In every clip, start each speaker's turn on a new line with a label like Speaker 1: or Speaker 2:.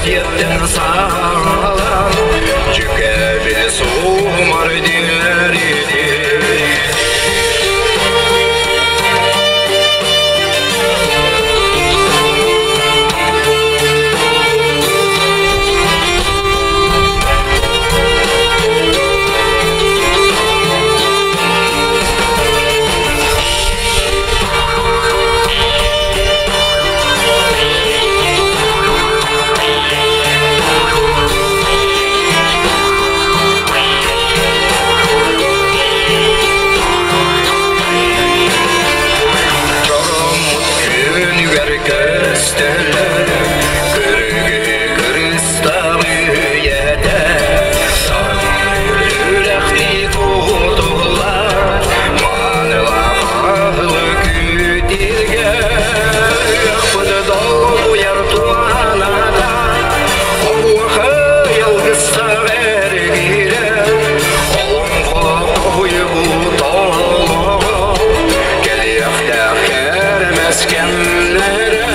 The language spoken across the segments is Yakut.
Speaker 1: Диэттэн саҕалаан дьүкэбил суумар диэрити. Чороммут күнүгэр көстөллөр, көрүгү кырыстал үйэтэ, Үрэхти кутуллар, маанылаах аһылы күүтүргэ, долгуйар туоната, оһуохай алгыстаах эргиирэ, олоҥхо хоһуйбут олоҕо, кэлиэхтээх кэрэмэс кэмнэрэ.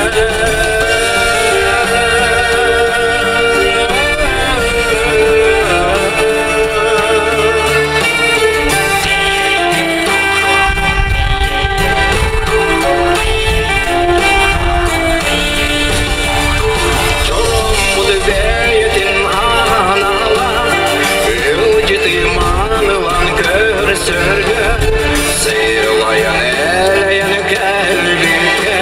Speaker 1: Дьоммут бэйэтин аанала, ыалдьыты маанылаан көрсөргө, сыылайан элэйэн кэлбиккэ,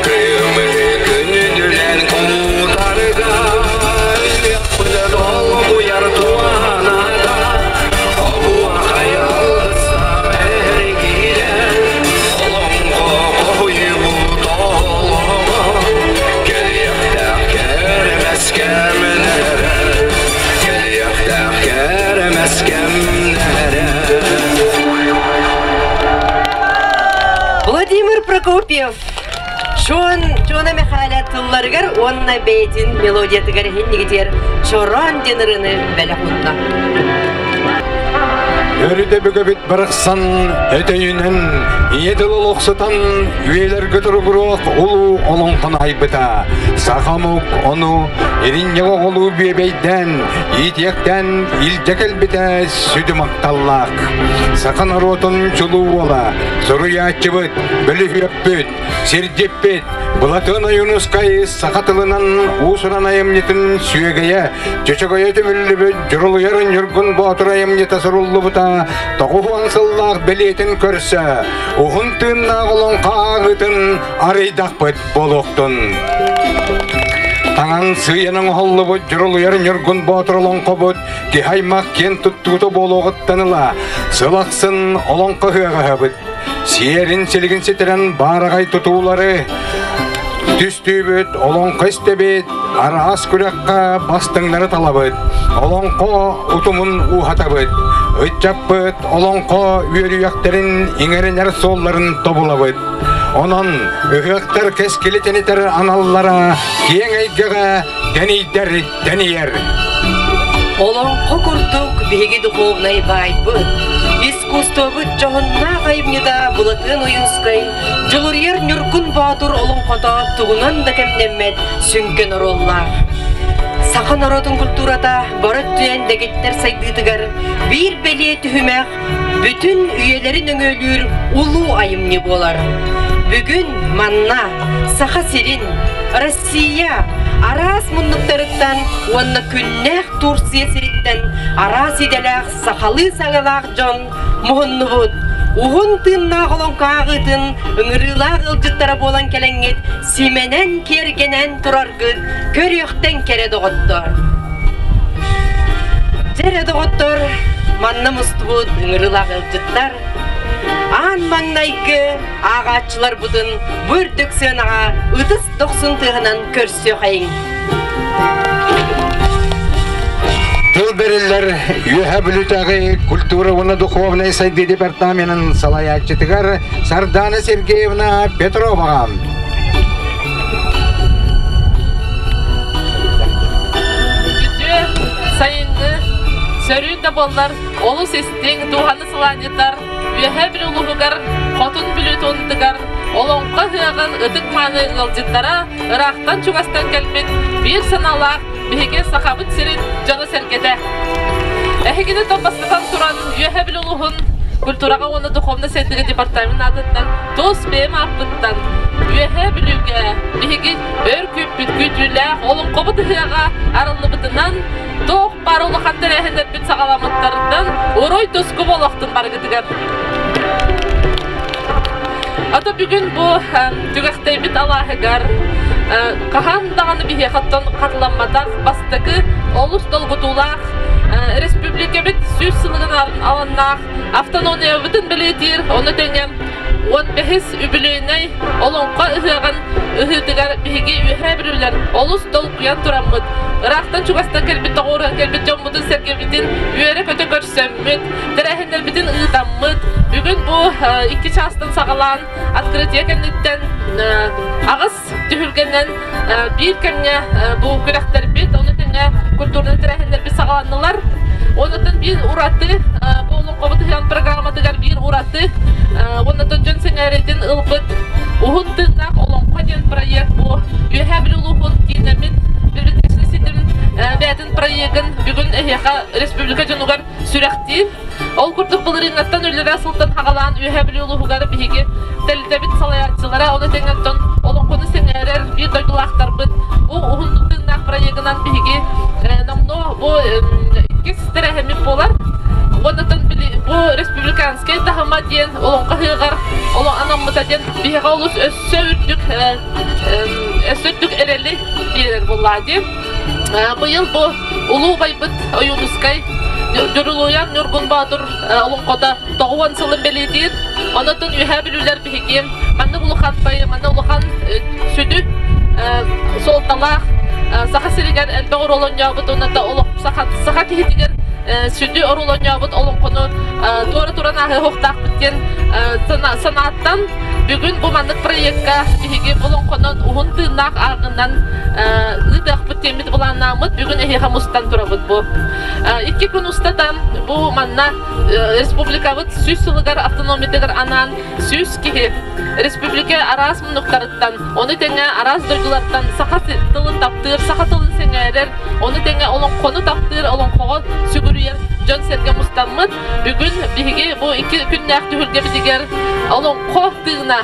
Speaker 1: кыымы күнүдүлэн куутарга, долгуйар туоната, оһуохай алгыстаах эргиирэ, олоҥхо хоһуйбут олоҕо, кэлиэхтээх кэрэмэс кэмнэрэ, кэлиэхтээх кэрэмэс кэмнэрэ.
Speaker 2: Владимир Прокопьев Чуон Чуона Михаила тылларыгар уонна бэйэтин мелодиятыгар иһиннигитигэр Чороон диэн ырыаны бэлэх уунна.
Speaker 3: Өрүтэ бүгөбүт барахсан өтөйүнэн ийэ тыл олохсутан үйэлэргэ туругуруох улуу олоҥхону айбыта. Саха омук ону иринньэх оҕолуу бүөбэйдээн, иитиэхтээн илдьэ кэлбитэ сүдү махталлаах. Саха норуотун чулуу уола, суруйааччыбыт, бөлүһүөкпүт, сирдьиппит Былатыан Ойуунускай саха тылынан уус-уран айымньытын сүөгэйэ, чөчөгөйө түмүллүбүт Дьурулуйар Ньургун Боотур айымньыта суруллубута 90 сыллаах бэлиэтин көрсө, уһун тыыннаах олоҥхо ааҕыытын арыйдахпыт буолуохтун. Таҥан сыыйан оҥоһуллубут Дьурулуйар Ньургун Боотур олоҥхобут киһи аймах киэн туттуута буолуоҕуттан ыла сыл ахсын олоҥхо ыһыаҕа Сиэрин-силигин ситэрэн баараҕай тутуулары түстүүбүт, олоҥхо истэбит, араас күрэххэ бастыҥнары талабыт, олоҥхо утумун ууһатабыт, ыччаппыт олоҥхо үөрүйэхтэрин иҥэринэр суолларын тобулабыт. Онон ыһыахтар кэскили тэнитэр аналлара киэҥ эйгэҕэ тэнийдэр тэнийэр.
Speaker 2: Олоҥхо курдук биһиги духовнай баайбыт, искусствобыт дьоһуннаах айымньыта Былатыан Ойуунскай Дьулуруйар Ньургун Боотур олоҥхото тугунан да кэмнэммэт сүҥкэн оруоллаах. Саха норуотун культурата бары өттүнэн дэгиттэр сайдыытыгар биир бэлиэ түһүмэх бүтүн үйэлэрин өҥөлүүр улуу айымньы буолар. Бүгүн манна Саха сирин, Россия араас муннуктарыттан уонна күннээх Турция сириттэн араас идэлээх сахалыы саҥалаах дьон муһуннубут. Уһун тыыннаах олоҥхо ааҕыытын ыҥырыылаах ыалдьыттара буолан кэлэҥҥит симэнэн киэргэнэн тураргыт көрүөхтэн кэрэ доҕоттор. Дьэрэ доҕоттор, манна мустубут ыҥырыылаах ыалдьыттар аан маҥнайгы ааҕааччыларбытын бу үрдүк сыанаҕа ытыс дохсун тыаһынан көрсүөхэйиҥ.
Speaker 3: Тыл бэриллэр Үөһээ Бүлүүтээҕи культура уонна духовнай сайдыы департаменын салайааччытыгар Сардана Сергеевна Петроваҕа.
Speaker 4: Үтүө сайыҥҥы сөрүүн да буоллар олус истиҥ, дууһаны сылаанньытар Үөһээ Бүлүү улууһугар Хотун Бүлүү туонатыгар. Олоҥхо ыһыаҕын ытык-мааны ыалдьыттара ыраахтан-чугастан кэлбит биир санаалаах биһиги Сахабыт сирин дьоно-сэргэтэ. Эһигини тон бастатан туран Үөһэ Бүлүү улууһун культураҕа уонна духовнай сайдыыга департамент аатыттан тус бэйэм ааппыттан Үөһээ Бүлүүгэ биһиги өр күүппүт күүтүүлээх олоҥхобут ыһыаҕа арыллыбытынан туох баар улахан тэрээһиннэрбит саҕаламмыттарыттан уруй-туску буолуохтун барыгытыгар. Ото бүгүн бу түгэхтэйбит алааһыгар хаһан даҕаны биһиэхэ оттон хатыламматах бастакы олус долгутуулаах республикабыт 100 сылыгын аланнаах автономиябытын бэлиэтиир, ону тэҥэ 15-ис үбүлүөйнэй Олоҥхо ыһыаҕын ыһыытыгар биһиги Үөһээ Бүлүүлэр олус долгуйан тураммыт, ыраахтан-чугастан кэлбит тоҕуоруһан кэлбит дьоммутун-сэргэбитин үөрэ-көтө көрсөммүт, тэрээһиннэрбитин ыытаммыт, бүгүн бу 2 чаастан саҕалаан открытие кэнниттэн аҕыс түһүлгэнэн биир кэмҥэ бу күрэхтэрбит, ону тэҥэ культурнай тэрээһиннэрбит саҕаланнылар. Онутун биир ураты бу олоҥхобут ыһыан программатыгар биир ураты оннотон дьон сэҥээритин ылбыт Уһун тыыннаах олоҥхо диэн проект бу Үөһээ Бүлүү улууһун киинэммит библиотечнай ситим бэйэтин проегын бүгүн эһиэхэ республика дьонугар сүрэхтиир. Ол курдук былырыыҥҥаттан үлэлэрэ сылтан хаҕалаан Үөһээ Бүлүү улууһугар биһиги тэрилтэбит салайааччылара, ону тэҥэ дьон олоҥхону сэҥээрэр биир дойдулаахтарбыт бу уһун тыыннаах проегынан биһиги номнуо бу иккис тэрээһиммит буолар. Уоннатан бу республиканскай таһыма диэн олоҥхо ыһыаҕар анаммыта диэн биһиэхэ олус өссө үрдүк эрэли биэрэр буоллаа дии. Быйыл бу улуу убайбыт Ойуунускай Дьурулуйан Ньургун Боотур олоҥхото 90 сылын бэлиэтиир. Онотун Үөһээ Бүлүүлэр биһиги маннык улахан манна улахан сүдү суолталаах Саха сиригэр элбэх оруол оонньообут уонна саха киһитигэр сүдү оруол оонньообут олоҥхону туора туран ааһыахтаахпыт диэн санааттан бүгүн бу маннык проекка биһиги олоҥхонон уһун тыыннаах ааҕынан ыытыахпыт диэммит былааннааммыт бүгүн эһиэхэ мустан турабыт бу. 2 күн устата бу манна республикабыт 100 сылыгар автономиятыгар анаан 100 киһи республика араас муннуктарыттан, ону тэҥэ араас дойдулартан саха тылын таптыыр, саха тылын сэҥээрэр, ону тэҥэ олоҥхону таптыыр, олоҥхоҕо сүгүрүйэр дьон-сэргэ мустаммыт. Бүгүн биһиги бу 2 күннээх түһүлгэбитигэр олоҥхо тыына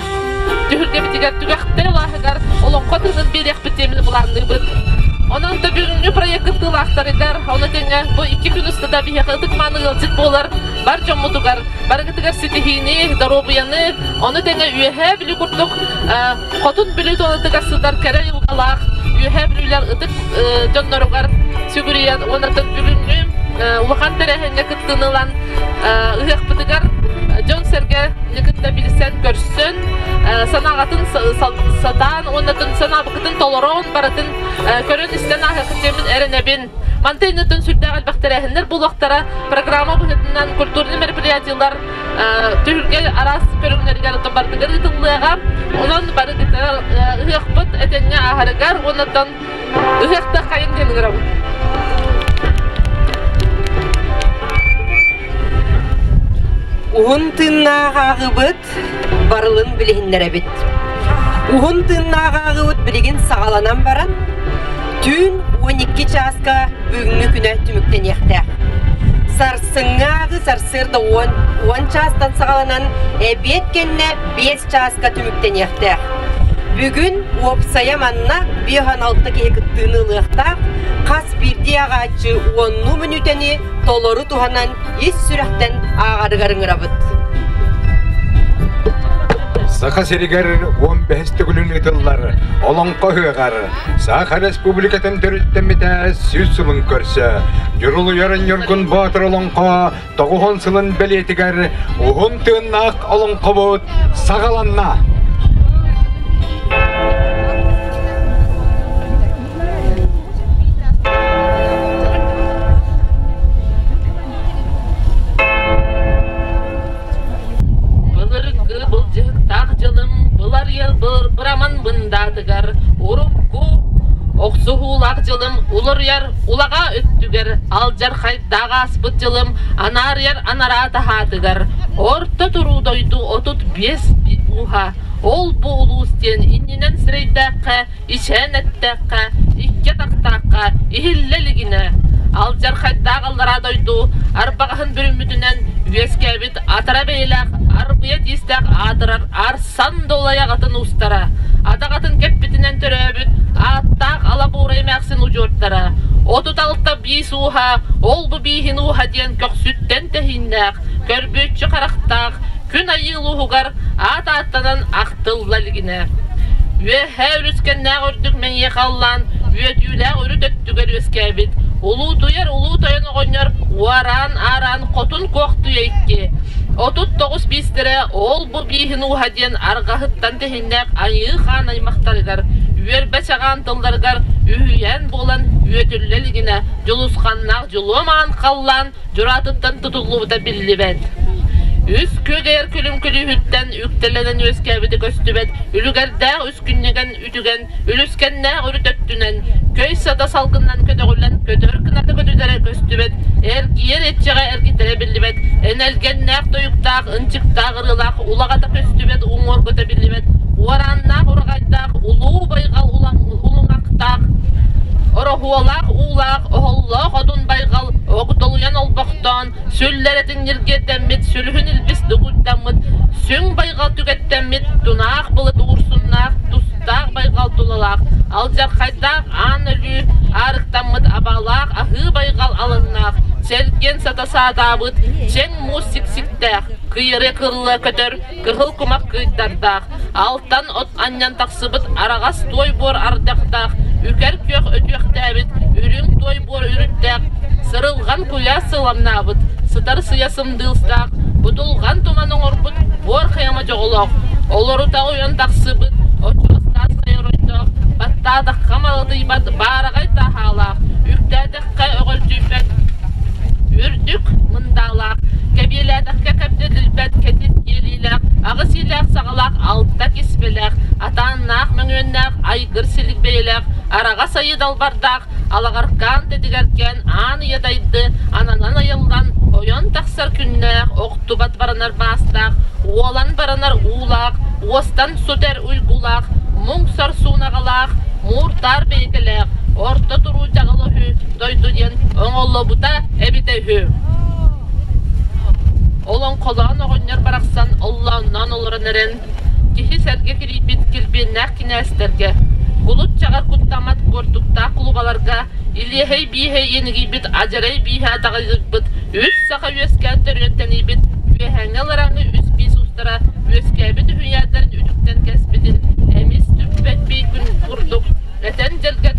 Speaker 4: түһүлгэбитигэр түгэхтэй алааһыгар олоҥхо тыынын биэриэхпит диэмин былаанныыбыт. Онон да бүгүҥҥү проект кыттыылаахтарыгар, ону тэҥэ бу 2 күн устата биһиэхэ ытык-мааны ыалдьыт буолар бар дьоммутугар барыгытыгар ситиһиини, доруобуйаны, ону тэҥэ Үөһээ Бүлүү курдук Хотун Бүлүү туонатыгар сытар кэрэ айылҕалаах Үөһээ Бүлүүлэр ытык дьонноругар сүгүрүйэн уонна бүгүҥҥү улахан тэрээһиҥҥэ кыттыыны ылан ыһыахпытыгар дьон-сэргэ кытта билсэн көрсөн санааҕытын сатаан уонна санаабыкытын толорон барытын көрөн-истэн ааһыаххыт диэммин эрэнэбин. Мантан иннитин сүрдээх элбэх тэрээһиннэр буолуохтара. Программа быһыытынан культурный мероприятиелар түһүлгэ араас көрүҥнэригэр барытыгар ыытыллыаҕа. Онон барыгытыгар ыһыахпыт этэҥҥэ ааһарыгар уонна ыһыахта хайын диэн ыҥырабыт.
Speaker 2: Уһун тыыннаах ааҕыбыт барылын билиһиннэрэбит. Уһун тыыннаах ааҕыбыт билигин саҕаланан баран, түүн 12 чааска бүгүҥҥү күнэ түмүктэниэхтээх. Сарсыҥҥы ааҕыы сарсыарда 10 чаастан саҕаланан, эбиэт кэннэ 5 чааска түмүктэниэхтээх. Бүгүн уопсайа манна 56 киһи кыттыыны ылыахтаах, хас биирдии ааҕааччы уоннуу мүнүүтэни толору туһанан ис сүрэхтэн ааҕарыгар ыҥырабыт.
Speaker 3: Саха сиригэр 15 төгүлүн ыытыллар Олоҥхо ыһыаҕар Саха Республикатын төрүттэммитэ 100 сылын көрсө Дьурулуйар Ньургун Боотур олоҥхо 90 сылын бэлиэтигэр уһун тыыннаах олоҥхобут саҕаланна.
Speaker 4: Былыргы былдьаһыктаах дьылым быларыйар быраман бындаатыгар урукку охсуһуулаах дьылым уларыйар улаҕа өттүгэр алдьархайдаах ааспыт дьылым анаарыйар анараа таһаатыгар орто туруу дойду 35 ууһа. Ол-бу улуус диэн иннинэн сирэйдээххэ, ичээн эттэххэ, икки атахтаахха иһиллэ илигинэ, алдьархайдаах аллараа дойду арбаҕаһын бүрүммүтүнэн үөскээбит атара бэйэлээх арбыйа тиистээх аатырар Арсан Долай аҕатын уустара, адаҕатын кэппитинэн төрөөбүт ааттаах Алабура эмээхсин удьуордара, 36 биис ууһа, ол-бу бииһин ууһа диэн көхсүттэн тэһииннээх, көрбүөччү харахтаах, күн айыы улууһугар аат ааттанан ахтылла илигинэ. Үөһээ үлүскэннээх үрдүк мэҥиэ халлаан үөтүүлээх үрүт өттүгэр үөскээбит Улуутуйар улуу тойон оҕонньор уораан-аараан хотун куохтуйа икки 39 биистэрэ ол-бу бииһин ууһа диэн арҕаһыттан тэһиннээх айыы хаан аймахтарыгар үөрбэ чаҕаан тылларыгар үһүйээн буолан үөтүллэ илигинэ дьулусханнаах дьулуом аан халлаан дьураатыттан тутуллубута биллибэт. Үс күөгэйэр күлүм күлүүһүттэн үктэлэнэн үөскээбитэ көстүбэт үлүгэрдээх үс күннэгэн үтүгэн үлүскэннээх үрүт өттүнэн көй сата салгынынан көтөҕүллэн көтөр кыната көтүтэрэ көстүбэт эргийэр иччэҕэ эргитэрэ биллибэт энэлгэннээх тойуктаах ынчыктаах ырыалаах улаҕата көстүбэт уҥуоргута биллибэт уорааннаах ураҕайдаах улуу байҕал улуҥахтаах ороһуолаах уулаах оһоллоох одун байҕал огдолуйан олбохтоон сүллэрэтин ньиргиэрдэммит сүлүһүн илбис дугуйдаммыт сүҥ байҕал түгэттэммит тунаах былыт уурсуннаах тустаах байҕал тулалаах алдьархайдаах аан өлүү аарыктаммыт абалаах аһыы байҕал алыннаах чэлгиэн сата саатаабыт чэҥ муус сиксиктээх кыйыры кылла көтөр кыһыл кумах кыйдардаах, алтан от анньан тахсыбыт араҕас туой буор ардахтаах, үкэр күөх өтүөхтээбит, үрүҥ туой буор үрүттээх, сырылҕан куйаас сыламнаабыт, сытар сыйа сымдыылстаах, будулҕан туман оҥорбут буор хайама дьоҕолоох, олорута ойон тахсыбыт, очуос таас хайа оройдоох, баттаатахха малатыйбат баараҕай таһаалаах, үктээтэххэ өҕөлдьүйбэт үрдүк мындаалаах, кэбиэлээтэххэ кэбдэтилбэт кэтит киэлиилээх, аҕыс иилээх саҕалаах алта киспэлээх, атааннаах мөҥүөннээх айгыр силик бэйэлээх, араҕас айыы далбардаах, алаҕаркаан тэтигэркээн аан ийэ дайды ананан айыллан, ойон тахсар күннээх, охтубат баранар баастаах, уолан баранар уулаах, уостан сутэр уйгулаах, муҥ-сор суунаҕалаах, мууртаар бэйэкэлээх, орто туруу дьаҕыл үһү дойду диэн оҥоллобута эбитэ үһү. Олоҥхолоон оҕонньор барахсан оллоонноон олорон эрэн, киһи сэргэ кирийбит килбиэннээх кинээстэргэ, кулут чаҕар куттаммат куортуктаах кулубаларга илиэһэй бииһэй иэнигийбит адьарай бииһэ атаҕайбыт үс саха үөскээн төрүөн тэнийбит үөһээҥҥи аларааҥҥы үс биис уустара үөскээбит үһүйээннэрин үтүктэн кэспитин эмис түппэт бии күн курдук этэн дьэлгэт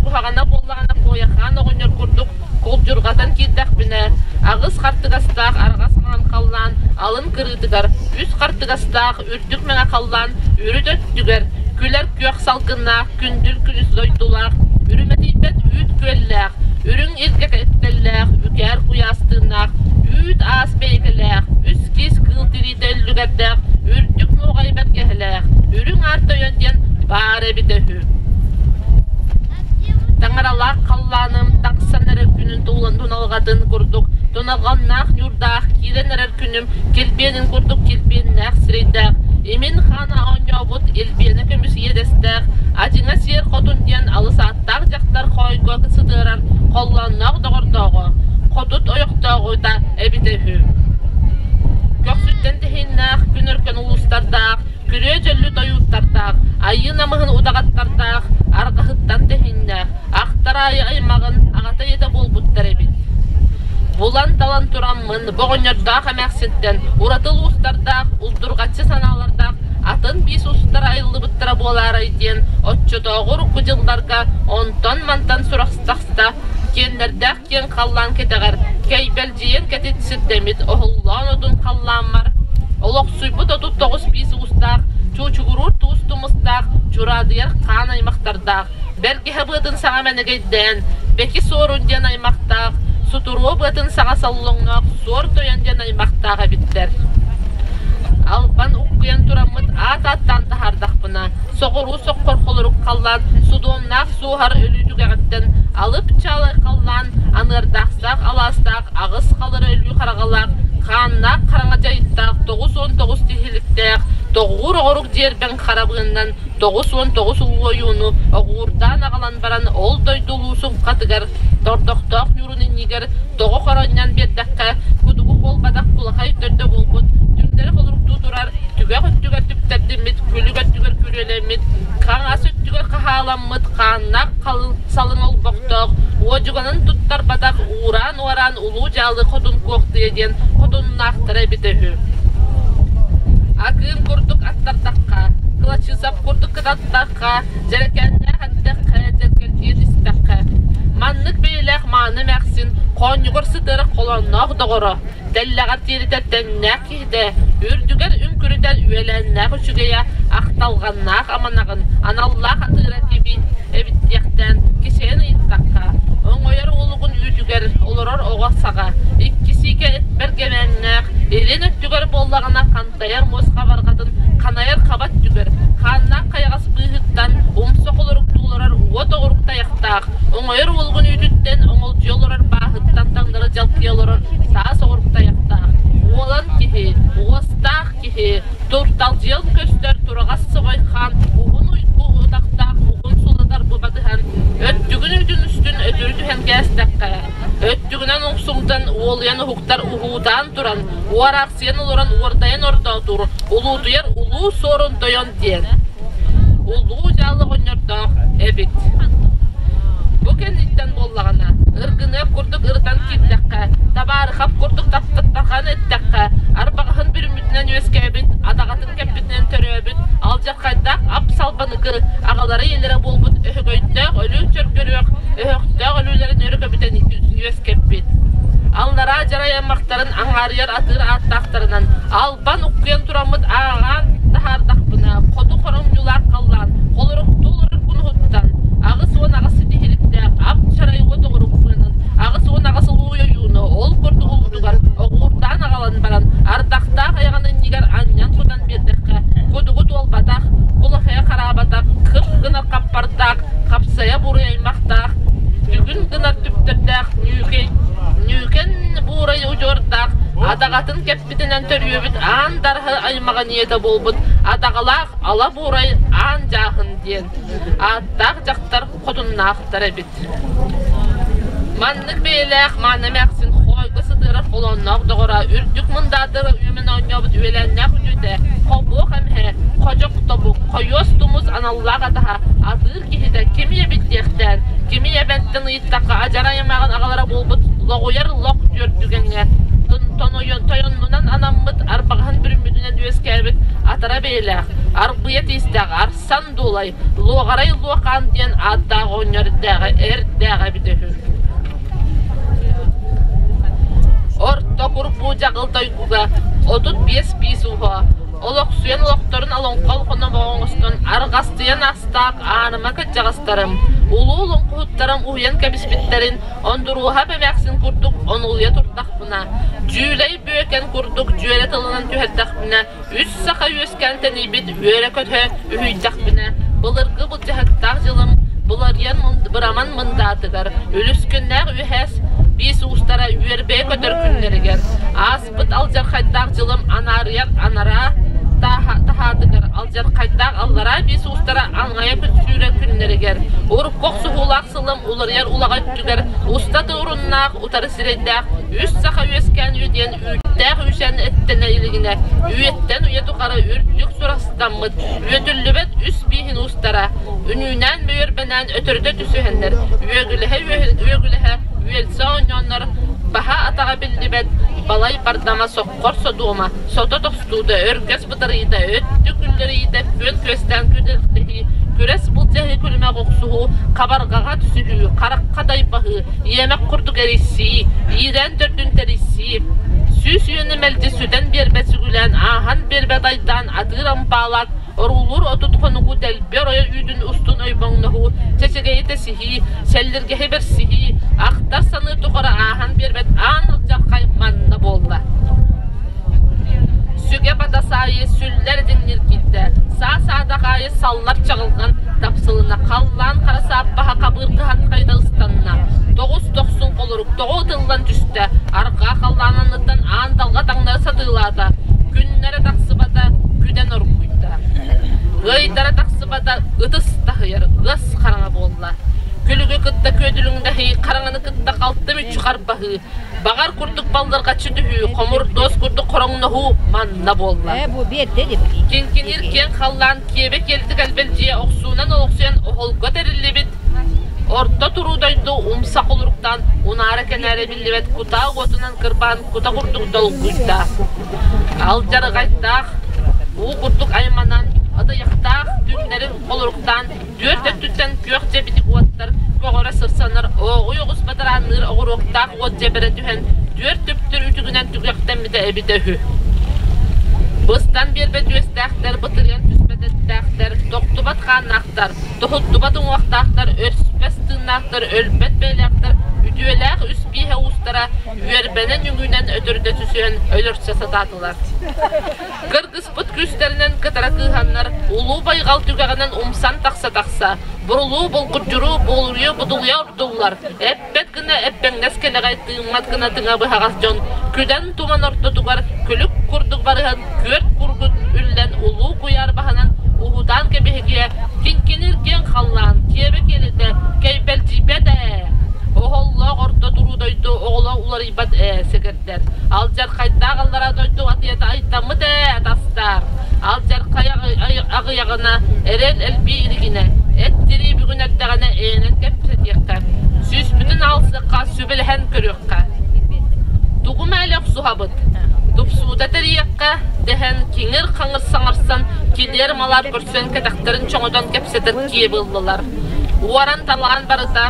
Speaker 4: куһаҕана буоллаҕына куойахаан оҕонньор курдук кулдьурҕатан киирдэхпинэ аҕыс хартыгастаах араҕас маҥан халлаан алын кырыытыгар үс хартыгастаах үрдүк мэҥэ халлаан үрүт өттүгэр күлэр күөх салгыннаах күндүл күнүс дойдулаах үрүмэтийбэт үүт күөллээх үрүҥ илгэ кэттэллээх үкээр куйаас тыыннаах үүт аас бэйэкэлээх үс киис кыыл тириитэ үллүгэрдээх үрдүк нуоҕай бэргэһэлээх үрүҥ аар тойон диэн баар эбитэ үһү. Таҥаралаах халлааным тахсан эрэр күнүн туналҕатын курдук туналҕаннаах ньуурдаах киирэн эрэр күнүм килбиэнин курдук килбиэннээх сирэйдээх имин хаана оонньообут илбиэнэ көмүс иэдэстээх адьыҥа сиэр хотун диэн алыс ааттаах дьахтар хоойго сытыарар холлоонноох доҕордооҕо хотут ойохтооҕута эбитэ үһү. Көхсүттэн тэһииннээх күн өркөн улуустардаах күрүө дьөллү тойууттардаах, айыы намыһын удаҕаттардаах, арҕаһыттан тэһииннээх, ахтар аайы аймаҕын аҕата ийэтэ буолбуттар эбит. Булан-талан тураммын, боҕонньордоох эмээхсинтэн ураты улуустардаах, улдурҕаччы санаалардаах атын биис устара айыллыбыттара буолаарай диэн оччотооҕу урукку дьылларга онтон-мантан сурахтахта киэннэрдээх киэҥ халлаан кэтэҕэр кэйбэлдьийэн кэтит сирдэммит оһоллоон отун халлааммар олохсуйбут 39 биис уустаах, чуучугуруур туус тумустаах, чураадыйар хаан аймахтардаах, бэргэһэ быатын саҥа мэнэгэйдээн, бэки суорун диэн аймахтаах, сутуруо быатын саҥа соллоҥноох суор тойон диэн аймахтаах эбиттэр. Албан уккуйан тураммыт аат ааттаан таһаардахпына, соҕуруу соххор холорук халлаан судуомнаах суоһар өлүү түгэҕиттэн алып чаалай халлаан аныардаахсаах алаастаах аҕыс халыр өлүү хараҕалаах хааннаах хараҥа дьайыттаах 99 тиһиликтээх Тоҕуур оҕорук дьиэрбэҥ харабыыннан 99 улуу ойууну оҕуурдаан аҕалан баран ол дойду улуу суҥхатыгар тордохтоох ньуурун иннигэр тоҕо хоронньон биэрдэххэ кудугу буолбатах кулахай төрдө буолбут түҥнэри холоруктуу турар түгэх өттүгэр түптэрдиммит күлүк өттүгэр күрүөлэммит хаҥас өттүгэр хаһааламмыт хааннаах салыҥ олбохтоох уодьуганын туттарбатах уураан-уораан улуу дьаалы хотун куохтуйа диэн хотуннаахтара эбитэ үһү. Акыым курдук аттардахха, кылачыысап курдук кытаттахха, дьэрэкээннээх эттэххэ, дьэргэлдьийэн истэххэ, маннык бэйэлээх мааны эмээхсин хоонньугар сытыары холоонноох доҕоро, тэллэҕэр тиэритэ тэҥнээх киһитэ, үрдүгэр үҥкүрүтэр үөлээннээх үчүгэйэ, ахталҕаннаах аманаҕын, аналлаах атыыра киби эбит диэхтээн кичэйэн ыйыттахха, оҥойор уолугун үүтүгэр олорор оҕо саҕа, икки сиикэ этпэр гэмээннээх, илин өттүгэр буоллаҕына хантайар муос хабарҕатын ханайар хаба өттүгэр, хааннаах хайаҕас быыһыттан умса холоруктуу олорор уот оҕурук тайахтаах, оҥойор уолугун үүтүттэн оҥолдьуйа олорор бааһыттан таҥнары дьалкыйа олорор саас оҕурук тайахтаах, уолан киһи, уостаах киһи, турталдьыйан көстөр тураҕас сабай хаан уһун уйгу утахтаах уһун сулатар бу батыһан өттүгүн үүтүн үстүн өтөрү түһэн кээстэххэ, өттүгүнэн умсумтан уолуйан уһуктар уһуутаан туран, уораахсыйан олорон уордайан ордоотуур, улуутуйар улуу суорун тойон диэн улуу дьаалы оҕонньордоох эбит. Бу кэнниттэн буоллаҕына, ыргыныап курдук ырытан киирдэххэ, табаарыхап курдук таптаттархан эттэххэ, арбаҕаһын бүрүммүтүнэн үөскээбит, адаҕатын кэппитинэн төрөөбүт, алдьархайдаах ап-салбаныкы аҕалара ийэлэрэ буолбут өһөгөйдөөх өлүү чөргөрүөх, өһөхтөөх өлүүлэрин өрө көбүтэн үөскэппит. Аллараа дьарай аймахтарын аҥаарыйар атыыр ааттаахтарынан албан уккуйан тураммыт ааҕаан таһаардахпына, хоту хоромньулаах халлаан холоруктуу олорор кунуһуттан 88 ситиһиликтээх ап чарай уот оҕуруксуунун 88 улуу ойууну ол курдук улуутугар оҕуурдаан аҕалан баран ардахтаах айаҕын иннигэр анньан кутан биэрдэххэ кудугу туолбатах, кулахайа хараабатах, кып гынар хаппардаах, хапсайа буруй аймахтаах, түгүн гынар түптэрдээх ньүүкэй ньүүкэн буурай удьуордаах адаҕатын кэппитинэн төрүөбүт аан дарһы аймаҕын ийэтэ буолбут адаҕалаах ала буурай аан дьааһын диэн ааттаах дьахтар хотуннаахтар эбит. Маннык бэйэлээх мааны эмээхсин хоойго сытыарар холоонноох доҕоро үрдүк мындаатыгар үөмэн оонньообут үөлээннээх үтүөтэ хобуох эмһэ, ходьох тобук, хойуос тумус аналлаах атаһа атыыр киһитэ кими эбит диэхтээн, кими эбэнтэн ыйыттахха адьара аймаҕын аҕалара буолбут лоҕуйар лох түөрт түгэҥҥэ тойоннунан анаммыт арбаҕаһын бүрүммүтүнэн үөскээбит атара бэйэлээх, арбыйа тиистээх Арсан Дулай, Луоҕарай Луохаан диэн ааттаах оҕонньор эрдээҕи эрдээҕи эбитэ үһү. Орто курбуу дьаҕыл дойдуга 35 биис ууһа олохсуйан олохторун олоҥхо олохоно оҥостон арҕастыйан астаах аарыма кырдьаҕастарым, улуу олоҥхоһуттарым уһуйан кэбиспиттэрин Ондуруоһап эмээхсин курдук онолуйа турдахпына, Дьүүлэй Бүөкэн курдук дьүөрэ тылынан түһэрдэхпинэ, үс саха үөскээн тэнийбит үөрэ-көтө үһүйдэхпинэ, былыргы былдьаһыктаах дьылым быларыйан быраман мындаатыгар, үлүскүннээх үөһээс биис уустара үөрбэйэ көтөр күннэригэр, ааспыт алдьархайдаах дьылым анаарыйар анараа таһаатыгар, алдьархайдаах аллараа биис уустара аҥайа сүүрэр күннэригэр, урукку охсуһуулаах сылым уларыйар улаҕа өттүгэр уста тууруннаах утары сирэйдээх үс саха үөскээн үөдүйэн үүттээх үүсээн эттэнэ илигинэ үйэттэн үйэ тухары үрдүк сурастаммыт үөтүллүбэт үс бииһин уустара үнүүнээн бөйөрбэнээн өтөрүтэ түсүһэннэр үөгүлэһэ үөгүлэһэ үөлсэ оонньооннор баһа атаҕа биллибэт балай бардама соххор содуома сото тохтуута өргөс бытарыйыта өттүк үллэрийиитэ күөн күөстээн күрэхтэһии күрэс былдьаһыы күлүмэх охсуһуу хабарҕаҕа түсүһүү харахха дайбаһыы иэмэх курдук эрийсии иирээн төрдүн тэрийсии сүүс үйэни мэлдьи сүтэн биэрбэт сүгүлээн ааһан биэрбэт айдаан атыыр ампаалаах оруулуур отут хонугу дэлби оройо үүтүн устун ойбоҥноһуу чэчэгэйи тэсиһии сэллиргэһи бэрсиһии ахтар саныы тухары ааһан биэрбэт аан алдьархай манна буолла. Сүгэ батас аайы сүллэр диҥнир киирдэ, саа-саадах аайы саллар чаҕылҕан тапсылына, халлаан хара сааппаһа хабыыр кыһан хайда ыстанна, тоҕус дохсун холорук тоҕо ытыллан түстэ, арҕаа халлаан анныттан аан далга таҥнары сатыылаата, күннэрэ тахсыбата, күдэн оргуйда. Ыйдара тахсыбата ытыс таһыйар ыас хараҥа буолла. Күлүгү кытта күөдүлүҥнэһии, хараҥаны кытта халты мүччү харбаһыы, баҕар курдук баллырҕаччы түһүү, хомурдуос курдук хороҥноһуу манна буолла. Киҥкиниир киэҥ халлаан киэбэ киэлтик элбэлдьийэ охсуунан олохсуйан оһолго тэриллибит орто туруу дойду умса холуруктаан унаара-кэнээрэ биллибэт кутаа уотунан кырбаан кута курдук долгуйда. Алдьарҕайдаах, уу курдук айманан, атыйахтаах түҥнэри холоруктаан түөрт өттүттэн күөх дьэбитик уоттар көҕөрө сырсанар ооҕуй оҕус бадараанныыр оҕуруоктаах уот дьэбэрэ түһэн түөрт түптүр үтүгүнэн түгэхтэммитэ эбитэ үһү. Быстан биэрбэт үөстээхтэр, бытырыйан түспэт эттээхтэр, тохтубат хааннаахтар, тоһуттубат уҥуохтаахтар, өспөс тыыннаахтар, өлбөт бэйэлээхтэр, үтүөлээх үс бииһэ уустара үөрбэнэн үҥүүнэн өтөрдө түсүһэн өлөрсө сатаатылар. Кыргыспыт күүстэринэн кытара кыыһаннар, улуу байҕал түгэҕинэн умсан тахса-тахса, бурулуу булгуччуруу буолуруйа будулуйа ордуллар, эппэт гына эппэҥнэс кэлэҕэй тыыммат гына тыҥа быһаҕас дьон күдэн туман ортотугар күлүк курдук барыһан күөрт кургут үллэн улуу куйаар баһынан уһутаан кэбиһигиэ киҥкинир киэҥ халлаан киэбэ киэлитэ кэйбэлдьийбэт ээ оһоллоох орто туруу дойду оҕоло уларыйбат ээ сэгэрдэр алдьархайдаах аллараа дойду атыйата айтаммыт ээ атастаар алдьархай аҕыйаҕына эрэл элбии илигинэ эт тирии бүгүн эрдэҕинэ эйэнэн кэпсэтиэххэ сүүспүтүн аалсыахха сүбэлэһэн көрүөххэ тугу мээлэ охсуһабыт тупсуута тэрийиэххэ дэһэн киҥир-хаҥыр саҥарсан килиэр-малаар көрсөн кэтэхтэрин чоҥотон кэпсэтэр киэби ыллылар уоран-талаан барыта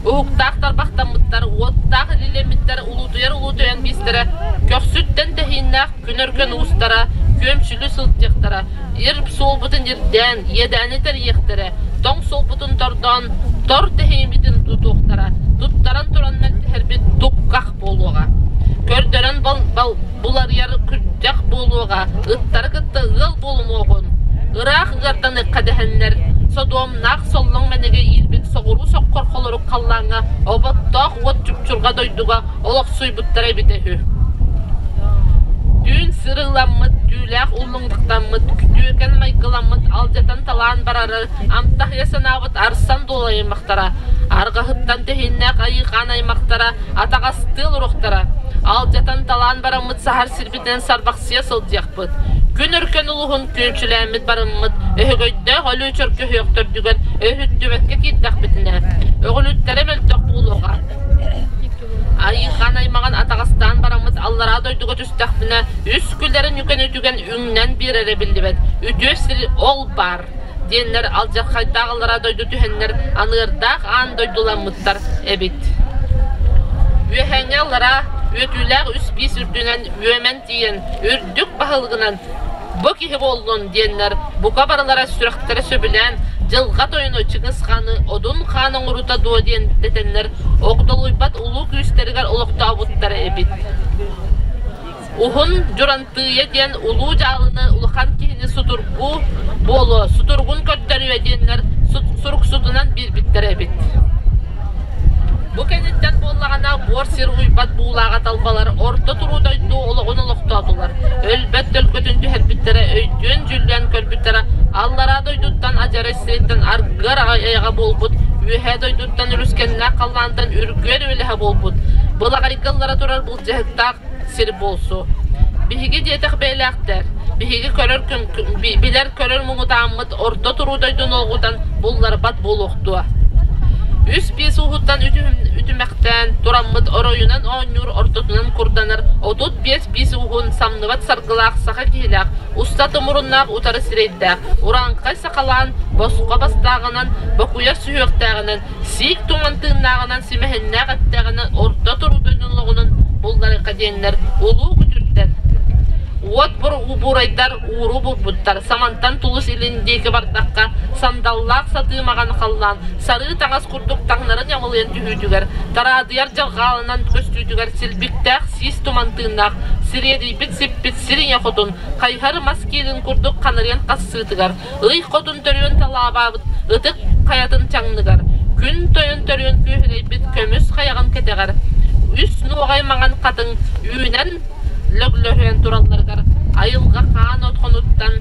Speaker 4: уһуктаах тарбахтаммыттар уоттаах илиилэммиттэр улуутуйар улуутуйан биистэрэ көхсүттэн тэһииннээх күн өркөн уустара күөмчүлүү сылдьыахтара ир суолбутун ирдээн иэдээни тэрийиэхтэрэ тоҥ суолбутун тордоон тор тэһииммитин тутуохтара туттаран туран мэлдьэһэрбит тукках буолуоҕа көрдөрөн буларыйар күрдьэх буолуоҕа ыттары кытта ыал буолумуоҕун ыраах ыарданыахха дэһэннэр содуомнаах соллоҥ мэнигэ иирбит соҕуруу соххор холорук халлааҥҥа оботтоох уот чупчурҕа дойдуга олохсуйбуттара эбитэ үһү. Түүн сырыыламмыт, түүлээх уллуҥдахтаммыт, күтүөкэн майгыламмыт, алдьатан талаан барары амтаһыйа санаабыт арсан дуол аймахтара, арҕаһыттан тэһииннээх айыы-хаан аймахтара атаҕастыы олоруохтара. Алдьатан талаан бараммыт саһар сирбитинэн сарбахсыйа сылдьыахпыт. Күн өркөн улуһун күөмчүлээммит барыммыт, өһөгөйдөөх өлүү чөркөһүөх төрдүгэр өһүттүбэккэ киирдэхпитинэ, өҕүлүттэрэ мөлтөх буолуоҕа. Айыы-хаан аймаҕын атаҕастаан бараммыт аллараа дойдуга түстэхпинэ, үс күлэрин үкэн үтүгэн үҥнэн биэрэрэ биллибэт, үтүө сир ол баар диэннэр алдьархайдаах аллараа дойду түһэннэр аныырдаах аан дойдуламмыттар эбит. Үөһээҥҥи аллараа үөтүүлээх үс биис үрдүнэн үөмэн тиийэн үрдүк баһылыгынан бу киһи буоллун диэннэр бука барылара сүрэхтэрэ сөбүлээн дьылҕа тойону Чыҥыс хааны Одун хаан оҥорута дуо диэн дэтэннэр огдолуйбат улуу күүстэригэр олохтообуттара эбит. Уһун Дьурантыйа диэн улуу дьаалыны улахан киһини сутургуу буолуо, сутургун көрдөрүө диэннэр суруксутунан биэрбиттэр эбит. Бу кэнниттэн буоллаҕына буор сир уйбат буулааҕа талбалар орто туруу дойду олоҕун олохтоотулар, өлбөт төлкөтүн түһэрбиттэрэ, өйдүөн-дьүллүөн көрбүттэрэ, аллараа дойдуттан адьарай сириттэн аргыар аҕай айаҕа буолбут, үөһээ дойдуттан үлүскэннээх халлаантан үргүөр үөлэһэ буолбут, былаҕайга ыллара турар былдьаһыктаах сир буолсу. Биһиги диэтэх бэйэлээхтэр, биһиги көрөр билэр көрөр муҥутааммыт орто туруу дойдуну олгутан булларбат буолуохтуо. Үс биэс ууһуттан үтүмэхтээн тураммыт оройунан оонньуур ортотунан курданар 35 биис ууһун самныбат саргылаах саха киһилээх, уста тумуруннаах утары сирэйдээх, урааҥхай сахалаан босхо бастааҕынан, бокуйар сүһүөхтээҕинэн, сиик туман тыыннааҕынан симэһиннээх эттээҕинэн орто туруу дойдун олоҕунан булларыахха диэннэр улуу күтүрдэр уот буурайдар ууру булбуттар самантан тулус илин диэки бардахха сандаллаах сатыы маҕан халлаан сарыы таҥас курдук таҥнары ньамылыйан түһүүтүгэр тараадыйар дьарҕааланан көстүүтүгэр силбиктээх сиис туман тыыннаах сириэдийбит сиппит сир ийэ хотун хайһар мас киэлин курдук ханарыйан хассыытыгар ый хотун төрүөн талаабаабыт ытык хайатын чаҥныгар, күн тойон төрүөн күөһэлэйбит көмүс хайаҕын кэтэҕэр, үс нуоҕай маҥан хатыҥ үүнэн лөглөһүйэн туралларыгар айылҕа хаан от хонуттан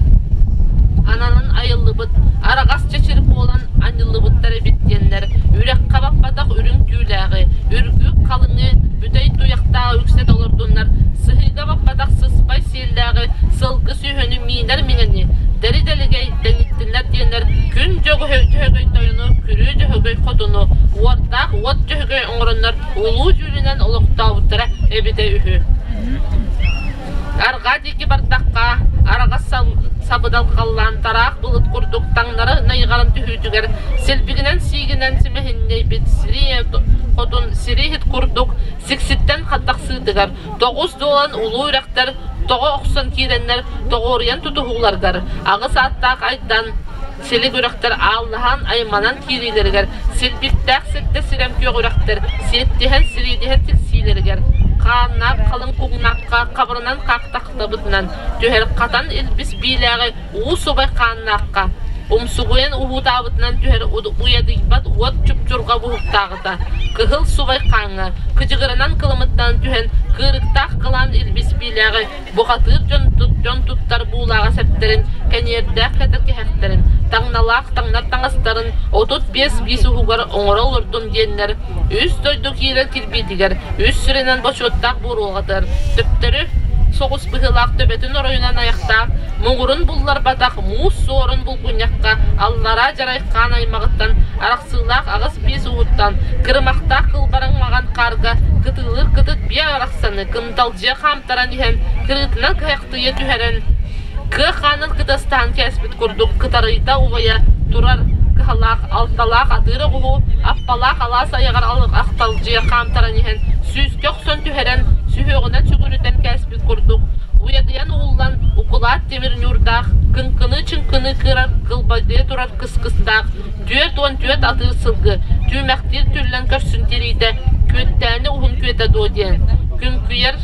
Speaker 4: ананан айыллыбыт араҕас чэчир буолан анньыллыбыттар эбит диэннэр үрэххэ баппатах үрүҥ түүлээҕи, үргүк халыҥы, бүтэй туйахтааҕы үксэ толордуннар, сыһыыга баппатах сыспай сиэллээҕи, сылгы сүөһүнү миинэр миҥэни, дэри-дэлэгэй дэниттиннэр диэннэр күн Дьөһөгөй тойону, күрүө Дьөһөгөй хотуну, уордаах уот Дьөһөгөй оҥороннор улуу дьүүлүнэн олохтообуттара эбитэ үһү. Арҕаа диэки бардахха, араҕас сабыдал халлаан тараах былыт курдук таҥнары найҕаран түһүүтүгэр силбигинэн сиигинэн симэһиннэйбит сири хотун сири иһит курдук сикситтэн тахсыытыгар тоҕус дуолан улуу үрэхтэр тоҕо охсон киирэннэр тоҕуоруйан тутуһууларыгар аҕыс ааттаах айдан силик үрэхтэр ааллаһан айманан киириилэригэр силбиктээх сирдэ сирэм күөх үрэхтэр сиэттиһэн сириэдиһэн тиксиилэригэр хааннаах халыҥ куҥнахха хабырынан хаахтахтабытынан түһэр хатан илбис биилээҕи уу субай хааннаахха умсугуйан уһуутаабытынан түһэр уйадыйбат уот чупчурҕа буһуктааҕыта кыһыл субай хааҥҥа кыдьыгырынан кылымыттан түһэн кыырыктаах кылаан илбис биилээҕи бухатыыр дьон, дьон туттар буулааҕа сэптэрин, кэниэрдээх кэтэр кэһэхтэрин, таҥналаах таҥнар таҥастарын 35 биис уһугар оҥоро олордум диэннэр үс дойду киирэр кирбиитигэр үс сиринэн бочуоттаах буруоҕатыгар төптөрү соҕус быһыылаах төбөтүн оройунан айахтаах муҥурун булларбатах муус суорун булгунньахха аллараа дьарай хаан аймаҕыттан арахсыылаах аҕыс биэс уһуттан кырымахтаах кылбараҥ маҕан хаарга кытыылыыр кытыт биэ арахсаны кынталдьыйа хаамтаран иһэн кырыытынан кыһахтыйа түһэрэн кыа хаанын кытастаан кээспит курдук кытарыйда убайа турар кыһалаах алталаах атыыр оҕуһу аппалаах алаас айаҕар ахталдьыйа хаамтаран иһэн сүүскэ охсон түһэрэн сүһүөҕүнэн сүгүрүтэн кээспит курдук уйадыйан ууллан укулаат тимир ньуурдаах кыҥкыныы-чыҥкыныы кыырар кылбайдыйа турар кыс-кыстаах 44 атыыр сылгы түүмэхтиир түллэн көрсүн тириитэ күөттээни уһун күөтэ дуо диэн күҥкүйэр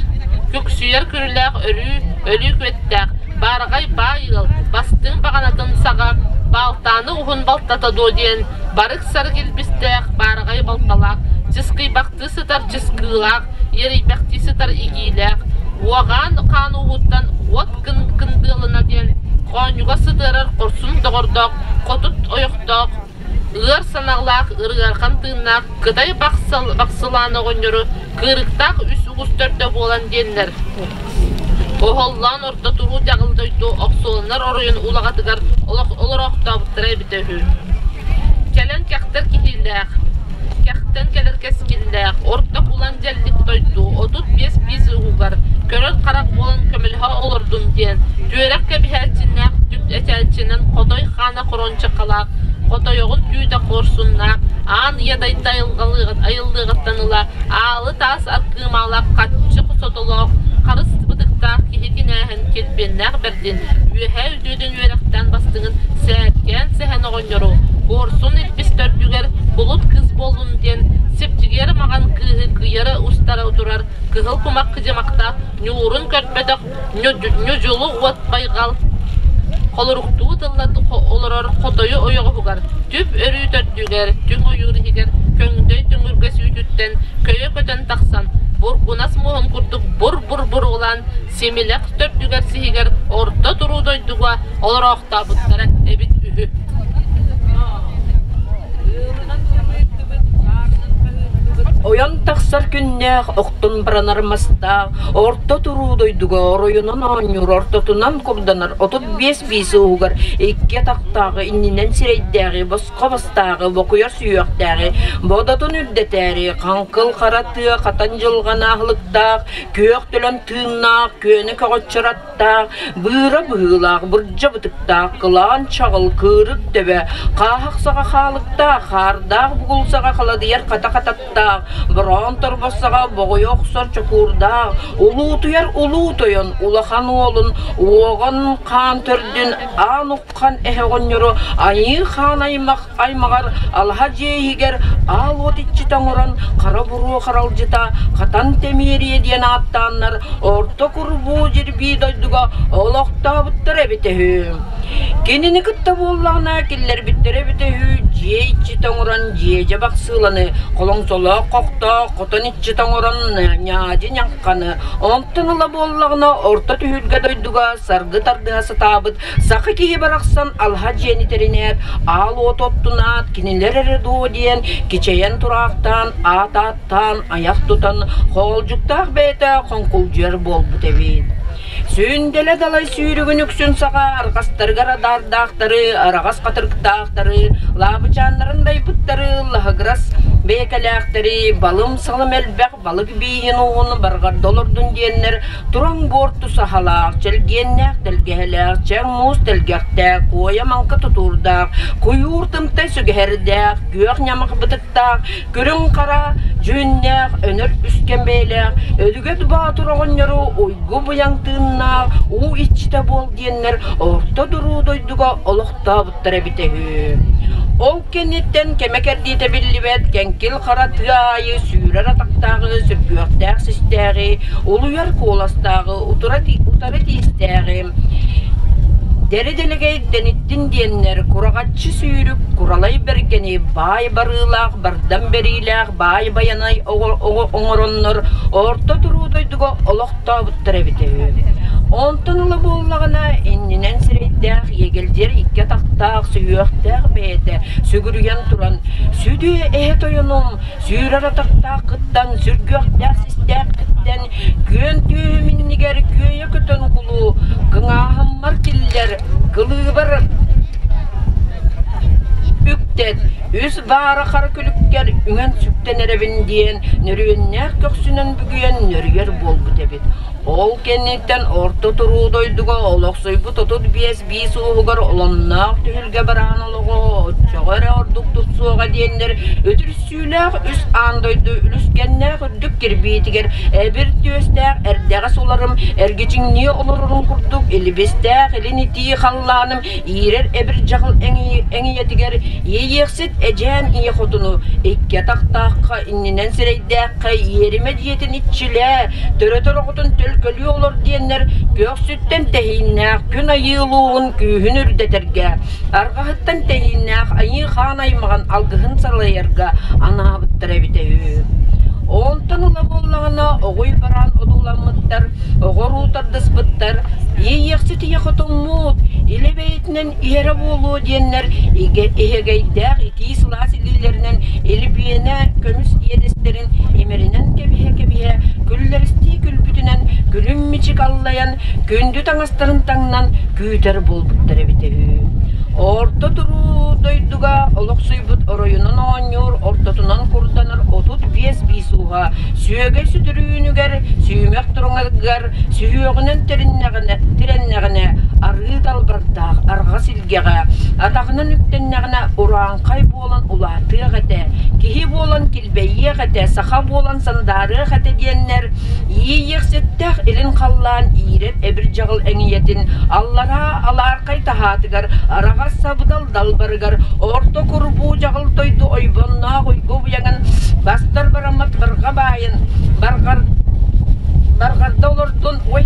Speaker 4: күксүйэр күрүлээх өрүү өлүү күөттээх баараҕай баай ыал бастыҥ баҕанатын саҕа баалтааны уһун балтата дуо диэн барык-сарык илбистээх баараҕай балталаах чыскыйбахтыы сытар чыскыылаах иэрийбэхтии сытар игиилээх уоҕаан хаан ууһуттан уот кындыалына диэн хоонньуга сытыарар хорсун доҕордоох хотут ойохтоох ыар санаалаах ырыархан тыыннаах кытай бахсылаан оҕонньору кыырыктаах үс угус төрдө буолан диэннэр оһоллоон орто туруу дьаҕыл дойду охсуоланар оройун улаҕатыгар олороохтообуттара эбитэ үһү. Кэлэн кэхтэр киһилээх, кэхтэн кэлэр кэскиллээх, орто булан дьэллик дойду 35 биис уһугар көрөр харах буолан көмөлөһө олордун диэн түөрэх кэбиһээччиннээх түп этээччинэн хотой хаана хорончакалаах хотойоҕун түүтэ куорсуннаах аан ийэ дайда айыллыаҕыттан ыла аалы таас аркыымаалаах хаччы сотолоох харыс бытыктаах киһи кинээһин килбиэннээх бэрдин үөһээ үтүөтүн үөрэхтээн бастыҥын сээркээн сэһэн оҕонньору куорсун илбис төрдүгэр кулут кыыс буоллун диэн сипчигиэр маҕан кыыһы кыйара устара турар кыһыл кумах кыдьымахтаах ньуурун көрбөтөх ньудьулу уот байҕал холоруктуу тылла олорор хотойу ойоҕоһугар түп өрүү төрдүгэр түҥ ойуур иһигэр көҥдөй түҥүргэс үүтүттэн көйө көтөн тахсан бургунас муоһун курдук бур-бур буруолаан симилэх төрдүгэр сиһигэр орто туруу дойдуга олороохтообуттара эбит үһү.
Speaker 5: Ойон тахсар күннээх, охтон баранар мастаах, орто туруу дойдуга оройунан оонньуур, ортотунан курданар 35 биис уһугар икки атахтааҕы, иннинэн сирэйдээҕи, босхо бастааҕы, бокуйар сүһүөхтээҕи, бодотун үрдэтээри, хаҥкыл хара тыа хатан дьылҕан аһылыктаах, күөх төлөн тыыннаах, күөнэ көҕөччөр аттаах, быыра быһыылаах, бырдьа бытыктаах, кылаан чаҕыл, кыырык төбө, хааһах саҕа хаалыктаах, хаардаах бугул саҕа халадыйар хата хататтаах, бороон торбос саҕа боҕуйа охсор чокуурдаах, улуутуйар улуу тойон улахан уолун уоҕан хаан төрдүн аан уххан эһэ оҕонньору айыы хаан аймах аймаҕар алаһа дьиэ иһигэр аал уот иччитэ оҥорон хара буруо харалдьыта хатан тэмиэрийэ диэн ааттааннар орто курбуу дьирбии дойдуга олохтообуттар эбитэ үһү. Кинини кытта буоллаҕына киллэрбиттэрэ эбитэ үһү. дьиэ иччитэ оҥорон дьиэдьэ бахсыыланы, холоҥсолоох хохтоох хотон иччитэ оҥорон ньаадьы ньаҥханы, онтон ыла буоллаҕына орто түһүлгэ дойдуга саргы тардыһа сатаабыт саха киһи барахсан алаһа дьиэни тэринээт, аал уоту оттунаат, кинилэр эрэ дуо диэн кичэйэн тураахтаан, аат ааттаан, айах тутан, хоолдьуктаах бэйэтэ хоҥкулдьуйар буолбут эбит. Сүндэлэ далай сүүрүгүн үксүн саҕа арҕастарыгар адаардаахтары, араҕас хатырыктаахтары, лаабычааннарын дайбыттары, лаһыгырас бэйэкэлээхтэри, балым-салым элбэх балык бииһин ууһун барҕарда олордун диэннэр тураҥ буорту сахалаах, чэлгиэннээх тэлгэһэлээх, чэҥ муус тэлгэхтээх, куойа маҥка тутуурдаах, куйуур тымтай сүгэһэрдээх, күөх ньамах бытыктаах, Күрүҥ хара, дьүһүннээх, өнөр үскэн бэйэлээх, Өлүгэт Боотур оҕонньору уйгу быйаҥ тыыннаах уу иччитэ буол диэннэр орто дуруу дойдуга олохтообуттар эбитэ үһү. Ол кэнниттэн кэмэ кэрдиитэ биллибэт кэҥкил хара тыа аайы сүүрэр атахтааҕы, сүргүөхтээх систээҕи, улуйар куоластааҕы, утары тиистээҕи, Дэри-дэлэгэй дэниттин диэннэр кураҕаччы сүүрүк куралай бэргэни баай барыылаах бардам бэриилээх баай байанай оҥороннор орто туруу дойдуга олохтообуттар эбитэ үһү. Онтон ыла буоллаҕына иннинэн сирэйдээх иэгэлдьиэр икки атахтаах сүһүөхтээх бэйэтэ сүгүрүйэн туран сүдү эһэ тойонум сүүрэр атахтааххыттан сүргүөхтээх систээххиттэн күөн түөһүм иннигэр күөйэ көтөн кулуу кыҥааһыммар киллэр кылыыбар үктэт үс баара хара күлүккэр үҥэн сүктэн эрэбин диэн нөрүөннээх көхсүнэн бүгүйэн нөрүйэр буолбут эбит. Ол кэнниттэн орто туруу дойдуга олохсуйбут 35 биис ууһугар оломноох түһүлгэ бараан олоҕо оччоҕо эрэ ордук тупсуоҕа диэннэр үтүрсүүлээх үс аан дойду үлүскэннээх үрдүк кирбиитигэр эбир түөстээх эрдэҕэс уларым эргичиҥнии олорорун курдук илбистээх илин итии халлааным иирэр эбир дьаҕыл эҥийэтигэр иэйиэхсит эдьээн ийэ хотуну икки атахтаахха иннинэн сирэйдээххэ иэримэ дьиэтин иччилээ төрөтөр оҕотун төлкөлүү олор диэннэр көхсүттэн тэһииннээх күн айыы улууһун күүһүн үрдэтэргэ арҕаһыттан тэһииннээх айыы хаан аймаҕын алгыһын салайарга анаабыттар эбитэ үһү. Онтон ыла буоллаҕына оҕуй бараан одууламмыттар, оҕо уруу тардыспыттар, иэйиэхсит ийэ хотуммут, илэ бэйэтинэн иһэрэ буолуо диэннэр иһэгэйдээх итии сылаас илиилэринэн илбиэнэ көмүс иэдэстэрин имэринэн кэбиһэ-кэбиһэ күллэристии күлбүтүнэн күлүм мичик аллайан күндү таҥастарын таҥнан күүтэр буолбуттар эбитэ үһү. Орто туруу дойдуга олохсуйбут оройунан оонньуур, ортотунан курданар 35 биис ууһа сүөгэй сүдүрүүнүгэр, сүүмэх туруҥарыгар сүһүөҕүнэн тэриннэҕинэ, тирэннэҕинэ арыы далбардаах арҕас илгэҕэ, атаҕынан үктэннэҕинэ урааҥхай буолан улаатыах этэ, киһи буолан килбэйиэх этэ, саха буолан сандаарыах этэ диэннэр иэйиэхситтээх илин халлаан иирэр эбир дьаҕыл эҥийэтин аллараа алаархай таһаатыгар араҕас сабыдал далбарыгар орто курбуу дьаҕыл дойду ойбонноох уйгу быйаҥын бастар бараммат барҕа баайын барҕар барҕарда олордун ой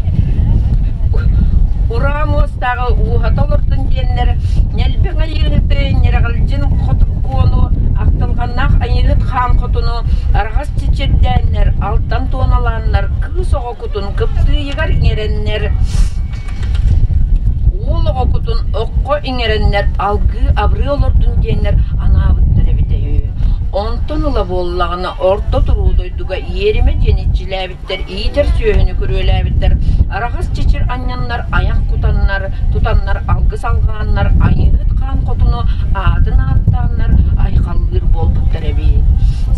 Speaker 5: ураа муостааҕы ууһата олордун диэннэр ньэлбэҥ айыыһыты ньирэҕилдьин хотуккуону ахтылҕаннаах айыыһыт хаан хотуну арҕас чичирдээннэр алтан туоналааннар кыыс оҕо кутун кыптыыйыгар иҥэрэннэр уол оҕо кутун окко иҥэрэннэр алгыы абырыы олордун диэннэр анаабыттар эбитэ үһү. Онтон ыла буоллаҕына орто туруу дойдуга иэримэ диэн иччилээбиттэр, иитэр сүөһүнү күрүөлээбиттэр, араҕас чэчир анньаннар, айах кутаннар, тутаннар, алгыс алҕааннар, айыыһыт хаан хотуну аатын ааттааннар айхаллыыр буолбуттар эбит.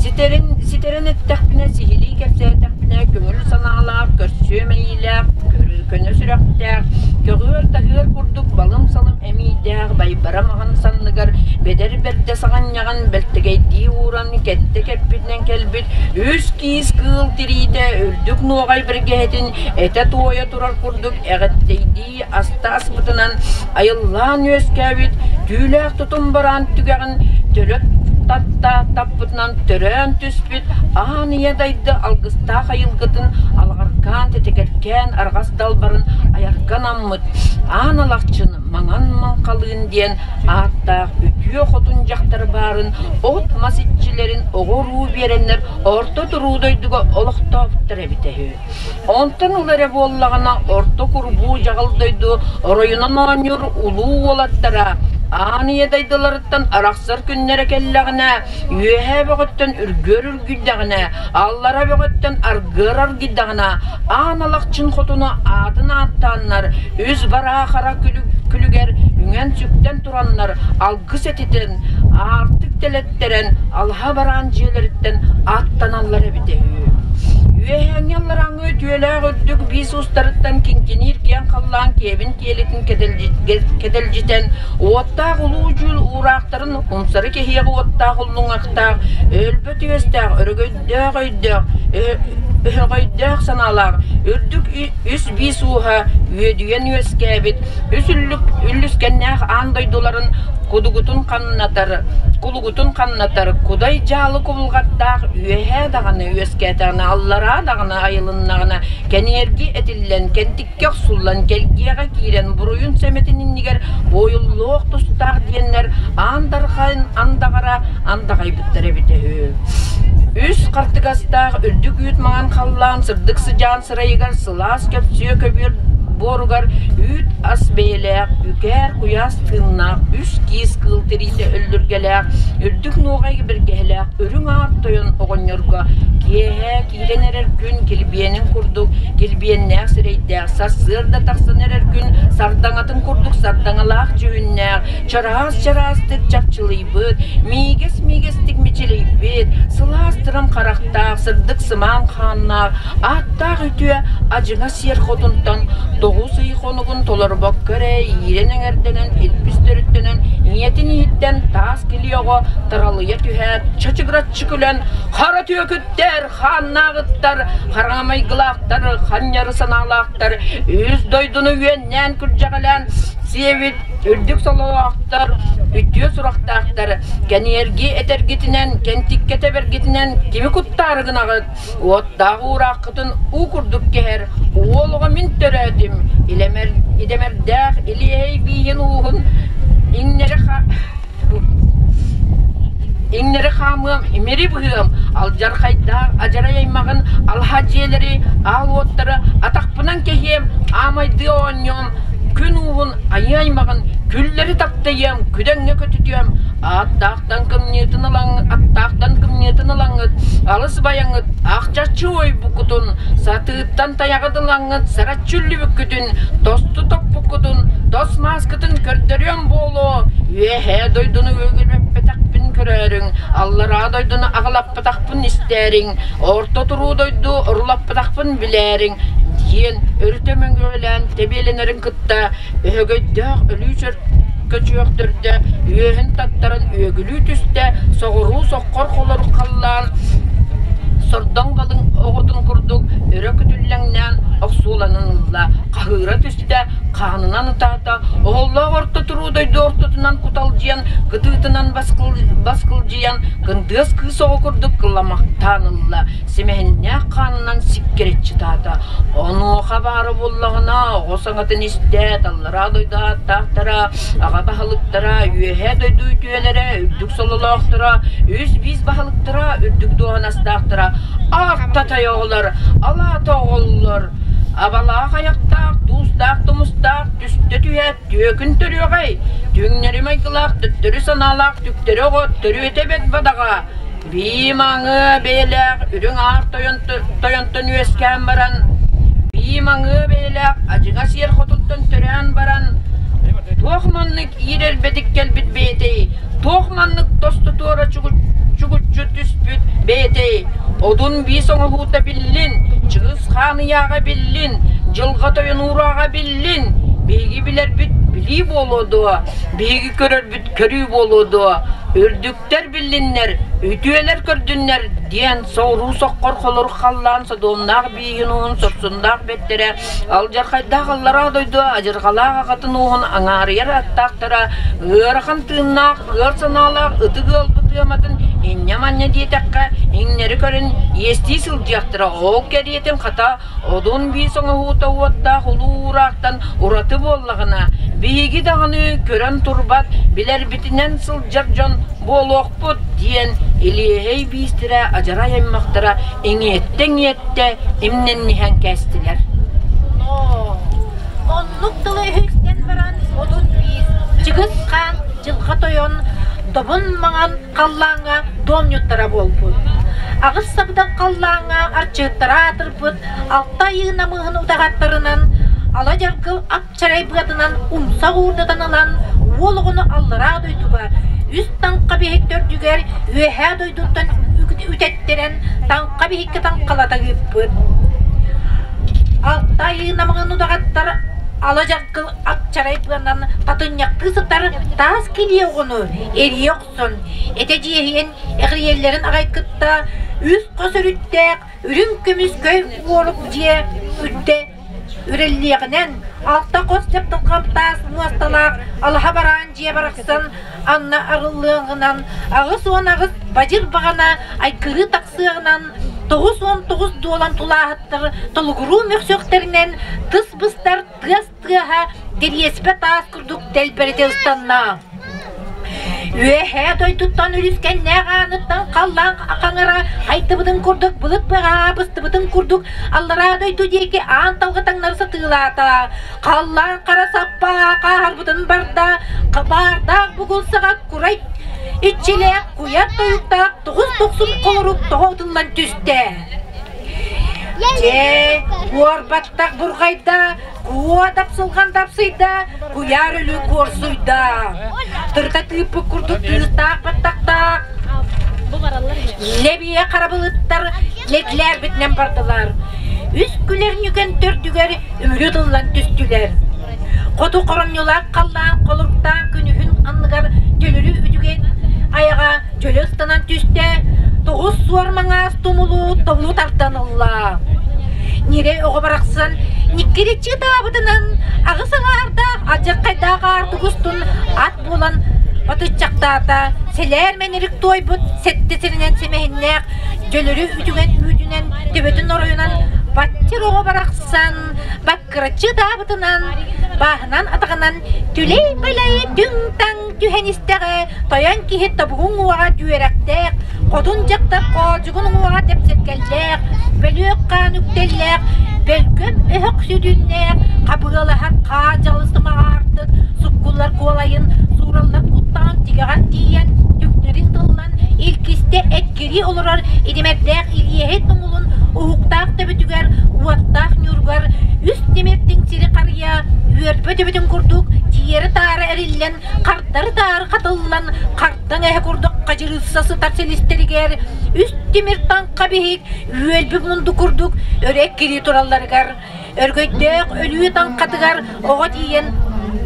Speaker 5: Ситэрин, ситэрин эттэхпинэ, сиһилии кэпсээтэхпинэ, көҥүл санаалаах, көрсүө мэйиилээх, көнө сүрэхтээх, көҕүөр-таһыар курдук балым-салым эмиийдээх байбара маҕан санныгар бэдэр бэрдэ саҕанньаҕын бэлтэгэйдии ууран кэттэ кэппитинэн кэлбит үс киис кыыл тириитэ үрдүк нуоҕай бэргэһэтин этэ туойа турар курдук эҕэттэйдии аста аспытынан айыллаан үөскээбит түүлээх тутум бараан түгэҕин төлө татта таппытынан төрөөн түспүт аан ийэ дайды алгыстаах айылгытын алҕар Кытаркаан, тэтикэркээн арҕас далбарын айарга анаммыт Аан Алахчын Маҥан Маҥхалыын диэн ааттаах үтүө хотун дьахтар баарын от-мас иччилэрин оҕо-уруу биэрэннэр орто туруу дойдуга олохтообуттар эбитэ үһү. Онтон ыла эрэ буоллаҕына орто курбуу дьаҕыл дойду оройунан оонньуур улуу уолаттара аан ийэ дайдыларыттан арахсар күннэрэ кэллэҕинэ үөһээ бөҕөттөн үргүөр үргүйдэҕинэ, аллара бөҕөттөн аргыар аргыйдаҕына, аан алахчын хотуну аатын ааттааннар, үс бараа хара күлүгэр үҥэн-сүктэн тураннар, алгыс этитэн, аартык тэлэттэрэн, алаһа бараан дьиэлэриттэн аттаналлар эбитэ үһү. Үөһээҥҥи алларааҥҥы үтүөлээх үрдүк биис уустарыттан киҥкиниир киэҥ халлаан киэбин киэлитин кэтэлдьитэн, уоттаах улуу дьүүл уураахтарын умсары кэһиэҕи уоттаах уллуҥахтаах, өлбөт үөстээх, өрөгөйдөөх өйдөөх, өһөҕөйдөөх санаалаах, үрдүк үс биис ууһа үөдүйэн үөскээбит, үс үллүскэннээх аан дойдуларын кудугутун хамнатар, кулугутун хамнатар кудай дьаалы кубулҕаттаах үөһээ даҕаны үөскээтэҕинэ, аллараа даҕаны айылыннаҕына, кэниэрги этиллэн, кэнтиккэ охсуллан, кэлгиэҕэ киирэн, буруйун сэмэтин иннигэр буойуллуох тустаах диэннэр аан дархан андаҕара андаҕайбыттар эбитэ үһү. Үс хартыгастаах үрдүк үүт маҥан халлаан сырдык сыдьаан сырайыгар сылаас көпсүө көбүөр буоругар үүт ас бэйэлээх, үкээр куйаас тыыннаах, үс киис кыыл тириитэ өллүргэлээх, үрдүк нуоҕай бэргэһэлээх үрүҥ аар тойон оҕонньорго киэһэ киирэн эрэр күн килбиэнин курдук килбиэннээх сирэйдээх, сарсыарда тахсан эрэр күн сардаҥатын курдук сардаҥалаах дьүһүннээх, чараас-чараастык чапчылыйбыт, миигэс-миигэстик мичилийбит, сылаас тырым харахтаах, сырдык сымаан хааннаах, ааттаах үтүө адьыҥа сиэр хотунтан 9 ый хонугун толорбокко эрэ иирэн эҥэрдэнэн илбис төрүттэнэн ийэтин иһиттэн таас килиэ оҕо таралыйа түһээт чачыгыраччы күлэн хара түөкүттэр хааннааҕыттар хараҥа майгылаахтар ханньары санаалаахтар үс дойдуну үөннээн күрдьэҕэлээн сиэбит үрдүк сололоохтор үтүө сурахтаахтар кэниэрги этэргитинэн кэнтиккэ тэбэргитинэн кими куттаары гынаҕыт Уоттаах уурааххытын уу курдук кэһэр уол оҕо мин төрөөтүм, илэмэр, идэмэрдээх илиэһэй бииһин ууһун иҥнэри иҥнэри хаамыам, имири быһыам, алдьархайдаах адьарай аймаҕын алаһа дьиэлэри, аал уоттары атахпынан кэһиэм, аамайдыы оонньуом, күн ууһун айыы аймаҕын күллэри таптайыам, күдэҥҥэ көтүтүөм, ааттаахтан кымньыытын ылаҥ, аттаахтан кымньыытын ылаҥҥыт, алыс байаҥҥыт, ахчаччы уойбуккутун, сатыыттан тайаҕы ылаҥҥыт, сараччы үллүбүккүтүн, тосту топпуккутун, тос мааскытын көрдөрүөм буолуо, үөһээ дойдуну үөгүлэппэтэхпин көрөөрүҥ, аллараа дойдуну аҕылаппатахпын истээриҥ, орто туруу дойду орулаппатахпын билээриҥ, диэн өрүтэ мөҥүөлээн тэбиэлэнэрин кытта өһөгөйдөөх өлүү көчүөхтөрдө үөһүн таттаран үөгүлүү түстэ, соҕуруу соххор холорук халлаан сордоҥ балыҥ оҕотун курдук өрө күтүллэҥнээн охсууланан ылла, хаһыыра түстэ, хаанынан ытаата, оһоллоох орто туруу дойду ортотунан куталдьыйан, кытыытынан баскылдьыйан, кындыас кыыс оҕо курдук кыламахтаан ылла, симэһиннээх хаанынан сиккирэччи ытаата. Онуоха баара буоллаҕына, оҕо саҥатын истээт, аллараа дойду ааттаахтара, аҕа баһылыктара, үөһээ дойду үтүөлэрэ, үрдүк сололоохторо, үс биис баһылыктара, үрдүк дуоһунастаахтара, аартатай оҕолор, алаата оҕоллор, абалаах айахтаах, туустаах тумустаах, түстэ түһээт, түөкүн төрүөҕэй, түҥнэри майгылаах, төттөрү санаалаах түктэри оҕо төрүөтэ эбэт бадаҕа, Бии маҥыы бэйэлээх үрүҥ аар тойонтон үөскээн баран, бии маҥыы бэйэлээх адьыҥа сиэр хотуттан төрөөн баран, туох маннык иирэрбэтик кэлбит бэйэтэй, туох маннык тосту туора чугуччу түспүт бэйэтэй, одун биис оҥоһуута биллин, Чыгыс хаан ыйааҕа биллин, дьылҕа тойон уурааҕа биллин, биһиги билэрбит билии буолуо дуо, биһиги көрөрбүт көрүү буолуо дуо? Үрдүктэр биллиннэр, үтүөлэр көрдүннэр диэн соҕуруу соххор холорук халлаан содуомнаах бииһин уһун сорсуннаах бэттэрэ, алдьархайдаах аллараа дойду адьырҕалаах аҕатын ууһун аҥаарыйар аттаахтара, ыарахан тыыннаах, ыар санаалаах ытык ыалбыт ыаматын инньэ-манньа диэтэххэ, иҥнэри көрөн иэстии сылдьыахтара, ол кэриэтин хата Одун биис оҥоһуута уоттаах улуу уураахтан ураты буоллаҕына, биһиги даҕаны көрөн турбат, билэрбитинэн сылдьар дьон буолуохпут, диэн илиэһэй биистэрэ адьарай аймахтара иҥиэттэ-иҥиэттэ имнэнниһэн кээстилэр.
Speaker 6: Оннук тылы үһүстэн баран Одун биис Чыгыс хаан Дьылҕа Тойон добун маҥан халлааҥҥа дуомньуттара буолбут. Аҕыс сабыдал халлааҥҥа арчыһыттара аатырбыт алта айыы намыһын удаҕаттарынан ала дьаргыл ап-чарай быатынан умса уурдатан ылан уол оҕону аллараа дойдуга үс таҥха биһик төрдүгэр үөһээ дойдуттан үтэттэрэн таҥха биһиккэ таҥхалата ыыппыт. Алта айыы намыһын удаҕаттар ала дьаргыл ап-чарай быанан татынньахтыы сытар таас килиэ оҕону эрийэ охсон, этэ дьиэһийэн эҕирийэллэрин аҕай кытта үс хос өрүттээх үрүҥ көмүс көй уорук дьиэ үрдэ үрэллиэҕинэн алта хос дьаптылҕам таас муосталаах алаһа бараан дьиэ барахсан анна арыллыаҕынан 88 бадьыр баҕана айгырыы тахсыаҕынан 99 дуолан тулааһыттар толугуруу мөхсүөхтэринэн тыс быстар тыас тыаһа дэриэспэ таас курдук дэлбэритэ ыстанна. Үөһээ дойдуттан үлүскэннээх ааныттан халлаан хаҥыра хайдыбытын курдук былыт быҕаа быстыбытын курдук аллараа дойду диэки аан талга таҥнары сатыылаата. Халлаан хара саппа хааһарбытын барда, баардаах бугул саҕа курай иччилээх куйар тойуктаах тоҕус дохсун холорук тоҕо ытыллан түстэ. Дьэ, буорбаттах бурҕайда, куо дапсылҕан дапсыйда, куйаар өлүү куорсуйда. Тырыта тыыппыт курдук тыыстаах баттахтаах, лэбийэ харабылыттар лэглээрбитинэн бардылар. Үс күлэр ньүкэн төрдүгэр үмүрү тыллан түстүлэр. Хоту хоромньулаах халлаан холуруктаан күнүһүн анныгар төлөрү үтүгэн айаҕа дьөлө ыстанан түстэ, тоҕус суор маҥаас тумулу тобулу тардан ылла. Ньирэй оҕо барахсан ньиккириччи ытаабытынан аҕыс аҥаардаах алдьархайдаах аартык устун ат буолан батыччахтаата, сэлээр мэнэрик туойбут сэттэ сиринэн сэмэһиннээх дьөлөрү үтүгэн үүтүнэн төбөтүн оройунан баччыр оҕо барахсан баккыраччы ытаабытынан бааһынан атаҕынан түлэй-балай түҥ-таҥ түһэн истэҕэ тойон киһи тобугун уҥуоҕа түөрэхтээх, хотун дьахтар хоодьугун уҥуоҕа тэпсэргэллээх, бөлүөх хаан үктэллээх, бөлгөм өһөх сүдүннээх, хабыалаһар хаа дьалыс маҕаартык, суккуллар куолайын, суураллар куттаҕын тигэҕэр тиийэн, түктэри ытыллан, илгистэ эккирии олорор идимэрдээх илиэһэй тумулун уһуктаах төбөтүгэр, уоттаах ньууругар үс тимир тиҥсири харыйа үөрбэ төбөтүн курдук тиэрэ-таара эриллэн хардары-таары хатыллан, хардаҥ эһэ курдук хадьырыысса сытар силистэригэр үс тимир таҥха биһик үөлбүт мунду курдук өрө эккирии туралларыгар өргөйдөөх өлүү таҥхатыгар оҕо тиийэн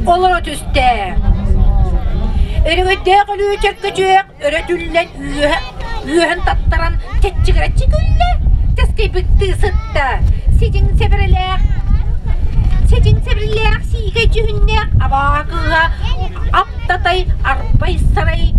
Speaker 6: олоро түстэ. Өрөгөйдөөх өлүү чөркөчүөх өрө түллэн үөһэ үөһэн таттаран чэччигирэччи күллэ, тэскэйбиттыы сытта. Сидьиҥ сэбэрэлээх сидьиҥ сэбирэлээх сиикэй дьүһүннээх абаа кыыһа аптатай арбай сарай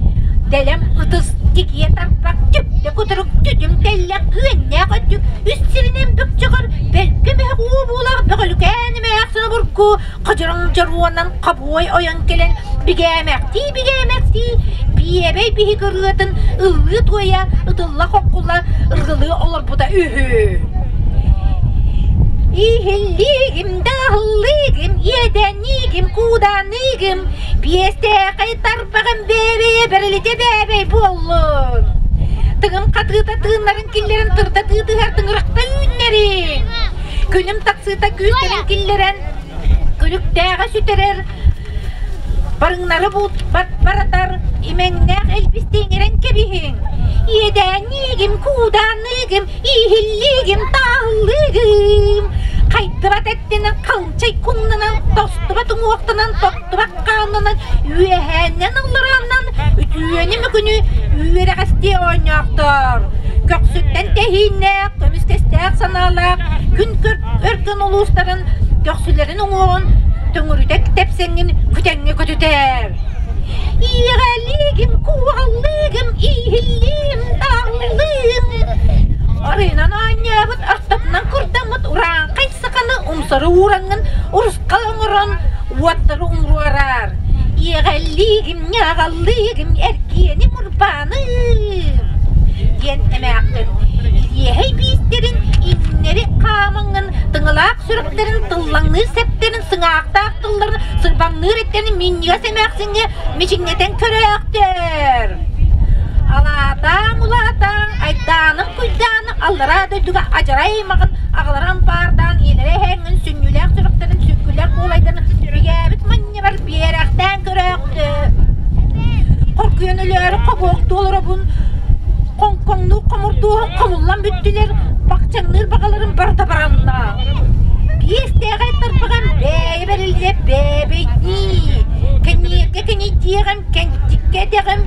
Speaker 6: дэлэм ытыс тикийэ тарбах түптэ кутурук түтүм тэллэх күөннээх өттүк үс сиринэн бөкчөҕөр бөлкө мөһөх уу буулаах бөҕөлүкээн эмээхсин обургу Хадьырыҥ дьоруонан хобуой ойон кэлэн бигээмэхтии-бигээмэхтии биэбэй биһик ырыатын ыллыы-туойа ытылла-хоккула ыргылыы олорбута үһү. Иһиллиигим да аһыллыыгым, иэдэниигим, кууданыыгым, биэстээхэй тарбаҕым бээбэйэ бэрилитэ бээбэй буоллун. Тыгым хатыыта тыыннарын киллэрэн тырда тыытыһар тыҥырахта үүннэрин. Күнүм тахсыыта күүстэрин киллэрэн күлүктээҕи сүтэрэр, барыҥнары баратар, имэҥнээх илбистиҥирэн кэбиһиҥ. Иэдээнниигим, куудаанныыгым, ииһиллиигим, тааллыыгым. Хайдыбат эттинэн, халчай куннанан, тостубат уҥуохтанан, тохтубат хааннанан, үөһээннэн алларааннан, үтүөнү мөкүнү. дии оонньоохтор. Көхсүттэн тэһииннээх, көмүскэстээх санаалаах күн өркөн улуустарын көхсүлэрин уҥуоҕун төҥүрүтэ тэпсэҥҥин күтэҥҥэ көтүтэр. Иэҕэлиигим, куоҕаллыыгым, ииһиллиим, тааллыым. Арыынан оонньообут, ортотунан курдаммыт урааҥхай саханы умсары уураҥҥын урусхал оҥорон уоттары умуруорар. Иэҕэллиигим, ньааҕаллыыгым, эргиэним, урбааным диэн эмээхсин илиэһэй биистэрин иҥнэри хаамаҥҥын тыҥалаах сүрэхтэрин тыллаҥныыр сэптэрин сыҥаахтаах тылларын сырбаҥныыр эттэрин минньигэс эмээхсиҥҥэ мичиҥнэтэн көрөөхтөр. Алаатаан улаатаан айдааным куйдааным аллараа дойдуга адьарай аймаҕын аҕалара ампаардаан ийэлэрэ эһээҥҥин сүнньүлээх сүрэхтэрин сүҥкүлэр куолайдарын бигээбит манньабар биэрэхтээн көрөөхтө. Хоргуйан өлөөрү хобуохтуу олоробун хоҥкоҥнуу хомурдууһун хомуллан бүттүлэр бахчаҥныыр баҕаларым барыта баранна. Биэстээҕэй тарбаҕам бэйэ бэриллэ бэбэйдии. Кэнниэргэ кэнийдиэҕим, кэнтиккэ этэҕим,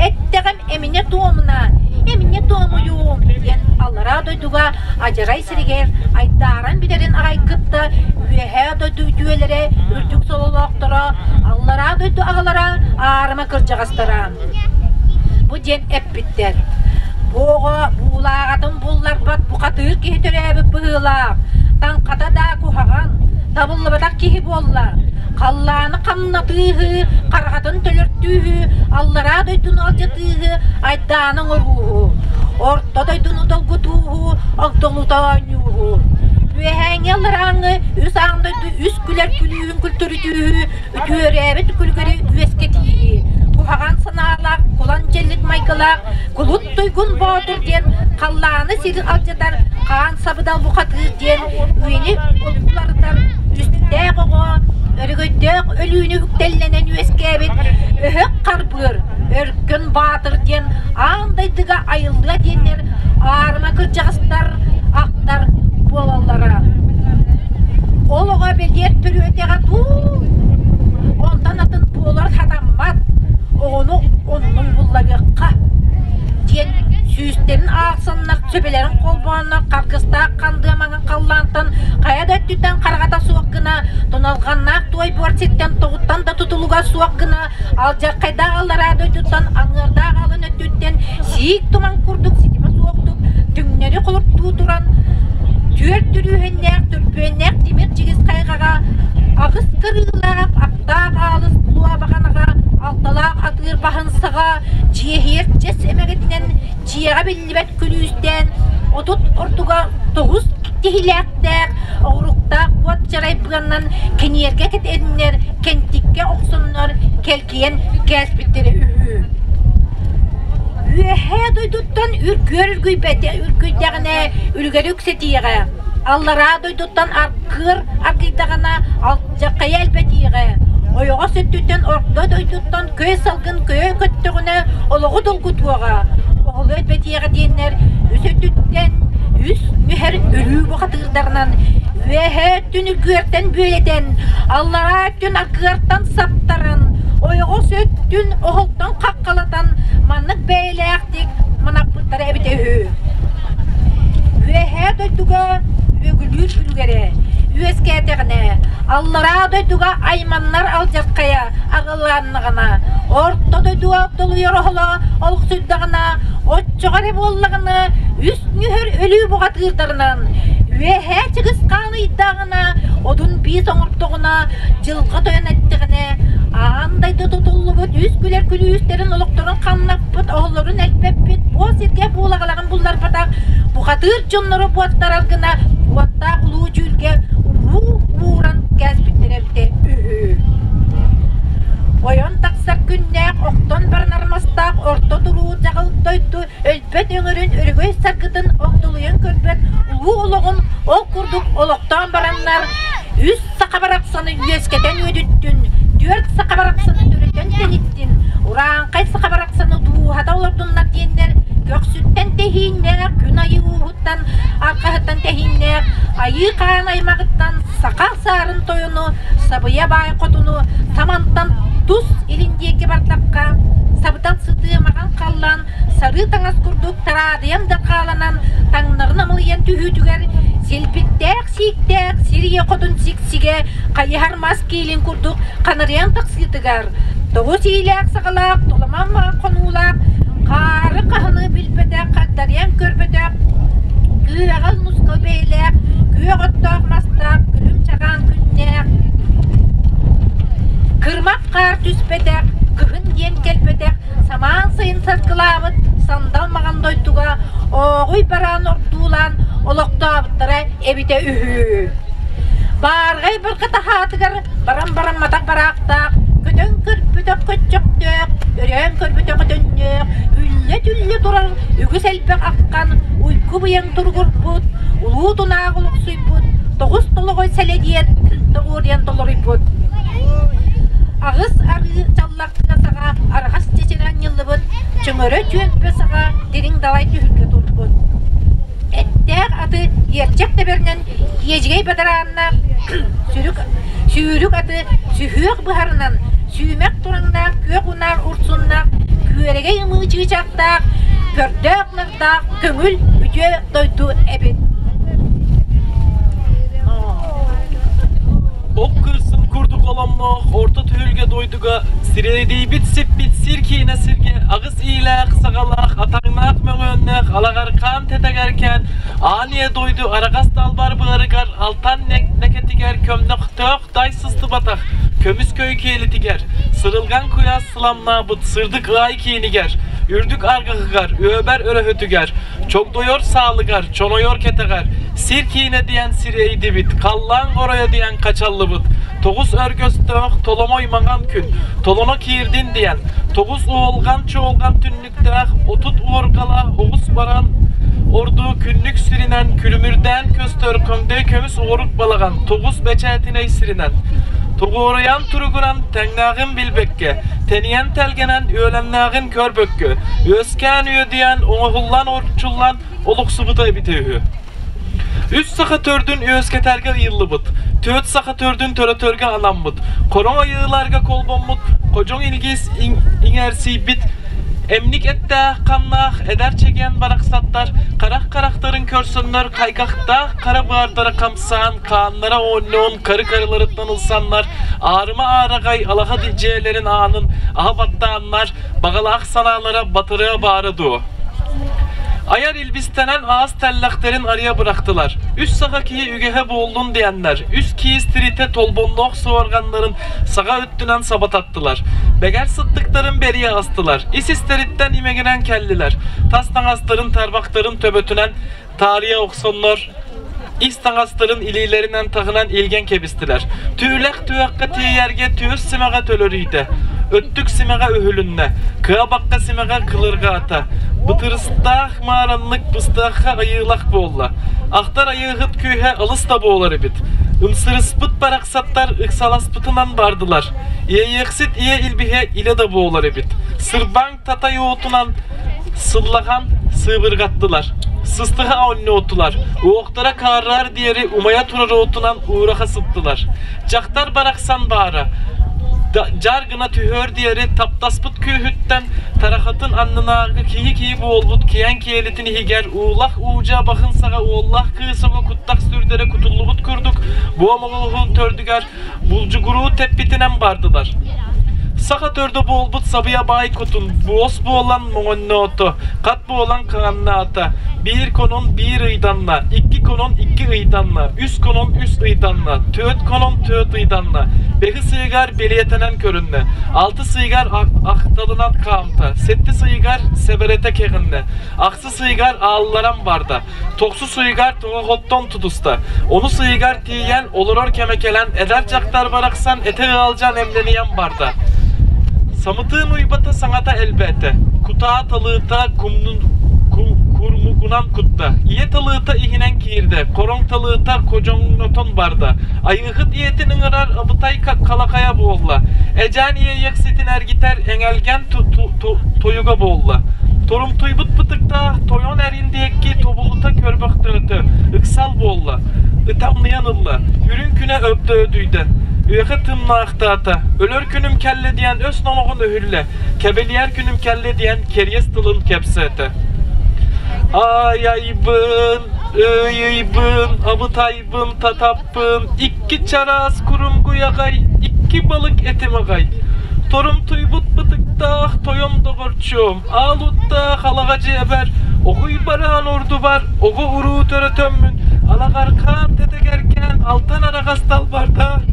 Speaker 6: эттэҕим эминэ туомуна, эминэ туомуйуум диэн аллараа дойдуга адьарай сиригэр айдааран бүтэрин аҕай кытта үөһээ дойду үтүөлэрэ, үрдүк сололоохторо, аллараа дойду аҕалара, аарыма кырдьаҕастара. Бу диэн эппиттэр. Бу оҕо буулааҕатын булларбат бухатыыр киһи төрөөбүт быһыылаах, таҥхата да куһаҕан, табыллыбатах киһи буолла. Халлааны хамнатыыһы, хараҕатын төлөртүүһү, аллараа дойдуну алдьатыыһы, айдааны оҥорууһу, орто дойдуну долгутууһу, огдолута оонньууһу. Үөһээҥҥи алларааҥҥы үс аан дойду үс күлэр күлүүһүн күлтөрүтүүһү, үтүөрээбит күлүгэри үөскэтииһи, куһаҕан санаалаах, кулан дьэллик майгылаах, кулут туйгун боотур диэн халлааны сири алдьатар хаан сабыдал бухатыыр диэн үйэни уларытар үстээх оҕо өрөгөйдөөх өлүүнү үктэллэнэн үөскээбит өһөх харбыыр өркөн баатыр диэн аан дайдыга айыллыа диэннэр аарыма кырдьаҕастар ахтар буолаллара. Ол оҕо бэлиэр төрүөтэҕэ дуу, онтон атын буолар сатаммат, оҕону оннун булларыахха диэн сүүстэрин аахсаннар сөбөлөрүн холбооннор харгыстаах хандыа маҥан халлаантан хайа да өттүттэн хараҕата суох гына туналҕаннаах туой буор сиртэн тоҕуттан да тутулуга суох гына алдьархайдаах аллараа дойдуттан аҥыардаах алын өттүттэн сиик туман курдук ситимэ суохтук түҥнэри холуртуу туран түөрт түрүүһүннээх түрпүөннээх тимир дьигис хайҕаҕа аҕыс кырыылаах аптаах аалыс луобаҕанаҕа алталаах атыыр баһын саҕа дьиэһиэр дьэс эмэгэтинэн дьиэҕэ биллибэт күлүүстээн 30 ордуга тоҕус киһилээхтээх оҕуруктаах уот чарай быаннан киниэргэ кэтэннэр кэнтиккэ охсоннор кэлгийэн кээспиттэрэ үһү. Үөһээ дойдуттан үргүөр үргүйбэтэ үргүйдэҕинэ үлүгэри үксэтиэҕэ, аллараа дойдуттан аргыар аргыйдаҕына алдьархайа элбэтиэҕэ, ойоҕос өттүттэн орто дойдуттан көй салгын көйө көттөҕүнэ олоҕу долгутуоҕа, оҕолу элбэтиэҕэ диэннэр үс өттүттэн үс нүһэр өлүү бухатыырдарынан үөһээ өттүн үргүөртэн бүөлэтэн, аллараа өттүн аргыартан саптаран, ойоҕос өттүн оһолтон хаххалатан маннык бэйэлээхтик манаппыттара эбитэ үһү. Үөһээ дойдуга үөгүлүүр үлүгэрэ үөскээтэҕинэ, аллараа дойдуга айманнар алдьархайа аҕылааннаҕына, орто дойдуга долуйар оһоло олохсуйдаҕына, оччоҕо эрэ буоллаҕына үс нүһэр өлүү буҕатыырдарынан үөһээ чыгыс хаан ыйдаҕына, одун биис оҥордоҕуна, дьылҕа тойон эттэҕинэ, аан дойду тутуллубут үс күлэр күлүүстэрин олохторун хамнаппыт, оһоллорун элбэппит, буо сиргэ буулаҕаларын булларбатах бухатыыр дьоннору буоттарар гына уоттаах улуу дьүүлгэ уруу ууран кээспиттэрэ эбитэ үһү. Ойон тахсар күннээх, охтон баранар мастаах орто туруу дьаҕыл дойду өлбөт өҥөрүн өрөгөй саргытын огдолуйан көрбөт улуу олоҕун ол курдук олохтоон бараннар үс саха барахсаны үөскэтэн үөдүттүн, түөрт саха барахсаны төрөтөн тэниттин, урааҥхай саха барахсаны дууһата олордуннар диэннэр көхсүттэн тэһииннээх, күн айыы ууһуттан, арҕаһыттан тэһииннээх, айыы хаан аймаҕыттан саха саарын тойону, сабыйа баай хотуну самантан тус илин диэки бардахха, сабытал сытыы маҕан халлаан сарыы сарыы таҥас курдук тараадыйан да хааланан таҥнарын амылыйан түһүүтүгэр силбиктээх сииктээх сир ийэ хотун сиксигэ хайыһар мас киилин курдук ханарыйан тахсыытыгар тоҕус иилээх саҕалаах толомон хонуулаах хаары хаһыны билбэтэх хагдарыйан көрбөтөх күөҕэл нускал бэйэлээх күөх оттоох мастаах күлүм чаҕаан күннээх кырмах хаар түспэтэх кыһын диэн кэлбэтэх самаан сайын саргылаабыт сандал маҕан дойдуга ооҕуй бараан ордуулаан олохтообуттара эбитэ үһү. Баарҕай бырга таһаатыгар баран-баран матах бараахтаах, көтөн көрбөтөх көччөхтөөх, өрөөн көрбөтөх өтөннөөх, үллэ-түллэ турар үгүс элбэх аххан уйгу-быйаҥ туругурбут, улуу тунаах олохсуйбут, тоҕус толоҕой сэлэдиэн тоҕуоруйан толоруйбут. Аҕыс арыы чаллахтыга саҕа араҕас чэчир анньыллыбыт, чөҥөрө чүөмпэ саҕа дириҥ далай түһүлгэ турбут. Эттээх аты иэрчэх тэбэринэн иэдьигэй бадарааннаах сүрүк, сүүрүк аты сүһүөх быһарынан, сүүмэх тураҥнаах күөх унаар урсуннаах, күөрэгэй ымыы чыычаахтаах, көрдөөх-нардаах көҥүл үтүө дойду эбит.
Speaker 7: Оп кырсын курдук оломноох орто түһүлгэ дойдуга сирэйдийбит сиппит сир киинэ сиргэ аҕыс иилээх саҕалаах атаҥнаах мөҥүөннээх алаҕаркаан тэтэгэркээн аан ийэ дойду араҕас далбар быарыгар алтан нэкэтигэр көмнөхтөөх дай сыстыбатах көмүс көй киэлитигэр сырылган куйаас сыламнаабыт сырдык ыай киинигэр үрдүк аргыһыгар үөбэр өрөһүтүгэр Чогдойор саалыгар, чонойор кэтэҕэр, сир киинэ диэн сирэйдибит, халлаан оройо диэн хачаллыбыт, тоҕус өргөстөөх толомой маҥан күн, толоно киирдин диэн, тоҕус уолҕан-чуолҕан түннүктээх 30 уоргалаах оҕус баран ордуу күннүк сиринэн күлүмүрдээн көстөр көҥдөй көмүс оҕурук балаҕан тоҕус бэчээтинэй сиринэн тоҕуоруйан туругуран тэҥнээҕин билбэккэ, тэнийэн тэлгэнэн үөлэннээҕин көрбөккө, үөскээн үөдүйэн, оҥоһуллан орчуллан олохсубута эбитэ үһү. Үс саха төрдүн үөскэтэргэ ыйыллыбыт, түөрт саха төрдүн төрөтөргө анаммыт, хороҥ айыыларга холбоммут, ходьоҥ илгиз иҥэрсийбит, эмник эттээх ханнаах эдэр чэгиэн барахсаттар харах харахтарын көрсөннөр хайгахтаах хара быардара хамсаан, хааннара оонньоон кары карыларыттан ылсаннар, аарыма аараҕай алаха дьиэлэрин аанын аһа баттааннар, баҕалаах санаалара батырыа баара дуо? Айар илбистэнэн аас тэллэхтэрин арыйа бырахтылар. Үс саха киһи үгэһэ буоллун диэннэр, үс киис тиритэ толбонноох суорҕаннарын саҕа өттүнэн сабататтылар. Бэгэр сыттыктарын бэрийэ астылар. Ис-истэриттэн имэгинэн кэллилэр. Тас таҥастарын тарбахтарын төбөтүнэн таарыйа охсоннор, ис таҥастарын илиилэринэн таһынан илгэн кэбистилэр. Түүлэх түөххэ тиийэргэ түөс симэҕэ төлөрүйдэ, өттүк симэҕэ үһүлүннэ, кыа бакка симэҕэ кылырҕаата, бытырыстаах маараннык быстыахха айыылах буолла. Ахтар айыыһыт күүһэ алыс да буолар эбит. Ымсырыспыт барахсаттар ыксаласпытынан бардылар. Иэйиэхсит ийэ илбиһэ илэ да буолар эбит. Сырбаҥ татай уотунан сыллахан сыыбыргаттылар, сыстыга оонньоотулар, уохтара хаарраар диэри умайа турар уотунан уураха сыттылар. Дьахтар барахсан баара, дьар гына түһүөр диэри таптаспыт күүһүттэн тарахатын аннынааҕы киһи-киһи буолбут киэҥ киэлитин иһигэр уулах уудьа баһын саҕа уоллаах кыыс оҕо куттах сүрдэрэ кутуллубут курдук буом оҕуһун төрдүгэр булдьугуруу тэппитинэн бардылар. Саха төрдө буолбут сабыйа баай кутун буос буолан моҥонноото, хат буолан хаҥаннаата, биир конон биир ыйданна, икки конон икки ыйданна, үс конон үс ыйданна, түөрт конон түөрт ыйданна, бэһис ыйыгар бэлиэтэнэн көрүннэ, алтыс ыйыгар ахталынан хаамта, сэттис ыйыгар сэбэрэтэ кэҕиннэ, ахсыс ыйыгар аалларан барда, Тохсус ыйыгар тоҥоҕоттон тутуста. Онус ыйыгар тиийэн, олорор кэмэ кэлэн, эдэр дьахтар барахсан этэ ыалдьан эмнэнийэн барда. Самытыын уйбата саҥата элбээтэ. Кутаа талыыта кумнун курмугунан кутта. Ийэ талыыта иһинэн киирдэ, хороҥ талыыта кодьоҥнотон барда. Айыыһыт ийэтин ыҥырар абытай халахайа буолла. Эдьээн иэйэхситин эргитэр эҥэлгэн тойуга буолла. Торумтуйбут бытыктаах тойон эрин диэки тобулута көрбөхтөөтө, ыксал буолла, ытамныйан ылла, үрүҥ күнэ өбдөөдүйдэ. Үөхэ тымнаахтаата, өлөр күнүм кэллэ диэн өс номоҕун өһүллэ, кэбилийэр күнүм кэллэ диэн кэриэс тылын кэпсээтэ. Ай-айбын, ый-ыйбын, абытайбын, татаппын, икки чараас курумгуйаҕай, икки балык этим аҕай. Торумтуйбут бытыктаах тойон доҕорчуом, аал уттаах алаҕа дьиэбэр, оҕуй бараан ордубар, оҕо уруу төрөтөммүн, алаҕархаан тэтэгэркээн алтан араҕас талбардаах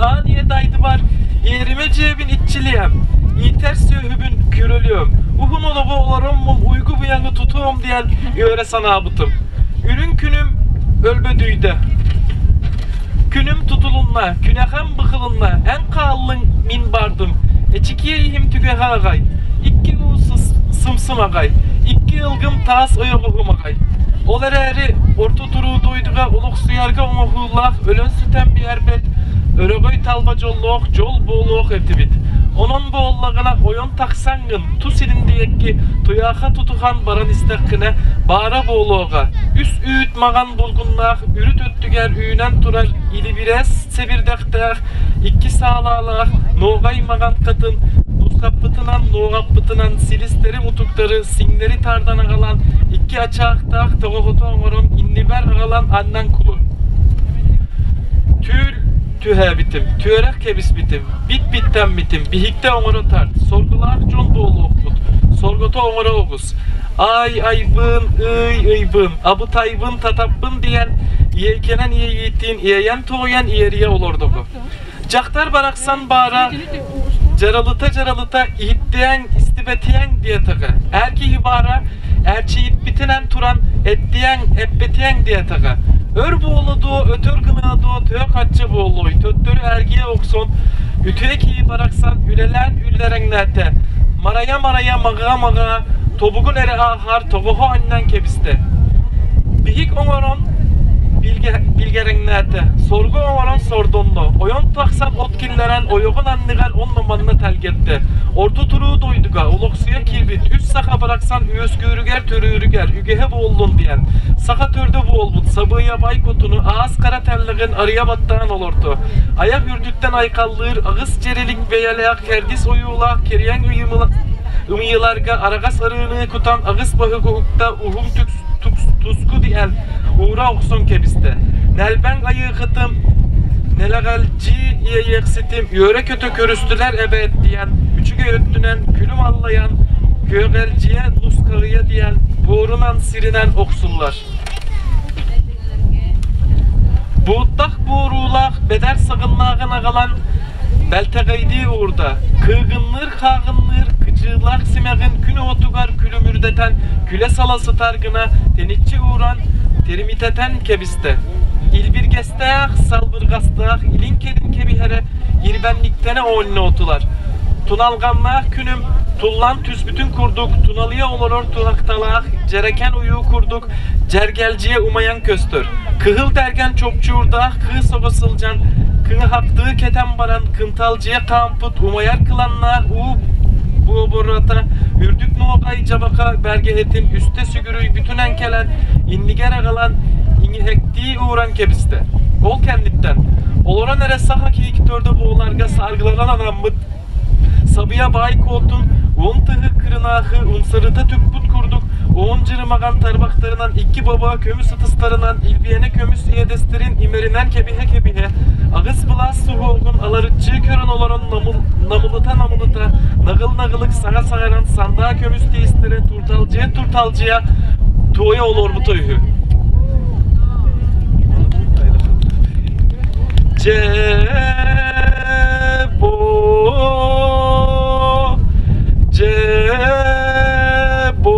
Speaker 7: аан ийэ дайдыбар иэримэ дьиэбин иччилиэм, иитэр сүөһүбүн күрөлүөм, уһун олоҕу олороммун уйгу быйаҥы тутуом диэн үөрэ санаабытым. Үрүҥ күнүм өлбөдүйдэ. Күнүм тутулунна, күнэхэм быхылынна, эн хааллыҥ, мин бардым. Эчикиэ иһим түгэҕэ аҕай, икки уу сымсым аҕай, икки ылгым таас ойоҕоһум аҕай. Ол эрээри орто туруу дойдуга олохсуйарга оҥоһуулаах өлөн-сүтэн биэрбэт өрөгөй талба дьоллоох дьол буолуох этибит. Онон буоллаҕына ойон тахсаҥҥын тус илин диэки туйааха тутуһан баран истэххинэ баара буолуоҕа. Үс үүт маҕан булгуннаах үрүт өттүгэр үүнэн турар илибирэс сэбирдэхтээх икки саалаалаах нуоҕай маҕан хатын нусхаппытынан нуоҕаппытынан силистэри мутуктары сиҥнэри тардан аҕалан икки ачаахтаах тоҕоҕото оҥорон иннибэр аҕалан аннан кулу. Түүл түһээбитим, түөрэх кэбиспитим, бит-биттэммитим, биһиктэ оҥоро тарт, соргулаах дьон буолуохпут, соргото оҥоро оҕус. Ай айбын, ый ыйбын, абытайбын, татаппын диэн иэйкэнэн иэйиитин иэйэн-туойан иэрийэ олордоҕу. Дьахтар барахсан баара дьаралыта-дьаралыта иһиттиэҥ, истибэтиэҥ диэтэҕэ. Эр киһи баара эрчийиппитинэн туран эттиэҥ, эппэтиэҥ диэтэҕэ. Өр буолла дуо, өтөр гыныа дуо, төһө хаччы буоллуй, төттөрү эргийэ охсон, үтүө киһи барахсан үлэлээн үллэрэҥнээтэ. Марайа-марайа маҕаа-маҕаа тобугун эрэ ааһар тоҕоһо анньан кэбистэ. Биһик оҥорон билгэрэҥнээтэ, соргу оҥорон сордонно, ойон тахсан от киллэрэн ойоҕун анныгар онно-манна тэлгэттэ. Орто туруу дойдуга олохсуйа киирбит үс саха барахсан үөскүүрүгэр төрүүрүгэр үгэһэ буоллун диэн саха төрдө буолбут сабыайабай кутуну аас хара тэллэҕин арыйа баттаан олорто. Айах үрдүттэн айхаллыыр аҕыс дьэрилик бэйэлээх кэрдис ойуулаах кириэҥ ымыйыларга араҕас арыыны кутан аҕыс баһык уһукта уһун туску диэн уура охсон кэбистэ. Нэлбэҥ айыыхытым нэлэҕэлдьии иэйиэхситим үөрэ-көтө көрүстүлэр эбээт диэн үчүгэй өттүнэн күлүм аллайан күөгэлдьийэ нускарыйа диэн буорунан сиринэн охсуллар. Бууттах буоруулаах бэдэр саҕыннааҕын аҕалан бэлтэҕэйдии уурда. Кыыгынныыр хааҕынныыр кыдьыылаах симэҕин күн уотугар күлүмүрдэтэн күлэ-сала сытар гына тэниччи ууран тэримитэтэн кэбистэ. Илбиргэстээх, салбырҕастаах илин-кэлин кэбиһэрэ ирбэнниктэнэ оонньоотулар. Туналҕаннаах күнүм туллан түспүтүн курдук туналыйа олорор туһахталаах дьэрэкэн уйуу курдук дьэргэлдьийэ умайан көстөр. Кыһыл тэргэн чопчуурдаах кыыс оҕо сылдьан кыҥаһахтыы кэтэн баран кынталдьыйа хаампыт умайар кыланнаах уу буобурата үрдүк нуоҕай дьабака бэргэһэтин үстэ сүгүрүйбүтүнэн кэлэн иннигэр аҕалан иҥиһэктии ууран кэбистэ. Ол кэнниттэн олорон эрэ саха киик төрдө буоларга саргыланан анаммыт Сабыйа баай куотун уон тыһы кырынаахы умсарыта түкпут курдук уон дьырымаҕан тарбахтарынан икки баба көмүс ытыстарынан илбиэнэ көмүс иэдэстэрин имэринэн кэбиһэ-кэбиһэ аҕыс былаас суһуоҕун аларыччыы көрөн олорон намылыта-намылыта наҕыл-наҕылык саҥа саҥаран сандаа көмүс тиистэрэ турталдьыйа-турталдьыйа туойа олорбута үһү. Дьэ бу дьэ бу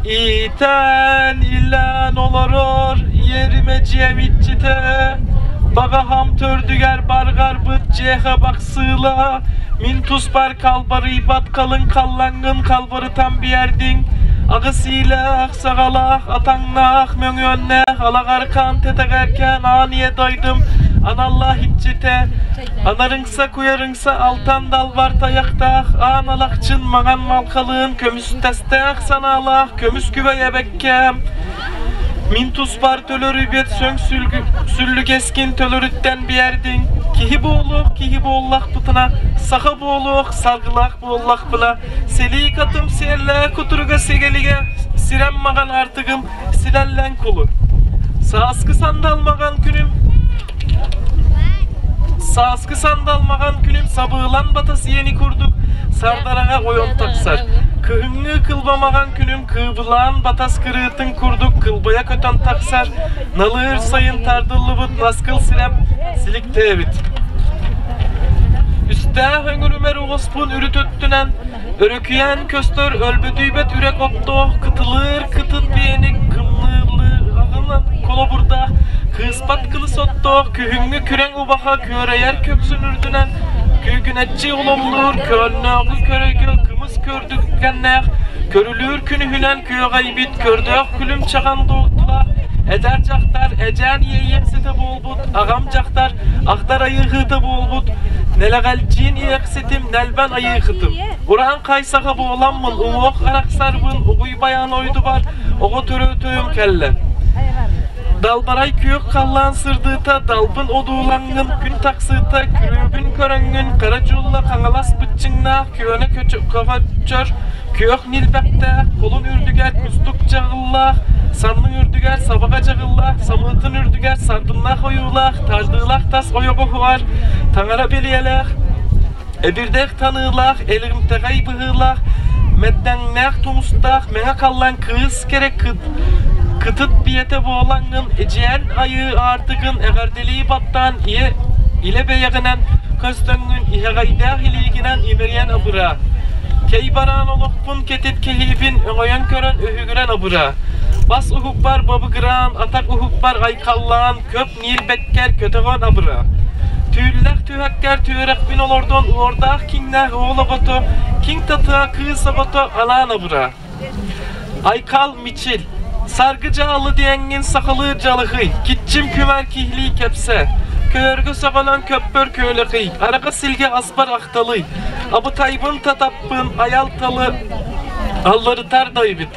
Speaker 7: иитэн илэн олорор иэримэ дьиэм иччитэ баҕаһам төрдүгэр барҕарбыт дьиэхэ бахсыыла мин туспар халбарыйбат халыҥ халлаҥҥын халбарытан биэрдиҥ аҕыс иилээх саҕалаах атаҥнаах мөҥүөннээх алаҕархаан тэтэҕэркээн аан ийэ дойдум аналлаах иччитэ анарыҥса куйарыҥса алтан далбар тайахтаах аан алахчын маҥан малхалыын көмүстэстээх санаалаах көмүс күбэй эбэккээм. Мин туспар төлөрүйбэт сөҥ сүллүгэскин төлөрүттэн биэрдиҥ. Киһи буолуох киһи буоллахпытына, саха буолуох саргылаах буоллахпына, сэлии катым сиэллээх кутуруга сигэлигэ сирэм маҕан артыгым силэллэн кулу. Сааскы сандал маҕан күнүм Сааскы сандал маҕан күнүм сабыылан батас иэни курдук сардараҥа ойон тахсар. Кыһыҥҥы кылбамаҕан күнүм кыыбылаан батас кырыытын курдук кылбайа көтөн тахсар. Налыыр сайын тардыллыбыт наскыл сирэм силиктээбит. Үстээх өҥүрүмэр оҕуспун үрүт өттүнэн Өрөкүйээн көстөр өлбөтүйбэт үрэх оттоох, кытылыыр кытыт биэни кымныылыаҕынан холобурдаах, кыыспат кылыс оттоох, күһүҥҥү күрэҥ убаха күөрэйэр көпсүн үрдүнэн күүгүнэччи улумнуур, көөннөөҕү көрөйгө кымыс көрдүгэннээх, көрүлүүр күнүһүнэн күөҕэйбит көрдөөх күлүм чаҕан дуолтулаах, эдэр дьахтар эдьээн иэйиэхситэ буолбут, аҕам дьахтар ахтар айыыһыта буолбут, нэлэҕэлдьиин иэхситим нэлбэн айыыһытым. Ураан хайсаха буоламмын, уҥуох арахсарбын, угуй байан ойдубар, оҕо төрөөтөөм кэллэ. Далбарай күөх халлаан сырдыыта, далбын одуулаҥҥын, күн тахсыыта, күрүөбүн көрөҥҥүн, кыра дьулла хаҥалас быччыҥнаах, күөнэ көҕөччөр, күөх ньилбэктээх, кулун үрдүгэр кустук дьаҕыллаах, саннын үрдүгэр сабаҕа дьаҕыллаах, самыытын үрдүгэр сардыннаах ойуулаах, тардыылаах тас ойоҕоһугар таҥара бэлиэлээх, эбирдээх таныылаах, элимтэҕэй быһыылаах, мэддэҥнээх тумустаах мэҥэ халлаан кыыс кэрэ кытыт биэтэ буолаҥҥын эдьээн айыы аартыгын эҕэрдэлии баттаан ийэ илэ бэйэҕинэн көстөҥҥүн иһэҕэйдээх илиигинэн имэрийэн абыраа. Кэй бараан олохпун кэтит киһибин өҥөйөн көрөн өһүгүрэн абыраа. Бас уһукпар бабыгыраан, атах уһукпар айхаллаан, көп ниилбэккэр көтөҕөн абыраа. Түүллэх түһэккэр түөрэхпин олордон уордаах киҥнээх уол оҕото, киҥ татыа кыыс оҕото анаан абыраа. Айкал Мичил, Саргы дьаалы диэҥҥин сахалыы дьалыхый, киччим күмэр киһилии кэпсэ, көһөргө сөҕөлөн көппөр күөлэхий, араҕа силгэ аспар ахталый, абытайбын татаппын айал талы алларытар да эбит,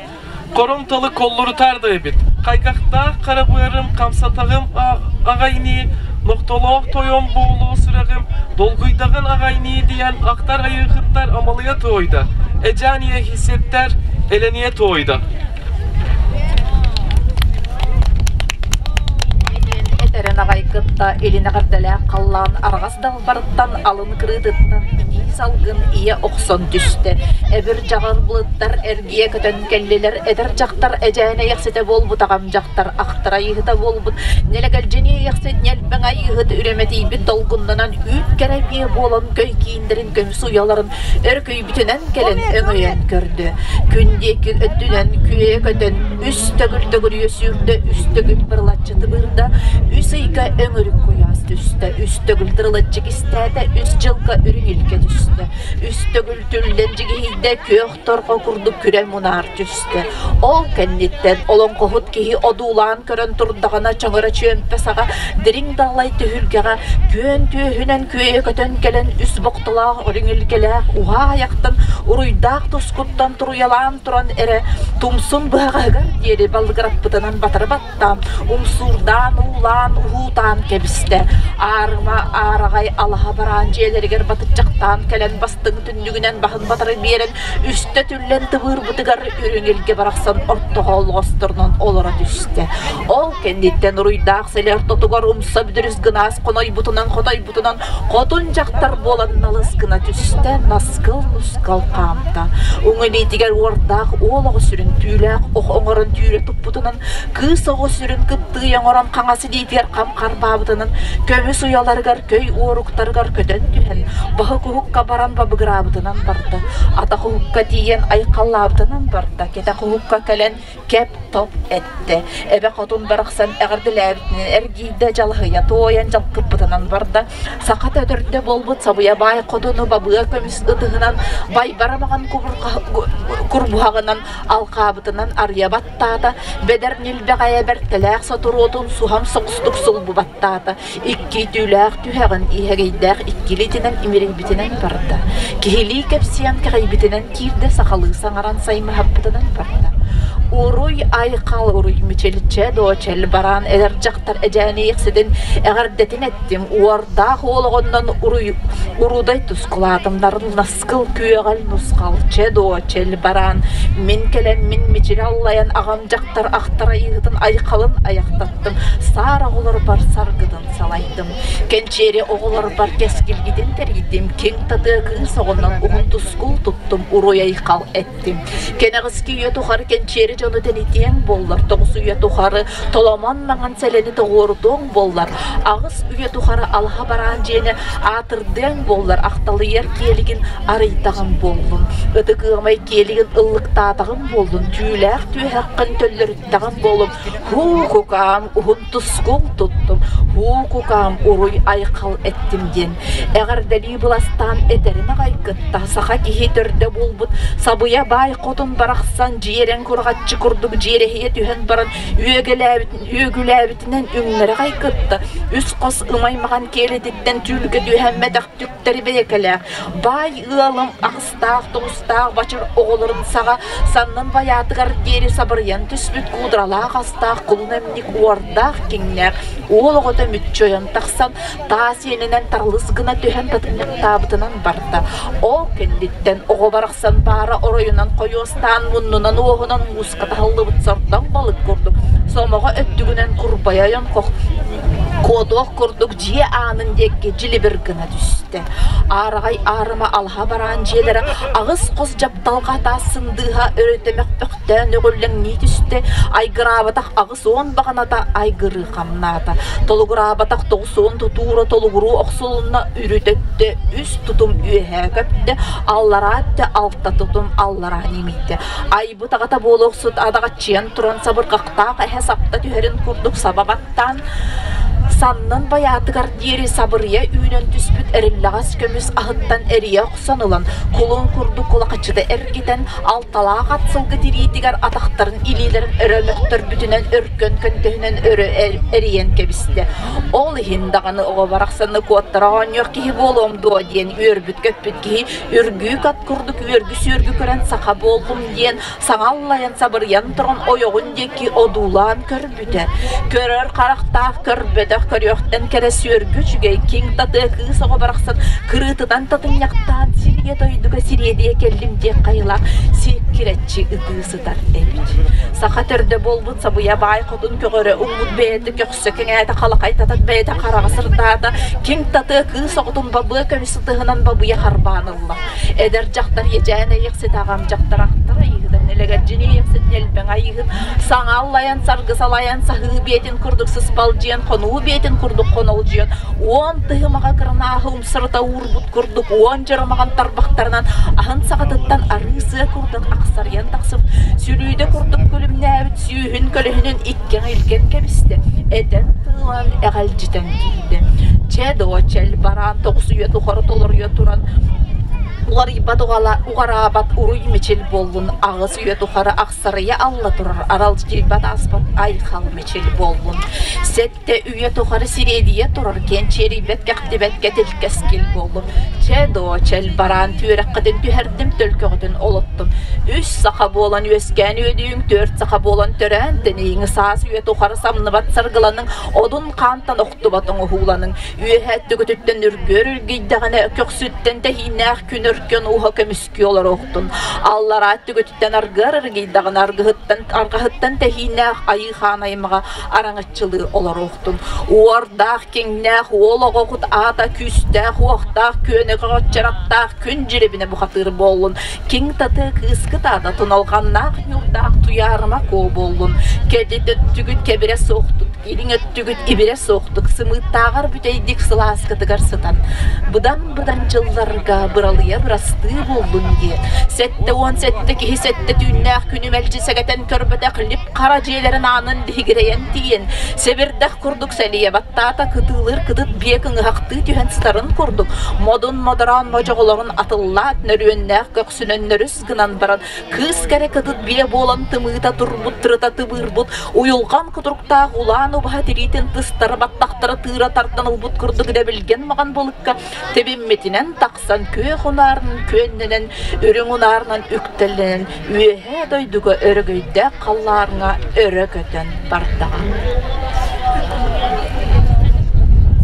Speaker 7: корум талы коллурутар да эбит, хайгахтаах хара быарым хамсатаҕым аҕайныы, нохтолоох тойон буолуо сүрэҕим, долгуйдаҕын аҕайныы диэн ахтар айыыһыттар амалыйа туойда, эдьээн иэһиситтэр элэниэ туойда.
Speaker 8: Этэрин аҕай кытта илин эҕэрдэлээх халлаан араҕас далбарыттан алын кырыытыттан итии салгын ийэ охсон түстэ. Эбир дьаҕар былыттар эргийэ көтөн кэллилэр. Эдэр дьахтар эдьээн эйэхситэ буолбут аҕам дьахтар ахтар айыыһыта буолбут нэлэгэлдьини эйэхсит ньэлбэҥ айыыһыт үрэмэтийбит долгуннанан үүт кэрэ биэ буолан көй кииннэрин көмүс уйаларын өркүйбүтүнэн кэлэн өҥөйөн көрдө. Күн диэки өттүнэн күөйэ көтөн үс төгүл төгүрүйэ сүүрдэ, үс төгүл бырылаччы тыбыырда, үс ыйга өҥүрүк куйаас түстэ, үс төгүл тырылаччы кистээтэ, үс дьылга үрүҥ илгэ түстэ, үс төгүл түллэн дьигиһийдэ, күөх торҕо курдук күрэ мунаар түстэ. Ол кэнниттэн олоҥхоһут киһи одуулаан көрөн турдаҕына чоҥоро чүөмпэ саҕа дириҥ даллай түһүлгэҕэ күөн түөһүнэн күөйэ көтөн кэлэн үс бохтолоох үрүҥ илгэлээх уһаа айахтан уруйдаах тускуттан туруйалаан туран эрэ тумсун быһаҕаһыгар диэри баллыгыраппытынан батары баттаан умсуурдаан уулаан уһуутаан кэбистэ. Аарыма аараҕай алаһа бараан дьиэлэригэр батыччахтаан кэлэн бастыҥ түннүгүнэн баһын батары биэрэн үстэ түллэн тыбыырбытыгар үрүҥ илгэ барахсан ортоҕо олоҕосторунан олоро түстэ. Ол кэнниттэн уруйдаах сэлэ ортотугар умса бүдүрүс гынаас хонойбутунан хотойбутунан хотун дьахтар буолан налыс гына түстэ, наскыл-нускал хаамта. Уҥа илиитигэр уордаах уол оҕо сүрүн түүлээх ох оҥорон түүрэ туппутунан, кыыс оҕо сүрүн кыптыый оҥорон хаҥас илиитигэр хам харбаабытынан, көмүс уйаларыгар көй уоруктарыгар көтөн түһэн, баһык уһукка баран бабыгыраабытынан барда, атах уһукка тиийэн айхаллаабытынан барда, кэтэх уһукка кэлэн кэп-топ эттэ. Эбэ хотун барахсан эҕэрдэлээбитинэн эргийдэ, дьалаһыйа туойан дьалкыппытынан барда. Саха төтөрдө буолбут сабыйа баай хотуну бабыа көмүс ытыһынан, байбара маҕан курбуһаҕынан алхаабытынан арыйа баттаата, бэдэр ньилбэҕэйэ бэртэлээх сотуруотун суһам соҕустук сулбу баттаата. Икки түүлээх түһэҕин иһэгэйдээх иккилиитинэн имирийбитинэн барда. Киһилии кэпсиэн кэҕийбитинэн киирдэ, сахалыы саҥаран саймаһаппытынан барда. Уруй айхал уруй мичилчэ дочел бараан эдэр дьахтар эдьээни иэхситин эҕэрдэтин эттим уордаах уол оҕоннон уруй урудай тускулаатымнарын наскыл күөҕэл нусхал чэ дочел бараан мин кэлэммин мичил аллайан аҕам дьахтар ахтар айыыһытын айхалын айахтаттым саар оҕолорбар саргытын салайдым Кэнчиэри оҕолорбор кэскилгитин тэрийдим, киҥ татыа кыыс оҕонон уһун тускул туттум, уруй-айхал эттим. Кэнэҕэски үйэ тухары кэнчиэри дьону тэнитиэҥ буоллар, тоҕус үйэ тухары толомон маҥан сэлэни тоҕуорутуоҥ буоллар, аҕыс үйэ тухары алаһа бараан дьиэни аатырдыаҥ буоллар, ахталыйар киэлигин арыйдаҕым буоллун, ытык ыамай киэлигин ыллыктаатаҕым буоллун, түүлээх түөһэххин төллөрүттэҕим буоллун, һуу кукаам уһун тускул туттум, һуу кукаам уруй айхал эттим диэн эҕэрдэлии быластаан этэрин аҕай кытта саха киһи төрдө буолбут сабыйа баай хотун барахсан дьиэрэҥ кураҕаччы курдук дьиэрэһийэ түһэн баран үөгүлээбитин үөгүлээбитинэн үҥнэрэ аҕай кытта үс хос ымай маҕан киэлититтэн түүлгэ түһэммэтэх түктэри бэйэкэлээх баай ыалым аҕыстаах тоҕустаах бачыр оҕолорун саҕа саннын байаатыгар диэри сабырыйан түспүт куудралаах астаах кулун эмньик уордаах киҥнээх уол оҕото мүччү ойон тахсан таас иэнинэн тарылыс гына түһэн татынньахтаабытынан барда. Ол кэнниттэн оҕо барахсан баара оройунан хойуостаан муннунан уоһунан мууска таһыллыбыт сордоҥ балык курдук сомоҕо өттүгүнэн курбайа ойон куотуох курдук дьиэ аанын диэки дьилибир гына түстэ. Аараҕай аарыма алаһа бараан дьиэлэрэ аҕыс хос дьапталҕа таас сындыыһа өрүтэ мөхпөхтөөн өҕүллэҥнии түстэ, айгыраабатах 80 баҕаната айгырыы хамнаата, толугураабатах 90 тутуура толугуруу охсулунна, үрүт өттө үс тутум үөһээ көптө, аллараа өттө алта тутум аллараа ньимийдэ. Айбыт аҕата буолуохсут адаҕаччыйан туран сабырҕахтаах эһэ сапта түһэрин курдук саба баттаан саннын байаатыгар диэри сабырыйа үүнэн түспүт эриллэҕэс көмүс аһыттан эрийэ охсон ылан, кулун курдук кулахаччыта эргитэн, алталаах ат сылгы тириитигэр атахтарын илиилэрин өрө мөхтөрбүтүнэн өркөн көнтөһүнэн өрө эрийэн кэбистэ. Ол иһин даҕаны оҕо барахсаны куоттара оонньуох киһи буолуом дуо диэн үөрбүт-көппүт киһи үргүүк ат курдук үөргү-сүөргү көрөн саха буоллум диэн саҥа аллайан сабырыйан туран ойоҕун диэки одуулаан көрбүтэ. Көрөр харахтаах көрбөтөх көрүөхтэн кэрэ сүөргү үчүгэй киҥ татыа кыыс оҕо барахсан кырыытынан татынньахтаан сиргэ дойдуга сириэдийэ кэллим диэх хайылаах сиккирэччи ытыы сытар эбит. Саха төрдө буолбут сабыйа баай хотун көҕөрө уҥмут бэйэтэ көхсө кэҥээтэ халахай татат бэйэтэ хараҕа сырдаата киҥ татыа кыыс оҕотун бабыа көмүс ытыһынан бабыйа харбаан ылла. Эдэр дьахтар иэдьээн эйиэхсит аҕам дьахтар ахтар айыыһытын нэлэгэлдьин иэйэхсит ньэлбэҥ айыыһыт саҥа аллайан саргы салайан саһыы биэтин курдук сыспалдьыйан хонуу биэтин курдук хонолдьуйан уон тыһымаҕа кырынааһы умсарыта уурбут курдук уон дьарымаҕын тарбахтарынан аһын саҕатыттан арыы сыа курдук ахсарыйан тахсыбыт сүлүүдэ курдук күлүмнээбит сүүһүн көлөһүнүн иккиҥ илгэн кэбистэ этэн тыылан эҕэлдьитэн киирдэ чэ доо чэл бараан тоҕус үйэ тухары толоруйа туран уларыйбат уҕараабат уруй мичил буоллун аҕыс үйэ тухары ахсарыйа алла турар аралдьыйбат ааспат айхал мичил буоллун сэттэ үйэ тухары сириэдийэ турар кэнчиэрийбэт кэхтибэт кэтил кэскил буоллун чэ доо чэл бараан түөрэххитин түһэрдим төлкөҕүтүн олоттум үс саха буолан үөскээн үөдүйүҥ түөрт саха буолан төрөөн тэнийиҥ саас үйэ тухары самныбат саргыланыҥ одун хаантан охтубат оҥоһууланыҥ Үөһэ өттүгүтүттэн үргүөр үргүйдэҕинэ, көхсүттэн тэһииннээх күн өркөн ууһа көмүскүү олоруохтун. Аллараа өттүгүтүттэн аргыар ыргыйдаҕына, аргыһыттан, арҕаһыттан тэһииннээх айыы хаан аймаҕа араҥаччылыы олоруохтун. Уордаах, киҥнээх уол оҕоҕут аата күүстээх, уохтаах, күөнэҕэ күн дьирибинэ бухатыыр буоллун. Киҥ татыы кыыскыт аата туналҕаннаах ньуурдаах туйаарыма куо буоллун. Кэдит өттүгүт кэбирэ суохтун, илиҥ өттүгүт ибирэ суохтук сымыыттааҕар бүтэйдик сылааскытыгар сытан быдан-быдан дьылларга быралыйа бырастыы буоллун диэн 77 киһи сэттэ түүннээх күнү мэлдьи сэгэтэн көрбөтөх лип хара дьиэлэрин аанын лиһигирэйэн тиийэн сэбирдэх курдук сэлийэ баттаата кытыылыыр кытыт биэ кыҥыһахтыы түһэн сытарын курдук модун модороон модьоҕолорун атыллаат нөрүөннээх көхсүнэн нөрүс гынан баран Кыыс кэрэ кытыт биэ буолан тымыыта турбут, тырыта тыбыырбыт, уйулҕан кутуруктаах улаан Хаан убаһа тириитин тыстара баттахтара тыыра тардан ылбыт курдук дэбилгэн маҕан былыкка тэбиммитинэн тахсан күөх унаарынан күөннэнэн, үрүҥ унаарынан үктэллэнэн үөһээ дойдуга өрөгөйдөөх халлааҥҥа өрө көтөн бардаҕа.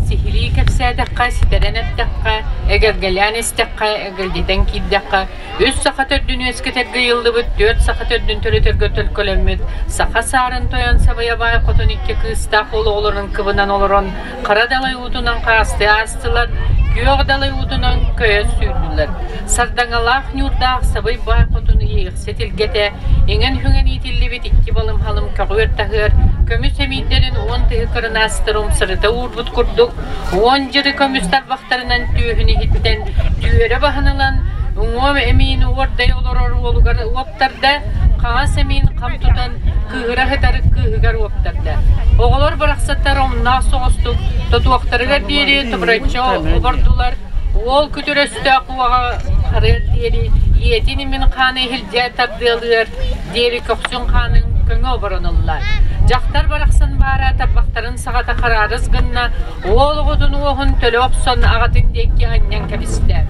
Speaker 9: Сиһилии кэпсээтэххэ, ситэрэн эттэххэ, эгэлгэлээн истэххэ, эгэлдьитэн киирдэххэ, үс саха төрдүн үөскэтэргэ ыйыллыбыт, түөрт саха төрдүн төрөтөргө төлкөлөммүт, саха саарын тойон Сабыйа баай хотун икки кыыстаах уол оҕолорун кыбынан олорон, хара далай уутунан хаастыы аастылар, күөх далай уутунан көйө сүүрдүлэр. Сардаҥалаах ньуурдаах Сабый баай хотун иэйэхсит илгэтэ, иҥэн-хүҥэн иитиллибит икки балым-халым көҕүөр таһыар, көмүс эмиийдэрин уон тыһы кырынаастар умсарыта уурбут курдук, уон дьыры көмүс тарбахтарынан түөһүн иһиттэн түөрэ баһан ылан, уҥуом эмиийин уордай олорор уолугар уоптарда, хаҥас эмиийин хам тутан кыыһыра сытар кыыһыгар уоптарда. Оҕолор барахсаттар омноох соҕустук тотуохтарыгар диэри тубураччы обордулар, уол күтүр өстөөх уоҕа харыар диэри ийэтин имин хааны иһирдьэ тардыалыар диэри көхсүн хаанын көҥө оборон ылла. Дьахтар барахсан баара тарбахтарын саҕата хараарыс гынна, уол оҕотун уоһун төлө охсон аҕатын диэки анньан кэбистэ.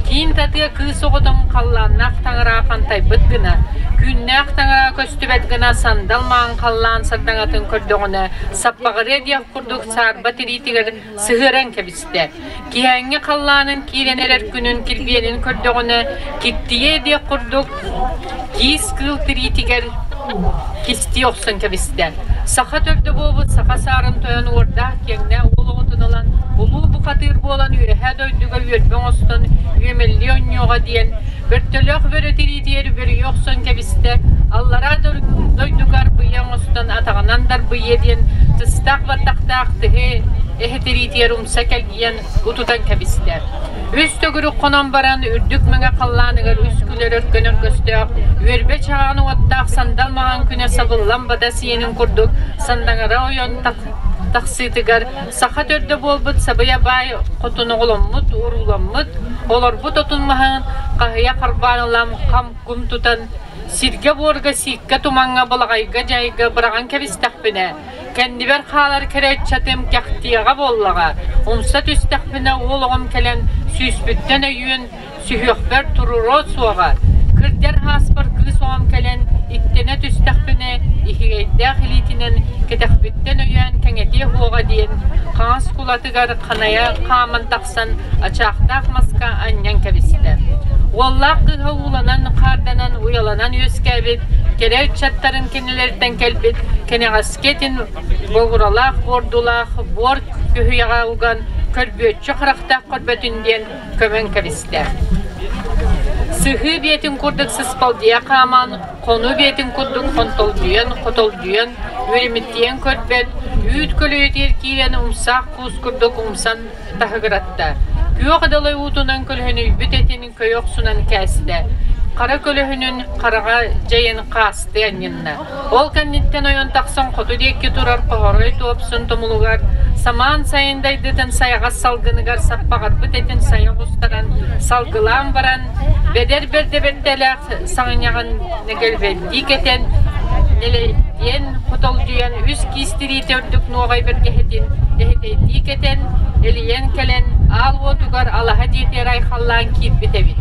Speaker 9: Киин татыа кыыс оҕотун халлааннаах таҥара хантайбыт гына, күннээх таҥара көстүбэт гына сандал маҥан халлаан сардаҥатын көрдөҕүнэ саппаҕырыа диэх курдук саарба тириитигэр сыһыаран кэбистэ. Киһээҥҥи халлаанын киирэн эрэр күнүн килбиэнин көрдөҕүнэ, киттийиэ диэх курдук киис кыыл тириитигэр кистии охсон кэбистэ. Саха төрдө буолбут саха саарын тойон уордаах киэҥнээх уол оҕотун ылан, улуу бухатыыр буолан үөһээ дойдуга үөрбэ оҥостон үөмэллии онньуоҕа диэн, бөртөлөөх бөрө тириитигэр бөрүйэ охсон кэбистэ, аллараа дойдуга арбыйа оҥостон атаҕынан дарбыйыа диэн тыстаах баттахтаах тыһы эһэ тириитигэр умса кэлгийэн утутан кэбистэ. Үс төгүрүк хонон баран үрдүк мэҥэ халлааныгар үс күлэр өркөн өргөстөөх, үөрбэ чаҕаан уоттаах сандал маҥан күнэ сабыллан бада сиэнин курдук сандаҥара ойон тахсыытыгар саха төрдө буолбут сабыйа баай хотун оҕоломмут, урууламмыт, олорбут отун маһын хаһыйа харбаан ылан хам-кум тутан сиргэ-буорга сииккэ тумаҥҥа балаҕайга дьайга быраҕан кэбистэхпинэ Кэннибэр хаалар кэрэччэтим кэхтиэҕэ буоллаҕа, умса түстэхпинэ уол оҕом кэлэн сүүспүттэн өйүөн, сүһүөхпэр туруруо суоҕа. Кырдьар ааспар кыыс оҕом кэлэн иттэнэ түстэхпинэ иһигэйдээх илиитинэн кэтэхпиттэн өйөөн кэҥэтиэ суоҕа диэн хаҥас кулатыгар ханайа хааман тахсан ачаахтаах маска анньан кэбистэ. Уоллаах кыыһа ууланан, хаарданан, уйаланан үөскээбит кэрэ ыччаттарын кинилэртэн кэлбит кэнэҕэскитин бугуралаах буордулаах буор көһүйэҕэ уган көрбүөччү харахтаах көрбөтүн диэн көмөн кэбистэ. Сыһыы биэтин курдук сыспалдьыйа хааман, хонуу биэтин курдук хонтолдьуйан, хотолдьуйан, үөрэммиттийэн көрбөт, үүт көлүйэтигэр киирэн умсаах куус курдук умсан таһыгыратта. Күөх далай уутунан көлөһүнүйбүт этин көйө охсунан кээстэ. Хара көлөһүнүн хараҕа дьайын хаастыы анньынна. Ол кэнниттэн ойон тахсан хоту диэки турар Хоһорой туопсун тумулугар самаан сайын дайдытын сайаҕас салгыныгар саппаҕырбыт этин сайа оҕустаран салгылаан баран, бэдэр бэрдэ-бэрдэлээх саҥынньаҕын нэгэлбэйдии кэтэн, нэлэйдиэн хотолдьуйан үс киис тириитэ үрдүк нуоҕай бэргэһэтин эһэтэйдии кэтэн, элийэн кэлэн, аал уотугар алаһа дьиэтигэр айхаллаан киирбит эбит.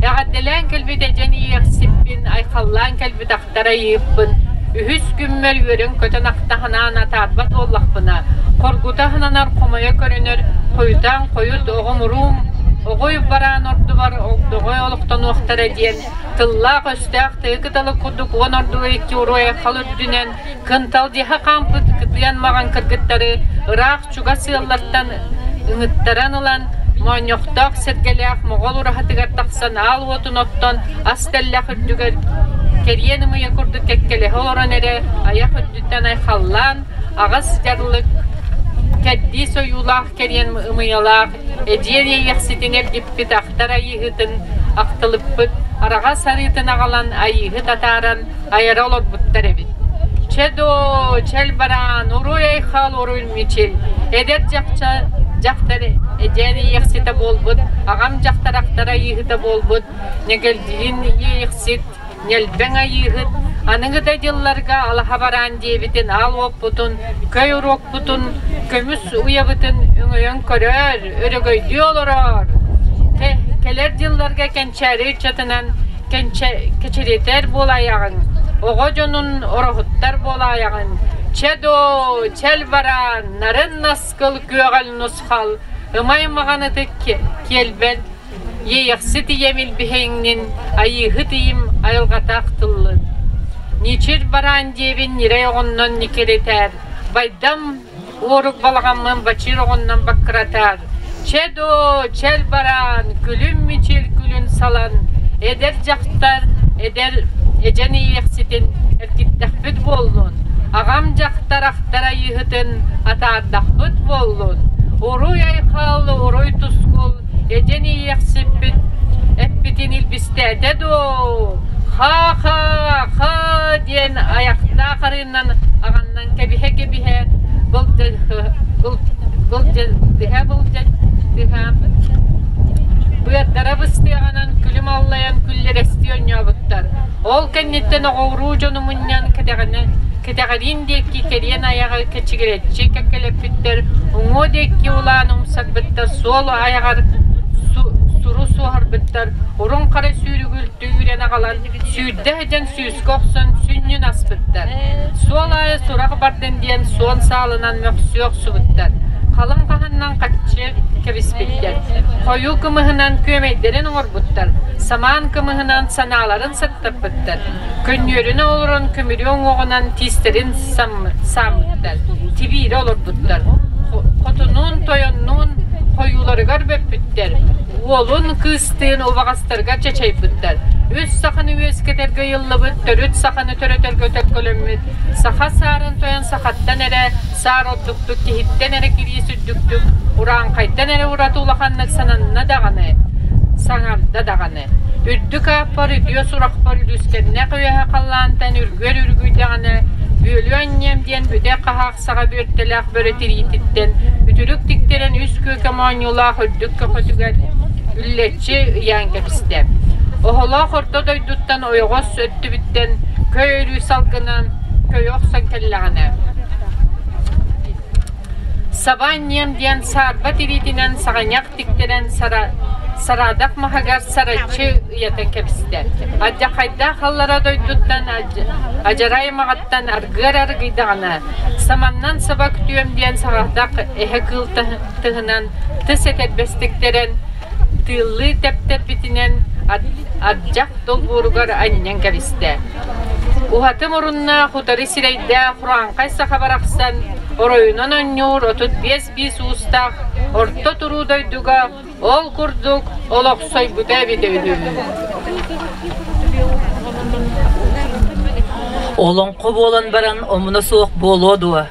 Speaker 9: Эҕэрдэлээн кэлбит эдьэн иэхсиппин, айхаллаан кэлбит ахтар айыыппын, үһүс күммэр үөрэн-көтөн ахтаһынаан атаарбат буоллахпына, хоргута аһынанар хомойо көрүнэр, хойутаан хойут оҕом-уруум, оҕой бараан ордубар огдоҕой олохтонуохтара диэн тыллаах-өстөөх тыа кыталык курдук уон ордуга икки уруой хал үрдүнэн кынталдьыһа хаампыт кытыан маҕан кыргыттары ыраах чугас ыаллартан ыҥыттаран ылан моонньохтоох сэргэлээх моҕол ураһатыгар тахсан аал уотун оттон ас тэллэх үрдүгэр кэриэн ымыйа курдук кэккэлэһэ олорон эрэ айах үрдүттэн айхаллаан аҕас дьарлык кэрдиис ойуулаах кэриэн ымыйалаах эдьиэн иэйэхситин эргиппит ахтар айыыһытын ахтылыппыт араҕас арыытын аҕалан айыыһыт атааран айара олорбуттар эбит. Чэ доо, чэл бараан, уруй айхал, уруй мичил. Эдэр дьахча дьахтар эдьээн иэйэхситэ буолбут, аҕам дьахтар ахтар айыыһыта буолбут, Нэгэлдьийин иэйэхсит, ньэлбэҥ айыыһыт, Аныгы да дьылларга алаһа бараан диэбитин аал уоппутун, көй уруокпутун, көмүс уйабытын өҥөйөн көрөөр, өрөгөйдүү олороор. Кэлэр дьылларга кэнчээри ыччатынан кэчиритэр буолаайаҕыҥ, оҕо дьонун ороһуттар буолаайаҕын. Чэ доо, чэл бараан, нарын наскыл күөҕэл нусхал, ымай маҕан ытык киэлбэт Иэйэхсит ийэм илбиһэҥнин, айыыһыт ийим айылҕатаах тыллын. Ничир бараан диэбин ньирэй оҕоннон никиритээр, байдам уорук балаҕаммын бачыыр оҕоннон баккыратаар. Чэ доо, чэл бараан, күлүм мичил күлүн салан, эдэр дьахтар, эдэр эдьэн иэйэхситин эргиттэхпит буоллун, аҕам дьахтар ахтар айыыһытын атаардахпыт буоллун, уруй-айхал, уруй-тускул, Эдьэн иэйэхсиппит эппитин илбистээтэ дуо? Ха-ха, ха диэн айахтаах арыынан аҕаннан кэбиһэ-кэбиһэ былдьаһа-былдьаһа быардара быстыаҕынан күлүм аллайан күллэрэстии оонньообуттар. Ол кэнниттэн оҕоуруу дьону мунньан кэтэҕинэ Кэтэҕэриин диэки кэриэн айаҕы кэчигирэччи кэккэлэппиттэр, уҥуо диэки улаан умсарбыттар, суол айаҕар суру суоһарбыттар, уруҥ хара сүүрүгүлтү үүрэн аҕалан, сүүрдэ сылдьан сүүскэ охсон сүнньүн аспыттар. Суол аайы сурах бардын диэн суон саалынан мөхсүө охсубуттар, халыҥ хаһаннан хаччы кэбиспиттэр, хойуу кымыһынан күөмэйдэрин оҥорбуттар, самаан кымыһынан санааларын саттаппыттар. Көнньүөрүнэ олорон көмүрүө уҥуоҕунан тиистэрин сааммыттар, тибиирэ олорбуттар. Хотунуун, тойоннуун хойууларыгар бөппүттэр, уолун, кыыстыын убаҕастарыгар чачайбыттар. Үс саханы үөскэтэргэ ыйыллыбыт, төрүт саханы төрөтөргө төлкөлөммүт, саха саарын тойон сахаттан эрэ саар ордуктук, киһиттэн эрэ кириэс үрдүктүк, урааҥхайтан эрэ ураты улаханнык сананна даҕаны, саҥарда даҕаны. Үрдүк ааппар үтүө сурахпар үлүскэннээх үөһэ халлаантан үргүөр үргүйдэҕинэ, бүөлүү анньыам диэн бүтэй хаһаах саҕа бүөртэлээх бөрө тириититтэн үтүлүк тиктэрэн үс күөкэ моонньуулаах үрдүк көхөтүгэр үллэччи ыйаан кэбистэ. Оһолоох орто дойдуттан ойоҕос өттүбүттэн көй өрүү салгынан көйө охсон кэллэҕинэ, Саба анньыам диэн саарба тириитинэн саҕынньах тиктэрэн сараадах маһыгар сараччы ыйатан кэбистэ. Алдьархайдаах аллара дойдуттан адьарай аймаҕыттан аргыар аргыйдаҕына, саманнан саба күтүөм диэн саҕардах эһэ кыыл тыһынан тыс этэрбэстиктэрэн тыыллыы тэптэрбитинэн ардьах долбууругар анньан кэбистэ. Уһаты муруннаах, утары сирэйдээх урааҥхай саха барахсан оройунан оонньуур 35 биис уустаах орто туруу дойдуга ол курдук олохсойбута эбитэ үһү.
Speaker 10: Олоҥхо буолан баран омуна суох буолуо дуо?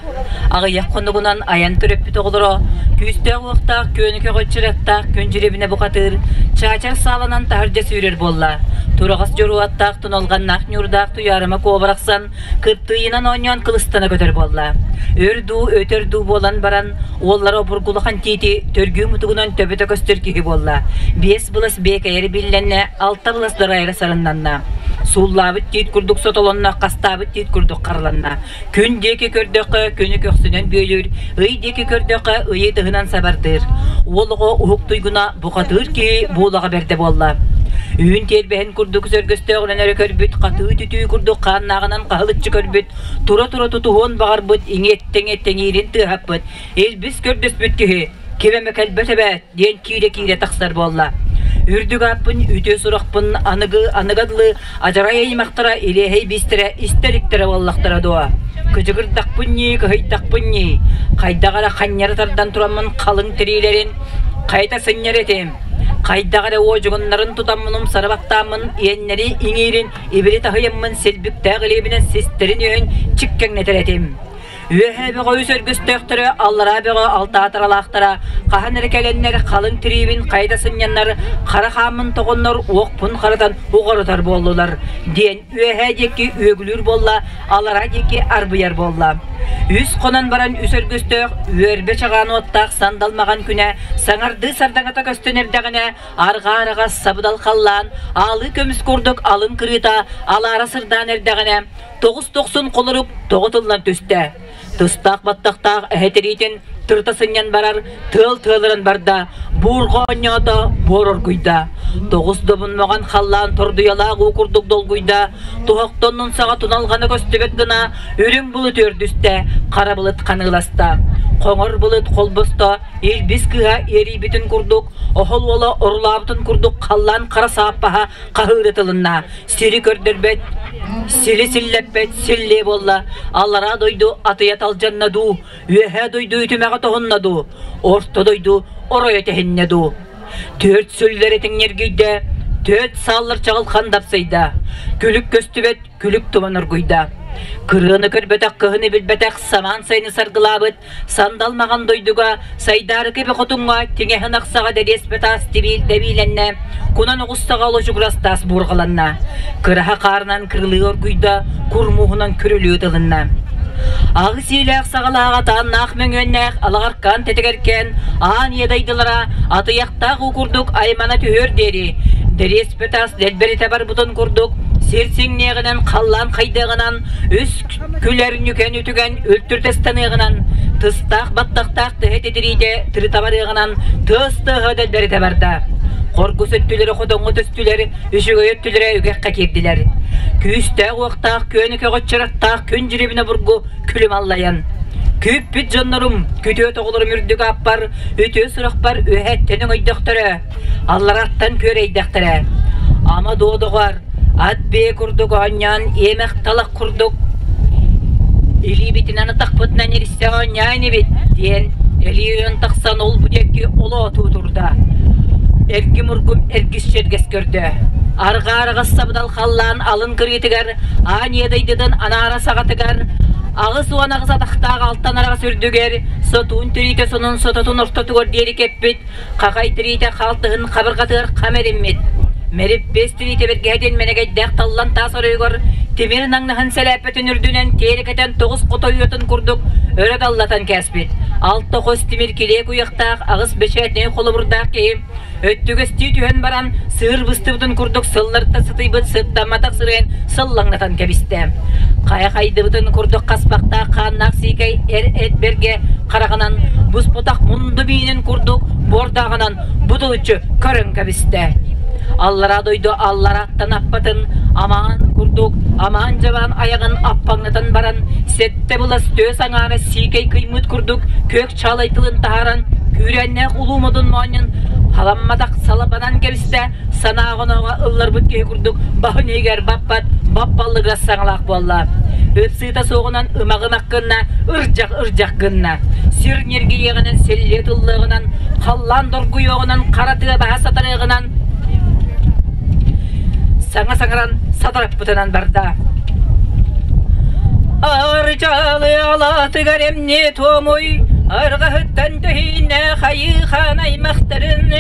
Speaker 10: Аҕыйах хонугунан айан төрөппүт оҕолоро күүстээх-уохтаах күөнү көҕүччүраттаах күн дьирибинэ бухатыыр чаачар сааланан таһырдьа сүүрэр буолла. Тураҕас дьоруоттаах туналҕаннаах ньуурдаах Туйаарыма куобарахсан кыптыыйынан оонньоон кылыстана көтөр буолла. Өр дуу, өтөр дуу буолан баран, уоллара обургулахан тиити төргүү мутугунан төбөтө көстөр киһи буолла. Биэс былас биэкэйэри биллэннэ, алта былас дарайара сарыннанна. Сууллаабыт тиит курдук сотолонно, хастаабыт тиит курдук хараланна. Күн диэки көрдөххө, күнү көхсүнэн бүөлүүр, ый диэки көрдөххө, ыйы тыһынан сабардыыр. Уол оҕо уһук туйгуна бухатыыр киһи буулаҕа бэрдэ буолла. Үүн тиэрбэһин курдук сөргөстөөҕүнэн эрэ көрбүт, хатыы түтүү курдук хааннааҕынан хаһылыччы көрбүт, тура-тура тутуһуон баҕарбыт, иҥиэттэ-иҥиэттэ тыаһаппыт, илбис көрдөспүт киһи «Ким эмэ кэлбэт эбээт» диэн киирэ-киирэ тахсар буолла. Үрдүк ааппын, үтүө сурахпын аныгы аныга дылы адьарай аймахтара илиэһэй биистэрэ истэ иликтэрэ буоллахтара дуо? Кыдьыгырдахпын ньии, кыһыйдахпын ньии, хайдах эрэ ханньары тардан тураммын халыҥ тириилэрин хайта сынньар этим. Хайдах эрэ уодьугуннарын тутаммын умсары баттааммын иэннэри иҥиирин ибили таһыйаммын силбиктээх илиибинэн систэрин үөһүн чиккэҥнэтэр этим. Үөһээ бөҕө үс өргөстөөхтөрө, аллараа бөҕө алтаатаралаахтара хаһан эрэ кэлэннэр халыҥ тириибин хайда сынньаннар, хара хааммын тоҕоннор уохпун харатан уҕарытар буоллулар, диэн үөһээ диэки үөгүлүүр буолла, аллараа диэки арбыйар буолла. Үс хонон баран үс өргөстөөх үөрбэ чаҕаан уоттаах сандал маҕан күнэ саҥардыы сардаҥата көстөн эрдэҕинэ арҕаа араҕас сабыдал халлаан аалыы көмүс курдук алын кырыыта алаара сырдаан эрдэҕинэ 9-90 холорук тоҕо тыллан түстэ. Тыстаах баттахтаах эһэ тириитин тырыта сынньан барар, тыал тыалыран барда, буурҕа оонньоото, буор оргуйда. Тоҕус добунмаҕан халлаан тордуйалаах уу курдук долгуйда, туһахтан нунсаҕа туналҕана көстүбэт гына үрүҥ былыт үөрдүстэ, хара былыт ханыыласта. Хоҥор былыт холбосто, илбис кыыһа иэрийбитин курдук, оһол уола орулаабытын курдук халлаан хара сааппаһа хаһыырытылынна. Сири көрдөрбөт, сири силлэппэт силлиэ буолла, аллараа дойду атыйа талдьанна дуу, үөһээ дойду үтүмэҕэ тоһунна дуу, орто дойду оройо тэһиннэ дуу. Түөрт сүллэр этиҥнэргийдэ, түөрт сааллар чаҕылхан дапсыйда, күлүк көстүбэт күлүк туман оргуйда. Кырыаны көрбөтөх кыһыны билбэтэх самаан сайыны саргылаабыт Сандал маҕан дойдуга Сайдаарыкы бөхотуҥҥа тиҥэһин ахсаҕа дэриэспэ таас дэбиилэннэ, кунан оҕустаҕа олочугурас таас буурҕаланна. Кыраһа хаарынан кырылыы оргуйда, курмууһунан күрүлүү ытылынна. Аҕыс иилээх саҕалаах атааннаах мөҥүөннээх алаҕаркаан тэтигэркээн аан ийэ дайдылара атыйахтаах уу курдук аймана түһүөр диэри дэриэспэ таас дэлбэритэ барбытын курдук сир сиҥниэҕинэн халлаан хайдыаҕынан үс күлэр нүкэн үтүгэн үлтүртэстаныаҕынан, тыстаах баттахтаах тыһа титириитэ тырыта барыаҕынан тыас тыаһа дэлбэритэ барда. Хоргус өттүлэрэ хотоҥҥо төстүлэр, үчүгэй өттүлэрэ үгэххэ киирдилэр. Күүстээх уохтаах күөнү көҕөччөраттаах күн дьирибинэ бургу күлүм аллайан. Күүппүт дьоннорум, күтүөт оҕолорум үрдүк ааппар, үтүө сурахпар үөһэттэн өҥөйдөхтөрө, аллараттан күөрэйдэхтэрэ. Ама дуо доҕор, ат бэйэ курдук оонньоон, иэмэх талах курдук илиибитинэн атахпытынан иристэ оонньоон инибит диэн элии тахсан ол бу диэки олоотуу турда. Эргим-ургум эргис-сэргэс көрдө. Арҕаа араҕас сабыдал халлаан алын кырыытыгар, аан иэдэйдитин анаара саҕатыгар, 88 атахтаах алтан араҕас үрдүгэр, сотуун тириитэ сонун сототун ортотугар диэри кэппит, Хахай тириитэ хаалтыһын хабырҕатыгар хам эриммит. Мэриппиэс тириитэ бэргэһэтин мэнэгэйдээх таллан таас оройугар тимир наҥнаһын сэлээппэтин үрдүнэн тиэрэ кэтэн тоҕус хотойуотун курдук өрө даллатан кээспит. Алта хос тимир килиэ куйахтаах аҕыс бэчээтинэй холобурдаах киһи өттүгэстии түһэн баран сыыр быстыбытын курдук сылларта сытыйбыт сыттамматах сырайын сыллаҥнатан кэбистэ. Хайа хайдыбытын курдук хаспахтаах хааннаах сиикэй эр эт бэргэ хараҕынан буспутах мунду биинин курдук буордааҕынан бутулуччу көрөн кэбистэ. Аллараа дойду алларааттан аппатын амаан курдук амаан дьабаан айаҕын аппаҥнатан баран сэттэ былас түөс аҥаара сиикэй кыймыт курдук күөх чаалай тылын таһааран күүрээннээх улуу модун моонньун халамматах салабанан кэбистэ санааҕа-онооҕо ылларбыт киһи курдук баһын иһигэр баппат баппаллыгас саҥалаах буолла. Ыпсыыта суоҕунан ымаҕы-ымах гынна, ырдьах-ырдьах гынна. Сир ньиргийиэҕинэн, силлиэ тыллыаҕынан, халлаан доргуйуоҕунан, хара тыа баһа сатарыаҕынан саҥа саҥаран сатараппытынан барда. Арчалы алаатыгар эмне туомуй, арҕаһыттан төһүүнэ хайыы хаан аймахтарын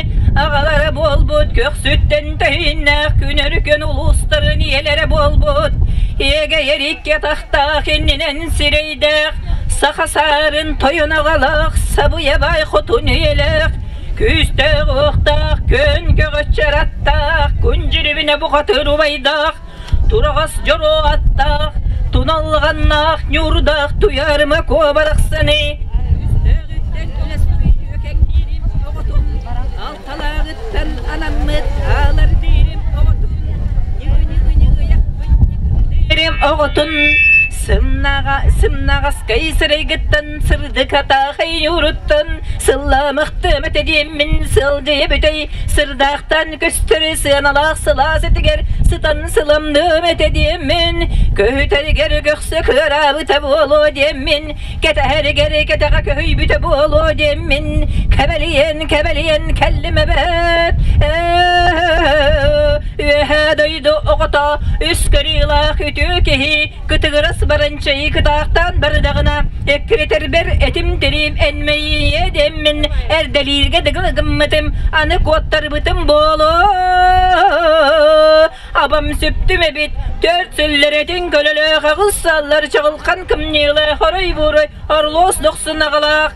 Speaker 10: аҕалара буолбут көхсүттэн төһүүннээх күнөрүкөн улуустарын ийэлэрэ буолбут иэгэйэр икки атахтаах иннинэн сирэйдээх саха саарын тойон аҕалаах сабыйа баай хотун ийэлээх күүстээх уохтаах күн көҕөччөр аттаах күн дьирибинэ бухатыр убайдаах тураҕас дьоруо аттаах туналлаҕаннаах ньуурдаах туйаарыма куо барахсаны Алталааҕыттан анаммыт аалар диирим оҕотун ньыгы-ньыгы-ньыгыйахпын оҕотун сымнаҕа сымнаҕаскай сырайгыттан сырдык атаахай ньууруттан сыллаамахтыам этэ диэммин сылдьыйа бүтэй сырдаахтан көстөр сыаналаах сылаас этигэр сытан сыламныам этэ диэммин көһүтэригэр көхсө кыараабыта буолуо диэммин кэтэһэригэр кэтэҕэ көһүйбүтэ буолуо диэммин кэбэлийэн кэбэлийэн кэллим эбээт. Үөһээ дойду оҕото үс көрүүлээх үтүө киһи кытыгырас баранчайы кытаахтаан бардаҕына эккирэтэрбэр этим-тириим энмэйиэ диэммин эрдэлииргэ дыгыл гыммытым аны куоттарбытым буолуо Абам сүптүм эбит, төрт сүллэрэтин көлөлөөх аҕыс саллар чаҕылхан кымньыылаах орой-буурай орлуос дохсун аҕалаах.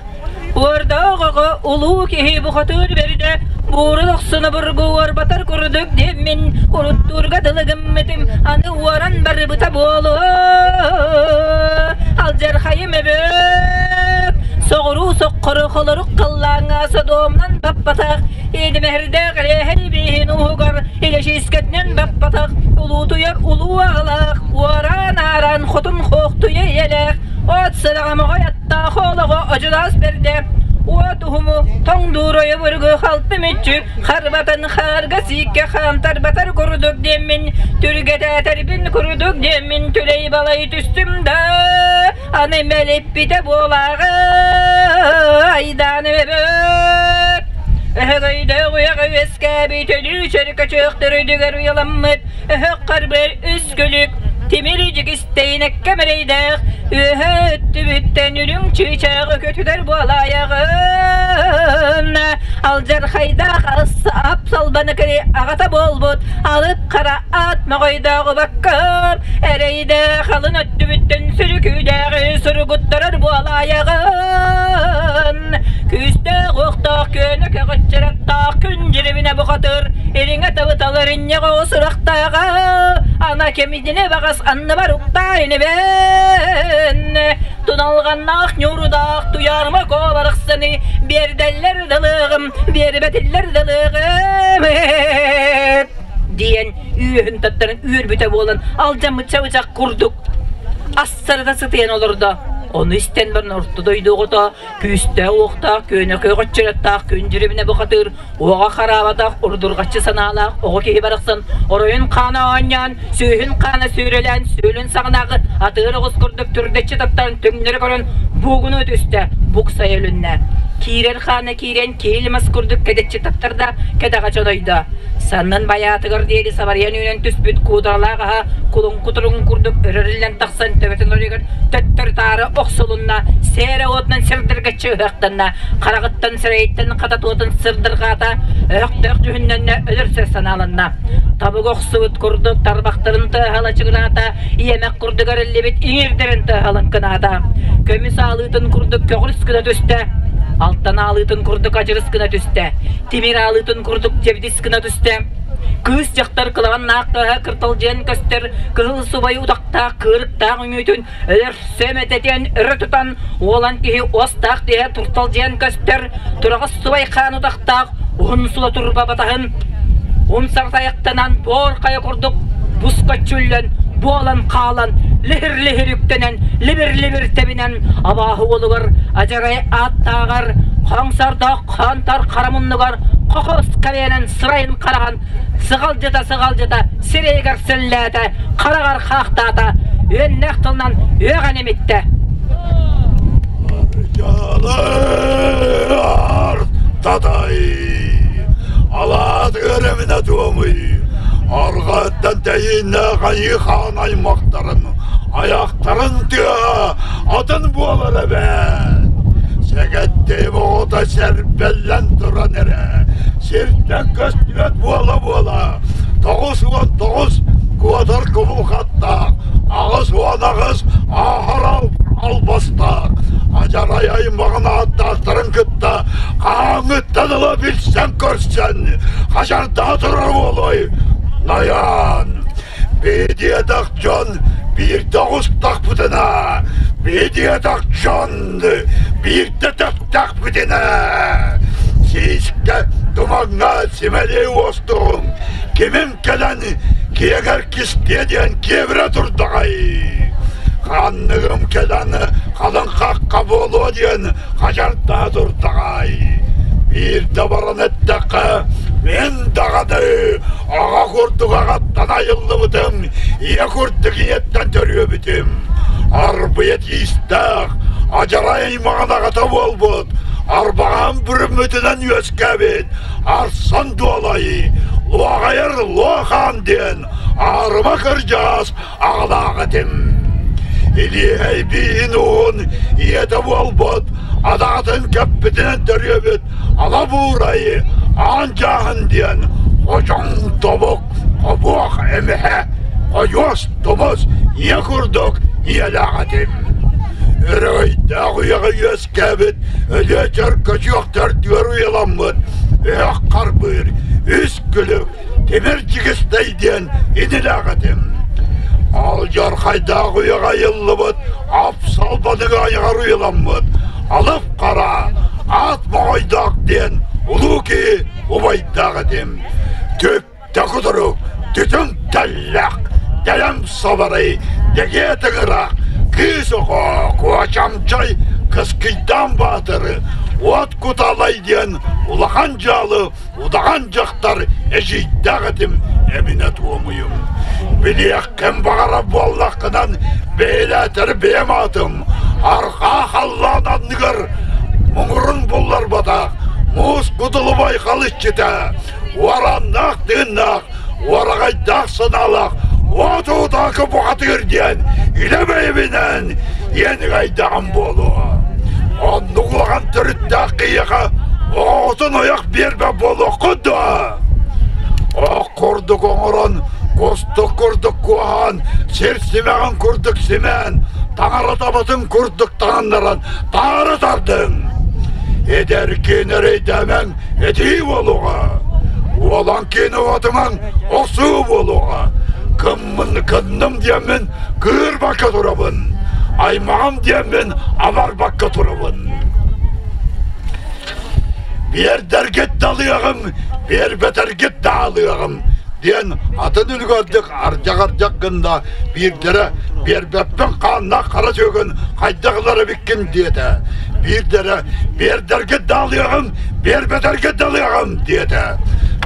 Speaker 10: Уордаах оҕо улуу киһи бухатыыр бэрдэ, бууру дохсуна бургу уорбатар курдук диэммин уруттуурга дылы гыммытым, аны уоран барбыта буолуо. Алдьархайым эбэт, соҕуруу соххору холорук халлааҥҥа содуомнан баппатах, Иэдэмэһэрдээх эрэһэй бииһин уһугар илэчиискэтинэн баппатах, улуутуйар улуу аҕалаах, уораан-ааран хотун хоохтуйа ийэлээх, от сыраҕа моҕой аттаах олоҕо одьулаас бэрдэ, уот уһуму тоҥ дуурайы бургу халты мүччү харбатын хаарга сииккэ хаамтарбатар курдук диэммин, түргэтээтэрбин курдук диэммин түлэй-балай түстүм да, аны мэлиппитэ буолааҕы айдааны өбөт өһөгөйдөөх уйаҕа үөскээбит өлүү чөркөчөөх төрүдүгэр уйаламмыт өһөх харбыр үс күлүк тимир дьигистэйинэккэ мэрэйдээх үөһэ өттүбүттэн үрүҥ чыычааҕы көтүтэр буолаайаҕын алдьархайдаах ап салбаны аҕата буолбут алып хара ат моҕойдооҕубакка эрэйдээх алын өттүбүттэн сүрүкүүдээҕи суругуттарар буолаайаҕын күүстээх уохтаах күөнэ көҕүччэраттаах күн дьирибинэ бухатыр ириҥэ табыталар инньэҕэ сурахтааҕа ана кэмидине баҕас анныбар уктаа инибэн туналҕаннаах ньуурудаах туйаарма куобарахсаны биэрдэллэр дылыаҕым биэрбэтиллэр дылыаҕым диэн үөһүн таттаран үөрбүтэ буолан алдьаммыт чабычах курдук ассарыта сытыйан олордо. Ону истэн баран орто дойду оҕото күүстээх-уохтаах, күөнэкөй хоччораттаах күн дьирибинэ бухатыыр, уоҕа хараабатах, урдурҕаччы санаалаах оҕо киһи барахсан оройун хаана оонньоон, сүүһүн хаана сүүрэлээн, сүөлүн саҕынааҕы атыыр оҕус курдук түрдэччи таптаран түҥнэри көрөн буугунуу түстэ, буксайа үлүннэ. Киирэр хаана киирэн киил мас курдук кэдэччи таптарда, кэтэҕэ чонойдо. Саннын байаатыгар диэри сабарыйан үүнэн түспүт куударалаах аһа кулун кутуругун курдук өрөрүллэн тахсан төбөтүн оройугар төттөрү-таары охсулунна, сээрэ уотунан сирдэргэччи ыһыахтанна, хараҕыттан сирэйиттэн хата туотун сырдырҕаата, өһөхтөөх дьүһүннэннэ, өлөрсөр санааланна. Табык охсубут курдук тарбахтарын тыаһа лачыгыраата, иэмэх курдук эриллибит иҥиирдэрин тыаһа лыҥкынаата. Көмүс аалыытын курдук көҕүрүс гына түстэ, алтан аалыытын курдук адьырыс гына түстэ, тимир аалыытын курдук дьэбидис гына түстэ. Кыыс дьахтар кылаҕаннаах тыаһа кырталдьыйан көстөр кыһыл субай утахтаах кыырыктаах үҥүүтүн өлөр сөмөтэтин өрө тутан уолан киһи уостаах тиһэ турталдьыйан көстөр тураҕас субай хаан утахтаах уһун сула турба батаһын умсартайахтанан буор хайа курдук бускаччуллан буолан хаалан лиһир-лиһир үктэнэн либир-либир тэбинэн абааһы уолугар адьарай ааттааҕар хоҥсордоох хонтор хара муннугар хохос кэриэнэн сырайын хараҕын сыҕалдьыта-сыҕалдьыта сирэйигэр сэллээтэ, хараҕар хаахтаата, үөннээх тылынан үөҕэн имиттэ.
Speaker 11: Арчалар татай алаатыгар эминэ туомуй арҕааттан тэйииннэ хайыы хаан аймахтарын айахтарын тыаһа атын буолар эбээт сэгэттиим оҕото сэрбэллэн туран эрэ сиртэн көстүбэт буола-буола 99 куотар кубулҕаттаах 88 ааһар албастаах адьарай аймаҕын ааттаахтарын кытта хааҥҥыттан ыла билсэн-көрсөн хачардаһа турар буолуой Найаан Биһиэтэх дьон биирдэ оҕустахпытына, биһиэтэх дьон биирдэ тэптэхпитинэ, сиискэ тумаҥҥа симэлий уостугум, кимим кэлэн киэгэр кистиэ диэн киэбирэ турдаҕай. Ханныгым кэлэн халыҥ хахха буолуо диэн хачардаа турдаҕай. Биирдэ баран эттэххэ, мин даҕаны Аҕа курдук аҕаттан айыллыбытым, ийэ курдук ийэттэн төрүөбүтүм. Арбыйа тиистээх, адьарай аймаҕын аҕата буолбут, Арбаҕаһын бүрүммүтүнэн үөскээбит Арсан Дуолай, Луоҕайар Луохаан диэн аарыма кырдьаҕас аҕалаах этим. Илиэһэй бииһин уһун ийэтэ буолбут, адаҕатын кэппитинэн төрүөбүт Ала Буурай Аан Дьааһын диэн хочоҥ тобук хобуох эмэһэ хойуос тумус ийэ курдук ийэлээх этим. Өрөгөйдөөх үйэҕэ үөскээбит өлүөчэр көчүөхтэр түөр уйаламмыт өһөх харбыыр үс күлүк тимир дьигистэй диэн инилээх этим. Алдьархайдаах үйэҕэ айыллыбыт ап-салбаныга айаҕар уйаламмыт алып хара аат моҕойдоох диэн улуу киһи убайдаах этим. Түптэ кутурук, түтүҥ тэллэх, дэлэм сабарай, дэгиэ тыҥыраах, кыыс оҕо куочамчай кыскыйдаан баатыры, уот куталай диэн улахан дьаалы удаҕан дьахтар эдьиийдээх этим эминэ туомуйум. Билиэххин баҕарар буоллаххынан бэйэлээтэр бэйэм аатым арҕаа халлаан анныгар муҥурун булларбатах муус кутулубай халыччыта уораннаах тыыннаах уораҕайдаах санаалаах уот уутаакы бухатыыр диэн илэ бэйэбинэн иэнигэйдэҕим буолуо. Оннук улахан төрүттээх киһиэхэ оҕотун ойох биэрбэт буолуоххут дуо? Ох курдук оҥорон, кустук курдук куоһаан, сир симэҕин курдук симээн, таҥара табатын курдук таҥыннаран таары тардыҥ. Эдэркин эрэйдээмэҥ, этии буолуоҕа. Уолан киин уотумаҥ, охсуу буолуоҕа. Кыммын кынным диэммин кыырбакка турабын. Аймаҕым диэммин абарбакка турабын. Биэрдэргит далыаҕым, биэрбэтэргит даалыаҕым диэн атын үлүгэрдик ардьах-ардьах гынна биирдэрэ биэрбэппин хааннаах хара сүөгүн хайдах ылар эбиккин диэтэ. Биирдэрэ биэрдэргит даалыаҕым, биэрбэтэргит далыаҕым диэтэ.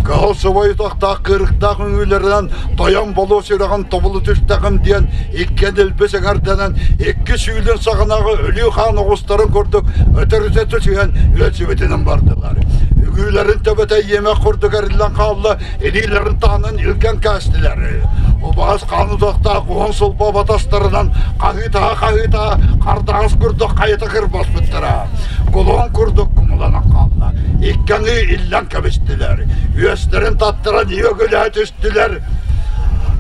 Speaker 11: Кыһыл субай утахтаах кыырыктаах үҥүүлэринэн тойон болуо сүрэҕин тобулу түстэҕим диэн иккиэн илбис эҥэрдэнэн икки сүүлүн саҕанааҕы өлүү хаан оҕустарын курдук өтөрүтэ түсүһэн үөлсүбүтүнэн бардылар. Үгүүлэрин төбөтө иэмэх курдук эриллэн хаалла, илиилэрин таһынан илгэн кээстилэр. Убаҕас хаан утахтаах уһун сулба батастарынан хаһыытаһа-хаһыытаһа хардаҕас курдук хайыта кырбаспыттара. Кулун курдук кумуланан хаалла. Икки аҥыы иллэн кэбистилэр. Үөстэрин таттаран үөгүлэһэ түстүлэр.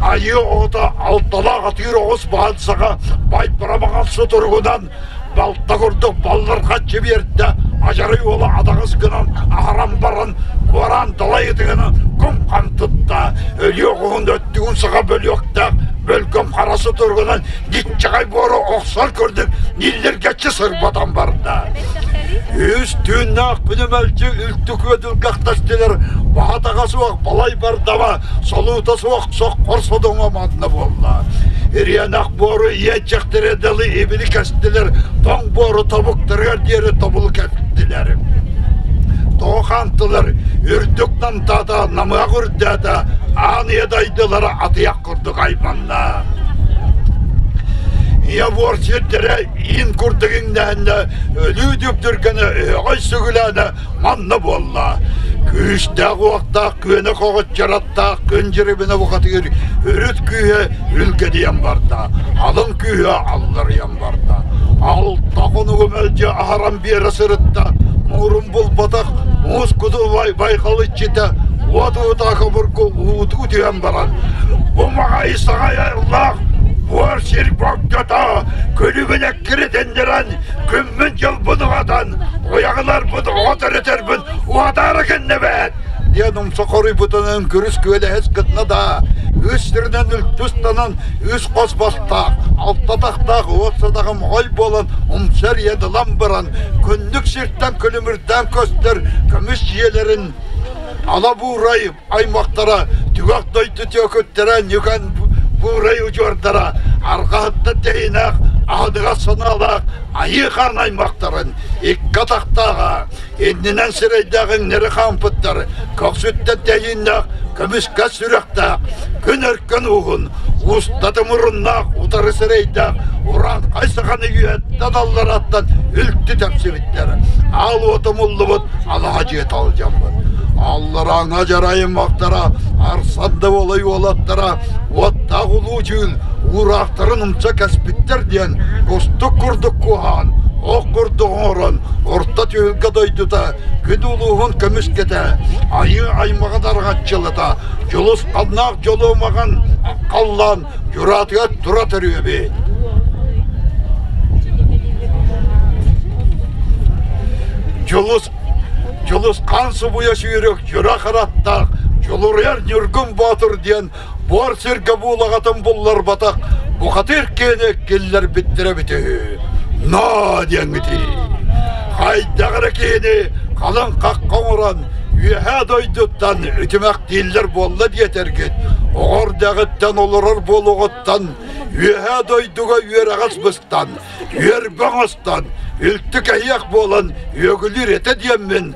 Speaker 11: Айыы оҕото алталаах атыыр оҕус баһан саҕа байбара баҕас сутуругунан балта курдук баллырҕаччы биэрдэ, адьарай уола адаҕыс гынан аһаран баран куораан далай ытыгынан кум-хам тутта, өлүө оҕуһун өттүгүн саҕа бөлүөхтээх бөлгөм хара сутуругунан ниччэҕэй буору охсор курдук ниллиргэччи сырбатан барда. Үс түүннээх күнү мэлдьи үлтү күөдүлгэхтэстилэр, баһа-таҕа суох балай бардаба, солуута суох соххор содуҥа манна буолла. Ириэнэх буору иэччэхтэрэ дылы ибили кэстилэр, тоҥ буору тобуктарыгар диэри тобулу кэстилэр. Тоҕо хаантылар, үрдүк намтаата, намыһах үрдээтэ, аан ийэ дайдылара атыйах курдук айманна. Ийэ буор сирдэрэ иин курдук иҥнэһиннэ, өлүү дүптүргэнэ өһөҕөй сүгүлээнэ манна буолла. Күүстээх-уохтаах күөнэ хоҕоччораттаах күн дьирибинэ бухатыыр үрүт күүһэ үлгэдийэн барда, алын күүһэ алларыйан барда. Алта хонугу мэлдьи аһаран биэрэ сырытта, муҥурун булбатах муус куту байҕал иччитэ уот уутаах обургу уутуу түһэн баран, бу маҕай саҕай айыллаах буор сир богдото күлүгүн эккирэтиннэрэн күммүн-дьылбын уһатан, уйаҕыларбын оҕо төрөтөрбүн уһатаары кэннэбэт диэн умса хоруйбутунан күрүс күөлэһис гынна да, үс сиринэн үлтү ыстанан үс хос бастаах, алта тахтаах уот садаҕым ой буолан умса эрийэн ылан баран, күннүк сиртэн күлүмүрдээн көстөр көмүс дьиэлэрин ала буурай аймахтара, түгэх дойду түөкүттэрэ ньүкэн буурай удьуордара, арҕаһыттан тэһиинээх, аһыныгас санаалаах айыы хаан аймахтарын икки атахтааҕа, иннинэн сирэйдээх иҥнэри хаампыттар, көхсүттэн тэһииннээх көмүскэ сүрэхтээх, күн өркөн ууһун, Устата муруннаах, утары сирэйдээх урааҥхай саханы үөттэн аллараттан үлтү тэпсибиттэр. Аал уота умуллубут, алаһа дьиэтэ алдьаммыт. Алларааҥа дьарайыммахтара, Арсан да уолай уолаттара уоттаах улуу дьүүл уураахтарын умса кэспиттэр диэн кустук курдук куоһаан, ох курдук оҥорон орто түһүлгэ дойдута күн улууһун көмүскэтэ, айыы аймаҕын арҕаччылата, дьулус ханнаах дьолуомаҕын халлаан дьураатыгар тура төрүөбүт. Дьулус Дьулусхан субуйа сүүрүк дьура хараттаах Дьулуруйар Ньургун Боотур диэн буор сиргэ буулаҕатын булларбатах бухатыыр киэни киллэрбиттэрэ эбитэ үһү. Ноо диэҥҥитий. Хайдах эрэ киһини халыҥ хахха оҥорон үөһээ дойдуттан үтүмэхтииллэр буолла диэтэргит, оҕо эрдэҕиттэн олорор буолуоҕуттан үөһээ дойдуга үөрэҕэс быстан, үөрбэ оҥостон, үлтү кэһиэх буолан үөгүлүүр этэ диэммин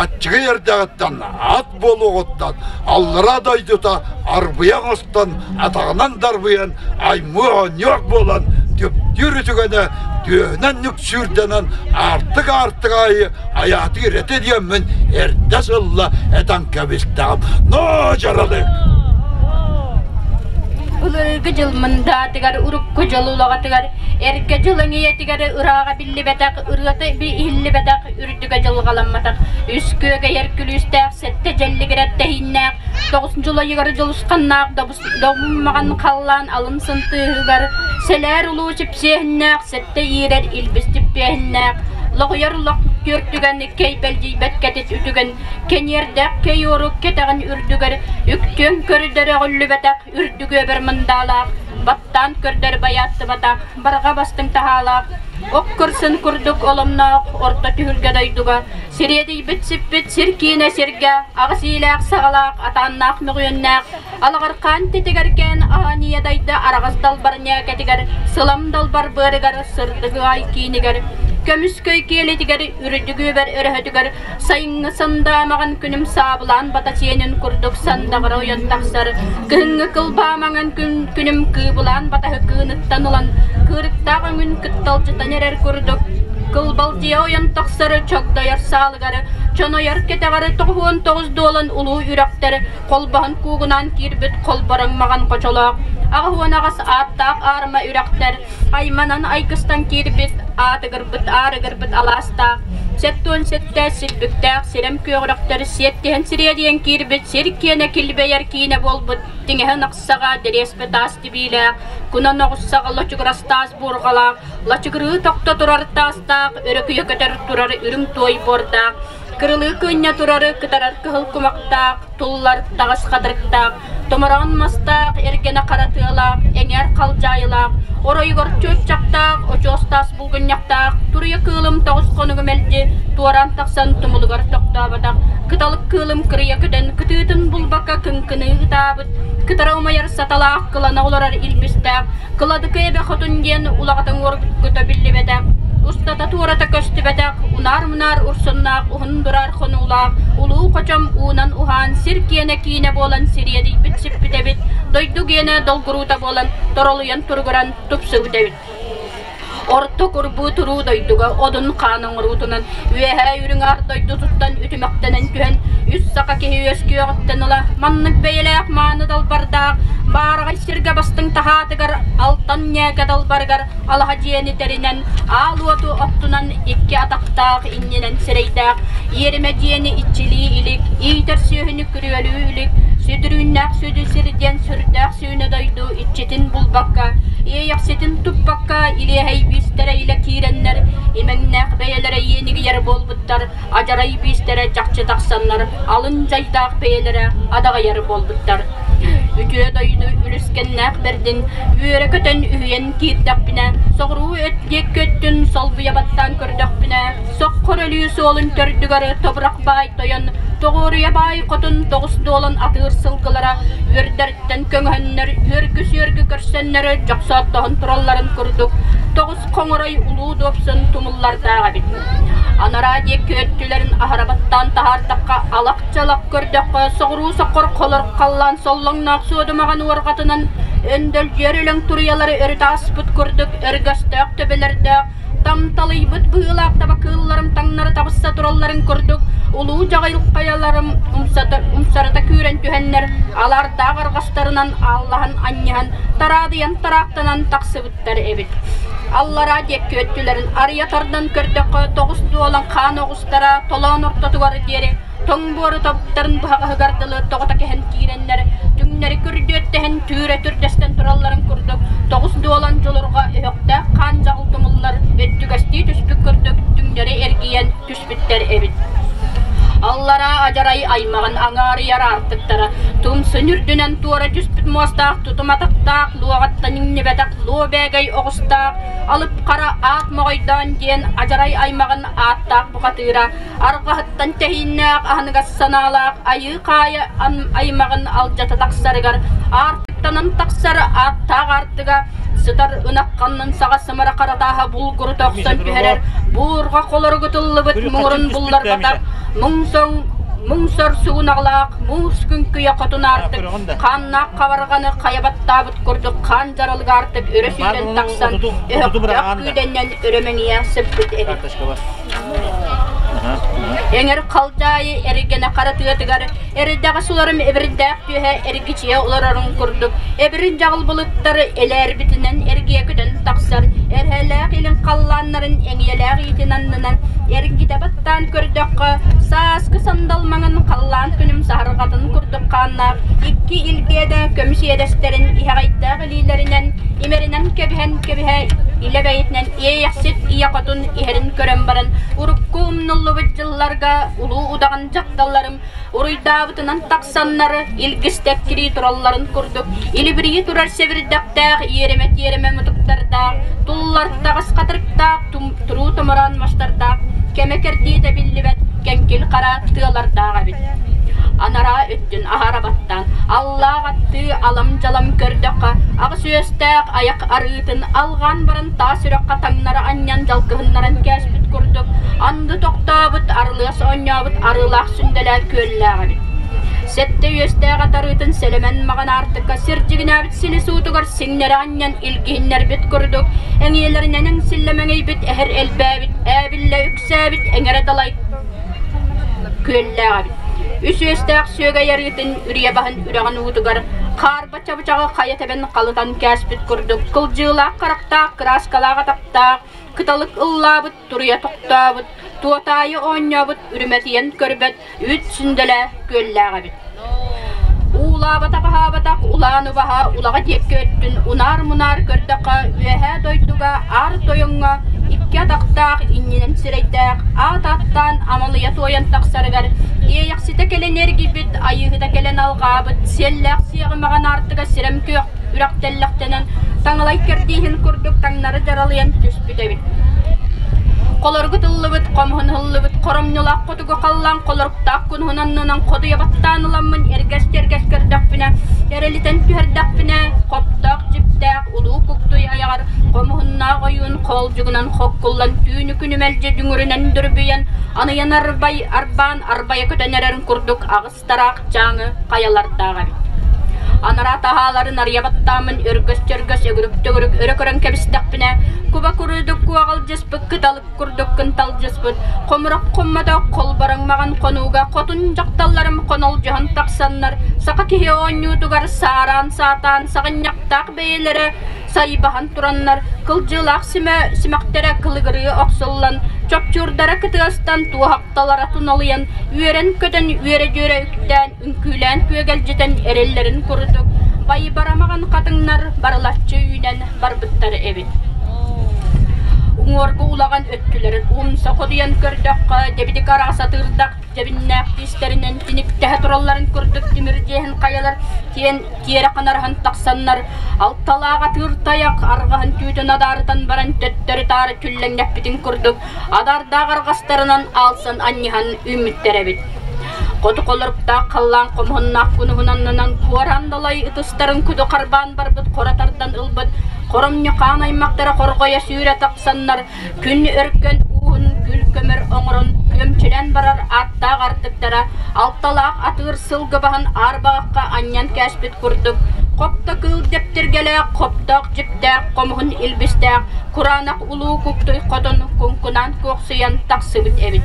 Speaker 11: аччыгый эрдэҕиттэн ат буолуоҕуттан аллараа дойдута арбыйа оҥостон атаҕынан дарбыйан аймыы оонньуох буолан түптүүр үтүгэнэ түөһүнэн нүксүүрдэнэн аартык-аартык аайы айаатыыр этэ диэммин эрдэ сылла этэн кэбистэҕим. Ноо дьаралык!
Speaker 12: Былыргы дьыл мындаатыгар, урукку дьыл улаҕатыгар, эргэ дьыл эҥийэтигэр ырааҕа биллибэтэх, ырыата иһиллибэтэх, үрдүгэ дьылҕаламматах, үс күөгэйэр күлүүстээх, сэттэ дьэллигирэр тэһииннээх, тоҕус дьулайыгар дьулусханнаах добуммаҕан халлаан алын сынтыыһыгар, сэлээр улуу чипсиэһиннээх, сэттэ иирэр илбис типпиэһиннээх, лоҕуйар лох түөртүгэн кэйбэлдьийбэт кэтит үтүгэн, кэниэрдээх кэйуорук кэтэҕин үрдүгэр, үктүөн көрдөрөҕүллүбэтэх үрдүгүөбэр мындаалаах, баттаан көрдөр байааттыбатах, барҕа бастыҥ таһаалаах, ок кырсын курдук оломноох орто түһүлгэ дойдуга, сириэдийбит сиппит сир киинэ сиргэ, аҕыс иилээх саҕалаах, атааннаах мөҕүөннээх, алаҕархаан титигэркээн аһааньыйа дайда араҕас далбар ньээкэтигэр, сылам далбар быарыгар, сырдык ыай киинигэр, көмүс көй киэлитигэр, үрдүк үөбэр өрөһөтүгэр, Сайыҥҥы сандаамаҕын күнүм саабылаан бата сиэнин курдук сандаҕыра ойон тахсар. Кыһыҥҥы кылбаамаҥын күнүм кыыбылаан батаһы кыыныттан ылан, кыырыктаах өҥүн кытталдьытан эрэр курдук кылбалдьыйа ойон тахсар чогдойор саалыгар, чонойор кэтэҕэр 99 дуолан улуу үрэхтэр холбоһон куугунаан киирбит холбороҥ маҕан хочолоох, 88 ааттаах аарыма үрэхтэр айманан айгыстан киирбит, аатыгырбыт аарыгырбыт алаастаах, 77 силбиктээх сирэм күөҕүрэхтэр сиэттиһэн сириэдийэн киирбит сир киэнэ килбэйэр киинэ буолбут тиҥэһэ ынахсаҕа дэриэспэ таас тибиилээх, кунан оҕуссаҕа лочугурас таас буурҕалаах, лачыгырыы тохто турар таастаах, өрөкүйэ көтөр турар үрүҥ туой буордаах, Кырылыы кыынньа турары кытарар кыһыл кумахтаах, туллар таҕыс хатырыктаах, томороон мастаах, эргэнэ хара тыалаах, эҥээр халдьаайылаах, оройугар чууччахтаах, очуос таас булгунньахтаах, туруйа кыылым тоҕус хонугу мэлдьи туораан тахсан тумулугар тохтооботох, кыталык кыылым кырыйа көтөн кытыытын булбакка кыҥкыныы ытаабыт, кытара умайар саталаах кылана олорор илбистээх, Кыладыкы эбэ хотун диэн улаҕатын уоргута биллибэтэх, устата туората көстүбэтэх, унаар-мунаар урсуннаах, уһун дураар хонуулаах, улуу хочом уунан уһаан, сир киэнэ киинэ буолан сириэдийбит сиппит эбит, дойду гиэнэ долгуруута буолан торолуйан туругуран тупсубут эбит. Орто курбуу туруу дойдуга одун хаан оҥоруутунан үөһээ үрүҥ аар дойдутуттан үтүмэхтэнэн түһэн үс саха киһи үөскүөҕүттэн ыла маннык бэйэлээх мааны далбардаах баараҕай сиргэ бастыҥ таһаатыгар алтан ньээкэ далбарыгар алаһа дьиэни тэринэн аал уоту оттунан икки атахтаах иннинэн сирэйдээх иэримэ дьиэни иччилии илик иитэр сүөһүнү күрүөлүү илик сүдүрүүннээх сүдү сир диэн сүрдээх сүүнэ дойду иччитин булбакка, иэйэхситин туппакка илиэһэй биистэрэ илэ киирэннэр, имэҥнээх бэйэлэрэ иэнигийэр буолбуттар, адьарай биистэрэ чахчы тахсаннар, алын дьайдаах бэйэлэрэ адаҕайар буолбуттар. Үтүө дойду үлүскэннээх бэрдин үөрэ көтөн үһүйэн киирдэхпинэ, соҕуруу өт диэки өттүн солбуйа баттаан көрдөхпүнэ, соххор өлүү суолун төрдүгэр тобурах баай тойон, тоҕуоруйа баай хотун тоҕус дуолан атыыр сылгылара үөрдэр Тэн көҥөһөннөр үөргү-сүөргү көрсөннөр дьохсооттоһон туралларын курдук тоҕус хоҥорой улуу дуопсун тумуллардаах эбит. Анараа диэки өттүлэрин аһара баттаан таһаардахха алах-чалах көрдөххө соҕуруу соххор холор халлаан соллоҥноох суодумаҕан уорҕатынан Өндөлдьүөр өлөҥ туруйалары өрүтэ аспыт курдук өргөстөөх төбөлөрдөөх, тамталыйбыт быһыылаах таба кыылларым таҥнары табысса туралларын курдук улуу дьаҕыл хайаларым умсарыта күүрэн түһэннэр алаардаах арҕастарынан ааллаһан анньыһан тараадыйан тараахтанан тахсыбыттар эбит. Аллараа диэки өттүлэрин арыйа тардан көрдөххө тоҕус дуолан хаан оҕустара толоон ортотугар диэри тоҥ буору тобуктарын быһаҕаһыгар дылы тоҕута кэһэн киирэннэр, түҥнэри күрдүөттэһэн түүрэ түрдэстэн туралларын курдук, тоҕус дуолан дьулурҕа өһөхтөөх хаан дьаҕыл тумуллар өттүгэстии түспүт курдук түҥнэри эргийэн түспүттэр эбит. Аллараа адьарай аймаҕын аҥаарыйар аартыктара тумсун үрдүнэн туора түспүт муостаах тутум атахтаах луоҕаттан иҥнибэтэх луо бээгэй оҕустаах алып хара аат моҕойдоон диэн адьарай аймаҕын ааттаах бухатыыра Арҕаһыттан тэһииннээх аһыныгас санаалаах айыы-хаайа аймаҕын алдьата тахсарыгар аартыктанан тахсар ааттаах аартыга сытар ынах ханнын саҕа сымара харатааһа булгурута охсон түһэрэр буурҕа холоругутуллубут муҥурун булларбатах муҥ-соҥ муҥ-сор сугунаҕлаах муус күҥкүйэ хотун аартык хааннаах хабарҕаны хайа баттаабыт курдук хаан дьаралыга аартык өрө сүүрэн тахсан өһөхтөөх күүдэннэн өрө мэҥийэ сыппыт эбит. Эҥэр халдьаайы эргэнэ хара тыатыгар эрэйдэҕэ суларым эбирдээх түөһэ эргичийэ олорорун курдук эбирин дьаҕыл былыттар элээрбитинэн эргийэ көтөн тахсар эрһэлээх илин халлааннарын эҥийэлээх иитин аннынан эргитэ баттаан көрдөххө сааскы сандал маҥан халлаан күнүм саһарҕатын курдук хааннаах икки илбиэдэ көмүс иэдэстэрин иһэҕэйдээх илиилэринэн имэринэн кэбиһэн кэбиһэ илэ бэйэтинэн Иэйэхсит ийэ хотун иһэрин көрөн баран, урукку умнуллубут дьылларга улуу удаҕан дьахталларым уруйдаабытынан тахсаннар илгистэккирии туралларын курдук илибирии турар сэбирдэхтээх иэримэ-тиэримэ мутуктардаах, туллар таҕыс хатырыктаах, туруу томороон мастардаах, кэмэ кэрдиитэ биллибэт кэҥкил хара тыалардаах эбит. Анараа өттүн аһара баттаан, аллаах аттыы алам-дьалам көрдөххө, аҕыс үөстээх айах арыытын алҕаан баран таас үрэххэ таҥнары анньан дьалкыһыннаран кээспит курдук анды тохтообут, арылыас оонньообут арыылаах сүндэлээх күөллээх эбит. Сэттэ үөстээх атарыытын сэлэмэн маҕан аартыкка сирдьигинээбит силис уутугар сиҥнэри анньан илгиһиннэрбит курдук, эҥиэлэринэн эҥсиллэмэҥийбит эһэр элбээбит, ээбиллэ үксээбит эҥэрэ далай күөллээх эбит. Үс үөстээх сүөгэй арыытын үрүйэ баһын үрэҕин уутугар хаарба чабычаҕы хайа тэбэн халытан кээспит курдук кылдьыылаах харахтаах, кырааскалаах атахтаах, кыталык ыллаабыт, туруйа тохтообут, туотаайы оонньообут, үрүмэтийэн көрбөт үүт сүндэлэ күөллээх эбит. Уулаабатах-аһаабатах улаан убаһа улаҕа диэкки өттүн унаар-мунаар көрдөххө үөһээ дойдуга аар тойоҥҥо икки атахтаах иннинэн сирэйдээх аат ааттаан амалыйа туойан тахсарыгар иэйэхситэ кэлэн эргийбит айыыһыта кэлэн алҕаабыт сиэллээх сиэҕи маҕан аартыга сирэм күөх үрэх тэллэхтэнэн таҥалай кэрдииһин курдук таҥнары дьаралыйан түспүт эбит. Холоругу тыллыбыт, хомуһун ыллыбыт, хоромньулаах хотугу халлаан холоруктаах кунуһун аннынан ходуйа баттаан ыламмын эргэс-тэргэс көрдөхпүнэ, эрэлитэн түһэрдэхпинэ, хоптоох дьиптээх улуу куктуй айаҕар хомуһуннаах ойуун хоолдьугунан хоккуллан түүнү күнү мэлдьи дүҥүрүнэн дөрбүйэн, аныйан арбай арбаан арбайа көтөн эрэрин курдук аҕыс тараах дьааҥы хайалардаах эбит. Анараа таһааларын арыйа баттааммын өргөс-чөргөс өгүрүк-төгүрүк өрө көрөн кэбистэхпинэ, куба курдук куоҕалдьыспыт кыталык курдук кынталдьыспыт, хомурах хоммотох холбороҥ маҕан хонууга хотун дьахталларым хонолдьуһан тахсаннар, саха киһи оонньуутугар саараан-саатаан саҕынньахтаах бэйэлэрэ сайбаһан тураннар, кылдьыылаах симэхтэрэ кылыгырыы охсуллан, чопчуурдара кытыастан туоһахталара туналыйан, үөрэн-көтөн үөрэ-дьүөрэ үктээн, үҥкүүлээн күөгэлдьитэн эрэллэрин курдук, байбарамаҕан хатыҥнар барылаччы үүнэн барбыттар эбит. Уҥуоргу улаҕан өттүлэрин умса ходуйан көрдөххө, дэбидик араас атыырдах дьэбиннээх тиистэринэн тиниктэһэ туралларын курдук тимир дьиэһин хайалар тиэн тиэрэ ханарыһан тахсаннар, алталаах атыыр тайах арҕаһын түүтүн адаарытан баран төттөрү-таары түллэҥнэппитин курдук адаардаах арҕастарынан аалсан анньыһан үүммүттэр эбит. Хоту холоруктаах халлаан хомуһуннаах кунуһунаннынан куораан далай ытыстарын куду харбаан барбыт хоро тардан ылбыт хоромньу хаан аймахтара хорҕойо сүүрэ тахсаннар күн өркөн ууһун күл көмөр оҥорон күөмчүлээн барар ааттаах артыктара алталаах атыыр сылгы баһын аар баҕахха анньан кээспит курдук. Хопто кыыл дэптиргэлээх, хоптоох дьиптээх, хомуһун илбистээх, кураанах улуу куктуй хотон куҥкунаан куохсуйан тахсыбыт эбит.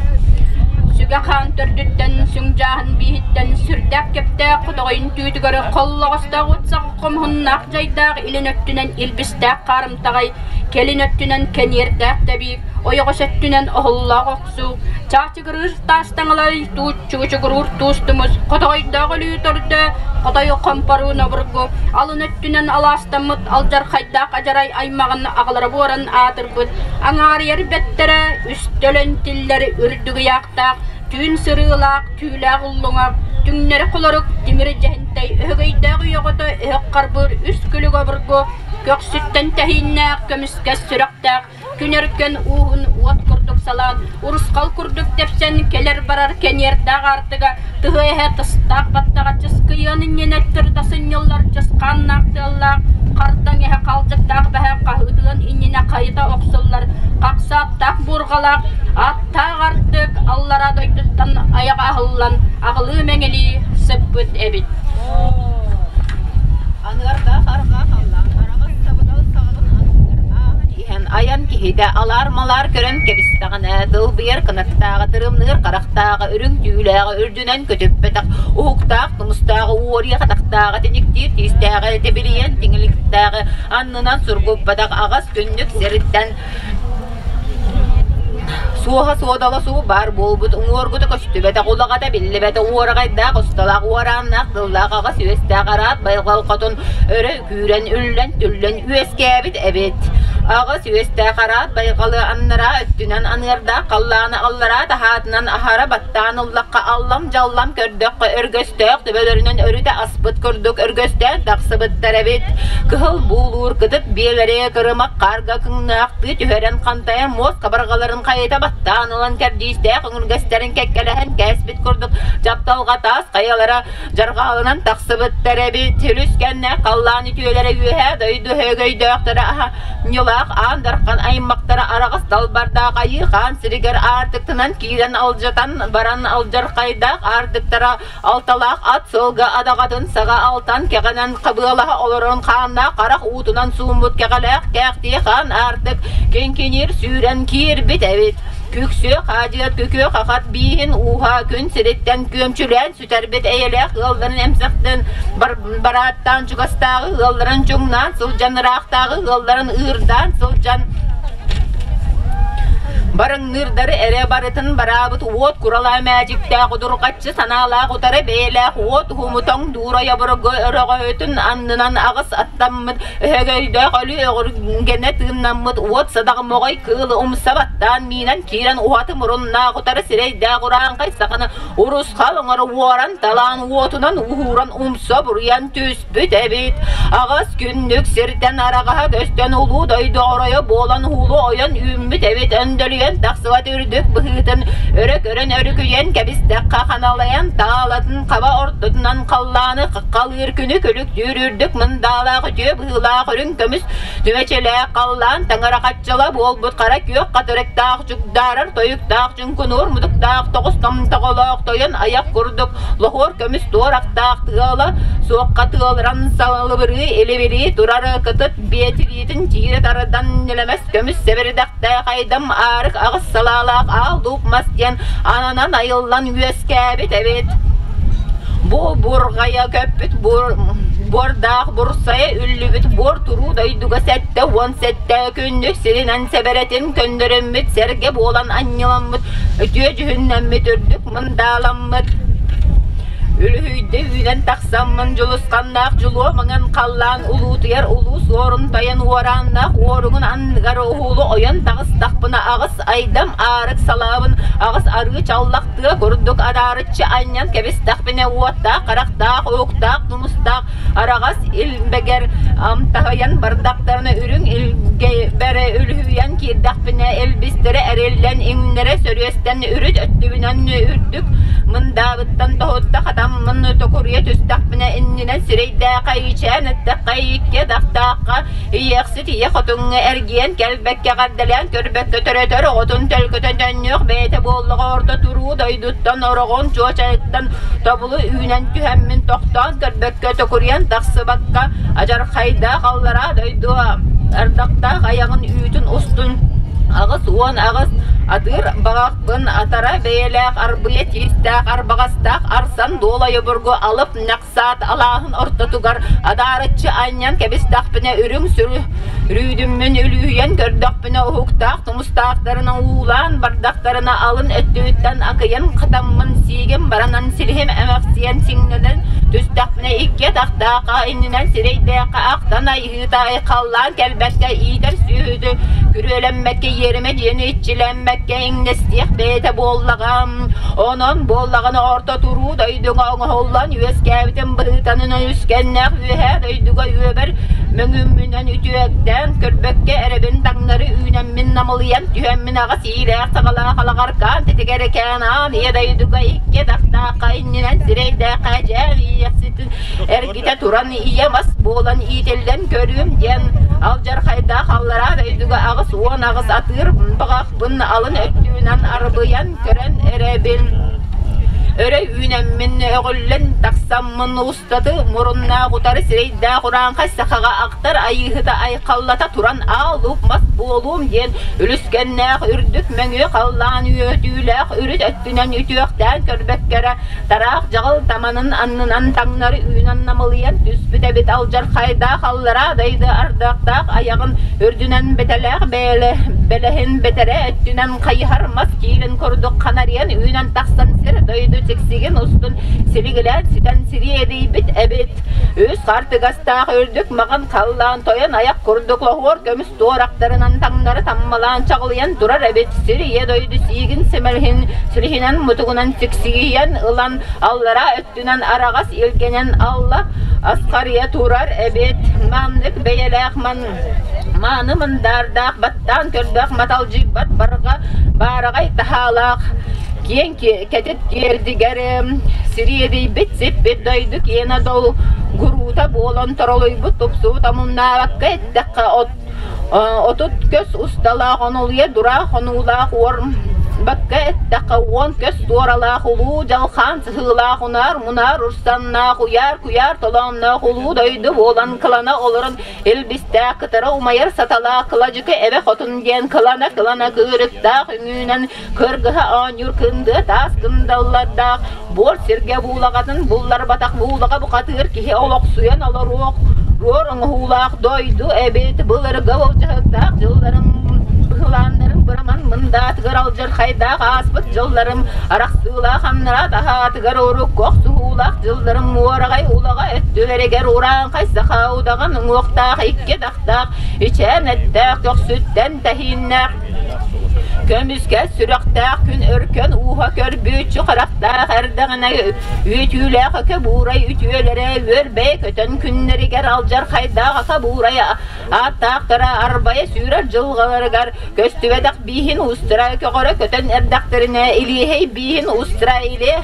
Speaker 12: Сүгэ хаан төрдүттэн, сүҥдьааһын бииһиттэн сүрдээх кэптээх хотоҕойун түүтүгэр холлоҕостоох утсах хомуһуннаах дьайдаах илин өттүнэн илбистээх хаарымтаҕай, кэлин өттүнэн кэниэрдээх тэбиик, ойоҕос өттүнэн оһоллоох охсуу, чаачыгырыыр таас таҥалай, тууччугучугуруур туус тумус, хотоҕойдоох өлүү төрдө, хотой хомпоруу обургу, алын өттүнэн алаастаммыт алдьархайдаах адьарай аймаҕын аҕалара буоран аатырбыт, аҥаарыйар бэттэрэ, үстөлөн тиллэр үрдүк ыйаахтаах, түүн сырыылаах, түүлээх уллуҥах, түҥнэри холорук, тимир дьэһинтэй, өһөгөйдөөх үйэҕото өһөх харбыыр үс күлүк обургу, көхсүттэн тэһииннээх, көмүскэс сүрэхтээх, күн өркөн ууһун уот курдук салаан, урусхал курдук тэпсэн кэлэр-барар кэниэрдээх аартыга тыһы эһэ тыстаах баттаҕа чыскыйыан иннинэ төрдө сынньыллар чысхааннаах тыаллаах, хардаҥ эһэ халдьыктаах бэһэ хаһыытыан иннинэ хайыта охсуллар хахсааттаах буурҕалаах, аттаах артык аллараа дойдуттан айаҕа аһыллан аҕылыы мэҥилии сыппыт эбит.
Speaker 13: Аныардаах арҕаа халлаан араҕас сабыдал саҕаҕын анныгар ааһан иһэн айан киһитэ алаар-малаар көрөн кэбистэҕинэ, дылбыйар кынаттааҕы, тырымныыр харахтааҕы, үрүҥ түүлээҕи үрдүнэн көтүппэтэх, уһуктаах тумустааҕы, уоруйах атахтааҕы, тиниктиир тиистээҕи, тибилийэн тиҥиликтээҕи аннынан сургуппатах аҕас күннүк сириттэн Суоһа суодала суу баар буолбут, уҥуоргута көстүбэтэх, улаҕата биллибэтэх, уораҕайдаах усталаах, уорааннаах тыллаах аҕас үөстээх араат байҕал хотун өрө күүрэн, үллэн-түллэн үөскээбит эбит. Аҕыс үөстээх араат байҕалы аннараа өттүнэн аныардаах халлааны аллараа таһаатынан аһара баттаан ыллахха аллам-дьаллам көрдөххө өргөстөөх төбөлөрүнэн өрүтэ аспыт курдук өргөстөөн тахсыбыттар эбит. Кыһыл буулуур кытыт биэлэри кырымах хаарга кыҥнаахтыы түһэрэн хантайан муос хабарҕаларын хайыта баттаан ылан кэрдиистээх өҥүргэстэрин кэккэлэһэн кээспит курдук дьапталҕа таас хайалара дьарҕаалынан тахсыбыттар эбит. Үлүскэннээх халлаан үтүөлэрэ үөһээ дойду һөөгөйдөөхтөрө аһа ньылаах аан дархан аймахтара араҕас далбардаах айыы хаан сиригэр аартыктанан киирэн алдьатан баран алдьархайдаах аартыктара алталаах ат сылгы адаҕатын саҕа алтан кэҕэнэн хабыалаһа олорон хааннаах харах уутунан сууммут кэҕэлээх кээхтии хаан аартык киҥкиниир сүүрэн киирбит эбит. Күксүө хаадьыат күкүө хахат бииһин ууһа күн сириттэн күөмчүлээн сүтэрбит эйэлээх ыалларын эмсэхтэн барааттаан чугастааҕы ыалларын чуҥнаан сылдьан ыраахтааҕы ыалларын ыырдаан сылдьан барыҥныырдары эрэ барытын бараабыт уот куралаа мээчиктээх удурҕаччы санаалаах утары бэйэлээх уот уһумутоҥ дуурай обургу өрөҕөтүн аннынан аҕыс аттаммыт өһөгөйдөөх өлүү өҕүргэнэ тыыннаммыт уот садаҕ моҕой кыылы умса баттаан миинэн киирэн уһаты муруннаах утары сирэйдээх урааҥхай саханы Урусхал оҥоро уоран талаан уотунан уһууран умса буруйан түспүт эбит. Аҕыс күннүк сиртэн араҕаһа көстөн улуу дойду оройо буолан уһулу ойон үүммүт эбит. Өндөлүйэн тахсыбат үрдүк быһыытын өрө көрөн өрүкүйэн кэбистэххэ ханалайан таалатын хаба ортотунан халлааны халыыр күнү күлүктүүр үрдүк мындаалаах үтүө быһыылаах үрүҥ көмүс түмэчэлээх халлаан таҥара хаччала буолбут хара күөх хатырыктаах чугдаарар тойуктаах чуҥкунуур мутуктаах тоҕус томтоҕолоох тойон айах курдук лоһуор көмүс туорахтаах тыала суохха тыалыран салыбырыы илибирии турар кытыт биэтириитин тиирэ тардан нэлэмэс көмүс сэбирдэхтээх айдам аарык аҕыс салаалаах аал луук мас диэн ананан айыллан үөскээбит эбит. Бу бурҕайа көппүт буордаах бурсайа үллүбүт буор туруу дойдуга 77 күннүк сиринэн сэбэрэтин көннөрүммүт сэргэ буолан анньыламмыт үтүө дьүһүннэммит үрдүк мындааламмыт Үлүһүйдэ үүнэн тахсаммын дьулусханнаах дьулуо маҥан халлаан улуутуйар улуу суорун тойон уорааннаах уоругун анныгар уһуулу ойон таҕыстахпына аҕыс айдам аарык салаабын аҕыс арыы чаллах тыа курдук адаарыччы анньан кэбистэхпинэ уоттаах харахтаах уһуктаах тумустаах араҕас илбэгэр амтаһыйан бардахтарына үрүҥ илгэбэр үлүһүйэн киирдэхпинэ илбистэрэ эриллэн, иҥнэрэ сөрүөстэн үрүт өттүбүнэн үрдүк мындаабыттан тоһутта хатаммын токуруйа түстэхпинэ иннинэн сирэйдээххэ иичээн эттэххэ икки атахтаахха ийэхсит ийэ хотуҥҥа эргийэн кэлбэккэ эҕэрдэлээн көрбөккө төрөтөр оҕотун төлкөтөн төннүөх бэйэтэ буоллаҕа орто туруу дойдуттан ороҕун чуочайыттан тобулу үүнэн түһэммин тохтоон көрбөккө токуруйан тахсыбакка адьархайдаах аллараа дойду ардахтаах айаҕын үүтүн устун 88 атыыр баҕахпын атара бэйэлээх арбыйа тиистээх арбаҕастаах арсан дуолайы бургу алып саат алааһын ортотугар адаарыччы анньан кэбистэхпинэ үрүҥ сүрү рүүдүммүн үлүһүйэн көрдөхпүнэ уһуктаах тумустаахтарына уулаан бардахтарына алын өттүбүттэн акыйан хатаммын сиигим баранан силиһим эмэхсийэн сиҥнэнэн түстэхпинэ икки атахтаахха иннинэн сирэйдээххэ ахтан айыһыыта айхаллаан кэлбэккэ иитэр сүөһүтү күрүөлэммэккэ иэримэ дьиэни иччилэммэккэ иҥнэстиэх бэйэтэ буоллаҕа Онон буоллаҕына орто туруу дойдуга оҥоһуллан үөскээбитим быһыытанан үскэннээх үөһээ дойдуга үөбэр мөҥүммүнэн үтүөктээн көрбөккө эрэбин таҥнары үүнэммин намылыйан түһэммин аҕыс иилээх саҕалаах алаҕаркаан титигэрикээн аан ийэ дойдуга икки атахтаахха иннинэн сирэйдээххэ дьээн иэхситин эргитэ туран ийэ мас буолан иитиллэн көрүүм диэн алдьархайдаах аллараа дойдуга 88 атыыр баҕахпын алын өттүнэн арбыйан көрөн эрэбин өрө үүнэммин өҕүллэн тахсаммын устаты муруннаах утары сирэйдээх урааҥхай сахаҕа ахтар айыыһыта айхаллата туран аал-луук мас буолуум диэн үлүскэннээх үрдүк мөҥүө халлаан үөтүүлээх үрүт өттүнэн үтүөхтээн көрбөккө эрэ тараах дьаҕыл таманын аннынан таҥнары үүнэн намылыйан түспүт эбит алдьархайдаах аллараа дайды ардахтаах айаҕын үрдүнэн бэтэлээх бэлэһин бэтэрээ өттүнэн хайыһар мас киирин курдук ханарыйан үүнэн тахсан сир дойду сиксигин устун силигилээн ситэн сириэдийбит эбит. Үс хартыгастаах үрдүк маҕан халлаан тойон айах курдук лоһуор көмүс туорахтарынан таҥнары таммалаан чаҕылыйан турар эбит. Сир ийэ дойду сиигин сэмэлиһин силиһинэн мутугунан сиксигийэн ылан аллараа өттүнэн араҕас илгэнэн алла асхарыйа турар эбит. Маннык бэйэлээх ман мааны мындаардаах баттаан көрбөх маталдьыйбат барҕа баараҕай таһаалаах киэҥ кэтит киэрдигэр сириэдийбит сиппит дойду киэнэ дол гуруута буолан торолуйбут тупсубут омуннаабакка эттэххэ от 30 көс усталаах онолуйа дура хонуулаах уор бакка эттэххэ 10 көс туоралаах улуу дьалхаан сыһыылаах унаар мунаар урсаннаах уйаар куйаар толоонноох улуу дойду буолан кылана олорон илбистээх кытара умайар саталаах кыладьыка эбэ хотун диэн кылана кылана кыырыктаах үҥүүнэн кыргыһа оонньуур кындыа таас кындаллардаах буор сиргэ буулаҕатын булларбатах буулаҕа бухатыыр киһи олохсуйан олоруох руор оҥоһуулаах дойду эбит былыргы былдьаһыктаах дьылларым быһылааннарым быраман мындаатыгар алдьархайдаах ааспыт дьылларым арахсыылаах аннараа таһаатыгар урукку охсуһуулаах дьылларым муораҕай улаҕа өттүлэригэр урааҥхай саха удаҕан уҥуохтаах икки атахтаах ичээн эттээх көхсүттэн тэһииннээх Көмүскэ сүрэхтээх күн өркөн ууһа көрбүччү харахтаах эрдэҕинэ үөтүүлээх өкө буурай үтүөлэрэ үөрбэй көтөн күннэригэр алдьархайдаах ака буурай ааттаахтара арбайа сүүрэр дьылҕаларыгар көстүбэтэх бииһин уустара көҕөрө көтөн эрдэхтэринэ илиэһэй бииһин уустара илиэ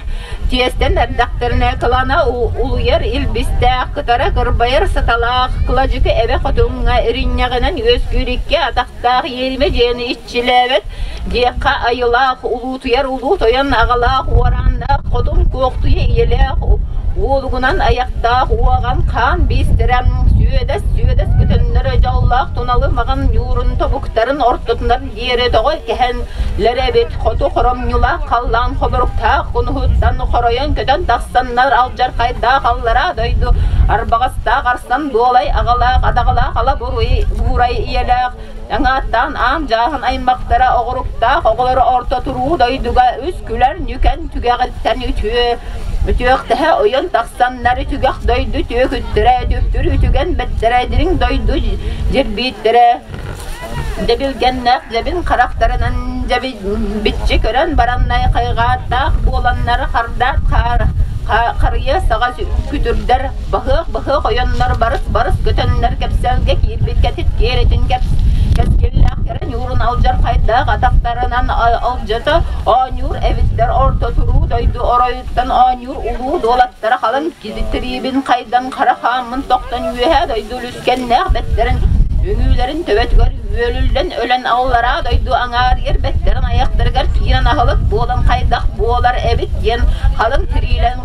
Speaker 13: тиэстэн эрдэхтэринэ кылана улуйар илбистээх кытара кырбайар саталаах кыладьыкы эбэ хотуҥҥа иринньэҕинэн үөскүүр икки атах Таах иэримэ дьиэни иччилээбэт, диэххэ айылаах, улуутуйар улуу тойон аҕалаах, уорааннаах хотун куохтуйа ийэлээх, уолугунан айахтаах уоҕан хаан биистэрэ, сүөдэс сүөдэс көтөннөрө дьоллоох туналы маҕан ньуурун тобуктарын ортотунан диэри тоҕо кэһэн лэрэбит хоту хоромньулаах халлаан хоборуктаах кунуһуттан хоройон көтөн тахсаннар алдьархайдаах аллараа дойду арбаҕастаах арсан дуолай аҕалаах адаҕалаах ала буурай ийэлээх аҥааттаан аан дьааһын аймахтара оҕуруктаах оҕолоро орто туруу дойдуга үс күлэр нүкэн түгэҕиттэн үтүө үтүөхтэһэ ойон тахсаннар үтүгэх дойду түөкүттэрэ түптүр үтүгэн бэттэрэ дириҥ дойду дьирбииттэрэ дэбилгэннээх дьэбин харахтарынан дьэбиччи көрөн бараннай хайҕааттаах буоланнар хардаат хаар харыйа саҕа күтүрдэр баһыах-баһыах ойоннор барыс-барыс көтөннөр кэпсэлгэ киирбит кэтит киэрэтин кэскиллээх кэрэ ньуурун алдьархайдаах. Хайдардаах атахтарынан алдьата оонньуур эбиттэр орто туруу дойду оройуттан оонньуур улуу дуолаттара халыҥ тириибин хайдан хара хааммын тохтон үөһээ дойду үлүскэннээх бэттэрин үҥүүлэрин төбөтүгэр үөлүллэн өлөн аллараа дойду аҥаарыйар бэттэрин айахтарыгар киирэн аһылык буолан хайдах буолар эбит диэн халыҥ тириилэн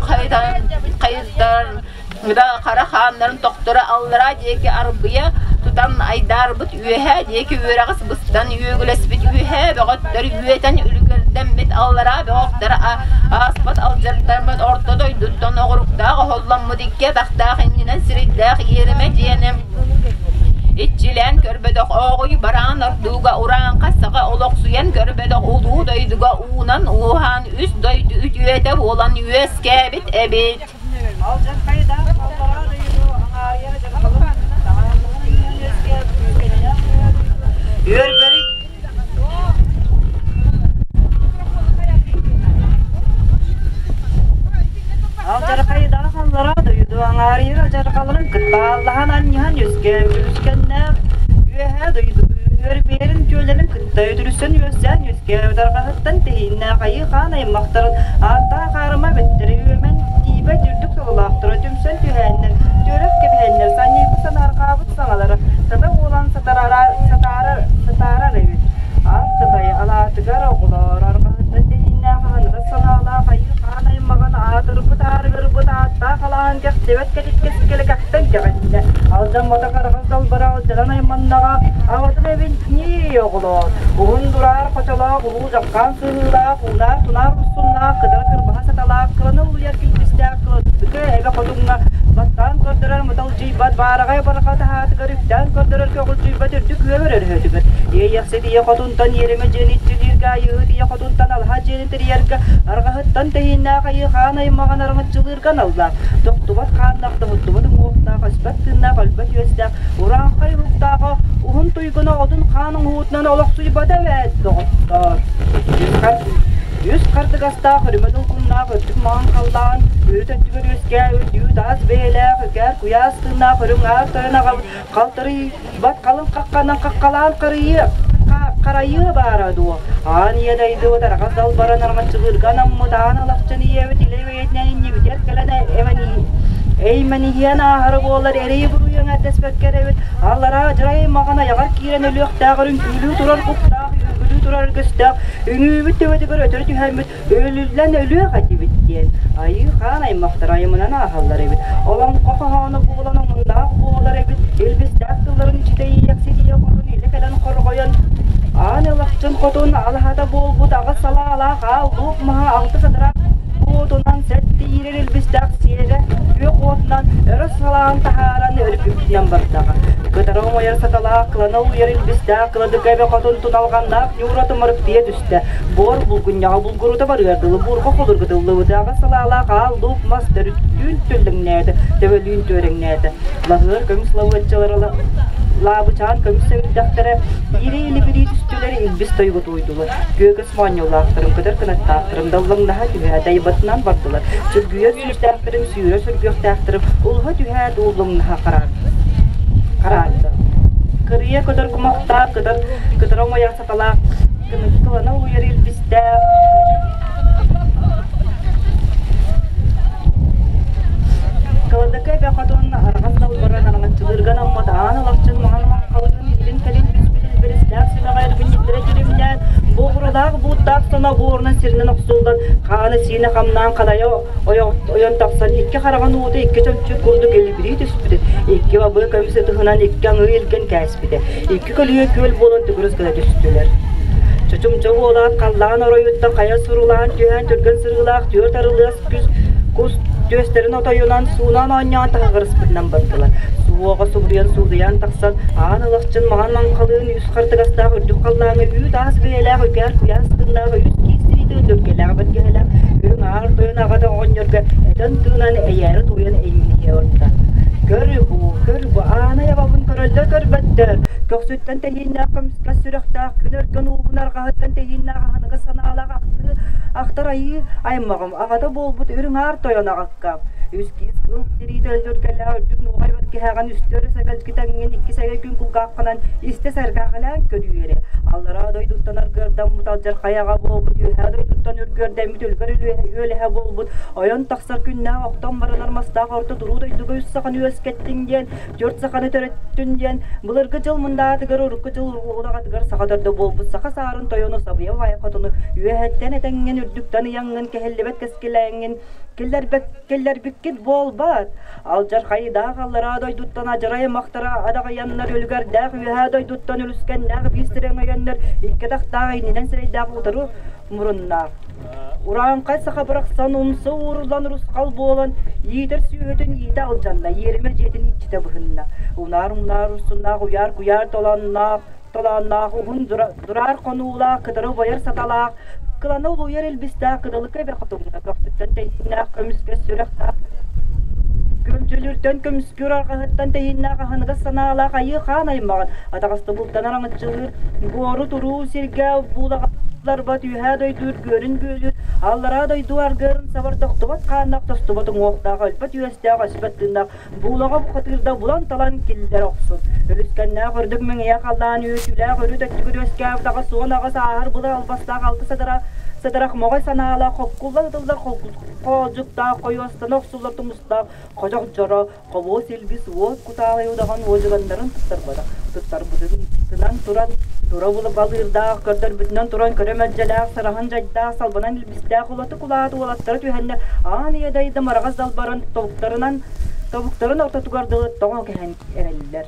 Speaker 13: хайытар хара хааннарын тохторо аллараа диэки арбыйа тутан айдаарбыт үөһээ диэки үөрэҕис быстан үөгүлэспит үөһээ бөҕөттөр үөтэн үлүгэрдэммит аллараа бөҕөхтөр ааспат алдьартарбыт орто дойдуттан оҕуруктаах оһолломмут икки атахтаах иннинэн сирэйдээх иэримэ дьиэни иччилээн көрбөтөх ооҕуй бараан ордууга урааҥха саха олохсуйан көрбөтөх улуу дойдуга уунан ууһаан үс дойду үтүөтэ буолан үөскээбит эбит.
Speaker 14: Алдьархайдаах аллараа дойду аҥаарыйар дьахталын
Speaker 2: Үөрбэрик
Speaker 14: Алдьархайдаах аллараа дойду аҥаарыйар алдьархаларын кытта аллаһан анньыһан үөскээбит үлүскэннээх үөһээ дойду үөрбиэрин түөлэрин кытта үтүрүссэн үөссээн үөскээбит арҕаһыттан тэһииннээх айыы хаан аймахтарын ааттаах аарыма бэттэри үөмэн тиийбэт үрдүк сололоохторо түмсэн түһээннэр, түөрэх кэбиһэннэр санньыйбыт санаарҕаабыт саҥалара сата буолан сатарара, сатаарар, сатаарар эбит. Аат Сатай алаатыгар оҕолоор арҕаһыттан тэһииннээх аһыныгас санаалаах айыы хаан аймаҕын аатырбыт аарыгырбыт ааттаах алааһын кэхтибэт кэтит кэхтэн кэҕиннэ. Алдьамматах арҕас далбара алдьанан айманнаҕа аҕатын эбиннии оҕолоор. Уһун дураар хочолоох улуу дьаххаан сыһыылаах, уунаах тунаар урсуннаах, кытара кырбаһа саталаах, кылана улуйар килбистээх кылатыка эбэ хотуҥҥа баттаан көрдөрөр мыталдьыйбат, баараҕай барҕа таһаатыгар үктээн көрдөрөр көҕүлдьүйбэт үрдүк үөмэр өрөһөтүгэр. Иэйэхсит ийэ хотунтан иэримэ дьиэни иччилииргэ, айыыһыт ийэ хотунтан алаһа дьиэни тэрийэргэ, арҕаһыттан тэһииннээх айыы хаан аймаҕын араҥаччылыырга аналлаах, тохтубат хааннаах, тоһуттубат уҥуохтаах, өспөт тыыннаах, өлбөт үөстээх, урааҥхай уһуктааҕа уһун туйгуна одун хаан оҥоһуутунан олохсуйбата эбээт, доҕоттоор. Үс хардыгастаах үрүмэ долгуннаах үрдүк маҥан халлаан үрүт өттүгэр үөскээбит үүт-аас бэйэлээх үкээр куйаас тыыннаах үрүҥ аар тойон аҕабыт халтарыйбат халыҥ хахханан хаххалаан харыйыа харайыа баара дуо? Аан ийэ дайдыбыт араҕас далбаран араҥаччылыырга анаммыт аан алахчын ийэбит илэ бэйэтинэн иннибитигэр кэлэн эймэниһиэн ааһара буолар эрэйи-буруйу эҥэрдэспэккэ эрэбит аллараа дьарай маҕан айаҕар киирэн өлүөхтээҕэр үҥкүүлүү турар куттаах үҥкүүлүү турар көстөөх үҥүүбүт төбөтүгэр өтөрү түһэммит өлүллэн өлүөх этибит диэн айыы хаан аймахтар айымынан ааһаллар эбит олоҥхо хоһооно буолан омуннаах буолар эбит илбистээх тылларын иччитэ иэйэхситийэ хотун илэ кэлэн хорҕойон аан ылахчын хотун алаһата буолбут аҕыс салаалаах аал луук маһа алты сатара уотунан сэттэ иирэр илбистээх сиэрэ күөх уотунан өрө салаан таһааран өргүппүтүнэн бардаҕа. Кытара умайар саталаах, кылана улуйар илбистээх кыладыка эбэ хотун туналҕаннаах ньуура тумарыктыйа түстэ. Буор булгунньаҕа булгурута барыар дылы буурҕа холургутуллубут аҕыс салаалаах аал луук мас төрүттүүн түллэҥнээтэ, төбөлүүн түөрэҥнээтэ. Лаһыар көмүс лабыаччалара лаабычаан көмүс сэбирдэхтэрэ иирэ-илибирии түстүлэр, илбис тойугу туойдулар. Күөгүс моонньуулаахтарын, көтөр кынаттаахтарын даллаҥнаһа түһэ дайбатынан бардылар. Сүргүйэр сүүстээхтэрин, сүүрэ сүргүөхтээхтэрин улуһа түһээт ууллуҥнаһа хараарды. Кырыйа көтөр кумахтаах, кытар кытара умайар саталаах, кылана улуйар илбистээх, Кыладыка эбэ хотун араҕас далбаран араҥаччылыырга анаммыт аан алахчын маҥан маҥхалыын илин-кэлин түспүт илбэристээх сүмэҕэ эрбинньиктэрэ дьиримнээн, буобуралаах бууттаах соно буорунан сиринэн охсуллан, хаана-сиинэ хамнаан ханайа ойон тахсан икки хараҕын уута икки чөмчүүк курдук илибирии түспүтэ, икки бабыы көмүс ытыһынан икки аҥыы илгэн кээспитэ, икки көлүйэ күөл буолан төгүрүс гына түстүлэр. Чочумча буолаат халлаан оройуттан хайа сурулаан түһэн түргэн сырыылаах түөрт арылыас күс кус түөстэрин отойунан суунан оонньоон таһыгырыспытынан бардылар. Суоҕа субуруйан суудуйан тахсан аан ылахчын маҥан маҥхалыын үс хартыгастаах үрдүк халлааҥҥа үүт аас бэйэлээх үкээр куйаас тыыннаах үс киис тириитин дүргэлээх бэргэһэлээх үрүҥ аар тойон аҕата оҕонньорго этэн тыынан эйээри туйан эйминиһэ орта. Көр бу, көр бу, аанай абабын көрөллөр көрбөттөр. Көхсүттэн тэһииннээх көмүскэс сүрэхтээх күн өркөн уубун арҕаһыттан тэһииннээх аһыныгас санаалаах ахтыы ахтар айыы аймаҕым аҕата буолбут үрүҥ аар тойон аҕакка. Үс киис кыл тириитэ өллөргөлөөх үрдүк нуоҕай бэргэһэҕин үстөр сэгэлдьитэҥҥин икки сэгэй күн кулгааххынан истэ сэргээхэлээн көрүүрэ. Аллараа дойдуттан аргыардаммыт алдьархай аҕа буолбут, үөһээ дойдуттан үргүөрдэммит үлгэр үөлэһэ буолбут, ойон тахсар күннээх охтон баранар мастаах орто туруу дойдуга үс саханы үөскэттиҥ диэн, түөрт саханы төрөттүн диэн, былыргы дьыл мындаатыгар, урукку дьыл улаҕатыгар саха төрдө буолбут саха саарын тойону сабыйа баай хотуну үөһэттэн этэҥҥин, үрдүктэн ыйаҥҥын, кэһиллибэт кэскилээҥҥин, киллэрбиккит буолбат. Алдьархайдаах аллараа дойдуттан адьарай аймахтара адаҕыйаннар үлүгэрдээх үөһээ дойдуттан үлүскэннээх биир сирэҥ өйөннөр икки атахтаах иннинэн сирэйдээх утары муруннаах. Урааҥхай саха бырахсан умса ууруллан урусхал буолан иитэр сүөһүтүн иитэ алдьанна, иэримэ дьиэтин иччитэ быһынна. Унаар-умнаар урсуннаах уйаар-куйаар толоонноох толоонноох уһун дураар хонуулаах кытары убайар саталаах кылана улуйар илбистээх кыдалыка эбэ хотуҥҥа көхсүттэн тэйиннээх көмүскэс сүрэхтээх күөмчүлүүртэн көмүскүүр арҕаһыттан тэйиннээх аһыныгас санаалаах айыы хаан аймаҕын атаҕастабылтан араҥаччылыыр буору туруу сиргэ буулаҕаларбат үөһээ дойду үргүөрүн бүөлүүр аллараа дойду аргыарын сабар тохтубат хааннаах тостубат уҥуохтаах өлбөт үөстээх өспөт тыыннаах Буулаҕа бухатыырда булан-талан киллэрэ охсун. Үлүскэннээх үрдүк мэҥийэ халлаан үөтүүлээх үрүт өттүгэр үөскээбит аҕыс уон аҕыс ааһар былыр албастаах алты садара садарах моҕой санаалаах хоккулла ытыллар хоолдьуктаах хойуостана охсуллар тумустаах ходьох дьоро хобуос илбис уот кутаалай удаҕан уодьуганнарын туттарбатах туттарбытынан туран тура балыырдаах көрдөрбүтүнэн туран көрө мэлдьэлээх сараһын дьайдаах салбанан илбистээх улаты кулаат уолаттара түһэннэр аан ийэ дайда мараҕас далбарын тобуктарынан тобуктарын ортотугар дылы тоҕо кэһэн эрэллэр.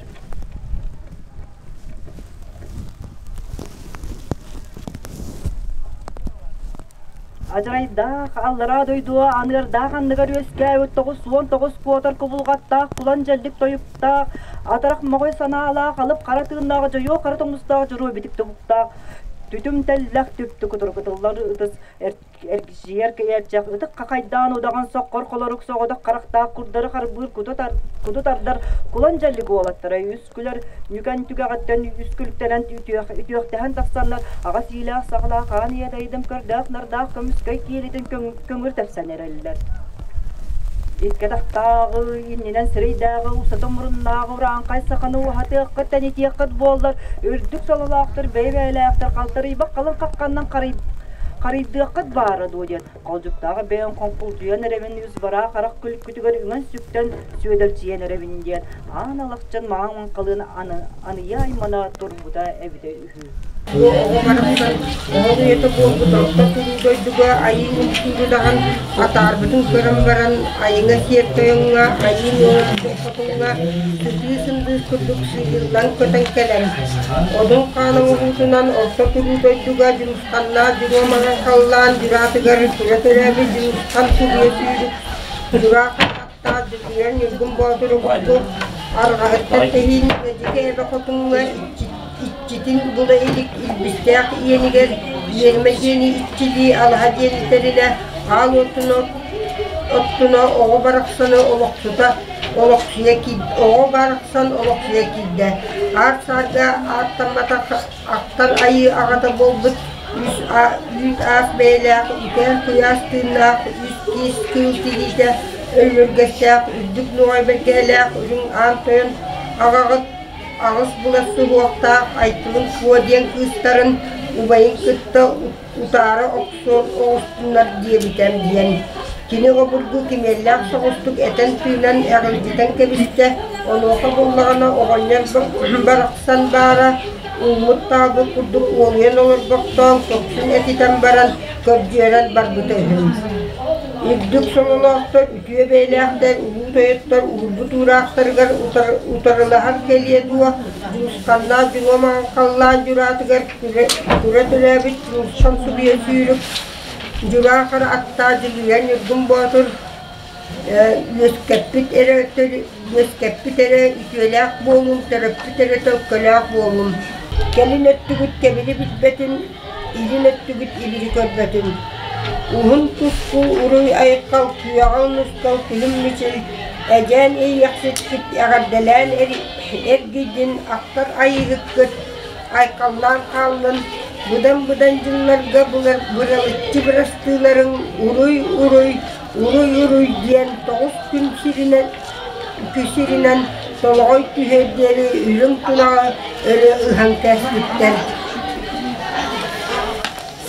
Speaker 14: Адьарайдаах аллараа дойдуга аныардаах анныгар үөскээбит 99 куотар кубулҕаттаах кулан дьэллик тойуктаах атарах моҕой санаалаах алып хара тыыннаах дьойуо хара тоҥустаах дьоруо битик тобуктаах түтүм тэллэх түптү кутургутуллар ытыс эргичийэр кэйэрчэх ытык хахайдаан удаҕан соххор холорук соҕотох харахтаах курдары харбыыр куту тардар кулан дьэллик уолаттара үс күлэр ньүкэн түгэҕиттэн үс күлүктэнэн үтүөхтэһэн тахсаннар аҕа сиилээх саҕалаах аан ийэ дайдым көрдөөх нардаах көмүскэй киэлитин көҥүр тэпсэн эрэллэр. Икки атахтааҕы, иннинэн сирэйдээҕи, устата муруннааҕы урааҥхай саханы уһатыаххыт, тэнитиэххит буоллар, үрдүк сололоохтор бэйэ-бэйэлээхтэр халтарыйбах халыҥ хахханнан харыйдыаххыт баара дуо диэн Холдьуктааҕы бэйэҥ хоҥкулдьуйан эрэбин үс бараа харах күлүккүтүгэр үҥэн-сүктэн сүөдэлчийэн эрэбин диэн аан алахчын маҥан маҥхалыын аныйа аймана турбута эбитэ үһү.
Speaker 15: Бу оҕо барахсан оһох үйэтэ буолбут орто туруу дойдуга айыы үҥкүүрүлэҕин атаарбытын көрөн баран айыҥа сиэр тойоҥҥо айыы нуоҕа хотуҥҥа сытыы сындыыс курдук сыыйыллан көтөн кэлэн одун хаан оҥоһуутунан орто туруу дойдуга Дьулусханнаах дьуруо маҥан халлаан дьураатыгар тура төрөөбүт Дьулусхан туруйа сүүрүк дьураах аттаах Дьулуйар Ньургун Боотуру курдук арҕаһыттан тэһиин Эдьигэ эбэ хотуҥҥа иччитин була илик илбистээх иэнигэр иэримэ диэни иччилии алаһа диэн тэрилэ аал уотун оттуна оҕо барахсаны олохсута олохсуйа оҕо барахсан олохсуйа киирдэ аар саарга ааттамматах Ахтар айыы аҕата буолбут үс үүт аас бэйэлээх, үтээн куйаас тыыннаах, үс киис кыыл тириитэ өймөргэстээх, үрдүк нуоҕай бэргэһэлээх үрүҥ аан тойон аҕаҕыт аҕыс булас суһуохтаах Айтылын Куо диэн кыыстарын убайын кытта утаара охсуон оҕустуннар диэбитэ диэн кини обургу кимиэллээх соҕустук этэн-тыынан эҕилдьитэн кэбистэ, онуоха буллаҕына оҕонньор барахсан баара ууммут таалбыт курдук уолуйан олорбохтоон көхсүн этитэн баран көрдүөрэн барбыта үһү. Үрдүк сололоохтор, үтүө бэйэлээхтэр, улуу тойоттор уурбут уураахтарыгар утарылаһар кэлиэ дуо, дьуусханнаах дьуҥа маҥхаллаан дьураатыгар тура төлөөбүт Дьулусхан субуйа сүүрүк Дьулаахар аттаах Дьулуйа Ньургун Боотур үөскэппит эрэ үөскэппит эрэ үтүөлээх буолуум, төрөппүт эрэ төлкөлөөх буолуум. Кэлин өттүгүт кэбили билбэтин, илин өттүгүт илири көрбөтүн. Уһун туску уруй айхал, күөҕэл нускал күлүм мичил, эдьээн иэйэхсиккит эҕэрдэлээн эргийдин, ахтар айыыһыккыт айхаллаан хааллын, быдан-быдан дьылларга быралыччы бырастыыларыҥ уруй-уруй, уруй-уруй диэн тоҕус күн сиринэн сиринэн толоҕой түһүөр диэри үрүҥ тунаҕы өрө ыһан кээспиттэр.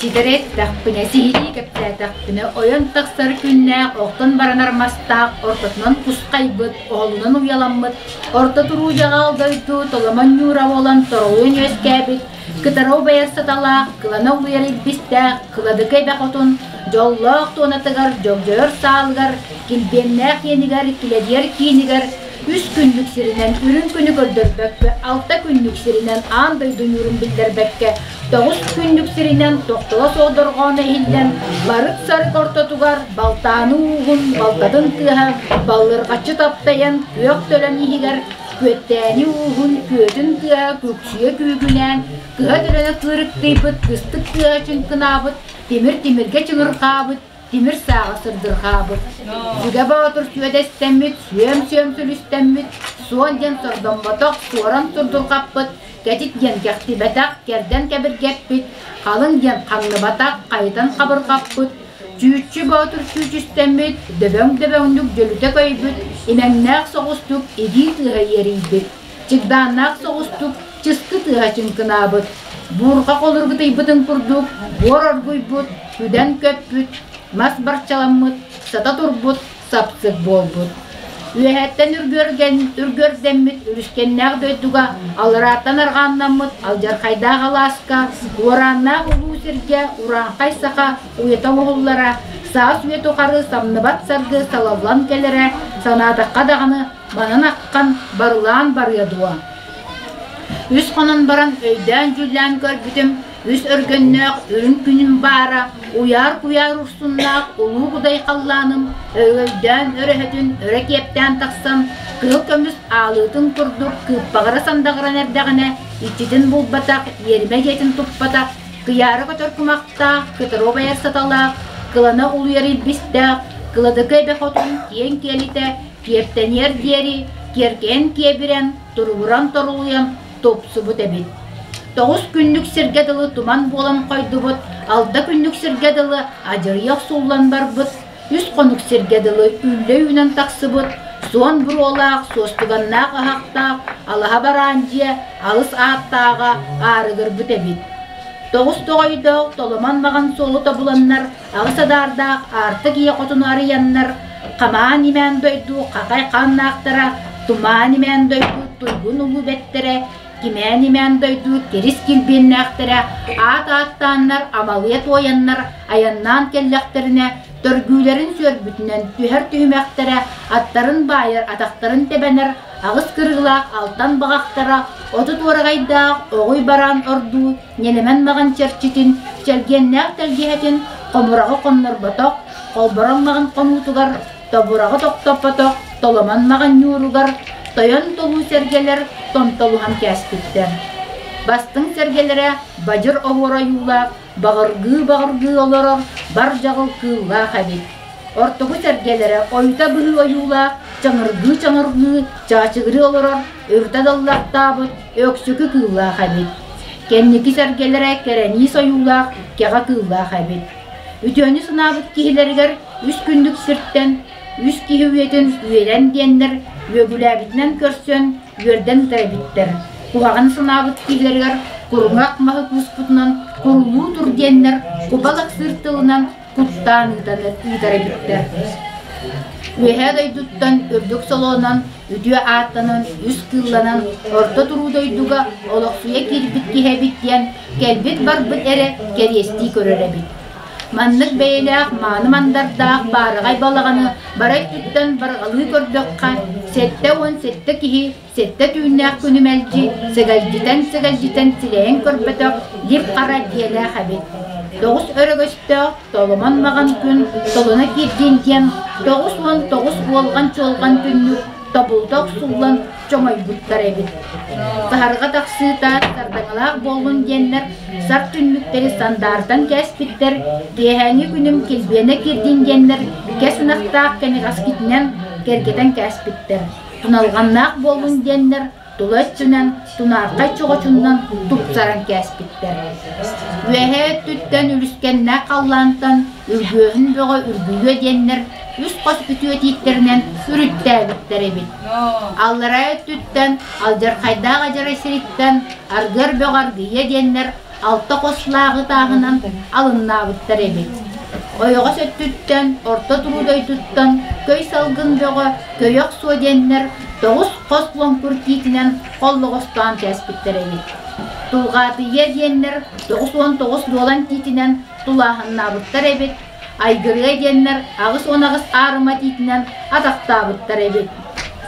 Speaker 16: Ситэри эттэхпинэ, сиһилии кэпсээтэхпинэ, ойон тахсар күннээх, охтон баранар мастаах, ортотунан кусхайбыт, оһолунан уйаламмыт, орто туруу дьаҕал дойду толомон ньуура буолан торолуйан үөскээбит, кытара убайар саталаах, кылана улуйар илбистээх, кыладыка эбэ хотун, дьоллоох туонатыгар, дьогдьойор саалыгар, килбиэннээх иэнигэр, килэдийэр киинигэр үс күннүк сиринэн үрүҥ күнү көрдөрбөккө, алта күннүк сиринэн аан дойду ньуурун биллэрбэккэ, тоҕус күннүк сиринэн тохтоло суох дорҕооно иһиллэн, барык-сарык ортотугар балтааны уугун балтатын тыаһа баллырҕаччы таптайан күөх төлөн иһигэр күөттээни ууһун күөтүн тыаһа күксүйэ күүгүнээн, кыһа төлөнө кыырыктыйбыт, кыстык тыаһа чыҥкынаабыт, тимир тимиргэ чыҥырҕаабыт, тимир сааҕа сырдырҕаабыт. Сүгэ Боотур сүөдэстэммит, сүөм-сүөм сүлүстэммит, суон диэн сордоммотох, суоран сурдурҕаппыт, кэтит диэн кэхтибэтэх, кэрдэн кэбиргэппит, халыҥ диэн ханныбатах, хайытан хабырҕаппыт, Чүүччү Боотур чүүчүстэммит, дөбөҥ-дөбөҥнүк дьөлүтэ көйбүт, имэҥнээх соҕустук игии тыаһа иэрийбит, чыгдааннаах соҕустук чыскы тыаһа чыҥкынаабыт, буурҕа холургутуйбутун курдук буор оргуйбут, күдэн көппүт, мас барчаламмыт, сата турбут, сапсык буолбут. Үөһэттэн үргүөргэн, үргүөрдэммит үлүскэннээх дойдуга алларааттан арҕааннаммыт алдьархайдаах алааска, уорааннаах улуу сиргэ урааҥхай саха уйата оҥоһуллара, саас үйэ тухары самныбат саргы салаллан кэлэрэ, санаатахха даҕаны манан аххан барылаан барыа дуо? Үс хонон баран өйдөөн-дьүүллээн көрбүтүм, үс өргөннөөх үрүҥ күнүм баара, уйаар-куйаар урсуннаах улуу кудай халлааным өйдөөн өрөһөтүн өрө киэптээн тахсан, кыһыл көмүс аалыытын курдук кыыппаҕыра сандаҕыран эрдэҕинэ, иччитин булбатах, иэримэ дьиэтин туппатах, кыйаара көтөр кумахтаах, кытары убайар саталаах, кылана улуйар илбистээх, кыладыкы эбэ хотун киэҥ киэлитэ киэптэниэр диэри киэркэйэн киэбирэн, туругуран торулуйан тупсубут эбит. Тоҕус күннүк сиргэ дылы туман буолан хойдубут, алта күннүк сиргэ дылы адьырыйа охсуллан барбыт, үс хонук сиргэ дылы үллэ үүнэн тахсыбыт, суон буруолаах, суостуганнаах аһахтаах, алаһа бараан дьиэ алыс ааттааҕа аарыгырбыт эбит. Тоҕус тоҕойдоох толомон маҕан суолу тобуланнар, аҕыс адаардаах аартык ийэ хотуну арыйаннар, хамаан имээн дойду хахай хааннаахтара, тумаан имээн дойду туйгун улуу бэттэрэ, кимээн имээн дойду кирис килбиэннээхтэрэ, аат ааттааннар, амалыйа туойаннар, айаннаан кэллэхтэринэ, төргүүлэрин сүөрбүтүнэн түһэр түһүмэхтэрэ, аттарын баайар, атахтарын тэбэнэр, аҕыс кырыылаах алтан баҕахтара, 30 уораҕайдаах оҕуй бараан ордуу ньэлэмэн маҕан чэрчитин, чэлгиэннээх тэлгэһэтин хомураҕы хоннорботох, холбороҥ маҕан хонуутугар, тобураҕы тохтоппотох толомон маҕан ньууругар тойон толуу сэргэлэр томтолуһан кээспиттэр. Бастыҥ сэргэлэрэ бадьыр оһуор ойуулаах, баҕыргыы-баҕыргыы олорор бар дьаҕыл кыыллаах эбит. Ортоку сэргэлэрэ ойута быһыы ойуулаах, чаҥыргыы-чаҥыргыы чаачыгырыы олорор үрдэ даллахтаабыт өксөкү кыыллаах эбит. Кэнники сэргэлэрэ кэрэниис ойуулаах кэҕэ кыыллаах эбит. Үтүөнү санаабыт киһилэригэр үс күннүк сиртэн үс киһи үйэтин үөрэн диэннэр үөгүлээбитинэн көрсөн үөрдэн ыта эбиттэр. Куһаҕаны санаабыт киһилэригэр куруҥах маһы кууспутунан курулуу тур диэннэр куба лаксыыр тылынан куттаан ыытар эбиттэр. Үөһээ дойдуттан үрдүк солонон, үтүө ааттанан, үс кыылланан орто туруу дойдуга олохсуйа киирбит киһи эбит диэн кэлбит-барбыт эрэ кэриэстии көрөр эбит. Маннык бэйэлээх мааны мандардаах баараҕай балаҕаны бара өттүттэн барҕалыы көрдөххө, 77 киһи сэттэ түүннээх күнү мэлдьи сэгэлдьитэн-сэгэлдьитэн силэйэн көрбөтөх лип-хара дьиэлээх эбит. Тоҕус өрөгөстөөх толомон маҕан күн толуна киирдин диэн 99 уолҕан-чуолҕан түннүк тобулута охсуллан чоҥойбуттар эбит. Саһарҕа тахсыыта сардаҥалаах буоллун диэннэр сар түннүктэри сандаартан кээспиттэр, киэһээҥҥи күнүм килбиэнэ киирдин диэннэр кэс ынахтаах кэниҕэскитинэн кэргэтэн кээспиттэр. Туналҕаннаах буоллун диэннэр тула өттүнэн тунаархай чоҕочуннан тупсаран кээспиттэр. Үөһээ өттүттэн үлүскэннээх халлаантан үргүөһүн бөҕө үргүйүө диэннэр үс хос үтүө тииттэринэн үрүттээбиттэр эбит. Аллараа өттүттэн алдьархайдаах адьарай сириттэн аргыар бөҕө аргыйыа диэннэр алта хос лааҕы тааһынан алыннаабыттар эбит. Ойоҕос өттүттэн, орто туруу дойдуттан көй салгын бөҕө, көйөх суо диэннэр тоҕус хос лоҥкур тиитинэн холлоҕостоон кээспиттэр эбит. Тулҕаатыйа диэннэр 99 дуолан тиитинэн тулааһыннаабыттар эбит, Айгырыа диэннэр 88 аарыма тиитинэн атахтаабыттар эбит.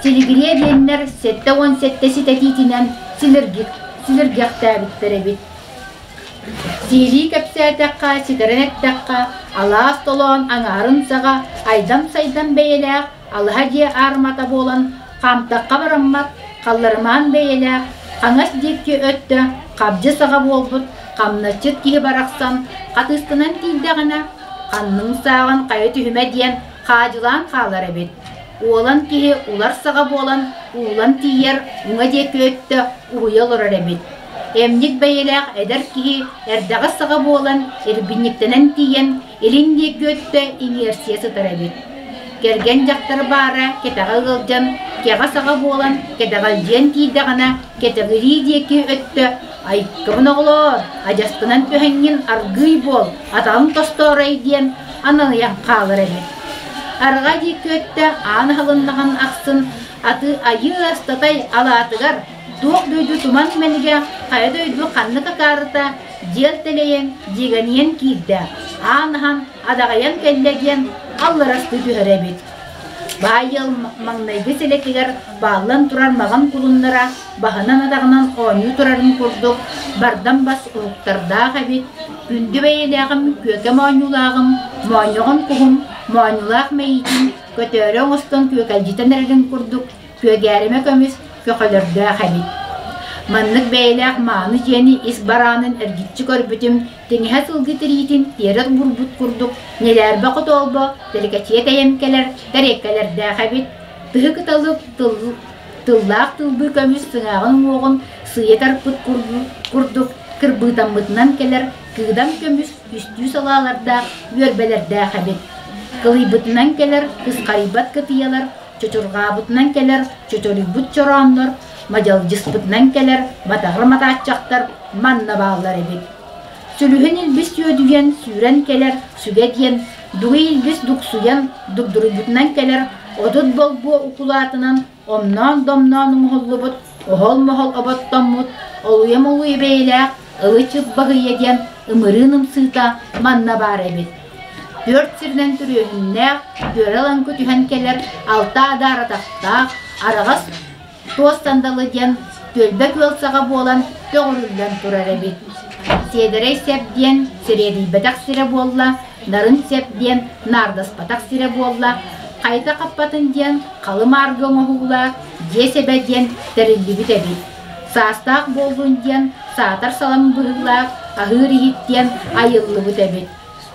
Speaker 16: Силигириэ диэннэр 77 ситэтиитинэн силиргэхтээбиттэр эбит. Сиилии кэпсээтэххэ, ситэрэн эттэххэ, алаас толоон аҥаарын саҕа айдам-сайдам бэйэлээх алаһа дьиэ аармата буолан хаамтахха бараммат, халларымаан бэйэлээх, хаҥас диэки өттө хабдьы саҕа буолбут хамначчыт киһи барахсан хатыыстанан тиийдэҕинэ, ханныҥ сааҕын хайа түһүмэ диэн хаадьылаан хаалар эбит. Уолан киһи улар саҕа буолан уулан тиийэр уҥа диэки өттө уһуйа олорор эбит. Эмньик бэйэлээх эдэр киһи эрдэҕэс саҕа буолан ирбинньиктэнэн тиийэн илин диэки өттө иҥиэрсийэ сытар эбит. Кэргэн дьахтар баара кэтэҕэ ыалдьан, кэҕэ саҕа буолан кэтэҕэлдьийэн тиийдэҕинэ кэтэҕирии диэки өттө «Айкабын оҕолоор, адьаспынан түһэҥҥин аргыый буол, атаҕыҥ тостоорой» диэн аналыйан хаалар эбит. Арҕаа диэки өттө аан аһылыннаҕын ахсын аты айыы астатай алаатыгар туох дойду туман мэнигэ, хайа дойду ханнык акаарыта дьиэл тэлэйэн, дьигэниэн киирдэ, аан аһан, адаҕайан кэллэ диэн алларастыы түһэр эбит. Баай ыал маҥнайгы сэлэтигэр бааллан турар маҕан кулуннара баһынан-атаҕынан оонньуу турарын курдук бардам бас уһуктардаах эбит, күндү бэйэлээҕим, күөкэ моонньуулааҕым, моонньоҕон куһум, моонньулаах мэйиитин көтөөрү оҥостон күөкэлдьитэн эрэрин курдук күөгээримэ көмүс көхөлөрдөөх эбит. Маннык бэйэлээх мааны дьиэни ис бараанын эргиччи көрбүтүм, тиҥэһэ сылгы тириитин тиэрэ бурбут курдук ньэлээрбэ хотоолбо тэликэчийэ тэйэн кэлэр тэриэккэлэрдээх эбит. Тыһы кыталык тыллаах тылбыы көмүс сыҥааҕын уҥуоҕун сыыйа тарпыт курдук кырбыытаммытынан кэлэр кыыдам көмүс үстүү салаалардаах үөрбэлэрдээх эбит. Кылыйбытынан кэлэр кысхарыйбат кытыйалар чочурҕаабытынан кэлэр чочоруйбут чорооннор, мадьалдьыспытынан кэлэр батаҕыр матааччахтар манна бааллар эбит. Сүлүһүн илбис үөдүйэн сүүрэн кэлэр сүгэ диэн, дугуй илбис дуксуйан дугдуруйбутунан кэлэр 30 болбуо укулаатынан омноон-домноон оҥоһуллубут оһол-моһол оботтоммут олуйа-молуйа бэйэлээх ылы-чып баһыйа диэн ымырыын ымсыыта манна баар эбит. Түөрт сиринэн түрүөһүннээх, түөрэ лаҥкы түһэн кэлэр алта адаар атахтаах, араҕас туос сандалы диэн түөлбэ күөл саҕа буолан көҕүрүллэн турар эбит. Сиэдэрэй сэп диэн сириэдийбэтэх сирэ буолла, нарын сэп диэн наардаспатах сирэ буолла, хайта хаппатын диэн халы-мааргы оҥоһуулаах дьиэ сэбэ диэн тэриллибит эбит. Саастаах буоллун диэн саатар салам быһыылаах аһыыр иһит диэн айыллыбыт эбит.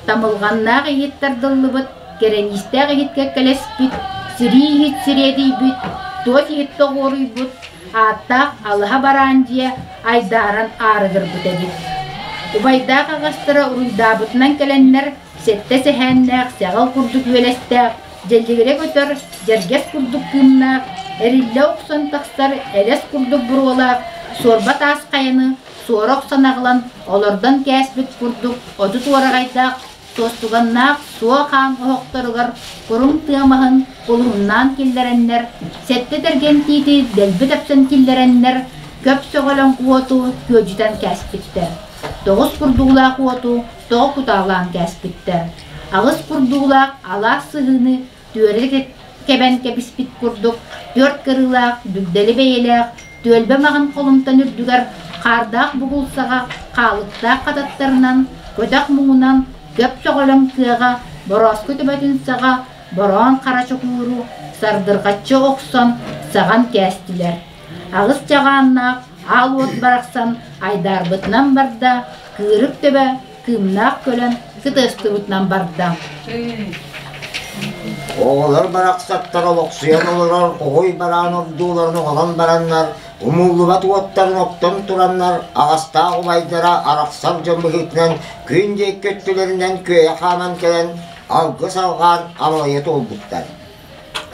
Speaker 16: Тамылҕаннаах иһит тардыллыбыт, кэрэниистээх иһит кэккэлэспит, сирии иһит сириэдийбит, туос иһит тоҕуоруйбут, ааттаах алаһа бараан дьиэ айдааран аарыгырбыт эбит. Убайдаах аҕастара уруйдаабытынан кэлэннэр сэттэ сэһээннээх, сэҕэл курдук үөлэстээх, дьэллигирэ көтөр, дьэргэс курдук кыымнаах, эриллэ охсон тахсар элэс курдук буруолаах, суорба таас хайаны суора охсон аҕалан олордон кээспит курдук 30 уораҕайдаах суостуганнаах суо хаан оһохторугар куруҥ тыа маһын кулуһуннаан киллэрэннэр, сэттэ тэргэн тиити дэлби тэпсэн киллэрэннэр, көп сөҕөлөҥ уоту күөдьүтэн кээспиттэр. Тоҕус курдуулаах уоту тоҕо кутаалаан кээспиттэр. Аҕыс курдуулаах алаас сыһыыны түөрэ кэбэн кэбиспит курдук түөрт кырыылаах, дүгдэли бэйэлээх, түөлбэ маҕан холумтан үрдүгэр хаардаах бугулсаҕа хаалыктаах хататтарынан, көтөх муҥунан, көп сөҕөлөҥ тыаҕа, борооску төбөтүн саҕа бороон хара чокууру сардырҕаччы охсон саҕан кээстилэр. Аҕыс чаҕааннаах аал уот барахсан айдаарбытынан барда, кыырык төбө кыымнаах көлөн кытыастыбытынан барда.
Speaker 17: Оҕолор барахсаттар олохсуйан олорор оҕуй бараан ордууларын оҕолон бараннар, умуллубат уоттарын оттон тураннар, аҕастаах убайдара арахсар дьон быһыытынан күн диэки өттүлэринэн күөйэ хааман кэлэн алгыс алҕаан амалыйа туолбуттар.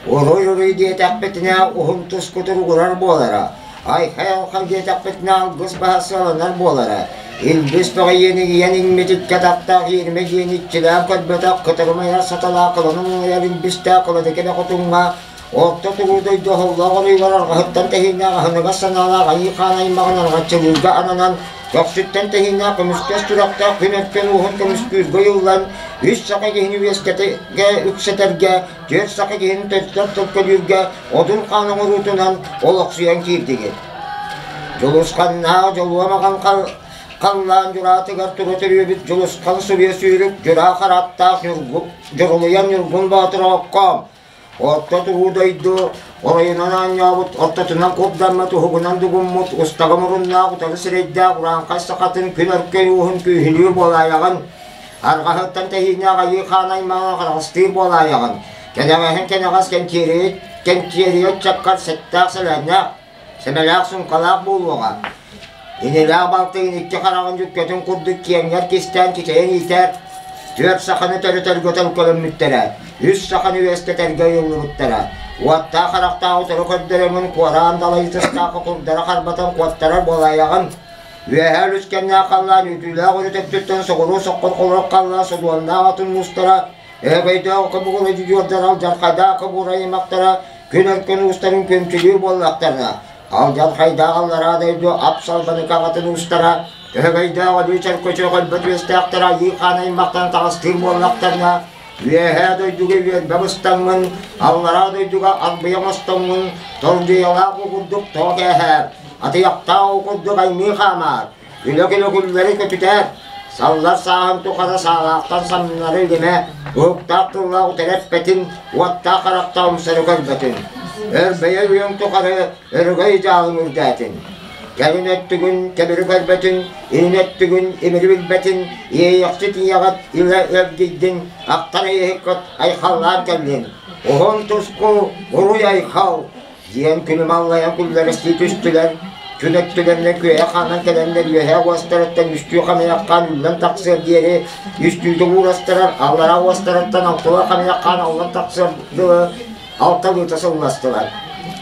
Speaker 17: Уруй-уруй диэтэхпитинэ уһун туску туругурар буолара. Айхай-алхай диэтэхпитинэ алгыс баһа сыаланар буолара. Илбис бөҕө иэнигийэн иҥмит икки атахтаах иэримэ диэн иччилээн көрбөтөх кытарымайар саталаах кыланын уҥуйар илбистээх кылады кэлэ хотуҥҥа орто туруу дойду оһоллоох оройугар арҕаһыттан тэһииннээх аһыныгас санаалаах айыы хаан аймаҕын арҕаччылыырга ананан көхсүттэн тэһииннээх көмүскэс сүрэхтээх күн өркөн уоһун көмүскүүргэ ыйыллан үс саха киһини үөскэтэргэ үксэтэргэ түөрт саха киһини төрүттэр төлкөлүүргэ одун хаан оҥоруутунан олохсуйан киирдигит. Дьулусханнаах дьолуомаҕан халлаан дьураатыгар тура төрүөбүт Дьулусхан субуйа сүүрүк дьураа хараттаах Дьурулуйан Ньургун Боотур ооккоом Орто туруу дойду оройунан оонньообут, ортотунан курдаммыт, уһугунан дугуммут, устаҕа муруннаах, утары сирэйдээх урааҥхай сахатын күн өркөй ууһун күүһүлүүр буолаайаҕын, арҕаһыттан тэһииннээх айыы хаан аймаҕын хараҕастыыр буолаайаҕын, кэнэҕэһин кэнэҕэс кэнчиэрийэ ыччаккар сэттээх сэлээннээх, сэмэлээх сумкалаах буолуоҕа. Инилээх балтыгын икки хараҕын дьүккэтин курдук киэҥҥэр кистээн кичэйэн иитэр, түөрт саханы төрөтөргө төлкөлөммүттэрэ, үс саханы үөскэтэргэ ыйыллыбыттара. Уоттаах харахтаах утары көрдөрөмүн куораан далайытыстаах курдара харбатан куоттарар буолаайаҕын. Үөһээ үлүскэннээх халлаан үтүүлээх өрүт өттүттэн соҕуруу соххор холорук халлаан содуоннаах атын муустара Эбэйдээх кобугура дьудьуордар алдьархайдаах кобуур аймахтара күн өркөн уустарын күөмчүлүүр буоллахтарына, алдьархайдаах аллараа дойду ап-салбаны хаҕатын уустара, өһөгөйдөөх өлүү чөркөчөх өлбөт үөстээхтэрэ айыы хаан аймахтан таҕыстыыр буоллахтарына, үөһээ дойдуга үөрбэ быстаҥҥын, аллараа дойдуга арбыйа оҥостоҥҥун, тордуйалаах уу курдук тоҕо кээһээр, атыйахтаах уу курдук аймыы хаамаар, Үлэ-күлэ күллэри көтүтэр, саллар сааһын тухары саалаахтан самнары илимэ, уһуктаах тыллаах үтэрэппэтин, уоттаах харахтаах умсары көрбөтүн. Өрбөйө үйэҥ тухары өрөгөй дьаалын үрдээтин. Кэлин өттүгүн кэбири көрбөтүн, илин өттүгүн имири билбэтин, иэйэхсит ийэҕит илэ эргийдин, ахтар эйиһиккит айхаллаан кэллин. Уһун туску уруй айхал, Диэн күнүм аллайан күллэрэстии түстүлэр, күн өттүлэринэ күөйэ хаанан кэлэннэр үөһээ уостарыттан үстүү хамыйах хаан үллэн тахсыар диэри үстүүтэ уурастарар, аллараа уостарыттан алтылар хамыйах хаан аллан тахсыар дылы алталыыта сылластылар.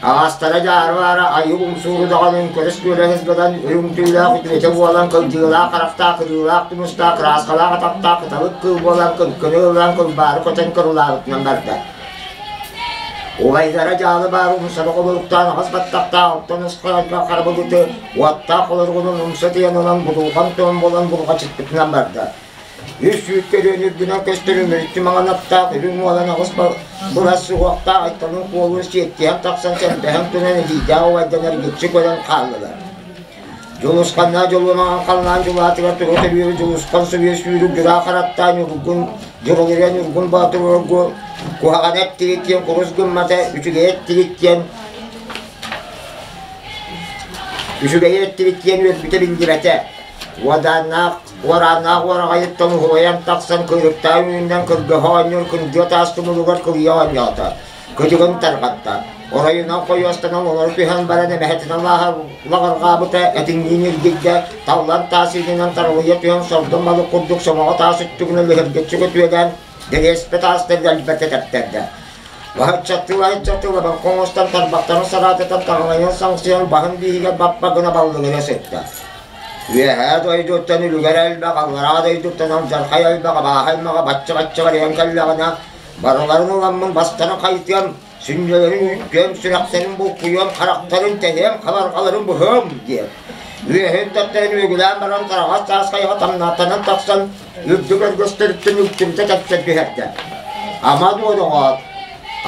Speaker 17: Аҕастара дьаарбаара айыы умсууру даҕаны көрүс күөлэһис гынан үрүҥ түүлээх үтүөтэ буолан кылдьыылаах харахтаах кырыылаах тумустаах кырааскалаах атахтаах кыталык кыыл буолан кыҥкыны ылан кылбаары көтөн кырылаабытынан барда. Убайдара дьаалы баар умсары холоруктаан аҕыс баттахтаах оттон ысхаранка харабылыты уоттаах холоругунан умса тиийэн ылан будулҕан тоон буолан бурҕачыппытынан барда. Үс сүүткэ үрүөн үрдүнэн көстөр үмүрүччү маҥан аттаах үрүҥ уолан аҕыс былас суһуохтаах айталын куолун сиэттиһэн тахсан сэрбэһэн туран эдьиийдээх убайдан эргиччи көрөн хааллылар. Дьулусханнаах дьолуонаҕын халлаан дьулаатыгар тура төрүөрү Дьулусхан субуйа сүүрүк дьураа хараттаан Ньургун Дьурулуйа Ньургун Боотур уоргу куһаҕаны эттигит диэн курус гыммата үчүгэйи эттигит диэн үчүгэйи эттигит диэн үөрбүтэ биллибэтэ. Уодааннаах уорааннаах уораҕайыттан уһуйан тахсан кыырыктаах үүннэн кыргыһа оонньуур кындыа таас тумулугар кылыйа оонньоото. Кыдьыгын тарҕатта. Оройунан хойуостанан олоро түһэн баран эмэһэтинэн лаҕырҕаабыта этиҥниин илгийдэ, таллан таас иининэн таралыйа түһэн сордон балык курдук сомоҕо таас өттүгүнэн лүһүргэччи көтүөлээн дэриэспэ таастарга элбэтэ тэптэрдэ. Лаһыччаттыы-лаһыччаттыы лабаҥха оҥостон тарбахтарын сараатытан таҕылайан саҥсыйан баһын бииһигэр баппа гына баллыгыра сытта. Үөһээ дойдуттан үлүгэр элбэх, аллараа дойдуттан алдьархай элбэх абааһы аймаҕа бачча-бачча барыйан кэллэҕинэ Барыларын ыламмын бастарын хайытыам, сүнньүлэрин үүттүөм, сүрэхтэрин булкуйуом, харахтарын тэһиэм, хабарҕаларын быһыам диэн. Үөһүн тэптэрин үөгүлээн баран тараҕас таас хайаҕа тамнааттанан тахсан, үрдүк өргөстөрүттэн үктүмтэ тэпсэн түһэрдэ. Ама дуо доҕоор,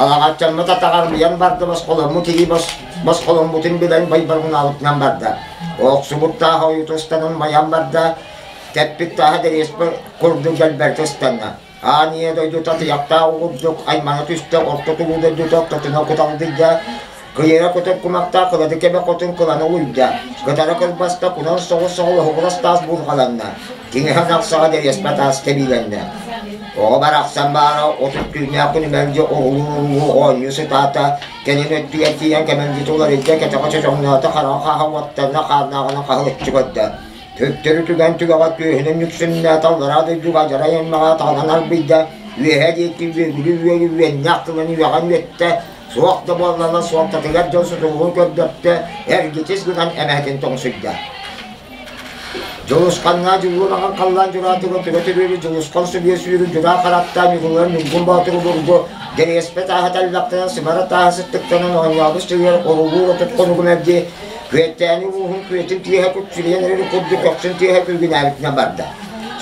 Speaker 17: алаҕаччаммыт атаҕар мыйан барда босхоломмут илии босхоломмутун билэн байбаргынаабытынан барда. Охсубут тааһа ойута ыстанан майан барда, тэппит тааһа дэриэспэ курдук дэлбэритэ ыстанна. Аан ийэ дойдута тыйахтаах курдук аймана түстэ, орто тулуу дойдута ортотунан куталдыйда, кыйыра көтөр кумахтаах кылады кэбэ хотун кылана уйда, кытара кылбаста кунан соҕус соҕул оһугурас таас буурҕаланна, тиҥэһэ нахсаҕа дэриэспэ таас тэбиилэннэ. Оҕо барахсан баара 30 түүннээх күнү мэлдьи оҕулуу оонньуу сытаата, кэлин өттүгэр тиийэн кэмэлдьи уларыйда, кэтэҕэ чочоҥноото, хараҕа хааһа уоттанна, хааннааҕынан хаһылыччы көрдө. Төттөрү түгэн түгэҕэ түөһүнэн үксүннээтэ, аллараа дойдуга адьарай аймаҕа атаҕынан арбыйда, үөһээ диэки үөгүлүү үөлү үөннээх тылын үөҕэн үөттэ, Суох да буоллалар суолтатыгар дьон сутуругун көрдөттө, эргичис гынан эмэһэтин тоҥсуйда. Дьулусханнаа дьулуур аҕан халлаан дьураатыгар түгэ төрүөрү Дьулусхан сүбүө сүүрүн дьураа хараттаан ньугулар Ньургун Боотуру бургу Дэриэспэ тааһа тэллэхтэнэн сымара тааһа сыттыктанан оонньообут сыһыар орулуур отут хонугун эрдии Күөттээни ууһун күөтүн тыаһа күпсүрүйэн эрэрин курдук көхсүн тыаһа күүгүнээбитинэн барда.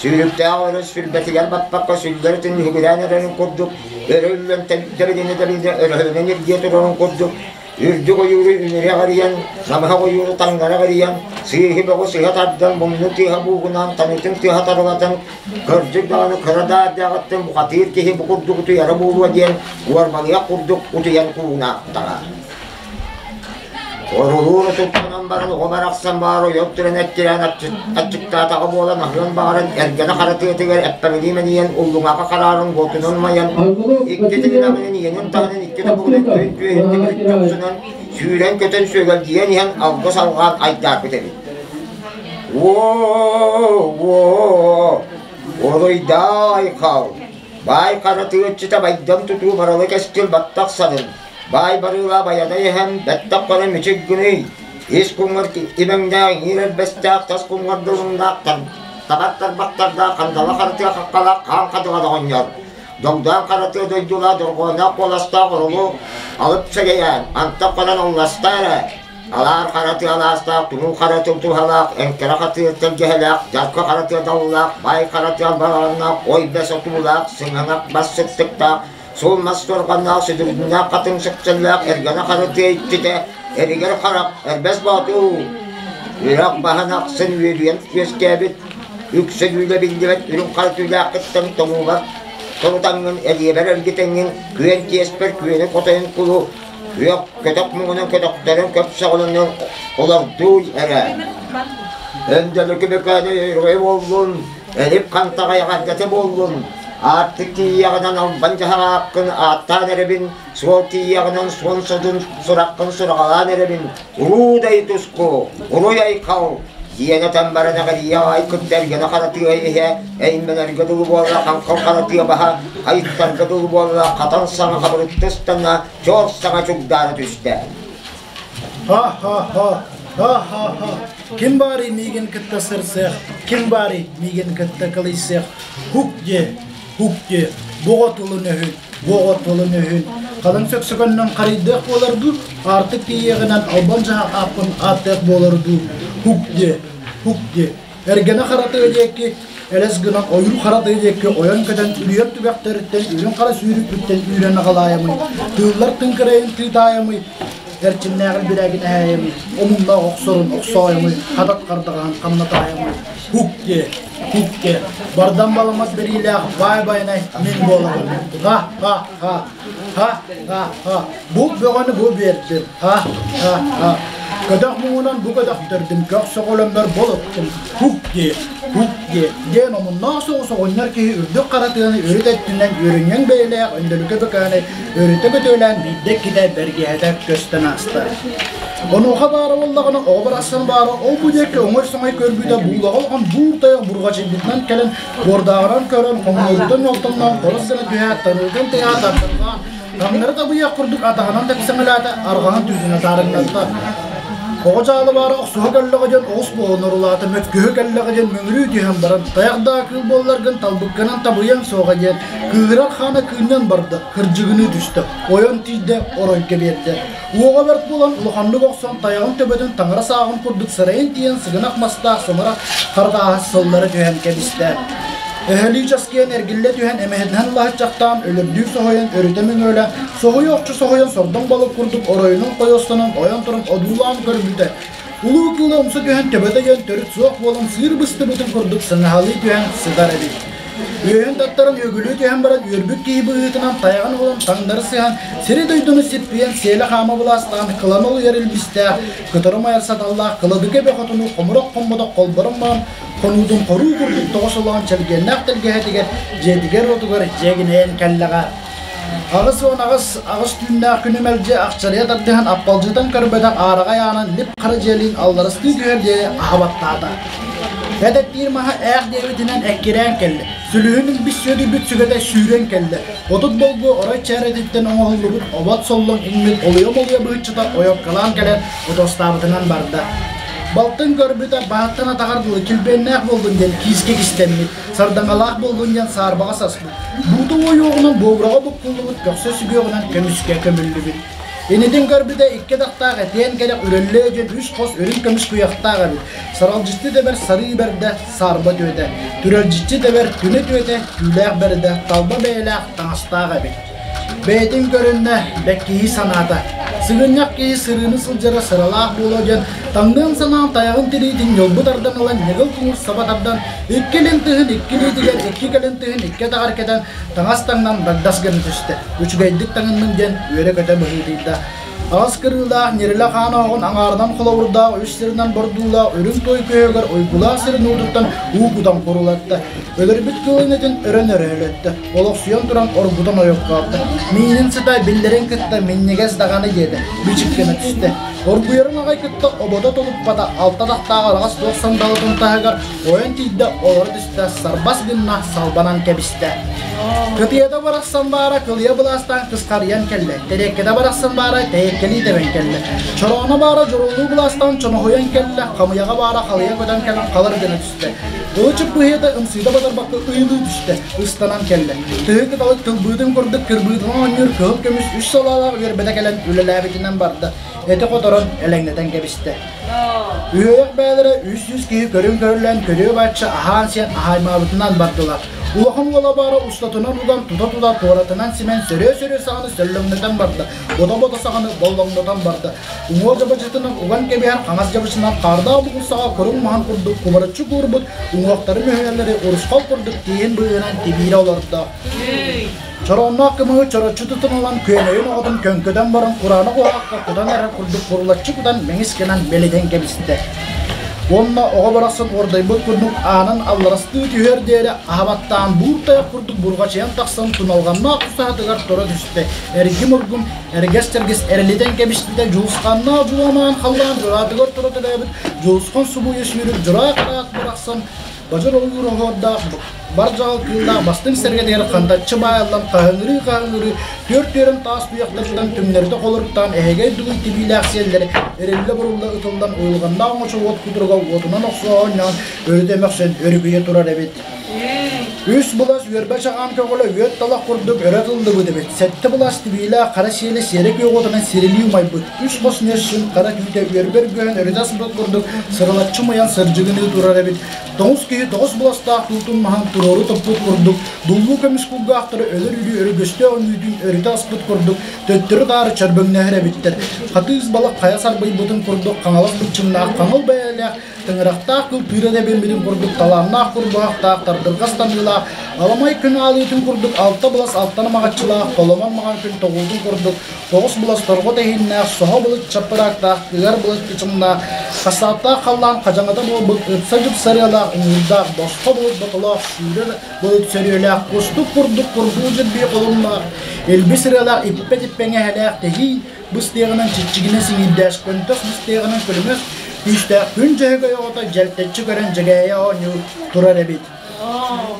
Speaker 17: Сүүрүктээх өрүс сүлбэтигэр баппакка сүллэр түннүгүрээн эрэрин курдук өрө үллэн тэбинэ-тэбинэ өрөһөлөнөн ирдиэ турарын курдук Үрдүк ойууру үнүрэ арыйан, намыһах ойууру таҥнары арыйан, сыыһы бөҕү сыһа тардан, мунну тыаһа буугунаан, таҥытын тыаһа тарылатан, кырдьык даҕаны кыра да эрдээҕиттэн бухатыыр киһи бу курдук утуйара буолуо диэн уорбалыах курдук утуйан куугунааттаҕа. Орулуур утуктанан баран оҕо барахсан баар ойон туран эккирээн аччыктаатаҕа буолан аһыан баҕаран эргэнэ хара тыатыгар эппэҥилии мэнийэн уллуҥаҕа хараарын уотунан умайан икки тыгынаҕынан иэнин таһынан икки тобугунан күн түөһүн тимириччи охсунан сүүрэн-көтөн сүөгэлдьийэн иһэн алгыс алҕаан айдаарбыт эбит. Уо, уо, уруйдаай хал, баай хара тыаччыта байдам тутуу баралы кэскил баттах санын, Баай барыылаа байана иһэн, бэттэх хонон мүчүк гыный, ис куҥҥар имэҥнээх иҥиир элбэстээх, тас куҥҥар дулуҥнаах, табар тарбахтардаах, хандала харатыа хаххалаах хаан хатыҕа доҕонньор. Догдоон харатыа дойдулаа дорҕооноох куоластаах оролу алып сэгэйээн, антах хонон алласта эрэ. Алаар харатыа алаастаах, тумул харатыа туһалаах, эҥкэрэ хатыа тэлгэһэлээх, дьарка харатыа даллаах, баай харатыа балаҕаннаах, ой бэс отуулаах, сыҥаҥах бас сыттыктаах, Суол мас суорҕаннаах, сүдүрүннээх хатыҥ сөксөллөөх эргэнэ хара тыа иччитэ, эригэр харах, эрбэс боотуу, үрэх баһын ахсын үөдүйэн үөскээбит, үксэ дүүлэ биллибэт үрүҥ хара түүлээххиттэн тоҥуулар торутаҥҥын, элиэбэр эргитэҥҥин, күөн тиэспэр күөнү хотойун кулу, күөх көтөх муҥунан көтөхтөрүн көпсөҕүлүнэн олордууй эрэ. Өндөлүкү бөкөөнө өрөй буоллун, Эрип хантаҕай эҕэрдэтэ буоллун, аартык тиийиэҕинэн албан дьаһаҕааккын ааттаан эрэбин, суол тиийиэҕинэн суон содун сураххын сураҕалаан эрэбин, уруудай туску, уруй айхал, диэн этэн баран эҕэрийэ аҕай кытта эргэнэ хара тыа иһэ, эймэнэргэ дылы буолла хаҥхал хара тыа баһа, хайыттарга дылы буолла хатан саҥа хабырытта ыстана, чор саҥа чугдаара түстэ.
Speaker 18: Ха-ха-ха, ха-ха-ха, ким баарый миигин кытта сырсыах, ким баарый миигин кытта кылыйсыах, хук диэ, хук диэ, боҕо тылын өһүн, боҕо тылын өһүн, халыҥ сөксөкөннөн харыйдыах буолар дуу, аартык тиийиэҕинэн албан дьаһах ааппын ааттыах буолар дуу, хук диэ, хук диэ, Эргэнэ хара тыа диэки элэс гынан ойуур хара тыа диэки ойон көтөн үрүйэр түгэхтэриттэн үрүҥ хара сүүрүкпүттэн үүрэн аҕалаайамый, тыыллар тыҥкырайын тыытаайамый, эрчимнээҕин бирээгин эһээйэмий, омуннаах охсорун охсоойомуй, хатат хардаҕаһын хамнатаайамый, хук диэ, хук диэ, бардам баламат бэриилээх баай байанай мин буолабын, ха-ха-ха, ха-ха-ха, бу бөҕөнү бу биэрдим, Ха-ха-ха! Көтөх муҥунан бу көтөхтөрдүм, көх сөҕөлөммөр болуттум, хук диэ, хук диэ, диэн омуннаах соҕус оҕонньор киһи үрдүк хара тыаны үрүт өттүнэн үөрүнньэҥ бэйэлээх өндөлүкэ бөкөөнөй өрүтэ көтүөлээн биирдэ-иккитэ бэргэһэтэ көстөн ааста. Онуоха баара буоллаҕына, оҕо барахсан баара ол-бу диэки оҥой-соҥой көрбүтэ буулаҕа улахан буур тайах бурҕачыйбытынан кэлэн, буордааҕынан көрөн, хоҥнуоруттан ньолтоҥноон хорос гына түһээт, таныытын тыаһа тардырҕаан, Таҥнары табыйах курдук атаҕынан тэпсэҥэлээтэ, арҕаһын түүтүнэ таарыҥнатта. Оҕо дьаалы баара охсуһа кэллэҕэ диэн оҕус буолан орулаата, мөккүһэ кэллэҕэ диэн мөҥүрүү түһэн баран, тайах даа кыыл буолларгын талбыккынан табыйыаҥ суоҕа диэн кыыһырар хаана кыынньан барда, кырдьыгыныы түстэ, ойон тиийдэ, оройго биэрдэ. Уоҕа бэрт буолан улаханнык охсон тайаҕын төбөтүн таҥара сааҕын курдук сырайын тиийэн сыгынах мастаах сымара хардааһы сыллары түһэн кэбистэ. Өһөлүү часкыйан эргиллэ түһэн эмэһэтинэн лаһыччахтаан өлөрдүү соһуйан өрүтэ мөҥүөлэ соһуйа-охчу соһуйан сордоҥ балык курдук оройунан хойуостанан ойон туран одуулаан көрбүтэ. Улуу кыыла умса түһэн төбөтө диэн төрүт суох буолан сыыр быстыбытын курдук сыҥаһалыы түһэн сытар эбит. Үөһүн таттаран үөгүлүү түһэн баран үөрбүт киһи быһыытынан тайаҕын булан таҥнары сыһан сири-дойдуну сиппийэн сиэлэ-хаама былаастаан кылан олуйар илбистээх, кытары умайар саталлаах кыладыка эбэ хотуну хомурах хоммотох холборон баран хонуутун хоруу курдук тоҕо солоон чэлгиэннээх тэлгэһэтигэр дьиэтигэр-уотугар дьиэгинэйэн кэллэҕэ. 88 аҕыс түүннээх күнү мэлдьи ахчарыйа тардыһан аппалдьытан көрбөтөх аараҕай аанан лип хара дьиэлиин алларастыы түһэр диэри аһа баттаата. Эдэттиир маһа ээх диэбитинэн эккирээн кэллэ. Сүлүһүн илбис сүөдүйбүт сүгэтэ сүүрэн кэллэ. 30 болгу орой чээрэтиттэн оҥоһуллубут обот соллоҥ иҥмит олуйа-молуйа быһыччыта ойоккалаан кэлэн отостаабытынан барда. Балтын көрбүтэ баһыттан атаҕар дылы килбиэннээх буоллун диэн киискэ кистэммит, сардаҥалаах буоллун диэн саарбаҕа саспыт, буута уойуоҕунан буобураҕа буккуллубут көхсө сүгүөҕүнэн көмүскэ көмүллүбүт. Инитин көрбүтэ икки атахтаах этиэн кэрэх үрэллээ диэн үс хос үрүҥ көмүс куйахтаах эбит. Саралдьыччы тэбэр сарыы бэрдэ, саарба түөтэ. Түрэлдьиччи тэбэр түнэ түөтэ, түүлээх бэрдэ, талба бэйэлээх таҥастаах эбит. Бэйэтин көрүннэ, бэккиһии санаата. Сыгынньах киһи сырыыны сылдьара сыралаах буолуо диэн таҥныан санаан тайаҕын тириитин ньылбы тардан ылан ньыгыл куҥур саба тардан икки илин тыһын икки илиитигэр икки кэлин тыһын икки атаҕар кэтэн таҥас таҥнан дагдас гына түстэ. Үчүгэйдик таҥынным диэн үөрэ-көтө быһыытыйда. Аҕыс кырыылаах ньирилэ хаан оһоҕун аҥаарынан холобурдаах үс сиринэн бордуулаах үрүҥ туой күөһүгэр уйгулаах сирин уутуттан уу кутан курулатта. Өлөрбүт кыылын этин өрөн өрөһөлөттө. Олохсуйан туран оргутан ойоххоотто. Миинин сыта биллэрин кытта минньигэс даҕаны диэтэ. Бичик гына түстэ. Оргуйарын аҕай кытта обото толуппата алта тахтаах араҕас туох сандалытын таһыгар ойон тиийдэ олоро түстэ сарбас гынна салбанан кэбистэ. Кытыйата барахсан баара кылыйа былаастаан кысхарыйан кэллэ, тэриэккэтэ барахсан баара тэйэккэлии тэбэн кэллэ, чорооно баара дьоруолуу былаастаан чоноһуйан кэллэ, хамыйаҕа баара халыйа көтөн кэлэн халыр гына түстэ. Ылычык быһыыта ымсыыта батарбакка ыйылыы түстэ, ыстанан кэллэ. Тыһы кыталык тылбыытын курдук кырбыытынан оонньуур кыһыл көмүс үс салаалаах үөрбэтэ кэлэн үлэлээбитинэн барда, эти хоторон элэҥнэтэн кэбистэ. Үһүөйэх бэйэлэрэ 300 киһи көрүн көрүллэн көрүө бачча аһаан-сиэн аһааймаабытынан бардылар. Улахан уола баара устатынан уган тута-тута туоратынан симэн сөрүө-сөрүө саҕаны сөллөҥнөтөн барда, бото-бото саҕаны боллоҥнотон барда. Уҥуор дьабачытынан уган кэбиһэр хаҥас дьабычынан хаардаах бугулсаҕа куруҥ маһын курдук кубарыччы куурбут уҥуохтары мөһүөллэри урусхал курдук тииһин быыһынан тибиирэ олордо. Чороонноох кымыһы чороччу тутан ылан күөмэйин оҕотун көҥкөтөн баран кураанах уһаакка кутан эрэр курдук курулаччы кутан мэҥис гынан мэлитэн кэбистэ. Уонна оҕо барахсан уордайбыт курдук аанын алларастыы түһүөр диэри аһабаттаан буур тайах курдук бурҕачыйан тахсан туналҕаннаах тусаһатыгар тура түстэ. Эргим-ургум, эргэс-тэргис эрэлитэн кэбиспитэ дьулусханнаах дьуламаан халлаан дьураатыгар тура төрөөбүт дьулусхан субуйа сүүрүк дьураа хараат барахсан Бадьыр ойуур оһуордаах, бар дьаҕал кыыллаах бастыҥ сэргэтигэр хантаччы баайыллан хаһыҥырыы-хаһыҥырыы түөрт түөрэн таас туйахтарыттан түҥнэритэ холоруктаан эһэгэй дугуй тибиилээх сиэллэри эриллэ-бурулла ытыллан уйулҕаннаах оҥочо уот кутуруга уотунан охсуһа оонньоон өрүтэ мөхсөн өрүкүйэ турар эбит. Үс былас үөрбэ чаҕаан көҕүлэ үөт талах курдук өрө тыллыбыт эбит. Сэттэ былас тибиилээх хара сиэлэ сиэрэ күөх уотунан сирилии умайбыт. Үс хос ньэсчин хара түүтэ үөрбэ өргөһөн өрүтэ аспыт курдук сырылаччы умайан сырдьыгыныы турар эбит. Тоҕус киһи тоҕус быластаах туутун маһын туруору туппут курдук, дуллуу көмүс кулгаахтары өлөр өлүү өргөстөөх үҥүүтүн өрүтэ аспыт курдук төттөрү-таары чөрбөҥнөһөр эбиттэр. Хатыыс балык хайа сарбыйбытын курдук хаҥалас быччыҥнаах хаҥыл бэйэлээх Тыҥырахтаах кыл тыыра тэбиммитин курдук талааннаах курбуһахтаах, тардырҕас таныылаах, аламай күн аалыытын курдук алта былас алтан маҕаччылаах, толомон маҕан күн тоҕуутун курдук тоҕус былас торҕо тэһииннээх, соһо былыт чаппыраактаах, ыар былыт кычымнаах, хасааттаах халлаан хадьаҥата буолбут ыпса дьыпсарыалаах, ыҥыырдаах, босхо былыт ботолоох, сүүрэр былыт сөрүөлээх, кустук курдук курдуу дьирбии холумнаах, илбис ырыалаах, иппэ-типпэҥэ эһэлээх тэһиин быстыаҕынан чиччигинэ сиҥирдээс, көнтөс быстыаҕынан күлүмэс күүстээх күн дьөһөгөй оҕото дьэлтэччи көрөн дьэгээйэ оонньуу турар эбит.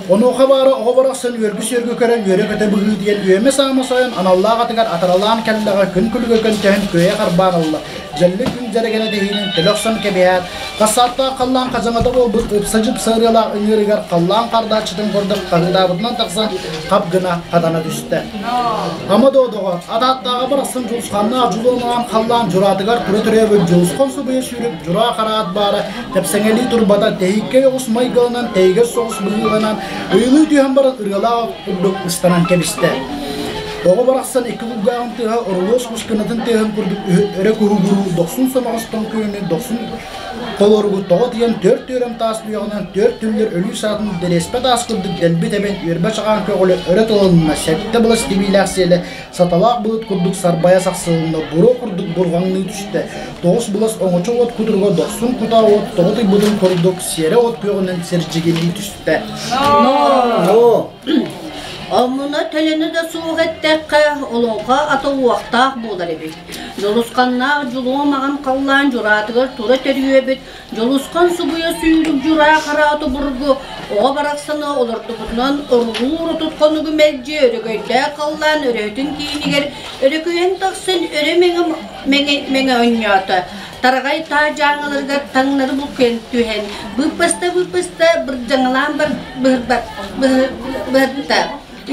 Speaker 18: Онуоха баара оҕо барахсан үөргү-сүөргү көрөн үөрэ-көтө быһыытыйан үөмэ-саама сойон аналлаах атыгар атаралаан кэллэҕэ күн күлүгэ көнтөһөн күөйэ харбаан ылла. Дьэллик күн дьэрэгэнэ тэһиинин төлө охсон кэбиһээт, Хасааттаах халлаан хадьаҥата буолбут ыпса-дьыпса ырыалаах ыҥыырыгар халлаан хардааччытын курдук хаһыытаабытынан тахсан хап гына хатана түстэ. Ама доодоҕо, атааттааҕа барахсан дьулусханнаах дьулуомаҕан халлаан дьураатыгар тура төрөөбүт дьулусхан субуйа сүүрүк дьураа хараат баара тэпсэҥэлии турбата тэһииккэй оҕус майгыланан тэйигэс соҕус быһыыланан ыйылыы түһэн баран ырыалаах курдук ыстанан кэбистэ. Оҕо барахсан икки кулгааҕын тыаһа орулуос кускунатын тыаһын курдук өрө куһугуруу дохсун соноҕостон күөнү дохсун толоругу тоҕо тиийэн түөрт түөрэм таас туйаҕынан түөрт түллэр өлүү саатын дэриэспэ таас курдук дэлби тэбэн үөрбэ чаҕаан көҕүлэ өрө тылынна сэттэ былас тибиилээх сиэлэ саталаах былыт курдук сарбайа сахсылынна буруо курдук бурҕаҥныы түстэ тоҕус былас оҥочо уот кутуруга дохсун кутаа уот тоҕо тыйбытын курдук сиэрэ от күөҕүнэн сирдьигинии түстэ.
Speaker 5: Но!
Speaker 19: Омуна төлөнө да суох эттэххэ, олоҥхо ата уохтаах буолар эбит. Дьулусханнаах дьулуо маҕан халлаан дьураатыгар тура төрүөбүт, Дьулусхан субуйа сүүрүк дьураа харааты бургу оҕо барахсаны олордубутунан орулуур отут хонугу мэлдьи өрөгөйдөөх халлаан өрөһүтүн киинигэр өрөкүйэн тахсан өрө мэҥэ мэҥэ онньоото. Тараҕай таа дьааҥыларыгар таҥнары булкуйан түһэн, быыппаста-быыппаста бырдьаҥалаан быһырта.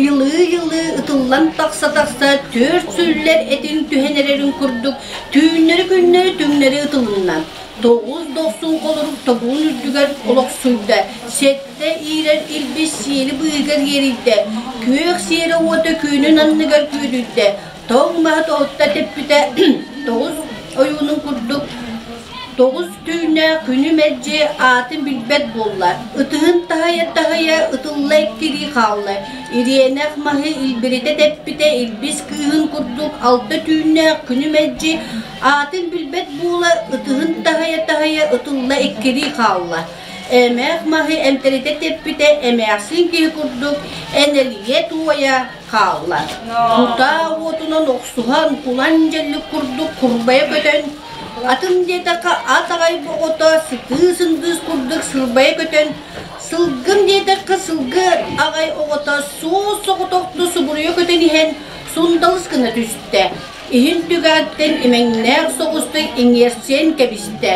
Speaker 19: Йылыы-йылыы ытыллан тахса-тахса түөрт сүллэр этиҥ түһэн эрэрин курдук түүннэри-күннэри түҥнэри ытылынна. Тоҕус дохсун холорук тобугун үрдүгэр олохсуйда, сэттэ иирэр илбис сиэли быыһыгар иэрийдэ, күөх сиэрэ уота күөнүн анныгар күөдүйдэ, тоҥ маһы тоһутта тэппитэ тоҕус ойуунун курдук тоҕус түүннээх күнү мэлдьи аатын билбэт буолла, ытыһын таһыйа-таһыйа ытылла эккирии хаалла, ириэнэх маһы илбиритэ тэппитэ илбис кыыһын курдук алта түүннээх күнү мэлдьи аатын билбэт буола ытыһын таһыйа-таһыйа ытылла эккирии хаалла. Эмээх маһы эмтэритэ тэппитэ эмээхсин киһи курдук энэлийэ туойа хаалла. Кутаа уотунан охсуһан, кулан дьэллик курдук курбайа көтөн, атын диэтэххэ ат аҕай боҕото сытыы сындыыс курдук сырбайа көтөн, сылгым диэтэххэ сылгы аҕай оҕото суос соҕотохто субуруйа көтөн иһэн сундалыс гына түстэ. Иһин түгэҕиттэн имэҥнээх соҕустук иҥиэрсийэн кэбистэ.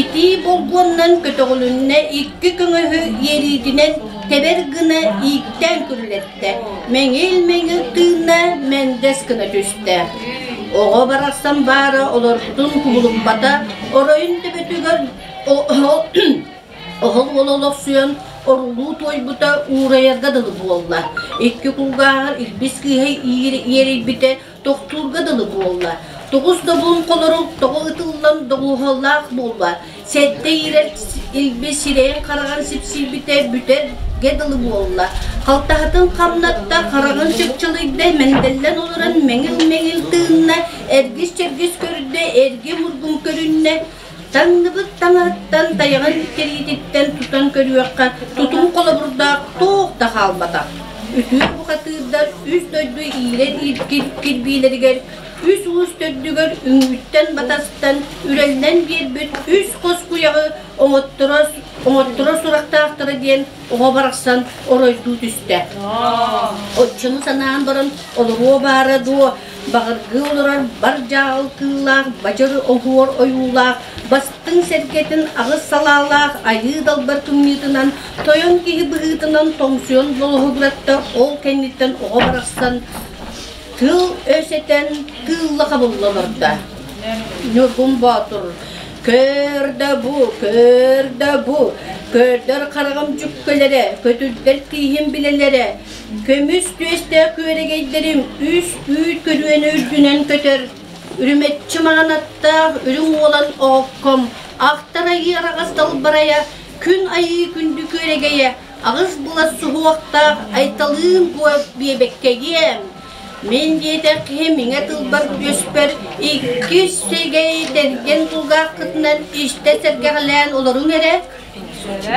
Speaker 19: Итии болгуоннан көтөҕүлүннэ икки көҥөһү иэриитинэн тэбэр гына ииктээн күрүлэттэ, мэҥил-мэҥил тыынна мэндэс гына түстэ. Оҕо барахсан баара олорбутун кубулуппата, оройун төбөтүгэр оһол уола олохсуйан орулуу туойбута уурайарга дылы буолла. Икки кулгааҕар илбис кыыһа иэрийбитэ тохтуурга дылы буолла. Тоҕус добун холорук тоҕо ытыллан доҕуһуоллаах буолла. Сэттэ иирэр илби сирэйин-хараҕын сипсийбитэ бүтэргэ дылы буолла. Халтаһатын хамнатта, хараҕын чыпчылыйда, мэндэллэн олорон мэҥил-мэҥил тыынна, эргис-чэргис көрдө, эргим-ургум көрүннэ. Таҥныбыт таҥаһыттан тайаҕын кэриититтэн тутан көрүөххэ, тутум холобурдаах туох да хаалбатах. Үтүө бухатыырдар үс дойду иирэр кирбиилэригэр үс уус төрдүгэр үҥүүттэн батастан үрэллэн биэрбит үс хос куйаҕы оҥотторо, оҥотторо сурахтаахтара диэн оҕо барахсан оройдуу түстэ. Оччону санаан баран олоруо баара дуо, баҕыргыы олорор бар дьааҕыл кыыллаах, бадьыр оһуор ойуулаах, бастыҥ сэргэтин аҕыс салаалаах айыы далбар кымньыытынан, тойон киһи быһыытынан тоҥсуйан болоһугуратта, ол кэнниттэн оҕо барахсан тыл өс этэн тыылла хабылла олордо. Ньургун Боотур Көр да бу, көр да бу, көрдөр хараҕым дьүккөлэрэ, көтүрдэр тииһим билэлэрэ, көмүс түөстээх күөрэгэйдэрим үс үүт көрүөнэ үрдүнэн көтөр, үрүмэччи маҥан аттаах үрүҥ уолан оокком, ахтар айыы араҕас далбарайа, күн айыы күндү күөрэгэйэ, аҕыс былас суһуохтаах айталыын куо биэбэккэйиэм. Мин диэтэх киһи миҥэ тылбар түөспэр иккис сэгэй тэргэн кулгааххытынан истэ сэргэҕэлээн олоруҥ эрэ.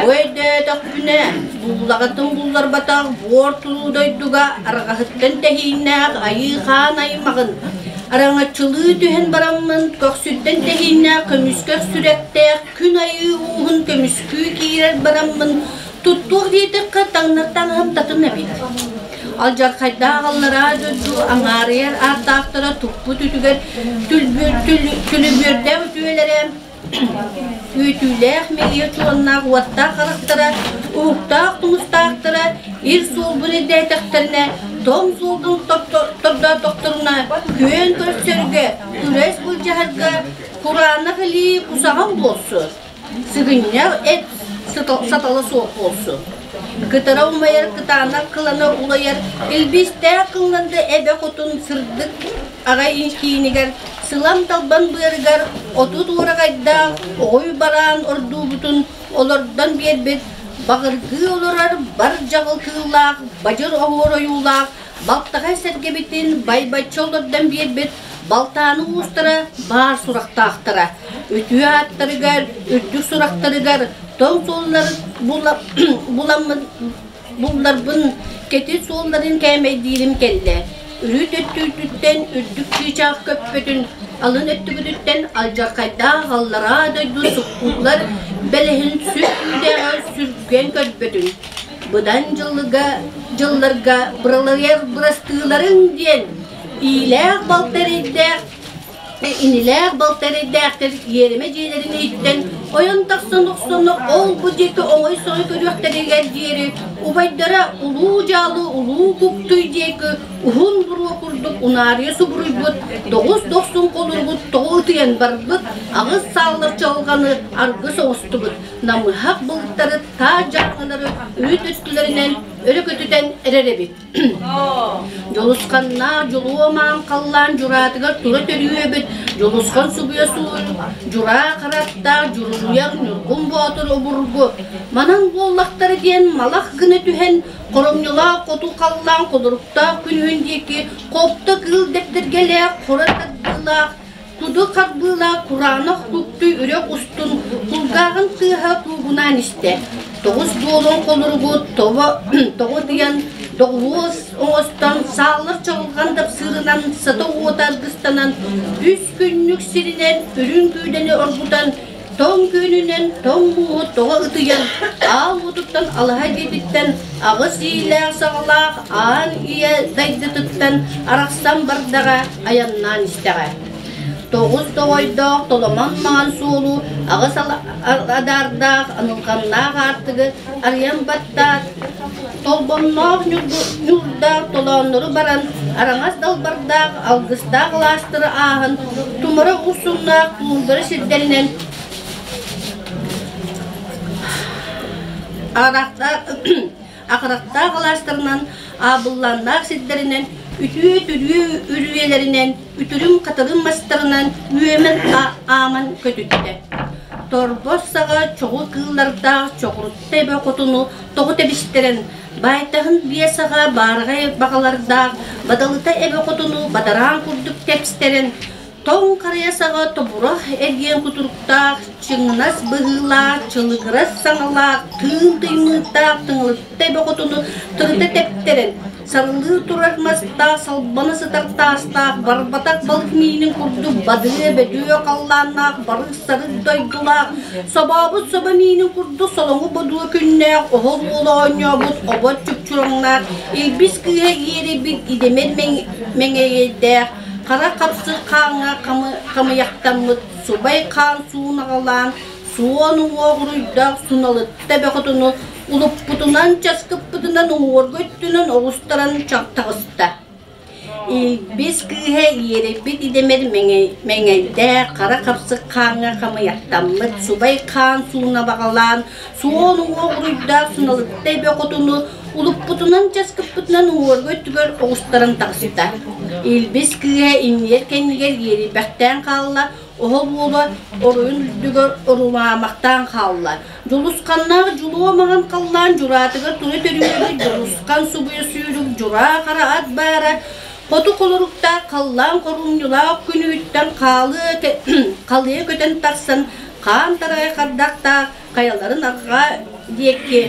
Speaker 19: Бу өйдөөтөхпүнэ, буллаҕытын булларбатах буор туруу дойдуга арҕаһыттан тэһииннээх айыы хаан аймаҕын араҥаччылыы түһэн бараммын көхсүттэн тэһииннээх көмүскэх сүрэхтээх күн айыы ууһун көмүскүү киирэр бараммын туттуох диэтэххэ таҥнар таҥаһым татын эбит. Алдьархайдаах аллараа дойду аҥаарыйар ааттаахтара туппут үтүгэр түлүбүөрдээх үтүөлэрэ күүтүүлээх мэлийэ чуоннаах уоттаах харахтара, уһуктаах тумустаахтара ир суолбун ирдээтэхтэринэ, тоҥ суолгун тордоотохторуна, күөн көрсөргө, күрэс былдьаһарга кураанах илии кусаҕан буолсу, сыгынньах эт сатала суох буолсу. Кытара умайар кытаанах кылана улайар, илбистээх кылланды эбэ хотун сырдык аҕай киинигэр сылам талбан быарыгар отут уораҕайдаах оҕой бараан ордуубутун олордон биэрбит баҕыргыы олорор бар дьаҕыл кыыллаах бадьыр оһуор ойуулаах балтахай сэргэбитин байбачча олордон биэрбит балтааны уустара баар сурахтаахтара үтүө ааттарыгар үрдүк сурахтарыгар тоҥ суоллары буламмын булларбын. Кэтит суолларын кээмэйдиирим кэллэ. Үрүт өттүгүттэн үрдүк чыычаах көппөтүн, алын өттүгүтүттэн алдьархайдаах аллараа дойду суккуллар бэлэһин сүр күүдээҕи сүргэн көрбөтүн. Быдан дьыллыга дьылларга быралыйар бырастыыларыҥ диэн иилээх балта эрэйдээх Инилээх балта эрэйдээхтэр иэримэ дьиэлэрин иһиттэн ойон тахсан охсонно ол-бу диэки оҥой-соҥой көрүөхтэригэр диэри убайдара улуу дьаалы улуу куктуй диэки уһун буруо курдук унаарыйа субуруйбут, тоҕус дохсун холуругут тоҕо ытыйан барбыт, аҕыс сааллар чалҕаны аргыс оҥостубут, намыһах былыттары таас дьааҥылары үрүт өттүлэринэн өрө көтүтэн эрэр эбит. Дьулусханнаах дьулуо маам халлаан дьураатыгар тура төрүөбүт Дьулусхан субуйа суун, дьураа харахтаах дьурулуйар Ньургун Боотур обургу манан буоллахтара диэн малах гына түһэн, хоромньулаах хоту халлаан холоруктаах күнүһүн диэки хопто кыыл дэптэргэлээх хоро тардыылаах Куду харбыылаах кураанах куктуй үрэх устун кулгааҕын тыаһа куугунаан истэ. Тоҕус дуолун холоругу тоҕо ытыйан, доҕуһуос оҥостон, сааллар чаҕылҕан дапсыырынан сата уота аргыстанан, үс күннүк сиринэн үрүҥ күүдэни оргутан, тоҥ күөнүнэн тоҥ мууһу тоҕо ытыйан, аал уотуттан алаһа дьиэтиттэн аҕыс иилээх-саҕалаах аан ийэ дайдытыттан арахсан бардаҕа, айаннаан истэҕэ. Тоҕус тоҕойдоох толомон маҥан суолу аҕыс адаардаах анылҕаннаах аартыгы арыйан баттаат, толбонноох ньуурдаах толооннору баран, араҥас далбардаах алгыстаах алаастары ааһан, тумара урсуннаах туундара сирдэринэн Акырахтаах алаастарынан, аабыллааннаах сирдэринэн, үтүө-түрүү үрүйэлэринэн, үтүрүм-хатырым мастарынан үөмэн ааман көтүттэ. Торбос саҕа чоҕу кыыллардаах чоҕурутта эбэ хотуну тоҕу тэбистэрэн, баайтаһын биэ саҕа баараҕай баҕалардаах бадалыта эбэ хотуну бадараан курдук тэпстэрэн, Тоҥ харыйа саҕа тобурах эргиэн кутуруктаах, чыҥынас быһыылаах, чылыгырас саҥалаах, тыын тыймыыттаах тыҥылытта эбэ хотуну тырыта тэптэрэн, сарылыы турар мастаах, салбана сытар таастаах, барбатах балык миинин курдук бадыа-бөдүө халлааннаах, барык-сарык дойдулаах, собообут собо миинин курдук солоҥу бодуо күннээх, оһол уола оонньообут обот чупчураҥнаах, илбис кыыһа иэрэйбит идэмэр мэҥэйдээх, Хара хапсык хааҥҥа хамыйахтаммыт субай хаан суунаҕалаан, суон уҥуоҕуруйдаах суналытта бөҕөтүну улуппутунан, часкыппытынан уҥуорга өттүнэн оҕустаран таҕыста. Илбис кыыһа иэрэйбит идэмэр мэҥэйдээх хара хапсык хааҥҥа хамыйахтаммыт субай хаан суунаҕалаан, суон уҥуоҕуруйдаах суналытта эбэ хотуну Улуппутунан часкыппытынан уҥуоргу өттүгэр оҕустаран таҕыста. Илбис кыыһа иннигэр кэннигэр иэрийбэхтээн хаалла, оһол уола оройун үрдүгэр орулаамахтаан хаалла. Дьулусханнаах дьулуо маҥан халлаан дьураатыгар тура төрүөбүт дьулусхан субуйа сүүрүк дьураа хара ат баара, хоту холоруктаах халлаан хоруунньулаах күнүүттэн халыа көтөн тахсан хаан тарай хардахтаах хайаларын арҕаа диэки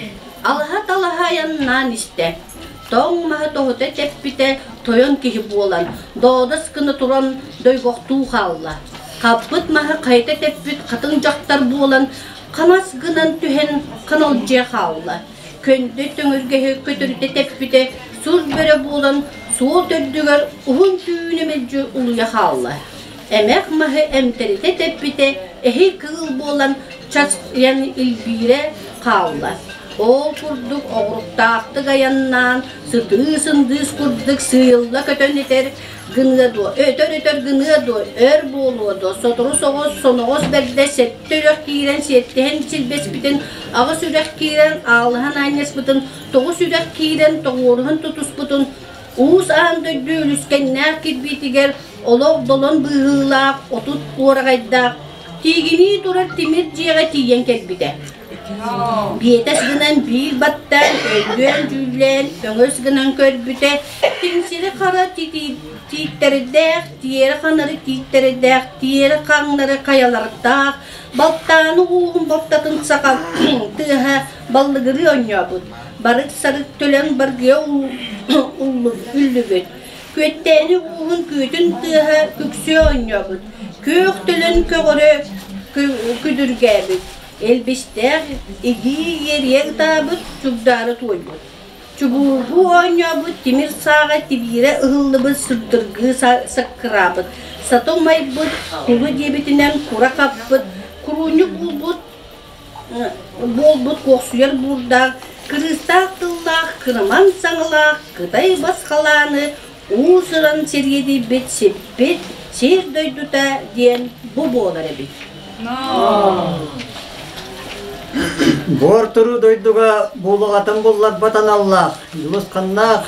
Speaker 19: алаһа-талаһа айаннаан истэ. Тоҥ маһы тоһута тэппитэ тойон киһи буолан, доодос гына туран дойҕохтуу хаалла. Хаппыт маһы хайыта тэппит хатыҥ дьахтар буолан, хамас гынан түһэн ханалдьыйа хаалла. Көндө төҥүргэһи көтүрүтэ тэппитэ сур бөрө буолан, суол төрдүгэр уһун түүнү мэлдьи улуйа хаалла. Эмэх маһы эмтэритэ тэппитэ эһи кыыл буолан часкыйан илбиирэ хаалла. Ол курдук оҕуруктаахтык айаннаан, сытыы сындыыс курдук сыыйылла көтөн итэр гыныа дуо, өтөр-өтөр гыныа дуо, өр буолуо дуо, сотору соҕус соноҕос бэрдэ сэттэ үрэх киирэн сиэттэһэн силбэспитин, аҕыс үрэх киирэн аалыһан аанньаспытын, тоҕус үрэх киирэн тоҕуоруһан тутуспутун, Уус аан дойду үлүскэннээх кирбиитигэр олох долон быыһыылаах 30 уораҕайдаах тиигинии турар тимир дьиэҕэ тиийэн кэлбитэ. Биэтэс гынан биир баттаан өйдүөн-дьүүллээн өҥөс гынан көрбүтэ, тиҥсири хара тииттэрдээх, тиэрэ ханары тииттэрдээх, тиэрэ хаҥнары хайалардаах, балтааны ууһун балтатын саха тыаһа баллыгырыы оонньообут. Барык-сарык төлөн баргыйа үллүбүт. Күөттээни ууһун күүтүн тыаһа күксүө оонньообут. Күөх төлөн көҕөрө күдүргээбит. Элбистээх игии иэрийэ ытаабыт, чугдаары туойбут. Чубуургуу оонньообут тимир сааҕа тибиирэ ыһыллыбыт сырдыргыы саккыраабыт, сата умайбыт, кулу диэбитинэн кура хаппыт, куруунньук булбут буолбут куохсуйар буурдаах, кырыыстаах тыллаах, кыраман саҥалаах кытай басхалааны уус-уран сириэдийбит сиппит сир дойдута диэн бу буолар эбит.
Speaker 20: Буор туруу дойдуга буолуҕатын булларбат аналлаах, дьулусханнаах,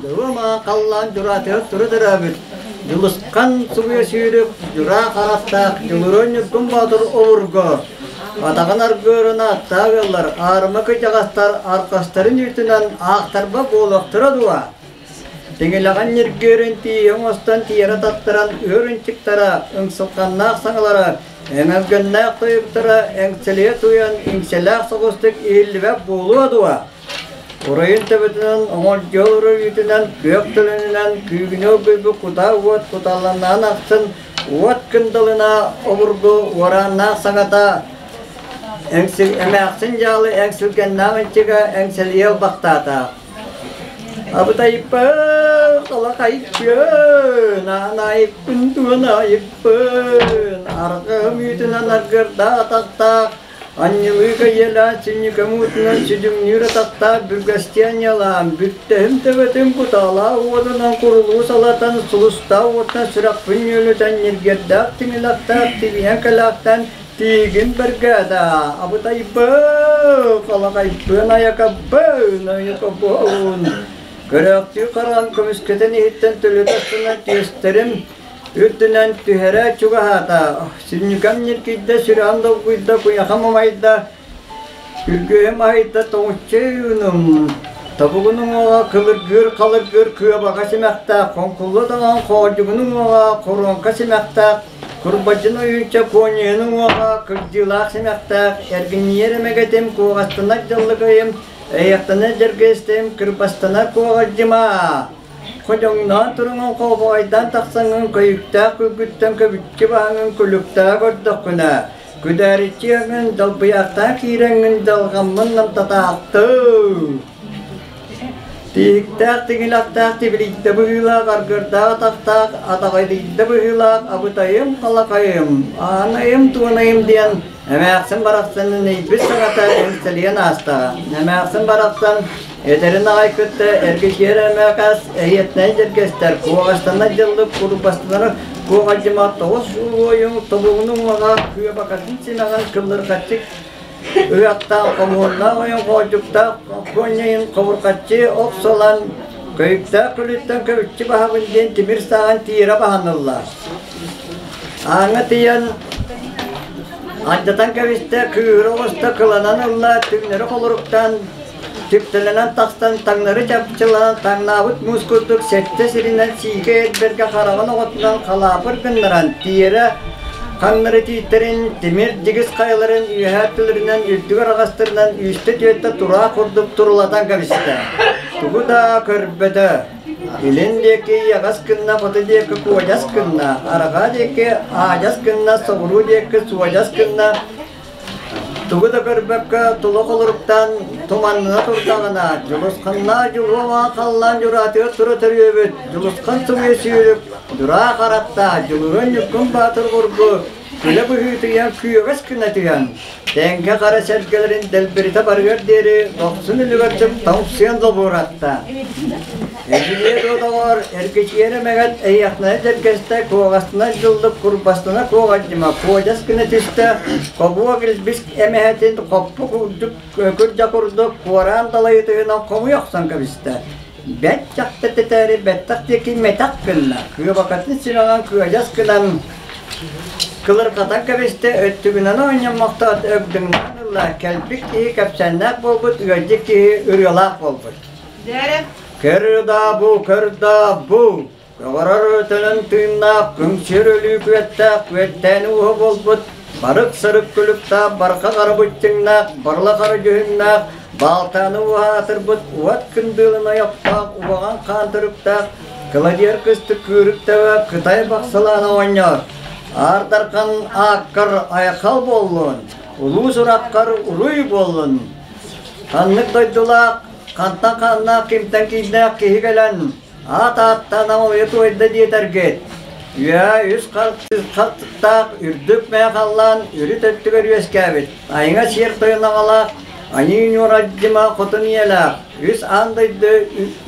Speaker 20: дьолуо халлаан дьураатыгар тура төрөөбүт, дьулусхан субуйа сүүрүк, дьураа харахтаах Дьулуруон Ньургун Боотур обургу, атаҕын аргыарын ааттаах ыаллар, аарыма кыдьаҕастар арҕастарын үүтүнэн аахтарба буолуохтара дуо? Тиҥилэҕин ньиргиэрин тииһи оҥостон тиэрэ таттаран ыар ынчыктара, ыҥсылҕаннаах саҥалара, эҥэлгэннээх тойуктара эҥсэлийэ туйан иҥсэлээх соҕустук иһиллибэт буолуо дуо? Оройун төбөтүнэн оҥордьуол уруйутунан күөх төлөнүнэн күүгүнү оргуйбут кутаа уот куталланнаан ахсын уот кындалына обургу уорааннаах саҥата эмээхсин дьаалы эҥсилгэннээх ынчыга эҥсэлийэ ылбахтаата. Абытайбын, алахайбын, аанайбын, туонайбын, арҕаһым үүтүнэн аргырдаах атахтаах, анньылыыга ийэлээх сүнньүкэм уутунан сүдүҥнүүр атахтаах бүргэстиэн ньалаан, бүттэһим төбөтүн кутаалаах уотунан курулуу салатан, сулустаах уотунан сүрэхпин ньүөлүтэн, ньиргиэрдээх тиҥилэхтээх тибиһэн кэлээхтэн Тиигин бэргээтэ, абытайбын, халахайбын, айакабын, айакабын. Көрөөхтүү хараҕын көмүскэтэн иһиттэн төлүтэ астынан түөстэрим үрдүнэн түһэрэ чугаһаата. Сүнньүкэм ньиргийдэ, сүрэҕим долгуйда, куйахам умайда, Күргүөм аһыйда тоҥуччу ойуунум, тобугун уҥуоҕа кылыргыыр-халыргыыр кыабака симэхтээх, хоҥкулла даҕан хоодьугун уҥуоҕа хоруоҥка симэхтээх, курбадьын ойуунча куонньуйун уҥуоҕа кырдьыылаах симэхтээх, эргинньийэр эмэгэтим, куоҕастанар дьаллыгайым, эйэхтэнэр дьэргэстэйим, кырбастанар куоҕалдьыма. Ходьоҥноон туруҥун хообоҕойдоон тахсаҥҥын көйүктээх күлгүттэн көбүччү баһаҥҥын күлүктээх көрдөххүнэ, Күдээриччи өҥүн далбыйаахтаан киирэҥҥин дьалҕаммын намтатаахтыы. Тиһиктээх тиҥилэхтээх тибилийдэ быһыылаах аргырдаах атахтаах атаҕайдыйда быһыылаах абытайым халахайым аанайым туонайым диэн эмээхсин барахсан ньэйбит саҥата эҥсэлийэн аастаҕа. Эмээхсин барахсан эдэрин аҕай кытта эргичиэр эмээхээс эһиэтинэй дьэргэстэр куоҕастанар дьыллык курбастанар Куоҕалдьыма тоҕус уруойун тобугун уҥуоҕа күөбэкэтин симэҕин кыллырҕаччы ыһыахтаах хомуһуннаах ойон хоодьуктаах куонньайын хобурҕаччы охсолон көйүктээх күлүттэн көбүччү баһабын диэн тимир сааҕын тиирэ баһанылла. Ааҥҥа тиийэн алдьатан кэбистэ, кыыһыра оҕуста кыланан ылла, түҥнэри холоруктаан Түптэлэнэн тахсан таҥнары чапчылаан таҥнаабыт муус курдук сэттэ сиринэн сиикэй эрбэргэ хараҕын оҕотунан халаапыр гыннаран тиэрэ хаҥнары тииттэрин тимир дьигис хайаларын үөһээ өттүлэринэн үрдүк араҕастарынан үүстэ-түөртэ тураах курдук турулатан кэбистэ. Тугу да көрбөтө. Илин диэки иэҕэс гынна, хоту диэки куодьас гынна, арҕаа диэки аадьас гынна, соҕуруу диэки суодьас гынна, Тугу да көрбөккө тула холоруктаан туманнана турдаҕына, Дьулусханнаах Дьулуома халлаан дьураатыгар тура төрүөбүт, Дьулусхан сымыйа сүүрүк, дураа харахтаах, Дьулуруон Ньуккун Баатыр бургу күлэ быһыытыйан күөгэс гына түһэн, тэҥкэ хара сэргэлэрин дэлбиритэ барыар диэри дохсун үлүгэрдик тоҥсуйан лобуоратта. Эдьиийэ доҕор, эргичиэрэ мэгэт эйиэхнэ дьэргэстэ, куоҕастына дьыллык курбастана куоҕадьыма, куодьас гына түстэ, хобуо билбис эмэһэтин хоппу курдук күрдьэ курдук куораан далайытыгынан хомуйа охсон кэбистэ. Бэт дьахта тэтээри бэттэх диэки мэтэх гынна, кыабакатын симэҕин кыадьас гынан кылырҕатан кэбистэ, өттүгүнэн оонньоммохтоот өгдөҥнөөн ылла, кэлбит киһи кэпсээннээх буолбут, ыалдьыт киһи ырыалаах буолбут. Көр да бу, көр да бу, көҕөрөр өтөнөн тыыннаах, күҥсүөр өлүү күөттээх, күөттээни ууһа буолбут, барык-сарык күлүктээх, барха хара быччыҥнаах, барыла хара дьүһүннээх, Баалтааны уһаатырбыт уот кындыылын ойохтоох убаҕан хаан туруктаах Кыладьыар кыстык күүрүк төбө Кытай бахсылаан оҕонньор Аар Дархан ааккар айхал буоллун, улуу сураххар уруй буоллун. Ханнык дойдулаах, хантан хааннаах, кимтэн кииннээх киһи кэлэн аат ааттаан амалыйа туойда диэтэргит. Үөһэ үс хаттыктаах үрдүк мэйэ халлаан үрүт өттүгэр үөскээбит. Айыҥа сиэр тойон аҕалаах, Айыы Ньуоралдьыма хотун ийэлээх, үс аан дойду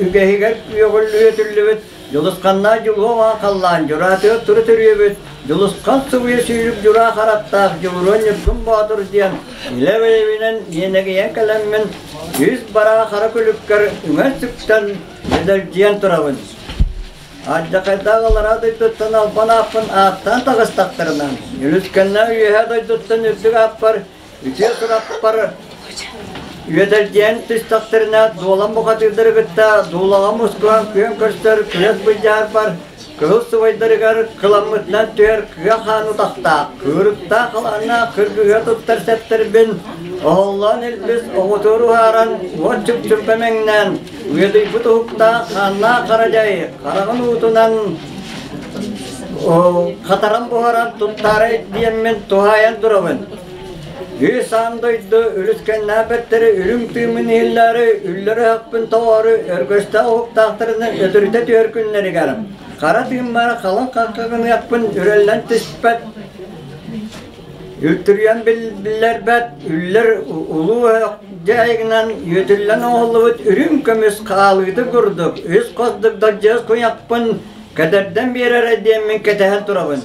Speaker 20: үгэһигэр үөҕүллүөтүллүбүт Дьулусханнаах дьулуһуоҕа халлаан дьураатыгар тура төрүөбүт Дьулусхан субуйа сүүрүк дьураа харахтаах Дьулуруон Ньургун Боотур диэн илэ бэйэбинэн иэнэгийэн кэлэммин үс бараа хара күлүккэр үҥэн-сүктэн эдэрдийэн турабын. Алдьархайдаах аллараа дойдуттан албан ааппын ааттаан таҕыстахтарына, үлүскэннээх үөһээ дойдуттан үрдүк ааппар үтүө сурахпар үөдэлдьийэн түстэхтэринэ дуолан бухатыырдары кытта дуулаҕа мускуһан күөн көрсөр күрэс былдьаһарбар кыһыл субайдарыгар кыламмытынан түһэр кыа хаан утахтаах, кыырыктаах халааннаах кыргыһыа туттар сэптэрбин оһоллоон илбис оҕутуур уһааран уот чупчурга мэҥнээн уйадыйбыт уһуктаах хааннаах хара дьай хараҕын уутунан хатаран буһаран туттаары диэммин туһаайан турабын. Үс аан дойду үлүскэннээх бэртэри үрүҥ тыыммын иһиллээри, үллэр өһөхпүн тоҕоору өргөстөөх уһуктаахтарынан өтөрүтэ түһэр күннэригэр хара тыыммар халыҥ хаҥкыгыныахпын үрэллэн түспэт, үлтүрүйэн биллэрбэт үллэр улуу өһөх дьайыгынан үөтүллэн оҥоһуллубут үрүҥ көмүс хаалыыты курдук үс хос дагдалдьыас куйахпын кэтэрдэн биэрэрэ диэммин кэтэһэн турабын.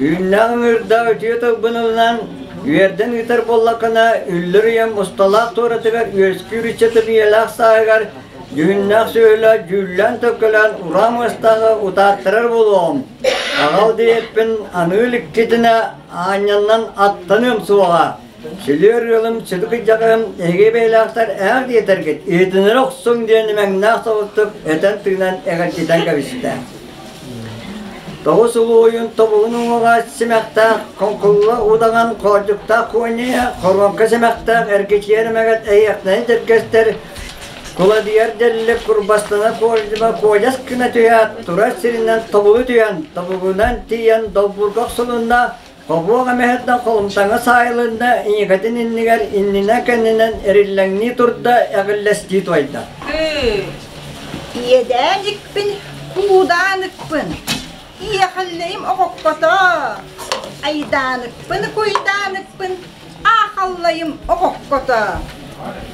Speaker 20: Үүннээх ыҥыырдаах үтүө тылбын ылынан, үөрдэн ыытар буоллаххына, үллэр үйэм усталаах туоратыгар үөскүүр ыччатым үйэлээх сааһыгар дьүһүннээх сүөһүлээх дьүүллээн-төккөлөөн ураа муостааҕы утааттарар буолуоҕум. Аҕал диэппин аныы иликкитинэ аанньаннан аттаныам суоҕа. Сүлүөр ыалым, сүдү кыдьаҕым, эһиги бэйэлээхтэр ээх диэтэргит, иһитинэрэ охсуҥ диэн имэҥнээх соҕустук этэн-тыынан эҕэрдитэн кэбистэ. Тоҕус улуу ойун тобугун уҥуоҕа симэхтээх, хоҥкулла удаҕан хоордьуктаах куонньуйа, хоруоҥка симэхтээх эргичийэр эмэгэт эйиэхтэни тэргэстэр, куладыйар дьэллик курбастана куолдьума куодьас гына түһээт, турар сиринэн тобулу түһэн, тобугунан тиийэн долбуурга охсулунна, Хобуох эмэһэттэн холумтаҥа саайылынна, ийэкэтин иннигэр иннинэн-кэннинэн эриллэҥнии турда, эҕиллэстии туойда.
Speaker 21: Иэдээн икпин, куудаан ыкпын, иэхэллэйим оҕоккото, айдааныкпын, куйдааныкпын, аахаллайым оҕоккото.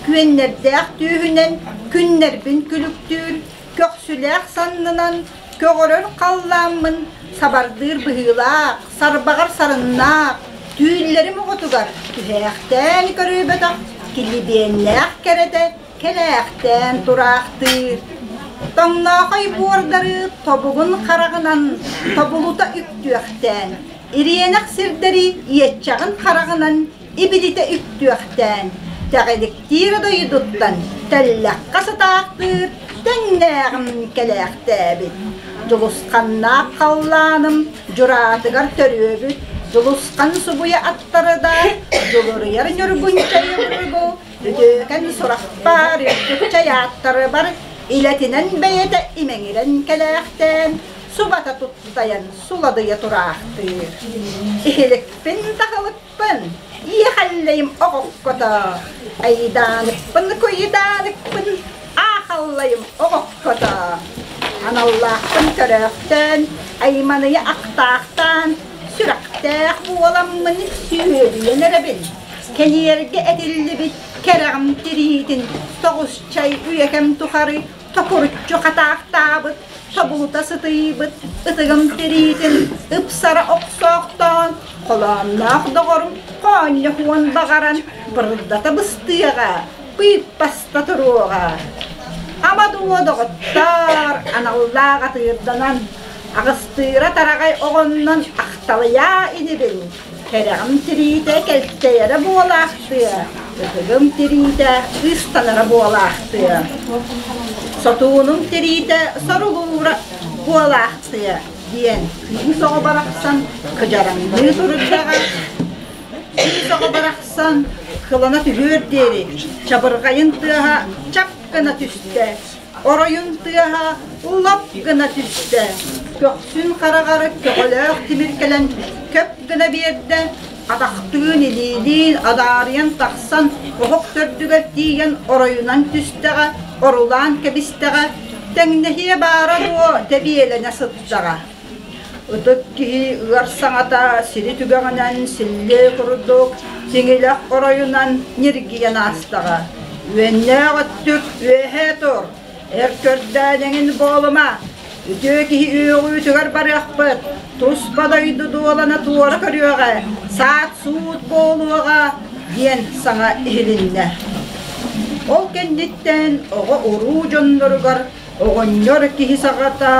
Speaker 21: Күөннэрдээх түөһүнэн күннэрбин күлүктүүр, көхсүлээх саннынан көҕөрөр халлааммын сабардыыр быһыылаах, сарбаҕар сарыннаах, түүллэрим оҕотугар түһээхтээн көрүбэтэх килибиэннээх кэрэтэ кэлээхтээн тураахтыыр. Тоҥноохой буордары тобугун хараҕынан тобулута үктүөхтээн, ириэнэх сирдэри иэччэҕин хараҕынан ибилитэ үктүөхтээн, тэҕиликтиир дойдуттан тэллэххэ сытаахтыыр тэҥнээҕим кэлээхтээбит. Дьулусханнаах халлааным дьураатыгар төрүөбүт, Дьулусхан субуйа аттарыда дьулуруйар ньургунчайы буругу, үтүөкэн сурахпар үрдүк чайааттарыбар илэтинэн бэйэтэ имэҥирэн кэлээхтээн, субата туттайан суладыйа тураахтыыр. Иһиликпин таһылык Иэхэллэйим оҕоккото, айдааныкпын куйдааныкпын, аахаллайым оҕоккото. Аналлаахпын көрөөхтөөн, айманыйа ахтаахтаан, сүрэхтээх буоламмын сүөдүйэн эрэбин. Кэниэргэ этиллибит кэрэҕим тириитин тоҕусчай үйэкэм тухары токуруччу хатаахтаабыт тобулута сытыйбыт ытыгым тириитин ыпсара охсоохтоон, холоонноох доҕорум хоонньоһуон баҕаран бырылдата быстыаҕа, быыппаста туруоҕа. Ама дуо доҕоттоор, аналлаах атыырданан, аҕыстыыра тараҕай оҕоннон ахталыйаа инибин, кэрэҕим тириитэ кэлтэйэрэ буолаахтыа, ытыгым тириитэ ыстанара буолаахтыа, сотуунум тириитэ сорулуура буолаахтыа диэн кыыс оҕо барахсан кыдьараҥныы турдаҕа. Кыыс оҕо барахсан кылана түһүөр диэри чабырҕайын тыаһа чап гына түстэ, оройун тыаһа лоп гына түстэ, көхсүн хараҕар көҕөлөөх тимир кэлэн көп гына биэрдэ, атахтыын илиилиин адаарыйан тахсан оһох төрдүгэр тиийэн оройунан түстэҕэ, орулаан кэбистэҕэ, тэҥнэһиэ баара дуо тэбиэлэнэ сыттаҕа. Ытык киһи ыар саҥата сири түгэҕинэн силлиэ курдук тиҥилэх оройунан ньиргийэн аастаҕа. Үөннээх өттүк үөһээ тур, эр көрдөөн эҥин буолума, үтүө киһи үөҕүүтүгэр барыахпыт, туспа дойду дуолана туора көрүөҕэ, саат-суут буолуоҕа диэн саҥа иһилиннэ. Ол кэнниттэн оҕо-уруу дьонноругар Оҕонньор киһи саҕата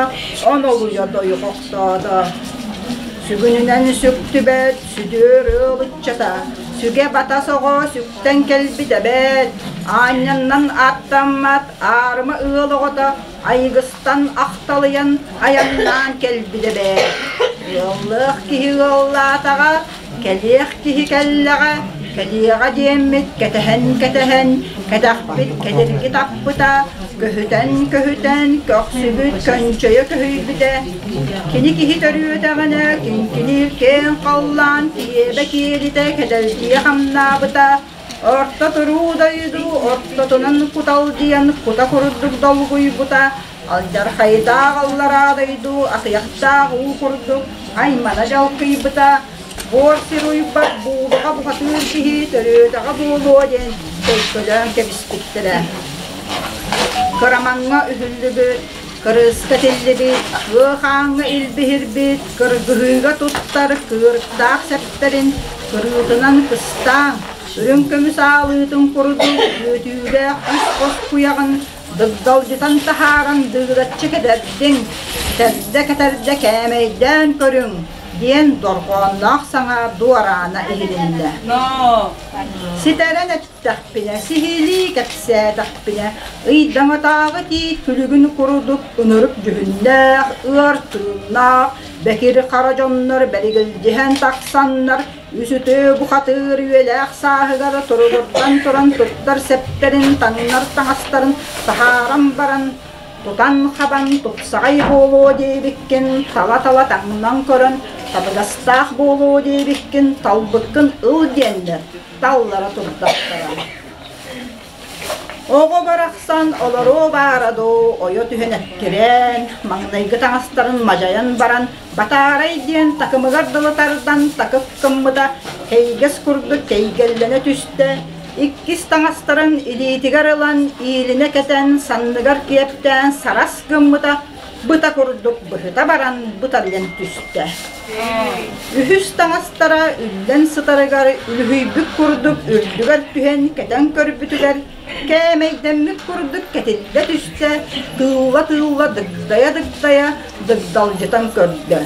Speaker 21: онолуйа дойҕохтоото. Сүгүнүнэн сүктүбэт сүдүөр ыал ыччата, сүгэ батас оҕо сүктэн кэлбит эбээт, аанньаннан ааттаммат аарыма ыал оҕото айгыстан ахталыйан айаннаан кэлбит эбээт. Ыаллыах киһи ыаллаатаҕа, Кэлиэх киһи кэллэҕэ, кэлиэҕэ диэммит кэтэһэн-кэтэһэн, кэтэхпит кэдирги таппыта, көһүтэн-көһүтэн, көхсүбүт көнчөйө көһүйбүтэ. Кини киһи төрүөтэҕинэ, киҥкиниир киэҥ халлаан киэбэ киэлитэ кэдэлдьийэ хамнаабыта, орто туруу дойду ортотунан куталдьыйан кута курдук долгуйбута, алдьархайдаах аллараа дойду атыйахтаах уу курдук аймана дьалкыйбыта, буор сир уйбат буулаҕа бухатыыр киһи төрүөтэҕэ буолуо диэн төлкөлөөн кэбиспиттэрэ. Кырамаҥҥа үһүллүбүт, кырыыска тиллибит, ыа хааҥҥа илбиһирбит, кыргыһыыга туттар кыырыктаах сэптэрин кырыытынан кыстаан, үрүҥ көмүс аалыытын курдук үөтүүлээх үс хос куйаҕын Дыгдалдьытан таһааран дыыраччы кэтэрдиҥ, кэтэрдэ-кэтэрдэ кээмэйдээн көрүҥ, диэн дорҕоонноох саҥа дуораана иһилиннэ. Ситэрэн эттэхпинэ, сиһилии кэпсээтэхпинэ, ыйдаҥатааҕы тиит күлүгүн курдук ынырык дьүһүннээх, ыар тыыннаах, бэкир хара дьоннор бэригилдьиһэн тахсаннар Үс үтүө бухатыыр үйэлээх сааһыгар туругурдан туран туттар сэптэрин, таҥнар таҥастарын таһааран баран, тутан-хабан тупсаҕай буолуо диэбиккин тала-тала таҥнан көрөн, табыгастаах буолуо диэбиккин талбыккын ыл диэннэр таллара турдахтара. Оҕо барахсан олоруо баара дуу, ойо түһэн эккирээн, маҥнайгы таҥастарын мадьайан баран, батаарай диэн такымыгар дылы тардан такып гыммыта, кэйгэс курдук кэйгэллэнэ түстэ, иккис таҥастарын илиитигэр ылан, иилинэ кэтэн, санныгар киэптээн сарас гыммыта, быта курдук быһыта баран бытарыйан түстэ. Үһүс таҥастара үллэн сытарыгар үлүһүйбүт курдук үрдүгэр түһэн кэтэн көрбүтүгэр кээмэйдэммит курдук кэтиллэ түстэ, тыылла-тыылла дыгдайа-дыгдайа дыгдалдьытан көрдө.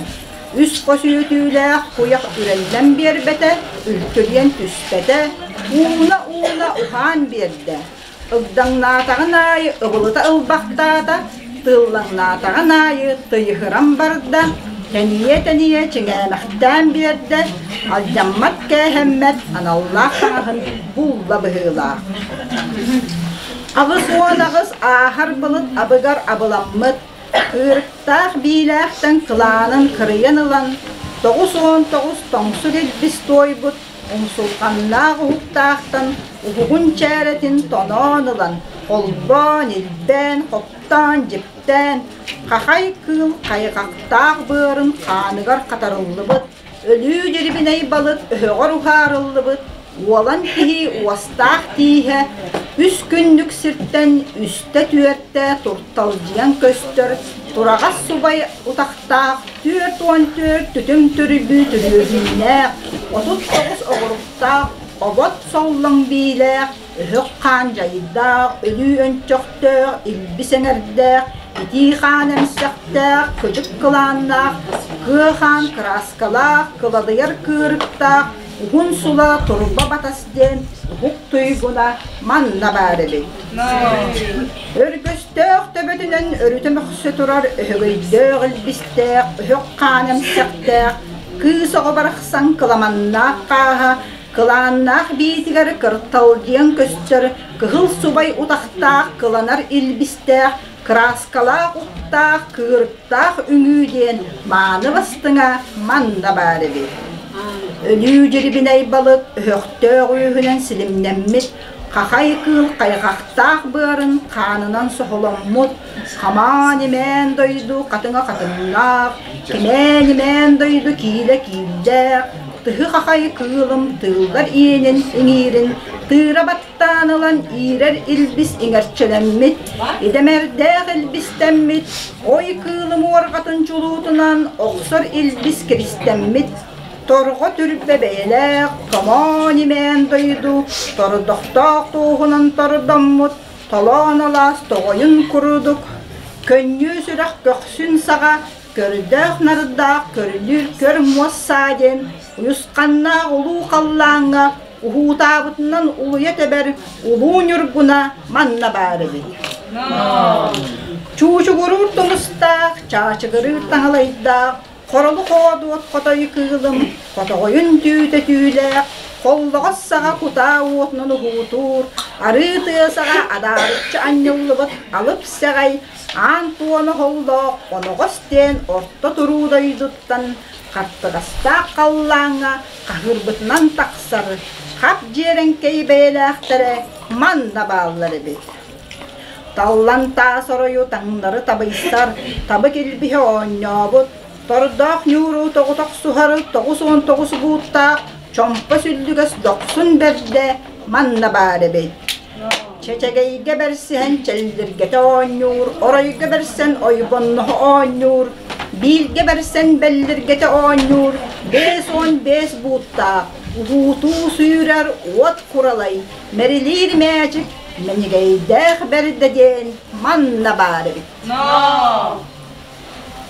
Speaker 21: Үс хос үөтүүлээх куйах үрэллэн биэрбэтэ, үлтүрүйэн түспэтэ, ууна-ууна уһаан биэрдэ. Ыгдаҥнаатаҕын аайы ыбылыта ылбахтаата, тыыллаҥнаатаҕын аайы тыйыһыран барда, тэнийэ-тэнийэ чиҥээмэхтээн биэрдэ, алдьаммат-кээһэммэт аналлаах таҥаһын булла быһыылаах. 88 ааһар былыт абыгар абыламмыт, кыырыктаах биилээхтэн кылаанын кырыйан ылан, 99 тоҥсук илбис туойбут Умсулҕаннаах уһуктаахтан уһугун чээрэтин тоноон ылан, холбоон, илбээн, хоптоон, дьиптээн, хахай кыыл хайҕахтаах быарын хааныгар хатарыллыбыт, өлүү дьирибинэй балык өһөҕөр уһаарыллыбыт, уолан киһи уостаах тииһэ үс күннүк сиртэн үстэ-түөртэ турталдьыйан көстөр тураҕас субай утахтаах 44 түтүм түрбүү түрүөһүннээх, 39 оҕуруктаах, обот соллоҥ биилээх, өһөх хаан дьайдаах, өлүү өнчөхтөөх, илбис эҥэрдээх, итии хаан эмсэхтээх, кыдьык кылааннаах, кыа хаан кырааскалаах, кыладыйар кыырыктаах, уһун сула турба батас диэн уһук туйгуна манна баар эбит. Өргөстөөх төбөтүнэн өрүтэ мөхсө турар өһөгөйдөөх илбистээх, өһөх хаан эмсэхтээх, кыыс оҕо барахсан кыламаннаах хааһа Кылааннаах биитигэр кырталдьыйан көстөр кыһыл субай утахтаах кыланар илбистээх, кырааскалаах уктаах, кыырыктаах үҥүү диэн мааны бастыҥа манна баар эбит. Өлүү дьирибинэй балык өһөхтөөх үөһүнэн силимнэммит, хахай кыыл хайҕахтаах быарын хаанынан соһоломмут, хамаан-имээн дойду хатыҥа хатыҥнаах, кимээн-имээн дойду киилэ кииллээх, тыһы хахай кыылым тыыллар иэнин иҥиирин тыыра баттаан ылан иирэр илбис иҥэрчэлэммит, идэмэрдээх илбистэммит, ой кыылым уорҕатын чулуутунан охсор илбис киристэммит, торҕо түрбэ бэйэлээх томоон-имээн дойду тордохтоох туоһунан тордоммут, толоон алаас тоҕойун курдук, көнньүө сүрэх көхсүн саҕа көрдөөх-нардаах көрүлүүр көр муос саа диэн уйусханнаах улуу халлааҥҥа уһуутаабытынан улуйа тэбэр улуу ньургуна манна баар эбит. Чуучугуруур тумустаах, чаачыгырыыр таҥалайдаах, хоролу хоодуот хотой кыылым, хотоҕойун түүтэ түүлээх, холлоҕос саҕа кутаа уотунан уһуутуур, арыы тыа саҕа адаарыччы анньыллыбыт алып сэҕэй, аан туона холлоох оноҕос диэн орто туруу дойдуттан хаттыгастаах халлааҥҥа хаһыырбытынан тахсар хап дьиэрэҥкэй бэйэлээхтэрэ манна бааллар эбит. Таллан таас оройу таҥнары табыйсар, табы килбиһэ оонньообут, тордоох ньууру тоҕутохсуһар 99 бууттаах чомпо сүллүгэс дохсун бэрдэ манна баар эбит. Чэчэгэйгэ бэрсиһэн чэллиргэтэ оонньуур, оройго бэрсэн ойбонноһо оонньуур, бииргэ бэрсэн бэллиргэтэ оонньуур, 55 бууттаах, уһуутуу сүүрэр уот куралай, мэрилиир мээчик, мэнигэйдээх бэрдэ диэн манна баар эбит.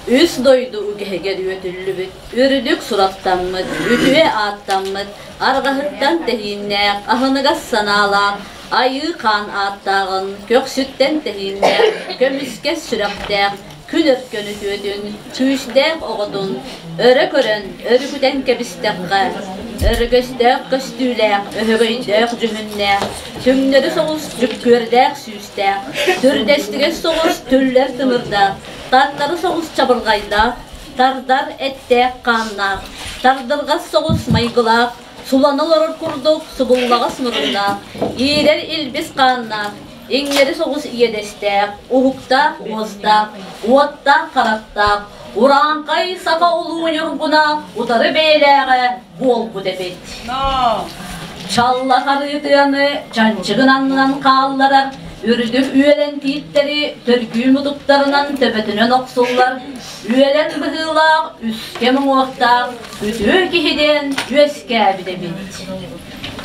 Speaker 1: Үс дойду үгэһигэр үөтүллүбүт, үрдүк сурахтаммыт, үтүө ааттаммыт, арҕаһыттан тэһииннээх, аһыныгас санаалаах, айыы хаан ааттааҕын, көхсүттэн тэһииннээх, көмүскэс сүрэхтээх, күн өркөн үтүөтүн, күүстээх оҕотун өрө көрөн, өрүкүтэн кэбистэххэ, өрөгөстөөх көстүүлээх, өһөгөйдөөх дьүһүннээх, түҥнэри соҕус дьүккүөрдээх сүүстээх, түрдэстигэс соҕус түллэр тымырдаах, Тартары соҕус чабырҕайдаах, тардар эттээх хааннаах, тардырҕас соҕус майгылаах, сулана олорор курдук субуллаҕас муруннаах, иирэр илбис хааннаах, иҥнэри соҕус иэдэстээх, уһуктаах уостаах, уоттаах харахтаах, урааҥхай саха улуу ньургуна утары бэйэлээҕэ буолбут эбит. Чалла харыытыаны чанчыгын аннынан хаалларар, үрдүк үөлэн тииттэри төргүү мутуктарынан төбөтүнэн охсуллар, үөлэн быһыылаах үскэ муҥуохтаах үтүө киһи диэн үөскээбит эбит.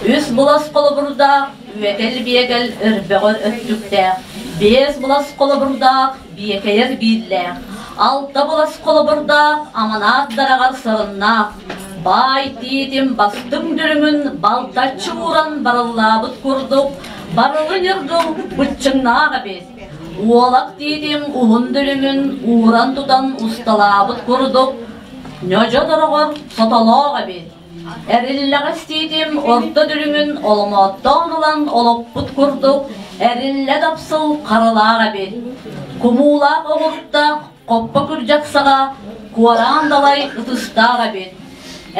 Speaker 1: Үс булас холобурдаах үөкэл-биэкэл өрбөҕөр өттүктээх, биэс булас холобурдаах биэкэйэр бииллээх, алта булас холобурдаах аманаат дараҕар сарыннаах, баай тиитин бастыҥ дүлүҥүн балтаччы ууран барыллаабыт курдук барылы ньыргыл быччыҥнаах эбит. Уолак тиитин уһун дүлүҥүн ууран тутан усталаабыт курдук ньодьо дороҕор сотолоох эбит. Эриллэҕэс тиитим орто дүлүҥүн оломооттоон ылан олоппут курдук эриллэ дапсыл харалаах эбит. Кумуулаах оҕуруттаах хоппо күрдьэх саҕа куораан далай ытыстаах эбит.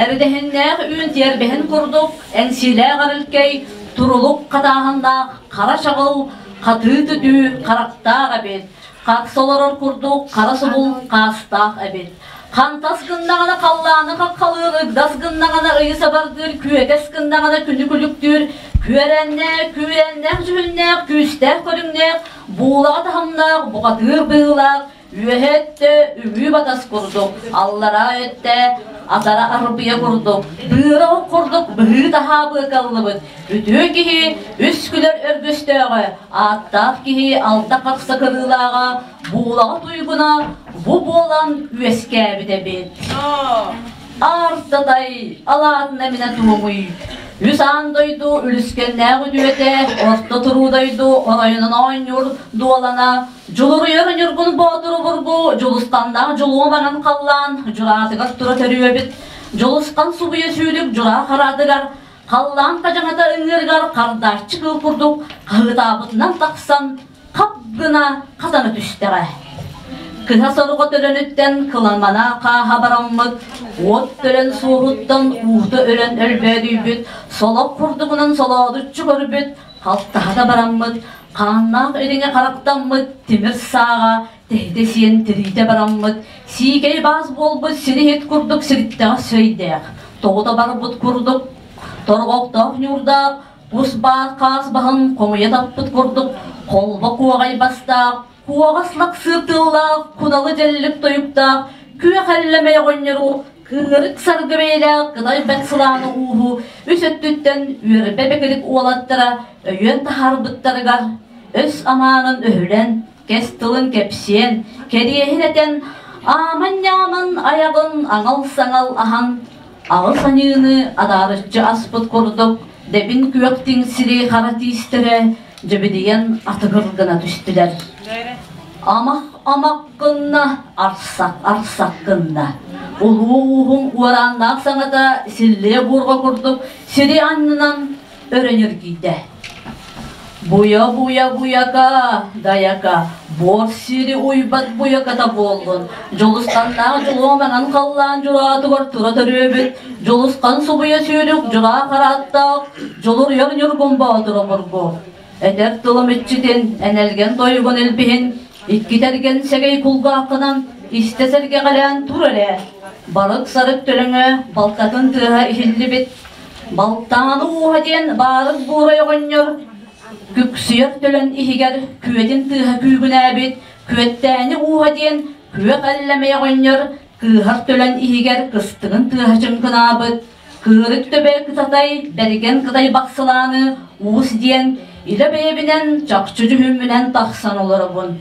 Speaker 1: Эрдэһиннээх үүн тиэрбэһин курдук эҥсиилээх эрилкэй турулук хатааһыннаах хара чаҕыл хатыы түтүү харахтаах эбит. Хахса олорор курдук хара субул хаастаах эбит. Хантас гыннаҕына халлааны хаххалыыр, ыгдас гыннаҕына ыйы сабардыыр, күөтэс гыннаҕына күнү күлүктүүр, күөрэннээх, күүрэннээх дьүһүннээх, күүстээх көрүҥнээх, буулаҕа таһымнаах, бухатыыр быһыылаах, үөһэ өттө үҥүү батас курдук, аллараа өттө атара арбыйа курдук, быыра ох курдук быһыы-таһаа быакаллыбыт, үтүө киһи үс күлэр өргөстөөҕө, ааттаах киһи алта хахса кырыылааҕа, буулаҕа туйгуна бу буолан үөскээбит эбит. Аардатай алаатына минэ туомуй. Үс аан дойду үлүскэннээх үтүөтэ, орто туруу дойду оройунан оонньуур дуолана, дьулуруйар ньургун боотуру бургу, дьулустаннаах дьулуо маҥан халлаан, дьураатыгар тура төрүөбүт, дьулусхан субуйа сүүлүк дьураа хараатыгар, Халлаан хадьаҥата ыҥыырыгар хардааччы кыыл курдук хаһыытаабытынан тахсан хап гына хатана түстэҕэ. Кыһа соруга төлөнүттэн кыламана хааһа бараммыт, уот төлөн суоһуттан уута өлөн өлбөөдүйбүт, солох курдугунан солоодуччу көрбүт, халтаһата бараммыт, хааннаах ириҥэ харахтаммыт тимир сааҕа тэһитэ сиэн тириитэ бараммыт, сиикэй баас буолбут сири-иһит курдук сириттэҕэ сөйдээх, тоҕута барбыт курдук торҕохтоох ньуурдаах, кус баар хаас баһын хомуйа таппыт курдук холбо куоҕай бастаах, куоҕас лаксыыр тыллаах, куналы дьэллик тойуктаах, күөх эллэмэй оҕонньору кыырык саргы бэйэлээх кытай бэт сылааны ууһу үс өттүттэн үөрбэ бэкирик уолаттара өйөөн таһаарбыттарыгар өс амаанын өһүлэн, кэс тылын кэпсиэн, кэриэһин этэн, ааман-ньааман айаҕын аҥал-саҥал аһан, аҕыс аньыыны адаарыччы аспыт курдук дэбин күөх тиҥсири хара тиистэрэ дьэбидийэн атыгыр гына түстүлэр. Амах амах гынна, арсак арсак гынна. Улуу ууһуҥ уорааннаах саҥата силлиэ буурҕа курдук сири аннынан өрө ньиргийдэ. Буйа-буйа буйака, дайака, буор сири уйбат буйаката буоллун. Дьулусханнаах дьулуо маҥан халлаан дьураатыгар тура төрүөбүт, Дьулусхан субуйа сүүрүк дьураа харааттаах, Дьулуруйар Ньургун Боотур обургу. Этэр тылым иччитин, энэлгэн тойугун илбиһин, икки тэргэн сэгэй кулгааххынан истэ сэргэҕэлээн тур эрэ. Барык-сарык төлөҥө балтатын тыаһа иһиллибит, Балтааны ууһа диэн баарыс буурай оҕонньор күксүйэр төлөн иһигэр күөтүн тыаһа күүгүнээбит, күөттээни ууһа диэн күөх эллэмэй оҕонньор кыыһар төлөн иһигэр кыстыгын тыаһа чыҥкынаабыт, кыырык төбө кытатай бэргэн кытай бахсылааны уус диэн илэ бэйэбинэн чахчы дьүһүммүнэн тахсан олоробун.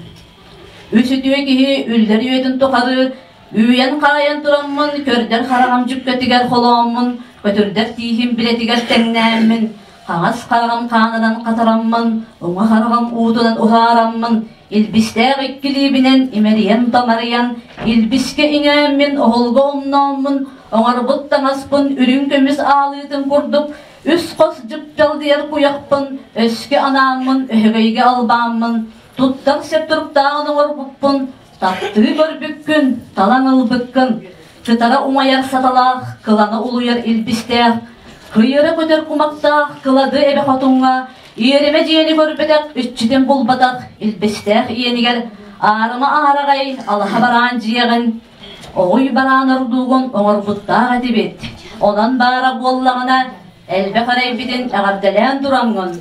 Speaker 1: Үс үтүө киһи үллэр үйэтин тухары Үүйэн-хаайан тураммын, көрдөр хараҕым дьүккэтигэр холооммун, көтүрдэр тииһим билэтигэр тэҥнээммин, хаҥас хараҕым хаанынан хатараммын, уҥа хараҕым уутунан уһаараммын, илбистээх иккилиибинэн имэрийэн-тамарыйан, илбискэ иҥээммин, оһолго умнооммун, оҥорбут таҥаспын үрүҥ көмүс аалыытын курдук үс хос дьыпчалдыйар куйахпын, өскө анааммын, өһөгөйгө албааммын, туттар сөп туруктааҕын оҥорбуппун, Таптыы көрбүккүн, талан ылбыккын, кытара умайар саталаах, кылана улуйар илбистээх, кыйыра көтөр кумахтаах кылады эбэ хотуҥҥа, иэримэ дьиэни көрбөтөх, иччитин булбатах илбистээх иэнигэр аарыма аараҕай алаһа бараан дьиэҕин, оҕуй бараан ордуугун оҥорбуттаах этибит. Онон баара буоллаҕына, Элбэх эрэйбитин эҕэрдэлээн тураҥҥын,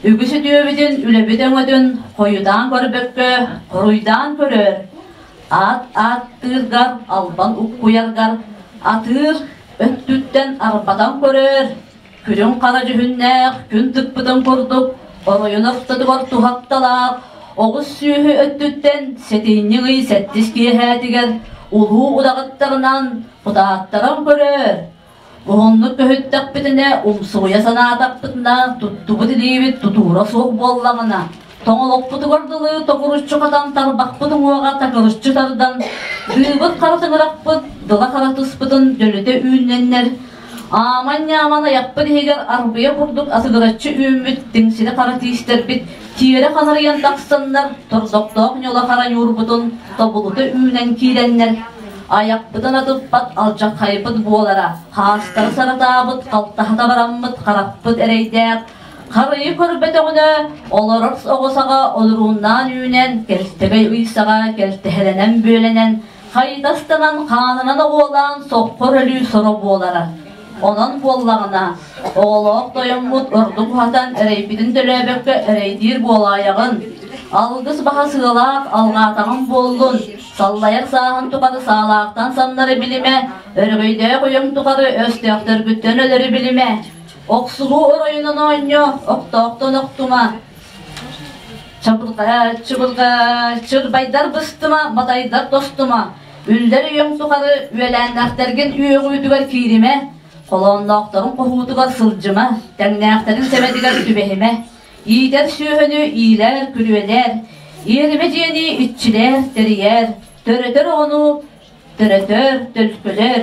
Speaker 1: үгүс үтүөбүтүн, үлэбит өҥөтүн хойутаан көрбөккө, хоруйдаан көрөөр. Аат ааттыыргар, албан уккуйаргар, атыыр өттүттэн арбатан көрөөр. Күрүҥ хара дьүһүннээх, күн тыкпытын курдук, оройун ортотугар туһахталаах, оҕус сүөһү өттүттэн сэтинньи ый сэттис киэһээтигэр улуу удаҕыттарынан кутааттаран көрөөр. Уһуннук көһүттэхпитинэ, умсугуйа санаатахпытына, туттубут илиибит тутуура суох буоллаҕына, тоҥолохпутугар дылы токуруччу хатан тарбахпыт уҥуоҕа такырыччы тардан, дыыбыт хара тыҥырахпыт дыла хара тыспытын дөлүтэ үүннэннэр, ааман-ньааман айахпыт иһигэр арбыйа курдук атыгыраччы үүммүт тиҥсири хара тиистэрбит тиэрэ ханарыйан тахсаннар, тордохтоох ньула хара ньуурбутун тобулута үүнэн киирэннэр, Айахпытын атыппат алдьархайбыт буолара, хаастары саратаабыт, халтаһата бараммыт харахпыт эрэйдээх, харыйы көрбөтөҕүнэ, олорор оҕо саҕа олурууннаан үүнэн, кэлтэгэй ый саҕа кэлтэһэлэнэн бүөлэнэн, хайытастанан хаанынан оҕуолаан соххор өлүү соро буолара. Онон буоллаҕына, оҕолоох тойоммут ордук уһатан эрэйбитин төлөөбөккө эрэйдиир буолаайаҕын. Алгыс баһа сыалаах алҕаатаҕым буоллун, Саллайар сааһын тухары саалаахтан самнары билимэ, өрөгөйдөөх уйуҥ тухары өстөөхтөргүттэн өлөрү билимэ. Охсуһуу оройунан оонньоо, охтоохтон охтума. Чабырҕа, чыбырҕа, чырбайдар быстыма, матайдар тостума. Үллэр үйэҥ тухары үөлээннээхтэргин үөҕүүтүгэр кииримэ, холоонноохторун хоһуутугар сылдьыма, тэҥнээхтэрин сэмэтигэр түбэһимэ. Иитэр сүөһүнү иилэр, күрүөлэр, иэримэ дьиэни иччилэр, тэрийэр, төрөтөр оҕону төрөтөр, төлкөлөр.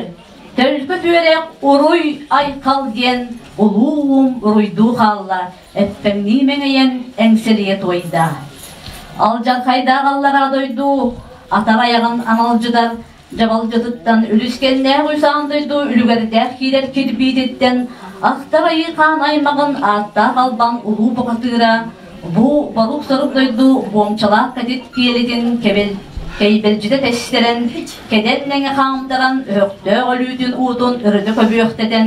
Speaker 1: Төлкө түөрэх уруй айхал диэн улуу уум уруйдуу хаалла, эппэҥнии мэҥэйэн эҥсэлийэ туойда. Алдьархайдаах аллараа дойду атар айаҕын аналдьытар дьабалдьытыттан үлүскэннээх үс аан дойду үлүгэрдээх киирэр кирбиититтэн ахтар айыы хаан аймаҕын ааттаах албан улуу бухатыыра бу борук-сорук дойду буомчалаах кэтит киэлитин кэбил кэйбэлдьитэ тэстэрэн кэдэн нэҥэ хаамтаран өһөхтөөх өлүүтүн уутун өрүтэ көбүөхтэтэн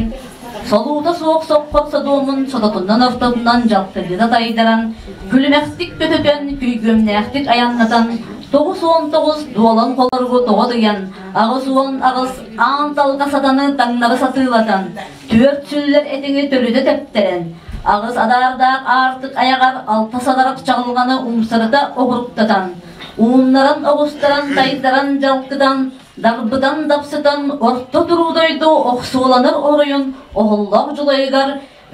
Speaker 1: солуута суох соххор содуомун сототунан ортотунан дьалтыгына тайдаран күлүмэхтик көтүтэн күйгүөмнээхтик айаннатан 99 дуолан холоругу тоҕо тыйан 88 аан талга сатаны таҥнары сатыылатан түөрт сүллэр этиҥи төлүтэ тэптэрэн аҕыс адаардаах аартык айаҕар алта садарах чаҕылҕаны умсарыта оҕуруктатан ууннаран оҕустаран тайдаран дьалкытан дарбытан дапсытан орто туруу дойду охсуоланар оройун оһоллоох дьулайыгар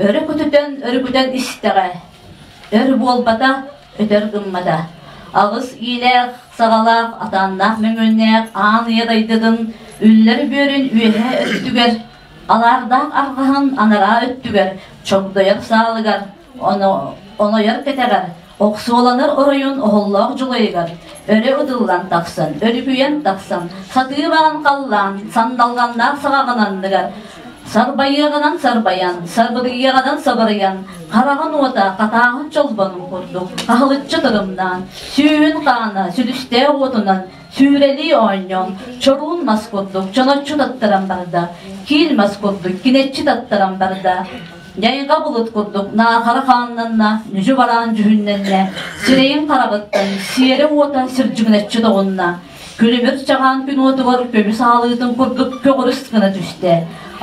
Speaker 1: өрө көтүтэн өрүкүтэн истэҕэ өр буолбата өтөр гыммата аҕыс иилээх саҕалаах атааннаах мөҥүөннээх аан ыйа дайдытын үллэр бүөрүн үөһээ өттүгэр алаардаах арҕаһын анараа өттүгэр чогдойор саалыгар онойор кэтэҕэр охсуоланар оройун оһоллоох дьулайыгар өрө ытыллан тахсан, өрүкүйэн тахсан, сатыы баран халлаан, сандалҕаннаах саҕаҕын анныгар сарбайыаҕынан сарбайан, сабырыйыаҕынан сабырыйан, хараҕын уота хатааһын чолбонун курдук хаһылыччы тырымнаан, сүүһүн хаана сүлүстээх уотунан сүүрэлии оонньоон, чоруун мас курдук чоноччу таттаран барда, киил мас курдук кинэччи таттаран барда, Дьайҕа былыт курдук наахара хааннанна, нүдьү бараан дьүһүннэннэ, сирэйин хараҕыттан сиэрэ уота сирдьигинэччи тоҕунна, күлүмүр чаҕаан күн уотугар көмүс аалыытын курдук көҕүрүс гына түстэ,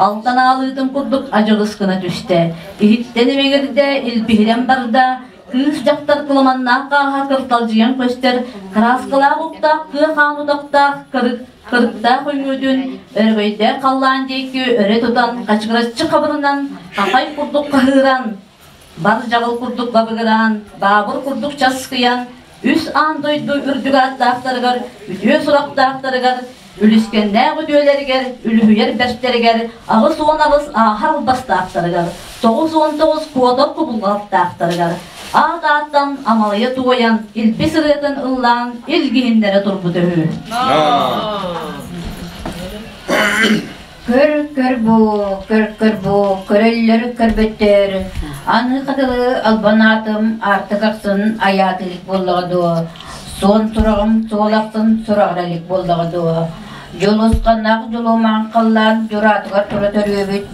Speaker 1: алтан аалыытын курдук адьырыс гына түстэ, иһиттэн имэҥирдэ, илбиһирэн барда, Кыыс дьахтар кыламаннаах хааһа кырталдьыйан көстөр, кырааскалаах уктаах кыа хаан утахтаах кырыктаах үҥүүтүн өрөгөйдөөх халлаан диэки өрө тутан хачыгыраччы хабырынан хахай курдук хаһыыран, бар дьаҕыл курдук бабыгыраан, баабыр курдук часкыйан, үс аан дойду үрдүк ааттаахтарыгар, үтүө сурахтаахтарыгар Үлүскэннээх үтүөлэригэр, үлүһүйэр бэртэригэр, 88 ааһар албастаахтарыгар, 99 куотар кубулҕаттаахтарыгар, аат ааттан амалыйа туойан, илбис ырыатын ыллаан илгиһиннэрэ турбут үһү.
Speaker 3: Көр, көр бу, көр, көр бу, көрөллөр көрбөттөр. Аны хатылы албан аатым аартык ахсын айаат илик буоллаҕа дуо? Суон сураҕым суол ахсын сураҕыра илик буоллаҕа дуо? Дьулусханнаах дьулумаан халлаан дьураатыгар тура төрүөбүт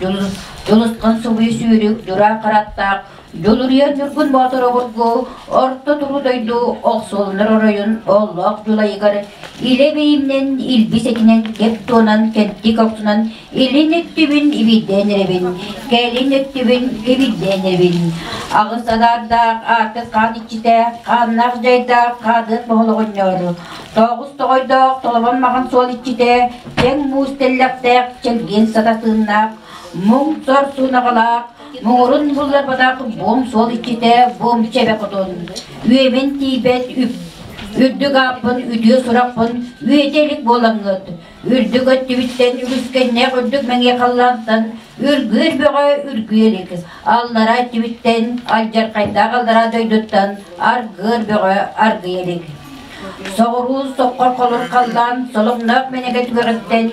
Speaker 3: дьулусхан субуй сүүрүк дьураа хараттаах Дьулуруйар Ньургун Боотур обургу орто туруу дойду охсуолунар оройун оллоох дьулайыгар илэ бэйимнэн илбис этинэн кэп туонан кэнтик охсунан илин өттүбүн ибирдээн эрэбин, кэлин өттүбүн кэбирдээн эрэбин. Аҕыс адаардаах аартык хаан иччитэ, хааннаах дьайдаах хаадыат моһолоҕонньоор, тоҕус тоҕойдоох толобон маҕан суол иччитэ, тэҥ муус тэллэхтээх чэлгиэн сатасыыннаах, муҥ сор суунаҕалаах Муҥурун булларбатах буом суол иччитэ буом чэбэ хотун, үөмэн тиийбэт үрдүк ааппын, үтүө сурахпын үөтэ илик буолаҥҥыт, үрдүк өттүбүттэн үгүскэннээх үрдүк мэҥиэ халлаантан үргүөр бөҕө үргүө илик, аллара өттүбүттэн алдьархайдаах аллара дойдуттан аргыар бөҕө аргыйа илик. Соҕуруу соххор холур халлаан соломноох мэнэгэ түгэҕиттэн,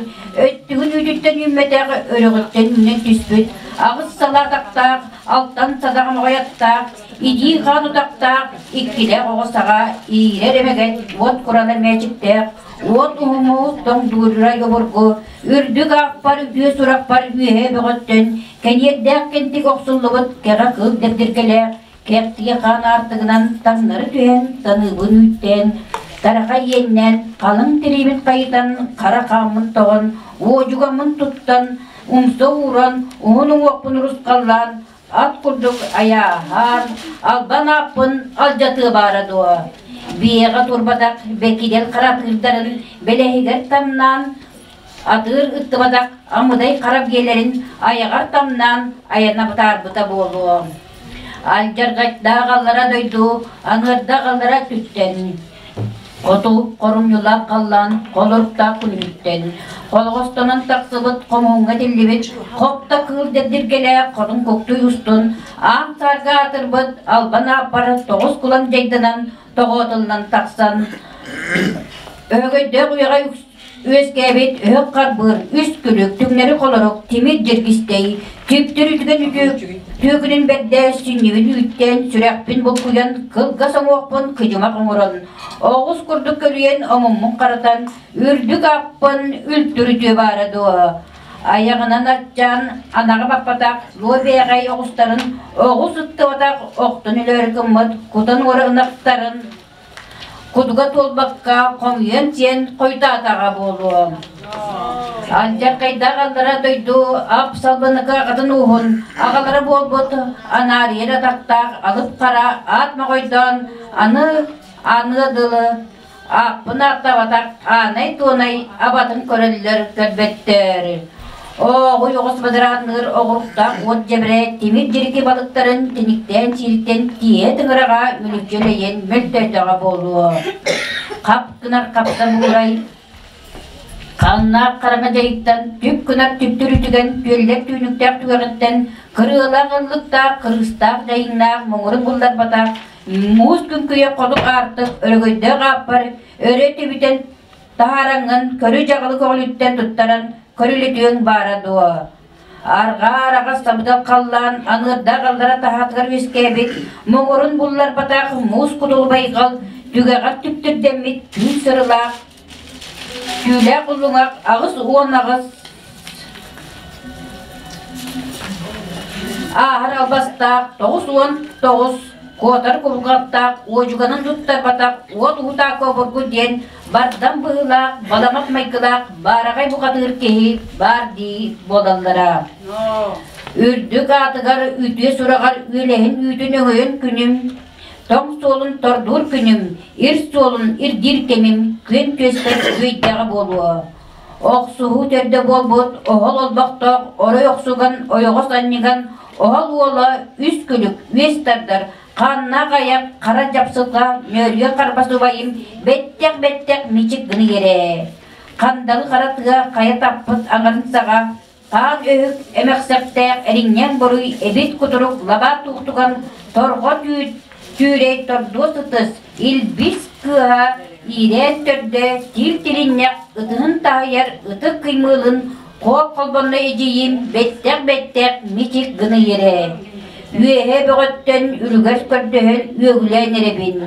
Speaker 3: өттүгүн үүтүттэн үүммэтэх өрөҕүттэн үүнэн түспүт аҕыс салаа атахтаах, алтан садаҕа моҕойоттаах, итии хаан утахтаах, иккилээх оҕо саҕа иирэр эмэгэт уот курана мээчиктээх, уот уһуму тоҥдуурура йобургу, үрдүк ааппар үтүө сурахпар үөһэ бөҕөттөн кэниэрдээх кэнтик охсуллубут кэҕэ кыл дэбдиргэлээх Кэптигэ хаан аартыгынан таҥнары түһэн, таныыбын үүттээн, тараха иэннээн, халыҥ тириибин хайытан, хара хааммын тоҕон, уодьугаммын туттан, умса ууран, уһун уҥуохпун урусхаллаан, ат курдук айааһаан, албан ааппын алдьатыа баара дуо? Биэҕэ турбатах бэкидэл хара атыырдарын бэлэһигэр тамнаан, атыыр ыттыбатах амыдай хара биэлэрин айаҕар тамнаан айана бытаарбыта буолуо. Алдьарҕайдаах аллара дойду аҥырдаах аллара түттэн. Хоту хорумньулаах халлаан холоруктаах күнүһүттэн холоҕостонон тахсыбыт хомуһуҥҥа тиллибит хопто кыыл дэбдиргэлээх хотун куктуй устун аан саарга аатырбыт албан ааппар тоҕус кулан дьайданан тоҕоотуллан тахсан өһөгөйдөөх үйэҕэ үөскээбит өһөх харбыыр үс күлүк түҥнэри холорук тимир дьиргистэй түптүр үтүгэн үтүк түөкүнүн бэрдэ сүнньүбүн үүттэн сүрэхпин булкуйан кылгас оҥуохпун кыдьымах оҥорон оҕус курдук көлүйэн омуммун харатан үрдүк ааппын үлтүрүтүө баара дуо айаҕынан аччаан анаҕа баппатах луо бээҕэй оҕустарын оҕус ыттыбатах охтон өлөөрү гыммыт кутан уора ынахтарын Кутуга туолбакка хомуйан сиэн хойутаатаҕа буолуо. Алдьархайдаах аллара дойду ап салбыныка аҕатын ууһун аҕалара буолбут анаарыйар атахтаах алып хара аат моҕойдоон аны аныа дылы ааппын ааттаабатах аанай-туонай абатын көрөллөр көрбөттөр. Ооҕуй оҕус бадараанныыр оҕуруктаах уот дьэбирэ тимир дьирики балыктарын тиниктээн сиириттэн тииһэ тыҥыраҕа мүлүччү элэйэн мөлтөөтөҕө буолуо. Хап гынар хапта буурай Ханнаах хараҥа дьайыттан түп гынар түптүрүтүгэн түөллэр түүнүктээх түгэҕиттэн кырыалаах ыллыктаах кырыыстаах дьайыҥнаах муҥурун булларбатах муус күҥкүйэ хоту аартык өрөгөйдөөх ааппар өрө түбүтэн Таһаараҥҥын көрү-дьаҕылы көҕүлүттэн туттаран көрүлүтүөҥ баара дуо? Арҕаа араҕас сабыдал халлаан аныырдаах аллара таһаатыгар үөскээбит, муҥурун булларбатах муус кутулу байҕал түгэҕэр түптүрдэммит түүн сырылаах, түүлээх уллуҥах 88 ааһар албастаах 99 куотар кулгаттаах уодьуганын туттарбатах уот уһутаакы обургу диэн бардам быһыылаах, баламат майгылаах баараҕай бухатыыр киһи баар дии буолаллара. Үрдүк аатыгар үтүө сураҕар үөлэһин үүтүн өҥөйөн күнүм, тоҥ суолун тордуур күнүм, ир суолун ирдиир кэмим күөн түөспэр үөйдэҕэ буолуо. Охсуһуу төрдө буолбут оһол олбохтоох орой охсуган ойоҕос анньыган оһол уола үс күлүк үөс тардар Ханна хайа хара дьапсылҕа ньөрүө харбас убайым бэттэх-бэттэх мичик гына иэрэ. Хандалы хара тыа хайа таппыт аҥарын саҕа таан өһүк эмэхсэхтээх эриҥньэҥ буруй эбит кутурук лабаа туохтуган торҕо түүрэй тордуо сытыс илбис кыыһа иирээн төрдө тиил тилинньэх ытыһын таһыйар ытык кыймыылын Хоп холбонно эдьиийим бэттэх-бэттэх мичик гына иэрэ. Үөһэ бөҕөттөн үлүгэр көрдөһөн үөгүлээн эрэбин.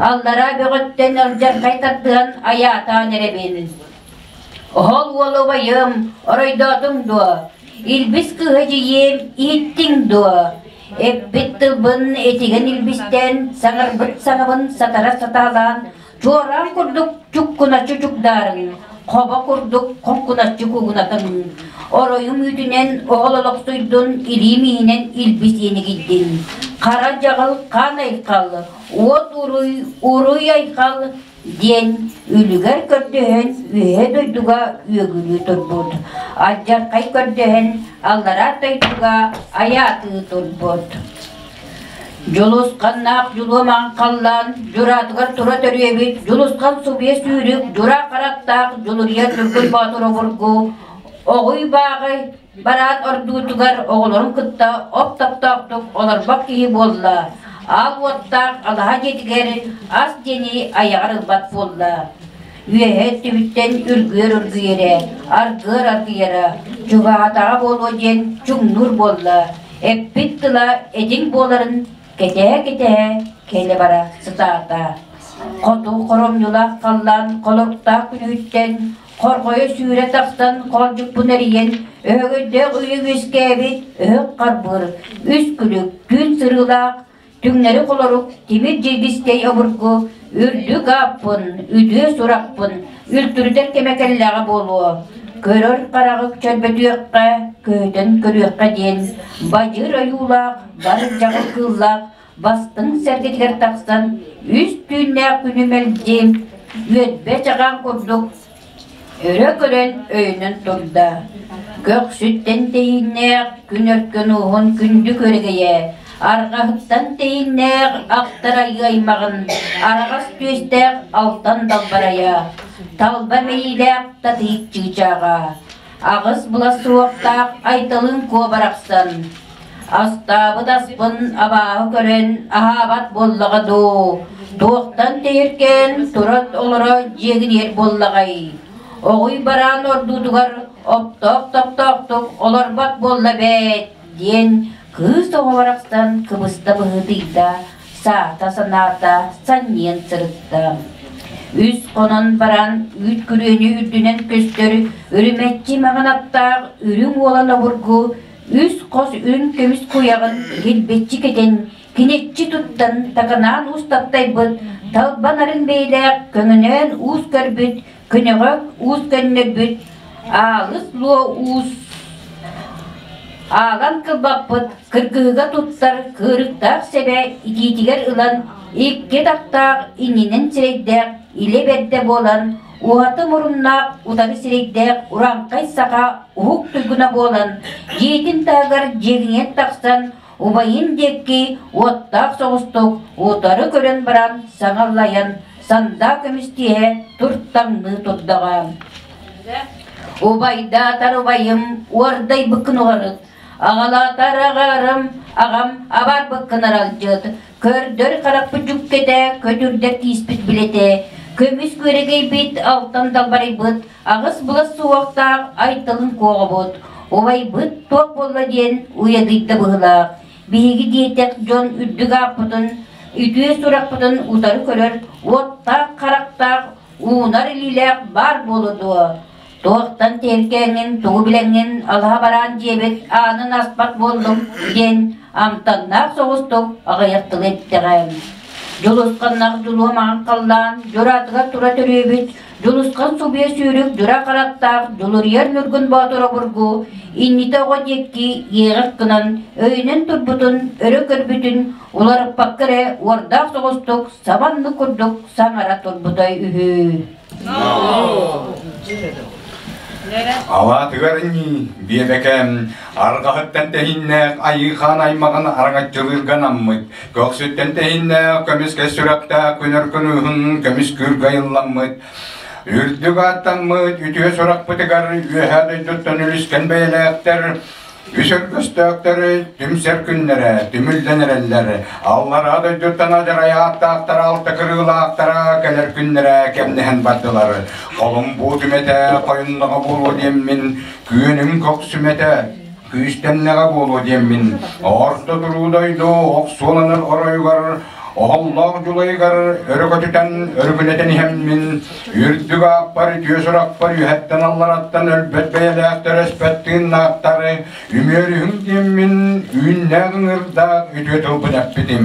Speaker 3: Аллараа бөҕөттөн алдьархай тардыһан айаатаан эрэбин. Оһол уол убайым, оройдоотуҥ дуо? Илбис кыыһа эдьиийим, иһиттиҥ дуо? Эппит тылбын этигэн илбистэн, саҥарбыт саҥабын сатара сатаалаан, Чуораан курдук чуккуначчы чугдаарыҥ, хобо курдук хоҥкуначчы куугунатыҥ. Оройум үүтүнэн оҕол олохсуйдун, илиим иһинэн илбис иэнигийдин. Хара дьаҕыл хаан айхал, уот уруй, уруй айхал диэн үлүгэр көрдөһөн үөһэ дойдуга үөгүлүү турбут. Алдьархай көрдөһөн аллараа дойдуга айаатыы турбут. Дьулусханнаах дьулуом аҥхаллаан, дьураатыгар тура төрүөбүт, Дьулусхан субуйа сүүрүк, дьураа харахтаах Дьулуруйар Ньургун Боотур обургу, оҕуй бааҕай бараан ордуутугар оҕолорун кытта оп-топтоохтук олорбот киһи буолла, аал уоттаах алаһа дьиэтигэр ас диэни айаҕар ылбат буолла. Үөһэ өттүбүттэн үргүөр үргүйэрэ, аргыар аргыйара, чугаһаатаҕа буолуо диэн чуҥнуур буолла. Эппит тыла этиҥ буоларын кэтэһэ-кэтэһэ кэлэ-бара сытаата. Хоту хоромньулаах халлаан холоруктаах күнүһүттэн хорҕойо сүүрэ тахсан хоолдьукпун эрийэн өһөгөйдөөх үйэ үөскээбит өһөх харбыыр үс күлүк түүн сырыылаах түҥнэри холорук тимир дьиргистэй обургу үрдүк ааппын, үтүө сурахпын үлтүрүтэр кэмэ кэллэҕэ буолуо. Көрөр хараҕы чөрбөтүөххэ, көһүтэн көрүөххэ диэн бадьыр ойуулаах, бар дьаҕыл кыыллаах бастыҥ сэргэтигэр тахсан үс түүннээх күнү мэлдьи үөдбэ чаҕаан курдук Өрө көрөн өйөнөн турда, көхсүттэн тэйииннээх күн өркөн уоһун күндү көрүгэйэ, Арҕаһыттан тэйиннээх ахтар айыы аймаҕын, араҕас түөстээх алтан далбарайа, талба мэйиилээх татыйык чыычааҕа, аҕыс була суохтаах айталыын куо барахсан, астаабыт аспын абааһы көрөн аһаабат буоллаҕа дуу, туохтан тэйиркээн турат олоро дьиэгиниэр буоллаҕай, оҕуй бараан ордуутугар оптоох-топтоохтук олорбот буолла эбээт диэн кыыс оҕо барахсан кыбыста быһыытыйда, саата санаата санньыйан сырытта. Үс хонон баран үүт күрүөнү үрдүнэн көстөр үрүмэччи маҥан аттаах үрүҥ уолан обургу үс хос үрүҥ көмүс куйаҕын килбиччи кэтэн, киниччи туттан таканаан уус таптайбыт, талбан арын бэйэлээх көҥөнөөн уус көрбүт, көнөҕө уус көннөрбүт, аалыс луо уус аалан кылбаппыт, кыргыһыга туттар кыырыктаах сэбэ итиитигэр ылан икки тахтаах иннинэн сирэйдээх илэ бэрдэ буолан уһаты муруннаах утары сирэйдээх урааҥхай саха уһук туйгуна буолан дьиэтин таһыгар дьиэгинэн тахсан убайын диэки уоттаах соҕустук утары көрөн баран саҥа аллайан сандаа көмүс тииһэ туртаҥныы турдаҕа. Убайдаатар убайым уордайбыккын уҕарыт, аҕалаатар аҕарым аҕам абаарбыккын аралдьыт, көрдөр харахпыт дьүккэтэ, көтүрдэр тииспит билэтэ, көмүс күөрэгэйбит алтан далбарыйбыт, аҕыс былас суохтаах айталын куоҕабыт, убайбыт туох буолла диэн уйадыйда быһыылаах, биһиги диэтэх дьон үрдүк ааппытын, үтүө сурахпытын утары көрөр уоттаах харахтаах, уунар илиилээх баар буолуо дуо? Туохтан тиэркээҥҥин, тугу билэҥҥин алаһа бараан дьиэбит аанын аспат буоллум диэн амтаннаах соҕустук аҕыйах тылы эттэҕэ. Дьулусханнаах дьулуо маҥан халлаан дьураатыгар тура төрүөбүт Дьулусхан субуйа сүүрүк дьура харахтаах Дьулуруйар Ньургун Боотур обургу иннитэ оҕо диэки иэҕэх гынан өйүнэн турбутун өрө көрбүтүн уларыппакка эрэ уордаах соҕустук сабанны курдук саҥара турбута үһү.
Speaker 4: Алаатыгар ньии, биэбэкэм, арҕаһыттан тэһииннээх айыы-хаан аймаҕын араҥаччылыырга анаммыт, көхсүттэн тэһииннээх көмүскэ сүрэхтээх күнэр күнүһүн көмүс күргэ айылламмыт, үрдүк ааттаммыт үтүө сурахпытыгар үөһээ дойдуттан үлүскэн бэйэлээхтэр Үс өргөстөөхтөр түмсэр күннэрэ түмүллэн эрэллэр. Аллараа дойдуттан адьарай ааттаахтара алта кырыылаахтара кэлэр күннэрэ кэмнэһэн бардылар. Холум бу түмэтэ хойуннаҕа буолуо диэммин, күөнүм көхсүмэтэ күүстэннэҕэ буолуо диэммин, орто туруу дойду охсуоланар оройугар Оһоллоох дьулайыгар өрө көтүтэн, өрүкүлэтэн иһэммин, үрдүк ааппар, үтүө сурахпар үөһэттэн аллараттан өлбөт бэйэлээх төрөспөт тыыннаахтары үмүөрүһүҥ диэммин, үүннээх ыҥырдаах үтүө тылбын эппитим.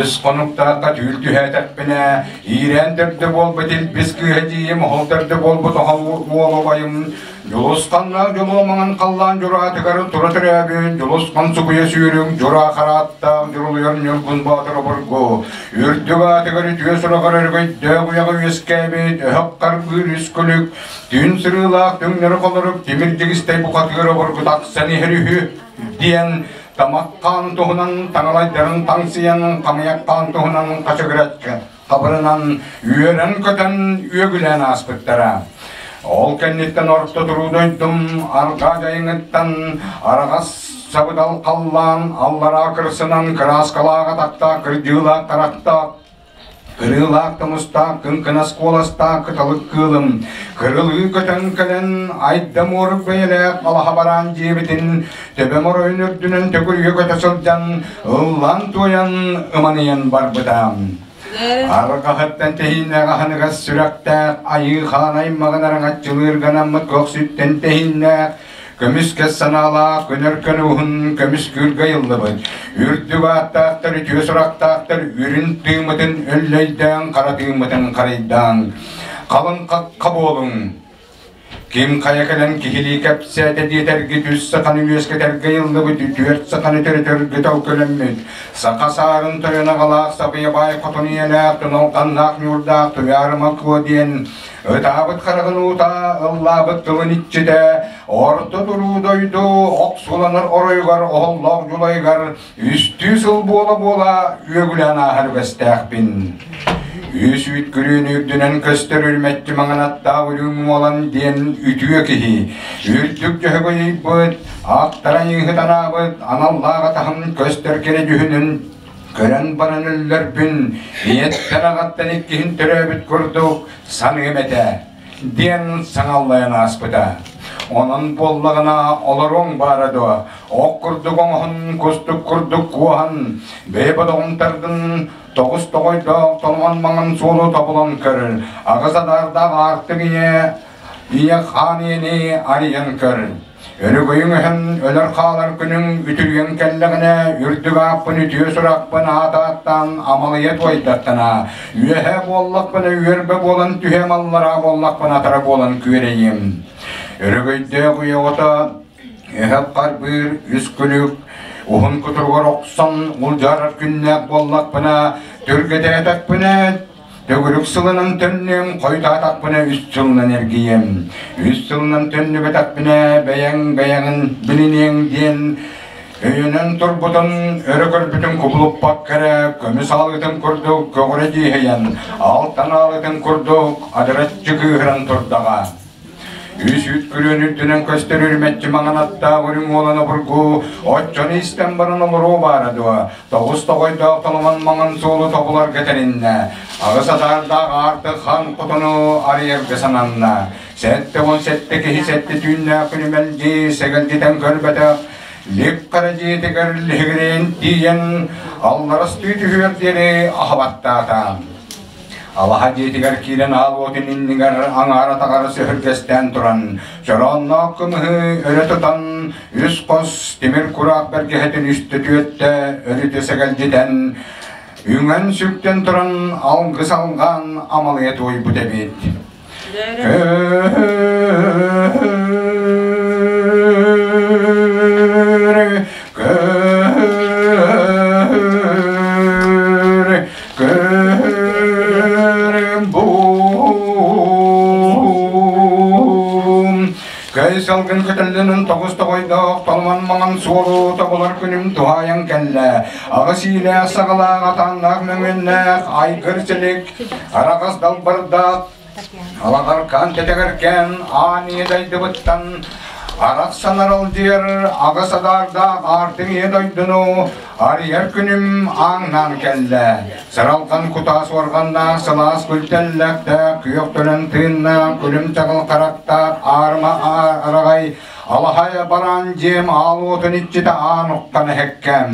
Speaker 4: Үс хонуктаахха түүл түһээтэхпинэ, иирээн төрдө буолбут илбис кыыһа дьиийим, оһол төрдө буолбут оһол уол убайым Дьулусханнаах дьолуо маҥан халлаан дьураатыгар тура төрөөбүт Дьулусхан сукуйа сүүрүҥ дьураа харааттаах дьурулуйар Ньургун Боотур обургу үрдүк аатыгар үтүө сураҕар өрөгөйдөөх уйаҕа үөскээбит өһөх харбыыр үс күлүк түүн сырыылаах түҥнэри холорук тимир дьигистэй бухатыыр обургу тахсан иһэр үһү диэн тамах хаан туһунан таҥалайдарын таҥсыйан хамыйах хаан туһунан хачыгыраччы хабырынан үөрэн-көтөн үөгүлээн ааспыттара. Ол кэнниттэн орто туруу дойдум арҕаа дьайыҥыттан араҕас сабыдал халлаан аллараа кырсынан кырааскалаах атахтаах кырдьыылаах харахтаах кырыылаах тумустаах кыҥкынас куоластаах кыталык кыылым кырылыы көтөн кэлэн айда муорук бэйэлээх алаһа бараан дьиэбитин төбөм оройун үрдүнэн төгүрүйэ көтө сылдьан ыллаан-туойан ыманыйан барбыта. Арҕаһыттан тэһииннээх аһыныгас сүрэхтээх айыы хаан аймаҕын араҥаччылыыр гынаммыт көхсүттэн тэһииннээх көмүскэс санаалаах көнөр көнуһун көмүс күргэ айыллыбыт үрдүк ааттаахтар үтүө сурахтаахтар үрүн тыыммытын өллөйдөөн хара тыыммытын харайдаан халыҥ хахха буолуҥ Ким хайа кэлэн киһилии кэпсээтэ диэтэргит үс саханы үөскэтэргэ ыйыллыбыт түөрт саханы төрөтөргө төлкөлөммүт саха саарын тойон аҕалаах сабыйа баай хотун ийэлээх туналҕаннаах ньуурдаах Туйаарыма Куо диэн ытаабыт хараҕын уута ыллаабыт тылын иччитэ. Орто туруу дойду охсуланар оройугар оһоллоох дьулайыгар үстүү сыл буола-буола үөгүлээн ааһар үгэстээхпин. Үс үүт күрүөнү үрдүнэн көстөр үрмэччи маҥан аттаах үрүҥ уолан диэн үтүө киһи, үрдүк дьөһөгөй ыйбыт, аттаран ыыһытанаабыт аналлаах атаһым көстөр кэрэ дьүһүнүн көрөн баран өллөрбүн, ийэттэн аҕаттан иккиһин төрөөбүт курдук саныам этэ. диэн саҥаллайан ааспыта. Онон буоллаҕына олоруоҥ баара дуо, ох курдук оҥоһун, кустук курдук куоһан, бэйэ бодоҕун тардын, тоҕус тоҕойдоох толомон маҥан суолу тобулан көр, аҕыс адаардаах аартык ийэ, ийэ хаан ийэни арыйан көр. Өрөгөйүҥ өһөн өлөр хаалар күнүҥ үтүрүйэн кэллэҕинэ, үрдүк ааппын үтүө сурахпын аат-ааттаан амалыйа туойдаххына, үөһэ буоллахпына үөрбэ буолан түһэм, аллараа буоллахпына атара буолан күөрэйиэм. Өрөгөйдөөх үйэ оҕото өһөх харбыыр үс күлүк уһун кутуругар охсон улдьаарар күннээх буоллахпына, түргэтээтэхпинэ Төгүрүк сылынан төннүөм, хойутаатахпына үс сылынан эргийиэм. Үс сылынан төннүбэтэхпинэ бэйэҥ бэйэҕин билиниэҥ диэн өйөнөн турбутун өрө көрбүтүн кубулуппакка эрэ көмүс аалытын курдук көҕүрэ дьиэһийэн, алтан аалытын курдук адыраччы кыыһыран турдаҕа. Үс үүт күрүөн үрдүнэн көстөр үрүмэччи маҥан аттаах үрүҥ уолан обургу оччону истэн баран олоруо баара дуо, тоҕус тоҕойдоох толомон маҥан суолу тобуларга тэриннэ, аҕыс атаардаах аартык хан хотону арыйарга сананна. 77 киһи сэттэ түүннээх күнү мэлдьи сэгэлдьитэн көрбөтөх, лип хара дьиэтигэр лиһигирэйэн тиийэн алларастыы түһүөр диэри аһабаттаата. Алаһа дьиэтигэр киирэн аал уотун иннигэр аҥаар атаҕар сөһүргэстээн туран, чороонноох кымыһы өрө тутан, үс хос тимир кураах бэргэһэтин үстэ-түөртэ өрүтэ сэгэлдьитэн, үҥэн-сүктэн туран алгыс алҕаан амалыйа туойбут эбит. Көй салгын көтөллөнөн тоҕус тоҕойдоох толмон маҥан суолу тобулар күнүм туһаайан кэллэ. Аҕыс иилээх саҕалаах атааннаах мөҥүөннээх айгыр силик араҕас далбардаах Алаҕаркаан кэтэгэркээн аан ийэ дойдубуттан арахсан аралдьыйар аҕыс адаардаах аартыҥ ийэ дойдуну арыйар күнүм ааҥнаан кэллэ. Сыралҕан кутаас уорганнаах сылаас күлтэллэхтээх күөх төлөн тыыннаах күлүм чаҕыл харахтаах аарыма араҕай алаһай бараан дьиэм аал уотун иччитэ аан уххан эһэккэм.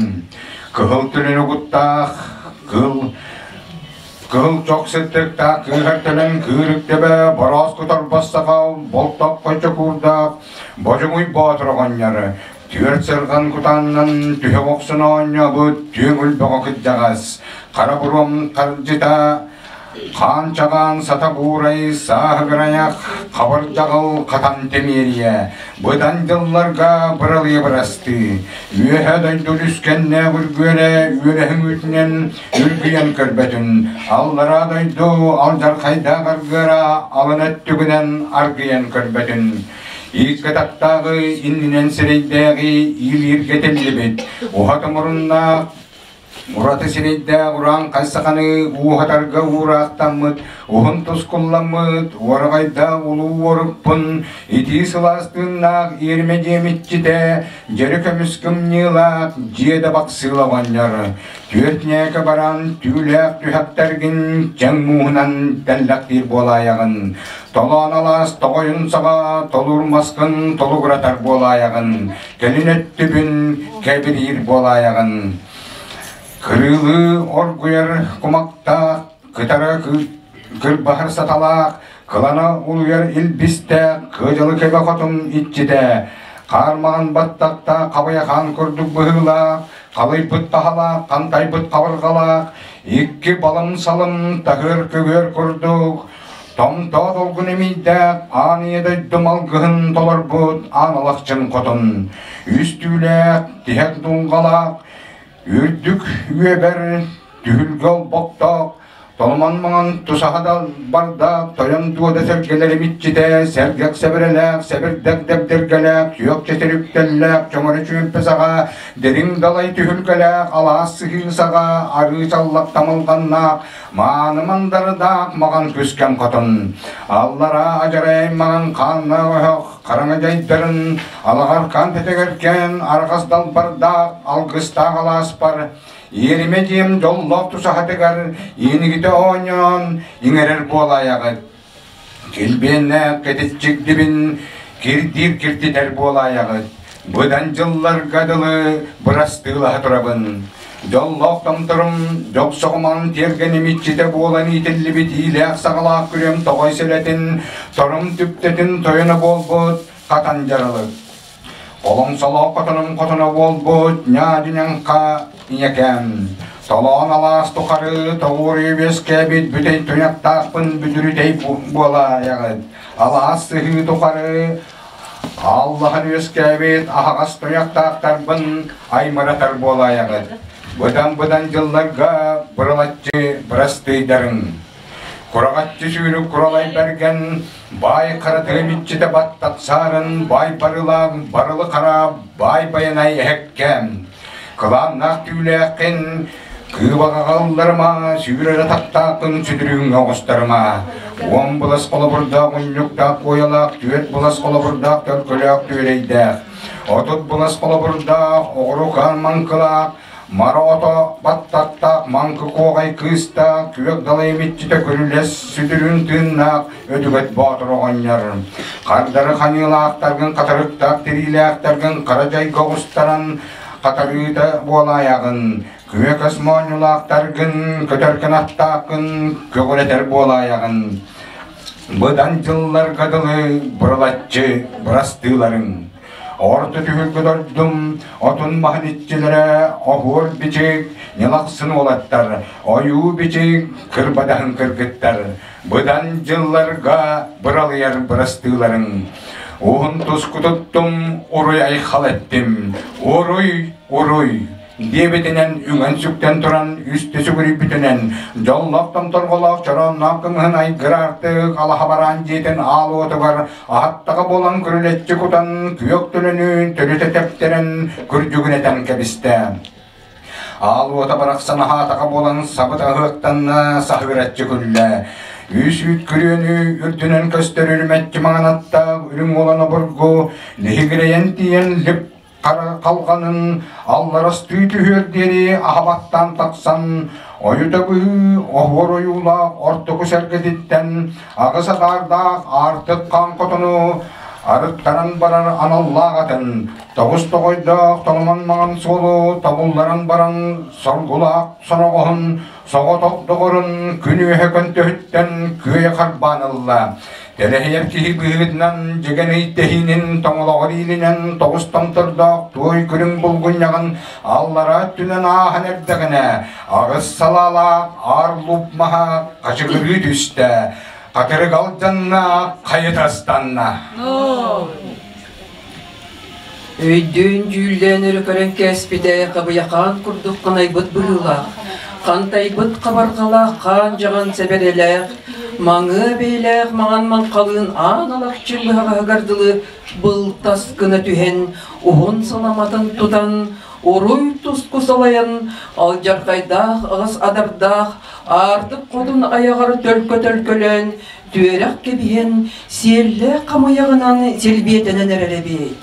Speaker 4: Кыһыл түлүн угуттаах кыл Кыһыл чох сыттыктаах кыыһар төлөн кыырык-төбө, бороос куторбос саха, болтох чокуурдаах, Бодьуҥуй Боотур оҕонньор, түөрт сырҕан кутааннан түһэ охсон оонньообут түөҥ өлбөҕө кырдьаҕас, хара буруом хардьыта, Хаан чаҕаан сата буурай сааһыгырайах хабырдаҕыл хатан тэмиэрийэ, быдан дьылларга быралыйа бырастыы, үөһэ дойду үлүскэннээх үргүөрэ үөрэһиҥ үүтүнэн үргүйэн көрбөтүн, аллараа дойду алдьархайдаах аргыара алын өттүгүнэн аргыйан көрбөтүн. Ииккэ таттааҕы иннинэн сирэйдээҕи иилииргэ тиллибит, уһат омуруннаах Ураты сирэйдээх ураан хайсаханы ууһатарга уураахтаммыт, уһун тускулламмыт, уораҕайдаах улуу уорукпун, итии сылаас тыыннаах иэримэ диэмиччитэ, дьөрү көмүс кымньыылаах дьиэ да бахсыыла оҕонньор, түөрт ньээкэ баран түүлээх түһэхтэргин чэҥ мууһунан тэллэхтиир буолаайаҕын, толоон алаас тоҕойун саҕа толуур маскын толугуратар буолаайаҕын, кэлин өттүбүн кэбириир буолаайаҕын. Кырыылыы оргуйар кумахтаах, кытара кырбаһар саталаах, кылана улуйар илбистээх, кыдьылы кэбэ хотун иччитэ, хаармаҕан баттахтаах хабайахаан курдук быһыылаах, халыйбыт таһалаах, хантайбыт хабырҕалаах, икки балым-салым таһыар көбүөр курдук, Томтоо долгун эмиийдээх аан ийэ дойдум алгыһын толорбут аан алахчын хотун, үс түүлээх, тиһэх дулҕалаах, үрдүк үөбэр түһүлгэ олбохтоох, Толомон маҥан тусаһа да барда, тойон дуода сэргэлэри миччитэ, сэргэх сэбэрэлээх, сэбирдэх дэбдиргэлээх, күөх чэчир үктэллээх, чөҥөрө чүөмпэ саҕа, дириҥ далай түһүлгэлээх, алаас сыһыы саҕа, арыы чаллах тамылҕаннаах, мааны мандардаах маҕан күскэм хотун. Аллараа адьарай маҕан хааннаах өһөх, хараҥа дьайдарын, алаҕаркаан тэтэгэркээн, арҕас далбардаах, алгыстаах алааспар, Иэримэ дьиэм дьоллоох тусаһатыгар иинигитэ оонньоон иҥэрэр буолаайаҕыт. Килбиэннээх кэтитчик дибин кирдиир киртитэр буолаайаҕыт. Быдан дьылларга дылы бырастыылаһа турабын. Дьоллоох томторум дьохсоҕуман тиэргэним иччитэ буолан иитиллибит иилээх-саҕалаах күрүөм тоҕой сэлэтин, торум түптэтин тойоно буолбут хатан дьаралык. Олоҥсолоох хотонум хотоно буолбут ньаадьыньаҥха ийэкэм. Толоон алаас тухары тоҕуоруйа үөскээбит бүтэй туйахтаахпын бүдүрүтэй буолаайаҕыт. Алаас сыһыы тухары Аллаһан үөскээбит аһаҕас туйахтаахтарбын аймыратар буолаайаҕыт. Быдан-быдан дьылларга бырылаччы бырастыйдарыҥ. Кураҕаччы сүүрүк куралай бэргэн, баай хара тыам иччитэ баттат саарын, баай барылаах барылы хара, баай байанай эһэккэм. Кылааннаах түүлээххин, кыыбаҕаҕа ылларыма, сүүрэрэ таттааххын сүдүрүүҥҥэ оҕустарыма. Уон былас холобурдаах унньуктаах куойалаах, түөрт былас холобурдаах төлкөлөөх түөрэйдээх, 30 былас холобурдаах оҕурук маҥкылаах, Мара ото баттаттаах, маҥкы куоҕай кыыстаах, күөх далай иччитэ күрүлэс сүтүрүн тыыннаах өтүгэт боотур оҕонньор. Хардары ханыылаахтаргын, хатырыктаах тириилээхтэргин хара дьайга оҕустаран хатарыыта буолаайаҕын, күөкэс моонньулаахтаргын, көтөр кынаттааххын көҕүрэтэр буолаайаҕын. Быдан дьылларга дылы бырылаччы бырастыыларыҥ. Орто түһүлгэ дойдум отун маһын иччилэрэ оһуор бичик, ньылахсын уолаттар, ойуу бичик, кырбадаһын кыргыттар, быдан дьылларга быралыйар бырастыыларыҥ. Уһун туску туттум, уруй айхал эттим, уруй, уруй, диэбитинэн үҥэн-сүктэн туран үстэ сүгүрүйбүтүнэн дьоллоох томторҕолоох чороонноох кымыһын айгыраартык алаһа бараан дьиэтин аал уотугар аһаттаҕа буолан күрүлэччи кутан күөх төлөнүн төрүтэ тэптэрэн күрдьүгүнэтэн кэбистэ. Аал уота барахсан аһаатаҕа буолан сабыт аһыактанна саһыыраччы күллэ. Үс үүт күрүөнү үрдүнэн көстөр үрүмэччи маҥан аттаах үрүҥ уолан обургу лиһигирэйэн тиийэн лип Хара халҕанын алларастыы түһүөр диэри аһабаттаан тахсан, ойута быһыы оһуор ойуулаах ортоку сэргэтиттэн аҕыс атаардаах аартык хаан хотону арыттаран барар аналлаах атын, тоҕус тоҕойдоох толомон маҥан суолу тобулларан баран соргулаах соноҕоһун соҕотох доҕорун күн үөһэ көнтөһүттэн күөйэ харбаан ылла. Тэлэһийэр киһи быһыытынан дьэгэн ый тэһиинин тоҥолоҕор иилинэн тоҕус томтордоох туой күрүҥ булгунньаҕын аллара өттүнэн ааһан эрдэҕинэ аҕыс салаалаах аар лууп маһа хачыгырыы түстэ, хатырык алдьанна, хайыта ыстанна.
Speaker 6: Өйдөөн-дьүүллээн өрө көрөн кээспитэ хабыйахаан курдук ханайбыт быһыылаах, хантайбыт хабарҕалаах хаан-дьаҕан сэбэрэлээх, маҥыа бэйэлээх маҥан маҥхалыын аан алахчын быһаҕаһыгар дылы былтас гына түһэн, уһун саламатын тутан, уруй туску салайан, алдьархайдаах аҕыс адардаах аартык хотун айаҕар төлкө төлкөлөөн, түөрэх кэбиһэн, сиэллээх хамыйаҕынан силбиэтэнэн эрэр эбит.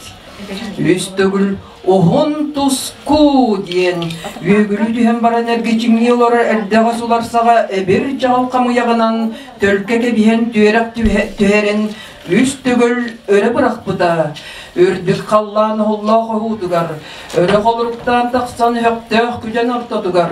Speaker 6: Үс төгүл уһун туску диэн үөгүлүү түһэн баран эргичиҥнии олорор эрдэҕэс уларсаҕа эбир чаҕыл хамыйаҕынан төлкө кэбиһэн түөрэх түһэрэн үс төгүл өрө бырахпыта. Үрдүк халлаан оһоллоох оһуутугар, өрө холоруктаан тахсан өһөхтөөх күдэн ортотугар,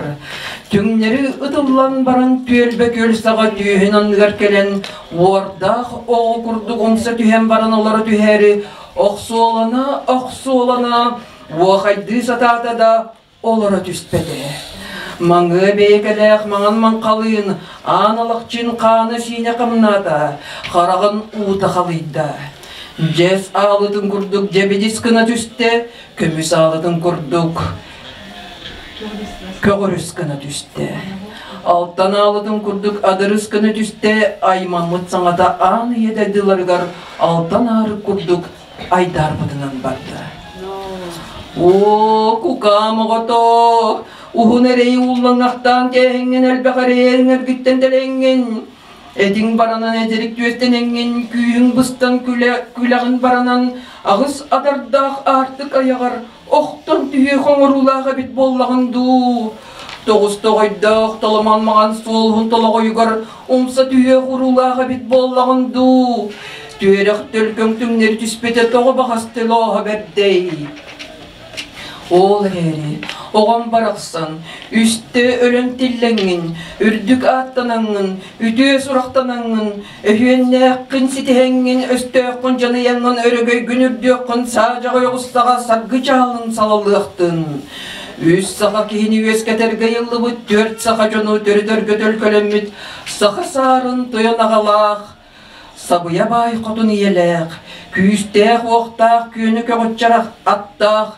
Speaker 6: түҥнэри ытыллан баран түөлбэ күөл саҕа түөһүн анныгар кэлэн, уордаах оҕо курдук умса түһэн баран олоро түһээри, охсуолана-охсуолана, уохайдыы сатаата да, олоро түспэтэ. Маҥыы бэйэкэлээх маҥан маҥхалыын аан алахчын хаана-сиинэ хамнаата, хараҕын уута халыйда. Дьэс аалытын курдук дьэбидис гына түстэ, көмүс аалытын курдук көҕүрүс гына түстэ. Алтан аалытын курдук адырыс гына түстэ, аймаммыт саҥата аан ийэ дайдыларыгар алтан аарык курдук айдаарбытынан барда. Оо, кукаам оҕото, уһун эрэйи ууллаҥахтаан кээһиҥҥин элбэх эрэйэриҥ эргиттэн тэлэҥҥин, этиҥ баранан эдэрик түөстэнэҥҥин, күүһүҥ быстан күлэ, күлэҕин баранан, аҕыс адардаах аартык айаҕар охтон түһүөх оҥоруулаах эбит буоллаҕын дуу? Тоҕус тоҕойдоох толомон маҕан суолуһун толоҕойугар умса түһүөх уруулаах эбит буоллаҕын дуу? Түөрэх төлкөҥ түҥнэри түспүтэ тоҕо баҕас төлооһо бэрдэй? Ол эрээри оҕом барахсан үстэ өлөн тиллэҥҥин, үрдүк ааттанаҥҥын, үтүө сурахтанаҥҥын, Өһүөннээххин ситиһэҥҥин, өстөөххүн дьаныйаҥҥын, өрөгөйгүн үрдүөххүн, саадьаҕай оҕустаҕа саргы чаалын салалыахтын. Үс саха киһини үөскэтэргэ ыйыллыбыт түөрт саха дьону төрүтөргө төлкөлөммүт саха саарын тойон аҕалаах, сабыйа баай хотун ийэлээх, күүстээх-уохтаах күөнү көҕүччэр аттаах,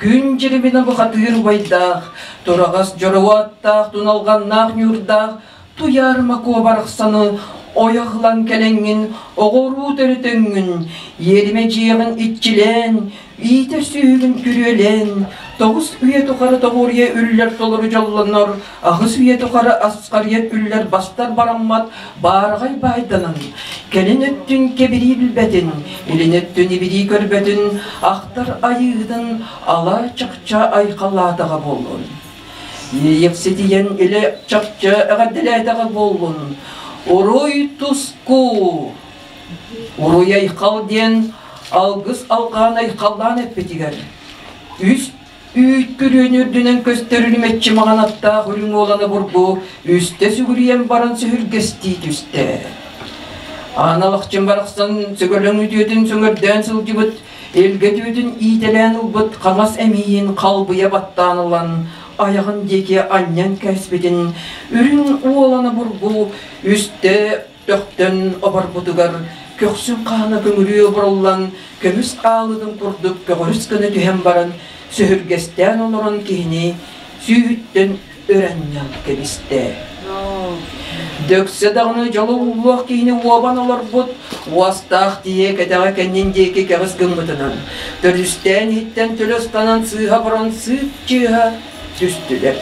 Speaker 6: күн дьирибинэ бухатыыр убайдаах, тураҕас дьоруоттаах, туналҕаннаах ньуурдаах Туйаарыма Куо барахсаны ойох ылан кэлэҥҥин, оҕоруу төрөтөҥҥүн, иэримэ дьиэҕин иччилээн, иитэр сүөһүгүн күрүөлээн, тоҕус үйэ тухары тоҕуоруйа үллэр толору дьоллонор, аҕыс үйэ тухары асхарыйа үллэр бастар бараммат баараҕай баайданан, кэлин өттүн кэбирии билбэтин, илин өттүн ибирии көрбөтүн, ахтар айыыһытын ала чахча айхаллаатаҕа буоллун. Иэйэхситийэн илэ чахчы эҕэрдэлээтэҕэ буоллун. Уруй туску! Уруй айхал диэн алгыс алҕаан айхаллаан эппитигэр үс үүт күрүөнү үрдүнэн көстөр үрүмэччи маҥан аттаах үрүҥ уолана бургу үстэ сүгүрүйэн баран сүһүргэстии түстэ. Аан Алахчын барахсан сөкөлөҥ үтүөтүн сөҥөрдөөн сылдьыбыт Илгэ түүтүн иитэлээн ылбыт хаҥас эмиийин халбыйа баттаан ылан, айаҕын диэки анньан кээспитин, үрүҥ уолана бургу үстэ төхтөн оборбутугар көхсүн хаана көҥүрүү оборуллан, көмүс аалытын курдук көҕөрүс гына түһэн баран, сөһүргэстээн олорон киһини сүүһүттэн өрөнньөн кэбистэ. Дөксө даҕаны дьолу ууллуох киһини уобан олорбут, уостаах тиийэ кэтэҕэ кэннин диэки кэҕис гыммытынан, төрүстээн иһиттэн төлө ыстанан сыыһа борон сыып чыыһа түстүлэр.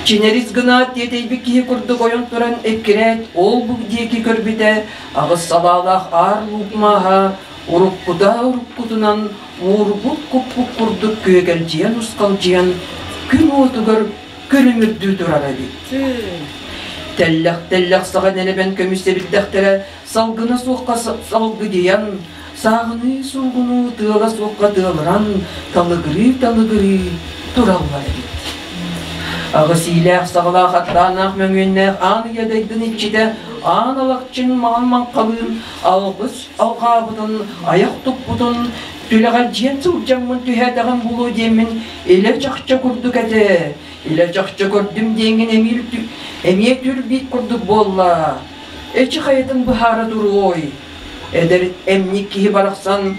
Speaker 6: Чинэрис гынаат тиэтэйбит киһи курдук ойон туран эккирээт ол-бу диэки көрбүтэ, аҕыс салаалаах аар луук мааһа уруккута уруккутунан уурбут-куппут курдук күөгэлдьийэн-ускалдьыйан күн уотугар күлүмүрдүү турар эбит. Тэллэх-тэллэх саҕа нэлэбэн көмүс эбирдэхтэрэ салгына суохха салгыдьыйан, сааҕыныы-суугунуу тыала суохха тыалыран, талыгырыы-талыгырыы тураллар эбит. Аҕыс иилээх саҕалаах аттааннаах мөҥүөннээх аан ийэ дайдын иччитэ аан алахчын маҥан маҥхалыын алгыс алҕаабытын, айах туппутун, түлэҕэлдьийэн сылдьаммын түһээтэҕим буолуо диэммин илэ-чахчы курдук этэ, илэ-чахчы көрдүм диэҥҥин эмиэ түр-биит курдук буолла. Эчи хайатын быһаара туруой? Эдэр эмньик киһи барахсан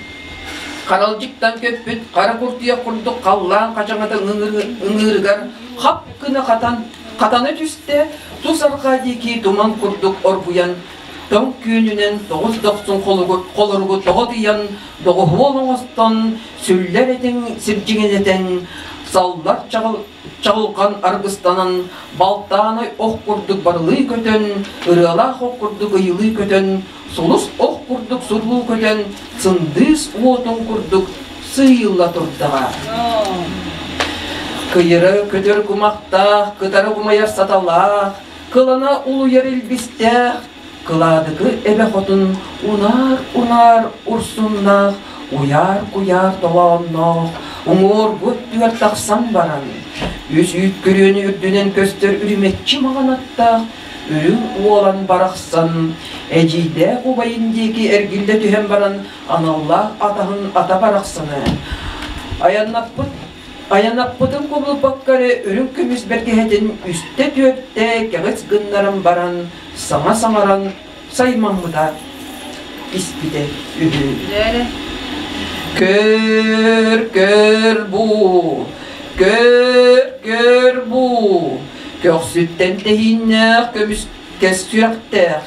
Speaker 6: харалдьыктан көппүт хара куртуйах курдук халлаан хачаҥата ыҥыырыгар хап гына хатан хатана түстэ, тус арҕаа диэки туман курдук оргуйан тоҥ күөнүнэн тоҕус дохсун холоругу тоҕо тыйан, доҕуһуол оҥостон, сүллэр этиҥ сирдьиҥинэтэн, саллар чаҕылҕан аргыстанан, балтаанай ох курдук барылыы көтөн, ырыалаах ох курдук ыйылыы көтөн, сулус ох курдук сурулуу көтөн, сындыыс уотун курдук сыыйылла турдаҕа. Кыйыра көтөр кумахтаах, кытара кумайар саталаах, кылана улуйар илбистээх, кылаадыкы эбэ хотун унаар-унаар урсуннаах, уйаар-куйаар толоонноох, уҥуоргу өттүгэр тахсан баран, үс үүт күрүөнү үрдүнэн көстөр үрүмэччи маҥан аттаах үрүҥ уолан барахсан, эдьиийдээх убайын диэки эргиллэ түһэн баран аналлаах атаһын ата барахсаны айаннаппыт Айанаппытын кубулуппакка эрэ үрүҥ көмүс бэргэһэтин үстэ-түөртэ кэҕис гыннаран баран саҥа саҥаран саймаммыта испитэ үһү. Көр, көр бу, көр, көр бу, Көхсүттэн тэһииннээх көмүс кэс сүрэхтээх,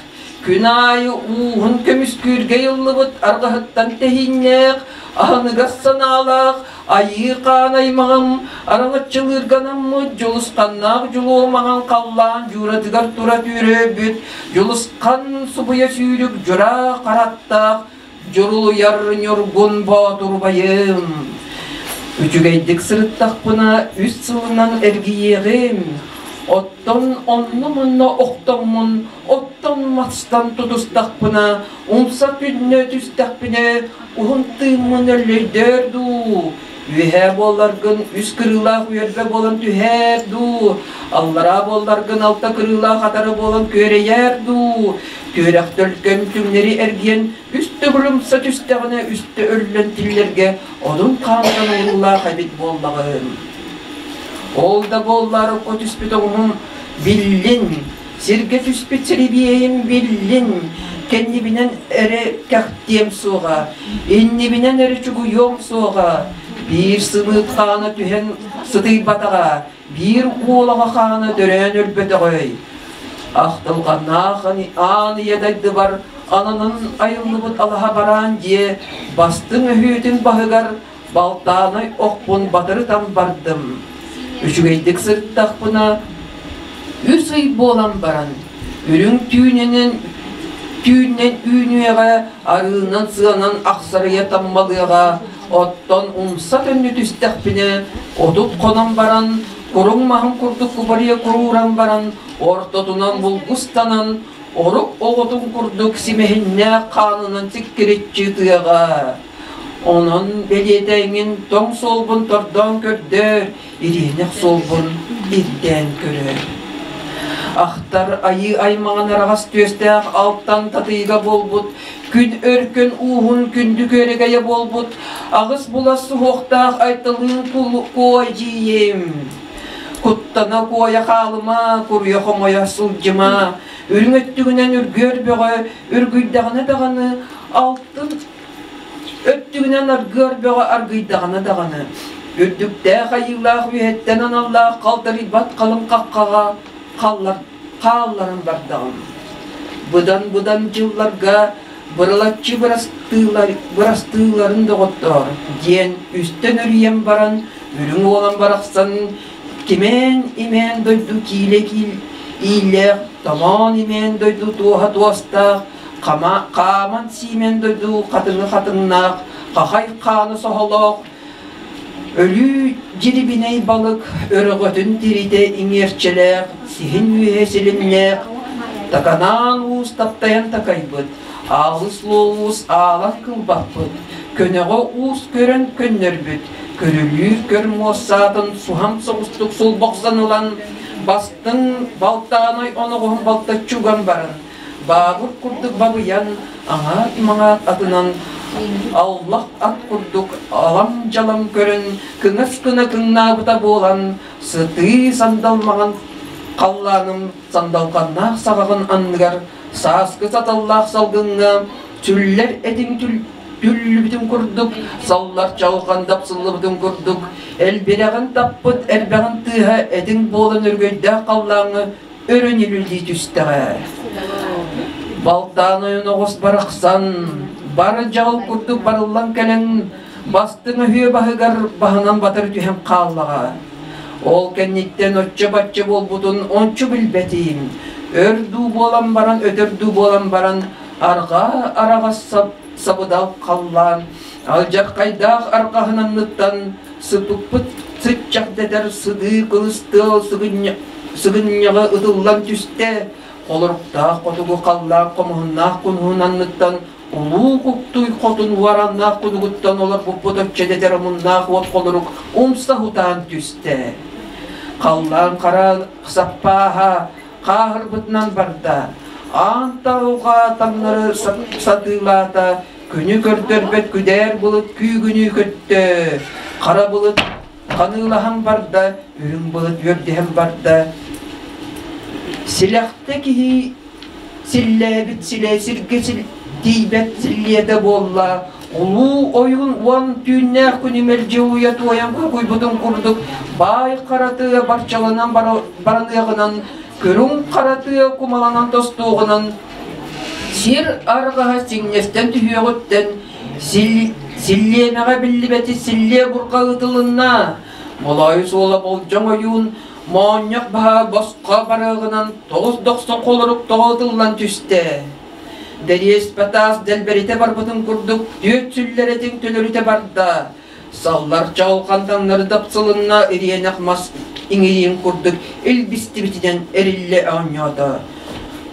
Speaker 6: күн аайы ууһун көмүскүүргэ ыллыбыт арҕаһыттан тэһииннээх, аһыныгас санаалаах, айыы хаан аймаҕым, араҥаччылыырганаммыт дьулусханнаах дьулуо маҥан халлаан дьууратыгар тура түүрөөбүт, дьулусхан субуйа сүүрүк дьураа хараттаах, дьурулуйар ньургун боотурбайым. Үчүгэйдик сырыттахпына үс сылынан эргийиэҕим, оттон онно-манна охтоммун, оттон-мастан тутустахпына, умса түннэ түстэхпинэ, уһун тыыммын өллөйдөөр дуу, үөһээ буолларгын үс кырыылаах үөрбэ буолан түһээр дуу, аллараа буолларгын алта кырыылаах атары буолан күөрэйээр дуу, түөрэх төлкөм түҥнэри эргийэн үс төгүл умса түстэҕинэ үстэ өллөн тиллэргэ одун хаантан уруулаах эбит буоллаҕым. Ол да буоллар окко түспүт оҕуһум биллин, сиргэ түспүт сирибиэйим биллин, кэннибинэн эрэ кэхтиэм суоҕа, иннибинэн эрэ чугуйуом суоҕа, биир сымыыт хаана түһэн сытыйбатаҕа, биир уолаҕа хаана төрөөн өлбөтөҕөй. Ахтылҕаннаах аан ийэ дайдыбар ананан айыллыбыт алаһа бараан дьиэ бастыҥ өһүөтүн баһыгар балтаанай охпун батырытан бардым. Үчүгэйдик сырыттахпына, үс ый буолан баран, үрүҥ түүнүнэн түүннэн үүнүөҕэ, арыынан-сыанан ахсарыйа таммалыаҕа, оттон умса төннү түстэхпинэ, 30 хонон баран, куруҥ маһын курдук кубарыйа курууран баран, ортотунан булгустанан, орук оҕотун курдук симэһиннээх хаанынан сиккириччи ытыаҕа. Онон бэлиэтээҥҥин тоҥ суолбун тордоон көрдөр, ириэнэх суолбун ирдээн көрөр. Ахтар айыы аймаҕын араҕас түөстээх алтан татыйыга буолбут, күн өркөн ууһун күндү күөрэгэйэ буолбут, аҕыс булас суһуохтаах айталыын куо эдьиийим. Куттана куойа хаалыма, куруйа хомойо сылдьыма, үрүҥ өттүгүнэн үргүөр бөҕө, үргүйдэҕинэ даҕаны алтын Өттүгүнэн аргыар бөҕө аргыйдаҕына даҕаны, үрдүктээх айыылаах үөһэттэн аналлаах халтарыйбат халыҥ хаххаҕа халлар, хаалларан бардаҕым. Быдан-быдан дьылларга бырылаччы бырастыылар, бырастыыларын доҕоттоор диэн үстэн өрүйэн баран, үрүҥ уолан барахсан кимээн-имээн дойду киилэ киил ииллээх, томоон-имээн дойду туоһа туостаах, хааман сиимэн дойду хатыҥы хатыҥнаах, хахай хааны соһолоох, өлүү дьирибинэй балык өрөҕөтүн тиритэ иҥиэрчэлээх, сиһин үөһэ силимнээх, таканаан уус таптайан такайбыт, аалыс луоуус аалан кылбаппыт, көнөҕө уус көрөн көннөрбүт, көрүлүүр көр муоссаатын суһан соҕустук сулбохсон ылан, бастыҥ балтаанай оноҕоһун балтаччы уган баран, Баабыр курдук бабыйан, аҥаат-маҥаат атынан аллах ат курдук алам-дьалам көрөн, кыҥас гына кыҥнаабыта буолан, сытыы сандал маҥан халлааным сандалҕаннаах саҕаҕын анныгар сааскы саталлаах салгыҥҥа сүллэр этиҥ түллүбүтүн курдук, саллар чалҕан дапсыллыбытын курдук, элбирэҕин таппыт эрбэҕин тыаһа этиҥ буолан өргөйдөөх халлааҥҥа өрөн үлэлии түстэҕэ. Балтаан ойон оҕус барахсан, бар дьаҕыл курдук барыллан кэлэн, бастыҥ өһүө баһыгар баһынан батары түһэн хааллаҕа. Ол кэнниттэн оччо-бачча буолбутун ончу билбэтиим. Өр дуу буолан баран, өтөр дуу буолан баран, арҕаа араҕас сабыдал халлаан, алдьархайдаах арҕаһын анныттан сыппыппыт сыччах дэтэр сыдыы кылыс тыал сыгынньаҕы ытыллан түстэ, холоруктаах хотугу халлаан хомуһуннаах кунуһун анныттан улуу куктуй хотун уораннаах кунугуттан олорбуппут оччо дэтэр омуннаах уот холорук умса хутаан түстэ. Халлаан хара саппааһа хааһырбытынан барда, аан таһылҕа таҥнары сатыылаата, Күнү көрдөрбөт күдээр былыт күүгүнүү көттө, хара былыт ханыылаһан барда, үрүҥ былыт үөрдэһэн барда. Силэхтэ киһи силлээбит силэ сиргэ тиийбэт силлиэтэ буолла, Улуу ойуун уон түүннээх күнү мэлдьи улуйа туойан куркуйбутун курдук баай хара тыа барчаланан бараныаҕынан, күрүҥ хара тыа кумаланан тостуоҕунан, сир арҕаһа сиҥнэстэн түһүөҕүттэн силлиэмэҕэ биллибэти силлиэ бурҕа ыытылынна. Молоойу суола болдьоҥ ойуун моонньох баһа босхо барыаҕынан тоҕус дохсун холорук тоҕо ытыллан түстэ. Дэриэс батаас дэлбэритэ барбытын курдук түөрт сүллэрэтин төлөрүтэ барда. Саллар чаҕылхан таҥнары дапсылынна ириэнэх мас иҥириин курдук илбистибитинэн эриллэ оонньоото.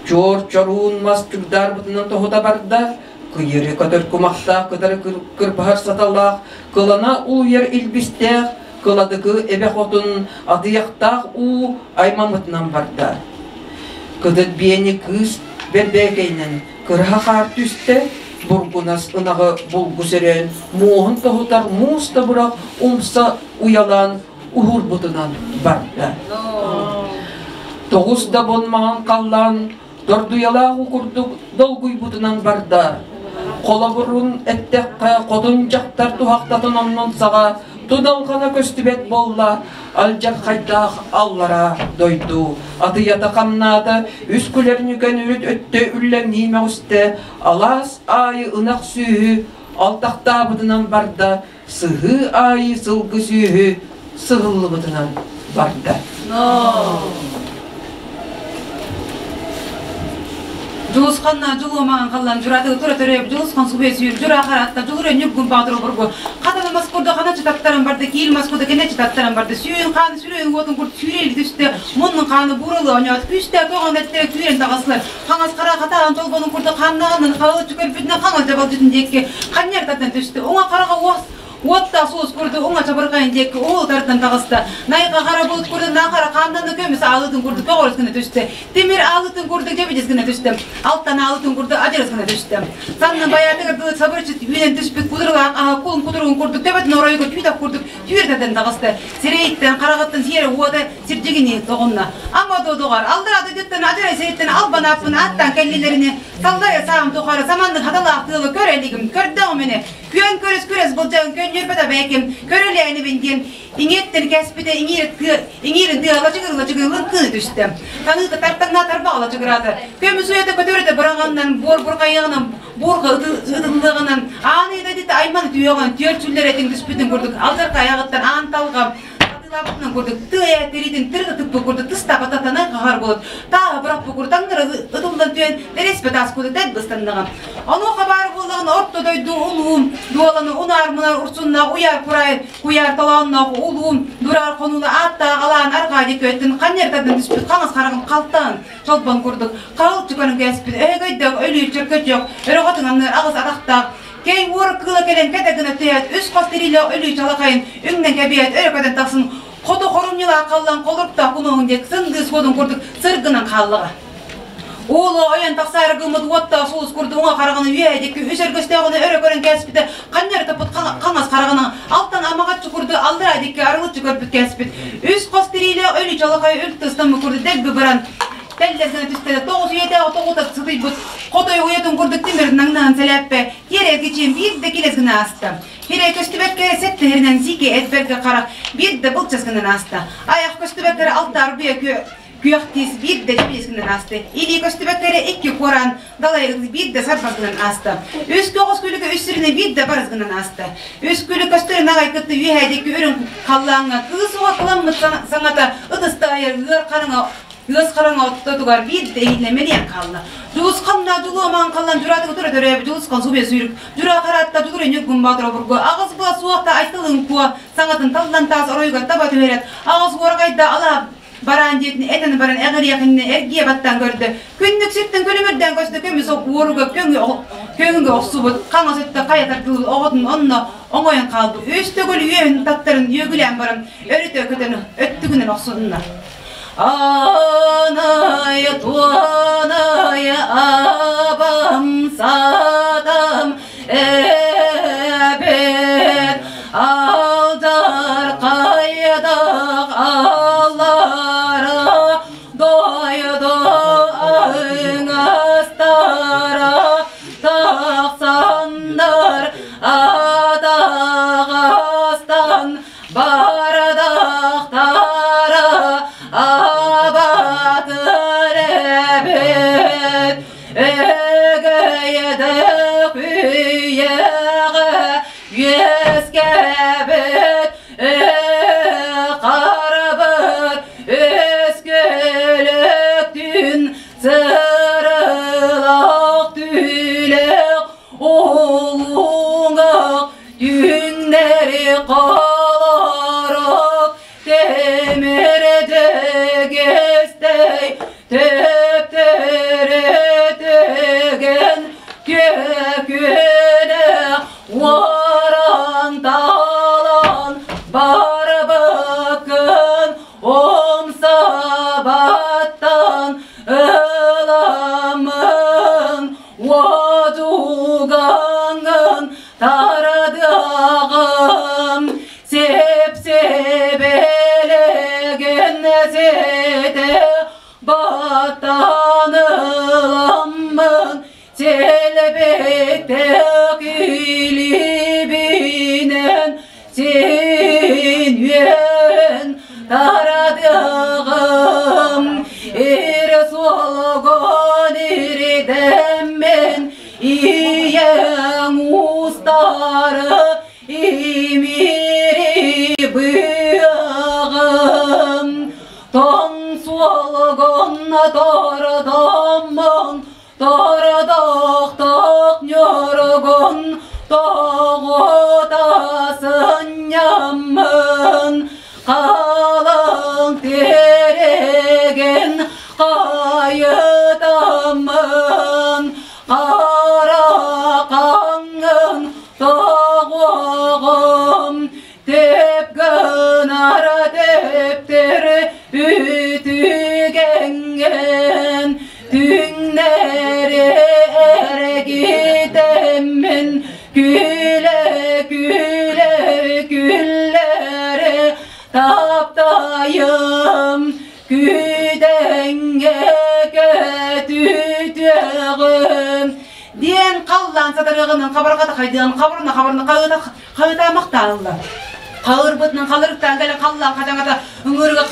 Speaker 6: Чуор чоруун мас чугдаарбытынан тоһута барда, кыйыры көтөр кумахтаах кытары кырбаһар саталаах, кылана улуйар илбистээх, кыладыкы эбэ хотун атыйахтаах уу аймаммытынан барда. Кытыт биэни кыыс бэрбээкэйинэн кыраһа хаар түстэ, бургунас ынаҕы булгу сөрөөн, муоһун тоһутар муус тобурах умса уйалаан уһурбутунан барда. Тоҕус да бон маҥан халлаан дордуйалаах уу курдук долгуйбутунан барда. Холобурун эттэххэ, хотун дьахтар туһахтатын оннун саҕа тудалҕана көстүбэт буолла, алдьархайдаах аллараа дойду. Атыйата хамнаата, үс күлэр нүкэн үрүт өттө үллэҥнии мөҕүстэ, алаас аайы ынах сүөһү алтахтаабытынан барда, сыһыы аайы сылгы сүөһү сыһыллыбытынан барда.
Speaker 7: Дьулусханна дьулуомаан халлан дьуратыгы тура төрөөбүт Дьулусхан субуйа сүүр дьура харатта дьулур өннүк гун баатыр обургу хатана мас курду хана чытаттаран барды киил мас курду кэнэ чытаттаран барды сүүн хааны сүрүн уотун курд сүүрэл түстэ муннун хааны бууралы оньоот күүстэ көҕөн эттэ күүрэн таҕыслар хаҥас хара хатаан толбонун курдук ханнаҕынан халыччы көрбүтүнэн хаҥас дьабалдьытын диэки ханньар тардан түстэ уҥа хараҕа уос Уоттаах суос курдук уҥа чабырҕайын диэки уол тардан таҕыста. Найга хара булут курдук наахара хааннаны көмүс аалытын курдук көҕөрүс гына түстэ. Тимир аалытын курдук дьэбидис гына түстэ. Алтан аалытын курдук адьырыс гына түстэ. Саннын байаатыгар дылы сабырчыт үүнэн түспүт кудурулаах аһа кулун кутуругун курдук төбөтүн оройугар түүтэх курдук түүр тардан таҕыста. Сирэйиттэн, хараҕыттан сиэрэ уота сирдьигини тоҕунна. Ама додугар алдара дойдуттан адьарай сириттэн албан ааппын ааттаан кэллилэрини саллайа саам тухары саманнык хаталаах тыалы көр элигим көрдөҕүм ини Күөн көрүс күрэс былдьаан көнньүөрбэт абэйким, көрүлээнибин диэн иҥиэттэн кэспитэ иҥиирин тыа лачыгыр-лачыгырлын кыы түстэ. Таныыта тартаҥнаа тарбаҕа лачыгыраата. Көмүс уйата көтөрүтэ быраҕаннан, буор бурҕайыаҕынан, буурҕа ытыллыаҕынан, аан ыйда дит айман түһүөҕүнэн түөрт сүллэр этиҥ түспүтүн курдук алдьархай айаҕыттан аан талҕа Атыылаабытынан курдук тыа тириитин тыргы тыппыт курдук тыстаабата танай хаһар буолут тааһы бырахпыт курдук таҥнары ытыллан түһэн тэрэспэ таас курдук тэт быстаннаҕа. Онуоха баар буоллаҕына орто дойду улуум, дуоланы унаар-мунаар урсуннаах уйаар кураай куйаар толоонноох улуум, дураар хонууну ааттаах алаан арҕаа диэки өттүн ханньар тардан түспүт хаҥас хараҕын халтаан чолбон курдук халчы көрөн кээспит өһөгөйдөөх өлүү чөркөчөх өрөҕөтүн анныгар аҕыс атахтаах Кэй уор кыыла кэлэн кэтэ гына түһээт, үс хос тириилээх өлүү чалахайын үҥнэн кэбиһээт өрө көтөн тахсан хоту хорумньулаах халлан холоруктаах кунуоһун диэки сындыыс суодун курдук сыргынан хааллаҕа. Уолу ойон тахсаары гыммыт уоттаах сулус курдук уҥа хараҕын үөһэ диэки үс өргөстөөҕүнэ өрө көрөн кээспитэ, ханньары таппыт хаҥас хараҕынан алтан амаҕаччы курдук аллараа диэки арылыччы көрбүт кээспит. Үс хос тириилээх өлүү чалахай үлтү ыстаммыт курдук дэлби баран Тэллэр гына түстэ тоҕус үйэтээҕи тоҕута сытыйбыт хотой уйатын курдук тимир наҥнаһан сэлээппэ тиэрэ эргичиэн биир да килэс гына ааста. Хирэ көстүбэккэ эрэ сэттэһэринэн сиикэ этбэргэ харах биир да былчас гынан ааста. Айах көстүбэккэ эрэ алтаар бүйэ күөх тиис биир да дьэбиэс гынан ааста. Илии көстүбэккэ эрэ икки куораан далай биир да сарбас гынан ааста. Үс көҕүс күлүкэ үс сиринэн биир да барыс гынан ааста. Үс күлү көстөрүн аҕай кытта үөһээ диэки үрүҥ халлааҥҥа кыыс уола кыламмыт саҥата ытыстаайар ыар хараҥа Ыас хараҥа оттотугар биир да иһиллэмэниэн хаалла. Дьулусханна дьулуомаан халлан дьураатыгы тура төрөөбүт Дьулусхан субуйа сүүрүк дьураа хараатта дьулур өньүк гумбаатыр обургу аҕыс була суохта айтылын куо саҥатын таллан таас оройугар таба түһэрет аҕыс уорҕайда алаа бараан диэтин этэн баран эҕириэхиннэ эргиэ баттаан көрдө. Күннүк сиртэн күлүмүрдээн көстө көмүс уоруга көҥү охсубут хаҥас өттө хайа тардылы оҕотун онно оҥойон хаалбыт. Үс төгүл үөһүн таттарын үөгүлээн баран өрүтэ көтөн өттүгүнэн охсунна. Аная туаная абам садам эбет алдар қайдақ аллара дойду аңастара тақсандар.
Speaker 8: Сиэн тарадыаҕым Сеп-себелеген сете Баттаныламмын Селебекте килибинен Сен үен тарадыгым Ир солгон ирдеммен Иең устары имири быгым Тоң солгон тордоммон Тордоқтоқ ньоргон Тоғытасын Қалың тереген қайытамын Қарақаңын тоғуғым Тепкін ара тептер үтүгенген Түңнері әргетемін Күле күле күллері таптайым Күдәңге көтүтүгім
Speaker 7: Диэн қаллан сатарығының қабырғата қайдыған қабырына қабырына қағыта қағыта мақталла. Қалырбытынан қалырықтан кәлі қаллан қатаңата үңіргі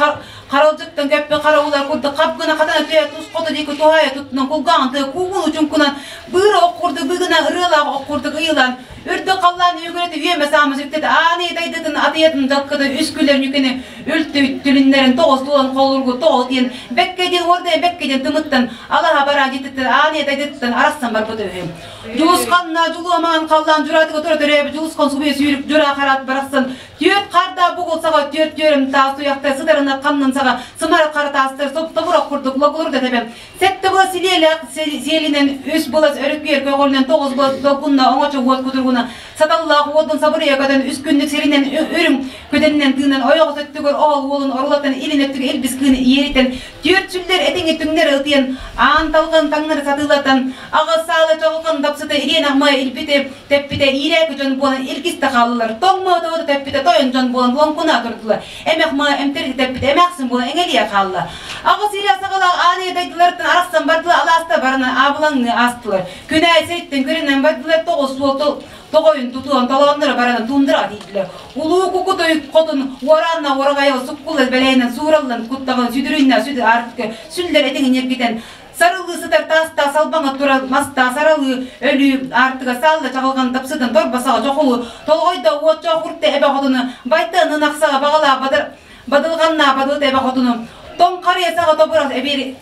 Speaker 7: қаралжыттан кәппе қараулар курды қапкына қатана төе тус қоты дейкі тухая туттунан кулгаан ты кугун учункунан быыры оккурду быгына ырыалаах оккурдук ыйылан үрдү қаллан үгүрөтү үеме саамы сүктет ааны тайдытын атыятын жалкыды үскүлер нүкени үлтү түлүннерин тоғыз тулан колургу тоғыз диен бекке диен орда бекке диен тымыттан алаха бара жититтен ааны тайдыттан арассан бар быты үһүм Жулусканна жулуаман қаллан журатыга тура төрөбү жулускан субе сүйрүк жура карат бараксан Түөт карда бугул сага түөт түөрүм таас туякта сыдарына каннан сага сымара кара таастыр соп тобура курдук логулур да тебем Сетте була силиэле сиэлинен үс булас өрүккүер көгөлүнен тоғыз булас долкунна оңочо уот кутургуна саталлаах уотун сабырыя көтөн үс күннүк сиринен үрүң көтөнүнен тыынан ойоҕо сөттүгөр оол уолун орулаттан илин өттүгө илбис кыыны иэритен түөрт сүллер этиңи түңнер ытыйан аан талгын таңнары сатыылаттан аҕыс саалы чоҕукун тапсыта ириэн ахмая илбите теппите иирээки дьон буолан илгисте хааллылар тоҥмо тоҕото теппите тойон дьон буолан лоҥкунаа турдулар эмэх маа эмтерити теппите эмээхсин буолан эҥэлийэ хаалла Аҕыс илэ саҕалаах ааны дайдыларыттан арахсан бардылар алааста барынан аабылаҥныы аастылар Күнээй сириттэн көрүнэн бардылар тоҕус суол тоҕойун тутуан толоонноро баранан туундураҕа тиийдилэр Улуу кукутой хотун уораанна уораҕайыл суккулла бэлээнэн суураллан куттаҕын сүдүрүннэ сүдү артыка сүллэр этиҥин эргитэн сарылыы сытар таастаах салбаҥа турар мастаах саралыы өлүү аартыга саалла чаҕылҕан тапсытын торбосаҕа чохулу толҕойдо уотчоох урта эбэ хотуну байтыан ынахсаҕа баҕалаах бадар бадылҕаннаа бадылыт эбэ хотуну тоҥ харыйа саҕа тобурах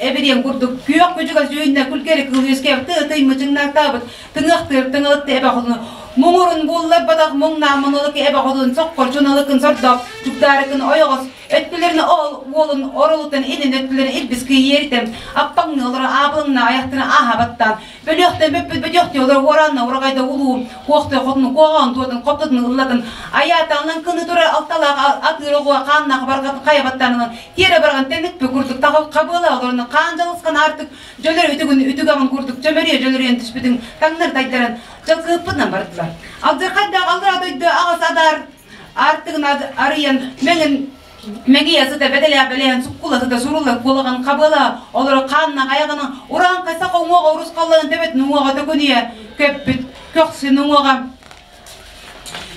Speaker 7: эбириэн курдук күөх күдьүгэ сүүннэ күлгэри кыыл үөскээбит тыы мычыҥнаахтаабыт тыҥыахтыыр тыҥалытты эбэ хотуну муҥурун булларбатах муҥнаах мунулук эбэ хотун соккор чуналыкын сордоох чугдаарыкын ойоҕос өттүлэрин ол уолун оролуттан илин өттүлэрин илбис кыйыэритэн аппаҥны олоро аабылыҥна аяхтына ааһа баттаан бөлүөхтэн бүппүт бөтүөхтүү олоро уораанна ураҕайда улуу куохтой хотуну куоҕаҕын туотун хоптотун ыллатын айаатаҕынан кыны турар алталаах атыыр оҕуа хааннаах барҕатын хайа баттаанынан тиэрэ барҕан тэнникпи курдук хабыала олорон хаан дьалысхан аартык дьөлөр үтүгүн үтүгэҕин курдук чөмөрүйэ дьөлөрүйэн түспүтүн таҥнар тайдаран дьалкыыппытынан бардылар алдьархайдаах аллара дойду аҕыс адаар аартыгын арыйан мэҥин мэҥийэ сыта бэдэлээх бэлэһэн суккула сыта сурулла куолаҕын хабыала олоро хааннаах айаҕын урааҥхай саха уҥуоҕа урусхалланан төбөтүн уҥуоҕа төкүнүйэ көппүт көхсүн уҥуоҕа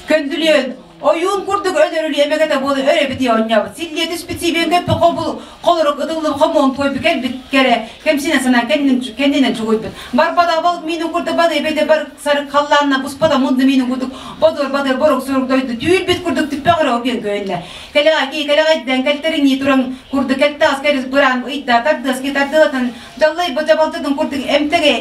Speaker 7: көндүлүөн ойуун курдук өлөрүлүө эмэгэтэ буола өрө битиэ оонньообут силлиэ түспүт сиибиэн көппү хобул холорук ытыллым хомуон туойбу кэлбит кэрэ кэмсинэ санаа кэннинэн чугуйбут барбада балык миинин курдук бады бэйдэ бар сарык халлаанна буспата мунду миинин курдук бодур бадыр борук сурук дойду түүрбүт курдук түппэҕэр оргуйан көөннө кэлэҕэ кии кэлэҕэйдэн кэлтэриҥнии туран курдук кэлтаас кэрис быраан ыйда тардыас ки тардыалатан дьаллай бачабалдытын курдук эмтэгэ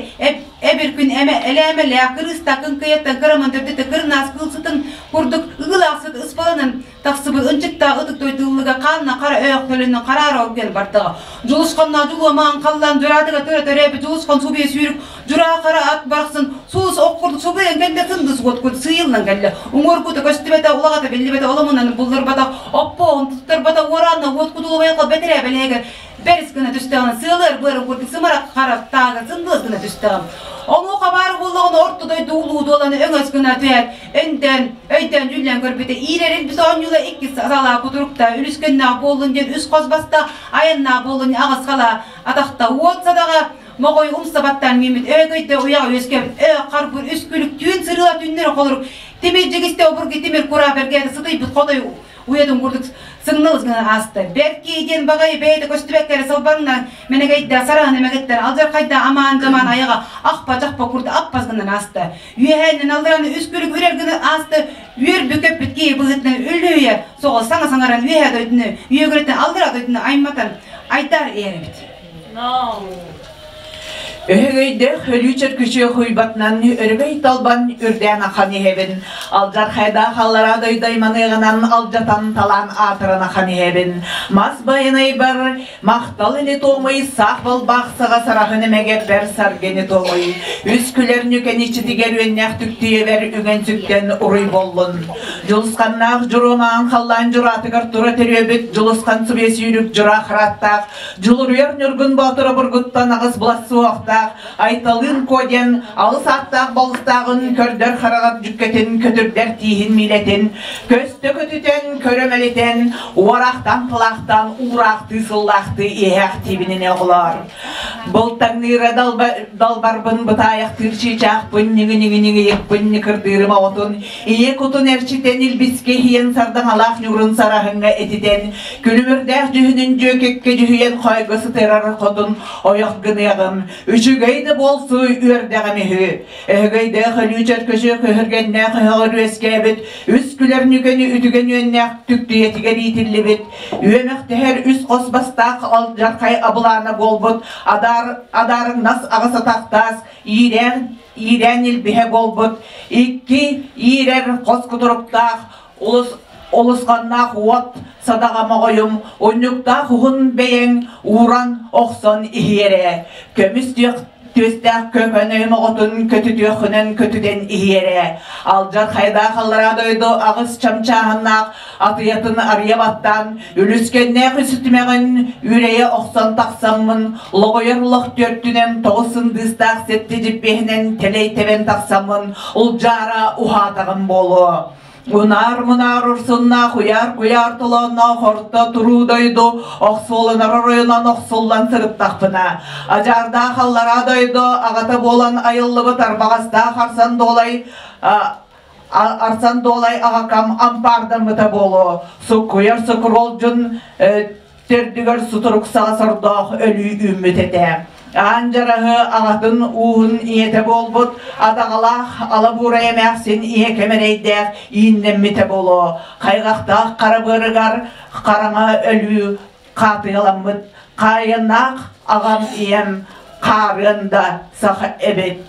Speaker 7: эбир күн эмэ элээмэлээх кырыста кыҥкыйаттан кыраман төрдүтэ кырнаас кылсытын курдук ыгылаахсыт ыспаланан тахсыбыт ынчыктаах ытык дойдуллуга хаанна хара өөх төлөннөн хараара оргуйан бардаҕа Дьулусханнаа дьулуомаан халлаан дьураатыга төре төрөөбүт дьулусхан субуйа сүүрүк дьураа хара ат барахсан сулус ох курдук субуйан кэллэ сындыс уот курдук сыыйыллан кэллэ уҥуоргута көстүбэтэ улаҕата биллибэтэ оломунан булларбатах оппоон туттарбата уораанна уот кутулубайха бэтэрээ бэлэһигэр Бэрис гына түстэҕин, сыалыар быарын курдук сымара харахтааҕы сындылыс гына түстэҕим. Онуоха баар буоллаҕына орто дойду улуу дуоланы өҥөс гына түһээт, өндөөн, өйдөөн дьүллэн көрбүтэ, иирэр илбис оонньуула иккис салаа кутурукта, үлүскэннээх буоллун диэн үс хос баста, айаннаах буоллун аҕыс халаа атахта, уот садаҕа моҕой умса баттаан мииммит өөгөйдө уйаҕа үөскээбит өө харбыр үс күлүк түүн сырыыла түннэри холорук тимир дьигистэ обургу тимир кураа бэргээтэ сытыйбыт хотой уйатын курдук сыҥналыс гынан ааста. Бэрт киһи диэн баҕайы бэйэтэ көстүбэккэ эрэ салбаҥнаан мэнэгэйдэ сараһын эмэгэттэр алдьархайда амаан-дьамаан айаҕа ахпа-дьахпа курдук аппас гынан ааста. Үөһээннэн аллараны үс күлүк үрэр гына ааста. Үөрбү-көппүт киһи быһыытынан үллүйэ соҕус саҥа саҥаран үөһээ дойдуну үөгүрэтэн аллара дойдуну айматан айдаар иһэр эбит.
Speaker 9: Өһөгөйдөөх өлүү чөркүчүө хуйбатынан өрөгөй талбан үрдээн ахан иһэбин. Алдьархайдаах аллараа дойду айманыаҕынан алдьатан талаан аатыран ахан иһэбин. Мас байанайбар махтал ини туомуй саах балбаах саҕа сараһын эмэгэбэр саргыны туомуй. Үс күлэр нүкэниччитигэр үөннээх түктүйэбэр үҥэн сүктэн уруй боллун. Дьулусханнаах дьуруомаан халлаан дьураатыгар тура төрүөбүт Дьулусхан субуйа сүүрүк дьураах арааттаах Дьулуруйар Ньургун Боотура бургуттан аҕыс былас суохтаах, Айталыын Куо диэн алыс ааттаах балыстааҕын көрдөр хараҕар дьүккэтин көтүрдэр тииһин миилэтин, көстө көтүтэн, көрө мэлитэн, уораахтаан тылаахтаан уураахтыы сыллаахтыы иэһээхтиибинин оҕолоор. Былтаҥныыра далбарбын бытаайахтыыр чыычаахпын ньыҥы-ньыҥы-ньыҥыйыкпын ньыкырдыырым оҕотун Ийэ кутун эрчитэн илбискэ иһийэн сардаҥалаах ньуурун сараһыҥҥа этитэн, күлүмүрдээх дьүһүнүн дьүөкэккэ дьүһүйэн хойго сытыарар хотун ойох гыныаҕым, үчүгэй да буолсу үөрдэҕим үһү. Өһөгөйдөөх өлүү чөркөчү көһөргөннөөх өһөҕөр үөскээбит, үс күлэр нүкэни үтүгэн үөннээх түктүйэтигэр иитиллибит, үөмэхтэһэр үс хос бастаах алдьархай абылаана буолбут адаар адаарыҥнас аҕыс атахтаас иирээн иирээн илбиһэ буолбут икки иирэр хос кутуруктаах улус олусханнаах уот садаҕа моҕойум унньуктаах уһун бэйэҥ ууран охсон иһиэрэ көмүс түөстээх көкөнөйүм оҕотун көтүтүөххүнэн көтүтэн иһиэрэ алдьархайдаах аллараа дойду аҕыс чамчааһыннаах атыйатын арыйа баттаан Үлүскэннээх үсүтүмэҕин үрэйэ охсон тахсаммын, лоҕуйар лох түөртүнэн тоҕус сындыыстаах сэттэ дьиппиэһинэн тэлэй тэбэн тахсаммын, улдьаара уһаатаҕым буолуо. Унаар-мунаар урсуннаах уйаар-куйаар толоонноох орто туруу дойду охсуоланар оройунан охсуллан сырыттахпына, адьаардаах аллараа дойду аҕата буолан айыллыбыт арбаҕастаах арсан дуолай Арсан Дуолай аҕакам ампаардаммыта буолуо, суккуйар сокуруол дьон төрдүгэр сутурук саҕа сордоох өлүү үүммүт этэ. Аан дьараһы аҕатын ууһун ийэтэ буолбут, адаҕалаах ала буурай эмээхсин ийэ кэмэрэйдээх ииннэммитэ буолуо, хайҕахтаах хара быарыгар хараҥа өлүү хаатыйаламмыт хаайынаах аҕам ийэм хаарыан да саха эбит.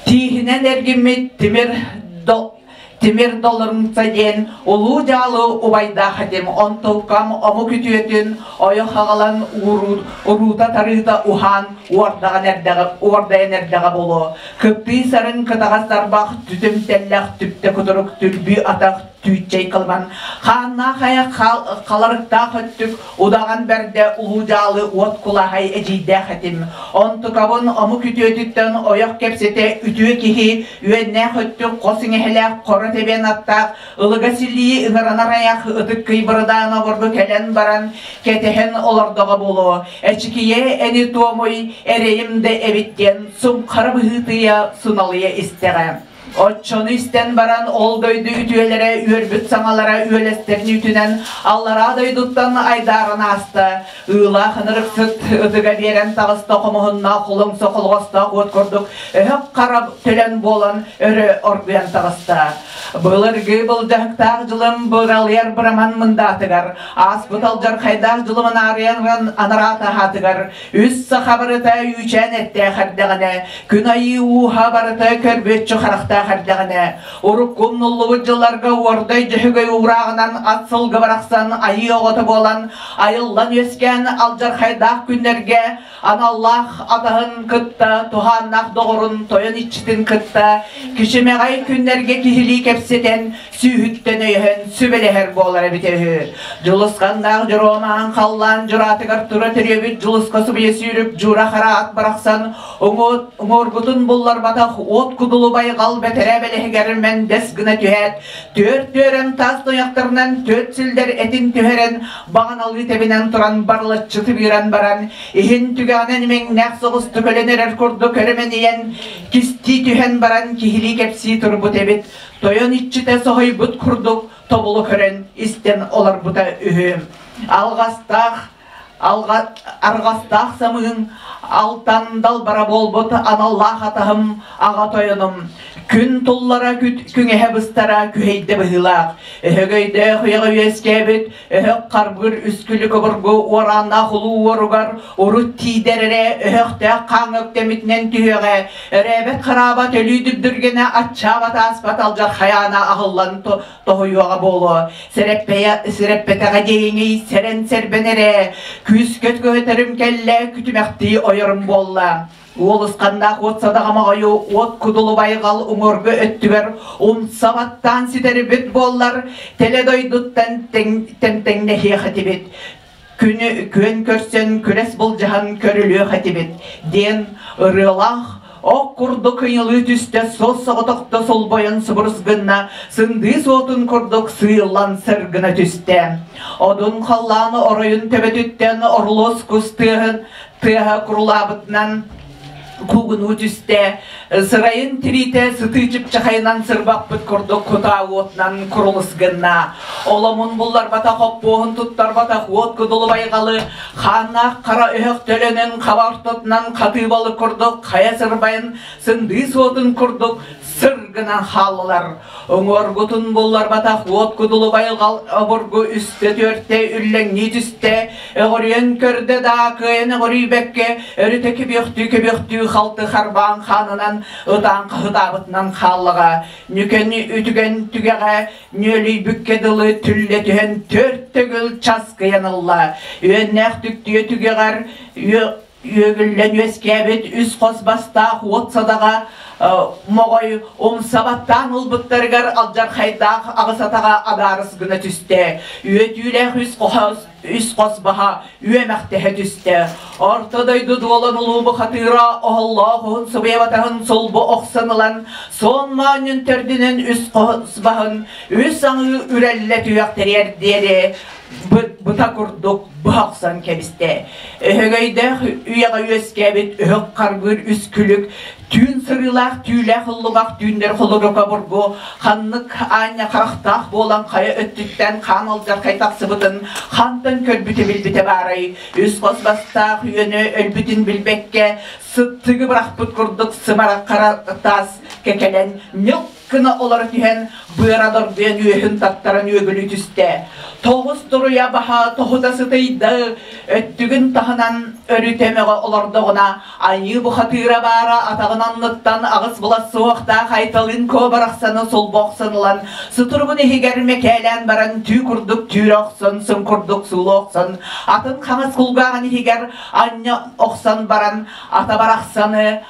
Speaker 9: Тииһинэн эргиммит тимир тимир долларымса диэн улуу дьаалы убайдаах этим. Онтукам омук үтүөтүн ойох аҕалан уруута-тарыыта уһаан уордаҕан эрдэҕэ уордайан эрдэҕэ буолуо. Кыптыы сарын кытаҕас тарбах түтүм тэллэх түптэ кутурук түрбүү атах түүччэй кылбан хааннаах айах халарыктаах өттүк удаҕан бэрдэ улуу дьаалы уот кулаһай эдьиийдээх этим. Онтукабын омук үтүөтүттэн ойох кэпсэтэ үтүө киһи үөннээх өттүк хос иҥэһэлээх хоро тэбиэн аттаах ылыга силлии ыҥыранар айах ытык кый бырдаан обургу кэлэн баран кэтэһэн олордоҕо буолуо. Эчикийэ эни туомуй эрэйим да эбит диэн сумхара быһыытыйа суналыйа истэҕэ. Оччону истэн баран ол дойду үтүөлэрэ үөрбүт саҥалара үөлэстэрин үтүнэн аллараа дойдуттан айдааран ааста. Ыылаах ынырыксыт ытыга биэрэн таҕыста хомуһуннаах холоҥсо холоҕостоох уот курдук өһөх хара төлөн буолан өрө оргуйан таҕыста. Былыргы былдьаһыктаах дьылым быралыйар быраман мындаатыгар, ааспыт алдьархайдаах дьылым анаарыйан анараата аһаатыгар Үс саха барыта үүчээн эттээх эрдэҕинэ, күн айыы ууһа барыта көрбүөччү харахтаах эрдэҕинэ, урукку умнуллубут дьылларга уордай дьөһөгөй уурааҕынан ат сылгы барахсан айыы оҕото буолан, айыллан үөскээн алдьархайдаах күннэргэ Аналлаах атаһын кытта, туһааннаах доҕорун тойон иччитин кытта кичимэҕэй күннэргэ киһилии кэпсэтэн, сүүһүттэн өйөһөн сүбэлэһэр буолар эбитэ үһү. Дьулусханнаах Дьоруомаан халлаан дьураатыгар тура төрүөбүт Дьулуска субуйа сүүрүк Дьуура хара ат барахсан уҥуоргутун булларбатах уот кудулу байҕал бэтэрээ бэлэһигэр мэндэс гына түһээт, түөрт түөрэн таас туйахтарынан түөрт сүлдэр этин түһэрэн, баҕаналыы тэбинэн туран барылаччы тыбыыран баран, иһин түгэҕинэн имэҥнээх соҕустук өлөн эрэр курдук өрө мэнийэн, кистии түһэн баран киһилии кэпсии турбут эбит. Тойон иччитэ соһуйбут курдук тобулу көрөн истэн олорбута үһү. Алҕастаах арҕастаах самыын алтан далбара буолбут аналлаах атаһым аҕа тойонум күн туллара күҥэһэ быстара күһэйдэ быһыылаах өһөгөйдөөх үйэҕэ үөскээбит өһөх харбыыр үскүлүк обургу уорааннаах улуу уоругар урут тиийдэр эрэ өһөхтөөх хаан өктэмитинэн түһүөҕэ өрөөбөт хараабат өлүү дүбдүргэнэ аччаабат ааспат алдьархайаана аһыллан тоһуйуоҕа буолуо сэрэппэтэҕэ диэҥий сэрэн-сэрбэн эрэ күүскэ көтөрүм кэллэ күтүмэхтии ойорум буолла Уолусханнаах уот садаҕамаҕайы уот кудулу байҕал уҥуоргу өттүгэр умса баттаан ситэрбит буоллар, теле дойдуттан тэмтэҥнэһиэх этибит. Күнү күөн көрсөн күрэс былдьаһан көрүлүөх этибит диэн ырыалаах ох курдук ыйылыы түстэ суос соҕотохто солбойон субурус гынна сындыы суотун курдук сыыллан сыргына түстэ. Одун халлааны оройун төбөтүттэн орулуос кус тыаһын тыаһа курулаабытынан куугунуу түстэ, сырайын тириитэ сытыы чыпчахайынан сырбаппыт курдук кутаа уотунан курулус гынна. Оломун булларбатах, оппуоһун туттарбатах уот кудулу байҕалы, хааннаах хара өһөх төлөнөн хаба ортотунан хатыы балык курдук хайа сырбайын сындыы суотун курдук сыр гынан хааллылар. Уҥуоргутун булларбатах уот кудулу байҕал обургу үстэ-түөртэ үллэҥнии түстэ, өҕүрүйэн көрдө да кыайан өҕүрүйбэккэ, өрүтэ көбүөхтүү-көбүөхтүү халты харбаан хаанынан ытаан хаһытаабытынан хааллаҕа. Нүкэн үтүгэн түгэҕэ нүөлүйбүккэ дылы түллэ түһэн төрт төгүл часкыйан ылла. Үөннээх түктүйэ түгэҕэр үөгүллэн үөскээбит үс хос бастаах уот садаҕа моҕой умсабаттаан ылбыттарыгар алдьархайдаах аҕыс атаҕа адаарыс гына түстэ. Үөтүүлээх үс хос баһа үөмэхтэһэ түстэ. Орто дойду дуолан улуу бухатыыра оһоллоох уһун субуйабатаһын сулбу охсон ылан, суон моонньун төрдүнэн үс хос баһын үс аҥыы үрэллэ түһүөхтэригэр диэри быта курдук быһа охсон кэбистэ. Өһөгөйдөөх үйэҕэ үөскээбит өһөх харбыыр үс күлүк түүн сырыылаах түүлээх ыллыбах түүннэр холорука бургу ханнык аанньа харахтаах буолан хайа өттүттэн хаан алдьархай тахсыбытын хантан көрбүтэ билбитэ баарай үс хос бастаах үөнү өлбүтүн билбэккэ сыттыгы бырахпыт курдук сымара хара таас кэкэлэн ньылк гына олоро түһэн, быара доргуйан үөһүн таттаран үөгүлүү түстэ. Тоҕус туруйа баһа тоһута сытыйда, өттүгүн таһынан өрүтэ мөҕө олордоҕуна, айыы бухатыыра баара атаҕын анныттан аҕыс былас суохтаах Айталын Куо барахсаны сулбу охсон ылан, сутуругун иһигэр мэкээлээн баран түү курдук түүрэ охсон, сым курдук суулу охсон, атын хаҥас кулгааҕын иһигэр анньа охсон баран, ата барахсаны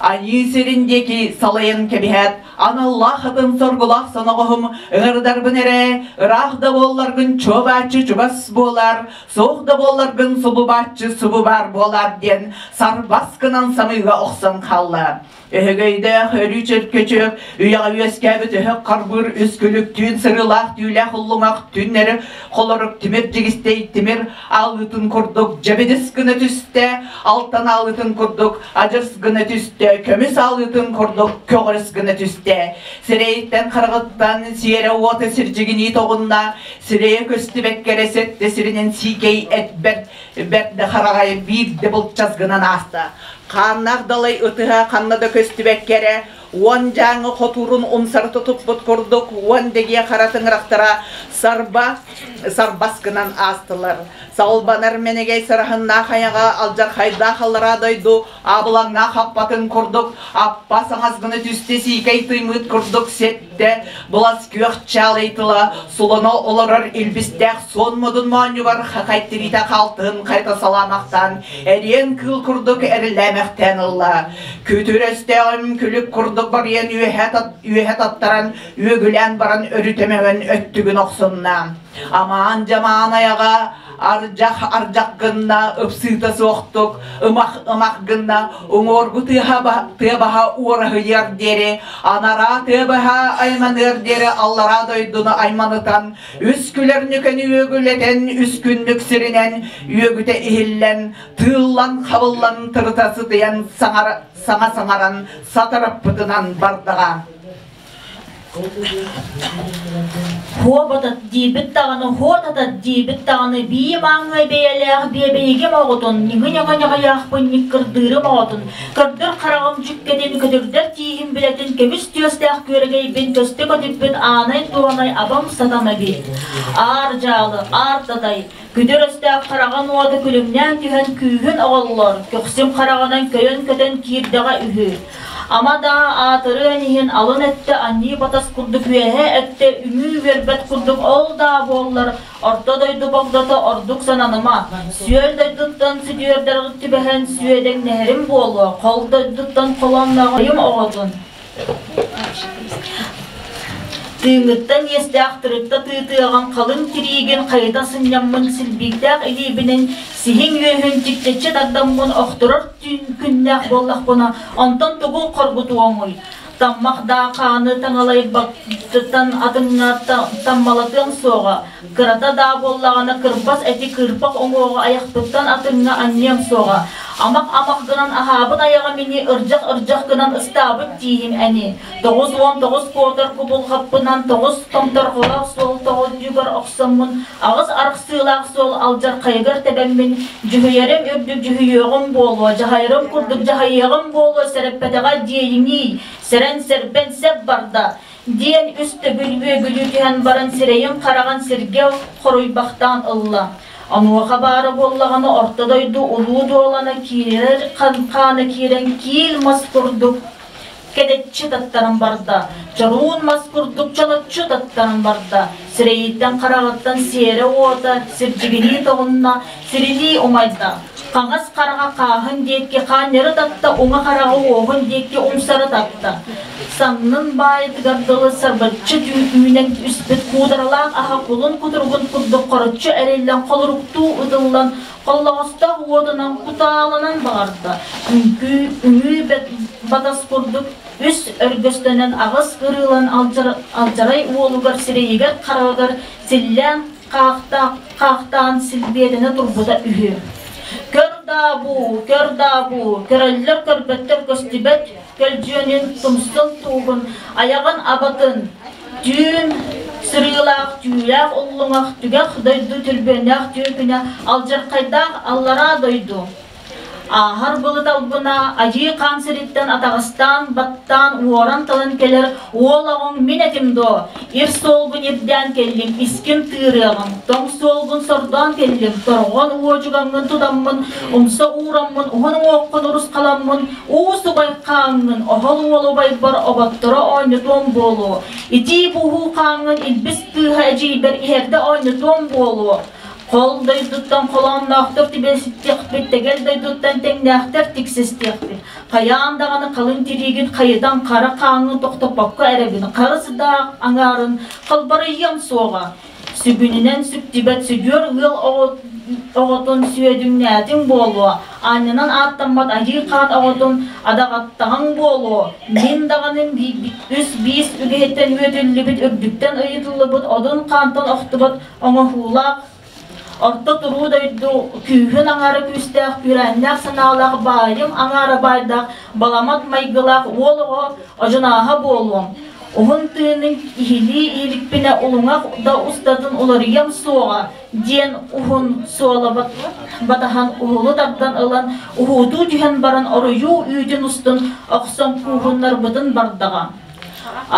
Speaker 9: Айыы сирин диэки салайан кэбиһээт, аналлаах атын соргулаах соноҕоһум ыҥырдарбын эрэ, ыраах да буолларгын чуо-бааччы чугас буолар, суох да буолларгын субу-бааччы субу баар буолаар диэн сарбас гынан самыыга охсон хаалла. Өһөгөйдөөх өрүү чөркөчүөх, үйэҕэ үөскээбит өһөх харбыыр үс күлүк түүн сырыылаах түүлээх уллуҥах түннэри холорук тимир дьигистэй тимир аалыытын курдук дьэбидис гына түстэ, алтан аалыытын курдук адьас гына түстэ, көмүс аалыытын курдук көҕөрүс гына түстэ. Сирэйиттэн хараҕыттан сиэрэ уота сирдьигинии тоҕунна, сирэйэ көстүбэккэ эрэ сэттэ сиринэн сиикэй эт бэрт бэрт да хараҕай биирдэ былчас гынан ааста. Хааннаах далай ытыһа ханна да көстүбэккэ эрэ Уон дьааҥы хотуурун умсарыта туппут курдук уон дэгиэ хара тыҥырахтара сарба сарбас гынан аастылар. Салбанар мэнэгэй сараһыннаах айаҕа алдьархайдаах аллараа дойду абылаҥнаах аппатын курдук аппа саҥас гына түстэ сиикэй тыймыт курдук сэттэ былас күөх чаалай тыла сулана олорор илбистээх суон модун моонньугар хахай тириитэ хаалтын хайта салаамахтаан эриэн кыыл курдук эриллээмэхтээн ылла. Күтүр өстөөҕүм күлүк курдук барыйан үөһэ таттаран үөгүлээн баран өрүтэ мөҥөн өттүгүн охсунна. Амаан дьамаан айаҕа ардьах ардьах гынна, ыпсыыта суохтук, ымах ымах гынна, уҥуоргу тыа баһа уораһыйыар диэри, анараа тыа баһа айманыар диэри аллараа дойдуну айманытан, үс күлэр нүкэни үөгүлэтэн, үс күннүк сиринэн үөгүтэ иһиллэн, тыыллан-хабыллан тырыта сытыйан саҥа саҥаран сатараппытынан бардаҕа.
Speaker 1: Хуоботот диибит даҕаны, хуотатат диибит даҕаны бии мааҥҥай бэйэлээх биэбэйигим оҕотун, ньыҥы-ньаҕа-ньаҕайаахпын ньыккырдыырым оҕотун, көрдөр хараҕым дьүккэтин, көтүрдэр тииһим билэтин, көмүс түөстээх күөрэгэйбин көстө көтүппүт аанай-туонай абам сатам эбит. Аар дьаалы, аар татай, күтүр өстөөх хараҕын уота күлүмнээн түһэн күүһүн оҕоллор, көхсүм хараҕынан көйөн көтөн киирдэҕэ үһү. Ама да аатырыан иһин алын өттө анньыы батас курдук үөһэ өттө үҥүү үөрбэт курдук ол да буоллар орто дойду богдото ордук сананыма. Сүөл дойдуттан сүдүөрдэрҕит түбэһэн сүөдэҥнэһэрим буолуо, хол дойдуттан холонноҕойум оҕотун. Тыыҥыттан иэстээх тырытта тыытыаҕын халыҥ тириигин хайыта сынньаммын силбииктээх илиибинэн сиһиҥ үөһүн чикчэччи тардаммын охторор түүн күннээх буоллахпына, онтон тугун хоргутуоҥуй? Таммах даа хааны таҥалайбаттан атыҥҥа таммалатыаҥ суоҕа, кырата даа буоллаҕына кырбас эти кыырпах уҥуоҕу айахпыттан атыҥҥа анньыам суоҕа. Амах-амах гынан аһаабыт айаҕым ини ырдьах-ырдьах гынан ыстаабыт тииһим эни. 99 куотар кубулҕаппынан тоҕус томторҕолоох суол тоҕонньугар охсоммун, аҕыс арахсыылаах суол алдьархайыгар тэбэммин, дьүһүйэрим үрдүк дьүһүйүөҕүм буолуо, дьаһайарым курдук дьаһайыаҕым буолуо сэрэппэтэҕэ диэйиҥиий, сэрэн-сэрбэн сэп барда, диэн үс төгүл үөгүлүү түһэн баран сирэйин-хараҕын сиргэ хоруйбахтаан ылла. Онуоха баара буоллаҕына орто дойду улуу дуолана киирэр хаана киирэн киил мас курдук кэдэччи таттаран барда, чоруун мас курдук чолоччу таттаран барда, сирэйиттэн-хараҕыттан сиэрэ уота сирдьигинии тоҕунна, сирилии умайда. Хаҥас хараҕа хааһын диэки хаанньары татта, уҥа хараҕа уоһун диэки умсары татта. Саннын баайытыгар дылы сарбаччы үүнэн түспүт куударалаах аһа кулун кутуругун курдук хороччу эриллэн холоруктуу ытыллан холлоҕостоох уотунан кутааланан баҕарда. Үҥкүү, үҥүү батас курдук үс өргөстөнөн аҕыс ырыылан алдьарай уолугар сирэйигэр-хараҕыгар силлээн хаахтаан силбиэтэнэ турбута үһү. Көр даа буу, көр даа буу, көрөллөр көрбөттөр көстүбэт көлдьүөнүн тумсун тууһун, айаҕын абатын, түүн сырыылаах түүлээх уллуҥах түгэх дойду түрбүөннээх түөкүнэ алдьархайдаах аллараа дойду Ааһар былыт албына айыы хаан сириттэн атаҕастаан, баттаан, уоран-талан кэлэр уол оҕоҥ мин этим дуо? Ир суолгун ирдээн кэллим, искин тыырыаҕым, тоҥ суолгун сордоон кэллим, торҕон уодьугаҥҥын тутаммын, умса уураммын, уһун уҥуоххун урусхаламмын, уу субай хааҥҥын, оһол уол убайбар оботторо оонньотуом буолуо, итии буһуу хааҥҥын илбис кыыһа эдьиийбэр иһэрдэ оонньотуом буолуо. Хол дойдуттан холоонноохтор тибэситтиэхпит, тэгэл дойдуттан тэҥнээхтэр тиксистиэхпит. Хайаан даҕаны халыҥ тириигин хайытан хара хааҥҥын тохтоппокко эрэбин, харыс да аҥаарын халбарыйыам суоҕа. Сүгүнүнэн сүктүбэт сүдүөр ыал оҕотун сүөдүҥнээтиҥ буолуо, аанньанан ааттаммат айыы хаан оҕотун адаҕаттаҕыҥ буолуо. Мин даҕаны үс биис үгэһиттэн үөтүллүбүт, үрдүктэн ыйытыллыбыт одун хаантан охтубат оҥоһуулаах орто туруу дойду күүһүн аҥаара күүстээх, күүрээннээх санаалаах, баайым аҥаара баайдаах, баламат майгылаах уол оҕо одьунааһа буолуом.
Speaker 10: Уһун тыынын иһилии иликпинэ улуҥах да устатын уларыйыам суоҕа диэн уһун суола батаһан уһулу тардан ылан уһуутуу түһэн баран оройуу үүтүн устун охсон кууһуннарбытын бардаҕа.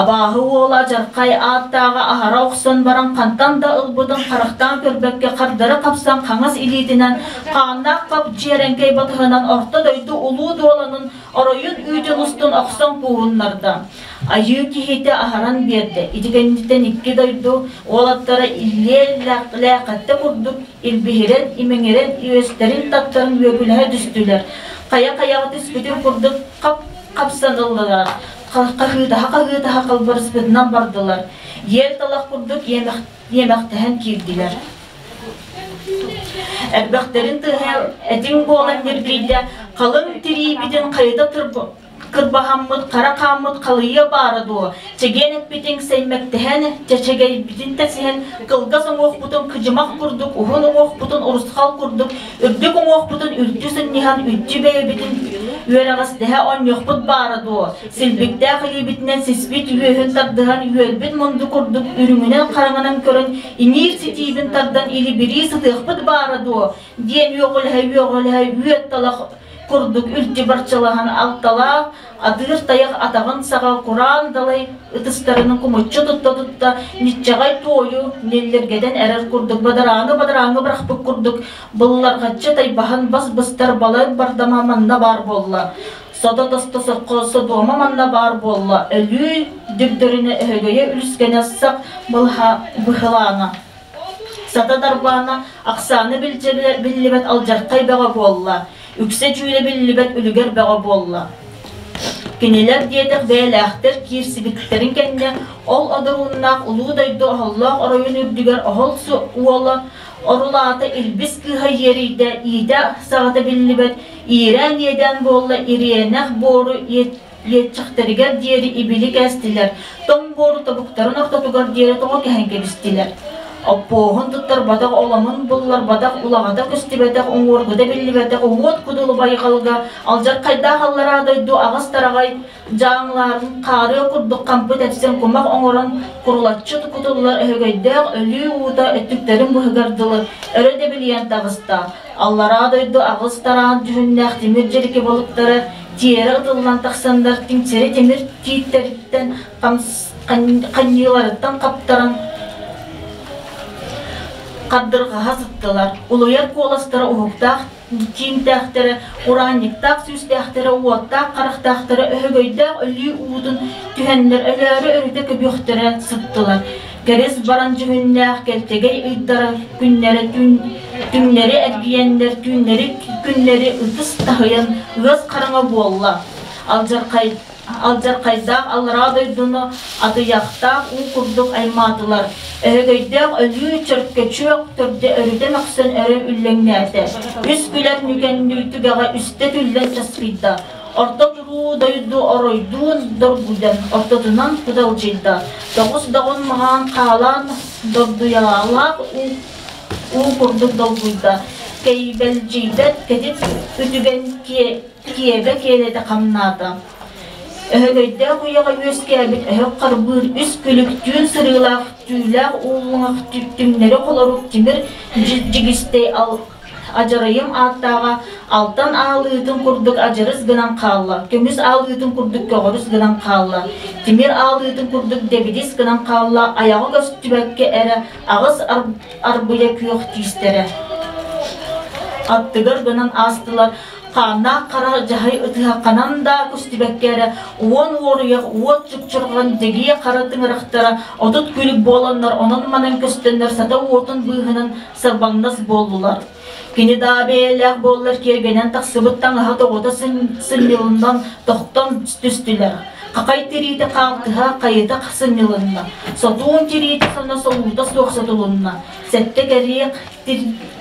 Speaker 10: Абааһы уола дьархай ааттааҕа аһара охсон баран хантан да ылбытын харахтаан көрбөккө хардары хапсан хаҥас илиитинэн хааннаах хап дьиэрэҥкэй батыһынан орто дойду улуу дуоланын оройун үүтүн устун охсон кууһуннарда. Айыы киһитэ аһаран биэрдэ. Ити кэнниттэн икки дойду уолаттара иллиэ-лээхэттэ курдук илбиһирэн, имэҥирэн үөстэрин таттаран үөгүлэһэ түстүлэр. Хайа-хайаҕа түспүтүн курдук хап-хапсан ыллылар. Хаһыытаһа-хаһыытаһа халбарыспытынан бардылар. Иэл талах курдук иэмэхтэһэн киирдилэр. Эрбэхтэрин тыаһа этиҥ буолан ньиргийдэ, халыҥ тириибитин хайыта кырбаһаммыт, хара хааммыт халыйыа баара дуо, чэгиэн эппитиҥ сэймэктэһэн, чэчэгэйбитин тэсиһэн, кылгас уҥуохпутун кыдьымах курдук, уһун уҥуохпутун урусхал курдук, үрдүк уҥуохпутун үлтү сынньыһан, үччү бэйэбитин үөрэҕэстэһэ оонньуохпут баара дуо, силбиктээх илиибитинэн сиспит үөһүн тардыһан, үөлбүт мунду курдук үрүҥүнэн-хараҥанан көрөн, иҥиир ситиибин тардан илибирии сытыахпыт баара дуо, диэн үөҕүлэһэ-үөҕүлэһэ үөт талах курдук үлтү барчалаһан алталаах адыыр тайах атаҕын саҕа кураан далай ытыстарынан кумуччу тутта-тутта ниччэҕэй туойу нэллэргэтэн эрэр курдук бадарааҥы-бадарааҥы бырахпыт курдук былларҕаччы тайбаһан бас быстар балай бардама манна баар буолла. Сото тосто соххо содуома манна баар буолла. Өлүү дүрдөрүнэ өһөгөйө үлүскэнэ сах быһылаана. Сата дарбаана ахсааны биллибэт алдьархай бөҕө буолла, үксэ дьүүлэ биллибэт үлүгэр бөҕө буолла. Кинилэр диэтэх бэйэлээхтэр киирсибиттэрин кэннэ ол одорууннаах улуу дойду оһоллоох оройун үрдүгэр оһол уола орулаата илбис кыыһа иэрийдэ, иитэ саҕата биллибэт, иирээн иэдээн буолла ириэнэх буору иэччэхтэригэр диэри ибили кээстилэр, тоҥ буору тобуктарын ортотугар диэри тоҕо кэһэн кэбистилэр. Оппуоһун туттарбатах, оломун булларбатах, улаҕата көстүбэтэх, уҥуоргута биллибэтэх уот кудулу байҕалга алдьархайдаах аллараа дойду аҕыс тараҕай дьааҥылаарын хаарыа курдук хампы тэпсэн кумах оҥорон курулаччы кутуллар өһөгөйдөөх өлүү уута өттүктэрин быһыгар дылы өрө дэбилийэн таҕыста. Аллараа дойду аҕыс тараан дьүһүннээх тимир дьирики балыктара тиэрэ ытыллан тахсаннар тиҥсэри тимир тииттэриттэн ханньыыларыттан хаптаран хардырҕаһа сыттылар. Улуйар куоластара уһуктаах тииҥтээхтэрэ, ураанньыктаах сүүстээхтэрэ, уоттаах харахтаахтара өһөгөйдөөх өлүү уутун түһэннэр өлөөрү өрүтэ көбүөхтэрэ сыттылар. Кэрис баран дьүһүннээх кэлтэгэй ыйдара күннэрэ түҥнэри эргийэннэр түүннэри күннэри ытыс таһыйан ыас хараҥа буолла. Алдьархай алдьархайдаах аллараа дойдуну атыйахтаах уу курдук аймаатылар. Өһөгөйдөөх өлүү чөркөчүөх төрдө өрүтэ мөхсөн өрө үллэҥнээтэ. Үс күлэр нүкэннүү түгэҕэ үстэ түллэн часкыйда. Орто туруу дойду оройдуун доргуйан, ортотунан кудалдьыйда. Тоҕус доҕун маҕан хаалаан дордуйалаах уу курдук долгуйда. Кэйбэлдьийбэт кэтит үтүгэн киэбэ киэлэтэ хамнаата. Өһөгөйдөөх уйаҕа үөскээбит өһөх харбыыр үс күлүк түүн сырыылаах түүлээх ууллуҥах түҥнэри холорук тимир дьигистэй адьарайым ааттааҕа алтан аалыытын курдук адьырыс гынан хаалла, көмүс аалыытын курдук көҕөрүс гынан хаалла, тимир аалыытын курдук дэбидис гынан хаалла, айаҕа көстүбэккэ эрэ аҕыс арбыйа күөх тиистэрэ аттыгар гынан аастылар, хааннаах хара дьаһай ытыһахханан да көстүбэккэ эрэ уон уоруйах уот чупчурҕан дэгиэ хара тыҥырахтара 30 күлүк буоланнар онон-манан көстөннөр сата уотун быыһынан сарбаҥнас буоллулар. Кини даа бэйэлээх буоллар киэргэнэн тахсыбыт таҥаһа тоҕута сынньылыннан тохтон түстүлэр. Хахай тириитэ хаалтыһа хайыта сынньылынна. Сотуун тириитэ соно солуута суох сотулунна. Сэттэ кэриэх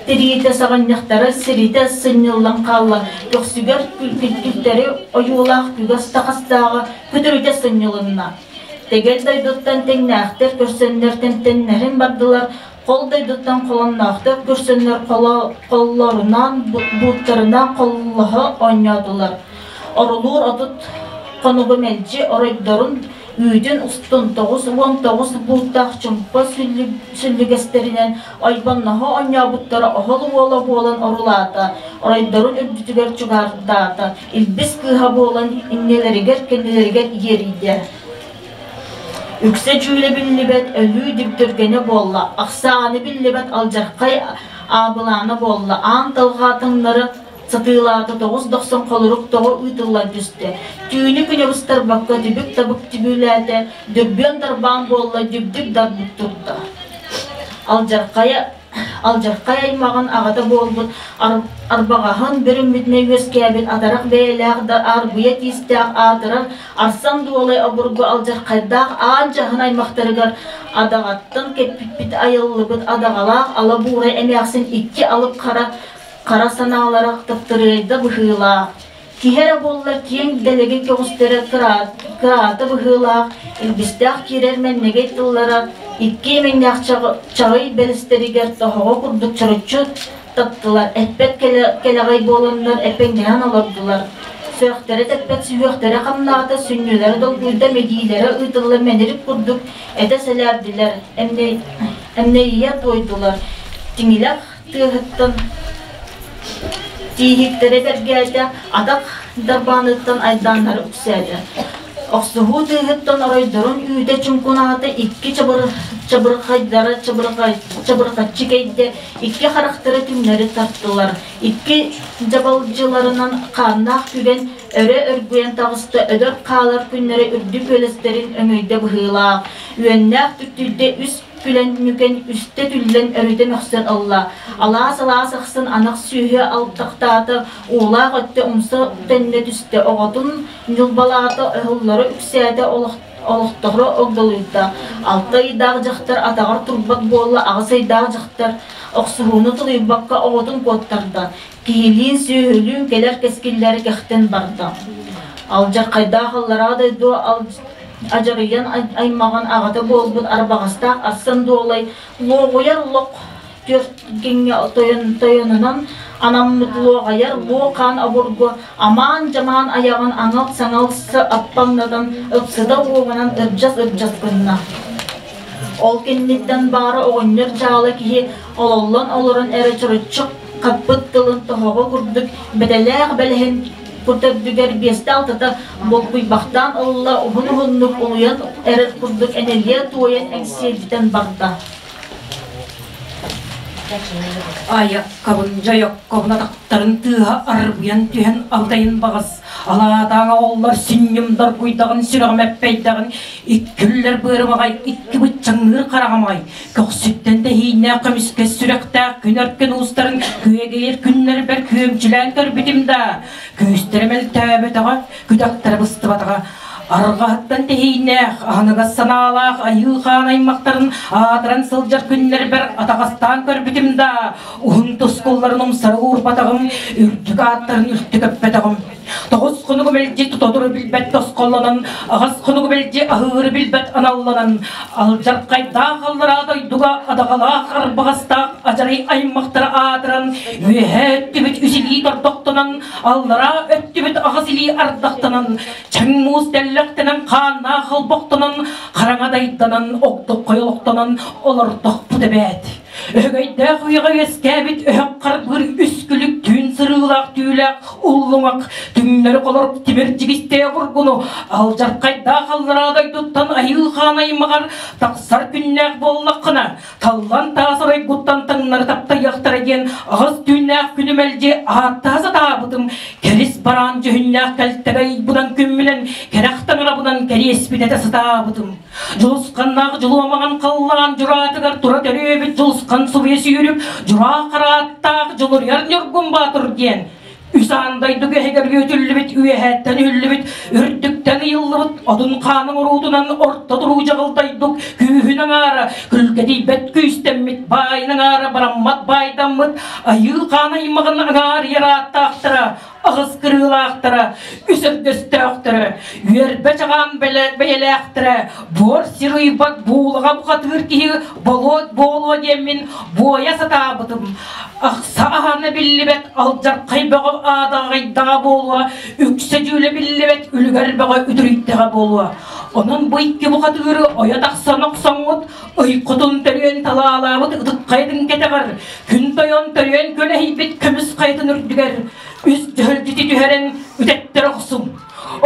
Speaker 10: тириитэ саҕынньахтара сиритэ сынньыллан хаалла. Көхсүгэр күлтэри ойуулаах күгэс тахастааҕа күтүрүтэ сынньылынна. Тэгэл дойдуттан тэҥнээхтэр көрсөннөр тэмтэннэрин бардылар, Хол дойдуттан холонноохтор көрсөннөр холлорунан, бууттарынан холлоһо оонньоотулар. Орулуур 30 хонугу мэлдьи оройдорун Үүтүн устун 99 бууттаах чумпа сүллүгэстэринэн ойбонноһо оонньообуттара оһол уола буолан орулаата, оройдорун үрдүтүгэр чугаардаата, илбис кыыһа буолан иннилэригэр-кэннилэригэр иэрийдэ. Үксэ дьүүлэ биллибэт өлүү дибдиргэнэ буолла, ахсааны биллибэт алдьархай аабылаана буолла, аан талҕаатыҥнары сатыылаата 990 холорук тоҕо ыытыллан түстэ. Түүнү күнү быстарбакка түбүк-табык түбүүлээтэ, дүрбүөн дарбаан буолла, дүбдүк дарбыт турда. Алдьархайа алдьархай аймаҕын аҕата буолбут арбаҕаһын бүрүммүтүнэн үөскээбит атарах бэйэлээх да арбыйа тиистээх аатырар Арсан Дуолай обургу алдьархайдаах аан дьаһын аймахтарыгар адаҕаттан кэппиппит айыллыбыт адаҕалаах ала буурай эмээхсин икки алып хара хара санаалара таптырыайда быһыылаах. Киһи эрэ буоллар киэҥ дэлэгэй көҕүстэрэ кыраата быһыылаах, илбистээх киирэр мэннэгэй тыллара икки имэҥнээх чаҕый бэлистэригэр тоһоҕо курдук чороччу таптылар, эппэт кэлэҕэй буоланнар эппэҥнэһэн олордулар. Сөөхтөрө тэппэт сүһүөхтэрэ хамнаата, сүнньүлэрэ долгуйда, мэдиилэрэ ыытылла мэнэрик курдук этэ сэлээрдилэр, эмнэйийэ туойдулар. Тиҥилэх тыаһыттан тииһиктэрэ бэргээтэ, атах дарбааныттан айдааннара үксээтэ. Охсуһуу тыаһыттан оройдорун үүтэ чуҥкунаата, икки чабырҕайдара чабырҕаччы кэйдэ, икки харахтара түҥнэри тартылар, икки дьабалдьыларынан хааннаах күгэн өрө өргүйэн таҕыста, өлөр хаалар күннэрэ үрдүк үөлэстэрин өҥөйдө быһыылаах, үөннээх түктүйдэ үс күлэн нүкэн үстэ түллэн өрүтэ мөхсөн ылла. Алаас-алаас ахсын анах сүөһү алтахтаата, уулаах өттө умса төннө түстэ, оҕотун ньулбалаата, оһоллоро үксээтэ, олохторо огдолуйда. 6 ыйдаах дьахтар атаҕар турбат буолла, 8 ыйдаах дьахтар охсуһууну тулуйбакка оҕотун куоттарда. Киһилиин, сүөһүлүүн кэлэр кэскиллэри кэхтэн барда. Алдьархайдаах аллараа дойду адьарыйан аймаҕын аҕата буолбут арбаҕастаах Арсан Дуолай луоҕуйар лоқ түөрт гиҥҥэ тойонунан анаммыт луоҕайар луо хаан обургу амаан-дьамаан айаҕын аҥал-саҥал аппаҥнатан ыпсыта уоҕунан ырдьас-ырдьас гынна. Ол кэнниттэн баара оҕонньор дьаала киһи ололлон олорон эрэ чороччу хаппыт тылын тоһоҕо курдук бэтэлээх бэлэһин кутурдугар биэстэ-алтата булкуйбахтаан ылла, уһун-уһуннук улуйан эрэр курдук энэлийэ туойан эҥсиэдитэн барда.
Speaker 11: Айаккабын, дьайаккабын атахтарын тыаһа арбыйан түһэн алтайын баҕас алаатааҥа оҕоллор сүнньүм доргуйдаҕын сүрэҕим эппэйдэҕин иккүллэр быарымаҕай икки быччаҥныыр хараҕамаҕай көхсүттэн тэһииннээх көмүскэс сүрэхтээх күн өркөн уустарын күөгэйэр күннэрбэр күөмчүлээн көрбүтүм да күүстэрэ мөлтөөбөтөҕө күтэхтэрэ быстыбатаҕа арҕаһыттан тэһииннээх аһыныгас санаалаах айыы хаан аймахтарын аатыран сылдьар күннэрбэр атаҕастаан көрбүтүм да уһун тускулларын умсары уурбатаҕым үрдүк ааттарын үлтү көппөтөҕүм Тоҕус хонугу мэлдьи тутатуру билбэт тосхоллонон, аҕыс хонугу мэлдьи аһыыры билбэт аналланан, алдьархайдаах аллараа дойдуга адаҕалаах арбаҕастаах адьарай аймахтара аатыран, үөһээ өттүбүт үс илии тордохтонон, аллараа өттүбүт аҕыс илии ардахтанан, чэҥ муус тэллэхтэнэн хааннаах холбохтонон, хараҥа дайданан, огдоххой олохтонон олордохпут эбээт. Өһөгөйдөөх үйэҕэ үөскээбит өһөх харбыыр үс күлүк түүн сырыылаах түүлээх уллуҥах түҥнэри холорук тимир дьигистээх бургуну алдьархайдаах аллараа дойдуттан айыы хаан аймаҕар тахсар күннээх буоллаххына таллан таас оройгуттан таҥнары таптайыахтара диэн аҕыс түүннээх күнү мэлдьи ааттаһа сатаабытым кэрис бараан дьүһүннээх кэлтэгэй бунан күммүнэн кэрэх таҥарабынан кэриэспин этэ сатаабытым Дьулусханнаах дьулуомаҕын халлаан дьураатыгар тура төрүөбүт дьулусхан субуйа сүүрүк дьураа харааттаах дьулуруйар Ньургун Баатыр диэн үс аан дойду үөһүгэр үөтүллүбүт үөһээттэн үһүллүбүт үрдүктэн ыйыллыбыт одун хаанын уруутунан орто туруу дьаҕылдайдык күүһүн аҥаара күлгэтийбэт күүстэммит баайын аҥаара бараммат баайдаммыт айыы хаан аймаҕын аҥаарыйар ааттаахтара. Аҕыс кырыылаахтара, үс өргөстөөхтөрө, үөрбэ чаҕаан бэйэлээхтэрэ, буор сир уйбат буулаҕа бухатыыр киһи болуот буолуо диэммин буойа сатаабытым. Ахса аһана биллибэт алдьархай бөҕө аадаҕайдаҕа буолуо, үксэ дьүүлэ биллибэт үлүгэр бөҕө үтүрүйдэҕэ буолуо. Онон бу икки бухатыыры ойо тахсан охсоҥҥут, ыйхотун төрүөн талаалаабыт ытык хайатын кэтэҕэр, күн тойон төрүөн көлөһүйбүт көмүс хайатын үрдүгэр үс дьөһөлдьүтү түһэрэн үтэттэр охсуҥ.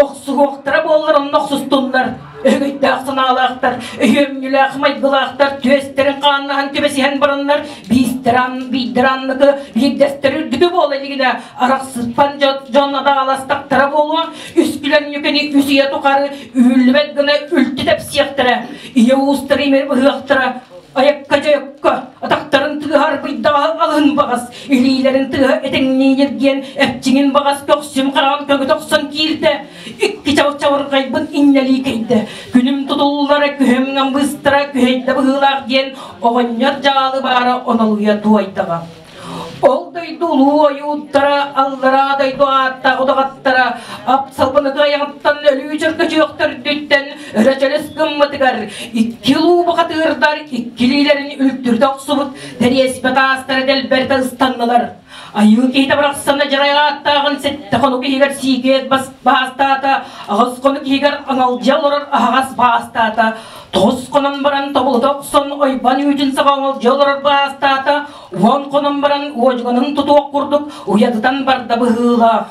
Speaker 11: Охсуһуохтара буоллар онно охсустуннар. Өһөгөйдөөх санаалаахтар, өһүөмньүлээх майгылаахтар түөстэрин хааннаһан түбэсиһэн бараннар биистэран биирдэр анныкы биирдэстэр үрдүкү буола илигинэ арахсыспан дьон адааластахтара буолуо үс күлэн үс үйэ тухары үүллүбэт гына үлтү тэпсиэхтэрэ ийэ уустары имэр быһыахтара айакка дьойокко атахтарын тыаһа арбыйдаҕа алыһын баҕас илиилэрин тыаһа этэҥниир диэн эпчиҥин баҕас көхсүм хараҕын көҥү тохсон киирдэ икки чабырҕайбын иннэлии кэйдэ күнүм тутуллара күһүм быстара күһэйдэ быһыылаах диэн оҕонньор дьаалы баара онолуйа туойдаҕа Ол дойду улуу ойууттара, аллараа дойду ааттаах удаҕаттара ап-салбыныгы айаҕыттан өлүү чөркөчүөхтөрдүттэн өрө чөлөс гыммытыгар икки улуу бухатыырдар иккилиилэрин үлтүрдэ охсубут тэриэспэ таастара дэлбэритэ ыстаннылар. Айыы киһитэ барахсана дьарай ааттааҕын сэттэ хонук иһигэр сиикиэт баастаата, аҕыс хонук иһигэр аҥалдьа олорор аһаҕас баастаата, тоҕус хонон баран тобулута охсон ойбон үүтүн саҕа оҥолдьо олорор баастаата, Уон хонон баран уодьуганын тутуох курдук уйадытан барда быһыылаах.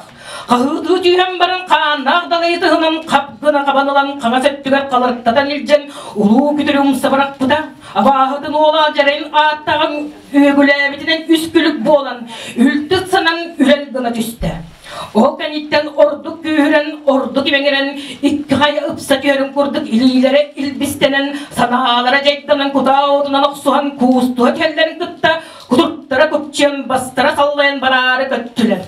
Speaker 11: Хаһыытыы түһэн баран хааннаах далайы тыһынан хап гына хабан ылан хаҥас өттүгэр халырыктатан илдьэн улуу күтүрү умса бырахпыта. Абааһытын уола дьарайын ааттаҕын үөгүлээбитинэн үс күлүк буолан үлтү санан үрэл гына түстэ. Ол кэнниттэн ордук күүһүрэн, ордук имэҥирэн, икки хайа ыпса түһэрин курдук илиилэрэ илбистэнэн, санаалара дьайданан кутаа уотунан охсуһан куустуһа түһэллэрин кытта кутуруктара купчуйан, бастара саллайан бараары көттүлэр.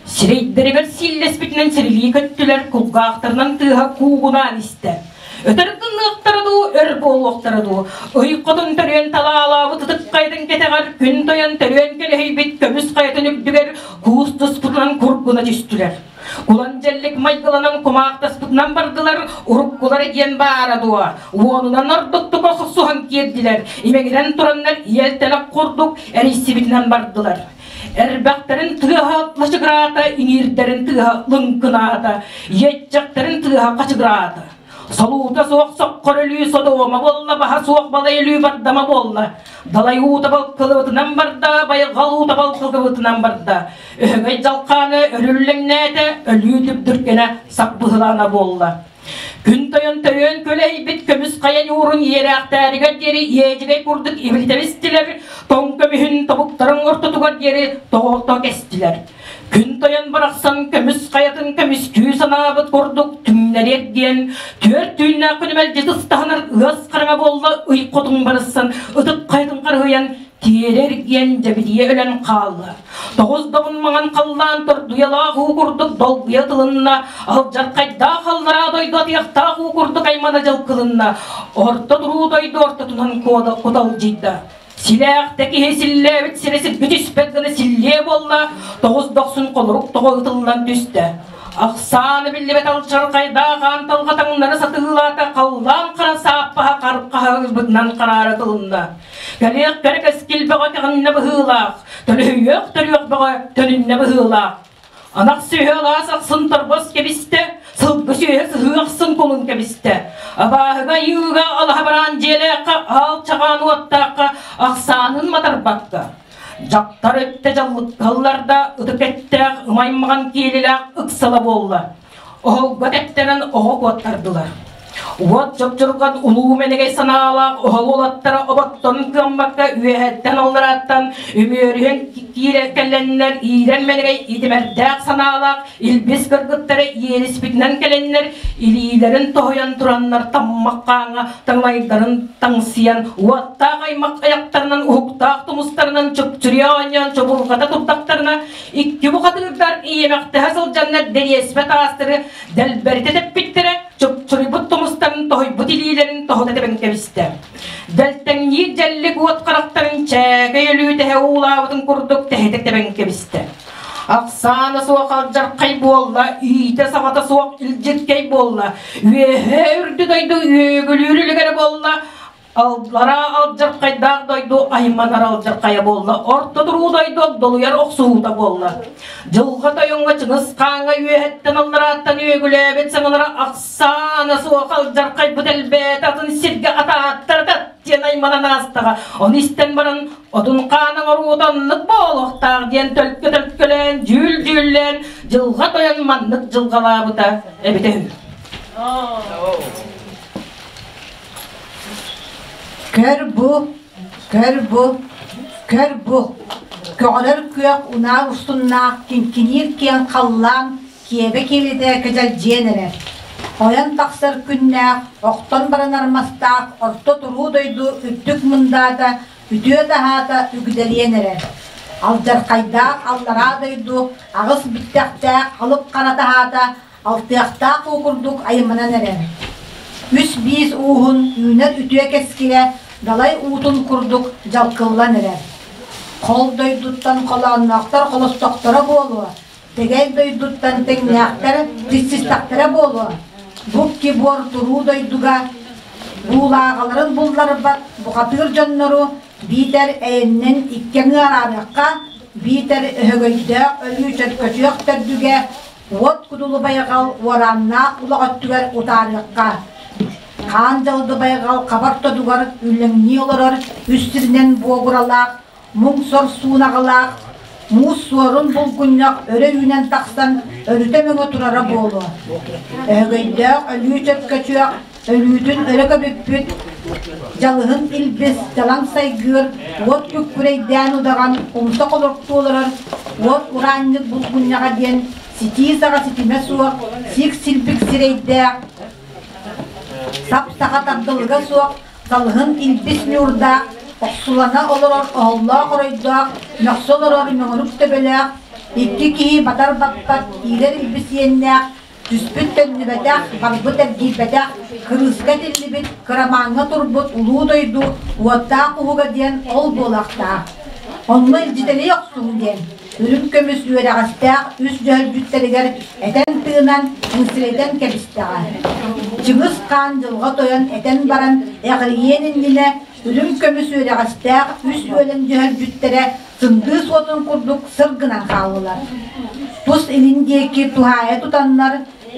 Speaker 11: Сирэйдэригэр сииллэспитинэн сирилии көттүлэр, кулгаахтарынан тыаһа куугунаан истэ. Өтөр гыныахтара дуу, өр буолуохтара дуу, ый хотун төрүөн талаалаабыт ытык хайатын кэтэҕэр күн тойон төрүөн көлөһүйбүт көмүс хайатын үрдүгэр куус туспутунан кургуна түстүлэр. Кулан дьэллик майгыланан кумаахтаспытынан бардылар, уруккулара диэн баара дуо, уонунан ордуктук охсуһан киирдилэр, имэҥирэн тураннар иэл-тэлэх курдук эрийсибитинэн бардылар. Эрбэхтэрин тыаһа лачыгыраата, иҥиирдэрин тыаһа лыҥкынаата, иэччэхтэрин тыаһа хачыгыраата. Солуута суох соххор өлүү содуома буолла, баһа суох балай өлүү бардама буолла. Далай уута балкылыбытынан барда, байҕал уута балкылыбытынан барда. Өһөгөй дьалхааны өрүллэҥнээтэ, өлүү түбдүргэнэ сап быһылаана буолла. Күн тойон төрүөн көлөйбүт көмүс хайа ньуурун иэрээхтээригэр диэри иэдьигэй курдук ибилитэбистилэр, тоҥ көмүһүн тобуктарын ортотугар диэри тоҕолто кэстилэр. Күн тойон барахсан көмүс хайатын көмүскүү санаабыт курдук түҥнэриэр диэн түөрт түүннээх күнү мэлдьи тыстаһынар ыас хараҥа буолла ый хотун барыссан ытык хайатын харыһыйан тиэрэ эргийэн дьэбидийэ өлөн хаалла. Тоҕус добун маҥан халлаан тордуйалаах уу курдук долгуйа тылынна, алдьархайдаах аллараа дойду атыйахтаах уу курдук аймана дьалкылынна, орто туруу дойду ортотунан куталдьыйда. Силээхтэ киһи силлээбит сирэ сиргэ түспэт гына силлиэ буолла, тоҕус дохсун холорук тоҕо ытыллан түстэ. Ахсааны биллибэт алчархайдаах аан талҕа таҥнары сатыылаата, халлаан хара сааппаһа хархаһа хараара тылынна. Кэлиэх кэрэ кэскил бөҕө кэҕиннэ быһыылаах, төлөһүйүөх төрүөх бөҕө төнүннэ быһыылаах. Анах сүөһү алаас ахсын торбос кэбистэ, сылгы сүөһү сыһыы ахсын кулун кэбистэ. Абааһыга айыыга алаһа бараан дьиэлээххэ, аал чаҕаан уоттаахха ахсаанын матарбакка. Дьахтар өттө дьаллыккалларда ытык эттээх, ымаймаҕан киэлилээх ыксала буолла. Оһолго тэптэрэн оҕо куоттардылар. Уот чопчурҕан улуу мэнэгэй санаалаах оһол уолаттара оботтон кыаммакка үөһэттэн алларааттан үмүөрүһэн киирэ кэлэннэр иирэн мэнэгэй итимэрдээх санаалаах илбис кыргыттара иэриспитинэн кэлэннэр илиилэрин тоһуйан тураннар таммах хааҥҥа таҥнайдарын таҥсыйан уоттаах аймах айахтарынан уһуктаах тумустарынан чупчуруйа оонньоон чобурҕата турдахтарына Икки бухатыырдар иэмэхтэһэ сылдьаннар дэриэспэ таастары дэлбэритэ тэппиттэрэ, чупчуруйбут тумустарын тоһуйбут илиилэрин тоһута тэбэн кэбистэ. Дэлтэҥниир дьэллик уот харахтарын чээкэй өлүү тэһэ уулаабытын курдук тэһитэ тэбэн кэбистэ. Ахсаана суох алдьархай буолла, иитэ-саҕата суох илдьиркэй буолла, үөһэ үрдү дойду үөгүлүүр үлүгэрэ буолла, Аллараа алдьархайдаах дойду айманар алдьархайа буолла, орто туруу дойду огдолуйар охсуһуута буолла. Дьылҕа тойоҥҥо Чыҥыс Хааҥҥа үөһэттэн алларааттан үөгүлээбит саҥалара ахсаана суох алдьархайбыт элбээтэ, атын сиргэ атааттарда диэн айманан аастаҕа. Ону истэн баран отун хаан оҥоруута оннук буолуохтаах диэн төлкө-төлкөлөөн, дьүүл-дьүүллээн дьылҕа тойон маннык дьылҕалаабыта эбитэ үһү.
Speaker 12: Көр бу, көр бу, көр бу, көҕөрөр күөх унаар устуннаах киҥкиниир киэҥ халлаан киэбэ киэлитэ кэдьэлдьиэн эрэр. Ойон тахсар күннээх, охтон баранар мастаах орто туруу дойду үрдүк мындаата, үтүө таһаата үгдэлиэн эрэр. Алдьархайдаах аллараа дойду аҕыс биттэхтээх алып хара таһаата алтыахтаах уу курдук айымманан эрэр. Үс биис ууһун үүнэр үтүө кэскилэ далай уутун курдук дьалкыллан эрэр. Хол дойдуттан холоонноохтор холостохторо буолуо, тэгэй дойдуттан тэҥнээхтэр тиссистэхтэрэ буолуо. Бу буор туруу дойдуга буулааҕаларын булларбат бухатыыр дьоннору биитэр эйэннэн икки аҥыы араарыахха, биитэр өһөгөйдөөх өлүү чөркөчүөх төрдүгэ Уот кудулу байҕал уорааннаах улах өттүгэр утаарыахха. Хаан дьалды байҕал хабар тодугар үллэҥнии олорор үс сиринэн буогуралаах, муҥ-сор суунаҕалаах, муус суорун булгунньах өрө үүнэн тахсан өрүтэ мөҥө турара буолуо. Өһөгөйдөөх өлүү чөккөчүөх өлүүтүн өрө көбүппүт, дьалыһын илбис, дьалаҥ сайгыыр, уот күккүрэйдээн удаҕан умса холоруктуу олорор уот ураанньык булгунньаҕа диэн ситии саҕа ситимэ суох, сиик силбик сирэйдээх, сап-саха тардылыга суох, салыһын илбис ньуурдаах, охсулана олорор оһоллоох оройдоох, мөхсө олорор мөҥүрүк төбөлөөх, икки киһи батар баппат иирэр илбис иэннээх, Түспүт төннүбэтэх, барбыт эргийбэтэх, кырыыска этиллибит, кырамааҥҥа турбут улуу дойду уоттаах уһуга диэн ол буолуохтаах. Онно илдьитэлии охсуҥ диэн, үрүҥ көмүс үөрэҕэстээх үс дьөһөлдьүттэригэр этэн-тыынан, үҥсэрэтэн кэбистэҕэ. Чыҥыс Хаан дьылҕа тойон этэн баран, эҕирийиэн иннинэ үрүҥ көмүс үөрэҕэстээх үс үөлэн дьөһөлдьүттэрэ сындыы суотун курдук сыр гынан хааллылар. Тус илин диэки туһаайа тутаннар,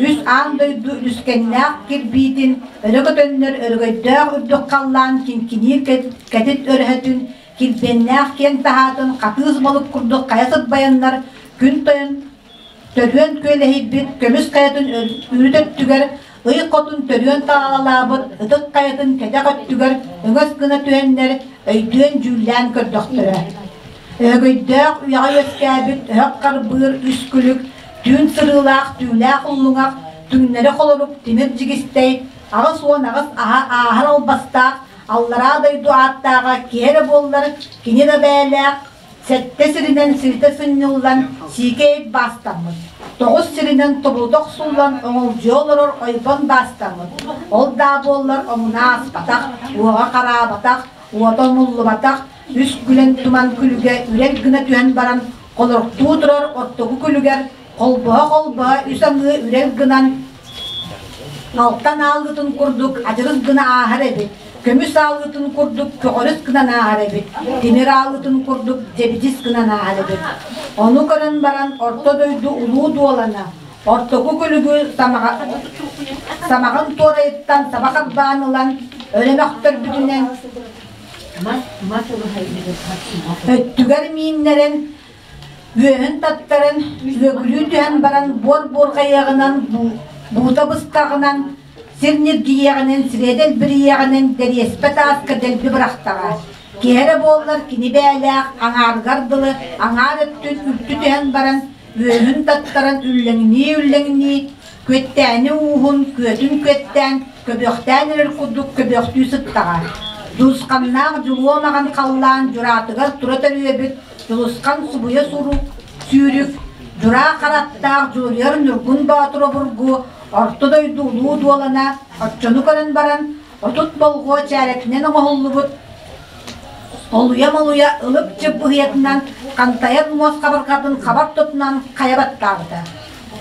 Speaker 12: үс аан дойду үлүскэннээх кирбиитин өрө көтөннөр өрөгөйдөөх үрдүк халлаан киҥкиниир кэтит өрөһөтүн, килбиэннээх киэҥ таһаатын хатыыс балык курдук хайа сырбайаннар күн тойон Төрүөн күөлэһийбит көмүс хайатын үрүт өттүгэр ый хотун төрүөн таалалаабыт ытык хайатын кэтэх өттүгэр өҥөс гына түһэннэр өйдүөн-дьүүллээн көрдөхтөрө. Өһөгөйдөөх үйэҕэ үөскээбит өһөх харбыыр үс күлүк, түүн сырыылаах түүлээх уллуҥах, түҥнэри холорук тимир дьигистэй, 88 аһа ааһар албастаах, аллараа дойду ааттааҕа киһи эрэ буоллар, кини да бэйэлээх Сэттэ сиринэн сиритэ сынньыллан, сиикэй баастаммыт. Тоҕус сиринэн тобулута охсуллан оҥолдьуйа олорор ойбон баастаммыт. Ол даа буоллар омуна ааспатах, уоҕа хараабатах, уота умуллубатах, үс күлэн туман күлүгэ үрэл гына түһэн баран, холоруктуу турар оттогу күлүгэр холбоһо-холбоһо үс аҥыы үрэл гынан Алтан ааллытын курдук адьырыс гына ааһар эбит, көмүс ааллытын курдук көҕөрүс гынан ааһар эбит, тимир ааллытын курдук дьэбидис гынан ааһар эбит. Ону көрөн баран орто дойду улуу дуолана, ортоку күлүгү самаҕын туорайыттан саба харбаан ылан, өрө мөхтөрбүтүнэн өттүгэр мииннэрэн Үөһүн таттаран, үөгүлүү түһэн баран буор буорҕайыаҕынан, буута быстаҕынан, сир ньиргийиэҕинэн, сирэйэ дэлбирийиэҕинэн дэриэспэ тааска дэлби бырахтаҕа. Киһи эрэ буоллар кини бээлээх аҥаарыгар дылы аҥаар өттүн үлтү түһэн баран, үөһүн таттаран үллэҥнии-үллэҥнии, күөттээни ууһун күөтүн күөттээн, көбүөхтээн эрэр курдук көбүөхтүү сыттаҕа. Дьулусханнаах дьулуо маҕан халлаан дьураатыгар тура төрүөбүт Дьулусхан субуйа сурук, сүүрүк, дьураа хараттаах Дьулуруйар Ньургун Боотур обургу Орто дойду улуу дуолана оччону көрөн баран 30 болҕуо чээрэтинэн оҥоһуллубут. Олуйа-молуйа ылып-чып быһыйатынан хантайар муос хабарҕатын хабар тутунан хайа баттаабыта.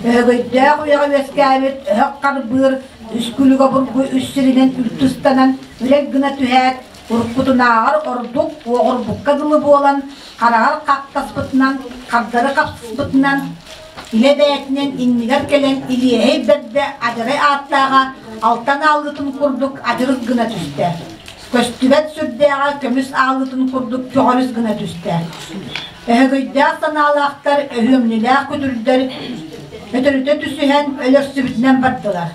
Speaker 12: Өһөгөйдөөх үйэҕэ үөскээбит өһөх харбыыр үс күлүк обургу үс сиринэн үлтү ыстанан үлэг гына түһээт, уруккутунааҕар ордук уоҕурбукка дылы буолан, хараҕар хахтаспытынан, хардары хапсыспытынан, илэ бэйэтинэн иннигэр кэлэн илиэһэй бэрдэ адьарай ааттааҕа алтан ааллытын курдук адьырыс гына түстэ. Көстүбэт сүрдээҕэ көмүс ааллытын курдук көҕөрүс гына түстэ. Өһөгөйдөөх санаалаахтар, өһүөмньүлээх күтүрдэр өтөрүтэ түсүһэн өлөрсүбүтүнэн бардылар.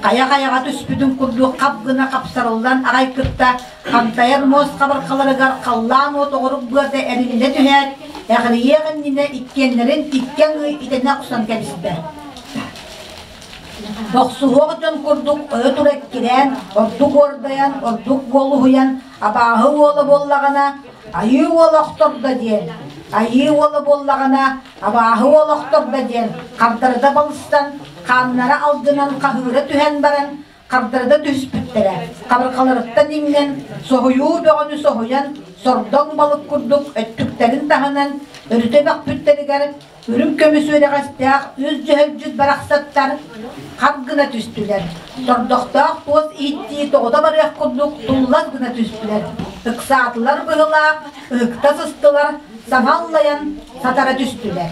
Speaker 12: Хайа-хайаҕа түспүтүн курдук хап гына хапсарыллан аҕай кытта хантайар муос хабархаларыгар халлаан уот оҕурук быата эриллэ түһээт, эҕирийиэх иннинэ иккиэннэрин икки аҥыы итэнэ охсон кэбистэ. Охсуһуох дьон курдук ойо тура эккирээн, ордук уордайан, ордук буолуһуйан, абааһы уола буоллаҕына, айыы уола охтордо диэн, айыы уола буоллаҕына, абааһы уола охтордо диэн хардарыта балыстан, хааннара алдьанан хаһыыра түһэн баран, хардарыта түспүттэрэ. Хабырҕаларыттан иҥнэн, соһуйуу бөҕөнү соһуйан, сордоҥ балык курдук өттүктэрин таһынан өрүтэ бөхпүттэригэр Үрүҥ көмүс үөрэҕэстээх үс дьөһөлдьүт барахсаттар хап гына түстүлэр. Тордохтоох туос ииттии тоҕута барыах курдук туллас гына түстүлэр. Ыксаатылар быһылаах, ыһыкта сыстылар, саҥа аллайан сатара түстүлэр.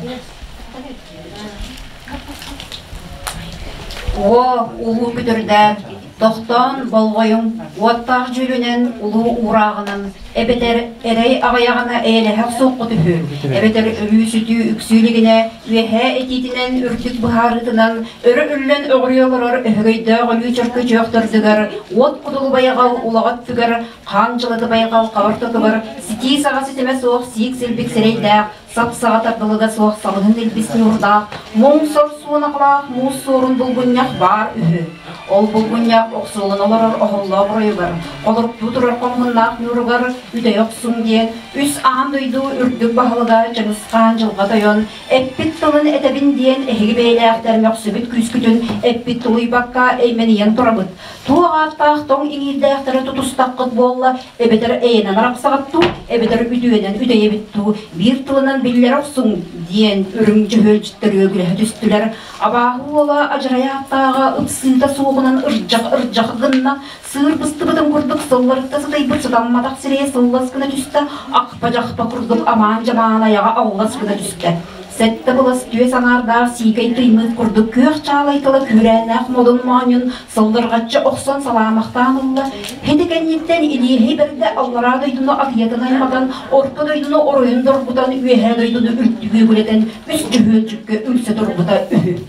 Speaker 13: О, улуу күтүрдээх, Тохтоон болҕойуҥ, уоттаах дьүүлүнэн, улуу уурааҕынан, эбэтэр эрэй аҕыйаҕына эйэлэһэ охсуоххут үһү, эбэтэр өлүү-сүтүү үксүү илигинэ үөһээ этиитинэн үрдүк быһаарыытынан өрө үллэн өҕүрүйэ олорор өһөгөйдөөх өлүү чөркөчөөх төрдүгэр уот кудулу байҕал улаҕа өттүгэр хаан дьылыты байҕал хабар тотугар ситии саҕа ситимэ суох сиик-силбик сирэйдээх сап-саҕа тардылыга суох салыһын илбис ньуурдаах, муҥ-сор суонахлаах муус суорун булгунньах баар үһү. Ол булгунньах охсуолан олорор оһоллоох оройугар, холоруктуу турар хомуһуннаах ньууругар үтэйэ охсуҥ диэн үс аан дойду үрдүк баһылыга Чыҥыс-Хаан Дьылҕа Тойон эппит тылын этэбин диэн эһиги бэйэлээхтэр мөхсүбүт күүскүтүн эппит тулуйбакка эймэнийэн турабыт. Туох ааттаах тоҥ иҥиирдээхтэри тутустаххыт буолла, эбэтэр эйэнэн арахсаҕыт дуу, эбэтэр үтүөнэн үтэйэбит дуу, биир тылынан биллэрэ охсуҥ, диэн үрүҥ дьөһүөлдьүттэр үөгүлэһэ түстүлэр. Абааһы уола адьарай ааттааҕа ыпсыыта суоҕунан ырдьах-ырдьах гынна, сыыр быстыбытын курдук сылларытта сытыйбыт сытамматах сирэйэ сыллас гына түстэ, ахпа-дьахпа курдук амаан-дьамаан айаҕа аллас гына түстэ. Сэттэ былас түөс аҥаардаах сиикэй тыймыт курдук күөх чаалай тыла күүрээннээх модун моонньун сыллырҕаччы охсон салаамахтаан ылла. Ити кэнниттэн илииһи бэрдэ аллараа дойдуну атыйатын айматан, орто дойдуну оройун доргутан, үөһээ дойдуну үрдүгү үгүлэтэн үс дьөһүөлдьүккэ үҥсэ турбута үһү.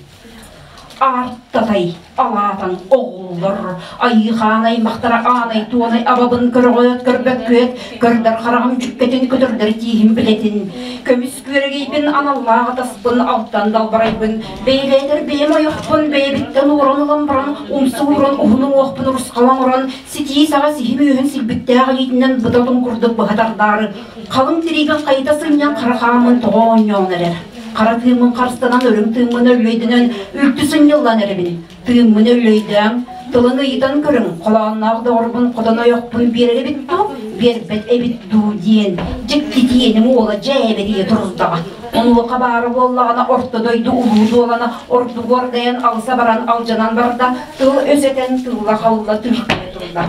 Speaker 13: Аартатай, алаатан оҕолор, айыы-хаан аймахтара аанай-туонай абабын көрөҕөөт көрбөккүөт, көрдөр хараҕым дьүккэтин, көтөрдөр тииһим билэтин, көмүс күөрэгийбин, аналлаах атаспын, алтан далбарайбын, бэйэлээтэр бэйэм ойохпун, бэйэбиттэн уоран ылан баран, умса ууран уһун уҥуохпун урусхалаҥ уран, ситии саҕа сиһим үөһүн силбиктээх илиитинэн быта отун курдук быһа тардаары, халыҥ тириибин хайыта сынньан хара хааммын тоҕо оонньоон эрэр. Хара тыыммын харыстанан үрүҥ тыыммын өллөйдөнөн үлтү сынньыллан эрэбин. Тыыммын өллөйдөөн, тылын ыйытан көрүҥ, холоонноох доҕорбун хотон ойохпун биэрэр эбит дуу, биэрбэт эбит дуу диэн дьиктитиэним уола дьээбэрийэ турдаҕа. Онуоха баара буоллаҕына орто дойду улуу дуолана ордук уордайан алса баран алдьанан барда, тыл өс этэн тылла-халла тыыркайа турда.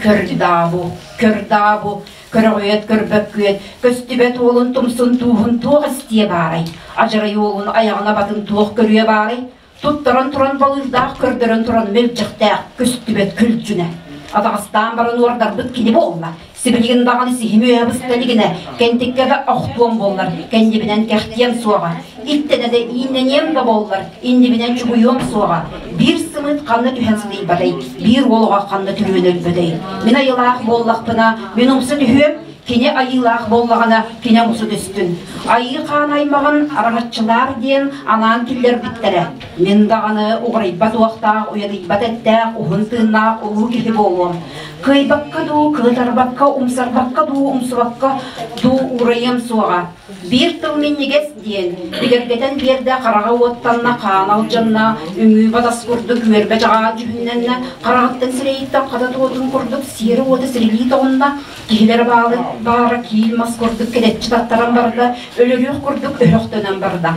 Speaker 13: Көрдаабу, көрдаабу, Көрөҕүйэт көрбөккүөт, көстүбэт уолун тумсун тууһун туох истиэ баарай? Адьарай уолун айаҕын абатын туох көрүө баарай? Туттаран туран балыырдаах көрдөрөн туран мэлдьэхтээх көстүбэт күлдьүнэ. Атаҕастаан баран уордарбыт кини буолла. Сибилигин даҕаны сиһим үөһэ быста илигинэ, кэнтиккэ да охтуом буоллар, кэннибинэн кэхтиэм суоҕа. Иттэнэ да ииннэниэм да буоллар, иннибинэн чугуйуом суоҕа. Биир сымыыт ханна түһэн сытыйбатай, биир уолуҕа ханна түрүөн өлбөтөй. Мин айылаах буоллахпына, мин умса түһүөм, кини айыылаах буоллаҕына, кини умса түстүн. Айыы хаан аймаҕын араҥаччылаар диэн анаан киллэрбиттэрэ. Мин даҕаны уҕарыйбат уохтаах, уйадыйбат эттээх, уһун тыыннаах улуу киһи буолуом. Кыайбакка дуу, кыатарбакка, умсарбакка дуу, умсубакка дуу уурайыам суоҕа. Биир тыл минньигэс Диэн бигэргэтэн биэрдэ, хараҕа уоттанна, хаана алдьанна, үҥүү батас курдук үөрбэ чаҕаан дьүһүннэннэ, хараҕыттан сирэйиттэн хата туотун курдук сиэрэ уота сирилии тоҕунна, киһилэрэ баалы баара киил мас курдук кэдэччи таттаран барда, өлөрүөх курдук өһөхтөнөн барда.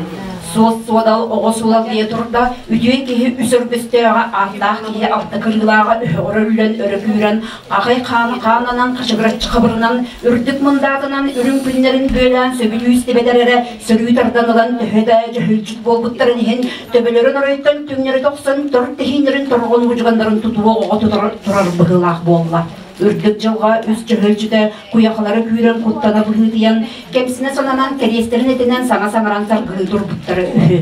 Speaker 13: Суос суодал оҕо сулал дии турда, үтүө киһи үс өргөстөөҕө, ааттаах киһи алта кырыылааҕа өһөҕөр өллөн өрө күүрэн, Аҕай хааны хаананан, хачыгыраччы хабырынан, үрдүк мындаатынан үрүҥ күннэрин бүөлээн сөбүлүү истибэтэр эрэ сөрүү тардан ылан төһө да дьөһүлдьүт буолбуттарын иһин төбөлөрүн оройуттан түҥнэри тохсон тор тэһииннэрин торҕон мудьуганнарын тутуо оҕо тутар турар быһыылаах буолла. Үрдүк дьылҕа үс дьөһүлдьүтэ куйахалара күүрэн куттана быһыытыйан, кэмсинэ сананан кэриэстэрин этинэн саҥа саҥаран саргылыы турбуттара үһү.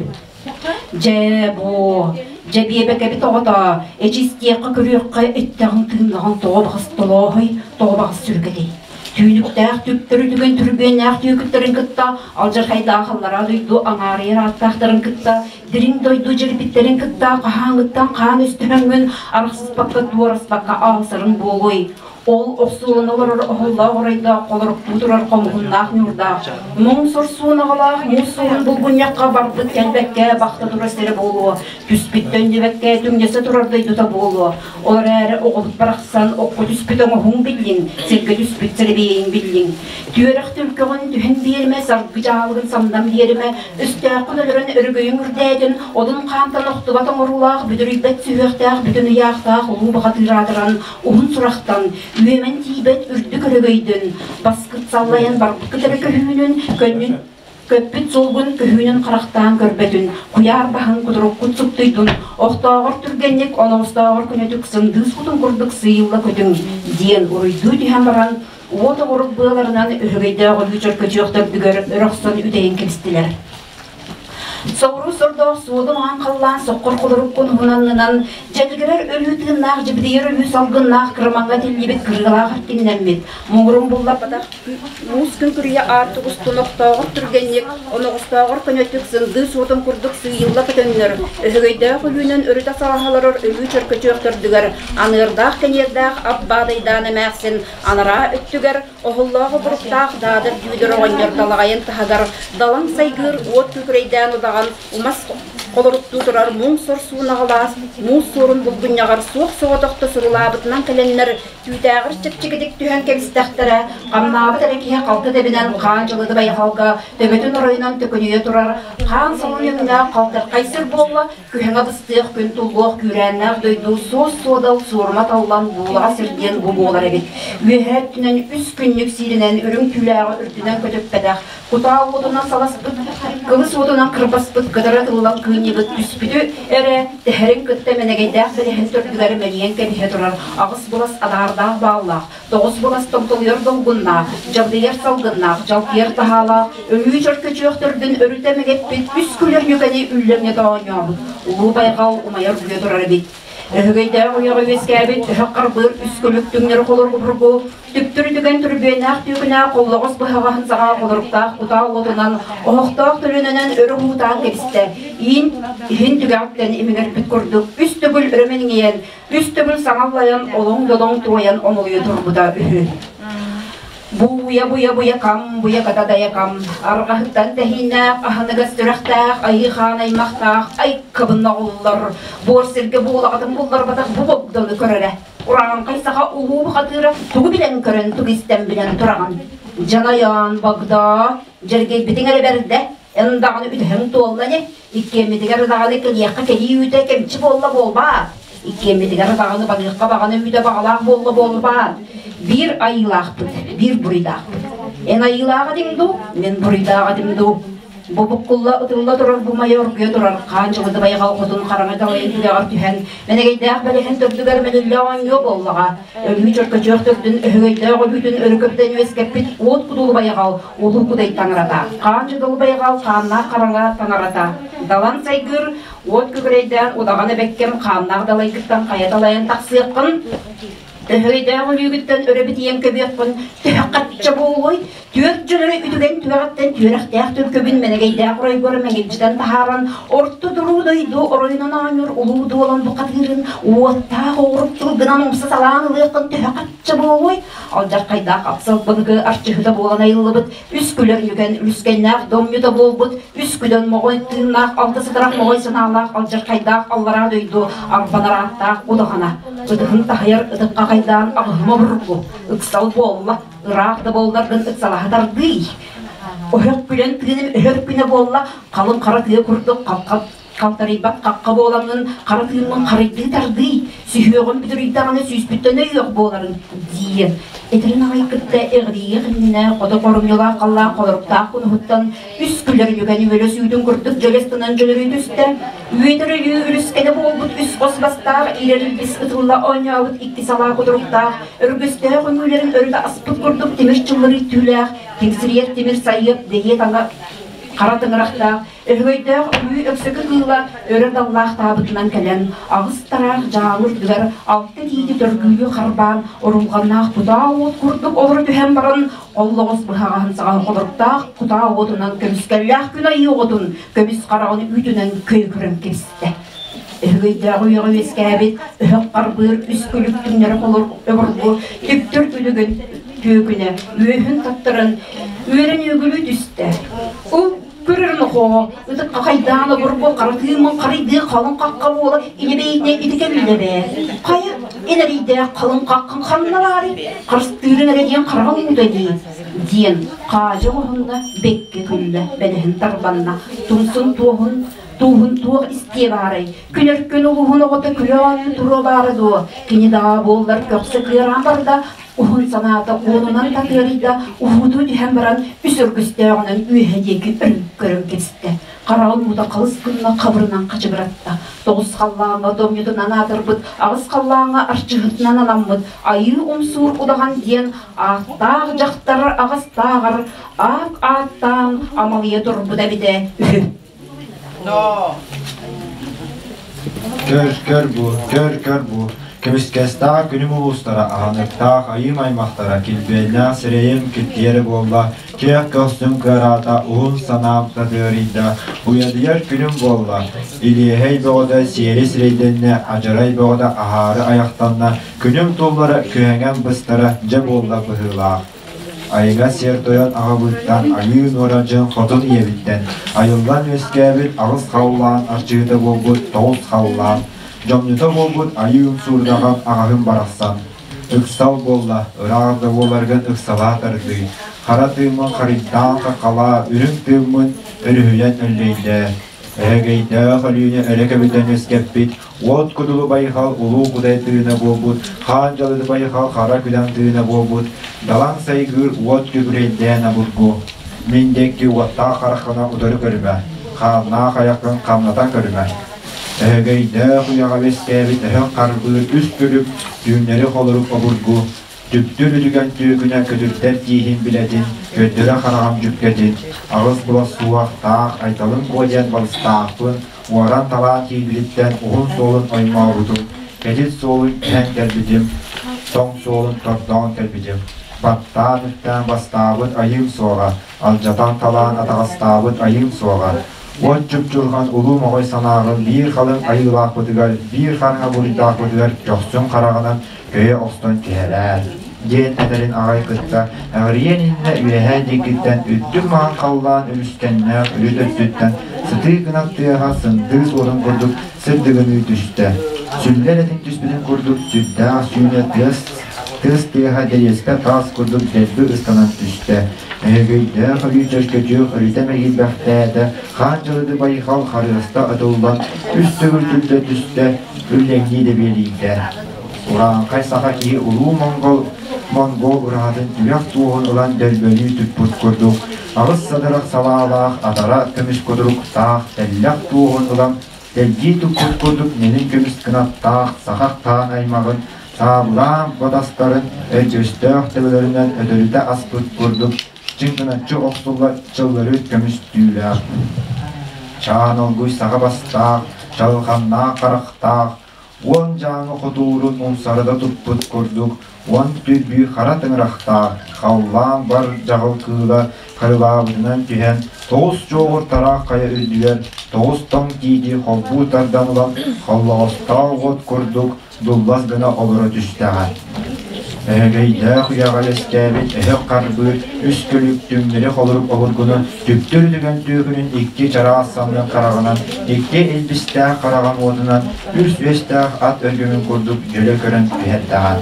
Speaker 13: Дьэ, бу, дьэ биэбэкэбит оҕото, эчистиэххэ көрүөххэ эттэҕиҥ тыыннаҕыҥ тоҕо баҕас толооһой, тоҕо баҕас сүргэтэй. Түүнүктээх түптөрү түгэн түрбүөннээх түөкүттэрин кытта, алдьархайдаах аллараа дойду аҥаарыйар ааттаахтарын кытта, дириҥ дойду дьирбиттэрин кытта хаһааҥҥыттан хаан өстөһөҥҥүн арахсыспакка туораспакка аалсарыҥ буолуой. Ол охсуолана олорор оһоллоох оройдоох холоруктуу турар хомуһуннаах ньуурдаах, муҥ сорсуун аҕалаах муус суорун булгунньахха барбыт кэлбэккэ бахта турар сирэ буолуо, түспүт төннүбэккэ түҥнэсэ турар дойдута буолуо. Ол эрээри оҕобут барахсан окко түспүт оҥоһуҥ биллиҥ, сиргэ түспүт сэрэбиэйиҥ биллиҥ. Түөрэх түлкөҕүн түһэн биэримэ, саргы дьаалыгын самнан биэримэ, өстөөххүн өлөрөн өрөгөйүҥ үрдээтин, одун хаантан охтубат оҥоруулаах, бүдүрүйбэт сүһүөхтээх, бүтүн ыйаахтаах улуу бухатыыраатыран уһун сурахтан, үөмэн тиийбэт үрдүк өрөгөйдөн, баскыт саллайан барбыккыт эрэ көһүүнүн, көннүн көппүт суолгун көһүүнүн харахтаан көрбөтүн, куйаар баһын кутуруккут суптуйдун, охтооҕор түргэнник, оноҕостооҕор көнөтүк сындыыс кутун курдук сыыйылла көтүҥ, диэн уруйдуу түһэн баран, уот оҕурук быаларынан өһөгөйдөөх өлүү чөркөчүөх төрдүгэр өрө охсон үтэйэн кэбистилэр. Соҕуруу сордоох суоду маҥан халлаан соххор холоруккун уһунаннынан, дьэлигирэр өлүү тыыннаах дьибидийэр өлүү салгыннаах кырамаҥҥа тиллибит кырыалаах эркиннэммит, муҥурун булларбатах муус күн күрүйэ аартык устун охтооҕор түргэнник, оноҕостооҕор көнөтүк сындыы суотун курдук сыыйылла көтөннөр, өһөгөйдөөх өлүүнэн өрүтэ салаһаларар өлүү чөркөчүөх төрдүгэр аныырдаах кэниэрдээх ап баадайдаан эмээхсин анараа өттүгэр Оһоллоох обуруктаах Даадар Дьүүдэр оҕонньор далаҕайын таһыгар далаҥ сайгыыр уот күкүрэйдээн удаҕан умас холоруктуу турар муҥ сор суунаҕалаас муус суорун булгунньаҕар суох соҕотохто сурулаабытынан кэлэннэр түүтээҕэр чэпчэкитик түһэн кэбистэхтэрэ, хамнаабыт эрэ киһи халты тэбинэн хаан дьылыды байҕалга төбөтүн оройунан төкүнүйэ турар хаан салын өҥнөөх халтархай сир буолла. Күһэҥэ быстыах күн туллуох күүрээннээх дойду суос-суодал суорума таллан буулаҕа сир диэн бу буолар эбит. Үөһээ өттүнэн үс күннүк сииринэн үрүҥ түүлээҕи үрдүнэн көтүппэтэх, кутаа уотунан саласпыт, кылыс уотунан кырбаспыт, кытара тыллан кыынньыбыт түспүтү эрэ тэһэрин кытта мэнэгэйдээх бэлэһин төрдүгэр мэлийэн кэбиһэ турар аҕыс былас адаардаах бааллаах, тоҕус былас томтолуйар долгуннаах, дьабдыйар салгыннаах, дьалкыйар таһаалаах, өлүү чөркөчүөх төрдүн өрүтэ мэгэппит үс күлэр ньүкэни үллэҥҥэ тоонньообут, улуу байҕал умайар гүйэ турар эбит. Өһөгөйдөөх уйаҕа үөскээбит өһөх харбыыр үс күлүк түҥнэри холоргубургу, түптүр түгэн түрбүөннээх түөкүнэ холлоҕос быһаҕаһын саҕа холоруктаах кутаа уотунан, оһохтоох төлөнөнөн өрө уһуутаан кэбистэ. Иин иһин түгэҕиттэн имигэрбит курдук үс төгүл өрө мэҥийэн, Үс төгүл саҥа аллайан, олоҥ-долоҥ туойан омолуйа турбута үһү. Бууйа-буйа-буйа кам, буйа катадайа кам, арҕаһыттан тэһииннээх, аһыныгас сүрэхтээх, айыы хаан аймахтаах, айкабын оҕуллар, буор сиргэ буулаҕатын булларбатах бу богдону көрөрө. Урааҥхай саха улуу бухатыыра тугу билэн көрөн, тугу истэн билэн тураҕын. Дьанайаан Богдоо, дьэргэйбитиҥ эрэ бэрдэ, эн даҕаны үтэһэҥ туолла ини, Иккиэммитигэр даҕаны кэлиэххэ кэлии үүтэ кэмчи буолла буолбаат? Иккиэммитигэр даҕаны барыахха баҕаны үүтэ баҕалаах буолла буолбаат? Биир айыылаахпыт, биир буруйдаахпыт. Эн айыылаах этиҥ дуу, мин буруйдаах этим дуу? Бу буккулла ытылла турар бу майа оргуйа турар хаан дьылыты байҕал хотун хараҥа далайын түгэҕэр түһэн мэнэгэйдээх бэлэһин төрдүгэр мэлиллэ оонньуо буоллаҕа. Өлүү чөркөчөөх төрдүн өһөгөйдөөх өлүүтүн өрө көбүтэн үөскэппит уот кудул байҕал Улуу Кудай таҥарата, хаан дьыдыл байҕал хааннаах хараҥа таҥарата, далан сайгыр, уот күкүрэйдээн удаҕан эбэккэм хааннаах далайгыттан хайа талайан тахсыаххын. Өһөйдөөх өлүүгүттэн өрө битийэн көбүөххүн төһө хачча буолуой? Түөрт дьөлөрө үтүгэн түгэҕиттэн түөрэхтээх түркөбүн мэнэгэйдээх оройгор мэҥилдьитэн таһааран, орто туруу дойду оройунан оонньуур улуу дуолан бухатыырын уоттаах оҕурук тылгынан умса салаан ылыаххын төһө хачча буолуой? Алдьархайдаах апсал быныгы арчыһыта буолан айыллыбыт, үс күлэр нүгэн үлүскэннээх домньута буолбут, үс күдэн моҕой тыыннаах, алта сытарах моҕой санаалаах алдьархайдаах аллараа дойду арбанар ааттаах улахана. Ытыһын таһыйар ытыкка хайдаан аҕыһыма бургу, ыксал буолла, ыраах да буолларгын ыксалаһа тардыы. Өһөх күлэн тыыным өһөр күнэ буолла, халыҥ хара тыа курдук хап-хап халтарыйбат хахха буолаҥҥын хара тыыммын харайдыы тардыы, сүһүөҕүм бүдүрүйдэҕинэ сүүспүттэн өйүөх буоларын диэн этэрин аҕай кытта эҕирийиэх иннинэ хото хорумньулаах халлаан холоруктаах кунуһуттан үс күлэр нүгэн үөлэ сүүтүн курдук дьөлөс гынан дьөлөрүү түстэ. Үөтэр өлүү үлүскэнэ буолбут үс хос бастаах иирэр илбис ытылла оонньообут икки салаа кутуруктаах өргөстөөх үҥүүлэрин өрүтэ аспыт курдук тимир чыллырыы түүлээх тиҥсирийэр тимир сайыап дэйиэ таҥа хара тыҥырахтаах Өһөгөйдөөх өлүү өксөкү кыыла өрө даллаахтаабытынан кэлэн, аҕыс тараах дьаалы үрдүгэр алта тиити төргүүрү харбаан, орулҕаннаах кутаа уот курдук олоро түһэн баран, холлоҕос быһаҕаһын саҕа холоруктаах кутаа уотунан көмүскэллээх күн айыы оҕотун көмүс хараҕын үүтүнэн көй көрөн кэбистэ. Өһөгөйдөөх үйэҕэ үөскээбит өһөх харбыыр үс күлүк түҥнэри холор обургу түптүр күлүгүн түөкүнэ үөһүн таттаран үөрэн үөгүлүү түстэ. Ол Көрөр нохоо, ытык хахайдаан обургу хара тыыммын харыйдыы халыҥ хахха буола инэбэйитинэ ити кэллэ бээ. Хайа, инэрийдээх халыҥ хаххан ханна баарый? Харыстыырын эрэ диэн хараҕын уута дии, диэн хаадьа оҥоһунна, бэккэ күллэ, бэлэһин тарбанна, тумсун туоһун тууһун туох истиэ баарай? Күнэр күн улуһун оҕото күлэ оонньуу туруо баара дуо? Кини даа буоллар көхсө кыараан барда, Уһун санаата уонунан татыарыйда, уһуутуу түһэн баран үс өргүстээҕинэн үөһэ диэки көрөн кэбистэ. Хараҕын уута халыс гынна хабырынан хачыгыратта. Тоҕус халлааҥҥа домньутунан аатырбыт, аҕыс халлааҥҥа арчыһытынан анаммыт айыы умсуур удаҕан диэн ааттаах дьахтар аҕастааҕар аат ааттаан амалыйа турбут эбитэ үһү.
Speaker 2: Көр, көр бу, көр, көр бу, көмүскэстээх күнүм улуустара, аһыныктаах айыым аймахтара, килбиэннээх сирэйим киртийэрэ буолла, киэх көхсүм кыараата, уһун санаам татыарыйда, уйадыйар күнүм буолла, илиэһэй бөҕөтө сиэри сирэйдэннэ, адьарай бөҕөтө аһаары айахтанна, күнүм туллара, күһэҥэм быстара дьэ буолла быһыылаах. Айыҥа сиэр тойон аҕабыттан айыы нуора дьон хотун ийэбиттэн айыллан үөскээбит аҕыс халлаан арчыһыта буолбут тоҕус халлаан дьомньута буолбут айыы умсуурдаҕам аҕаһым барахсан ыксал буолла ыраах да буоларгын ыксалаа тардыы хара тыыммын харыйдаан хаххалаа үрүҥ тыыммын өрүһүйэн өллөйдөө Эһэгэйдээх өлүүнү өрө көбүтэн үөскэппит Уот кудулу байҕал улуу кудай тыына буолбут, хаан дьалыды байҕал хара күлэн тыына буолбут, далан сайгыыр уот күбүрэйдээн обургу. Мин диэки уоттаах хараххына утары көрүмэ, хааннаах айаххын хамнатан көрүмэ. Өһөгөйдөөх үйэҕэ үөскээбит өһөх харбыыр үс күлүк, түүннэри холорук обургу, Түптүр үтүгэн түөкүнэ көтүрдэр тииһин билэтин, көрдөрө хараҕым дьүккэтин, аҕыс була суох таах Айталым Куо диэн балыстаахпын, уоран-талаан киирбититтэн уһун суолун оймообутум, кэтит суолун түһэн кэлбитим, тоҥ суолун тордоон кэлбитим. Баттаан үктээн бастаабыт айыым суоҕа, алдьатан-талаан атаҕастаабыт айыым суоҕа. Уот чупчурҕан улуу моҕой санааҕын биир халыҥ айыылаахпытыгар, биир хараҥа буруйдаахпытыгар көхсүн хараҕынан көйө охсон түһэрээр диэн этэрин аҕай кытта эҕирийэн иннэ үөһээ диэкиттэн үрдүк маҥан халлаан үлүскэннээх үрүт өттүттэн сытыы гынан тыаһа сындыы суорун курдук сырдыгыныы түстэ. Сүллэр этиҥ түспүтүн курдук сүрдээх сүүнэ тыас тыас тыаһа дэриэскэ таас курдук дэлби ыстанан түстэ. Өһөгөйдөөх өлүү чөркөчүөх өрүтэ мэгийбэхтээтэ, хаан дьылыды байҕал харыаста ытыллан үс төгүл түллэ түстэ, үллэҥнии да биэрийдэ. Урааҥхай саха киһи улуу монгол монгол ураһатын түгэх туоһун ылан дөлбөлүү түппут курдук аҕыс садарах салаалаах атара көмүс кутуруктаах тэллэх туоһун ылан тэлгии туппут курдук нэлин көмүс кынаттаах саха хаан аймаҕын саабылаан батастарын өйдөстөөх төбөлөрүнэн өтөрүтэ аспыт курдук чыҥкыначчы охсуллар чыллырыт көмүс түүлээх чаан олгуй саха бастаах чалҕаннаах харахтаах. Уон дьааҥы хотуурун умсарыта туппут курдук уон түрбүү хара тыҥырахтаах, халлаан бар дьаҕыл кыыла харылаабытынан түһэн, тоҕус чуоҕур тараах хайа үрдүгэр тоҕус тоҥ тиити холбуу тардан ылан холлоҕостоох уот курдук дуллас гына олоро түстэҕэ. Эһэгэйдээх үйэҕэ үөскээбит өһөх харбыыр үс күлүк түҥнэри холорук обургуну түптүр үтүгэн түөкүнүн икки чараас саннын хараҕынан, икки илбистээх хараҕын уотунан үс үөстээх ат өлгөмүн курдук дьөлө көрөн түһэрдэҕэ.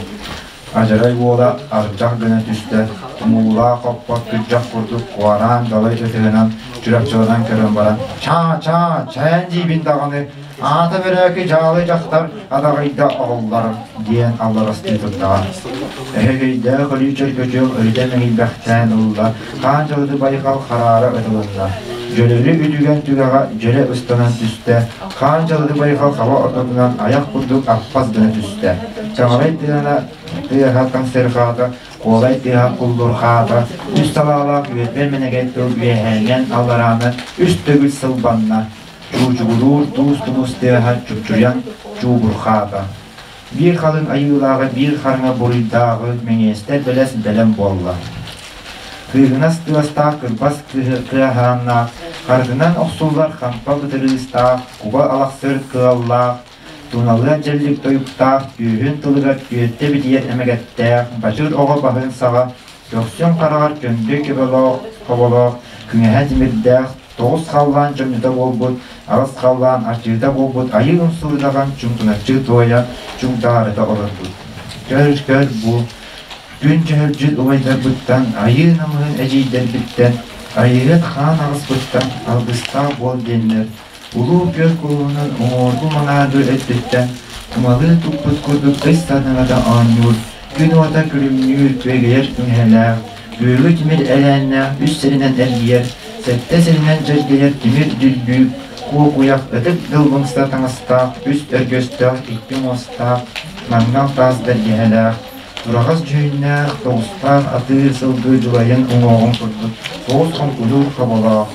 Speaker 2: Адьарай уола ардах гына түстэ, тумуулаах хоппот күрдьэх курдук куораан далай ытыһынан чурапчыланан көрөн баран «Чаа-чаа, чээн диибин даҕаны, аата бөрөөкү дьаалы дьахтар адаҕыйда оҕоллор» диэн алларастыы турдаҕа. Эһэгийдээх өлүү чөргөчүөх өрүтэ мэҥийбэхтээн ылла, хаан дьалыты байҕал хараара ытылынна. Дьөлөлү үтүгэн түгэҕэ дьөлө ыстанан түстэ, хаан дьалыты байҕал хаба ортотунан айах курдук аппас гына түстэ. Чаҕарай тыана тыаһа таҥсырҕаата, куолай тыаһа куллурҕаата, үс салаалаах үөтбэ мэнэгэй тыл үөһээнэн алларааны үс төгүл сылбанна, чуучугулуур туус тумус тыаһа чупчуйан чуубурхаата. Биир халыҥ айыылааҕы, биир хараҥа буруйдааҕы мэҥиэстэр бэлэс бэлэм буолла. Кыыһынас тыастаах кырбас кыаһааннаах, харгынан охсуллар хампа бытырыыстаах, куба алахсыр кыаллаах, туналыа дьэллик тойуктаах, түөһүн тылыгар түөттэ битийэр эмэгэттээх, бачыр оҕо баһын саҕа, көхсүн хараҕар көндө көбөлөөх, хоболоох, күҥэһэ тимирдээх, тоҕус халлаан дьонньута буолбут, аҕыс халлаан арчыыта буолбут айыы умсуудаҕан чуҥкуначчы туойа чуҥтаарыта олорбут. Көр-көр бу күн дьөһөлдьүт убайдарбыттан, айыы намыһын эдьиийдэрбиттэн, айыыһыт хаан аҕыспыттан алгыстаах буол диэннэр, улуу күөл кулуһунун уҥуоргу маҥаады өттүттэн тумалыы туппут курдук ыс таныҥата оонньуур, күн уота күлүмнүүр күөгэйэр түҥэһэлээх, күөгү тимир элээннээх үс сиринэн эргийэр, сэттэ сиринэн дьэргэйэр тимир дүллүүк, куокуйах ытык дылбыҥса таҥастаах, үс өргөстөөх, икки муостаах, маҥнал таас бэргэһэлээх, тураҕас дьүһүннээх, тоҕустаах атыыр сылгы дьулайын уҥуоҕун курдук соҕус хоҥкунуур хоболоох,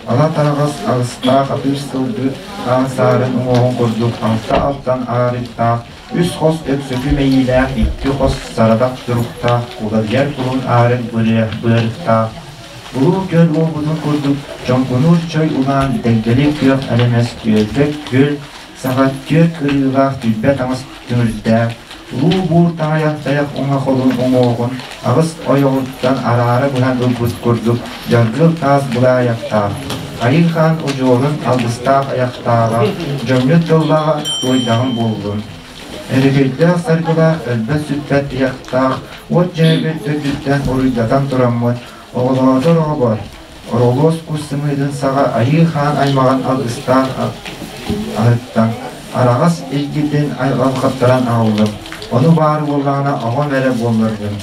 Speaker 2: ала тараҕас аҕыстаах атыыр сылгы аан саарын уҥуоҕун курдук алта алтан аарыктаах, Үс хос өксөкү мэйиилээх, икки хос сарадах туруктаах, куларыйар кулун аарын быарыктаах, улуу күөл уолбутун курдук чоҥкунуур чой улаан дэгдэли күөх элэмэс түөлбэ күөл саҕа түөрт кырыылаах түлбэ таҥас түҥүрдээх, улуу буур таҥайах тайах уҥа холун уҥуоҕун аҕыс ойоҕуттан араара быһан ылбыт курдук дьаргыл таас былаайахтаах, Айыы хаан удьуорун алгыстаах айахтааҕа, дьоҥҥут тыллааҕа туойдаҕым буоллун. Өрөгөйдөөх саргылаах өлбөт-сүппэт ыйахтаах уот дьөһөгөй төрдүттэн уруйдатан тураммыт, оҕолоотор оҕобор, оролуос кус сымыытын саҕа Айыы хаан аймаҕын алгыстаах аһыттан, араҕас илгитин алҕаттаран аҕаллым. Ону баар буоллаҕына оҕом эрэ буолларгын.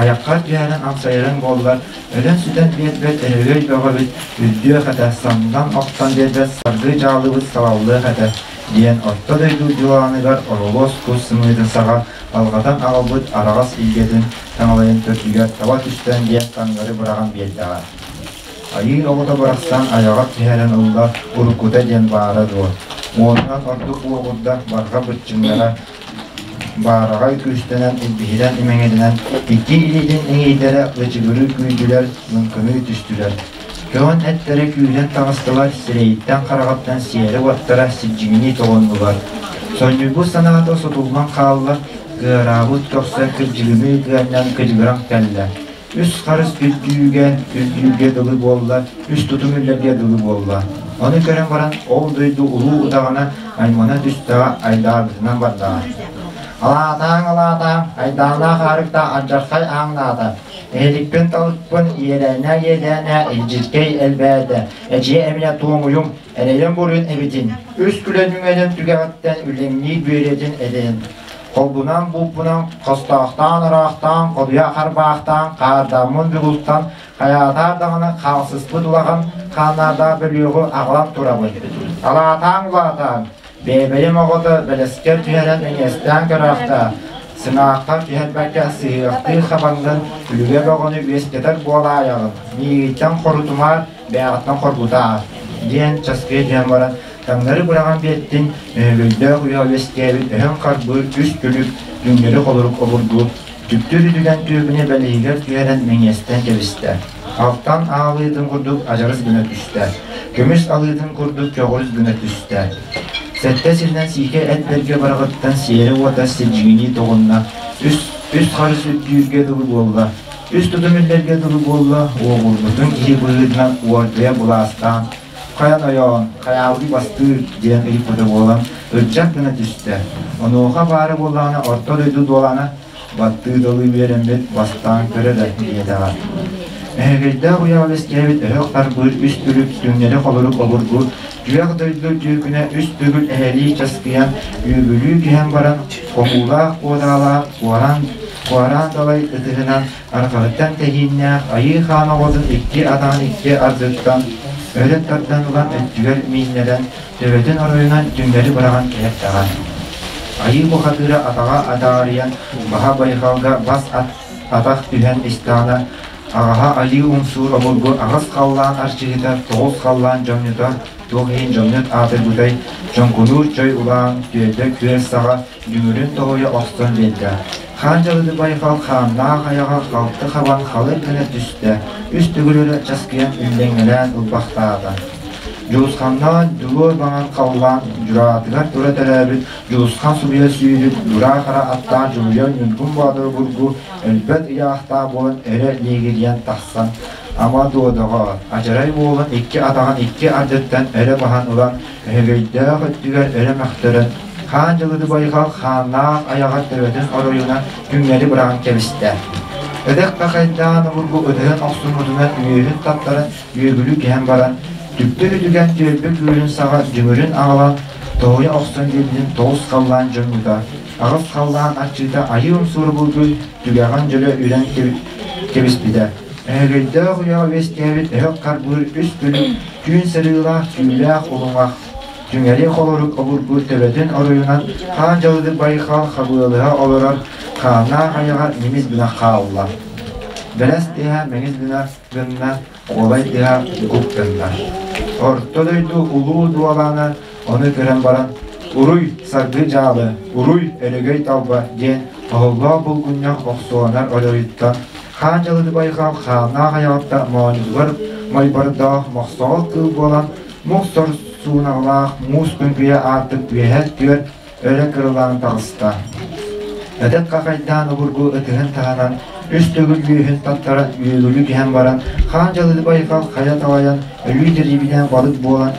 Speaker 2: Айаххар түһэрэн амсайарыҥ буоллар, өлөн-сүтэн биэрбэт өрөгөй бөҕөбүт үрдүөх этэ, самнан охтон биэрбэт саргы дьаалыбыт салаллыах этэ, диэн орто дойду дьулааныгар оролуос кус сымыытын саҕа алҕатан аҕалбыт араҕас илгэтин таҥалайын төрдүгэр таба түстэн диэн таҥнары быраҕан биэрдэҕэ. Айыы оҕото барахсан айаҕар түһэрэн ылла, уруккута диэн баара дуо? Уонунан ордук уоҕурда барҕа быччыҥнара Баараҕай күүстэнэн, илбиһирэн имэҥиринэн икки илиитин иҥиирдэрэ лычыгырыы күүрдүлэр, лыҥкыныы түстүлэр. Көҕөн эттэрэ күүрэн таҕыстылар, сирэйиттэн-хараҕыттан сиэрэ уоттара сидьиҥнии тоҕуннулар. Сонньуйбут санаата сотуллан хаалла, кыараабыт көхсө кырдьыгыныы кыанньан кыдьыгыран кэллэ. Үс харыс үрдүүгэ, үрдүүгэ дылы буолла, үс тутум үллэргэ дылы буолла. Ону көрөн баран, ол дойду улуу удаҕана аймана түстэҕэ айдаарбытынан бардаҕа. Алаатааҥ, алаатааҥ, айдааннаах аарыктаах алдьархай ааҥнаата. Эһэликпин талыкпын иэдээнэ иэдээнэ илдьиркэй элбээтэ, эдьиэ эминэ туоҥуйум, эрэйим буруйун эбитин, үс күлэн үҥэнэн түгэҕиттэн үлэҥнии бүөрэтин эдэйэн Холбунан булпунан, хостоохтоон ороохтоон, ходуйа харбаахтаан, хаардаммын бүгултан, хайаатаар даҕаны хаалсыспыт улахан хаанаардаах бөлүөҕү аҕалан турабын. Алаатаан улаатаан, бэйэбэйим оҕото бэлэскэр түһэрэн иҥиэстээн көрөөхтөө, сыҥааххар түһэрбэккэ сыһыахтыы хабаҥҥын күлүгэ бөҕөнү үөскэтэр буолаайаҕын, миигиттэн хорутумаар, бэйэҕиттэн хоргутаар, диэн часкыйа түһэн баран, Таҥнары быраҕан биэртин, өһөгөйдөөх үйэ үөскээбит өһөҥ харбыыр үс күлүк, түҥнэри холорук обургу, түптүр үтүгэн түөкүнэ бэлиһигэр түһэрэн мэҥиэстэн кэбистэ. Алтан аалыытын курдук адьарыс гына түстэ, көмүс алыытын курдук көҕүрүс гына түстэ. Сэттэ сиринэн сиикэ эт бэргэ бараҕыттан сиэрэ уота сирдьигинии тоҕунна, үс, үс харыс үрдүүргэ дылы буолла, үс тутум үллэргэ дылы буолла, уоҕурбутун киһи быһыытынан уордайа былаастаан, хайан ойоон, хайаабытый бастыыр диэн ыйыппыта буолан, ырдьах гына түстэ. Онуоха баара буоллаҕына орто дойду дуолана баттыы дылы үөрэммит бастаан көрө да диэтэҕэ. Эһэгэйдээх уйаҕа үөскээбит өһөх тарбыыр үс түлүк түҥнэри холорук обургу күөх дойду түөкүнэ үс төгүл эһэлии часкыйан үөгүлүү түһэн баран хомуулаах куодаалаах куораан куораан далай ытыһынан арҕаһыттан тэһииннээх айыы хаан оҕотун икки атаҕын икки ардыттан өрө тардан ылан өттүгэр мииннэрэн төбөтүн оройунан түҥнэри быраҕан кэһэттэҕэ. Айыы бухатыыра атаҕа адаарыйан баһа байҕалга бас атах түһэн истэҕинэ аҕаһа айыы умсуур обургу аҕыс халлаан арчыһыта тоҕус халлаан дьонньута туох иһин дьонньут аатырбытай чоҥкунуур чой улаан түөлбэ күөл саҕа дүҥүрүн тоһуйа охсон биэрдэ. Хаан Дьалыды байҕал хааннаах айаҕа халты хабан халыр гына түстэ, үс төгүл өрө часкыйан үллэҥҥэлээн ылбахтаата. Дьулусханнаан дьулуор маҥан халлаан дьураатыгар тура төрөөбүт Дьулусхан субуйа сүүрүк дураа хара аттаах Дьулуйан Ньургун Боотур бургу өлбөт ыйаахтаах буолан өрө лиэгирийэн тахсан ама дуодаҕа адьарай буолан икки атаҕын икки ардыттан өрө баһан ылан өһөгөйдөөх өттүгэр өрө мөхтөрөн хаан дьылыды байҕал хааннаах айаҕар төбөтүн оройунан түҥнэри быраҕан кэбистэ. Өтөх хахайдаан обургу ытыһын охсуммутунан үөһүн таптаран үөгүлүү түһэн баран, түптүр үтүгэн түөлбэ күүрүн саҕа дүҥүрүн аҕалан, тоһуйа охсон биэрбитин тоҕус халлаан дьонньута, аҕыс халлаан арчыыта айыы умсуура булгуй түгэҕин дьөлө үрэн кэбиспитэ. Өһөгөйдөөх үйэҕэ үөскээбит өһөх харбыыр үс күлүк түүн сырыылаах түүлээх улуҥах түҥэри холорук обургу төбөтүн оройунан хаан дьалыды байҕал хабыалыһа олорор хааннаах айаҕа ньимис гына хаалла. Бэлэс тыаһа мэҥис гына гынна, куолай тыаһа гук гынна. Орто дойду улуу дуолаана ону көрөн баран «Уруй, саргы дьаалы, уруй, өрөгөй талба» диэн оһоллоох булгунньах охсуонар оройуттан хаан дьалыды байҕал хааннаах айаҕыттан моонньутугар мойбордоох мохсоҕол кыыл буолан мух-сор суунаҕалаах муус күҥкүйэ аартык үөһэ түөр өрө кырылаан таҕыста. Ытык хахайдаан обургу ытыһын таһынан үс төгүл үөһүн таттаран үөгүлүү түһэн баран хаан дьалыды байҕал хайа талайан өлүү тэриибинэн балык буолан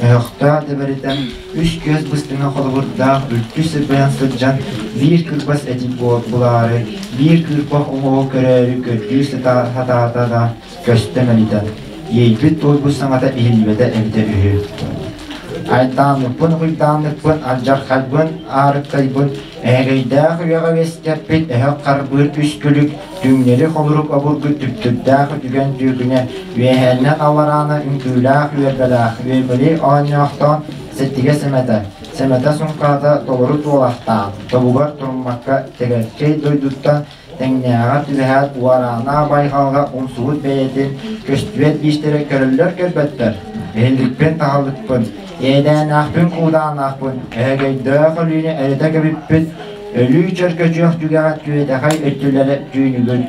Speaker 2: өһөхтөөх дэбэритэн үс күөс быстыҥа холобурдаах үлтү сырбайан сылдьан биир кырбас этик булаары биир кыырпах уҥуоҕу көрөөрү көрдүү сатаата да көстө мэлитэн иэйбит туойбут саҥата иһиллибэтэ эбитэ үһү. Айдаанныппын уйдаанныппын алдьархайбын аарыктайбын эһэгэйдээх үйэҕэ үөскэппит өһөх харбыыр үс күлүк түҥнэри холорук обургу түптүрдээх үтүгэн түөкүнэ үөһээннэн аллараана үҥкүүлээх үөрбэлээх үөмэли оонньоохтоон сэттигэ сэмэтэ сэмэтэ суҥхаата толору туолахтаан тобугар туруммакка тэгэлкэй дойдуттан тэҥнээҕэр түбэһээт уораанаа байҕалга умсубут бэйэтин көстүбэт биистэрэ көрөллөр көрбөттөр иһилликпин таһаллыкпын иэдээнээхпин куудааннаахпын эһэгөйдөөх өлүүнү эритэ кэбиппит өлүү чөркөчүөх түгэҕэ түөтэхэй өттүлэрэ түүнүгүр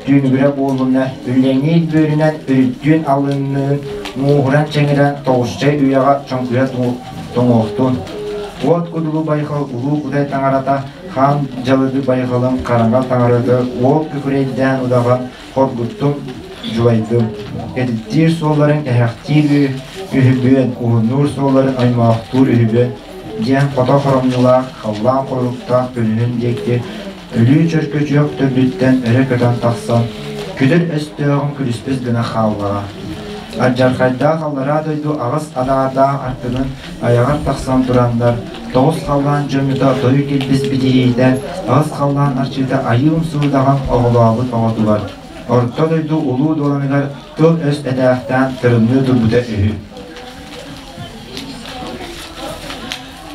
Speaker 2: түүнүгүрэ буоллунна үллэҥниир бүөрүнэн үрүттүүн алынныын мууһуран чэҥирэн тоҕусчай үйэҕэ чоҥкуйа тоҥуохтун уот кудулу байҕал улуу кудай таҥарата Хаан дьалыгы байҕалын хараҥа таҥарата уол күкүрэйдээн удаҕан хоргуттум, дьулайдым. Кэтиттиир суолларын кэһэхтиир үһүбүөн, уһуннуур суолларын аймаахтуур үһүбүөн диэн хото хоромньулаах халлаан хоруктаах күнүһүн диэки өлүү чөркөчүөх төрдүттэн өрө көтөн тахсан, күдэр өстөөҕүн күлүспүс гына хааллаҕа. Алдьархайдаах аллараа дойду аҕыс адаардаах артыгын айаҕар тахсан тураннар, тоҕус халлаан дьонньута тойук илбис битиһиитэ, аҕыс халлаан арчыыта айыы умсуудаҕын оҕолообут оҕотугар, орто дойду улуу дуоланыгар тыл-өс этээхтээн тырымныы турбута үһү.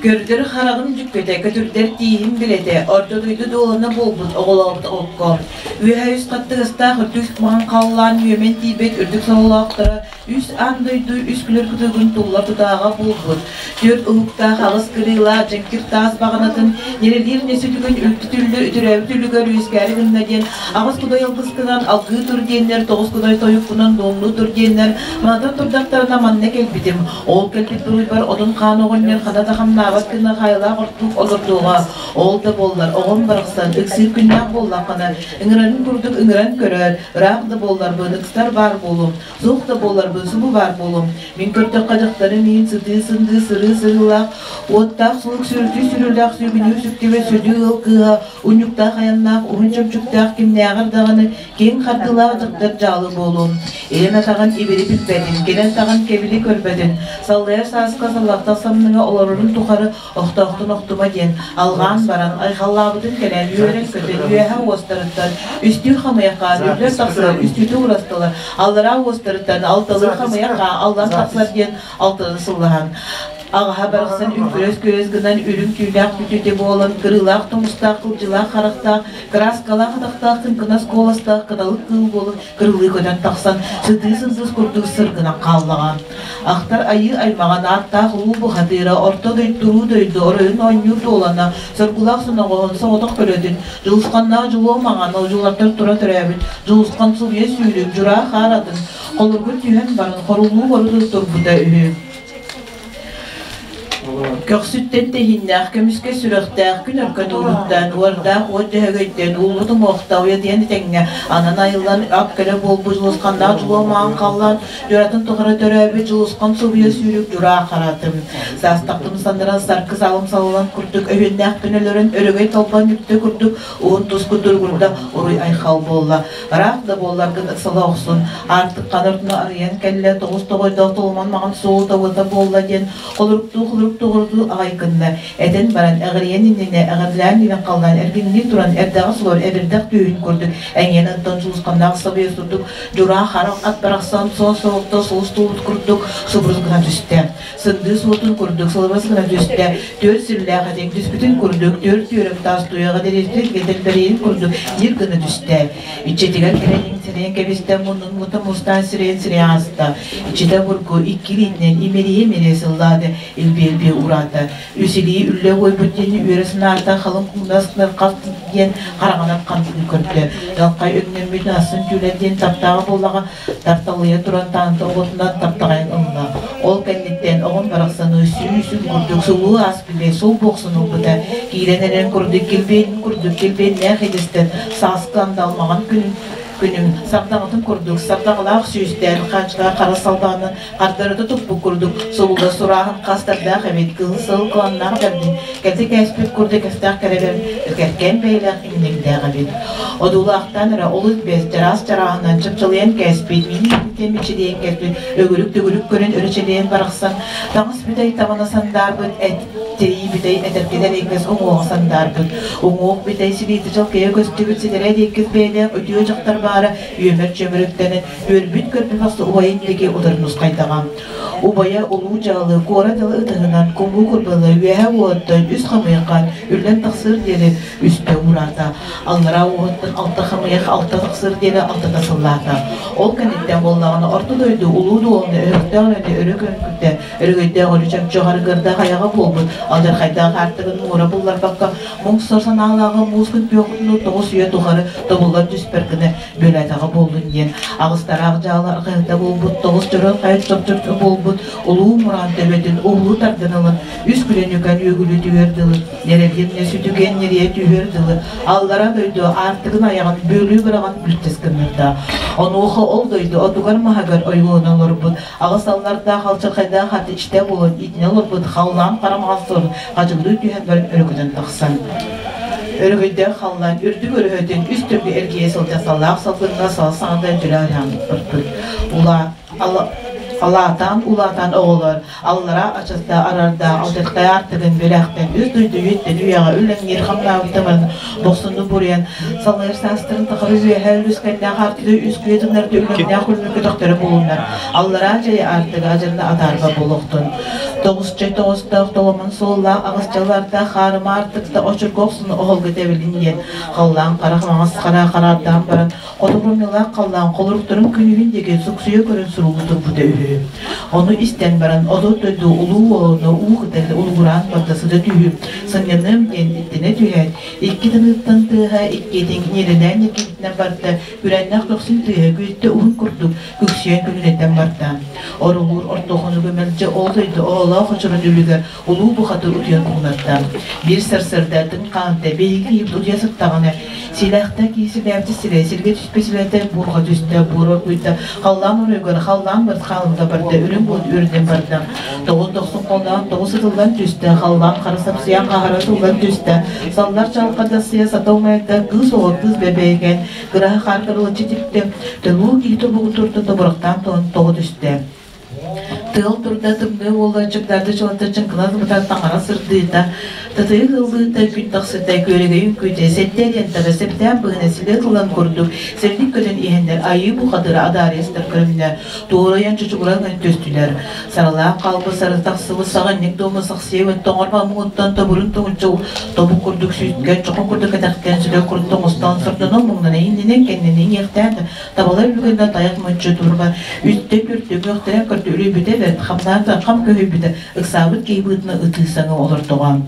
Speaker 14: Көрдөр хараҕым дьүккүтэ, көтүрдэр тииһим билэтэ, орто дойду дуолана буолбут оҕолообут окко. Үөһэ үс хаттыгастаах үрдүк маҥан халлаан үөмэн тиийбит үрдүк сололоохторо. Үс аан дойду үс күлэр кытыгын тулла тутааҕа буолбут, түөрт уһуктаах аҕыс кырыылаах дьэҥкир таас баҕанатын ньирилиир ньэсүтүгүн үлтү түллү үтүрээбит үлүгэр үөскээри гынна диэн аҕыс кудай алгыскынан алгыы тур диэннэр, тоҕус кудай тойуккунан дуомнуу тур диэннэр манатан турдахтарына манна кэлбитим. Ол кэлбит буруйбар Одун хаан оҕонньор хана да хамнаабат гына хаайылаах ортук олордуоҕа. Ол да буоллар оҕом барахсан ыксыыр күннээх буоллаххына ыҥырарын курдук ыҥыран көрөөр, ыраах да буолларбын ыксар баар буолуом. Суох да буолларбын субу баар буолуом. Мин көрдөххө дьахтарым иһин сытыы-сындыы сырыы-сырыылаах, уоттаах сулук сүрүтүү сүрүүлээх сүүгүнүү сүктүбэт сүдү ыал кыыһа, унньуктаах айаннаах, уһун чөмчүктээх кимнээҕэр даҕаны киэҥ хардыылаах дьахтар дьаалы буолуом. Илин атаҕын ибили билбэтин, кэлэн атаҕын кэбили көрбөтүн, саллайар сааска саллахтах самныҥа олорорун тухары охтоохтун охтума диэн алҕаан баран айхаллаабытын кэлэн үөрэн-көтөн үөһэ уостарыттан үстүү хамыйахха үрдүн тахсар үстүүтэ урастылар аллараа уостарыттан алталыы хамыйахха аллан тахсар диэн алтаны сыллаһан аҕаһа барахсан үҥкүрөс-күрөс гынан үрүҥ түүлээх бүтүтэ буолан кырыылаах тумустаах кылдьылаах харахтаах кырааскалаах атахтаах кыҥкынас куоластаах кыталык кыыл буолан кырылыы көтөн тахсан сытыы сындыс курдук сыргынан хааллаҕа. Ахтар айыы аймаҕын ааттаах улуу бухатыыра орто дойдуруу дойду оройун оонньуур дуолана соргулаах соноҕоһун соҕотох көлөтүн дьулусханнаах дьулуо маҥан одьулартар тура төрөөбүт дьулусхан субуйа сүүрүк дьураа хаар атын холургун түһэн баран хорулуу хорутун турбута үһү. Көхсүттэн тэһииннээх көмүскэ сүрэхтээх күн өркөн ууруттан, уордаах уот дьөһөгөйтөн, ууллубут уҥуохта уйадыйан этэҥҥэ анан айыллан ап көлө буолбут дьулусханнаах дьулуо маҥан халлаан дьуратын тухары төрөөбүт дьулусхан субуйа сүүрүк дьураа харатым. Саастахтым саннаран саркы салым салалан курдук өһүөннээхпин өлөрөн өрөгөй толбон нүктэ курдук уһун туску туругурда уруй айхал буолла. Ыраах да буолларгын ыксала охсун, аартыккан ортону арыйан кэллэ, тоҕус тоҕойдоох толуман маҕан суолута уота буолла диэн холоруктуу-холоруктуу хорутуу аҕай гынна. Этэн баран, эҕирийэн иннинэ эҕирлээн илин халлаан эргиҥнии туран эрдэҕэ суор эбирдэх түөһүн курдук эҥиэн оттон сулусханнаах сабыйа сурдук дьураа харах ат барахсан суон соҕукта сулус туолбут курдук субурус гына түстэ. Сындыы суотун курдук сылыбас гына түстэ, түөрт сүллээх этиҥ түспүтүн курдук түөрт түөрэх таас туйаҕа дэриэстин кэтэлбэриин курдук ньир гына түстэ. Иччитигэр кэлэн иҥсэрийэн кэбистэ, муннун мута мустаан сирэйин сирэйэ ааста. Иччитэ бургу икки илиитинэн имэрийэ-имэрийэ сыллаады, илбиэлбиэ ураата. Үс илии үллэ уойбут диэни үөрэ санаата, халыҥ куҥнас хас диэн хараҥанан хантыы көрдө. Далхай өҥнөммүт асын түүлэр диэн таптааҕа буоллаҕа Тарталыйа туран таанта оҕотунан таптаҕайан ылла. Ол кэнниттэн оҕом барахсаны сүүсүн курдук сулуу аас билэ сул буохсун ылбыта. Киирэн эрэн курдук килбиэнин курдук килбиэннээх идэстэн сааскы андалмаҕан күнүн күнүм сардаҥатын курдук сардаҥалаах сүүстээн хаачыка хара салбаанын хардарыта туппут курдук сулуга сурааһын хастардаах эбит кыһыл сыл кыланнаах бэрдин кэти кээспит курдук кэстээх кэрэбэр кэркэн бэйэлээх иҥнэҥдээх эбит. Одуулаахтаан эрэ олус бэс чараас чарааһынан чыпчылыйан кээспит, миин мичилийэн кэлбит, өгүрүк-төгүрүк көрөн өрө чэлийэн барахсан, таҥас бүтэй таҥана сандаарбыт, эт тирии бүтэй этэргэтэ эриэккэс уҥуоҕа сандаарбыт, уҥуох бүтэй силиитэ чалкыйа көстүбүт ситэрэ эриэккэс бэйэлээх үтүө дьахтар баара үөмэр чөмөрүктэнэн, үөрбүт-көрбүт мас убайын диэки утары нусхайдаҕа. Убайа улуу дьаалы куорат дылы ытыһынан кумуу курбалы үөһэ уоттан үс хамыйаххан үллэн тахсыар диэри үстэ уураата. Аллараа уоһуттан алта хамыйах алта тахсыар диэри алтата сыллаата. Ол кэнниттэн буоллаҕына орто дойду улуу дуоланы өһөхтөөх үлэни өрө көҥкүттэ, өрөгөйдөөх өрү чөмчөҕөр ыгырдаах айаҕа буолбут алдьархайдаах аартыгын муора булларбакка муҥ сор санаалааҕы муус күн күөхутуну тоҕус үйэ тухары тобуллан түспэр гына бүөлээтэҕэ буоллун диэн аҕыстараах дьаалы арҕаһыта буолбут тоҕус дьоро хайа чопчоччу буолбут улуу мураан төбөтүн уһулу тардан ылан үс күлүнүкэн үөгүлүү түһүөр дылы нэрэлиэмнэ сүтүгэн нэрийэ түһүөр дылы аллара дойду аартыгын айаҕын бүөлүү быраҕан бүлтэс гыннарда. Онуоха ол дойду отугар маһыгар ойуунан олорбут аҕыс аллардаах алчархайдаах аты ичтэ буолан итинэ олорбут халлаан харамаҕас суорун хадьыллыы түһэн баран өрөкүтэн тахсан Өрөгөйдөөх халлаан үрдүк өрөһөтүн үс төргө эргийэ сылдьар саллаах салгыҥҥа сал саҥардан дьөлө аһаан барбыт. Алаатаан улаатан оҕолор аллараа ачаста арарда алдьархай аартыгын бэлэхтэн үс дойду үйэттэн үйэҕэ үлэҥниир хамнаабыттаман бохсунну буруйан салайар саастарын тахары үөһэ үлүскэннээх аартыгы үс күө тыннарды үлэҥнээх үлмү көтөхтөрө буолуннар аллараа дьайы аартыга ажарна атаарба буолуохтун тоҕусча тоҕустоох толомон суоллаах аҕыс дьаллардаах хаарыма аартыкта очурга охсуну оһолго тэбилин диэн халлаан хара маҥас хара хараардаан баран. Хоту курумньулаах халлаан холоруктарын күнүһүн диэки суксуйа көрөн сурулла турбута үһү. Ону истэн баран, отут дойду улуу уолуну уу кытары улугураан барда сыта түһүү, сынньаныам диэн иттэнэ түһээт, икки тыныыттан тыаһа иккиэтин ньирилээн ньиргийбитинэн барда, күрэннэх көхсүн тыаһа күөттэ уһун курдук күксүйэн күлүнэтэн барда. Орулуур ортохонуга мэлдьи ол дойду оҕолоох очурун үлүгэр улуу бухатыр утуйан куҥнатта. Биир сарсыарда тыҥ хаанта биһиги киһибит утуйа сыттаҕына, силээхтэ киһи силээбит сирэ сиргэ түспүт силээтэ буурҕа түстэ, буор оргуйда, халлаан оройугар халлаан барыт хаалымта барда, үрүҥ уот үрдэн барда. Тоҕус дохсун холлоон тоҕус ытыллан түстэ, халлаан хара сапсыйан хаһара тыллан түстэ, саллар чалҕа сыйа сата умайда, кыыс оҕо кыыс бэбэйгэн, кыраһа хаар кырылыччы типтэ, төгүү киһи тобугу турда тобурахтаан тоҕо түстэ. Тыал турда, тымныы буолла, чыгдарды чылатта чыҥкынас быта таҥара сырдыыта, татыйык ыллыыта, күн тахсыта, күөрэгэй үҥкүүтэ, сэттэ эриэнтэҕэ сэптээн быһына силэ тылан курдук сэрдик көтөн иһэннэр айыы бухатыра адаарыйастар көрүҥнэ, туорайан чучугуран көстүлэр. Саралаах хаалбыт сары тахсыбыт саҕынньык дуома сахсыйа тоҥор муҥуттан тобурун туҥуччу тобук курдук сүүткэ, чохун курдук кэтэхтэн, сүлэ курдук оҥостон, сордонон муҥнана иннинэн кэннинэн иэхтээн Табалар үлүгэнэ тайах мунчу турба үстэ түртү күөхтэрэн көрдө үлүйбүтэ бэрт хамнаан хам көһүйбүтэ ыксаабыт киһи быытына ытыы саҥа олордоҕо.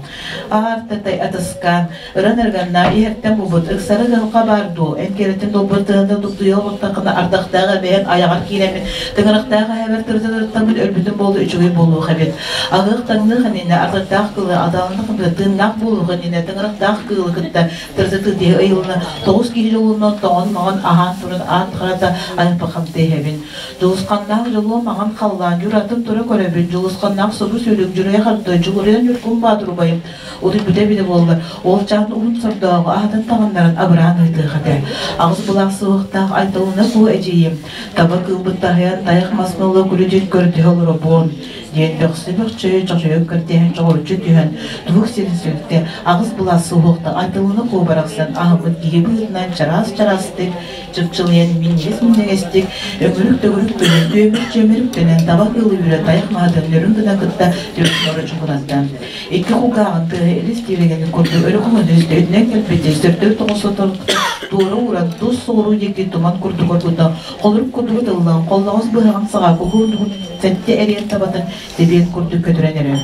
Speaker 14: Аар-татай атыскаан ыран ырганнаа иһэртэн булбут ыксары дьылҕа баар дуу эн кэрэтин долбут тыһында дугдуйа олортаххына ардахтаах эбэһэн айаҕар киирэммин тыҥырахтаах эһэбэр тырытырыттаммын өлбүтүм буолу үчүгэй буолуох эбит. Аҕыах таҥныах иннинэ ардахтаах кыылы адалынах тыыннаах буолуох иннинэ тыҥырахтаах кыылы кытта Тырсытыы ыйылына тоҕус киһи дьолунан тоҥон-моҥон аһаан туран аат харата айылбахамта иһэбин. Дьулусханнаах дьолуо маҥан халлаан дьуратын тура көрөбүн, дьулусханнаах субу сүрүк дьуруйа харда дьулуруйан ньургун баатырубайым утуйбута эбитэ буоллар, ол чаан уһун сордооҕу аһатан таҥыннаран абыраан ыытыах этэ. Аҕыс былаах суһуохтаах Айталына куо эдьиийим, таба кыылбыт таһыйан тайах мас нулла күлүдьүн көрдөһө олоробуон диэн бөхсү-бөхчөйө чочуйан көрдөһөн чоҕуруччу түһэн туһук сирин сүктэ аҕыс былаас суһуохта айтылыны куобарахсан аһыммыт киһи быһыытынан чараас-чараастык чыпчылыйан минньигэс-минньигэстик өҥүрүк-төгүрүк төнөн түөмүр-чүөмүрүк төнөн таба кыылы үүрэ тайах маһатын нөрүн гына кытта түөрт чугунатта икки кулгааҕын тыаһа илис тиэрэгэнин курдук өрө көҥөнө өтүнэн кэлбитэ сөртөр тоҕус туора ууран тус соҕуруу диэки туман курдук оргута Холорук курдугу тыллаан, холлоҕос быһаҕын саҕа куһуурдугун сэттэ эриэн табатын тэбиэн курдук көтүрэн эрэр.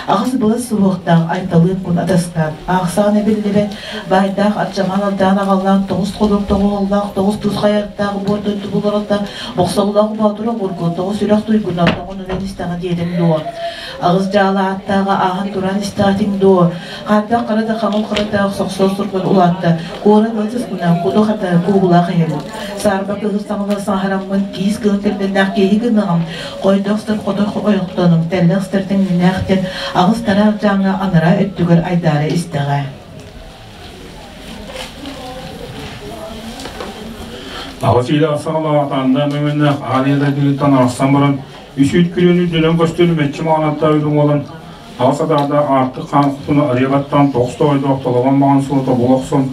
Speaker 14: Аҕыс былас суһуохтаах айталыын кун атастаан, аахсаан эбиллибэт, баайдаах ардьамаан алдаан аҕаллаан тоҕус холук тоҕуһоллоох, тоҕус тус хайардаах буор дойду буларалта, бохсоллоох боотур обургу, тоҕус үрэх туйгуна тоҕун өлөн истэҕэ диэтиҥ дуо? Аҕыс дьаала ааттааҕа ааһан туран истэҕитиҥ дуо? Хаардах хара да хаҥыл харатаах сохсо сургун улаатта, куорат ылсыспына куду хата куугулаах иһэбин. Саарба кыһыл саҥала саҥараммын, киис кыһын кэргэннээх киһи гыныҕым, хойдох сытар хотор ойохтонум, тэллэх сытар тэҥнэнээхтэн аҕыс тараах дьааҥы анараа өттүгэр айдаара истэҕэ.
Speaker 15: Аҕыс иилээх саҕалаах атаандаах мөҥөннөөх аан ийэ дойдутуттан арахсан баран, үс үүт күрүөнү үрдүнэн көстөр мэччи маҕанаттаах үтүҥ уолан аҕыс атаардаах аартык хаан кутуну арыйа баттаан тоҕус тоҕойдоох толомон маҕан суола тобула охсон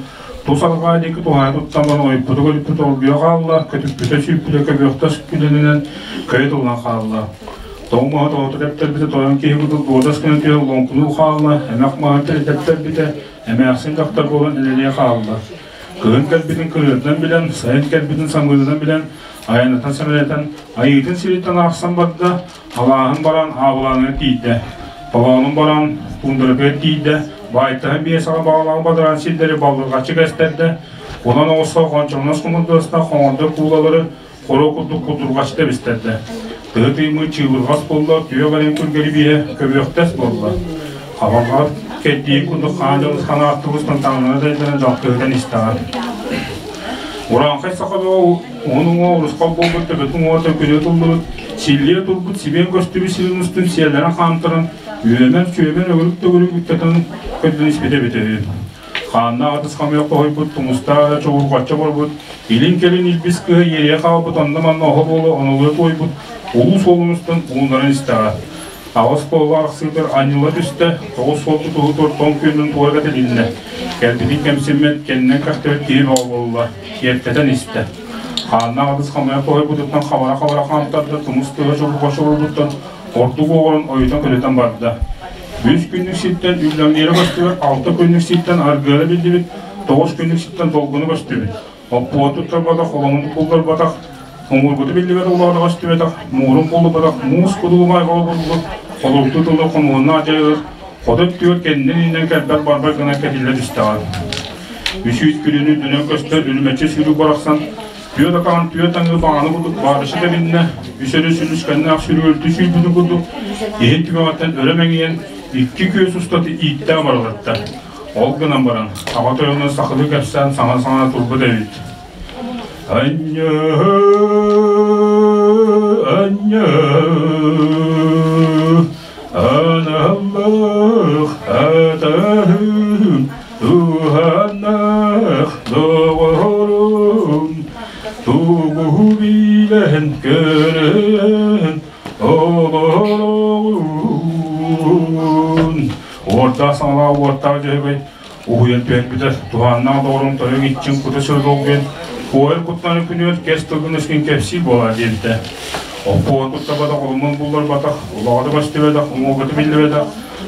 Speaker 15: Тус арҕаа диэки туһаайа туттан баран ойуппута-көлүппүтэ оргуйа хаалла, көтүппүтэ-сүүппүтэ көбүөхтэс күлэнинэн көйө тыллан хаалла. Тоҥ маһы тоҕото тэптэрбитэ тойон киһи курдук дуодас гына түһэн лоҥкунуу хаалла, эмэх маһы тэптэрбитэ эмээхсин дьахтар буолан элэлиэ хаалла. Кыһын кэлбитин кырыатынан билэн, сайын кэлбитин самыырынан билэн, айанытан сэмэлэтэн, айыытын сириттэн арахсан барда, Алааһын баран аабылааныгар тиийдэ. Толоонун баран туундарыгар тиийдэ. Баайтаһын биэ саҕа баҕалаах бадараан сирдэри баллырҕаччы кэстэрдэ. Онон оҕусса хончоҥнос хомурдуоста хоҥордо куулалары хоро курдук курдурҕаччы тэбистэрдэ. Тыһы тыймыт чыыбырҕас буолла, түөх эрэн күргэри биэ көбүөхтэс буолла. Хабарҕа кэрдии курдук хаан дьалыс ханааттыбыстан таҥнары дайданан дьалкыһытан истэҕэ. Урааҥхай саха бөҕө Уһун уҥуох урусхал буолбут төбөтүн уота күрүө туллубут, силлиэ турбут сибиэн көстүбүт сирин устун сиэллэрин хаамтаран, үөмэн-чүөмэн өгүрүк-төгүрүк үктэтэн көрдөн испитэ эбитэ үһү. Хааннаах ытыс хамыйах тоһуйбут, тумустаах эрэ чоҕурҕачча барбыт, илин-кэлин илбис кыһа иэрийэ хаалбыт онно-манна оһо буола онолуйа туойбут улуу суолун устун ууннаран истэҕэ. Аҕыс буолла арахсыытыгар анньылла түстэ, тоҕус суол тутуһутугар тоҥ күөнүн туора кэтилиннэ. Кэлбитин кэмсиммэт, кэннинэн кэхтибит киһи бөҕө буолла, киэртэтэн истэ. Хааннаах адыс хамыйах тоһуйбутуттан хабара-хабара хаамтарда, тумус тыаһа чобурҕа чобурбуттан ордук уоҕуран ойутан көтүтэн барда. Үс күннүк сиртэн үллэҥниирэ көстүбэт, алта күннүк сиртэн аргыара биллибит, тоҕус күннүк сиртэн долгуна көстүбүт. Оппуот туттарбатах, олоҥун булларбатах, Оҥорбуту биллибэт улаҕадаҕа өстүбэтэх, муорун буллубатах, муус кудулумай холобурбут, холуруктуу тылы хомуһуннаах дьайылар хоту өттүгэр кэннин иһинэн кэлбэт барбар гына кэтиллэ түстэҕэ. Үсүүт күнүн үрдүнэн көстөр үрүмэччи сүүрүк барахсан түөрт атаҕын түөрт аҥыы баҕана курдук баарышы тэбиннэ, үс өрүс үлүскэннээх сүрүөлтү сүүрбүтүн курдук иһин түгэҕиттэн өрө мэҥийэн икки күөс устата ииттээх барылатта. Ол гынан баран, аҕа тойоно сахалыы кэпсээн саҥа-саҥа турбут эбит. Анньа, анньа, аналлах атаһым, туһаннах доҕорум, тугу билэн көрөн олороҕун. Уордаах саҥалаах уоттаах дьөһөгөй Уһуйан түһэрбитэ, туһааннаах доҕорум тойон иччиҥ кута сүрүлгэн, куойар куттаны күнүөр кэс тылгын өскүн кэпсиир буолаа диэбитэ. Оппуон куттабатах, олумун булларбатах, улаҕата көстүбэтэх, уҥуоргата биллибэтэх,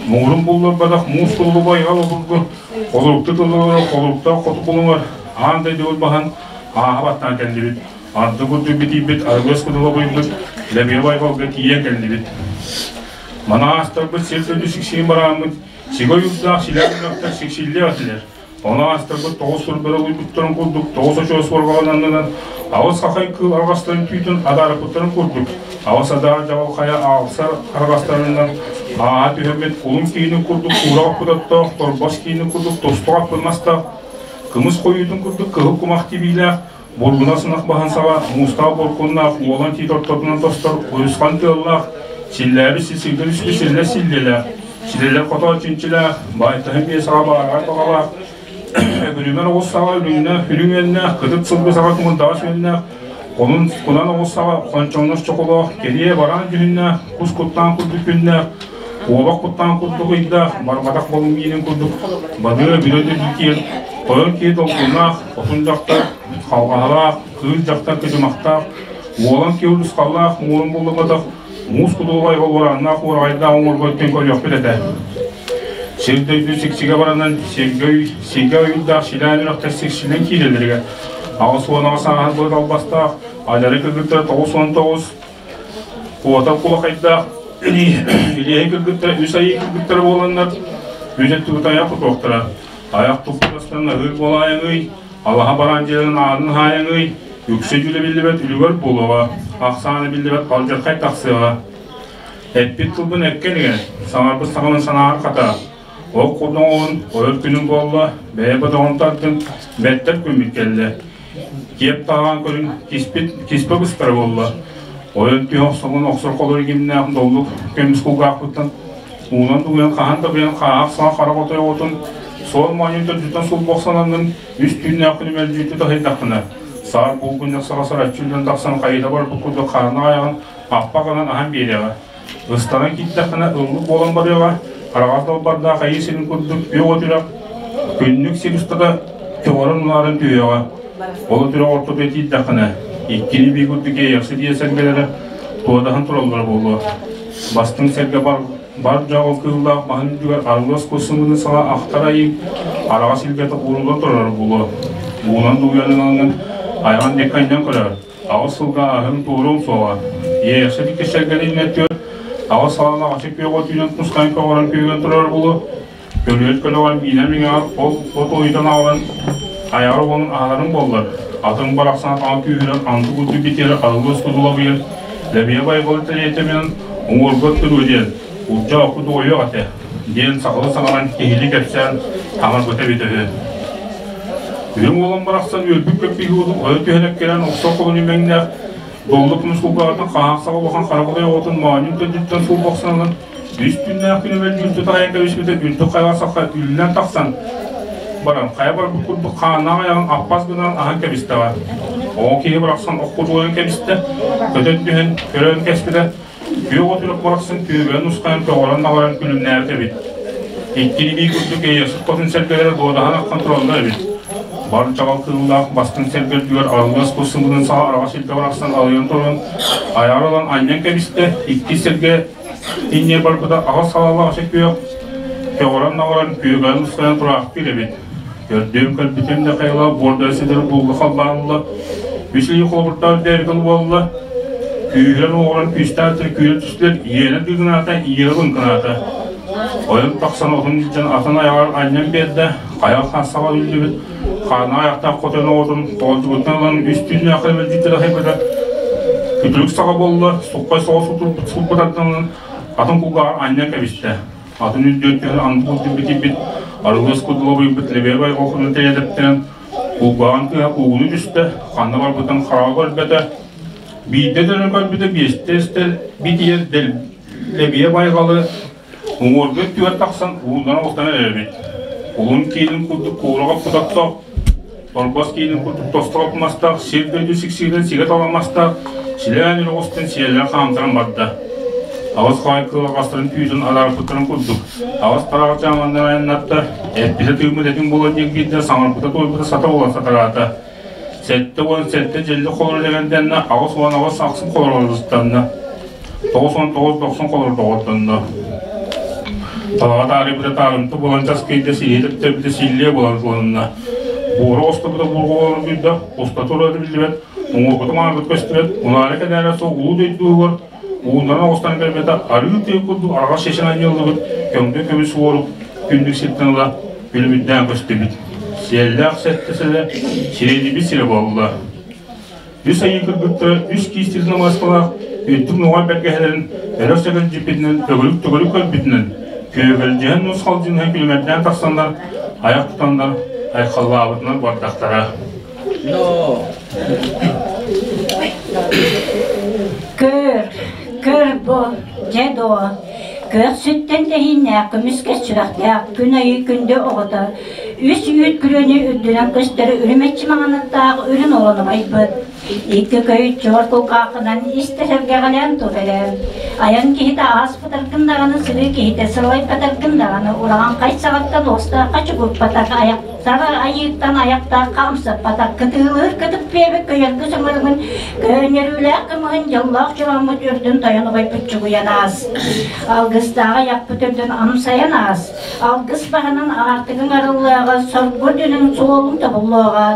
Speaker 15: муҥурун булларбатах, муус куллубай айҕал обургу, холурукту тыллары холуруктаах хоту кулуҥар аан дойдубут баһан ааһа баттаан кэллибит. Анды курдук битийбит, аргыс кудула буйбут, Лэбиэ байҕалга тиийэн кэллибит. Манаастарбыт сир дойду сиксиин барааммыт, Сигэ ойуурдаах силээн үрэхтэр сиксиллиэх этилэр. Ону аастарбыт тоҕус сурдара уйбуттарын курдук тоҕус очуос уорҕаларын аннынан аҕыс хахай кыыл арҕастарын түүтүн адаарыппыттарын курдук аҕыс адаар дьаҕыл хайа аалсар арҕастарынан ааһа түһэммит кулун киинин курдук куура оппутаттаах, торбос киинин курдук тосту аппын мастаах, кымыс хойуутун курдук кыһыл кумах тибиилээх, бургуна сынах баһын саҕа муустаах боркуннаах, уолан тиит ортотунан тостор уйусхан тыаллаах, силлээбит сисигдэ түспүт силлэ силлиэлээх, силэлэр хотоо чинчилээх, баайтаһын биэ саҕа баараҕай баҕалаах, үрүмэн оҕус саҕа үрүҥнээх, үрүҥ үөннээх, кытыт сылгы саҕа кумурдаҕас үөннээх, конун кунан оҕус саҕа хончоҥнос чоколоох, кэриэ бараан дьүһүннээх, кус куттаан курдук күннээх, куобах куттаан курдук ыйдаах, барбатах болун миинин курдук бадыа бүрэ дүрдүкиэн, тойон киһи долгунаах, Хотун дьахтар халҕаһалаах, кыыс дьахтар кыдьымахтаах, уолан киһи урусхаллаах, муорун буллубатах, муус кутулҕай уорааннаах уораҕайдаах оҥорбот көрүөхпүт этэ. Сир дойду сиксигэ баранан, сиргэ, сиргэ ойуурдаах силээн үрэхтэр сиксинэн киирэллэригэр 88 ааһар былыт албастаах, адьары кыргыттара 99, куотар кулахайдаах, илиэһи кыргыттара үс айыы кыргыттара буоланнар, үс өттүгүт айах тутуохтара. Айах туппутастан аһыыр буолаайаҥый, алаһа бараан дьиэлэрин аанын хаайаҥый, үксэ дьүлэ биллибэт үлүгэр буолуоҕа, ахсаана биллибэт алдьархай тахсыаҕа. Эппит тылбын эккэн иҥэр, саҥарбыт саҥабын санааҕар хатаа. Ол курдук ойор күнүм буолла, бэйэ бодоҕун тардын, бэттэр күммүт кэллэ. Киэп таҕаан көрүн киспит киспэ быстара буолла. Ойон түһэ охсоҥун охсор холор игимнээх доллук көмүс кулгаахпыттан уунан дугуйан хаһан да быйан хааһах саҥа хара хотой оҕотун суол моонньун төрдүттэн сулбохсананнын үс түүннээх күнү мэлдьиитэ таһыйдаххына саар булгунньах саҕа сараччы үллэн тахсан хайыта барбыт курдук хаана айаҕын аппа гынан аһан биэриэҕэ. Ыстанан киирдэххинэ ыллык буолан барыаҕа, араҕас далбардаах айыы сирин курдук күөх от үрэх күннүк сир устата көҕөрөн унааран түһүөҕэ. Ол от үрэх ортотугар тиийдэххинэ, иккини бии курдук иэйэхсит ийэ сэргэлэрэ туодаһан тураллара буолуо. Бастыҥ сэргэ бар, бар дьоҕул кыыллаах маһын үрдүгэр арылыас курсуммутун саҕа ахтар айыы араҕас илгэтэ ууруллан турара буолуо. Уунан дугуйан ылаҥҥын айаҕын диэки анньан көрөөр. Аҕыс сылга аһын туоруом суоҕа. Иэйэхсит икки сэргэни иннэттүөр, аҕыс салалаах ачык күөх отуунан тускайын көҕөрөн күүгэн турар булу, көлүөт көлөҕөр миинэн миҥэҕэр ол от ойутан аҕалан айаҕар уонун аһаларын буоллар, атын барахсан атаҕын күүһүрэн анды курдук битиэрэ арылы ускудулабыйан, лэбийэ байҕалы тэриэтэминэн уҥуорга туруо диэн, улдьаа окку дуойуох этэ, диэн сахалы саҥаран киһили кэпсээн таҥарбыта эбитэ үһү. Үрүҥ уолан барахсан үөрбүт көппүт уолун ойо түһэн эккирэн охсор холун имэҥнээх доллу көмүс кулгааҕыттан хаһаах саҕа улахан хара құдай оҕотун моонньун төрдүттэн сулбохсон ылан үс күннээх күнүбэр үлтү таһайан кэбиспитэ үрдүк хайаҕа сахха үллэн тахсан баран хайа барбыт курдук хааннаах айаҕын аппас гынан аһан кэбистэҕэ. Оҕо киһи барахсан оххутуойан кэбистэ, көтөн түһэн көрөн кэспитэ Күөх отурах барахсан күөгэн нусхайан көҕөрөн-наҕаран күлүмнээбит эбит. Иккини бии курдук эйиэхсит хотун сэргэлэрэ дуодаһан аххан тураллар эбит. Бар чаҕыл кыыллаах бастыҥ сэргэ үрдүгэр арыллас курсуммутун саҕа араҕас илгэ барахсан алыйан туран айаҕар ылан анньан кэбистэ, иккис сэргэ инньэ барбыта аҕыс салалаах ача күөх көҕөрөн-наҕаран күөгэн нусхайан тураахтыыр эбит. Көрдүм көрбүтүм да хайла буорда ситэр булла халлаанла. Үс ый холобурдаах дээргэл буолла. Күүһүрэн оҕорон күүстээх күүрэ түстүлэр иэнэ дыгынаата, иэрэ лыҥкынаата. Ойон тахсан отун илдьэн атын айаҕар анньан биэрдэ, хайа хассаҕа үллүбүт, хаана айахтаах хотон оҕотун тоҕолдьубуттан ылан үс түүннээх мэлдьиттэрэ хайбыта. Күтүрүк саҕа буолла, суххай соҕус сулбутардан атын кулгааҕар анньан кэбистэ. Атын үрдүөн түһэн анды курдук битийбит, арылыас курдук лэбиэ байҕалхунун тэйэдэптэрэн кулгааҕын тыаһа куугуну түстэ, ханна барбытын хараҕа көрбөтө. Биирдэ дөрөн көрбүтэ биэстэ истэр битийэр лэбиэ байҕалы уҥуорга өттүгэр тахсан ууннан оҕустан эрэбит. Улун киинин курдук куураҕа путаттаах, торбос киинин курдук тостох мастаах, сир дойду сиксиинэн сигэ таламастаах, силээн үрүҕүстэн сиэллээн хаамтаран барда. Аҕыс хаай кыаҕастарын түүтүн адаарбыттарын курдук, аҕыс хараҕа чааманнар айаннатта, эппитэ тыыммыт этиҥ буолан дьиҥкийтэн саҥарбыта туойбута сата буолан сатараата. 77 дьэллик холоро дэгэнтэннэ, 88 ахсын холоро ыстанна. 99 дохсун холоро доҕордонно. Талаҕа таарыйбыта таарымты буолан часкыйда, сиһи төптөрбүтэ силлиэ буолан сылынна. Буора остубута буурҕа буолан күйдэ, уста турара биллибэт, уҥуоргута маарбыт көстүбэт, унаара кэнээрэ суох улуу дойдугар ууннаран оҕустан кэлбэтэ арыы тыа курдук араҕас шешен анньыллыбыт көҥдөй көмүс уорук күндүк сиртэн ыла күлүмүрдээн көстүбүт. Сиэллээх сэттэ сэлэ сирэйдибит сирэ буолла. Үс айыы кыргыттара үс киистирин намааскалаах үрдүк нуҕай бэргэһэлэрин өрө сэгэлдьиппитинэн төгүрүк-төгүрүк көрбүтүнэн күөгэлдьиһэн нус-халдьыҥҥа күлүмэрдээн тахсаннар айах тутаннар айхаллаабытынан бардахтара.
Speaker 16: Көр, көр бу, дьэ доо, көхсүттэн тэһииннээх көмүскэс сүрэхтээх күн айыы күндү оҕото үс үүт күрүөнү үрдүнэн көстөр үрүмэччи маҥанаттаах үрүн олону байбыт. Икки көй чуор кулгаахынан истэ сэргэҕэлээн тур эрэ. Айан киһитэ ааспытаргын даҕаны сырыы киһитэ сылайбатаргын даҕаны ураҕан хай саҕаттан уостаахха чугурпатах аяктара айыыттан аяктаахха амсаппатах кытыылыыр кытык пиэбик көйөргө сөҥөрүгүн көөнньөрүүлээх кымыһын дьоллоох дьороммут үрдүн тойон убайбыт чугуйан аас. Алгыстааҕы айахпыт үрдүн амсайан аас. Алгыс баһынан аартыгыҥ арыллыаҕа, соргу дүлүҥ суолуҥ тобуллуоҕа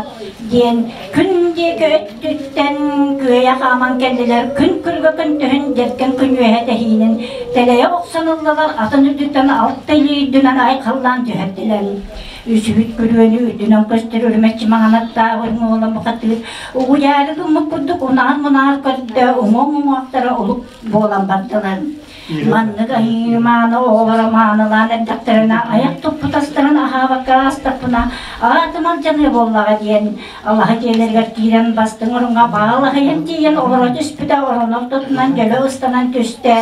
Speaker 16: диэн күн диэки өттүттэн күөйэ хааман кэллилэр, күн күргэ көнтөһүн дьэргэн күн үөһэ тэһиинин тэлэйэ охсон ыллылар, атын үрдүттэн алта илии үрдүнэн айхаллаан түһэрдилэр. Үсүбүт күрүөнү үрдүнэн көстөр үрүмэччи маҥанаттаах үрүҥ уола бухатыыр угуйаары гыммыт курдук унаан-мунаар көрдө, уҥуох-уҥуохтара улук буолан бардылар. Маннык айыы мааны оҕолоро маанылаан эрдэхтэринэ айах туппут астарын аһаабакка аастахпына аатым алдьаныа буоллаҕа диэн алаһа дьиэлэригэр киирэн бастыҥ оруҥҥа баалаһыйан тиийэн олоро түспүтэ орон ортотунан дьөлө ыстанан түстэ.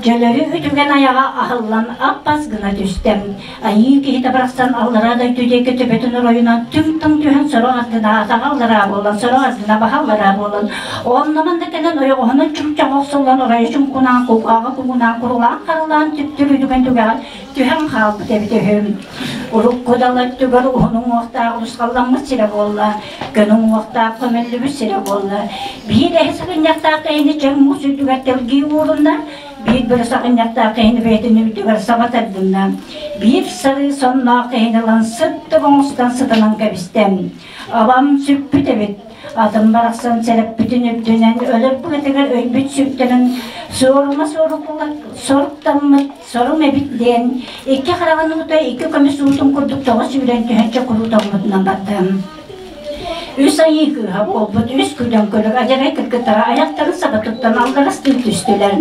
Speaker 16: Дьөлөрү үтүгэн айаҕа аһыллан аппас гына түстэ. Айыы киһитэ барахсан аллараа дойду диэки төбөтүн оройунан түҥ-түҥ түһэн сорох ардына атаҕа аллараа буолан, сорох ардына баһа аллараа буолан, онно-манна кэлэн ойоҕоһунан чуҥчах охсуллан оройо чуҥкунаан, кулгааҕа куҥунаан, курулаан-харылаан түптүр үтүгэн түгэҕэр түһэн хаалбыт эбит үһү. Урукку дала өттүгэр уһун уҥуохтаах урусхалламмыт сирэ буолла, көнө уҥуохтаах көмөллүбүт сирэ буолла. Биир эһэ сыгынньахтаах киһини чэҥ муус үрдүгэр тэлгии уурунна, биир бөрө саҕынньахтаах киһини бэйэтин үрдүгэр саба тардынна, биир сарыы сонноох киһини ылан сыттык оҥостон сытынан кэбистэ. Абам сүппүт эбит, атын барахсан сэрэппитин үрдүнэн өлөр быатыгар өйбүт сүктэрин суорума соруктаммыт сорум эбит диэн икки хараҕын уута икки көмүс уутун курдук тоҕо сүүрэн түһэн чокуруу тоҥмутунан барда. Үс айыы кыыһа буолбут үс күдэн көлүк адьарай кыргыттара айахтарын саба туттан алларастыы түстүлэр.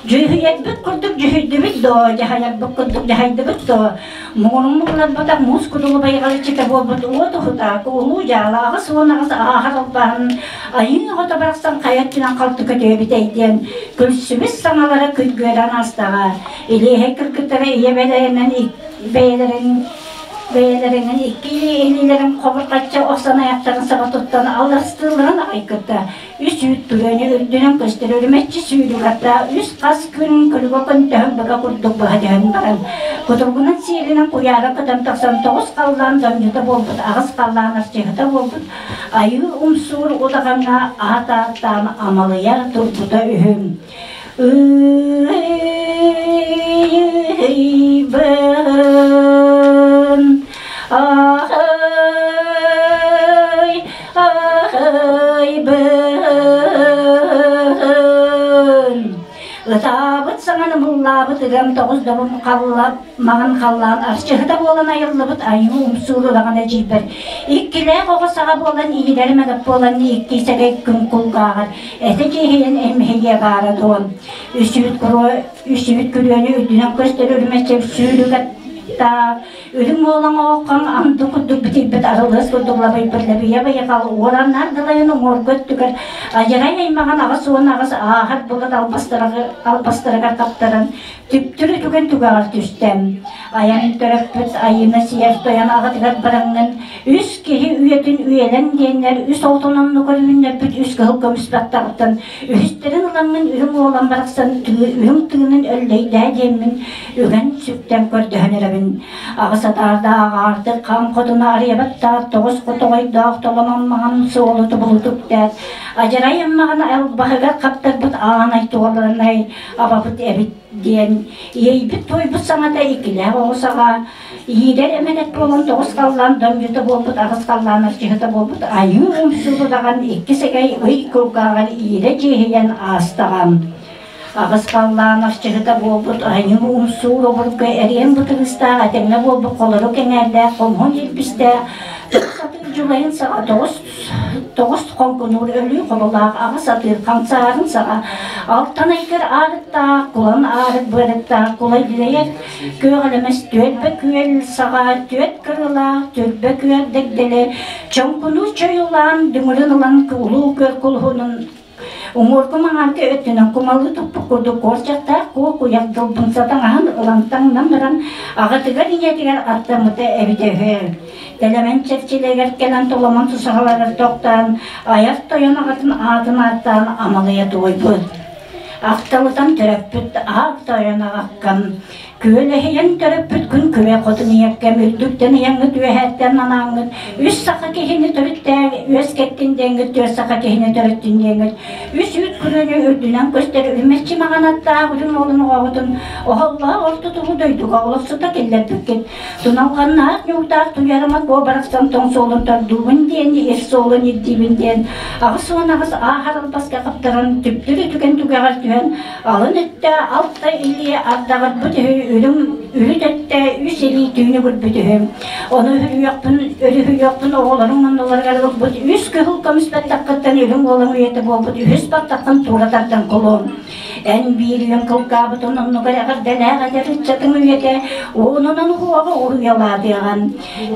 Speaker 16: Дьүһүйэрбит курдук дьүһүйдүбүт доо, дьаһайарбыт курдук дьаһайдыбыт доо, муҥурун муҥнарбатах муус кудулу байҕалыччыта буолбут уот уһутаакы улуу дьаала 88 ааһар албаһын айыы оҕото барахсан хайа өттүнэн халты көтүөбүтэй диэн күлсүбүт саҥалара күргүөрэн аастаҕа. Илиэһэй кыргыттара ийэ бэлэринэн бэйэлэрин Бэйэлэринэн икки илиилэрин хобурҕаччы охсон айахтарын саба туттан алларыстыылларын аҕай кытта үс үүт түгэни үрдүнэн көстөр үрүмэччи сүүрүк үс хас күн күлүгэ көнтөһөн быга курдук быһа түһэн баран кутургунан сиэлинэн куйаара көтөн тахсан тоҕус халлаан донньута буолбут аҕыс халлаан арчыһыта буолбут айыы умсуур удаҕаҥҥа аат ааттаан амалыйа турбута үһү. Ыйбын. маҥан ымыллаабыт ыгам тоҕус добун халла маҥан халлаан арчыһыта буолан айыллыбыт айыы умсуур удаҕан эдьиийбэр иккилээх оҕо саҕа буолан иилэр мэгэп буолан икки сэгэй күн кулгааҕар этэ дьиэһийэн эмиһийэ баара дуон үсүбүт куруо үсүбүт күрүөнү үрдүнэн көстөр үрүмэччи сүүрүк аттаах Үрүҥ уолаҥ оҕоккоҥ анды курдук битийбит арылыас курдук лабыйбыт лэбийэ байҕал уораннар далайын уҥуоргу өттүгэр адьарай аймаҕын 88 ааһар былыт албастарыгар таптаран түптүр үтүгэн түгэҕэр түстэ. Айан төрөппүт Айыына сиэр тойон аҕатыгар бараҥҥын үс киһи үйэтин үйэлэн диэннэр үс олтон оннугар үүннэрбит үс кыһыл көмүс баттаҕыттан үһүстэрин ылаҥҥын үрүҥ уолан барахсан үрүҥ тыынын өллөйдөө диэммин үгэн сүктэн көрдөһөн эрэбин. Аҕыс атаардаах аартык хаан хотуна арыйабаттаах тоҕус хотоҕойдоох толомон маҥан суолу тобулу түктээт, адьарай аммаҕын албаһыгар хаптарбыт аанай туоланай абабыт эбит диэн иэйбит-туойбут саҥата иккилээх оҕус аҕа иирэр эмэгэт буолан тоҕус халлаан донньута буолбут аҕыс халлаан арчыһыта буолбут айыы умсуурудаҕан икки сэгэй ый кулгааҕар иирэ дьиэһийэн аастаҕам. Аҕыс халлаан арчыһыта буолбут айыы умсуур обургу эриэн бытырыыстаах этэҥҥэ буолбут холорук эҥээрдээх хомуһун илбистээх тоҕус атыыр дьулайын саҕа тоҕус тоҕус хоҥкунуур өлүү хоболоох аҕыс атыыр хамсаарын саҕа алтан айгыр аарыктаах кулан аарык быарыктаах кулай дилэйэр күөх элэмэс түөлбэ күөл саҕа түөрт кырыылаах түрбэ күөл дэгдэлэ чоҥкунуу чойулаан дүҥүрүн ылан улуу күөл кулуһунун Уҥуоргу маҥаарга өттүнэн кумалыы туппут курдук куорчахтаах куо куйах дылбын сатаҥаһын ылан таҥнан баран аҕатыгар ийэтигэр аттаммыта эбитэ үһү. Тэлэмэн чэрчилэгэр кэлэн толомон тусаһаларыгар тохтоон айар тойон аҕатын аатын ааттаан амалыйа туойбут. Ахталытан төрөппүт аат тойон аҕаккам Күөлэһийэн төрөппүт күн күбэй хотун ийэккэм үрдүктэн ыйаҥҥыт үөһээттэн анааҥҥыт үс саха киһини төрүттээн үөскэттин диэҥҥит түөрт саха киһини төрөттүн диэҥҥит үс үүт күрүөнү үрдүнэн көстөр үрүмэччи маҥан аттаах үрүҥ уолун оҕоҕутун оһоллоох ортотугу дойдуга олохсута киллэрбиккит туналҕаннаах ньуутаах туйарыма куо барахсан тоҥ суолун тордуубун диэн ир суолун ирдиибин диэн 88 ааһар албаска хаптаран түптүр үтүгэн түгэҕэр түһэн Алын өттө алта илии ардаҕырбыт үһү, үрүҥ үрүт өттө үс илии түүнү көрбүт үһү. Ону өрүһүйүөхпүн, өрүһүйүөхпүн оҕолорум оннуларыгар ылбыт үс кыһыл көмүс баттаххыттан үрүҥ уолуҥ үйэтэ буолбут үһүс баттаххын туура тардан кулуом. Эн биир үйэҥ кылгаабытын оннугар эҕэрдэлээх эдэр ыччатыҥ үйэтэ уонунан уһуоҕа уруйалаатыаҕын.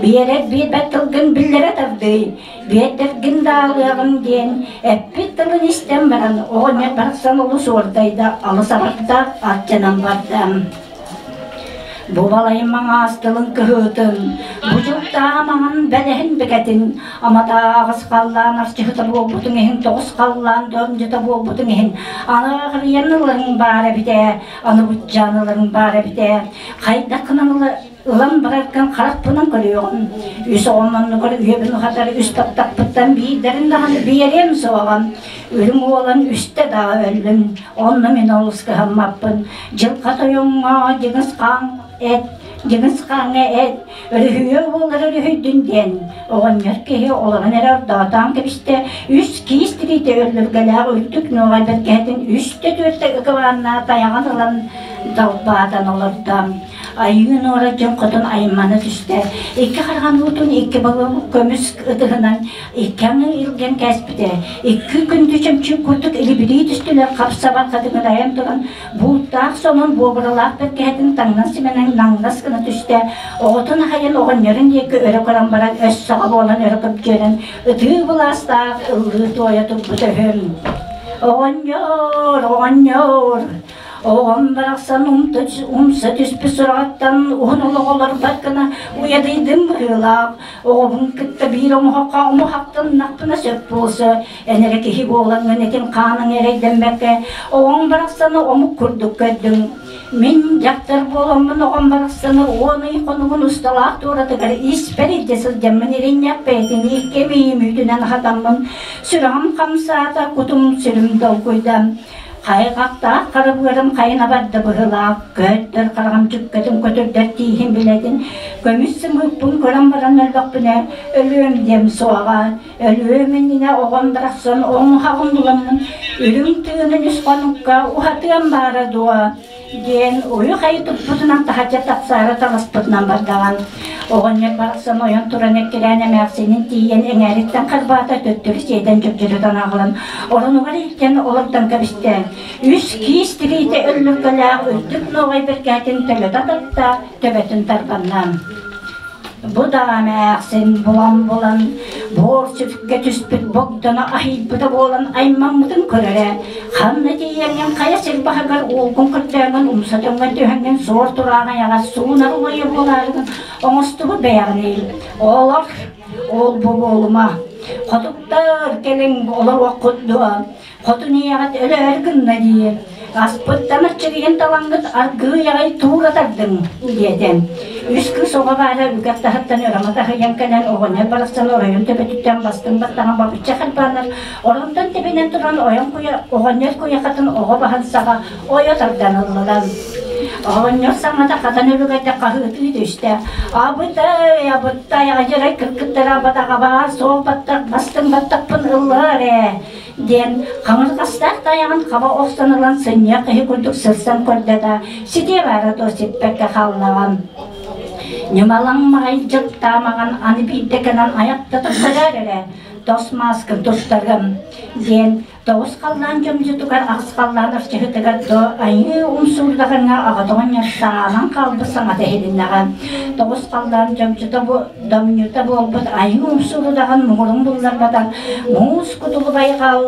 Speaker 16: Биэрэр биэрбэт тылгын биллэрэ тардый. Биэрдэргин да аалыаҕым диэн эппит тылын истэн баран оҕонньор барахсан олус уордайда, алыс абардаах ардьанан барда. Бу балайым маҥаас тылын кыһыытын, бу дьылтаа маҥан бэлэһин бигэтин, аматааҕыс халлаан арчыһыта буолбутуҥ иһин, тоҕус халлаан дьондьута буолбутуҥ иһин, аны аҕырыйан ыларыҥ баар эбит ээ, аны буччаан ыларыҥ баар эбит ээ, хайдах гынан Ылан бараргын харахпынан көрүөҕүм. Үс оҕом оннугар үйэбин уһатар үс таптаппыттан биирдэрин даҕаны биэриэм суоҕа. Үрүҥ уолан үстэ да өллүм. Онно мин олус кыһаммаппын. Дьылҕа тойоҥҥо дьиҥис хаан эт, дьиҥис хааҥҥа эт, өрүһүйүө буоллар өрүһүйдүн диэн. Оҕонньор киһи олорон эрэ ордоотоон кэбистэ. Үс киис тириитэ өллүргэлээх үрдүк нуоҕай бэргэһэтин үстэ-түөртэ ыкыбааннаа тайаҕын ылан далбаатан олордо. Айыы Нуора дьон хотун аймана түстэ. Икки хараҕын уутун икки балык көмүс ытыһынан икки аҥы илгэн кээспитэ. Икки күндү чөмчүүк курдук илибирии түстүлэр хап-сабар хатыҥырайан туран бууттаах сонун буобуралаах бэргэһэтин таҥнан симэнэн наҥнас гына түстэ. Оҕотун аһайан оҕонньорун диэки өрө көрөн баран өс саҕа буолан өрө көбдьүөрэн ытыы былаастаах ыллыы туойа турбут үһү. Оҕонньор, оҕонньор, Оҕом барахсан умса түспүт сураҕыттан уһун олох олорбот гына уйадыйдым быһыылаах. Оҕобун кытта биир омуһахха омуһахтаннахпына сөп буолсу. Эн эрэ киһи буолаҥҥын этиҥ хааныҥ эрэйдэммэккэ оҕоҥ барахсаны омук курдук көрдүҥ. Мин дьахтар буоламмын оҕом барахсаны уон ый хонугун усталаах туоратыгар испэр илдьэ сылдьаммын иринньэх бэйэтин икки эмиийим үүтүнэн аһатаммын сүрэҕим хамсаата, кутум сүрүм долгуйда. Хайҕахтаах харабыарым хайына барда быһыылаах, көттөр хараҕым чүккэтин көтүрдэр тииһин билэтин, көмүс сымыыппын көрөн баран өллөхпүнэ, өлүөм диэм суоҕа, өлүөм иннинэ оҕом барахсан оҥоһоҕун буламмын, үрүҥ тыынын үс хонукка уһатыам баара дуо? Диэн уйу-хайы туппутунан таһырдьа тахсаары таласпытынан бардаҕан. Оҕонньор барахсан ойон туран эккирээн эмээхсинин тиийэн эҥээриттэн харбаата төттөрү сиэтэн дьөгдьөрүтэн аҕалан оронугар илдьэн олордон кэбистэ. Үс киис тириитэ өллөргөлөөх үрдүк нуоҕай бэргэһэтин төлөтө татта, төбөтүн тарбанна. Бу да эмээхсин булан-булан буор сүпкэ түспүт Богдону аһыйбыта буолан аймаммытын көрөрө. Ханна тиийэҥҥин хайа сир баһыгар уолгун көрдөөҥҥүн умса төҥҥөн түһэҥҥин суор тураах айаҕар суунар улайа буолаарыгын оҥостубут бэйэҕиний. Олор, ол-бу буолума. Хотуктар кэлиҥ олоруоххут дуо? Хотун ийэҕит өлөөр гынна дии, аспыттан аччыгыйын талаҥҥыт аргыый аҕай туура тардыҥ диэтэ. Үс кыыс оҕо баара үгэх таһыттан өрөҥө таһыйан кэлэн оҕонньор барахсан оройун төбөтүттэн бастыҥ баттаҕын бабычча харбааннар оронтон тэбинэн туран ойон куйа оҕонньор куйахатын оҕо баһын саҕа ойо тардан ыллылар. Оҕонньор саҥата хатан үлүгэрдэ хаһыытыы түстэ. Абытай, абытай, адьарай кыргыттара батаҕа баар суол баттах бастыҥ баттахпын ыллаар ээ диэн хаҥырҕастаах тайаҕын хаба охсон ылан сынньыах киһи курдук сырсан көрдө да ситиэ баара дуо сиппэккэ хааллаҕын. Ньымалаҥ маҕай дьыктаамаҕын аны биирдэ кэнэн айахта туттараар эрэ, тос мааскын туттарыам диэн Тоҕус халлаан дьомдьутугар, аҕыс халлаан арчыһытыгар до айыы умсуурдаҕыҥа аҕа тоҕонньор саанан хаалбыт саҥата иһилиннэҕэ. Тоҕус халлаан дьомдьута бу домньута буолбут айыы умсуурудаҕын муҥурун булларбатан муус кутулу байҕал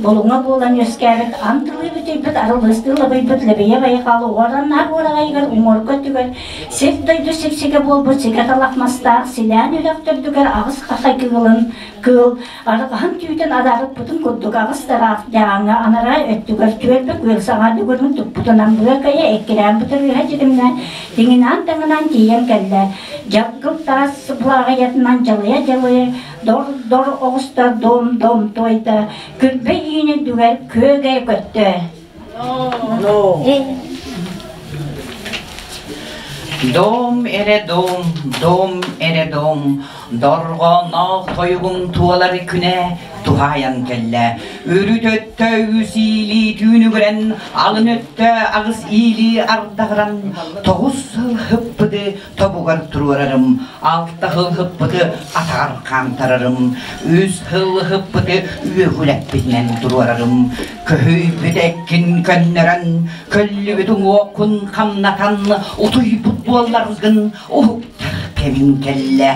Speaker 16: булуҥа буолан үөскээбит антылыы бүтүйбүт арылыстыы лабыйбыт лэбийэ байҕал уораннаах уораҕайыгар уҥуорга өттүгэр сир дойду сипсигэ буолбут сигэ талах мастаах силээн үрэх төрдүгэр аҕыс хахай кыылын кыыл Арҕаһын түүтүн адаарыппытын курдук аҕыс тараах дьааҥы анараа өттүгэр түөлбэ күөл саҥа дүгүрүн туппутунан быакайа эккирээн бытырыыһа дьиримнээн тиҥинаан-таҥынаан тиийэн кэллэ. Дьаггыл таас былааҕыйатынан дьалыйа-дьалыйа дор-дор оҕуста дом-дом туойда, күрбэ иин үрдүгэр күөгэй көттө.
Speaker 17: Дом эрэ дом, дом эрэ дом, дорҕооноох тойугум туолар күнэ туһаайан кэллэ. Үрүт өттө үс иилии түүнүгүрэн, алын өттө аҕыс иилии ардаҕыран, тоҕус сыл хыппыты тобугар туруорарым, алта сыл хыппыты атаҕар хаамтарарым, үс сыл хыппыты үөхүлэппитинэн туруорарым, көһүйбүт эккин көннөрөн, көллүбүт уҥуоххун хамнатан, утуйбут буолларгын уһуктар кэмиҥ кэллэ.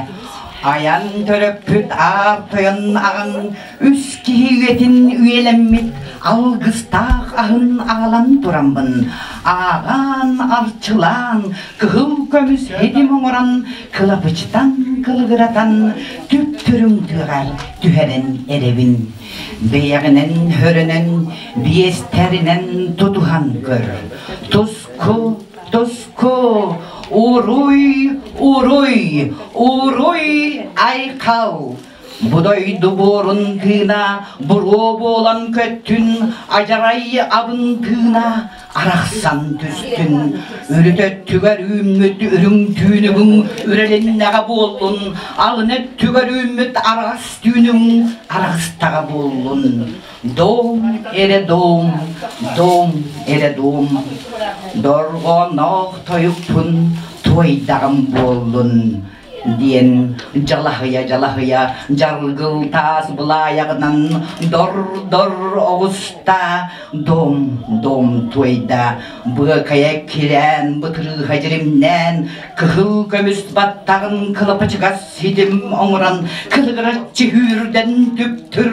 Speaker 17: Айан төрөппүт аар тойон аҕаҥ үс киһи үйэтин үйэлэммит алгыстаах аһын аҕалан тураммын, ааҕаан, арчылаан, кыһыл көмүс хитим оҥорон, кылапычтан кылыгыратан, түптүрүҥ тыаҕар түһэрэн эрэбин. Бэйэҕинэн хөрөнөн, биэстэринэн тутуһан көр. Туску, туску, уруй, уруй, уруй, айхал! Бу дойду буорун тыына буруо буолан көттүн, адьарай абын тыына арахсан түстүн. Үрүт өттүгэр үүммүт үрүҥ түүнүгүҥ үрэлиннэҕэ буоллун, алын өттүгэр үүммүт араҕас түүнүҥ араҕыстаҕа буоллун. Дом эрэ дом, дом эрэ дом, дорҕооноох тойукпун туойдаҕым буоллун. диэн дьалаһыйа-дьалаһыйа дьаргыл таас былаайаҕынан дор-дор оҕуста, дом-дом туойда, быакайа кирээн, бытырыыһа дьиримнээн, кыһыл көмүс баттаҕын кылапачыгас ситим оҥорон кылыгыраччы сүүрдэн түптүр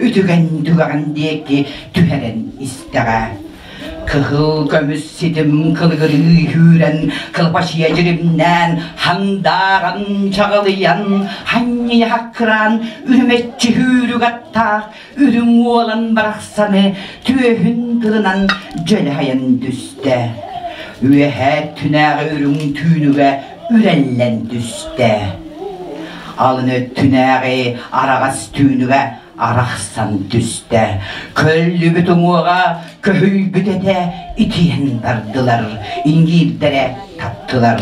Speaker 17: үтүгэн түгэҕин диэки түһэрэн истэҕэ. Кыһыл көмүс ситим кылыгырыы сүүрэн, кылбачыйа дьиримнээн, хандааран чаҕылыйан, ханньыйа хаккыраан, үрүмэччи сүүрүк аттаах үрүҥ уолан барахсаны түөһүн тылынан дьөлө түстэ. Үөһээ түнээҕи үрүҥ түүнүгэ үрэллэн түстэ. Алын өттүнээҕи араҕас түүнүгэ арахсан түстэ. Көллүбүт уҥуоҕа көһүйбүт этэ итийэн бардылар, иҥиирдэрэ таптылар.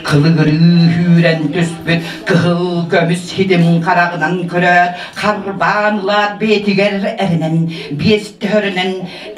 Speaker 17: Кылыгырыы сүүрэн түспүт кыһыл көмүс хитим хараҕынан көрөөт, харбаан ылаат бэйэтигэр эрэнэн, биэстэ өрөнөн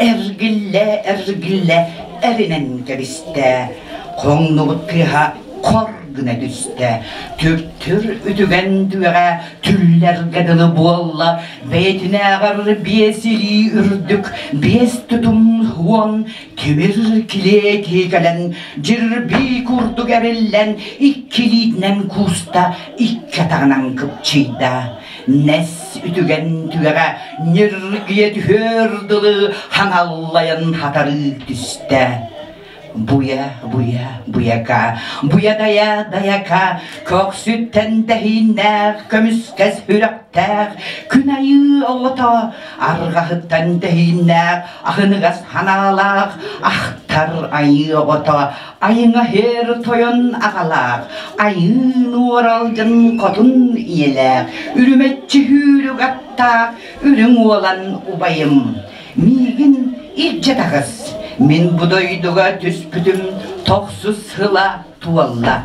Speaker 17: эргиллэ-эргиллэ эринэн кэбистэ. Хоҥнубут тыаһа хор гына түстэ. Түптүр үтүгэн түгэҕэ түллэргэ дылы буолла. Бэйэтинээҕэр биэс илии үрдүк, биэс тутум уон тимир килиэ киһи кэлэн, дьирбии курдук эриллэн, иккилиитинэн кууста, икки атаҕынан кыпчыйда. Нэс үтүгэн түгэҕэ ньиргийэ түһүөр дылы хаҥаллайан хатарыы түстэ. Буйа, буйа, буйака, буйа-дайа, дайака, көхсүттэн тэһииннээх, көмүскэс сүрэхтээх, күн айыы оҕото, арҕаһыттан тэһииннээх, аһыныгас ханаалаах, ахтар айыы оҕото, айыҥа һиэр тойон аҕалаах, айыы нуоралдьын хотун ийэлээх, үрүмэччи сүүрүк аттаах, үрүҥ уолан убайым. Миигин илдьэ таҕыс, мин бу дойдуга түспүтүм тохсус сыла туолла.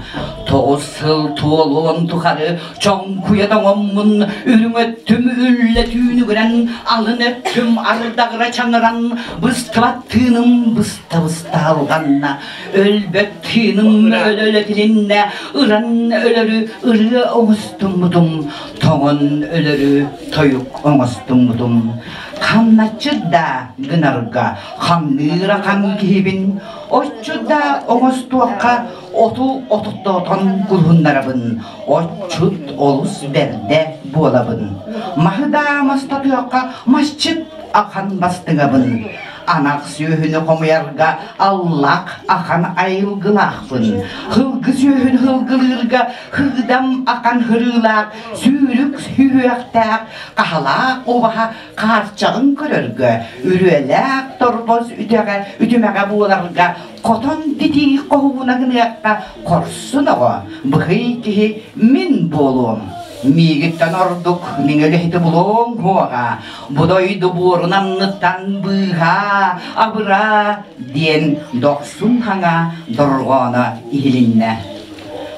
Speaker 17: Тоҕус сыл туолуон тухары чоҥкуйа тоҥоммун, үрүҥ өттүм үллэ түүнүгүрэн, алын өттүм ардаҕыра чаҥыран, быстыбат тыыным быста-быста алҕанна, өлбөт тыыным өлө-өлө тилиннэ, ыран өлөрү ырыа оҥостуммутум, тоҥон өлөрү тойук оҥостуммутум. Хамначчыт да гынарга хамныыра хам киһибин, оччут да оҥостуохха оту ототтоотон кулуһуннарабын, отчут олус бэрдэ буолабын. Маһы да мастатыахха масчыт ахан бастыҥабын. Анах сүөһүнү хомуйарга аллах ахан айылгылаахпын. Һылгы сүөһүн һылгылыырга һыыдам ахан һырыылаах, сүүрүк сүһүөхтээх, хаһалаах убаһа хаарчаҕын көрөргө, үрүөлээх торбос үтэҕэ үтүмэҕэ буоларга, хотон титии хоһууна гыныахха хорсун оҕо, быһый киһи мин буолуом. Миигиттэн ордук миҥэ үлэһити булуоҥ суоҕа, бу дойду буорун анныттан быыһаа, абыраа диэн дохсун хаҥа дорҕооно иһилиннэ.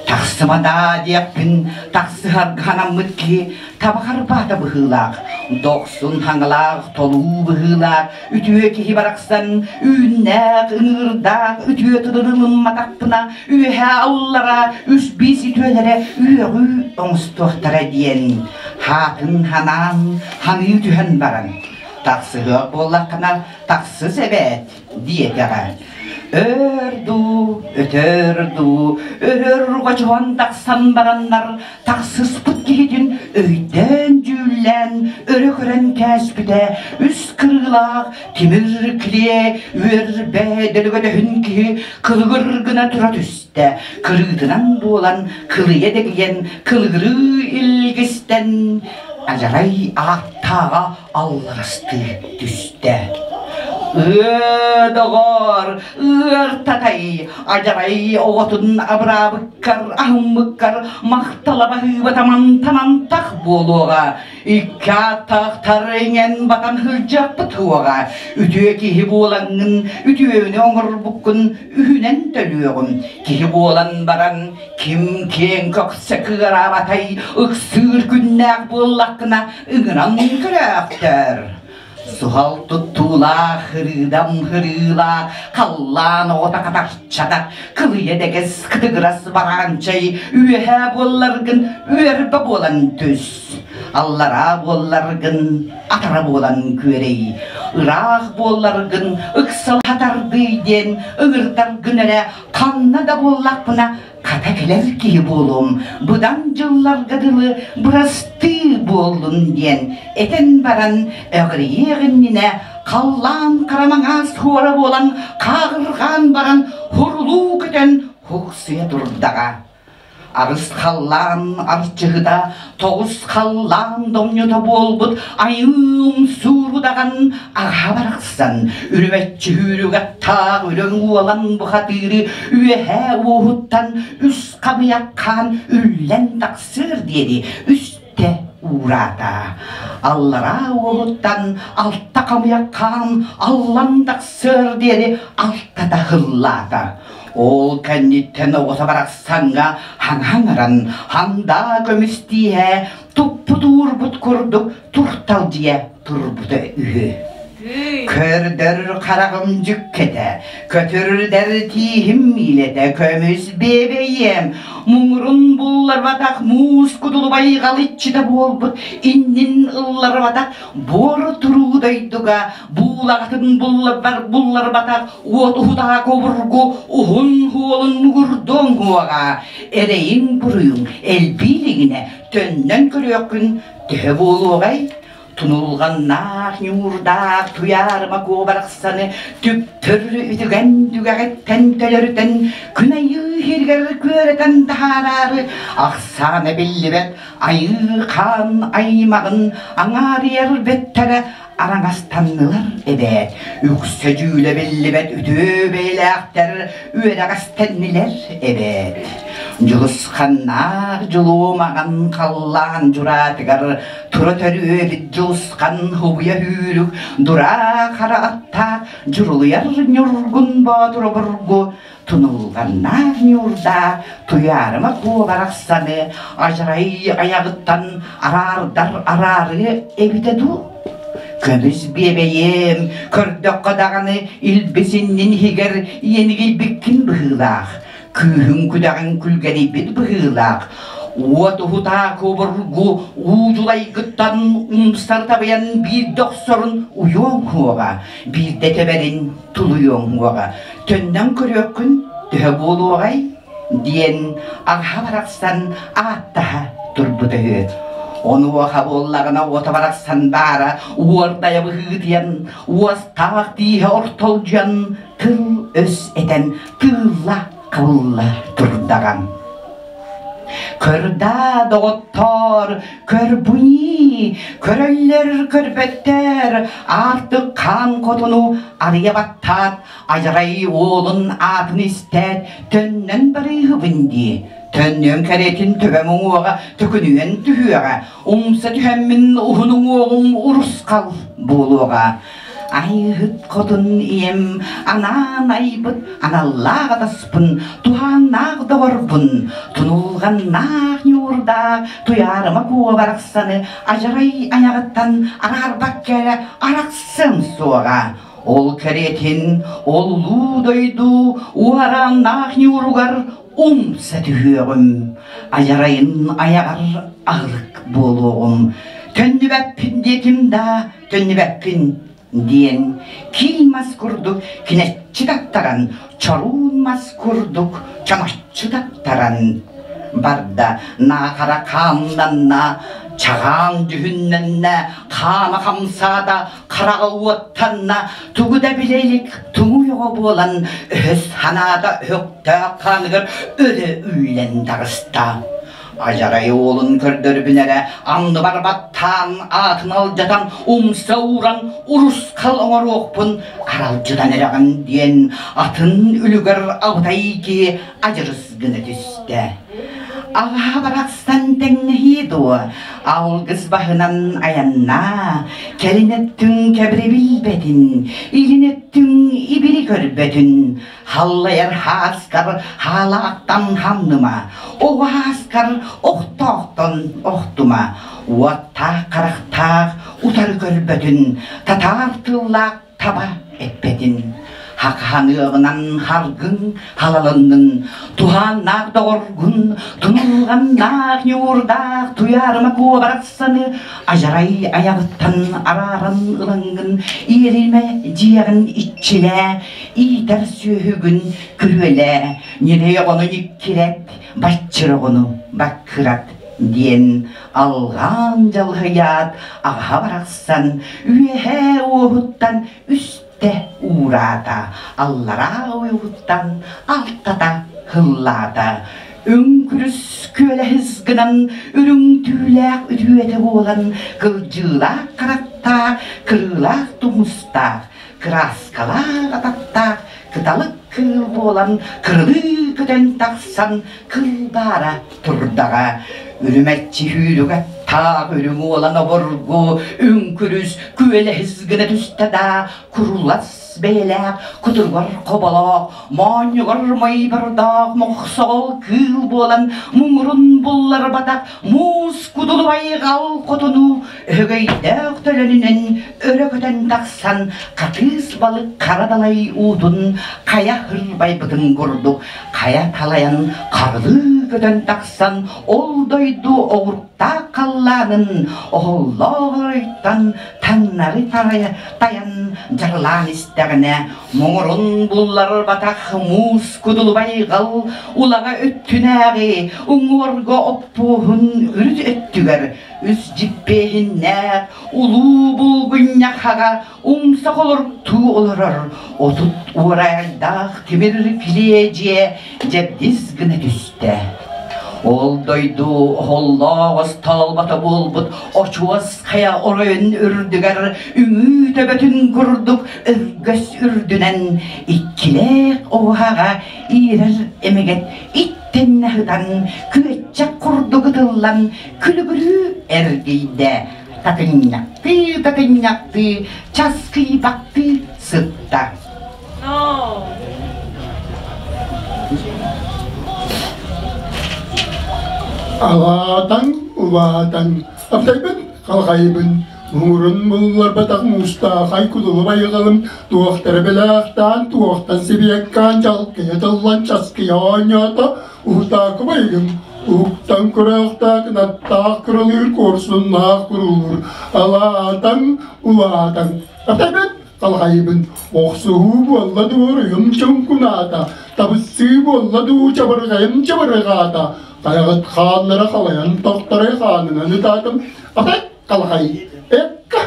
Speaker 17: Тахсыма даа диэхпин тахсыһарга санаммыт киһи таба харбаата быһыылаах, дохсун хаҥалаах, толуу быһыылаах, үтүө киһи барахсан үүннээх, ыҥыырдаах, үтүө тылын ылымматахпына, үөһээ аллара үс биис үтүөлэрэ үөҕүү оҥостуохтара диэн хаатын ханаан ханыы түһэн баран, тахсыһыах буоллаххына тахсыс эбээт диэтэҕэ. Өөр дуу, өтөр дуу, өрөр хочоһон тахсан бараннар тахсыспыт киһитин өйдөөн-дьүүллээн өрө көрөн кээспитэ үс кырыылаах тимир килиэ үөрбэ дөлөгөдөһүн киһи кылыгыр гына тура түстэ, кырыытынан буолан кылыйа дэгийэн кылыгырыы илгистэн адьарай ааттааҕа алларастыы түстэ. Ыа, доҕоор, ыар татай, адьарай оҕотун абыраабыккар, аһыммыккар махтала баһыыба тамантанантах буолуоҕа. Икки ааттаахтар иҥэн батан сылдьыахпыт уоҕа. Үтүө киһи буолаҥҥын, үтүөнү оҥорбуккун үһүнэн төлүөҕүм. Киһи буолан баран ким киэҥ көхсө кыараабатай, ыксыыр күннээх буоллаххына ыҥыран көрөөхтөр. Суһал туттуулаах, ырыыдам ырыылаах, халлаан оҕото хатарчата, кылыйа дэгэс кытыгырас бараанчай, үөһээ буолларгын үөрбэ буолан түс, аллараа буолларгын атара буолан күөрэй, ыраах буолларгын ыксал хатардый диэн ыҥырдаргын эрэ ханна да буоллахпына хата кэлэр киһи буолуом, быдан дьылларга дылы бырастыы буоллун диэн этэн баран өҕүрүйүөх иннинэ халлаан харамаҥаас хуора буолан хааҕырҕаан баран хурулуу көтөн хуксуйа турдаҕа. Арыс халлаан арчыһыта, тоҕус халлаан домньута буолбут айыым суурудаҕан аҕа барахсан үрүмэччи сүүрүгэттаах үрүҥ уолан бухатыыры үөһээ уоһуттан үс хамыйах хаан үллэн тахсыар диэри үстэ уураата. Аллараа уоһуттан алта хамыйах хаан аллан тахсыар диэри алтата һыллаата. Ол кэнниттэн оҕото барахсаҥҥа хаҥаҥаран, хандаа көмүс тииһэ туппут уурбут курдук турталдьыйа турбута үһү. Көрдөр хараҕым дьүккэтэ, көтүрдэр тииһим миилэтэ, көмүс биэбэйиэм, муҥурун булларбатах муус кудулубай галыччыта буолбут, иннин ылларбатах буор туруу дойдуга буулаҕатын булларбатах уот уһутаа кобургу уһун хуолун мугурдуоҥ уоҕа, эрэйиҥ буруйуҥ элбии илигинэ төннөн көрүөххүн төһө буолуоҕай? Тунулҕаннаах, ньуурдаах туйаарыма куобарахсаны түптүр үтүгэн түгэҕиттэн төлөрүтэн күн айыы иһигэр күөрэтэн таһаараары ахсаана биллибэт айыы хаан аймаҕын аҥаарыйар бэттэрэ араҥастаннылар эбээт. Үксэ дьүүлэ биллибэт үтүө бэйэлээхтэр үөрэҕэстэннилэр эбээт. Дьулусханнаах дьулуомаҕан халлаан дьураатыгар тура төрүөбүт дьулусхан хубуйа үүрүк дураа хара аттаах дьурулуйар ньургун боотур обургу тунулҕаннаах ньуурдаах туйаарыма куо барахсаны ажарай айаҕыттан араардар араарыа эбитэ дуу? Көмүс биэбэйиэм, көрдөххө даҕаны илбис иннин иһигэр иэнигийбиккин быһыылаах, күүһүҥ-күдэҕиҥ күлгэнийбит быһыылаах, уот уһутаа кубургу уу дьулайгыттан умсар табыйан биирдэ охсорун уйуоҥ уоҕа, биирдэ тэбэрин тулуйуоҥ уоҕа, төннөн көрүөххүн төһө буолуоҕай? диэн аҕаһа барахсан ааттаһа турбута үһү. Онуоха буоллаҕына уота барахсан баара уордайа быһыытыйан, уостаах тииһэ ортолдьуйан, тыл-өс этэн тыылла хабылла турдаҕа. Көрдаа, доҕоттоор, көрбүнии, көрөллөр, көрбөттөр, аартык хаан хотуну арыйа баттаат, Адьарай уолун аатын истээт, төннөн барыыһыбын дии. Төннүөн кэриэтин төбөм уҥуоҕа төкүнүйэн түһүөҕэ, умса түһэммин уһун уҥуоҕум урусхал буолуоҕа. Айыыһыт хотун ийэм анаан айбыт аналлаах атаспын, туһааннаах доҕорбун, тунулҕаннаах ньуурдаах туйаарыма куо барахсаны адьарай айаҕыттан араарбакка эрэ арахсыам суоҕа. Ол кэриэтин ол улуу дойду уорааннаах ньууругар умса түһүөҕүм, адьарайын айаҕар аһылык буолуоҕум. Төннүбэппин диэтим да, төннүбэппин диэн киил мас курдук кинэччи таттаран, чоруун мас курдук чоҥоччу таттаран барда. Наахара хааннанна, чаҕаан дьүһүннэннэ, хаана хамсаата, хараҕа уоттанна, тугу да билэ илик туҥуй оҕо буолан өһөс санаата өһөхтөөх хааныгар өрө үллэн таҕыста. Адьарай уолун көрдөрбүн эрэ анныбар баттаан аатын алдьатан умса ууран урусхал оҥоруохпун аралдьытан эрэҕин диэн атын үлүгэр абытай киһи адьырыс гына түстэ. Аҕаһа барахсан тэҥнэһии дуо, алгыс баһынан айаннаа, кэлин өттүҥ кэбири билбэтин, илин өттүҥ ибири көрбөтүн, халлайар хааскар хаалаахтан ханныма, оҕо хааскар охтоохтон охтума, уоттаах харахтаах утары көрбөтүн, татаар тыллаах таба эппэтин. Хаханыаҕынан харгын халалыннын, туһааннаах доҕоргун, тунулҕаннаах ньуурдаах туйаарыма куобарахсаны ажарай айаҕыттан арааран ылаҥҥын иэримэ дьиэҕин иччилээ, иитэр сүөһүгүн күрүөлээ, ньирэй оҕону ньиккирэт, баччыр оҕону баккырат диэн алҕаан дьалһыйаат аҕаһа барахсан үөһээ уоһуттан үстэ уураата, аллараа уйугуттан алтата һыллаата. Үҥкүрүс күөлэһис гынан үрүҥ түүлээх үтүөтэ буолан кылдьыылаах харахтаах, кырыылаах тумустаах, кырааскалаах атахтаах кыталык кыыл буолан кырылыы көтөн тахсан кылбаара турдаҕа. Үрүмэччи сүүрүк Таах үрүҥ уолан обургу, үҥкүрүс, күөлэһис гына түстэ да, курулас бэйэлээх, кутуругар хоболоох, моонньугар мойбордоох мохсоҕол кыыл буолан муҥурун булларбатах муус кудулу байҕал хотуну өһөгөйдөөх төлөнүнэн өрө көтөн тахсан хатыыс балык хара далай уутун хайа һырбайбытын курдук хайа талайан харылыы көтөн тахсан ол дойду оҕуруктаах халлаанын оһоллоох оройуттан таҥнары тайан дьарылаан истэҕинэ муҥурун булларбатах муус кудулубайҕал улаҕа өттүнээҕи уҥуорга оппуоһун үрүт өттүгэр үс дьиппиэһиннээх улуу булгунньахаҕа умса холоруктуу олорор 30 уорайдаах тимир килиэ дьиэ дьэбдис гына түстэ. Ол дойду оһоллоох остоолбото буолбут очуос хайа оройун үрдүгэр үҥүү төбөтүн курдук өргөс үрдүнэн иккилээх оһаҕа иирэр эмэгэт иттэннэ ытан күөччэх курдук ытыллан күлүгүрүү эргийдэ татынньахтыы татынньахтыы часкыйбахтыы сытта.
Speaker 18: Аҕаатаҥ, убаатаҥ, аптайбын, халҕайбын, муҥурун булларбатах муустаахай кудулу байҕалым туохтара бэлээхтээн, туохтан сибиэккээн дьалкыйа тыллан часкыйа оонньоото, уһутаакы байыгым, уһуктан көрөөхтөөх кынаттаах кыралыыр куорсуннаах куруулуур, алаатаҥ, улаатаҥ, аптайбын, Алҕайбын охсуһуу буолла дуу уруйум чуҥкунаата, табыссыы буолла дуу чабырҕайым чабырҕаата, хайаҕыт хааннара халайан тохторой хаанынан ытаатым, атай халҕай, экка,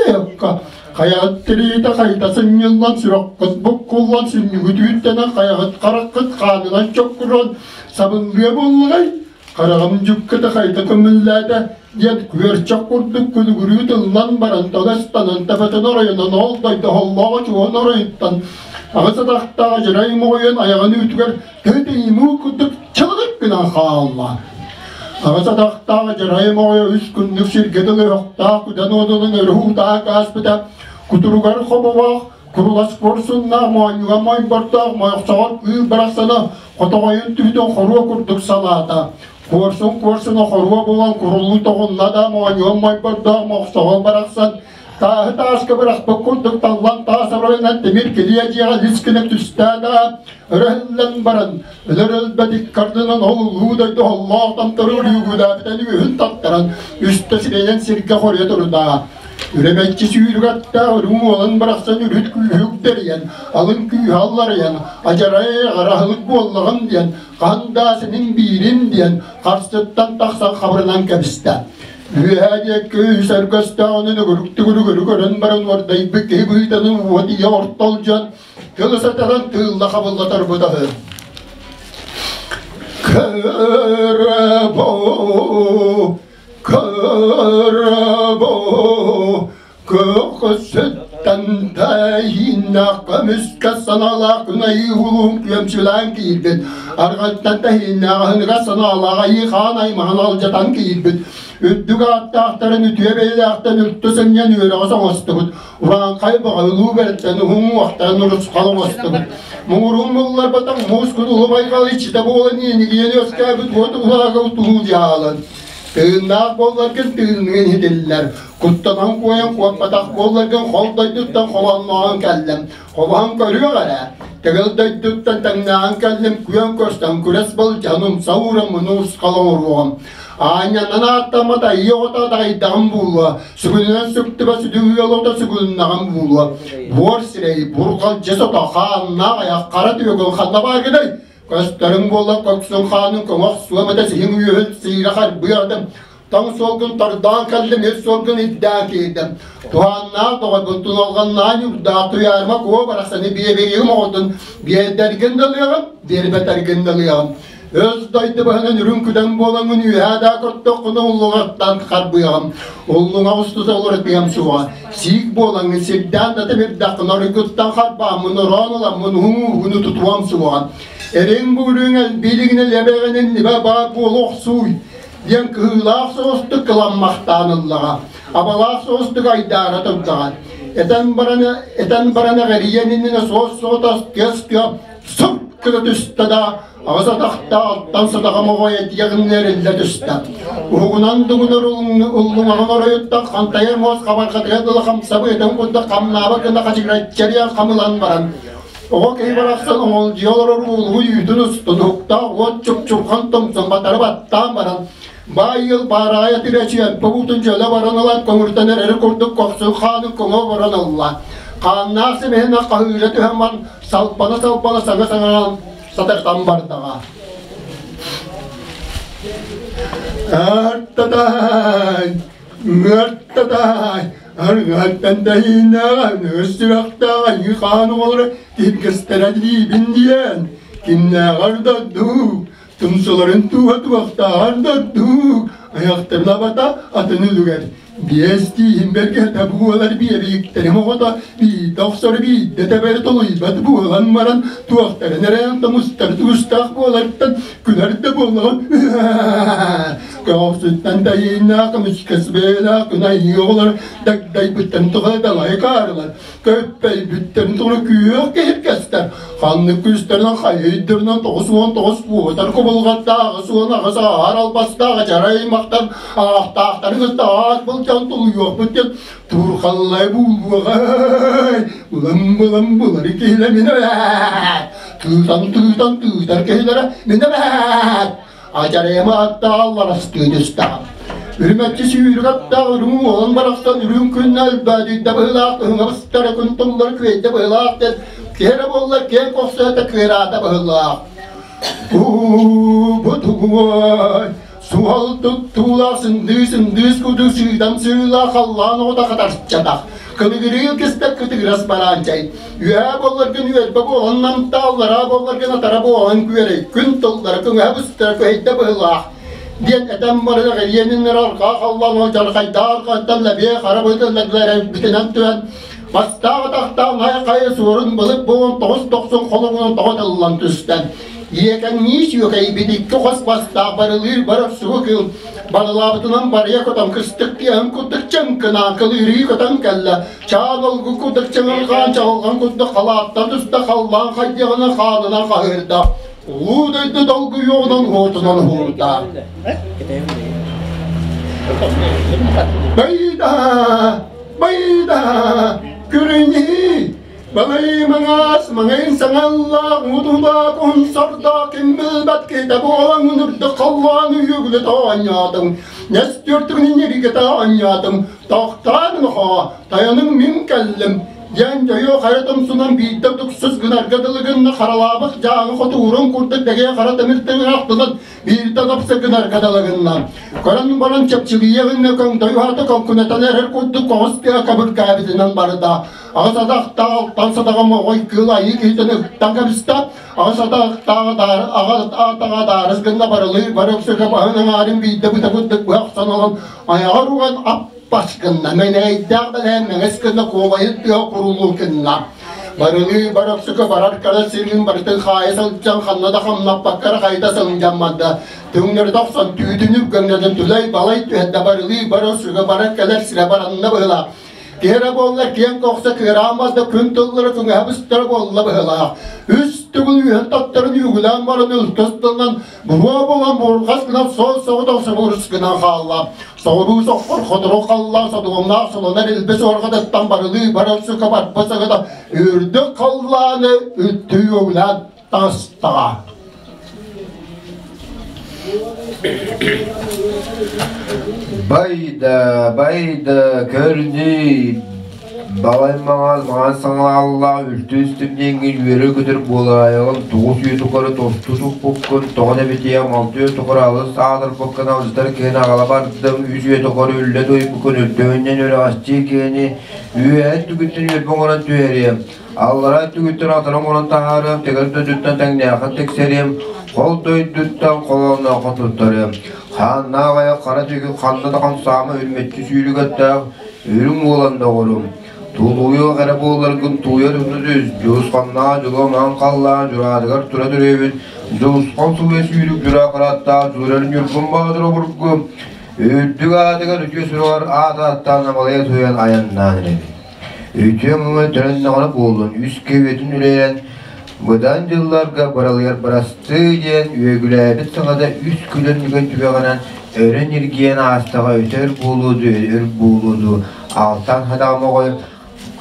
Speaker 18: экка, хайаҕыт тириитэ хайта сынньыллан сүрэххит буккуллан сүнньүгүт үүттэнэн хайаҕыт хараххыт хаанынан чоккуран сабыллыа буоллаҕай, хараҕым дьүккэтэ хайта көмүллээтэ диэн күөрчэх курдук күлүгүрүү тыллан баран толостанан төбөтүн оройунан ол дойду оһоллооҕо чуон оройуттан аҕыс атахтаах дьырай моҕойун айаҕын үүтүгэр тыһы курдук чылыгыр гынан хаалла. Аҕыс атахтаах дьырай моҕойо үс күннүк сиргэ дылы өһөхтөөх күдэн уодунун өрүһүүтаах ааспыта кутуругар хоболоох курулас куорсуннаах моонньуга мойбордоох мойохсоҕор кыыл барахсана хотоҕойун түүтүн хоруо курдук салаата. Куорсун куорсуна хоруо булан курулуу тоҕунна да моонньугун мойбордоох мохсоҕол барахсан тааһы тааска бырахпыт курдук таллан таас оройунан тимир килиэ дьиэҕэ лис гына түстэ да өрөһүллэн баран өлөр өлбөт иккардынан ол улуу дойду оһоллоох томтору үрүүгүлээбитэн үөһүн таттаран үстэ сирэйэн сиргэ хоруйа турда. Үрэмэччи сүүрүгэттээх үрүҥ уолан барахсан үрүт күүһүк тэрийэн, алын күүһэ алларыйан, адьарай араһылык буоллаҕым диэн, хаһан да синин биирим диэн харсыттан тахсан хабырынан кэбистэ. Үөһээ диэки үс өргөстөөҕүнэн өгүрүк-түгүрүгүрү көрөн баран уордайбыт киһи быһыытанан уот ийэ ортол дьон тылы сатаран тыылла хабылла турбутаһы. Көрө Көрөбө көкөсөттөн тэһииннээх көмүскэ санаалаах күн-айыы улуун күөмчүлээн киирбит. Арҕаттан тэһииннээх аһыныгас санаалаах айыы хаан аймаҕын алдьатан киирбит. Үрдүк ааттаахтарын үтүө бэйэлээхтэн үлтү сынньан үөрэҕи соҥостубут. Урааҥхай баҕа улуу бэртэн уһун уохтан урусхал оҥостубут. Муҥурун мулларбатах муус кутулу байҕал иччитэ буолан иэнигийэн үөскээбит уот уһаага утуһуу дьаалан. Тыыннаах буолларгын тыынныгын иһитиллэр, куттанан куойан куоппатах буолларгын хол дойдуттан холонноон кэллим, холоһон көрүөх эрэ, тыгыл дойдуттан тэҥнээҕин кэллим, күөн көрсөн күрэс былдьаһан умса уураммын урусхал оҥоруоҕум. Аанньанан ааттаммат айыы оҕото адаҕайдаҕым буолуо, сүгүнүнэн сүктүбэ сүдү ыал ото сүгүннэҕим буолуо. Буор сирэй, бурҕалдьы сото, хааннаах айах, хара түөгүн ханна бааргыный? Көстөрүҥ буолла көхсүн хаанын көҥөх суом этэ сиһиҥ үөһүн сиирэ харбыадым. Тоҥ суолгун тордоон кэллим, үс суолгун ирдээн киирдим. Туһааннаах доҕорбун туналҕаннаан юрдаах туйаарыма куо барахсаны биэбэйигим оҕотун биэрдэргин да ылыаҕым, биэрбэтэргин да ылыаҕым. Өс дойду быһынан үрүҥ күдэн буолаҥҥын үөһээ даа көрдөххүнэ уллуҥахтан харбыаҕым. Уллуҥах устута уларытыам суоҕа. Сиик буолаҥҥын сирдээн да тимирдэххинэ оройгуттан харбааммын ороон ыламмын уһун уугуну тутуом суоҕа. Эриҥ бу үрүҥ элбиилигинэ лэбэҕинин нибэ баар буола охсууй. Диэн кыһыылаах соҕустук кыламмахтаан ыллаҕа, абалаах соҕустук айдаара турдаҕа. Этэн баран, этэн баран эҕэрийэн иннинэ суос-соҕотох тыас-тыа суп гына түстэ да, аҕыс атахта алтан сатаҕа моҕой этиэҕиннэ эриллэ түстэ. Уһугунан дугунар уллуҥаҕын оройуттан хантайар муос хабарҕатыгар дылы хамсабы этэн курдук хамнаабат гына хачыгыраччарыйан хамылан баран, оҕо киһи барахсан оҥолдьуйа олорор уулугу үүтүн устун уһуктаах уот чупчурҕан томсон батары баттаан баран, баай ыал баараҕай атыырачыйан побуутун дьөлө баран ылан көҥүртэн эрэри курдук көхсүн хаанын көҥө баран ылла. Хааннаах симэһинэ хаһыыра түһэн баран салбана-салбана саҥа саҥаран сатартан бардаҕа. Артатай, ҥыртатай, аргаттан тэһииннээҕэ, өс сүрэхтээҕэ, хаан оҕолоро киһиргэстэрэ диибин диэн, кимнээҕэр да дуу, тумсуларын тууһа туохтааҕар да дуу, айахтарын абата атын үлүгэр. Биэс тииһин бэргэһэтэ буолар биэбииктэрим оҕото биирдэ охсор биирдэ тэбэри толуйбат буолан баран туохтарын эрэ тумустар туустаах буолартан күлэр да буоллаҕын Көҕүсүттэн тэйииннээх көмүскэс бэйэлээх күн айыы оҕолор дагдайбыттарын тоҕо далай каарылар көппөйбүттэрин тоҕо күөх киһиргэстэр ханнык күүстэринэн хайыйдырынан 99 буотар кубулҕаттааҕы суон аҕыс аар албастаах дьарай махтан аахтаахтарын кытта аат былдьаан тулуйуохпут диэн туурхаллай буолуоҕай булан булан булары киһилэ мин эбээт тыытан тыытан тыытар киһилэрэ мин эбээт Адьарайыма аттаах алларастыы түстэҕим. Үрүмэччи сүүрүк аттаах үрүҥ уолан барахсан үрүҥ күн өлбөөдүйдэ быһыылаах ыһыҥа быстара күн туллар күөйдэ быһыылаах диэн киһи эрэ буоллар киэҥ кохсуйата кыараата быһыылаах. Бу тугуой суһал туттуулаах сындыы-сындыыс кудуу сыыдам сыылаах халлаан оҕото хатарчатах кылыгырыыл кистэ кытыгырас бараанчай Үөһээ буолларгын үөрбэ буолан намтаа, аллараа буолларгын атара буолан күөрэй, күн тыллара көҥөһө быстара көһүйдэ быһыылаах диэн этэн баран эҕириэнин арҕаа халлаан ол дьархайдаах арҕаттан лэбиэ хара бытын түһэн бастаах атахтаах хайа суорун былыт буолан тоҕус дохсун холоҥунан тоҕо тыллан түстэ. Иэкэҥнии сүөкэйбит икки хос бастаах барылыыр бар охсугу кыыл барылаабытынан барыйа көтөн кыстык тиэһин курдук чыҥкынаан кылыырыы көтөн кэллэ. Чаан олгу курдук чыҥырҕаан чаҕылҕан курдук халааттан туста халлаан хайдыаҕынан хаанынан хаһыырда. Улуу дойду долгуйуоҕунан уотунан уһуурда. Байда! Байда! Күрүньи! Балай маҥаас маҥайын саҥаллаах мутулаах уһун сордоох ким билбэт киһитэ буолан үрдүк халлаан үгүлү оонньоотуҥ Нэстүөртүгүн инньэригэтэ оонньоотум тохтоон нохоо тайаныҥ мин кэллим диэн дьойуо хайа тумсунан биирдэ туксус гынарга дылы гынна харалаабыт дьааҥы хотуурун курдук дэгиэ хара тимир тыҥырахтынан биирдэ тапса гынарга дылы гынна көрөн баран чэпчигийэ гынна көҥдөй уһаата көҥкүнэтэн эрэр курдук оҕус тыа кэбиргээбитинэн барда аҕыс атахтаах алтан сатаҕа моҕой кыыл айыы киһитин ыттан кэбистэ аҕыс атахтааҕа аҕа атаҕа даарыс гынна барылыы бары өксөкө баһын аҥаарын биирдэ быта курдук быһа охсон ылан айаҕар уган аппас гынна мэнэйдээх бэлэһэн мэҥэс гынна куолайын тыа курулуу гынна барылыы бар өксөкө барар кара сирин барытын хаайа сылдьан ханна да хамнаппакка эрэ хайда сылдьан барда түҥнэритэ охсон түүтүн үргэҥнэтин түлэй балай түһэрдэ барылыы бар өксөкө барар кэлэр сирэ баранна быһыылаах Киһи эрэ буолла киэҥ көхсө кыараан барда күн тыллара күҥэһэ быстара буолла быһыылаах. Үс төгүл үөһэн таттарын үөгүлээн баран өлтөс тылынан буруо буолан буурҕас гынан суол соҕотох собурус гынан хаалла. Соҕуруу соххор хотору халлаан содуомнаах солонор илбис уорҕатыттан барылыы барар сука барба сагата үрдүк халлааны үттүү үөгүлээн таҕыстаҕа.
Speaker 5: Байда, байда, көрдүй, балай маҥаас маҥан саҥалааллаах үлтү үстүм диэҥҥин үөрэ-көтөр буолаайаҕын тугу сүйэ тухары тосту туппуккун, тоҕо да эбитиэм, алты үйэ тухары алыс аатырбыккын алдьатар киһини аҕала бардым, үс үйэ тухары үллэ туойбуккун үрдүһүнэн үрэҕэстиир киһини үөһэ түгүттэн үөрбэ оҥорон түһэриэм, Аллараа түгүттэн атара оҥорон таһаарыам, тигэр дойдуттан тэҥнээххин тиксэриэм, хол дойдуттан холооннооххун туттарыам. Хааннаах айах хара түгү ханна да хамсаама үрмэччи сүүрүгэттээх үрүҥ уолан доҕорум. Тулуйуох эрэ буолларгын тууйа түс, дьулусханнаах дьулуо маҥан халлаан дьураатыгар тура төрүөбүт, дьулусхан сууйа сүүрүк дьураа харааттаах дьулурар Ньургун Баатыр обургу, үрдүк аатыгар үтүө суругар аат ааттаан амалыйа туйан айаннаан эрэбит. Үтүө муҥа төрөннөҕүнэ буоллун, үс кэбиэтин үлэйэн, быдан дьылларга баралыйар барастыы диэн үөгүлээбит саҥата үс күлэн нүгэн түгэҕинэн өрө ньиргийэн аастаҕа өтөр буолуо дуу, өр буолуо дуу, алтан хатаҕа моҕой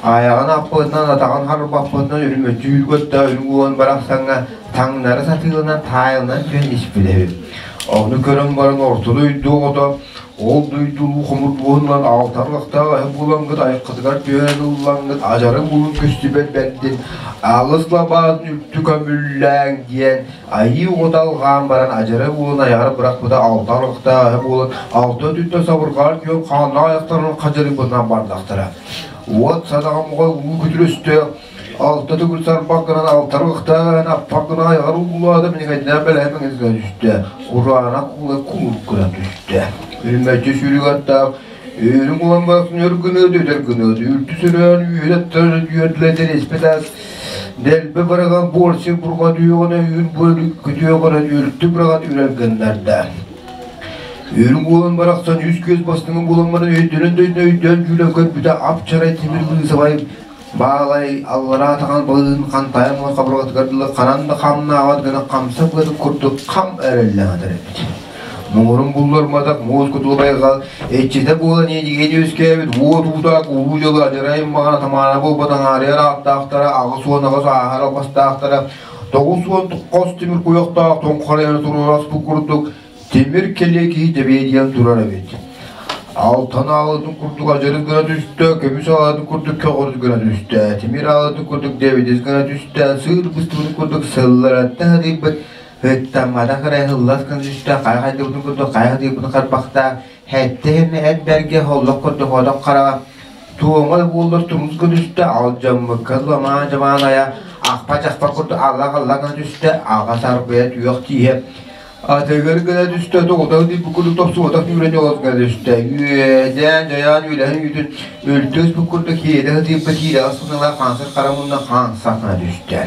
Speaker 5: айаҕын аппытынан, атаҕын харбаппытынан үрүмэччи үүргөттө үрүҥ уон барахсаҥҥа таҥнары сатыыланан таайылынан түһэн испит эбит. Ону көрөн баран орто дойду оҕото ол дойдулуу хомурдуоһунан алтан лахтаах эһэ буолаҥҥыт айаххытыгар түһэн ыллаҥҥыт ажарын булун көстүбэт бэрдин алыс лабаатын үлтү көмүллээҥ диэн айыы оҕото алҕаан баран ажары буолан айаҕар бырахпыта алтан лахтаах эһэ буолан алта өтүттэн сабырҕаан күөн хааннаах айахтарын хадьарыйбытынан бардахтара. Уот садаҕа моҕой улуу күтүр өстөөх алта төгүл сарбах гынан алтар ықтаан аппак гына айаҕар уулаата минигэйдээн бэлэһэ гына түстэ кураана куула кулук гына түстэ үрүмэччи сүүрүк аттаах Өрүҥ улан барахсан өр гыныады, өтөр гыныады, үлтү сөрөөн үөрэ үөрдүлэтэр испит ас дэлби быраҕан буорсик бурҕа түйөҕүнэ үүр буолу күтүөҕүнэ үлтү быраҕан үрэр гыннарда. Үрүҥ уолун барахсан үс күөс бастыҥын булан баран өйдөнөн да өйдөөн дьүүлэн көрбүтэ ап-чарай тимир быысабай баалай аллараа таҥан балыгын хантайан уон хабырҕатыгар дылы ханан да хамнаабат гына хамса быатын курдук хам эрэллээх эбит. Муҥурун булларматах муус кутул байҕал иччитэ буолан иэдьигэй үөскээбит уот уутаах улуу дьолу адьарай маҕана тамаана буолбатан аарыйар ааттаахтара 88 ааһар албастаахтара 90 хос тимир куйахтаах тоҥхарайан туруораспыт курдук тимир кэлиэ киһи дэбиэдийэн турар эбит. Алтан аалытын курдук адьырыс гына түстэ, көмүс аалытын курдук көҕөрүс гына түстэ, тимир аалытын курдук дэбидис гына түстэ, сыыр быстыбытын курдук сылларатта сатыйбыт, ыттамматах эрэ ыллас гына түстэ, хайа хайдыбытын курдук хайа сатыйбытын харбахта, хэттэ иһинэ эт бэргэ холлох курдук одох хараҕа, туома да буоллар тумус гына түстэ, алдьаммыкка ламаан дьамаан айа, ахпа-чахпа курдук аллах-аллах гына түстэ, аҕа сарбыйа түөх тииһэ, Атыгыр гына түстэ, тоҕутах диир курдук тохсуотах үүрэн олос гына түстэ. Үөдээн, дьайаан үөлэһин үүтүн өлтөс бу курдук киэдэ сытыйбыт киирэҕэ сыныла хаансар хара мунна хаансах гына түстэ.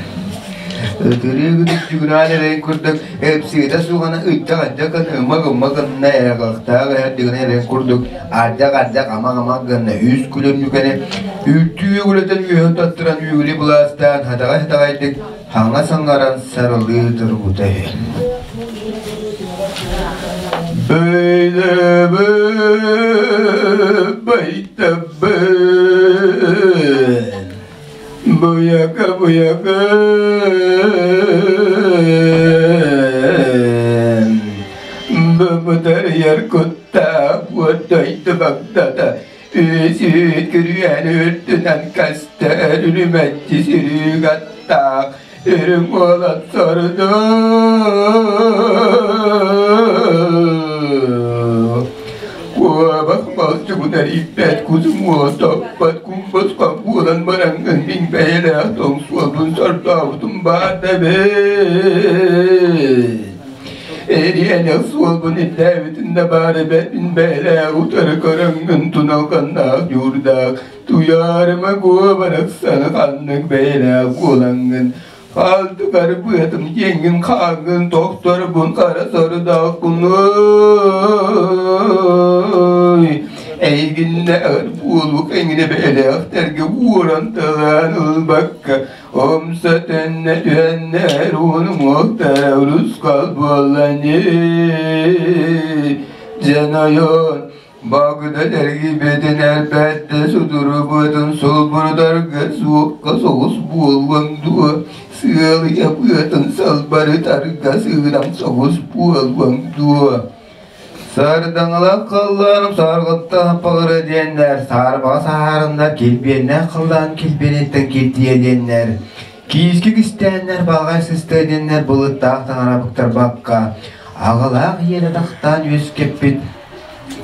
Speaker 5: Ытырыы гытык чугунаан эрэйин курдук эпсиэтэ суоҕана ыйдах-ардьах гына ымма-гымма гынна эрэҕэхтээх эһэрдигинэ эрэйин курдук ардьах-ардьах амах-амах гынна үс күлүн нүкэни үлтүү үгүлэтэн үөһүн таттаран үөгүлү былаастаан хатаҕай-хатаҕайдык Хаҥас саҥаран сарылыы турбута үһү. Бөйлөбө байтабын буяка буяка бөбөтөр куттаах уотойду багдата Үс күрүөн үрдүнэн көстөр үрүмэччи сүрүүк аттаах үрүҥ уолан сорду. Куобах малчугунар иппэт кусум уотоппот кумбусхан буолан бараҥҥын мин бэйэлээх тоҥ суолбун сордообутум баар да эбит. Эриэнэх суолбун ирдээбитин да баар эбэппин бэйэлээх утары көрөҥҥүн туналҕаннаах дьуурдаах туйаарыма куобарахсаны ханнык бэйэлээх буолаҥҥын хаалтыгар быатым диэҥҥин хааҥҥын тохторбун хара сорудоохпунуй эйигиннээҕэр буолуох эҥинэ бэйэлээхтэргэ уоран талаан ылбакка Умса төннө түһэннэр уунуҥуохтара урусхал буоллани Дьэн ойон Багыда эргийбитин элбэтте судурубутун сулбурутарга суохха соҕус буолуоҥ дуо сыалыйа быатын салбарытарга сыыдам соҕус буолуоҥ дуо Сардаҥалаах халлааным сааргыттан аппаҕыра диэннэр, саарбаҕа саһаарыннар, килбиэннээх халлаан килбиэниттэн киртийэ диэннэр, киискэ кистээннэр, балҕай сыстыа диэннэр былыттаах таҥара быктарбакка, аҕалаах ийэлэ тахтаан үөскэппит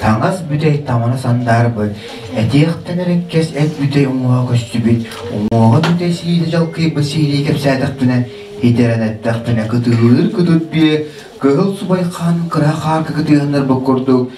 Speaker 5: таҥас бүтэй тамана сандаарбыт, этиэхтэн эрэккэс эт бүтэй уҥуоҕа көстүбүт, уҥуоҕа бүтэй сиилэ дьалкыйбыт сиилии кэпсээтэхпинэ, итэрэн эттэхпинэ кытыыр кытыт биэ Кыһыл субай хаан кыра хаарга кытыаһыннарбыт курдук.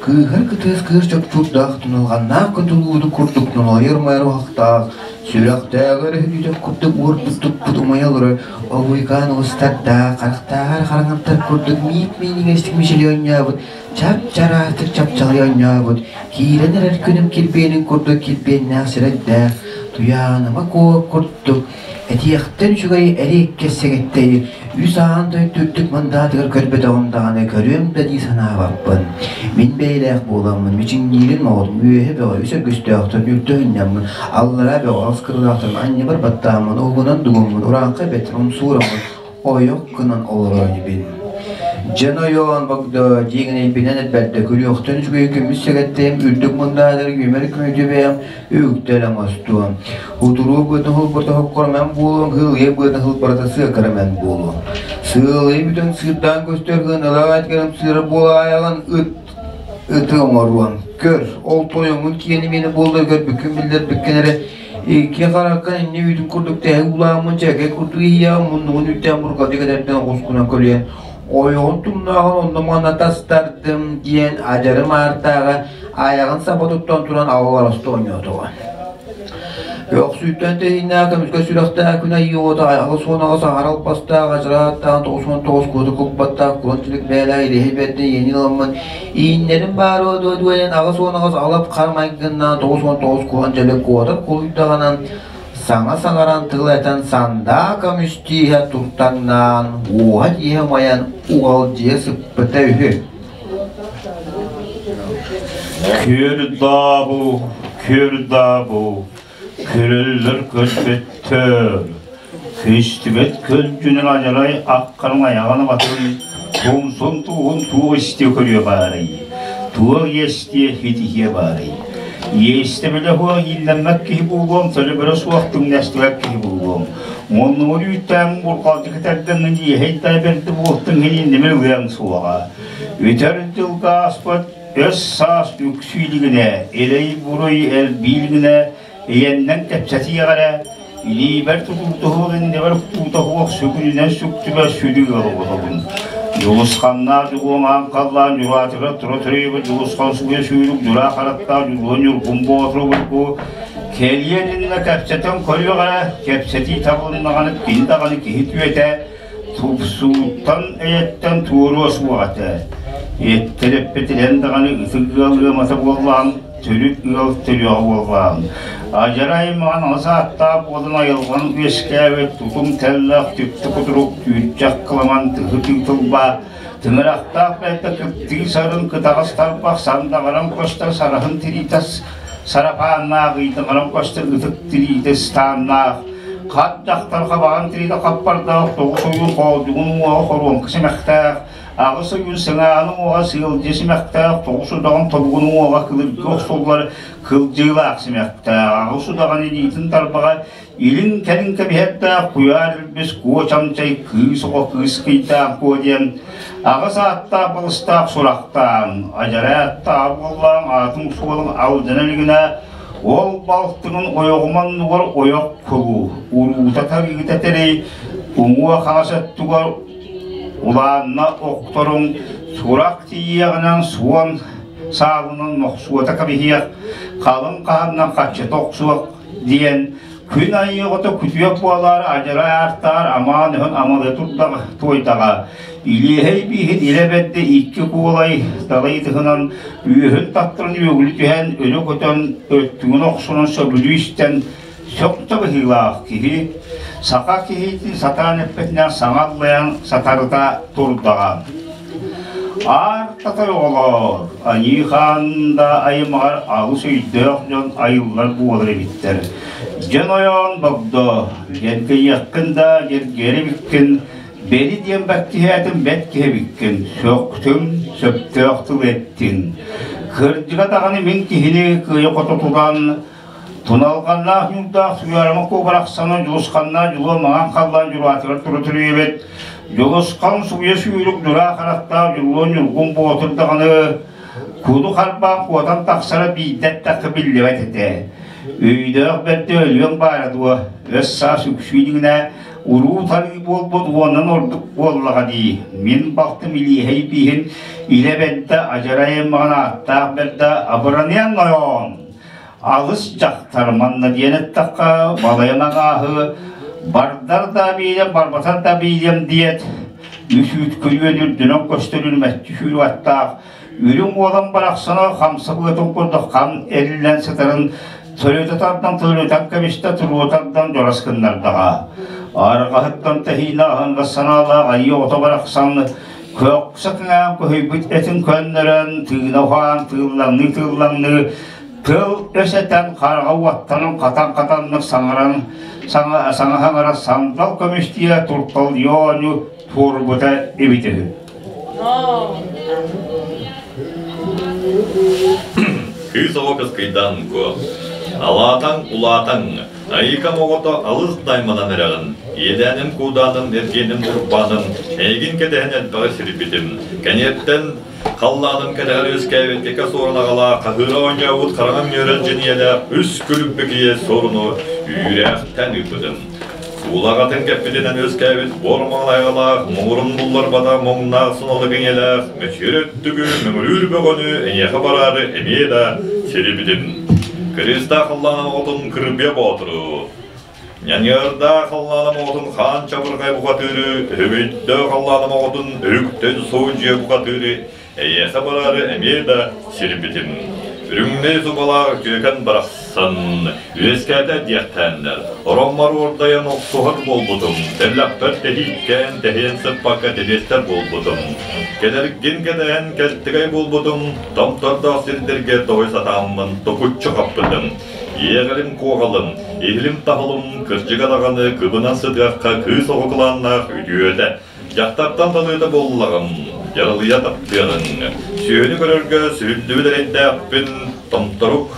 Speaker 5: Кыыһар кытыас кыыр чопчуурдаах, туналҕаннаах кутулуутун курдук нолойор умайар уһахтаах, сүрэхтээҕэр өһүлүтэх курдук уорбут-туппут умайа олорор обуйкаан оҕустардаах, харахтааҕар хараҥардар курдук миит-миинньигэстик мичилийэ оонньообут, чап-чараастык чапчалыйа оонньообут, киирэн эрэр күнүм килбиэнин курдук килбиэннээх сирэйдээх, Туйааныма Куо курдук Этиэхтэн үчүгэй эриэккэс сэгэттэйи үс аан дойду үрдүк мандаатыгар көрбөтөҕүм даҕаны көрүөм да дии санаабаппын. Мин бэйэлээх буоламмын, мичиҥниирин моҕотум үөһэ бөҕө үс өргөстөөхтөн үрдэ ынньаммын, аллараа бөҕө аҕыс кырыылаахтан анньыбар баттааммын, уһугунан дугуммун, урааҥхай бэт умсуураммын, ойох гынан олорор инибин. Дьэн ойоон богдо дьиэҥинэйбинэн элбэрдэ күрүөхтэн үчүгэй көмүс сэгэттэйим үрдүк мундаатар үөмэр күмүтү бэйэм үктэл оҥостуом. Утуруу быатын хылбарта хоккоромэн буолуоҥ, хылыйа быатын хылбарта сыакарамэн буолуоҥ. Сыалыйа бүтэн сыырдаан көстөр гыналаах этгэрим сыыра буолаайаҕын ыт ыты оҥоруом. Көр, ол тойоҥҥун киэни миэнэ буолла көрбүккүн биллэрбиккин эрэ икки хараххын инни үүтүн курдук тэһэ уулааммын чэкэй курдук иһийэҕин муннугун үүттээн бурҕалдьы кэтэрдэн оҕускунан көлүйэн ойоҕун тумнааҕын онно-манна тастардым диэн адьары маартааҕы айаҕын саба туттан туран аҕалар остуонньоотуга. Өхсүүттэн тэһииннээх көмүскэ сүрэхтээх күн айыы оҕото 88 аһара албастаах ажырааттаан 99 куоту кулбаттаах кулан түлүк бээлээх илиһи бэрдин иэнин ыламмын ииннэрин баарыа дуодуайан 88 алап хар майгыннаан 99 кулан дьэлэ куотар кулуйдаҕынан саҥа саҥаран тыл этэн сандаа көмүс тииһэ туртаҥнаан уоһа тииһэ умайан уҕалдьыйа сыппыта үһү.
Speaker 19: Күр-даабу, күр-даабу, көрөллөр көрбөттөр. Көстүбэт көлдьүнүн адьарай аккарын айаҕын абатын, тумсун тууһун туох истиэ көрүө баарый, туох иэстиэ хитиһиэ баарый. Иэстэбилэ суох ииллэммэт киһи буолуом, төлөбүрэ суох түҥнэстибэт киһи буолуом. Муннугун үүттээн бурҕалдьы кэтэрдэҥҥин иэһэй бэрди буолтуҥ иһин иннибин ылыаҥ суоҕа. Үтэр дьылга ааспыт өс саас үксүү илигинэ, эрэй-буруй элбии илигинэ ийэннэн кэпсэтиэҕэрэ, илиибэр тутуутуһуох иннибэр тутуутуһуох сүгүнүнэн сүктүбэ сүдү ыал оҕотобун. Дьулусханнаах дьулуоҥ аан халлаан дьураатыгар тура төрөйбүт дьулусхан сууйа сүүрүк дьураа хараттаах дьулуон ньургун боотуру бургу кэлиэн иннинэ кэпсэтэн көрүөх эрэ, кэпсэтии табылыннаҕына кини даҕаны киһи түөтэ Тупсууттан эйэттэн туоруо суох этэ. Эттэр эппитинэн даҕаны ытык ыал ыамата буоллаҕын, төрүт ыал төрүөҕэ буоллаҕын. Адьарай маҕан аҕыс ааттаах буолан айылҕан үөскээбит тутум тэллэх, түптэ кутурук, түүччэх кыламан, тыһы тыытылба, тыҥырахтаах бэрдэ кыптыы сарын, кытаҕас тарбах, сандаҕаран көстөр сараһын тириитэ сарапааннаах, ыйдаҥаран көстөр ытык тириитэ ыстааннаах, Хат дьахтар хабаҕын тириитэ хаппардаах, тоҕус ойуун хоолдьугун уҥуоҕа хоруоҥка симэхтээх, аҕыс ойуун сыҥааһын уҥуоҕа сыалдьа симэхтээх, тоҕус удаҕан тобугун уҥуоҕа кылыргы охсуллар кылдьыылаах симэхтээх, аҕыс удаҕан илиитин тарбаҕа илин-кэлин кэбиһэрдээх куйаар илбис куо чамчай кыыс оҕо кыыс кыйдаах куо диэн аҕыс ааттаах балыстаах сурахтаан, адьарай аттаах буоллаан аатын-суолун алдьана илигинэ Ол балтыгын ойоҕум оннугар ойох кулуу, уруута-тарыыта тэрий, уҥуох хаҥас өттүгэр улаанна охторуҥ, сурах тиийиэҕинэн суон саалынан мохсуота кэбиһиэх, халыҥ хаһаннан хаччыта охсуох диэн күн айыаҕыта күтүөк буолаар адьарай аартаар амаан өһөн амалыы турдаҕа туойдаҕа Илиэһэй бииһин илэ бэрдэ икки куолай далай ытыһынан үөһүн таттаран үөгүлү түһэн, өрө көтөн, өттүгүн охсунан сөбүлүү истэн сөхтө быһыылаах киһи, саха киһитин сатаан эппэтинэн саҥа аллайан сатарыта турдаҕа. Аар татай оҕолоор, айыы хаан да аймаҕар алыс өйдөөх дьон айыллар буолар эбиттэр. Дьон ойоон богдо, дьэргэйиэххин да дьэргэйэр эбиккин, Бэри диэн бэркиһээтим бэрт киһи эбиккин, сөхтүм, сөптөөх тыл эттиҥ. Кырдьыга даҕаны мин киһини кыайа-хото тутан, туналҕаннаах ньуурдаах суйарыма куобарахсана дьулусханнаах дьулуо маҥан халлаан дьураатыгар тура түрүйэбит. Дьулусхан сууйа сүүрүк дьураа харахтаах дьулуо ньургун боотур даҕаны куду харбаан куотан тахсара биирдэ эттэххэ биллибэт этэ. Өйдөөх бэрдэ өлүөҥ баара дуо, өс саас үксүү илигинэ. Уруу тарыы буолбут уонан ордук буоллаҕа дии. Мин балтым Илиэһэй бииһин илэ бэрдэ адьарай аймаҕын ааттаах бэрдэ абыраныан нойоон. Алыс дьахтар манна диэн эттэххэ балайан аҕааһы бардар да биилэм барбатар да биилэм диэт үс үүт күрүөн үрдүнэн көстөрүн мэччи сүүрүк аттаах үрүҥ уолан барахсана хамса быатын курдук хам эриллэн сытарын төрүтэ тардан төрүтэн кэбистэ туруо тардан дьорос гыннардаҕа арҕаһыттан тэһиинэ аһынҕас санаалаах айыы оҕото барахсан көксө кыҥаан көһүйбүт этин көннөрөн тыына уһаан тыыллаҥныы тыыллаҥныы тыл өс этэн хараҕа уоттанан хатан хатаннык саҥаран саҥа саҥа саҥара сандал көмүстүйэ туртал йооню туорбута эбитэ үһү.
Speaker 20: Кыыс оҕо кыскыйдаан куо. Алаатаҥ, улаатаҥ, айыыкам оҕото алыс дайманан эрэҕин. Иэдээним куудаанын, эргиэним урбаанын, эйигин кэтэһэн элбэҕи сирбитим. Кэниэттэн халлааным кэтэҕэр үөскээбит кэкэ суорун аҕалаах, хаһыыра оонньообут хараҥа мүөрэл дьиниэлээх үс күлүмпүкүйэ суоруну үүрээхтэн ыыппытым. Улаҕатын кэппитинэн үөскээбит буор маҥалайгалаах, муҥурун булларбата муҥнаах суналык иҥэлээх, мөчүөр өттүгү мөҥүрүүр бөҕөнү эйиэхэ бараары эмиэ да сирибитим. Кырыыстаах халлаан оҕотун кырбыа боотуру, ньаныардаах халлаан оҕотун хаан чабырҕай бухатыыры, өһөгөйдөөх халлаан оҕотун өрүктэн суон дьиэ бухатыыры Эйиэхэ бараары эмиэ да сирбитим. Үрүҥнэй субалаах үтүөкэн барахсан үөскээтэ диэхтээннэр, ороммор уордайан охсуһар буолбутум, тэллэхпэр тэһииккээн тэһийэн сыппакка тэбиэстэр буолбутум. Кэлэргин кэтэһэн кэлтэгэй буолбутум, томтордоох сирдэргэ тоҕой сатааммын токуччу хаппытым. Иэҕэрим куоҕалым, иһилим таһылым, кырдьыга даҕаны кыбынан сытыахха кыыс оҕо кылааннаах үтүөтэ. Дьахтартан талыыта буоллаҕым, дьаралыйа таптыаҕыҥ. Сүөһүнү көрөргө сүһүрдүбүт эрэйдээхпин, томторук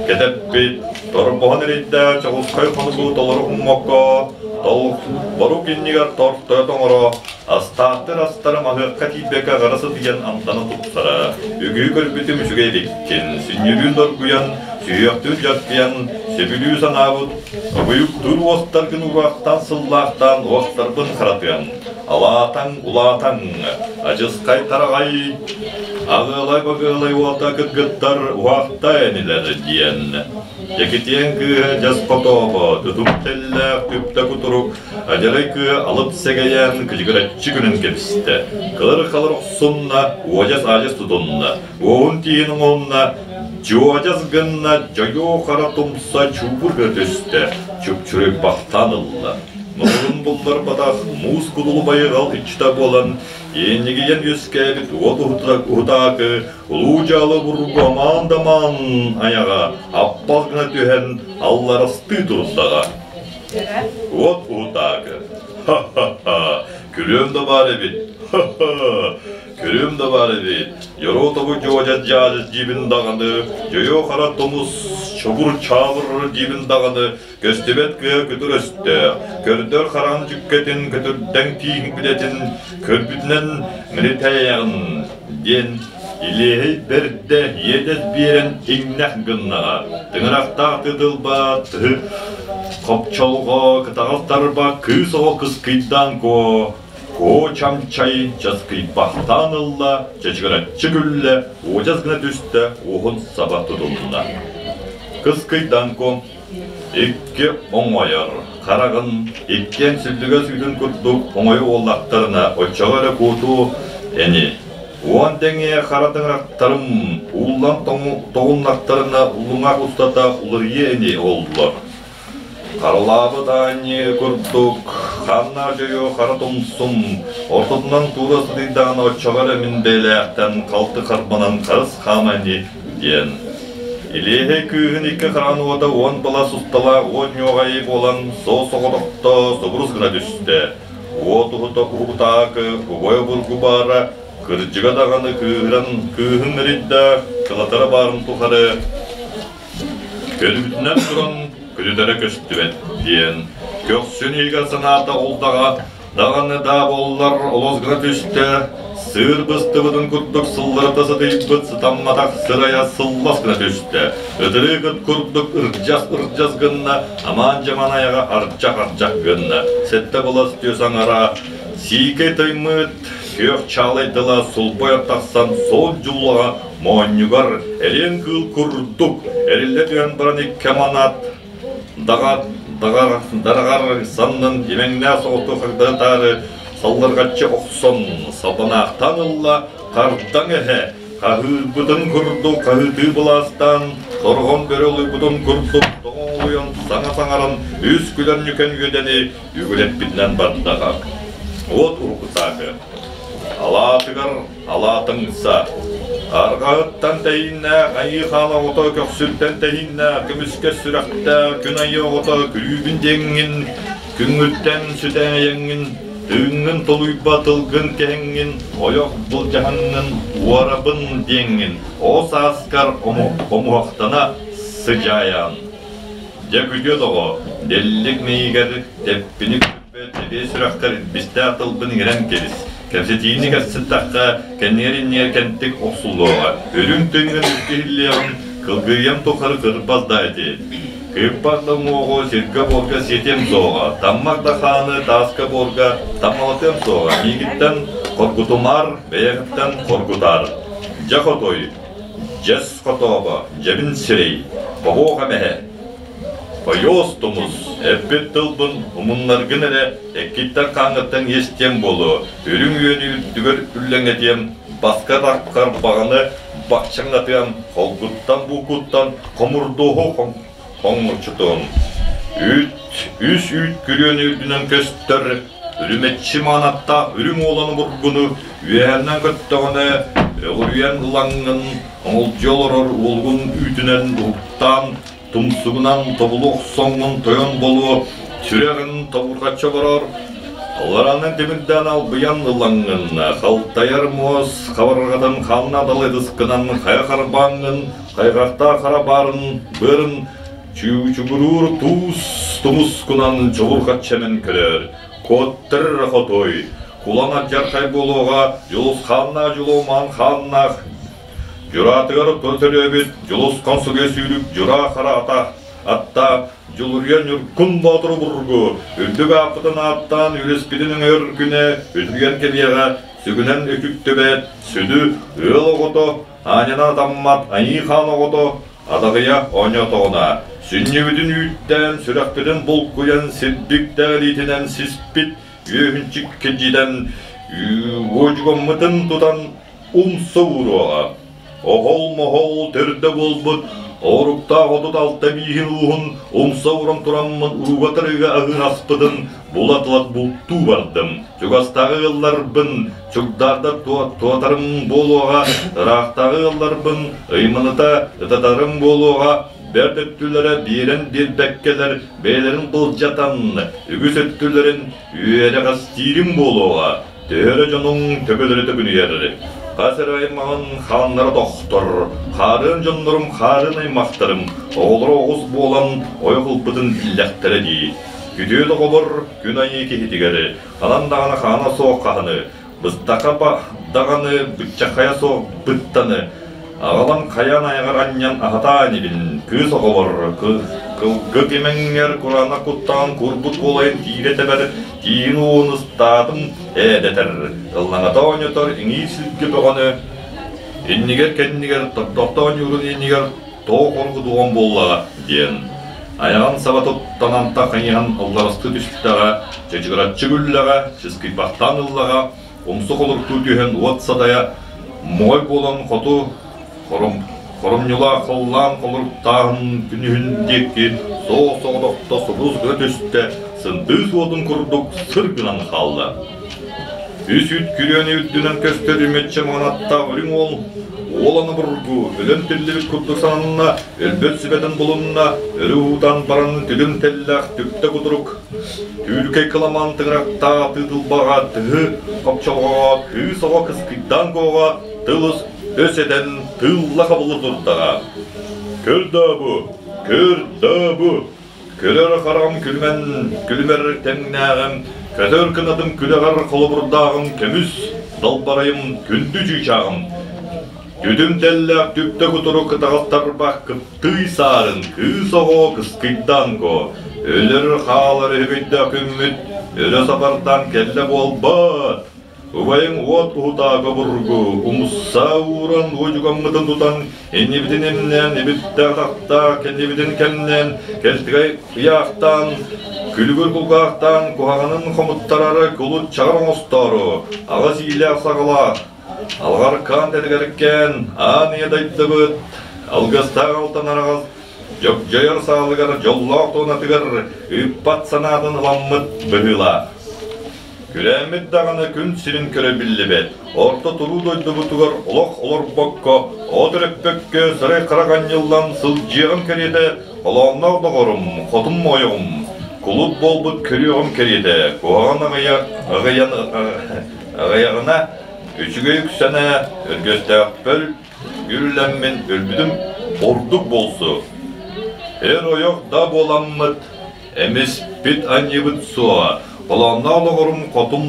Speaker 20: кэтэппит, торбоһон эрэйдээх чоҕускай хонугу толору уммокко, тол борук иннигэр тортойо тоҥоро, астаахтар астара маһыахха тиийбэккэ хара сытыйан амтана тупсара. Үгүһү көрбүтүм үчүгэй эбиккин, сүнньүрүүн доргуйан, сүһүөхтүүн дьарпыйан, сөбүлүү санаабыт Обуйуктуур уостаргын ураахтаан сыллаахтаан уостарбын харатыам, алаатаҥ улаатаҥ, адьысхай тараҕай, аҕыалай-багыалай уота кыргыттар уһаахта инилэр диэн. Дьэкитиэн кыыһа дьас хотообо, тутум тэллээх түптэ кутурук, адьарай кыыһа алып сэгэйээн кыдьыгыраччы күнүн кэбистэ, кылыр-халыр охсунна, уодьас-аадьас тутунна, Уоһун тииһин оҥоһунна, дьуодьас гынна, дьойуо хара тумса чуубур гына түстэ, чупчуруйбахтаан ылла. Муҥурун булларбатах муус кудулу байҕал иччитэ буолан, иэнньигийэн үөскээбит уот уһутаакы улуу дьаалы бургу амаан да амаан айаҕа аппал гына түһэн алларастыы турдаҕа. Уот уһутаакы «Ха-ха-ха, күлүөм да баар эбит, ха-ха, Көрүөм да баар эбит, Йоротобу дьуодьа дьаадьыс диибин даҕаны, дьойуо хара тумус чобур-чаабыр диибин даҕаны, көстүбэт кыа күтүр өстөөх, көрдөр хараҕын дьүккэтин, көтүрдэҥ тииҥ билэтин, көрбүтүнэн мэлитэйэҕин диэн Илиэһэй бэрдэ иэдэс биэрэн иҥнэх гыннаҕа, тыҥырахтаах тытылба тыһы хопчолҕо кытаҕас тарба кыыс оҕо кыскыйдаан куо Куо чамчай часкыйбахтаан ылла, чачыгыраччы күллэ, уодьас гына түстэ, уоһун саба тутунна. Кыскыйдан куо икки оҥойор, хараҕын иккиэн сүллүгэ сүүтүн курдук оҥойо уоллахтарына, оччоҕо эрэ куотуу эни. Уон тэҥиэ хара тыҥырахтарым ууллан тоҕуннахтарына уллуҥах устата уларыйыа ини оллор. Харалаабыт аанньыы курдук, ханна дьойуо хара тумсум, ортотунан туура сытыйдаҕына оччоҕо эрэ мин бэйэлээхтэн халты харбанан харыс хаама ини диэн. Илиэһэй кыыһын икки хараҕын уота уон балас усталаах уон ньуоҕайы буолан суос-соҕотохто субурус гына түстэ. Уот уһута уһугутаакы убайа обургу баара, кырдьыга даҕаны кыыһыран кыыһын эрийдээх, кылатара баарын тухары Көрбүтүнэн туран күлүтэрэ көстүбэт диэн көхсүн иһигэр санаата улдаҕа даҕаны даа буоллар олус гына түстэ. Сыыр быстыбытын курдук сылларыта сытыйбыт сытамматах сырайа сыллас гына түстэ. Ытырыыгыт курдук ырдьас-ырдьас гынна, амаан-дьаман айаҕа арчах-арчах гынна. Сэттэ былас түөс аҥара сиикэй таймыыт күөх чаалай тыла сулбойор тахсан суол дьуллаҕа моонньугар эриэн кыыл курдук эриллэ түһэн баран икки аманат даҕар даҕар дараҕар саннын имэҥнээх соҕотох хагдарытаары саллырҕаччы охсон салбанаахтаан ылла хардаҥ эһэ хаһыырбытын курдук хаһыытыы былаастаан сорҕон бөрө олуйбутун курдук тоҥолуйан саҥа саҥаран үс күлэн нүкэн үөдэни үгүлэппитинэн бардаҕа уот урукутааҕы алаатыгар алаатыҥса арҕаһыттан тэйиннээх айыы хаан оҕото көхсүттэн тэһииннээх көмүскэ сүрэхтээх күн айыы оҕото күлүүбүн диэҥҥин күҥҥүттэн сүтээйэҥҥин тыыҥҥын толуйба тылгын кэһэҥҥин ойох былдьаһаҥҥын уорабын диэҥҥин оо сааскар омуһахтана сыдьаайаан дьэ күтүө тоҕо дэллик мэйигэр тэппини Тэбиэ сүрэххэр илбистээх тылбын иҥэрэн кэбис. Кэпсэтиини кэпсэттэххэ, кэннигэр-иннигэр кэнтик охсуллуоҕа. Үрүҥ тыҥҥын үскүһүллүөҕүм, кылгыйыам тухары кырбас да ити. Кыыппах да уҥуоҕу сиргэ-буорга сиэтиэм суоҕа, таммах да хааны тааска-буорга таммалатыам суоҕа. Миигиттэн хоргутумаар, бэйэҕиттэн хоргутаар. Дьэ хотой, дьэс хотообо, дьэбин сирэй, бобуох эмэһэ, Ойоос тумус, эппит тылбын умуннаргын эрэ, эккиттэн-хааҥҥыттан иэстиэм буолуо, үрүҥ үөнү үрдүгэр үллэҥнэтиэм, баска тарпар баҕаны бахчыҥнатыам, холгуттан-буукуттан хомурдуоһу хоҥнуччутуом. Үүт, үс үүт күрүөнү үрдүнэн көстөр, үрүмэччи маанаттаах үрүҥ уолан обургуну үөһэннэн көттөҕүнэ, өҕүрүйэн ылаҥҥын, оҥолдьуйа олорор уолгун үүтүнэн уһуктаан, Тумсугунан тобулу охсоҥҥун тойон болуо, сүрэҕин тобурҕаччы олорор, аллараанан тимирдээн албыйан ылаҥҥын, халтайар муос хабарҕатын ханна далыдыскынан хайа харбааҥҥын, хайҕахтаах хара баарын быарын чуучугуруур туус тумускунан чобурҕаччанан көрөр, куоттар хотой, кулан алдьархай буолуоҕа, дьулусхааннаах дьулуомаан хааннаах Дьураатыгар төрөөбүт Дьулусхан Сугэ сүүрүк Дьураа Хара ата атта Дьулуруйа Ньургун Боотуру бургу үрдүк ааппытын ааттаан үлэспитин өҥөр күнэ үтүгэн кэлиэҕэ сүгүнэн үтүктүбэт сүдү ыал оҕото аанньанан атаммат айыы хаан оҕото адаҕыйа оонньоотоҕуна сүнньүбүтүн үүттээн сүрэхпитин булкуйан сирдик дэҕэлиитинэн сиспит үөһүнчүк кирдьитэн уодьугаммытын тутан умса ууруоҕа. Оһол-моһол төрдө буолбут ооруктаах 36 бииһин ууһун умса ууран тураммын урууга-тарыыга аһыыр аспытын булат-лат бултуу бардым. Чугастааҕы ыалларбын чугдаарда туотарым буолуоҕа, ыраахтааҕы ыалларбын ыйманыта ытатарым буолуоҕа, бэрт өттүлэрэ биэрэн биэрбэккэлэр бэйэлэрин былдьатан, үгүс өттүлэрин үөрэҕэстиирим буолуоҕа. Төһө эрэ дьонуҥ төбөлөрө төкүнүйэр, хас эрэ аймаҕын хааннара тохтор, хаарыан дьоннорум хаарыан аймахтарым, оҕолоро оҕус буолан ойох ылбытын биллэхтэрэ дии. Күтүө доҕобор күн айыы киһитигэр ханан даҕаны хаана суох хаһаны, быстаха даҕаны быччаххайа суох быттаны, Аҕалан хайаан айаҕар анньан аһатаа инибин, кыыс оҕобор, кылгы кимэҥҥэр кураанах куттаан куурбут куолайын тиирэ тэбэр, тииһин уун ыстаатым ээ дэтэр, ыллаҥата оонньотор иҥиир сиргэ бөҕөнү, иннигэр-кэннигэр тордохто оонньуурун иннигэр тоҕо хоргутуом буоллаҕа диэн. Айаҕын саба туттан антах хайыһан алларастыы түстэҕэ, чычыгыраччы күллэҕэ, чыскыйбахтаан ыллаҕа, Умсу холоруктуу түһэн уот садайа моой буолан хоту хоромньулаах халлаан холоруктааһын күнүһүн диэки суос-соҕотохто субус гына түстэ, сындыыс уотун курдук сыр гынан хаалла. Үс үүт күрүөнү үрдүнэн көстөр үмүччэ маҥанаттаах үрүҥ уол уолан обургу өлөн тиллибит курдук сананна, өлбөт сүбэтин булунна, өрө уутан баран түлүм тэллэх түптэ кутурук Түүркэй кыламан тыҥырахтаах тыытылбаҕа тыһы хопчолҕоҕо кыыс оҕо кыскыйдаан куоҕа тылыс өс этэн тыылла хабылла турдаҕа. Көр даа бу, көр даа бу, көрөр хараҕым күлүмэн күлүмэр тэҥнээҕим, көтөр кынатым күлэҕэр холобурдааҕым көмүс. Далбарайым күндү чыычааҕым, Түтүм тэллээх түптэ кутурук кытаҕас тарбах кыптыый саарын, кыыс оҕо кыскыйдаан ко, өлөр хаалар өһүгүйдээх күммүт өрө сабардаан кэллэ буолбат. Убайыҥ уот уһутаага бургу, умусса ууран уодьугаммытын тутан, иннибитин имнээн, ибиттээх-атахтаах, кэннибитин кэмнээн, кэлтигэй ыйаахтаан, күлүгүр кулгаахтаан, куһаҕанын хомуттарары кулут чаҕар оҥостоору, аҕыс иилээх-саҕалаах, алҕаркаан тэтигэркээн, аан ийэ дайдыбыт, алгыстаах алтан араҕас дьогдьойор саалыгар дьоллоох туонатыгар ыыппат санаатын ыламмыт быһыылаах. Күрээммит даҕаны күн сирин көрө биллибэт, орто туруу дойдубутугар олох олорбокко, от өрөппөккө сырай-харах анньыллан сылдьыаҕым кэриэтэ холоонноох доҕорум, хотум ойоҕум, кулут буолбут көрүөҕүм кэриэтэ, куһаҕан аҕыйан аҕыйаҕына үчүгэй үксэнэ өргөстөөхпөр гүллэммин өлбүтүм ордук буолсу. Эр-ойох да буоламмыт Эмиспит анньыбыт суоҕа, холоонноох доҕорум хотум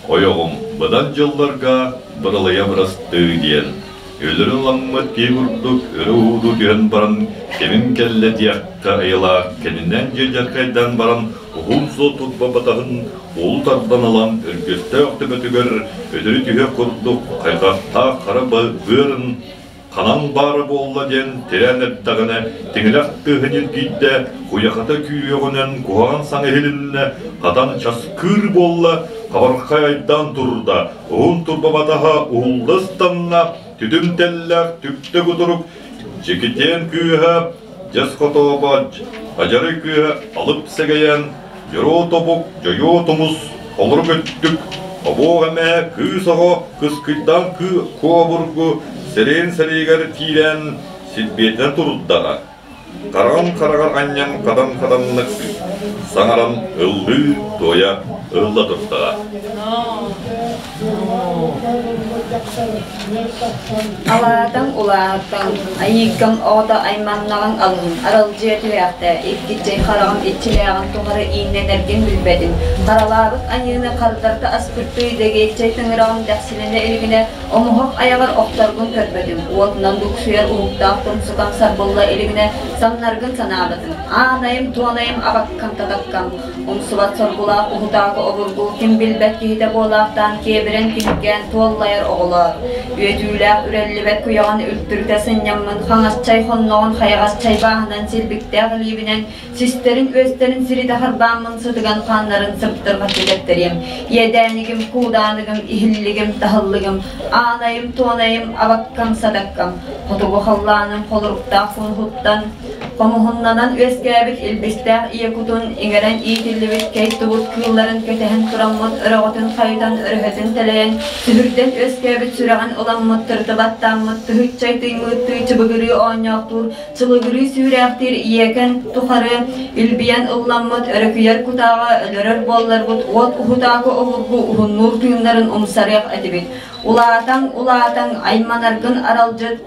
Speaker 20: ойоҕум быдан дьылларга быралыйа бырастыы диэн, өлөрүн ламмыт киһи курдук өрө уһуутуу түһэн баран кэмим кэллэ диэххэ айылаах кэннинэн дьиэлдьэркэйдээн баран уһун суол турба батаһын уолу тардан ылан өргөстөөх төбөтүгэр өтөрү түһүөх курдук хайҕахтаах хара быарын Ханан баара буолла диэн тирээн эрдэҕинэ, тиҥилэх тыаһа ньиргийдэ, куйахата күүрүөҕүнэн куһаҕан саҥа иһилиннэ, хатан часкыыр буолла, хабархай айдаан турда, уһун турба батаһа уһулла ыстанна, түтүм тэллээх түптэ кутурук, дьикитиэн кыыһа, дьэс хотообо, адьарай кыыһа алып сэгэйэн, Дьоруо тобук, дьойуо тумус, холорук өттүк, обуох эмэ, кыыс оҕо кыскыйдаан куобургу сирэйин сэриигэр киирэн силбиэтэнэ турдаҕа. Хараҕын хараҕар анньан хатан-хатаннык саҥаран ыллыы туойа ылла турдаҕа.
Speaker 21: Алаатаҥ улаатаҥ, айыыккам оҕото айманнаҕыҥ алыһын, аралдьыйа түһээхтээ, иккиччэй хараҕым иччилээҕин тухары ииннэнэргин билбэтим, харалаабыт аньыыны хардарта аспыттыы дэгиэччэй тыҥыраҕым дэхсилэнэ илигинэ омуһах айаҕар охторгун көрбөтүм, уотунан дуксуйар уһуктаах тумсукам сарбылла илигинэ самнаргын санаабытым, аанайым-туонайым абаккам-татаккам, Умсубат соргулаах уһутаакы обургу ким билбэт киһитэ буолаахтаан киэбирэн киһиргээн туоллайар оҕолоор. Үөтүүлээх үрэллибэт куйаҕын үлтүрүтэ сынньаммын хаҥасчай хонноҕун хайаҕасчай бааһынан силбиктээх илиибинэн систэрин үөстэрин сиритэ харбааммын сытыган хааннарын сырдырҕаччы тэптэриэм. Иэдээнигим, куудааныгым, иһиллигим, таһыллыгым, аанайым, туонайым, абаккам, садаккам, хотугу халлааным холоруктаах кунуһуттан Хомуһуннанан үөскээбит илбистээх ийэ кутун иҥэрэн иитиллибит кэй тубут кыылларын кэтэһэн тураммыт өрөҕөтүн хайытан өрөһөтүн тэлэйэн, сүһүрдэн үөскээбит сүрэҕин ыламмыт тырытыбаттааммыт тыһыыччай тыймыыттыы чыбыгырыы оонньоохтуур, чылыгырыы сүүрээхтиир ийэкэн тухары илбийэн ылламмыт өрөкүйэр кутааҕа өлөрөр буолларбыт уот уһутаакы обургу уһуннуур тыыннарын умсарыах этибит. Улаатаҥ, улаатаҥ, айманаргын аралдьыт,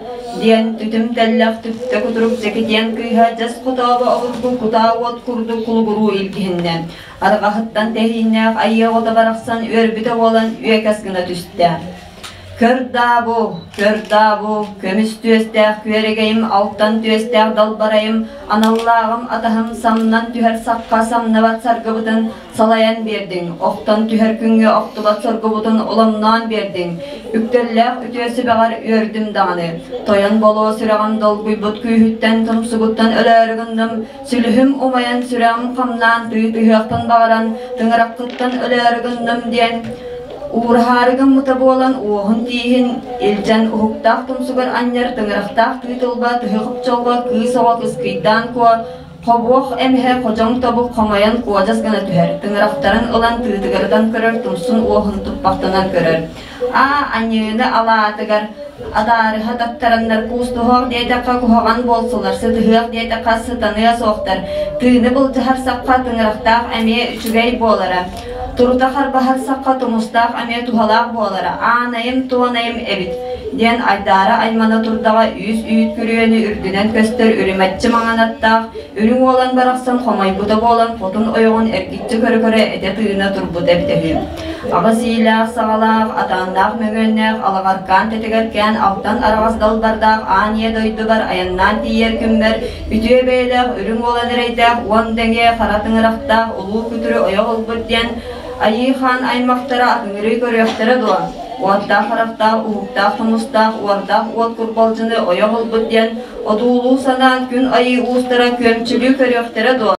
Speaker 21: диэн түтүм тэллэх түптэ кутурук дьэкитиэн кыыһа дьэс хотообо обургу кутаа уот курдук кулугуруу илгиһиннэ. Арҕаһыттан тэһииннээх айыы оҕото барахсан үөрбүтэ буолан үөкэс гына түстэ. Көр даа бу, көр даа бу, көмүс түөстээх күөрэгэйим, алтан түөстээх далбарайым, аналлааҕым атаһым самнан түһэр сахха самнабат саргыбытын Салайан биэрдиҥ, охтон түһэр күҥҥэ охтубат соргубутун оломноон биэрдиҥ, үктэллээх үтүө сүбэҕэр үөрдүм даҕаны. Тойон болуо сүрэҕим долгуйбут күүһүттэн тумсугуттан өлөөрү гынным, сүлүһүм умайан сүрэҕим хамнаан тыы түһүөхпүн баҕаран, тыҥыраххыттан өлөөрү гынным диэн уураһаары гыммыта буолан уоһун тииһин илдьэн уһуктаах тумсугар анньар тыҥырахтаах тыытылба тыһы хопчолго кыыс оҕо кыскыйдаан куо Хобуох эмиһэ ходьоҥ тобук хомойон куодьас гына түһэр, тыҥырахтарын ылан тыытыгырытан көрөр, тумсун уоһун туппахтанан көрөр. Аа, аньыыны алаатыгар адаарыһа таттараннар куустуһуох диэтэххэ куһаҕан буолсулар, сытыһыах диэтэххэ сытаныа суохтар, тыыны былдьаһар сахха тыҥырахтаах эмиэ үчүгэй буолара. Турута харбаһар сахха тумустаах эмиэ туһалаах буолара, аанайым-туонайым эбит. Диэн айдаара аймана турдаҕа үс үүт күрүөнү үрдүнэн көстөр үрүмэччи маҥан аттаах, үрүҥ уолан барахсан хомойбута буолан хотун ойоҕун эргиччи көрө-көрө этэ-тыына турбута эбитэ үһү. Аҕыс иилээх-саҕалаах, атааннаах мөҥүөннээх, алаҕаркаан тэтигэркээн алтан араҕас далбардаах аан ийэ дойдубар айаннаан тиийэр күммэр үтүө бэйэлээх үрүҥ уолан эрэйдээх уон дэҥиэ хара тыҥырахтаах улуу күтүрү ойох ылбыт диэн Айыы хаан аймахтара атыҥырыы көрүөхтэрэ дуо? Уоттаах харахтаах, уһуктаах хомустаах, уордаах уот курбалдьыны ойох ылбыт диэн одуулуу санаан күн айыы уустара күөмчүлүү көрүөхтэрэ дуо?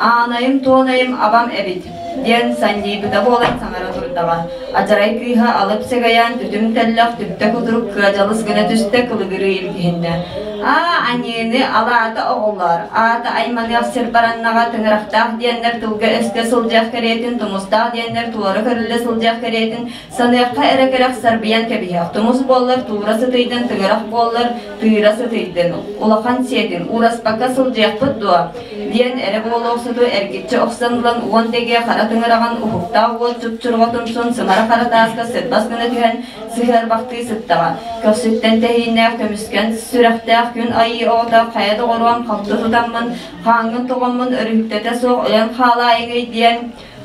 Speaker 21: Аанайым-туонайым абам эбит, диэн санньыйбыта буолан саҥара турдаҕа. Адьарай кыыһа алып сэгэйээн түтүм тэллэх түптэ кутурук кыадьалыс гына түстэ кылыгырыы илгиһиннэ. Аа, аньыыны алаата оҕолоор, аата айманыах сир бараннаҕа тыҥырахтаах диэннэр тылга-өскө сылдьыах кэриэтин, тумустаах диэннэр туора көрүллэ сылдьыах кэриэтин саныахха эрэ кэрэх сарбыйан кэбиһиэх. Тумус буоллар туура сытыйдын, тыҥырах буоллар тыыра сытыйдын, улахан сиэтин, уураспакка сылдьыахпыт дуо? диэн эрэ буолуохсуту эргиччи охсон ылан уон дэгиэ хара тыҥыраҕын уһуктаах уол чупчурҕа тумсун сымара хара тааска сырбас гына түһэн сыһыарбахтыы сыттаҕа. Көхсүттэн тэһииннээх көмүскэн сүрэхтээх күн айыы оҕото хайа доҕоруом халты тутаммын, хааҥҥын тоҕоммун өрүһүктэтэ суох өлөн хаалаайыҥый диэн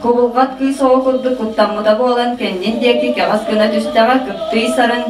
Speaker 21: кубулҕат кыыс оҕо курдук куттаммыта буолан кэннин диэки кэҕис гына түстэҕэ кыптый сарын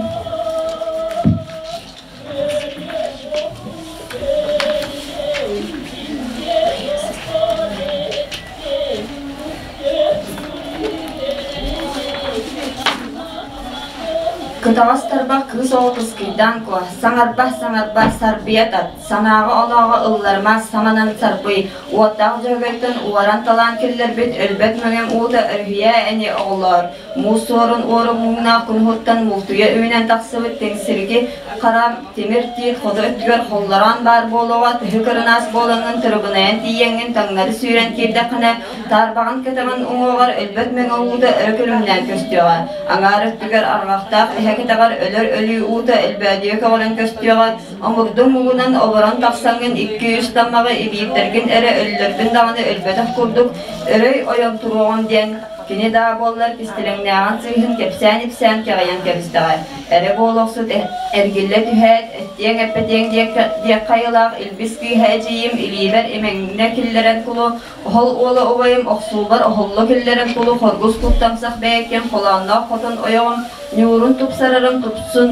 Speaker 21: Кытаҕас тарбах кыыс оҕо кыскыйдаан куо, саҥарба, саҥарба, сарбыйа тат, санааҕа-онооҕо ылларыма, саманан сарбый, уоттаах дьөһөгөйтөн уоран-талаан киллэрбит өлбөт мэҥэм уута өрүһүйээ ини оҕолоор, Муус суорун уору муҥнаах кунуһуттан мултуйа үүнэн тахсыбыт тиҥсирги хара тимир тиит хоту өттүгэр холлороон баар буолуоҕа тыһы кырынаас буолаҥҥын тырыбынайан тиийэҥҥин таҥнары сүүрэн киирдэххинэ таарбаҕын кэтэҕин уҥуоҕар өлбөт мэҥэ уута өрө күлүмнээн көстүөҕэ аҥаар өттүгэр арҕахтаах эһэ кэтэҕэр өлөр өлүү уута өлбөөдүйэ көҕөрөн көстүөҕэ омурдуҥ муҥунан олорон тахсаҥҥын икки-үс таммаҕы ибиирдэргин эрэ өллөрбүн даҕаны өлбөтөх курдук өрөй ойон туруоҕум диэн Кини даа буоллар кистэлэҥнээҕин сыыһын кэпсээн-ипсээн кэҕийэн кэбистэҕэ. Эрэ буолуохсут эргиллэ түһээт, эттиэҥ-эппэтиэҥ диэх хайылаах илбис кыыһа эдьиийим илиибэр имэҥнэ киллэрэн кулу, оһол уола убайым охсуубар оһолло киллэрэн кулу хоргус куттамсах бэйэккэм холоонноох хотун ойоҕум ньуурун тупсарарым тупсун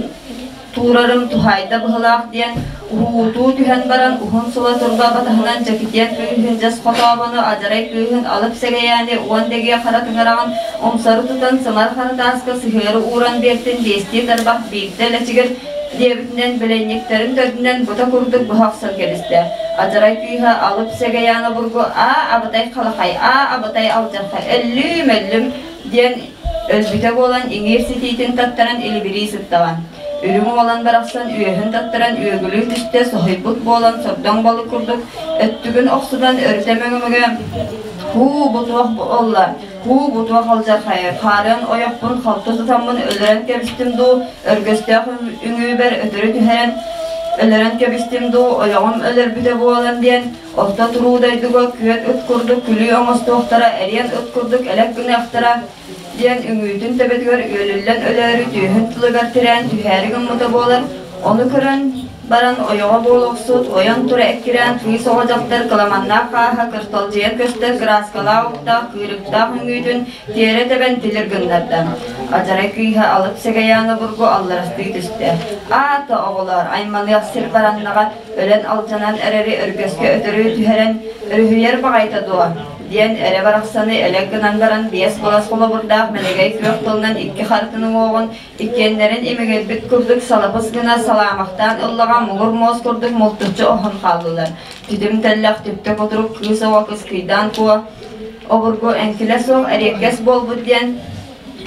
Speaker 21: туурарым туһаайда быһылаах диэн уһуутуу түһэн баран уһун сула турба батаһынан дьэкитиэн кыыһын дьэс хотообону адьарай кыыһын алып сэгэйээни уон дэгиэ хара тыҥыраҕын умсары тутан сымар хара тааска сыһыары ууран биэртин биэстии тарбах биирдэ лэчигир диэбитинэн бэлэнньиктэрин төрдүнэн бута курдук быһа охсон кэбистэ. Адьарай кыыһа алып сэгэйээн обургу аа абытай халахай аа абытай алдьархай өллүүм өллүм диэн Өлбүтэ буолан иҥиир ситиитин таттаран илибирии сыттаҕа. Үрүҥ уолан барахсан үөһүн таттаран үөгүлүү түстэ, соһуйбут буолан сордоҥ балык курдук өттүгүн охсунан өрүтэ мөҥө-мөҥө «Һуу, бу туох буолла? Һуу, бу туох алдьархайа? Хаарыан ойохпун халты тутаммын өлөрөн кэбистим дуу, өргөстөөх үҥүүбэр өтөрү түһэрэн өлөрөн кэбистим дуу, ойоҕум өлөрбүтэ буолан» диэн Орто туруу дойдуга күөт ыт курдук күлүү оҥостуохтара, эриэн ыт курдук элэк гыныахтара диэн үҥүүтүн төбөтүгэр үөлүллэн өлөөрү түөһүн тылыгар тирээн түһээри гыммыта буолар. Ону көрөн баран ойоҕо буолуохсут, ойон тура эккирээн кыыс оҕо дьахтар кыламаннаах хааһа кырталдьыйан көстөр кырааскалаах уктаах кыырыктаах үҥүүтүн тиэрэ тэбэн тилир гыннарда. Адьарай кыыһа алып сэгэйээн обургу алларастыы түстэ. Аата оҕолоор, айманыах сир бараннаҕа өлөн алдьанан эрэри өргөскө өтөрү түһэрэн өрүһүйэр баҕайыта дуо диэн эрэ барахсаны элэк гынан баран биэс былас холобурдаах мэлэгэй күөх тылынан икки харытын уҥуоҕун иккиэннэрин имигирбит курдук салапыс гына салаамахтаан ыллаҕа муҥур муос курдук мултуччу оһон хааллылар. Түтүм тэллэх түптэ кутурук кыыс оҕо кыскыйдаан куо обургу эҥкилэ суох эриэккэс буолбут диэн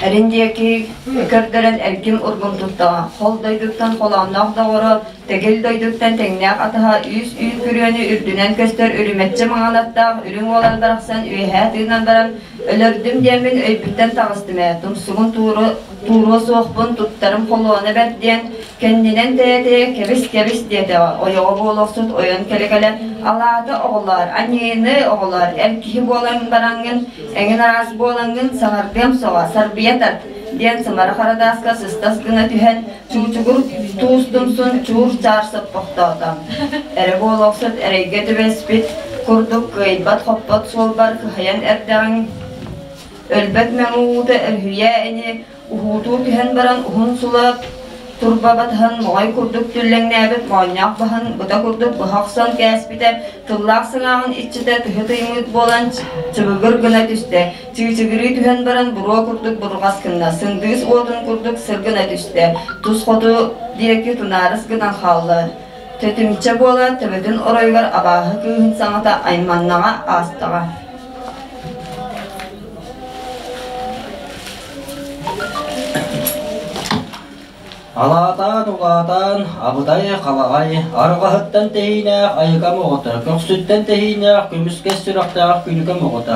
Speaker 21: Эрин диэки көрдөрөн эргим-ургум туттаҕа. Хол дойдуттан холоонноох доҕоро, тэгил дойдуттан тэҥнээх атаһа үүс үүт күрүөнү үрдүнэн көстөр үрүмэччи маҥан аттаах үрүҥ уолан барахсан үөһээ тыынан баран өлөрдүм диэммин өйбүттэн таҕыстым ээ, тумсугун тууруо суохпун, туттарым холуона бэрт диэн кэннинэн тэйэ-тэйэ кэбис-кэбис диэтэҕэ, ойоҕо буолуохсут ойон кэлэ-кэлэ алаата оҕолоор, аньыыны оҕолоор, эр киһи буолан бараҥҥын эҥин араас буолаҥҥын саҥардыам соҕо, сарбыйа тарт. Диэн сымара харадааска сыстас гына түһэн, чуучугур туус тумсун чуур-чаар соппохтоото. Эрэ буолуохсут эрэйгэ түбэспит курдук кыайбат-хоппот суолбар кыһайан эрдэҕиҥ Өлбөт мэҥэ уута өрүһүйээ ини, уһуутуу түһэн баран уһун сула турба батыһан моҕой курдук түллэҥнээбит моонньоох баһын быта курдук быһа охсон кээспитэ, тыллаах сыҥааҕын иччитэ тыһы тыймыыт буолан чыбыгыр гына түстэ, чыычыгырыы түһэн баран буруо курдук бурҕас гынна, сындыыс уотун курдук сыр гына түстэ, тус хоту диэки тунаарыс гынан хаалла. Төтүмчэ буолан төбөтүн оройугар абааһы кыыһын саҥата айманнаҕа аастаҕа.
Speaker 3: Алаатаан улаатаан, абытай халаҕай, арҕаһыттан тэһиинээх айыкам оҕото, көхсүттэн тэһиинээх көмүскэс сүрэхтээх күнүкэм оҕото,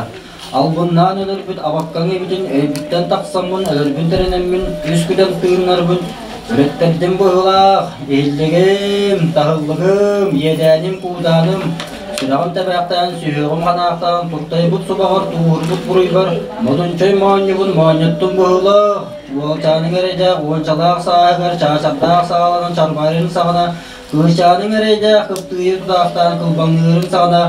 Speaker 3: албыннаан өлөрбүт абаккаҥ эбитин өйбүттэн тахсаммын өлөрбүн тэринэммин үс күдэн тыыннарбын өрөттөрдүм быһыылаах, иһиллигим, таһыллыгым, иэдээним-куудааным, Сүрэҕим тэбээхтээн, сүһүөҕүм ханаахтаан, туртайбыт субаҕар, тууһурбут буруйбар, модунчай моонньубун моонньоттум быһыылаах, уолчааныҥ эрэйдээх уончалаах сааһыгар чаачардаах сааланан чарбайарын саҕана, кыычааныҥ эрэйдээх кыптыыйы тутаахтаан кылбаҥныырын саҕана,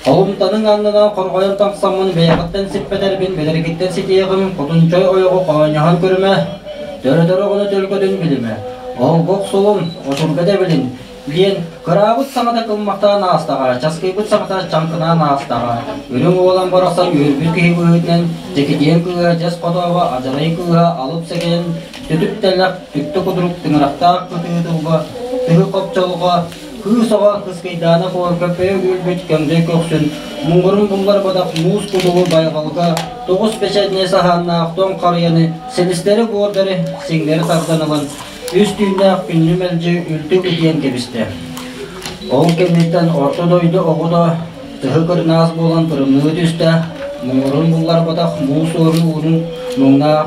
Speaker 3: холумтаныҥ аннынан хорҕойон тахсаммын бэйэҕиттэн сиппэтэрбин бэлэргиттэн ситиэҕим, хотунчай ойоҕу хоонньоһон көрүмэ, төрөтөр оҕону төлкөтүн билимэ, оһолго охсулун, очурга дэбилин, диэн кыраабыт саҥата кылмахтаан аастаҕа, часкыйбыт саҥата чаҥкынаан аастаҕа, үрүҥ уолан барахсан үөрбүт киһи быһыытынан Дьэкитиэн кыыһа дьэс хотооҕо адьарай кыыһа алып сэгэйэн түтүк тэлэх түктэ кудурук тыҥырахтаах кытыы тылга тыһы хопчолго кыыс оҕо кыскыйдаана куорка көйө үүрбүт көҥдөй көхсүн муҥурун булларбатах муус кудулу байҕалга тоҕус бэчээтинэй саһааннаах тоҥ харыйаны силистэри буордары сиҥнэри тардан ылан Үс түүннээх күннү мэлдьи үлтү ытыйан кэбистэ. Ол кэнниттэн орто дойду оҕото тыһы кырнаас буолан тырымныы түстэ, муҥурун булларбатах муус уорун уунун муҥнаах,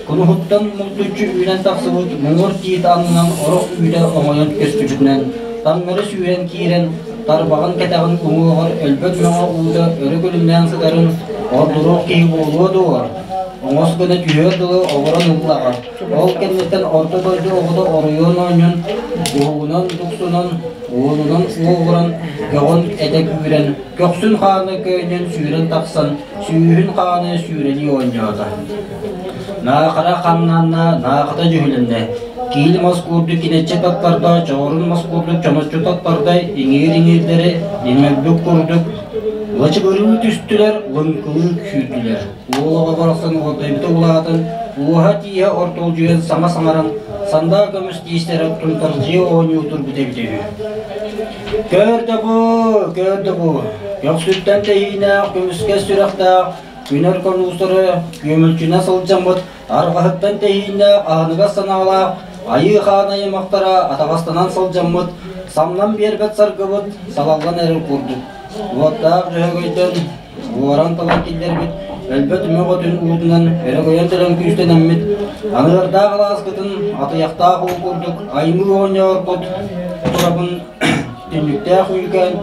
Speaker 3: кунуһуттан мултуччу үүнэн тахсыбыт муҥур тиит аннынан орох үүтэ оҥойон көстүбүтүнэн таҥнары сүүрэн киирэн тарбаҕын кэтэҕин уҥуоҕар өлбөт мөҥө уута өрө күлүмнээн сытарын ордуруох киһи буолуо дуо? Оҥос гына түһүөр дылы олорон ыллаҕа. Ол кэнниттэн орто дойду оҕото оройуон оонньун уһугунан дуксунан, уолунан уоҕуран, көҕүн этэ күүрэн, көхсүн хааны көөнньөн сүүрэн тахсан, сүүһүн хааны сүүрэлии оонньоото. Наахара хамнанна, наахата дьүһүлэннэ. Киил мас курдук кинэччи таттарда, чоҕурун мас курдук чоноччу таттарда, иҥиир-иҥиирдэри иҥэрбит курдук лачыгырыы түстүлэр, лыҥкылыы сүүрдүлэр. Уол оҕо барахсан уолдайбыта улаатан, уоһа-тииһэ ортолдьуйан саҥа саҥаран, сандаа көмүс тиистэрэ тунтардьыйа оонньуу турбут эбитэ үһү. Көр да бу, көр да бу, көхсүттэн тэһиинээх, көмүскэс сүрэхтээх, күнэр конуустары күөмүлчүнэ сылдьаммыт, арҕаһыттан тэһииннээх, аһыныгас санаалаах, айыы хаан аймахтара атаҕастанан сылдьаммыт, самнан биэрбэт саргыбыт салаллан эрэр курдук. Уоттаах дьөһөгөйтөн Уоран талан киллэрбит өлбөт мөҕөтүн уутунан өрөгөйөн төлөн күүстэнэммит, аныардаах алааскытын атыйахтаах уу курдук аймыы оонньоорбут турабын түннүктээх үүкээн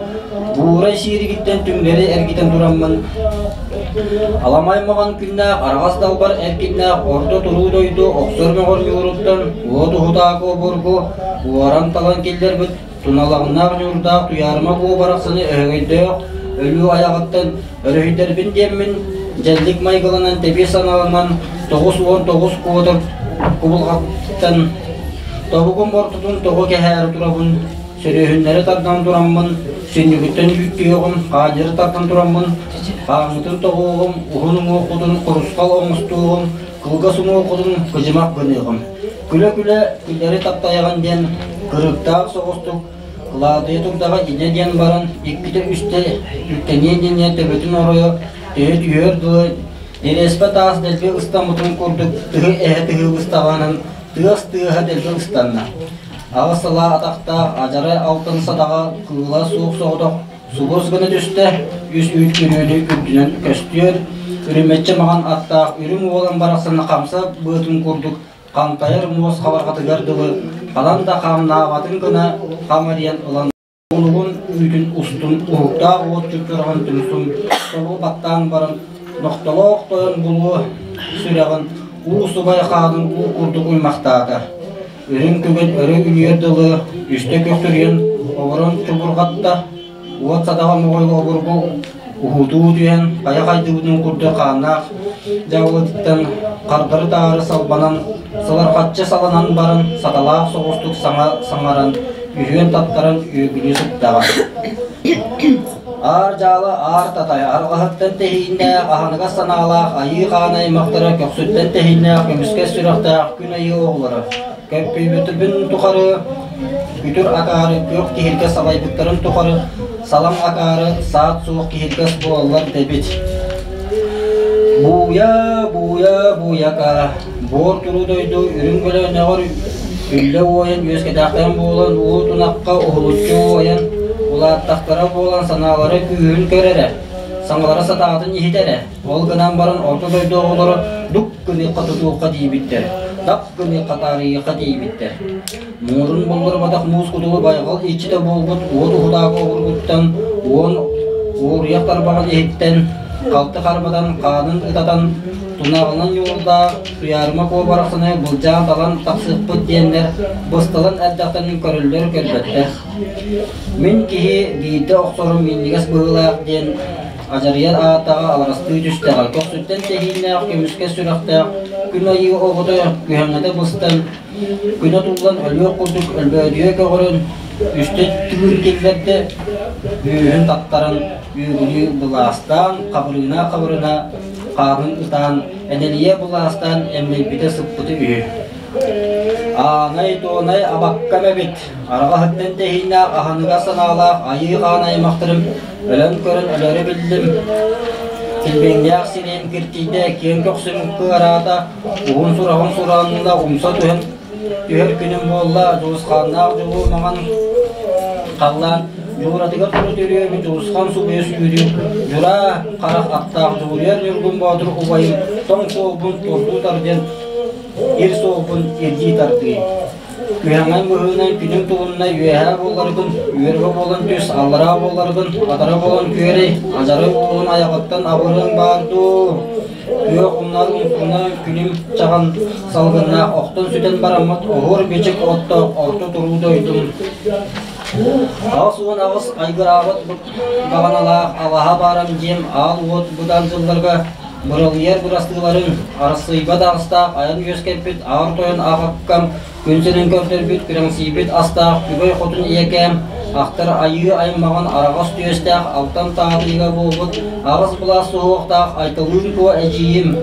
Speaker 3: буурай сииригиттэн түҥнэри эргитэн тураммын аламай маҕан күннээх араҕас далбар эркиннээх орто туруу дойду охсор мөҕөр ньууруттан уот уһутаакы обургу уоран талан киллэрбит Туналаҕыннаах ньуурдаах Туйаарыма Куо барахсаны өһөгөйдөөх өлүү айаҕыттан өрүһүйдэрбин диэммин, дьэллик майгыланан тэбиэс санааланан 99 куотар кубулҕаттан тобугум ортотун тоҕо кэһээри турабын, сөрүөһүннэри тардан тураммын, сүнньүгүттэн үүттүөҕүм, хаанньары тардан тураммын, хааҥҥытын тоҕуоҕум, уһун уҥуоххутун курусхал оҥостуоҕум, кылгас уҥуоххутун кыдьымах гыныаҕым. Күлэ-күлэ күллэри таптайаҕын диэн кырыктаах соҕустук кылаатыйа турдаҕа инэ диэн баран иккитэ-үстэ үктэниэ диэнэ төбөтүн оройо төһө түһүөр дылы дэриэспэ таас дэлби ыстаммытын курдук тыһы эһэ тыһы быстаҕынан тыас тыаһа дэлби ыстанна. Аҕыс салаа атахтаах адьарай алтан садаҕа кыыла суох соҕотох Сулус гына түстэ, үс үүт күрүөнү үрдүнэн көстүөр, үрүмэччи маҕан аттаах үрүҥ уолан барахсаны хамса быатын курдук хантайар муос хабарҕатыгар дылы ханан да хаамнаабатын гына хамарыйан ылан улугун үүтүн устун уһуктаах уот чуччураҕын түмсун тобу баттаан баран нохтолоох тойон булуо сүрэҕин. уу субай хаанын уу курдук уймахтаата. Үрүҥ күгэн өрө үнүөр дылы үстэ көхтүрүйэн олорон чубурҕатта, уот садаҕа моҕойго обургу уһуутуу түһэн хайа хайдыбытын курдук хааннаах дьабылытыттан хардары-таары салбанан, саларҕаччы саланан баран саталаах соҕустук саҥа саҥаран, үһүөн таттаран үөгүлүү сыттаҕа. Аар дьаалы аар татай, арҕаһыттан тэһииннээх, аһыныгас санаалаах айыы хаан аймахтара көхсүттэн тэһииннээх көмүскэс сүрэхтээх күн айыы оҕолоро Көппүйбүтүбүн тухары күтүр акаары күөх киһиргэс салайбыттарын тухары салаҥ акаары саат суох киһиргэс буолаллар дэбит. Бууйа, бууйа, бууйака, буор туруу дойду үрүҥ көлөөнөҕөр үллэ уойан үөскэтээхтэрин буолан уу тунахха уһулуччу уойан улааттахтара буолан санаалара күүһүн көр эрэ, саҥалара сатаатын иһит эрэ. Ол гынан баран орто дойду оҕолоро дук гыныахха тутуохха тиийбиттэр, тап гыныахха таарыйыахха тиийбиттэр. Муҥурун булларбатах муус кутулу байҕал иччитэ буолбут уот уһутаакы обургуттан уон уоруйах тарбаҕын иһиттэн халты харбатан хаанын ытатан тунаҕынан ньуурдаах Туйаарыма Куо барахсаны былдьаан талан тахсыахпыт диэннэр бысталан эрдэхтэн көрөллөр көрбөттөр. Мин киһи биирдэ охсорум минньигэс быһыылаах диэн Адьарыйар аатаҕа аларастыы түстэҕэ, көхсүттэн тэһииннээх, көмүскэс сүрэхтээх, күн айыы оҕото күһэҥэтэ быстан, күнэ туллан өлүөх курдук өлбөөдүйэ көҕөрөн, үстэ тыын киллэрдэ, үөһүн таттаран, үөгүлүү былаастаан, хабырына-хабырына хаанын ытаан, энэлийэ былаастаан эмнэйбитэ сыппыта үһү. Аанай-туонай абаккам эбит, араҕаһыттан тэһииннээх аһыныгас санаалаах айыы хаан аймахтарым Өлөн көрөн өлөрү биллим, килбиҥнээх сириим киртийдэ, киэҥ көхсүм кыараата, уһун сураҕым сураанна умса түһэн түһэр күнүм буолла, дьулусхааннаах дьулуур маҥан халлаан дьууратыгар туру төрүөбүт дьулусхан субуйа сүүрүү, дьураа харах аттаах дьулуруйар Ньургун Боотур убайым тоҥ суолбун турдуу тардыан, ир суолбун ирдии тардыы. Күһэҥэй быһыынан күнүм туһунна үөһээ буоларгын, үөрбэ буолан түс, аллараа буоларгын, атара буолан күөрэй, адьарай уолун айаҕыттан абырыаҥ баар дуу? Күөх умнар умсуна күнүм чаҕан салгыннаах охтон сүтэн бараммыт оһуор бичик оттоох орто туруу дойдум. 88 айгыраабыт баҕаналаах алаһа баарам дьиэм аал уот быдан дьылларга Быралыйар бырастыыларын Арассыыйба даҕастаах айан үөскэппит аар тойон аҕаккам, күн сирин көрдөрбүт күрэҥсийбит астаах Күбэй хотун ийэкээм, ахтар айыы аймаҕын араҕас түөстээх алтан таатыйыга буолбут аҕыс былаас суһуохтаах Айталыын Куо эдьиийим,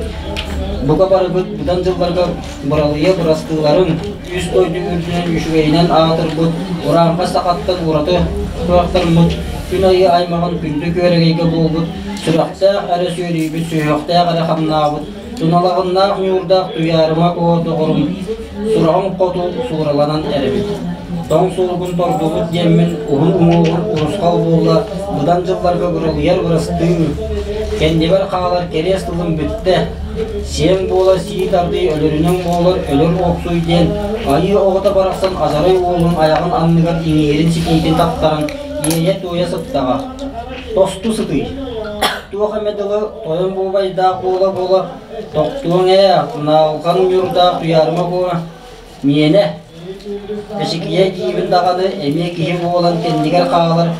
Speaker 3: бука барыбыт быдан дьылларга быралыйа бырастыыларын, үс дойду үрдүнэн үчүгэйинэн аатырбыт урааҥхай сахаттан ураты туохтармыт, күн айыы аймаҕын күндү күөрэгэйгэ буолбут Сүрэхтээх эрэ сүөрүйбүт, сүһүөхтээх эрэ хамнаабыт, туналаҕыннаах ньуурдаах Туйаарыма Куо доҕорум, сураҕым хоту суураланан эрэбит. Тоҥ суолгун тордубут диэммин уһун уҥуоҕун урусхал буолла, быдан дьылларга быралыйар бырастыы, кэннибэр хаалар кэриэс тылым бүттэ. Сиэҥ буола сии тардыы өлөрүнэн буолар өлөр уопсуй диэн айыы оҕото барахсан азарай уолун айаҕын анныгар иҥиирин ситиитин таптаран иэйэ-туойа сыттаҕа. Тосту сытый. Туох эмэ дылы тойон буобайдаах буола-буола тохтуоҥ ээ, наалҕан ньурдаах туйаарыма буола миэнэ. Эчикийэ диибин даҕаны эмиэ киһи буолан кэннигэр хаалар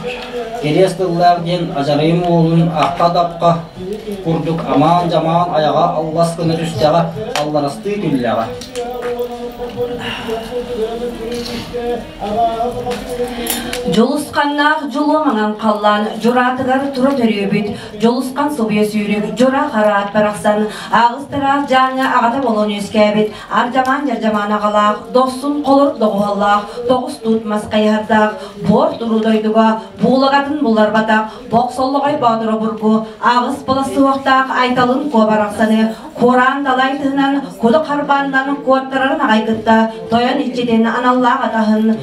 Speaker 3: кириэс тыллаах диэн адьарайым уолун ахха-дапха курдук амаан-дьамаан айаҕа аллас гына түстэҕэ алларастыы түллэҕэ.
Speaker 13: Дьулусханнаах дьулуо маҥан халлаан дьураатыгар тура төрүөбүт, Дьулусхан субуйа сүүрүк, дьура хараат барахсан, ааҕыстараах дьааҥы аҕата буолан үөскээбит, ардьамаан-дьардьамаан аҕалаах, дохсун холор доҕуһаллаах, тоҕус туут мас хайыһардаах, буор туруу дойдуга буулагатын булларбатах, бохсоллоҕой боотур обургу, аҕыс былас суһуохтаах Айталын Куо барахсаны Куораан далай тыһынан куду харбаанынан куоттарарын аҕай кытта тойон иччитин аналлаах атаһын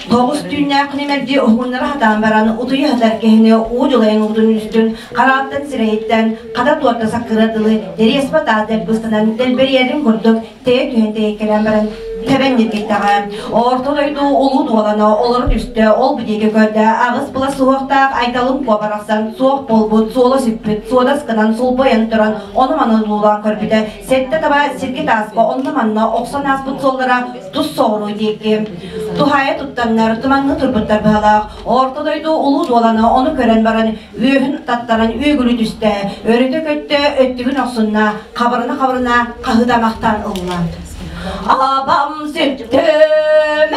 Speaker 13: тоҕус түүннээх күнүмэрдии уһугуннара сатаан баран утуйа сытар киһини уу дьулайын уутун үстүн харааттан сирэйиттэн хата туорта саккыра дылы дэриэспэ таас дэлбыстанан дэлбэрийэрин курдук тэйэ түһэн тэйиккэлээн баран
Speaker 4: тэбэн ньиргиттэҕэ. Орто дойду улуу дуолана олоро түстэ, ол бу диэки көрдө, аҕыс була суһуохтаах Айталым куо барахсан суох буолбут, суола сүппүт, суодас гынан сулбайан туран ону-маны луулаан көрбүтэ, сэттэ таба сиргэ тааска онно-манна охсон ааспыт суоллара тус соҕуруу диэки туһаайа туттаннар тумаҥҥа турбуттар быһалаах. Орто дойду улуу дуолана ону көрөн баран үөһүн таттаран үөгүлүү түстэ, өрүтэ көттө, өттүгүн охсунна, хабырына-хабырына хаһыытамахтаан ылла. Абам сүттүм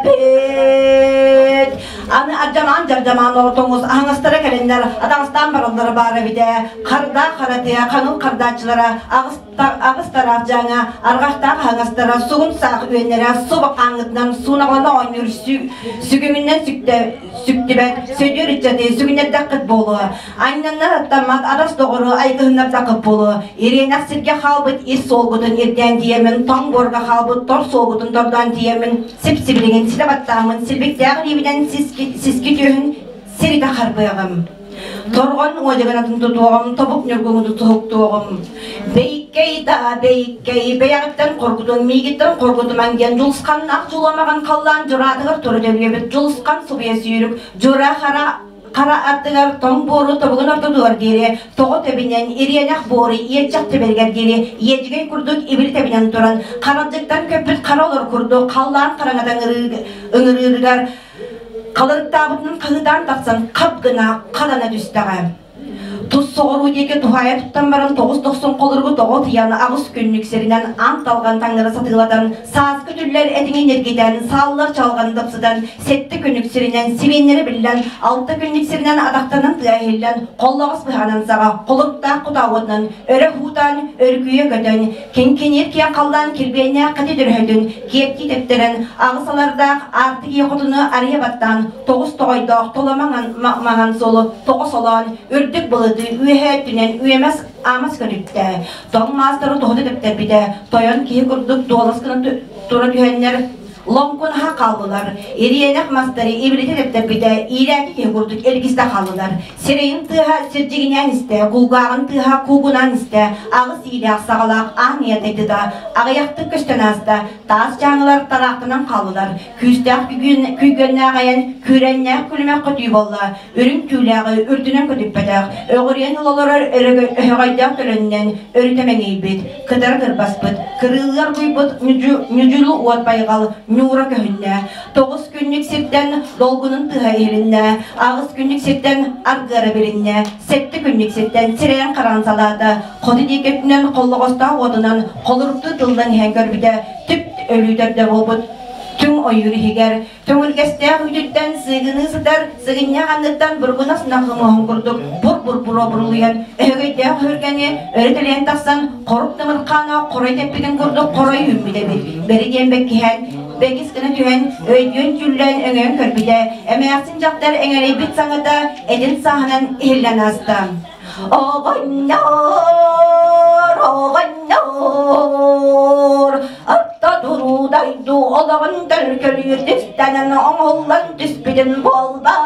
Speaker 4: эбит. Аны ардьамаан дьардьамаан тоҥус аһаҥастара кэлэннэр атаҕастаан бараллара баар эбитэ. Хардаах харатыа, хаҥыл хардааччылара аҕыс аҕыс тараах дьааҥа, арҕахтаах аһаҥастара, сугун саах үөннэрэ, суба хааҥҥытынан суунаҕлана оонньуур сүгүҥүнэн сүктүбэт, сөдүөр ыччаты сүгүннэрдэххит буолуо. Анньаннар аттаммат адас доҕору айгыһыннардаххыт буолуо. Ириэнэх сиргэ хаалбыт ис суолгутун ирдээн тиийэммин, тоҥ буорга хаалбыт тор суолгутун тордоон тиийэммин, сип-сибилигин ситэ баттааммын, силбиктээх илиибинэн сиски түөһүн сиритэ харбыаҕым. Торҕон уодьуганатын тутуоҕум, тобук ньургуҥу тутуһуктуоҕум. Бэйиккэй да бэйиккэй, бэйэҕиттэн хоргутуҥ, миигиттэн хоргутумаҥ диэн дьулусханнаах дьулуомаҕын халлаан дьураатыгар тура дөлүөбүт дьулусхан субуйа сүүрүк, дьура хара хара аттыгар тоҥ буору тобугун ортотугар диэри тоҕо тэбинэн, ириэнэх буору иэччэх тэбэригэр диэри иэдьигэй курдук ибили тэбинэн туран, харалдьыктан көппүт хара олор курдук халлаан хараҥатан ыҥырыырыгар Халырыктаабытынан хаһыытаан тахсан хап гына хатана түстэҕэ. Тус соҕуруу диэки туһаайа туттан баран 990 холоругу тоҕо тыйан аҕыс күннүк сиринэн аан талҕан таҥнары сатыылатан, сааскы түллэр этиҥин эргитэн, сааллар чалҕан дапсытан, сэттэ күннүк сиринэн сибиэннэри биллэн, алта күннүк сиринэн атахтанан тыа иһиллэн, холлоҕос быһаҕынан саҕа холоруктаах кутаа уотунан өрө хуутаан, өргүйэ көтөн, Киҥкиниир киэҥ халлаан килбиэннээх хати дөрөһөтүн киэптии тэптэрэн, аҕыс алардаах аартык ийэ хотуну арыйа баттаан, тоҕус тоҕойдоох толо маҥан суолу тоҕо солоон, үрдүк былыты үөһэ өттүнэн үөмэс аамас көтүттэ. Тоҥ маастары тоһута тэптэрбитэ, тойон киһи курдук дуолас гына тура түһэннэр, лоҥкунаһа хааллылар. Ириэнэх мастары ибилитэ тэптэрбитэ, иирээки киһи курдук эргистэ хааллылар. Сирэйин тыаһа сирдьигинээн истэ, кулгааҕын тыаһа куугунаан истэ, аҕыс иилээх саҕалаах аан ийэ аҕыйахтык көстөн ааста, таас дьааҥылар тараахтанан хааллылар, күүстээх күйгүөннээх айан күүрэннээх күлүмэх көтүү буолла, үрүҥ түүлээҕи үрдүнэн көтүппэтэх, өҕүрүйэн олорор өһөҕөйдөөх төлөнүнэн өрүтэ мэҥийбит, кытара кырбаспыт, кырыылыар буйбут ньудьулу уот байҕал ньуура көһүннэ, Тоҕус күннүк сиртэн долгунун тыаһа иһилиннэ, аҕыс күннүк сиртэн аргыара билиннэ, сэттэ күннүк сиртэн сирэйин хараҕын салаата, хоту диэки өттүнэн холлоҕостоох уотунан холоруктуу тыллан иһэн көрбүтэ, түп өлүү төрдө буолбут түҥ ойуур иһигэр төҥүргэстээх үүтүттэн сыыгыныы сытар сыгынньах анныттан бургунас нахымоһун курдук бур-бур бурулуйан өһөгөйдөөх өһүргэни өрө тэлэйэн тахсан хорук тымырхаана хорой тэппитин курдук хорой үүммүт эбит. Бэри диэн бэккиһээн бэгис гына түһэн, өйдүөн-дьүүллээн өҥөйөн көрбүтэ, эмээхсин дьахтар эҥэрийбит саҥата этин сааһынан иһиллэн ааста. Оҕонньор, оҕонньор, атта туруу дойду олоҕун төлкөлүүр түстэнэн оҥоһуллан түспүтүн буолбат.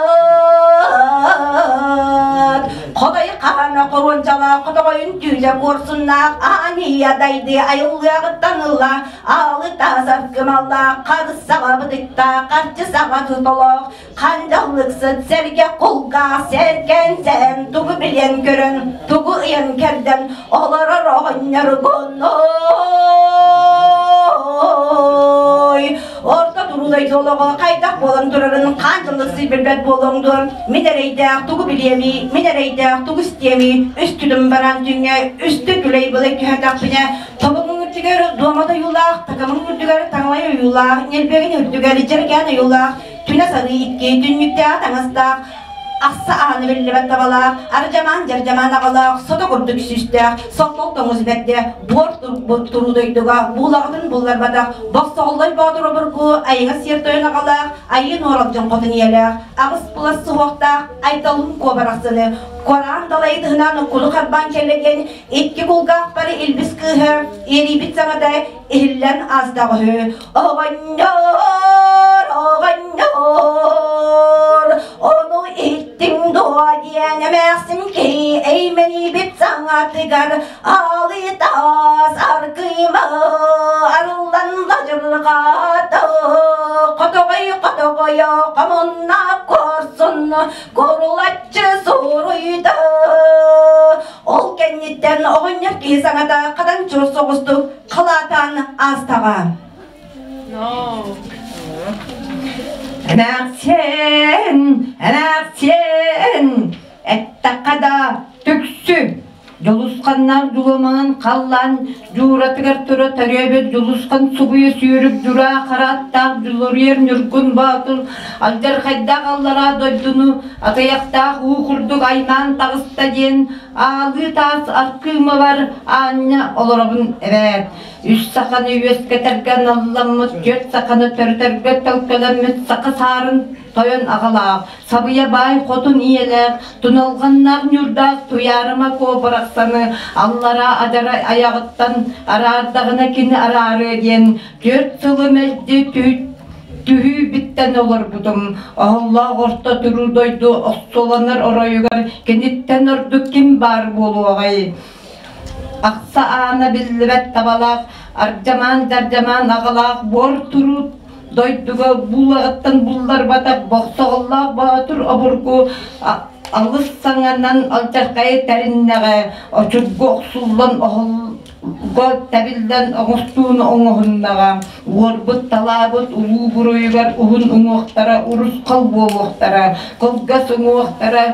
Speaker 4: Хотой хаана хоруончалаах хотоҕойун түүлэ куорсуннаах аан ийэ дайды айыллыаҕыттан ыла Аалы таасар кымаллаах, харыс саҕа бытыктаах, харчы саҕа тутолоох, хандаллыксыт сэргэ кулгаах, сэргэн сээн тугу билэн көрөн, тугу ыйан кэрдэн олорор оҕонньоргунуй. Орто турулай олоҕо хайдах буолан турарын хаанчыллыксый билбэт буолуоҥ дуо? Мин эрэйдээх тугу билиэмий, мин эрэйдээх тугу истиэмий, үс түлүм баран түҥҥэ үстэ күлэй-былай түһэтэхпинэ, Тобугуҥ үрдүгэр дуомат ойуулаах, такамыҥ үрдүгэр таҥалай ойуулаах, ньилбэгин үрдүгэр дьэргээн ойуулаах, түнэ сарыы икки, түннүктээх таҥастаах, ахса ааны биллибэт табалаах, ардьамаан-дьардьамаан аҕалаах, сото курдук сүүстээх, соттол тоҥус бэрдэ, буор туруу дойдуга буулаҕытын булларбатах, бохсоҕоллой боотур обургу, айыҥа сиэр тойон аҕалаах, айыы нуоралдьын хотун ийэлээх, аҕыс былас суһуохтаах, айталын куобарахсыны, Коран далайытыһынан кулу харбаан кэллэ диэн икки кулгаахпар илбис кыыһа иэрийбит саҥата иһиллэн аастаҕа үһү. Оҕонньор, оҕонньор, ону иһиттим. Иһиттиҥ дуо диэн эмээхсин киһи эймэнийбит саҥатыгар аалыы таас аргыыма арыллан ладьырҕаата. Хотоҕой хотоҕойо хомуннаах куорсун курулаччы суруйда. Ол кэнниттэн оҕонньор киһи саҥата хатан чур соҕустук халаатаан аастаҕа.
Speaker 6: Эмээхсиэн, эмээхсиэн, эттэххэ да түксү Дьулусханнаах дьулумаҥын халлаан дьууратыгар тура төрөөбүт Дьулусхан субуйа сүүрүк дьураа харааттаах Дьулуруйар Ньургун Боотур алдьархайдаах аллараа дойдуну атыйахтаах уу курдук аймаан таҕыста диэн аалыы таас аркыымабар аанньа олоробун эбээт. Үс саханы үөскэтэргэ аналламмыт, түөрт саханы төрөтөргө төлкөлөммүт саха саарын тойон аҕалаах, сабыйа баай хотун ийэлээх, туналҕаннаах ньуурдаах Туйаарыма Куо барахсаны аллараа адьара айаҕыттан араардаҕына кини араарыа диэн түөрт сылы мэлдьи түһүү биттэн олорбутум. Оһоллоох орто туруу дойду охсуоланар оройугар киниттэн ордук ким баар буолуоҕай? Ахса аана биллибэт табалаах, ардьамаан-дьардьамаан аҕалаах буор туруу дойдуга буулаҕыттан булларбатах бохсоҕоллоох боотур обургу алыс саҥанан алдьархайы тэриннэҕэ, очургу охсуллан оһолго тэбиллэн оҥостууну оҥоһуннаҕа, уорбут-талаабыт улуу буруйугар уһун уҥуохтара урусхал буолуохтара, кылгас уҥуохтара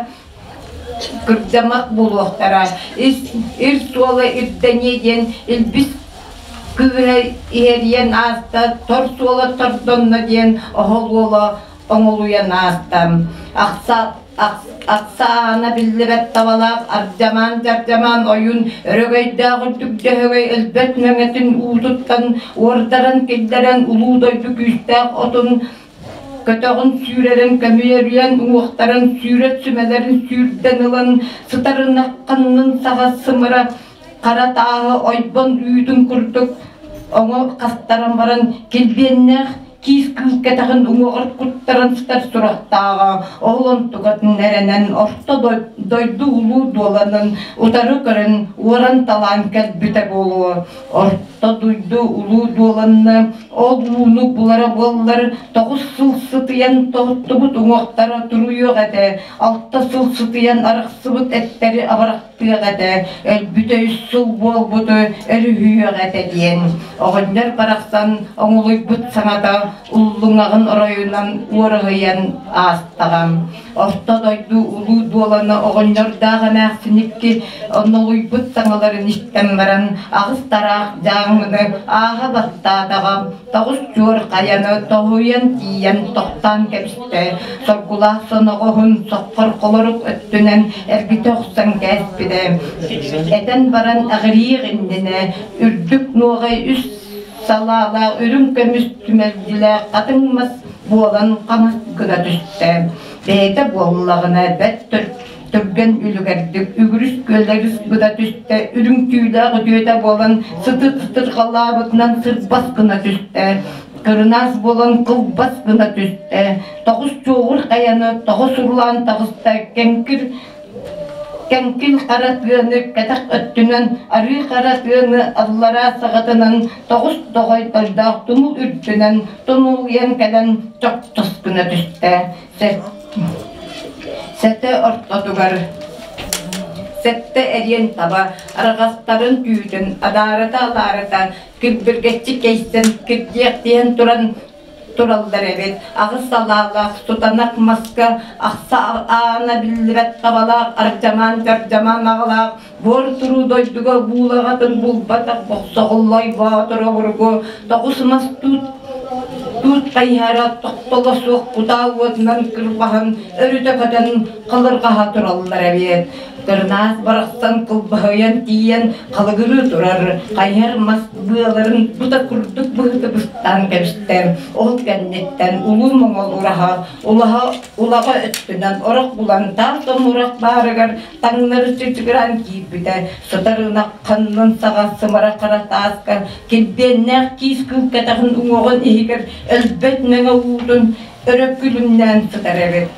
Speaker 6: кырдьамах буолуохтара, ир суола ирдэниэ диэн илбис кыыһа иһэрийэн ааста, тор суола тордонно диэн оһол уола оҥолуйан ааста. Ахса Ахсаана биллибэт табалаах ардьамаан-дьардьамаан ойуун өрөгөйдөөх үрдүк дьөһөгөй өлбөт мөҥөтүн уутуттан уордаран киллэрэн улуу дойду күүстээх отун көтөҕүн сүүрэрин көмүөрүйэн уҥуохтарын сүүрэр сүмэлэрин сүүрдэн ылан сытарынах ханнын саҕа сымыра хара тааһы ойбон үүтүн курдук оҥо хастаран баран килбиэннээх киис кыыл кэтэҕин уҥуоҕар куттаран сытар сурахтааҕа ол онтукатын эрэнэн орто дойду улуу дуоланын утары көрөн уоран талаан кэлбитэ буолуо. Орто дойду улуу дуоланна ол ууну булара буоллар 9 сыл сытыйан тоһуттубут уҥуохтара туруйуох этэ, 6 сыл сытыйан арахсыбыт эттэри абырахтыах этэ, өлбүтэ 3 сыл буолбуту өрүһүйүөх этэ диэн оҕонньор барахсан оҥолуйбут саҥата уллуҥаҕын оройунан уораһыйан аастаҕа. Орто дойду улуу дуолана оҕонньордоох эмээхсиникки оннолуйбут саҥаларын истэн баран аҕыс тараах дьааҥыны ааһа баттаатаҕа тоҕус чуор хайаны тоһуйан тиийэн тохтоон кэбистэ. Соргулаах соноҕоһун соххор холорук өттүнэн эргитэ охсон кээспитэ. Этэн баран аҕыриир иннинэ үрдүк нуоҕай үс салаалаах үрүҥ көмүс түмэлдьилээх хатыҥ мас буолан хаҥас гына түстэ. Бэйэтэ буоллаҕына бэрт түргэн үлүгэрдик үгүрүс күөлэрис гына түстэ, үрүҥ түүлээх үтүөтэ буолан сытыр-сытырҕалаабытынан сырбас гына түстэ, кырынаас буолан кылбас гына түстэ, тоҕус чуоҕур хайаны тоҕо сурлаан таҕыста, кэҥкир Кэҥкил хара тыаны кэтэх өттүнэн, арыы хара тыаны аллараа саҕатынан тоҕус тоҕойдордоох тумул үрдүнэн тумулуйан кэлэн чохчос гына түстэ. Сэтэ ортотугар сэттэ эриэн таба арҕастарын түүтүн адаарыта-алаарыта кирбиргэччи кэйсэн кирдиэхтиһэн туран тураллар эбит. Аҕыс салаалаах сутанах маска ахса аана биллибэт табалаах ардьамаан-дьардьамаан аҕалаах буор туруу дойдуга буулаҕатын булбатах бохсоҕоллой боотур обургу тоҕус мас туут туут хайыһара тохтоло суох кутаа уотунан кырбаһан өрүтэ көтөн халырҕаһа тураллар эбит. Кырынаас барахсан кылбаһыйан тиийэн халыгырыы турар хайыһар мас быаларын тута курдук быһыты быстаан кэбистэ. Ол кэнниттэн улуу моҥол ураһа улаһа улаҕа өттүнэн орох булан таас томурах баарыгар таҥнары чычыгыраан киирбитэ. Сытар ынах ханнын саҕа сымара хара тааска килбиэннээх киис кыыл кэтэҕин уҥуоҕун иһигэр өлбөт мэҥэ уутун өрө күлүмнээн сытар эбит.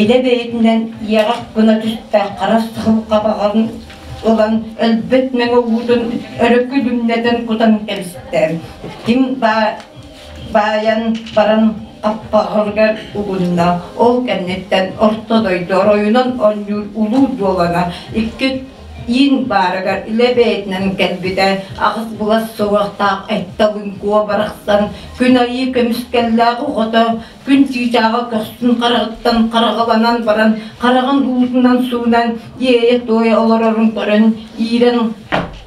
Speaker 6: Илэ бэйэтинэн иэҕэх гына түстэ, хара сыл хабаҕын ылан өлбөт мэҥэ уутун өрө күлүмнэтэн кутан кэбистэ. Ким баайан баран хаппаҕарыгар угунна. Ол кэнниттэн орто дойду оройунан оонньуур улуу дуолана икки иин баарыгар илэ бэйэтинэн кэлбитэ, аҕыс былас суһуохтаах Айталыын Куо барахсан күн айыы көмүскэллээх оҕото күн чыычааҕа көхсүн хараҕыттан хараҕаланан баран хараҕын уутунан суунан иэйэ-туойа олорорун көрөн иирэн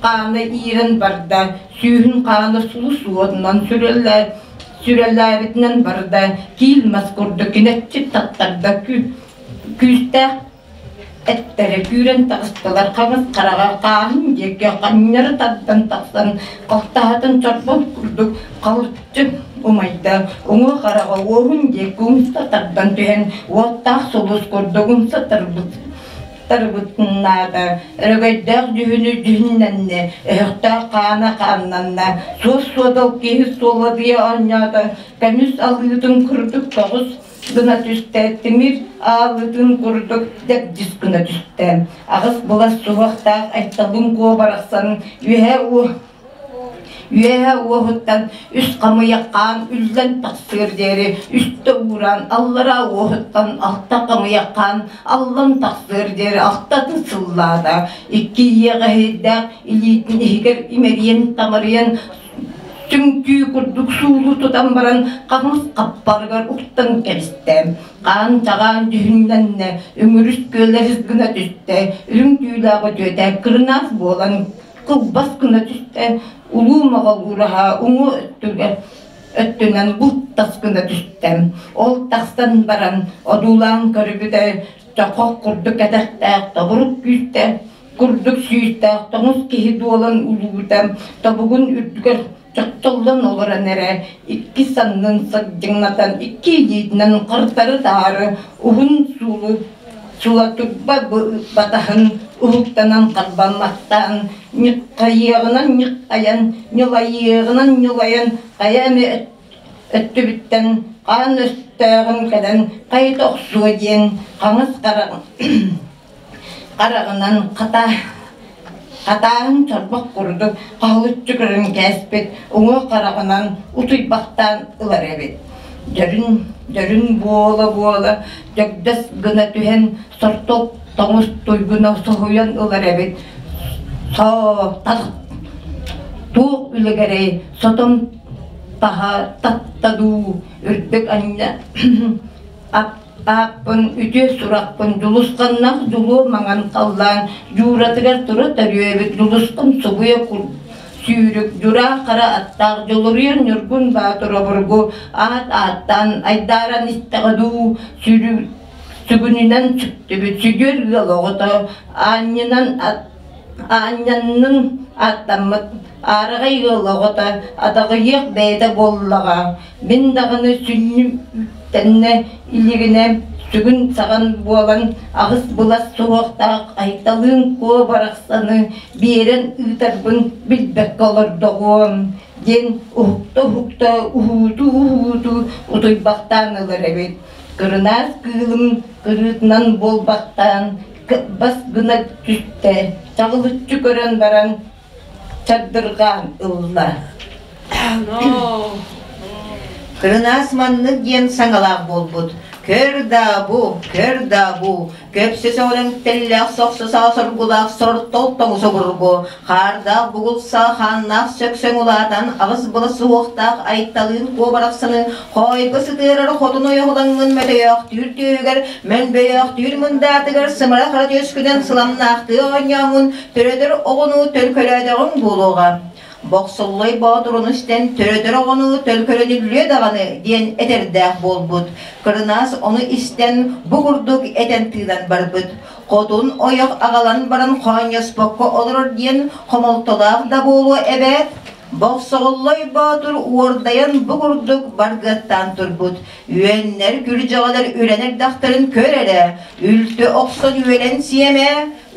Speaker 6: хаана иирэн барда, сүүһүн хаана сулус уотунан сүрэллээбитинэн барда, киил мас курдук кинэччи таттарда, күүстээх эттэрэ күүрэн таҕыстылар, хаҥас хараҕа хааһын диэки ханньары тардан тахсан, халтаһатын чорбон курдук халыччы умайда, уҥа хараҕа уоһун диэки умса тардан түһэн, уоттаах сулус курдук умса тарбыт тарбытыннаата, өрөгөйдөөх дьүһүнү дьүһүннэннэ, өһөхтөөх хаана хааннанна, суос-суодал киһи суоладыйа оонньоото, көмүс алыытын курдук тоҕус гына түстэ, тимир аалытын курдук дэбдис гына түстэ. Аҕыс былас суһуохтаах Айталын Куо барахсан үөһэ үөһэ уоһуттан үс хамыйах хаан үллэн тахсыар диэри үстэ уураан, аллараа уоһуттан алта хамыйах хаан аллан тахсыар диэри алтатын сыллаата. Икки иэҕэһийдээх илиитин иһигэр имэрийэн-тамарыйан түҥтүү курдук суулу тутан баран хаҥас хаппарыгар уктан кэбистэ. Хаан чаҕаан дьүһүннэннэ, үҥүрүс күөлэрис гына түстэ, үрүҥ түүлээх үтүөтэ кырынаас буолан кылбас гына түстэ, улуу моҕол ураһа уҥу өттүгэр өттүнэн бултас гына түстэ. Ол тахсан баран одуулаан көрбүтэ, чохох курдук кэтэхтээх тобурук күүстээх курдук сүүстээх тоҥус киһи дуолан улуута тобугун үрдүгэр чохчоллон олорон эрэ икки саннын сагдьыҥнатан икки илиитинэн хардары-таары уһун суулу сула турба батаһын уһуктанан харбаммахтаан ньыххайыаҕынан ньыххайан ньылайыаҕынан ньылайан хайа эмэ өттүбүттэн хаан өстөөҕүн кэлэн хайыта охсуо диэн хаҥас хараҕынан хата хатааһын чорбох курдук хаһылыччы көрөн кээспит уҥуох хараҕынан утуйбахтаан ылар эбит. Дьөрүн, дьөрүн буола-буола дьэгдэс гына түһэн сорток тоҥус туйгуна соһуйан ылар эбит. Соо, тах, туох үлүгэрэй сотом таһа татта дуу, үрдүк анньа Ааппын, үтүө сурахпын дьулусханнаах дьулуо маҥан халлаан дьууратыгар тура төрүөбүт дьулусхан субуйа сүүрүк дьураа хара аттаах дьулуруйар Ньургун Баатыр обургу аат ааттаан айдааран истэҕэ дуу сүгүнүнэн сүктүбүт сүдүөр ыал оҕото аанньынан аанньаннын ааттаммыт аараҕай ыал оҕото адаҕыйыах бэйэтэ буоллаҕа мин даҕаны сүнньүм үктэннэ илигинэ сүгүн саҕан буолан аҕыс былас суһуохтаах Айталыын Куо барахсаны биэрэн ыытарбын билбэккэ олордоҕуом диэн уһукта-уһукта уһуутуу-уһуутуу утуйбахтаан ылар эбит. Кырынаас кыылым кырыытынан буолбахтаан бас гына түстэ, чаҕылыччы көрөн баран чардырҕаан ылла.
Speaker 8: Кырынаас маннык диэн саҥалаах буолбут: «Көр даа бу, көр даа бу, көпсө сөҕүлэҥ тэллээх сохсо саа соргулаах сортол тоҥус обургу, хаардаах бугул саа хааннаах сөксөҥ улаатан аҕыс была суһуохтаах Айталыын Куо барахсаны хоойго сытыарар хотун ойоһулаҥҥын мөтөйөөхтүүр түөһүгэр, мөлбөйөөхтүүр мындаатыгар сымара хара түөскүнэн сыламнаахтыы оонньооҥҥун төрөтөр оҕону төлкөлөөтөҕүҥ буолуоҕа. Бохсоллой Боотуруну истэн төрөтөр оҕону төлкөлөнүллүө даҕаны диэн этэрдээх буолбут. Кырынаас ону истэн бу курдук этэн тыынан барбыт. Хотун ойох аҕалан баран хоонньоспокко олорор диэн хомолтолоох да буолуо эбээт. Бохсоҕоллой Боотур уордайан бу курдук баргыаттаан турбут. Үөннэр күрдьэҕэлэр үрэн эрдэхтэрин көр эрэ, үлтү охсон үөлэн сиэмэ,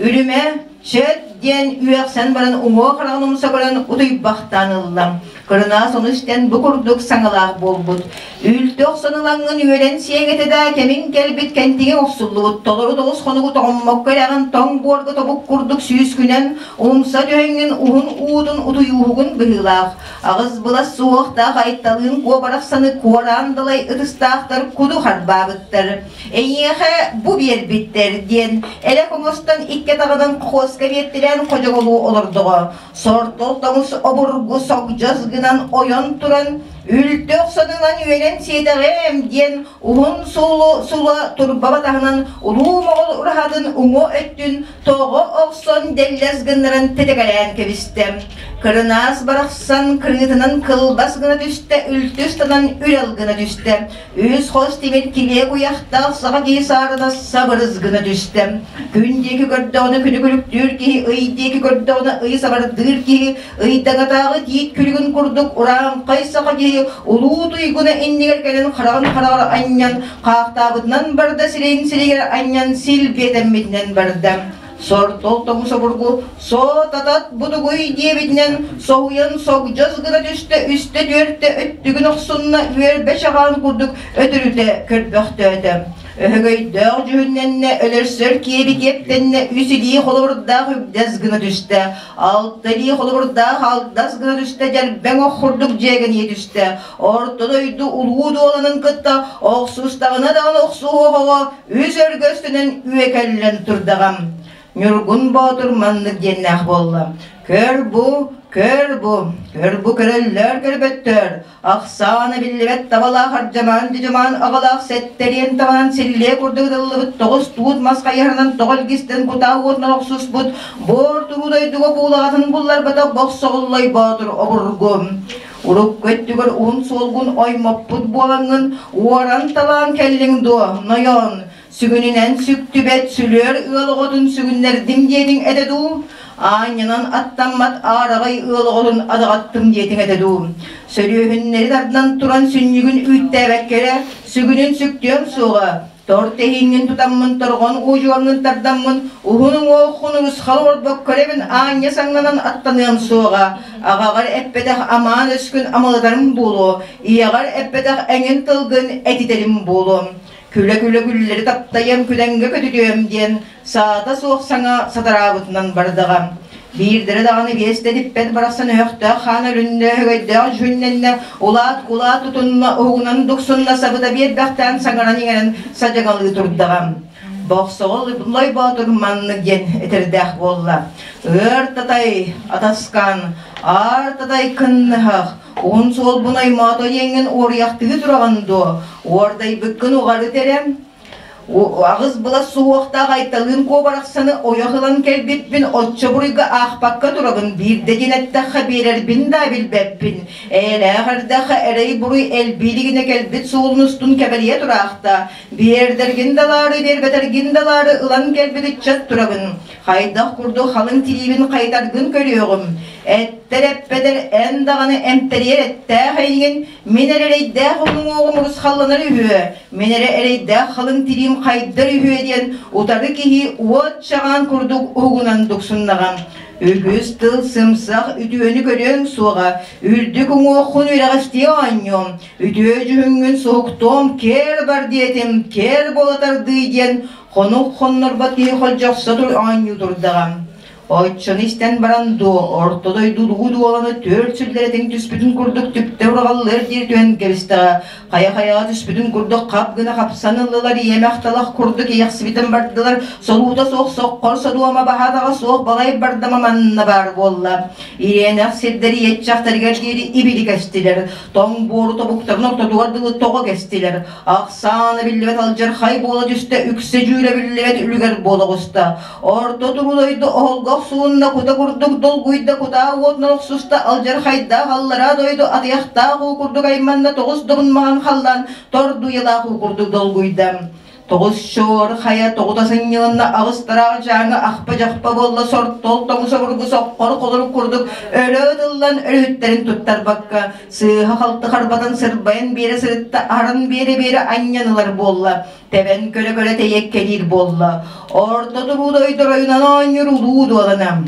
Speaker 8: үрүмэ, Чөт диэн үөхсэн баран уҥуох хараҕын умса көрөн утуйбахтаан ылла. Кырынаас ону истэн бу курдук саҥалаах буолбут. Үлтү охсон ылаҥҥын үөрэн сиэҥ этэ да, кэмиҥ кэлбит кэнтигэ охсуллубут, толору тоҕус хонугу тоҕоммокко эрэҕин тоҥ буорга тобук курдук сүүскүнэн умса түһэҥҥин уһун уутун утуйууһугун быһыылаах. Аҕыс былас суһуохтаах айталыын куобарахсаны куораан далай ытыстаахтар куду харбаабыттар. Эйиэхэ бу биэрбиттэр диэн элэк оҥостон икки атаҕынан хохуоска биэртилээн ходьоҕолуу олордоҕо. Сортол тоҥус обургу согдьос гынан ойон туран, үлтү охсон ылан үөрэн сиэтэҕиэм диэн уһун сулу сула турба батаһынан улуу моҕол ураһатын уҥа өттүн тоҕо охсон дэллэс гыннаран тэтэгэлээн кэбистэ. Кырынаас барахсан кырыытынан кылбас гына түстэ, үлтү ыстанан үрэл гына түстэ. Үс хос тимир килиэ куйахтаах саха киһи саарына сабырыс гына түстэ. Күн диэки көрдөҕүнэ күнү күлүктүүр киһи, ый диэки көрдөҕүнэ ый сабардыыр киһи, ыйдаҥатааҕы тиит күлүгүн курдук урааҥхай саха киһи улуу туйгуна иннигэр кэлэн хараҕын хараҕар анньан, хаахтаабытынан барда, сирэйин сиригэр анньан сил биэтэммитинэн барда. Сортол тоҥус обургу «Соо-татат бутугуй» диэбитинэн соһуйан согдьос гына түстэ, үстэ-түөртэ өттүгүн охсунна, үөрбэ чаҕаан курдук өтөрүтэ көрбөхтөөтө. Өһөгөйдөөх дьүһүннэннэ, өлөрсөр киэби киэптэннэ, үс илии холобурдаах үгдэс гына түстэ, алта илии холобурдаах алдас гына түстэ, дьэрбэҥ ох курдук дьиэгэнийэ түстэ. Орто дойду улуу дуоланын кытта охсустаҕына даҕаны охсуһуоҕа үс өргөстөнөн үөкэллэн турдаҕам. Ньургун Боотур маннык диэннээх буолла. Көр бу, көр бу, көр бу көрөллөр көрбөттөр, ахсаана биллибэт табалаах ардьамаан дьыдьымаан аҕалаах сэттэриэн табанан силлиэ курдук ытыллыбыт тоҕус туут мас хайыһарынан тоҕо илгистэн кутаа уотунан охсуспут буор туруу дойдуга буулаҕатын булларбатах бохсоҕоллой боотур обургу. Урукку өттүгэр уһун суолгун оймоппут буолаҥҥын, уоран-талаан кэллиҥ дуо, нойоон? Сүгүнүнэн сүктүбэт сүлүөр ыал оҕотун сүгүннэрдим диэтиҥ этэ дуу? Аанньанан аттаммат аараҕай ыал оҕотун адаҕаттым диэтиҥ этэ дуу? Сөрүөһүннэри тардан туран сүнньүгүн үүттээбэккэ эрэ, сүгүнүн сүктүөм суоҕа, Тор тэһииҥҥин тутаммын, торҕон уодьугаҥҥын тардаммын, уһун уҥуоххун урусхал оҥорбокко эрэбин аанньа саҥнанан аттаныам суоҕа. Аҕаҕар эппэтэх амаан өскүн амалатарым буолуо, ийэҕэр эппэтэх эҥин тылгын этитэрим буолуо. Күлэ-күлэ күллэри таптайыам, күлэҥҥэ көтүтүөм диэн саата суох саҥа сатараабытынан бардаҕа. Биирдэрэ даҕаны биэстэ типпэт барахсан өһөхтөөх хаан өлүннэ, өһөгөйдөөх дьүһүннэннэ, улаат-кулаат тутунна, уһугунан дуксунна, сабыта биэрбэхтээн саҥаран-иҥэрэн садьаҥалыы турдаҕа. Бохсоҕол Лой Боотур маннык диэн этэрдээх буолла. Ыар татай, атаскаан, аар татай кынныһах, уһун суолбун оймоото диэҥҥин уоруйахтыы тураҕын дуо? Уордайбыккын уҕарыт эрэ, Аҕыс былас суһуохтаах Айталыын куобарахсаны ойох ылан кэлбиппин оччо буруйга аахпакка турабын, биирдэ диэн эттэххэ биэрэрбин да билбэппин. Эйэлээх эрдэххэ эрэй-буруй элбии илигинэ кэлбит суолун устун кэбэлийэ тураахта. Биэрдэргин да ылаары, биэрбэтэргин да ылаары ылан кэлбит ыччат турабын. Хайдах курдук халыҥ тириибин хайытаргын көрүөҕүм. Эттэр эппэтэр эн даҕаны эмтэрийэр эттээх эйигин Мин эрэ эрэйдээх уҥуоҕум урусхалланар үһүө, мин эрэ эрэйдээх халыҥ тириим хайдар үһүө диэн утары киһи уот чаҕаан курдук уһугунан дуксуннаҕа. Үгүс тыл сымсах үтүөнү көрүөҥ суоҕа, үрдүк уҥуоххун үрэҕэстиэ оонньуом, үтүө дьүһүҥҥүн суһуктуом, кээр бар диэтим, кээр буолатардыы диэн хонук хоннорбот киһи холдьохсо оонньуу турдаҕа. Оччону истэн баран дуо, орто дойду улуу дуоланы түөрт сүллэрэтин түспүтүн курдук түптэ ураҕаллыар диэри түһэн кэбистэҕэ. Хайа-хайаҕа түспүтүн курдук хап гына хапсан ыллылар, иэмэх талах курдук иэхсибитин бардылар, солуута суох соххор содуома баһаатаҕа суох балай бардама манна баар буолла. Ириэнэх сирдэр иэччэхтэригэр диэри ибили кэстилэр, тоҥ буору тобуктарын ортотугар дылы тоҕо кэстилэр. Ахсаана биллибэт алдьархай буола түстэ, үксэ дьүүлэ биллибэт үлүгэр буола оҕуста. Орто туруу дойду оһолго охсуунна кута курдук долгуйда, кутаа уотунан охсуста, алдьархайдаах аллараа дойду атыйахтаах уу курдук айманна, тоҕус добун маҥан халлаан тордуйалаах уу курдук долгуйда. Тоҕус чоор хайа тоҕута сынньылынна, аҕыс тараах дьааҥы ахпа-дьахпа буолла, сортол тоҥус обургу соххор холорук курдук өрө ытыллан өрүһүттэрин туттарбакка, сыыһа-халты харбатан сырбайан биэрэ сырытта, аһаран биэрэ-биэрэ анньан ылар буолла. Тэбэн көрө-көрө тэйиэккэлиир буолла. Орто туруу дойду оройунан оонньуур улуу дуолана.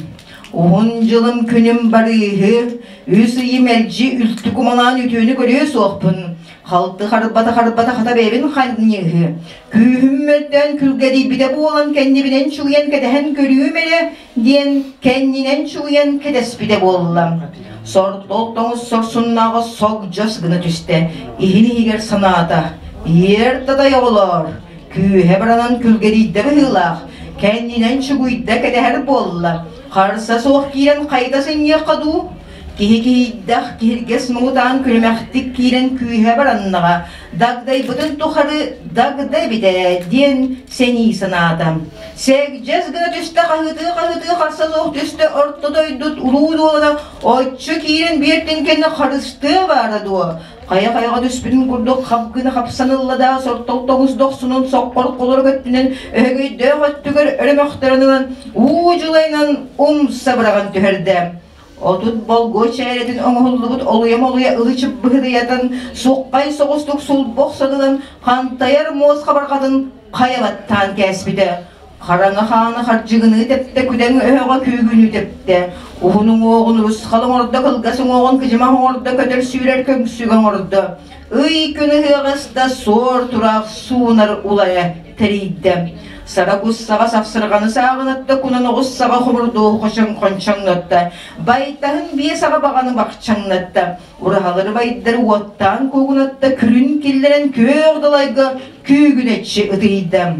Speaker 8: Уһун дьылым күнүм барыыһы, үс ыйы мэлдьи үлтү кумалаан үтүөнү көрүө суохпун. Халты харбата-харбата хата бэйэбин ханньыыһы. Күүһүм мөлтөөн күлгэдийбитэ буолан кэннибинэн чугуйан кэтэһэн көрүүм эрэ диэн кэннинэн чугуйан кэтэспитэ буолла. Сортол тоҥус сорсуннааҕы согдьос гына түстэ. Иһин иһигэр санаата: «Иэр татай оҕолоор, күүһэ баранан күлгэдийдэ быһыылаах, кэннинэн чугуйда кэтэһэр буолла. Харса суох киирэн хайда сынньыахха дуу? Киһи киһийдэх киһиргэс муҥутаан күлүмэхтик киирэн күүһэ бараннаҕа, дагдайбытын тухары дагда эбитэ диэн сэнии санаата. Сэгдьэс гына түстэ хаһыытыы-хаһыытыы харса суох түстэ орто дойдут улуу дуолана оччо киирэн биэртин кэннэ харыстыа баара дуо? Хайа-хайаҕа түспүтүн курдук хап гына хапсанылла да сортол тоҕус дохсунун соххор холорук өттүнэн өһөгөйдөөх өттүгэр өрө мөхтөрөн ылан уу дьулайынан умса быраҕан түһэрдэ. Отут болгуо чээрэтин оҥоһуллубут олуйа-молуйа ылы-чып быһыдыйатан, суххай соҕустук сулбох садылан хантайар муос хабарҕатын хайа баттаан кээспитэ. Хараҥа хаана хардьыгыныы тэптэ, күдэҥ өһөҕө күүгүнүү тэптэ. Уһун уҥуоҕун урусхал оҥордо, кылгас уҥуоҕун кыдьымах оҥордо, көтөр-сүүрэр көҥсүгэ оҥордо. Ый күн ыһыаҕас да суор тураах суунар улайа тэрийдэ. Сара кус саҕа сахсырҕаны сааҕынатта, кунан оҕус саҕа хомурдуоһу хочоҥ-хончоҥнотто, байтаһын биэ саҕа баҕаны бахчаҥнатта, ураһалары байдары уоттаан куугунатта, күрүн киллэрэн күөх далайга күүгүнэччи ытыйда.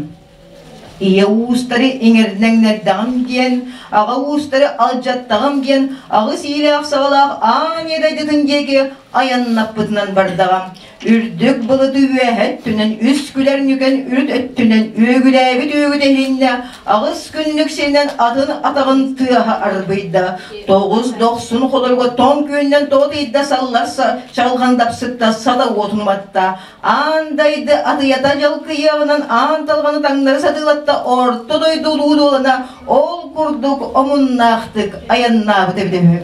Speaker 8: Ийэ уустары иҥэрнэҥнэрдэҕим диэн, аҕа уустары алдьаттаҕым диэн аҕыс иилээх саҕалаах аан ийэ дойдутун диэки айаннаппытынан бардаҕа. Үрдүк былыты үөһэ өттүнэн үс күлэр нүкэн үрүт өттүнэн үөгүлээбит үөгүтэ иһиннэ аҕыс күннүк сиринэн атын атаҕын тыаһа арбыйда. Тоҕус дохсун холоруга тоҥ күөнүнэн тоҕо тыйда саллар чаҕылҕан дапсытта сала уотун уматта. Аан дайды атыйата дьалкыйыаҕынан аан талҕаны таҥнары сатыылатта орто дойду улуу дуолана ол курдук омуннаахтык айаннаабыт эбитэ үһү.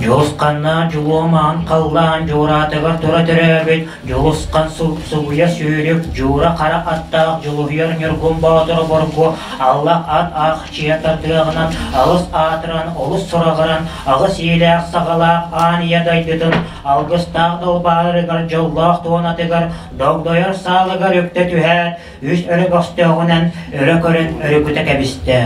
Speaker 7: Дьулусханнаах дьулуомаан халлаан дьуураатыгар тура төрөөбүт Дьулусхан субуйа сүүрүк, дьуура хара аттаах Дьулуһуйар Ньургун Боотур обургу Аллах ат аах чиэ тардыаҕынан алыс аатыран, олус сураҕыран, аҕыс иилээх саҕалаах аан ийэ дойдутун алгыстаах долбаарыгар дьоллоох туонатыгар догдойор саалыгар үктэ түһээт, үс өрөгөстөөҕүнэн өрө көрөн өрүкүтэ кэбистэ.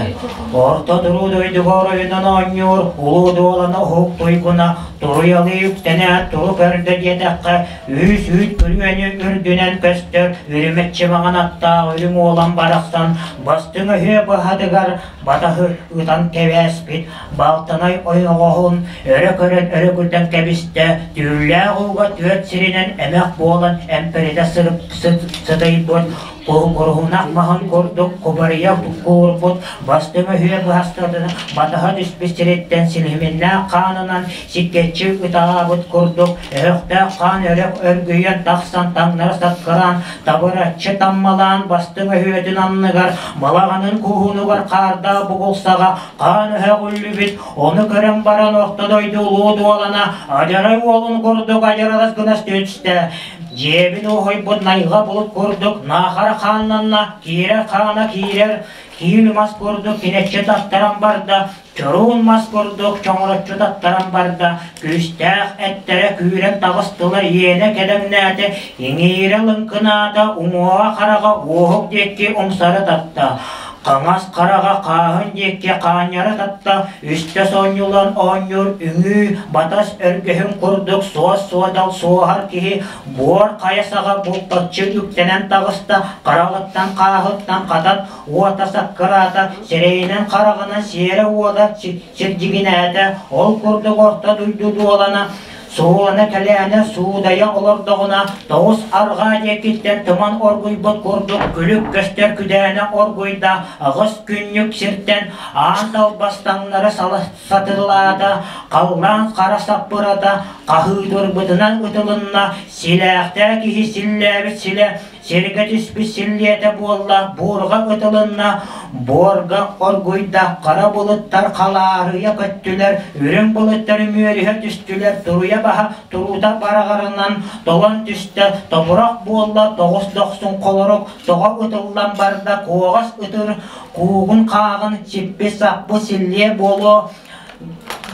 Speaker 7: Орто туруу дойдуга оройунан оонньуур улуу дуоланы уһук туйгуна туруйалыы үктэнээт туру көрдө диэтэххэ, үс үүт күрүөнү үрдүнэн көстөр үрүмэччи маҥан аттаах үрүҥ уолан барахсан бастыҥ өһүө быһатыгар батаһы ытан кэбээспит балтанай ойоҕоһун өрө көрөн өрүкүтэн кэбистэ, түүллээх ууга түөрт сиринэн эмэх буолан эмпэритэ сытыйбыт, куруһунах маһын курдук кубарыйа куурбут бастыҥ өһүө быһастарын батаһа түспүт сириттэн силиминнээх хаанынан сиккэччи ытаабыт курдук өһөхтөөх хаан өрө өргүйэн тахсан таҥнары саккыраан табыраччы таммалаан бастыҥ өһүөтүн анныгар балаҕанын кууһунугар хаардаах бугулсаҕа хаан өһөх үллүбүт ону көрөн баран орто дойду улуу дуолана адьарай уолун курдук адьаралас гына түстэ дьиэбин уоһуйбут найҕа булут курдук наахара хааннанна киирэр хаана киирэр киил мас курдук кинэччи таттаран барда Чоруун мас курдук чоҥороччу таттаран барда, күүстээх эттэрэ күүрэн таҕыстылар, иэнэ кэдэҥнээтэ, иҥиирэ лыҥкынаата, уҥуоҕа хараҕа уоһук диэки умсары татта. Хаҥас хараҕа хааһын диэки хаанньара татта, үстэ сонньулан оонньуур үҥүү батас өргөһүн курдук суос-суодал суоһар киһи буор хайа саҕа бултаччы үктэнэн таҕыста, хараҕыттан хааһыттан хатан уота саккыраата, сирэйинэн хараҕынан сиэрэ уола сирдьигинээтэ, ол курдук орто дойду дуолана суулана кэлээнэ суудайа олордоҕуна тоҕус арҕаа диэкиттэн туман оргуйбут курдук күлүк көстөр күдээнэ оргуйда, аҕыс күннүк сиртэн аан далбастаҥнары сатылаата, халлаан хара саппырата хаһыытырбытынан ытылынна, силээхтээх киһи силлээбит силэ. Сиргэ түспүт силлиэтэ буолла, буурҕа ытылынна, буорга оргуйда, хара былыттар халаарыйа көттүлэр, үрүҥ былыттар үмүөрүһэ түстүлэр, туруйа баһа туруута бараҕарынан толон түстэ, тобурах буолла, тоҕус дохсун холорук тоҕо ытыллан барда, куоҕас ытыр, куугун хааҕын сиппи-саппы силлиэ буолуо,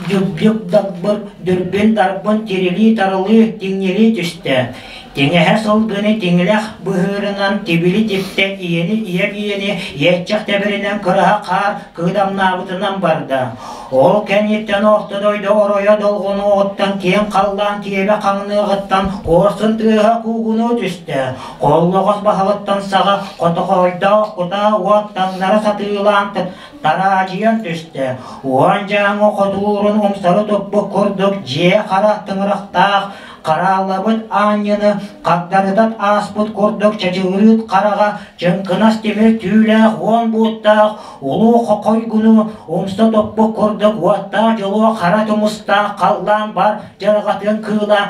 Speaker 7: Дьүбдьүк дагбыр, дүрбүн-дарбын тирилии-тарылыы, тиҥньирии түстэ. Тиҥэһэ сылгыны тиҥилэх быһыырынан тибили типтэ ийэни ийэ биэни иэччэх тэбэринэн кыраһа хаар кыыдамнаабытынан барда. Ол кэнниттэн орто дойду оройо долгунуоҕуттан киэҥ халлаан киэбэ хаҥныаҕыттан куорсун тыаһа куугунуу түстэ. Холлоҕос баһылыттан саҕа хотохойдоох кутаа уот таҥнара сатыылаан Тараадьыйан түстэ, уон дьааҥы хотуурун умсары туппут курдук дьиэ хара тыҥырахтаах харааллабыт аанньаны хагдарытан ааспыт курдук чачыгырыыт хараҕа чыҥкынас тимир түүлээх уон бууттаах улуу хохойгуну умса туппут курдук уоттаах дьолуо хара тумустаах халлаан бар дьарҕатын кыыла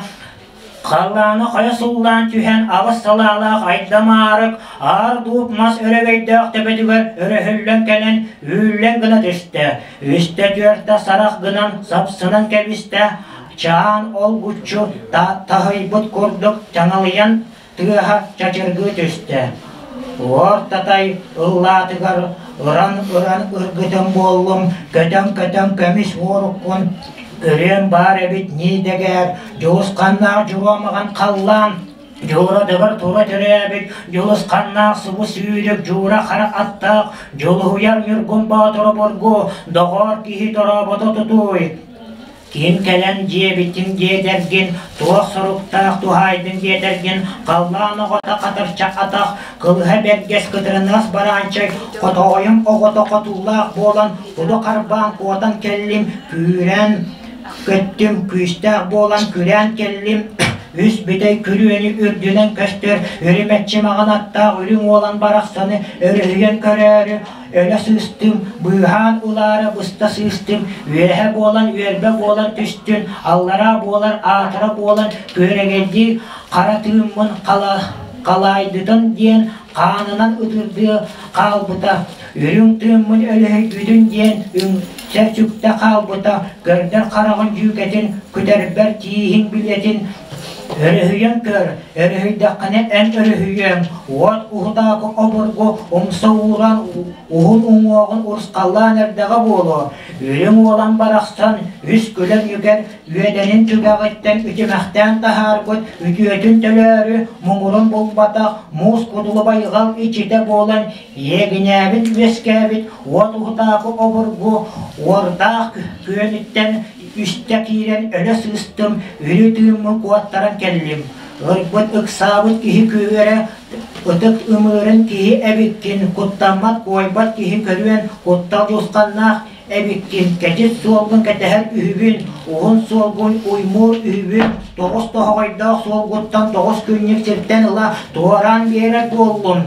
Speaker 7: Халлааны хайа суллаан түһэн аҕыс салаалаах айдамаарык аар дууп мас өрөгөйдөөх төбөтүгэр өрөһүллэн кэлэн үүллэн гына түстэ. Үстэ-түөртэ сарах гынан сапсынан кэбистэ, чаан олгуччу таһыйбыт курдук чаҥалыйан тыаһа чачыргыы түстэ. Уор татай ыллаатыгар ыран-ыран ыргытым буоллум, көтөн-көтөн көмүс уоруккун ырыам баар эбит ньиидэгээр, дьулусханнаах дьуруомаҕан халлаан, дьууратыгар тура төрөөбүт, дьулусханнаах субу сүүрүк дьуура хара аттаах, дьулуһуйар Ньургун Боотуру бургу, доҕоор киһи дорообото тутууй. Ким кэлэн дьиэбитин диэтэргин, туох соруктаах туһаайдын диэтэргин, халлаан оҕото хатырчах атах, кылыһа бэргэс кытарыныас бараанчай, хотоойум оҕото хотуулаах буолан, куду харбаан куотан кэллим, күүрэн көттүм, күүстээх буолан күрээн кэллим, үс бүтэй күрүөнү үрдүнэн көстөр үрүмэччи маҕан аттаах үрүҥ уолан барахсаны өрүһүйэн көрөөрү Өлө сыыстым, быыһаан ылаары быста сыыстым, үөһэ буолан үөрбэ буолан түстүн, аллараа буолар аатыра буолан күөрэгэйдии хара тыыммын халаайдытын диэн хаанынан ытырдыы хаалбыта, үрүҥ тыыммын өлөһүйбүтүн диэн үҥсэ сүктэ хаалбыта, көрдөр хараҕын дьүүкэтин, күтэрбэр тииһин билэтин Өрүһүйэн көр, өрүһүйдэххинэ эн өрүһүйүөҥ, уот уһутаакы обургу умса ууран уһун уҥуоҕун урусхаллаан эрдэҕэ буолуо, үрүҥ уолан барахсан үс күлэн үгэр үөдэнин түгэҕиттэн үтүмэхтээн таһаарбыт үтүөтүн төлөөрү муҥурун булбатах муус кудулу байҕал иччитэ буолан иэгинээбит үөскээбит уот уһутаакы обургу уордаах күөнүттэн Үстэ киирэн өлө сыыстым, үрү тыыммын куоттаран кэллим. Ырбыт ыксаабыт киһи күүһүрэ, ытык ымыырын киһи эбиккин, куттаммат куойбат киһи көрүөн куттал дьусханнаах эбиккин, кэтит суолгун кэтэһэр үһүбүн, уһун суолгун уймуур үһүбүн, тоҕус тоһоҕойдоох суолгуттан тоҕус күннүк сиртэн ыла туораан биэрэр буоллум.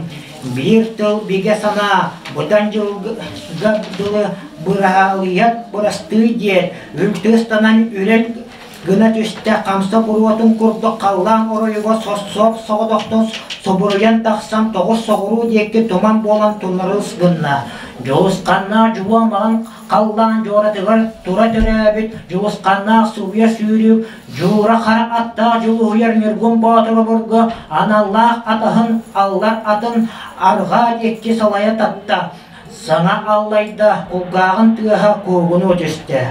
Speaker 7: Биир тыл бигэ санаа, быдан дьылга дылы быраалыйат бырастыы диэн, үлтү ыстанан үрэн гына түстэ, хамса буруотун курдук халлаан оройугар соссоох соҕотохтон субуруйан тахсан тоҕус соҕуруу диэки туман буолан туннарыс гынна. Дьулусханнаах дьулуо маҕан халлаан дьуоратыгар тура төрөөбүт дьулусханнаах субуйа сүүрүк Дьуура хара аттаах дьулуһуйар Ньургун Боотурубурга аналлаах атаһын аллар атын арҕаа диэки салайа татта, саҥа аллайда, кулгааҕын тыаһа куугунуу түстэ.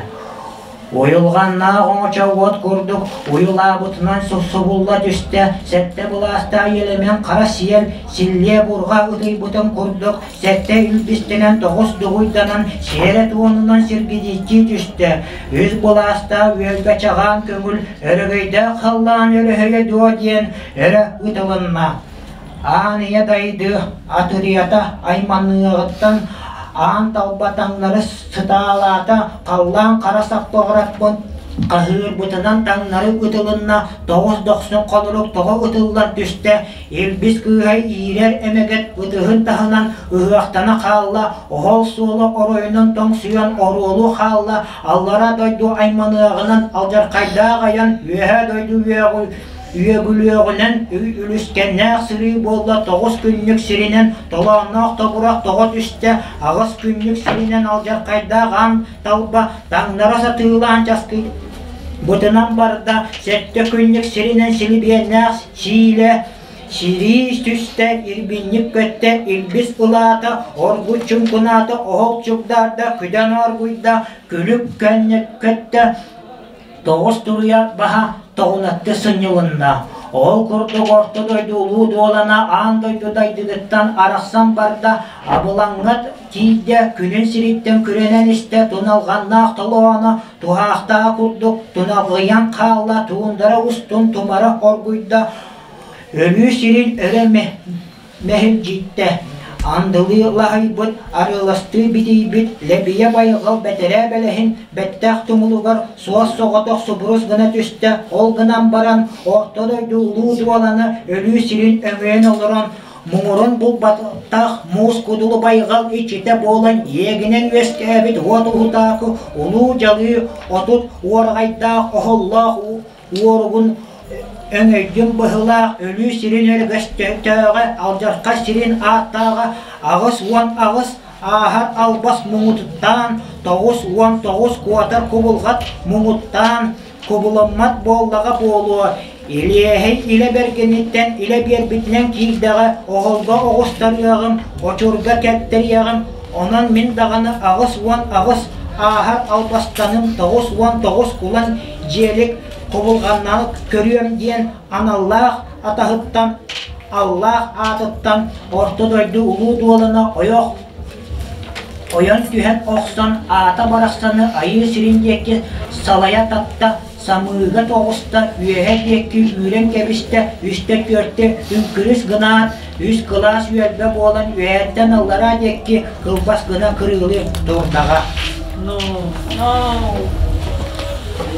Speaker 7: Уйулҕаннаах оҥочо уот курдук уйулаабытынан субулла түстэ, сэттэ былаастаах елемент хара сиэл силлиэ бурҕа ытыйбытын курдук сэттэ илбистэнэн тоҕус дугуйданан сиэрэ туонунан сиргидииччии түстэ. Үс былаастаах үөлгэ чаҕаан көҥүл өрөгөйдөөх халлаан өрөһөйө дуо диэн өрө ытылынна. Аан ийэ дайды атырыйата айманыаҕыттан аан талба таҥнары сытаалаата, халлаан хара саппаҕыраппын хаһыырбытынан таҥнары ытылынна, тоҕус дохсун холорук тоҕо ытыллан түстэ, Илбис кыыһа иирэр эмэгэт ытыһын таһынан ыһыахтана хаалла, оһол суола оройунан тоҥсуйан оруолу хаалла, аллара дойду айманыаҕынан алдьархайдаах айан үөһээ дойду үөҕү Үөгүлүөҕүнэн үлүскэннээх сырыы буолла, тоҕус күннүк сиринэн толоонноох тобурах тоҕо түстэ, аҕыс күннүк сиринэн алдьархайдаах аан талба таҥнара сатыылаан часкый бытынан барда, сэттэ күннүк сиринэн силибиэннээх сиилэ сириис түстэ, ирбинньик көттө, илбис ылаата, оргут чуҥкунаата, оһох чугдаарда, күдэн оргуйда, күлүк көттө, тоҕус туруйа баһа тоҕунатты сынньылынна. Ол курдук орто дойду улуу дуолана аан дойду дайдыгыттан арахсан барда, абылаҥҥа тиийдэ, күнүн сириттэн күрэнэн истэ, туналҕаннаах толооно туһаахтаах курдук туналҕыйан хаалла, туундара устун тумара оргуйда, өлүү сирин өрө мэһилдьиттэ, андылыы лаһыйбыт, арыаластыы битийбит лэбийэ байҕал бэтэрээ бэлэһин бэттэх тумулугар суос-соҕотох субурус гына түстэ, ол гынан баран орто дойду улуу дуоланы өлүү сирин өҥөйөн олорон муҥурун булбатах муус кудулу байҕал иччитэ буолан иэгинэн үөскээбит уот уһутаакы улуу дьалыы отут уораҕайдаах оһоллоох уоругун өҥөйдүн быһыылаах өлүү сирин өрөгөстөөҕө алдьархай сирин ааттааҕа 88 ааһар албас муҥутуттаан 99 куотар кубулҕат муҥуттаан кубулуммат буоллаҕа буолуо Илиэһэй илэ бэргэниттэн илэ биэрбитинэн киирдэҕэ оһолго оҕустарыаҕым, очурга кэттэриэҕим, онон мин даҕаны 88 ааһар албастаным 99 кулан дьиэлик кубулҕаннаах көрүөм диэн аналлаах атаһыттан аллаах аатыттан орто дойду улуу дуолана ойох ойон түһэн охсон аата барахсаны айыы сирин диэки салайа татта самыыга тоҕуста үөһэ диэки үүрэн кэбистэ үстэ-түөртэ үҥкүрүс гынаат үс кылаас үөрбэ буолан үөһэттэн аллараа диэки кылбас гына кырыылыы турдаҕа.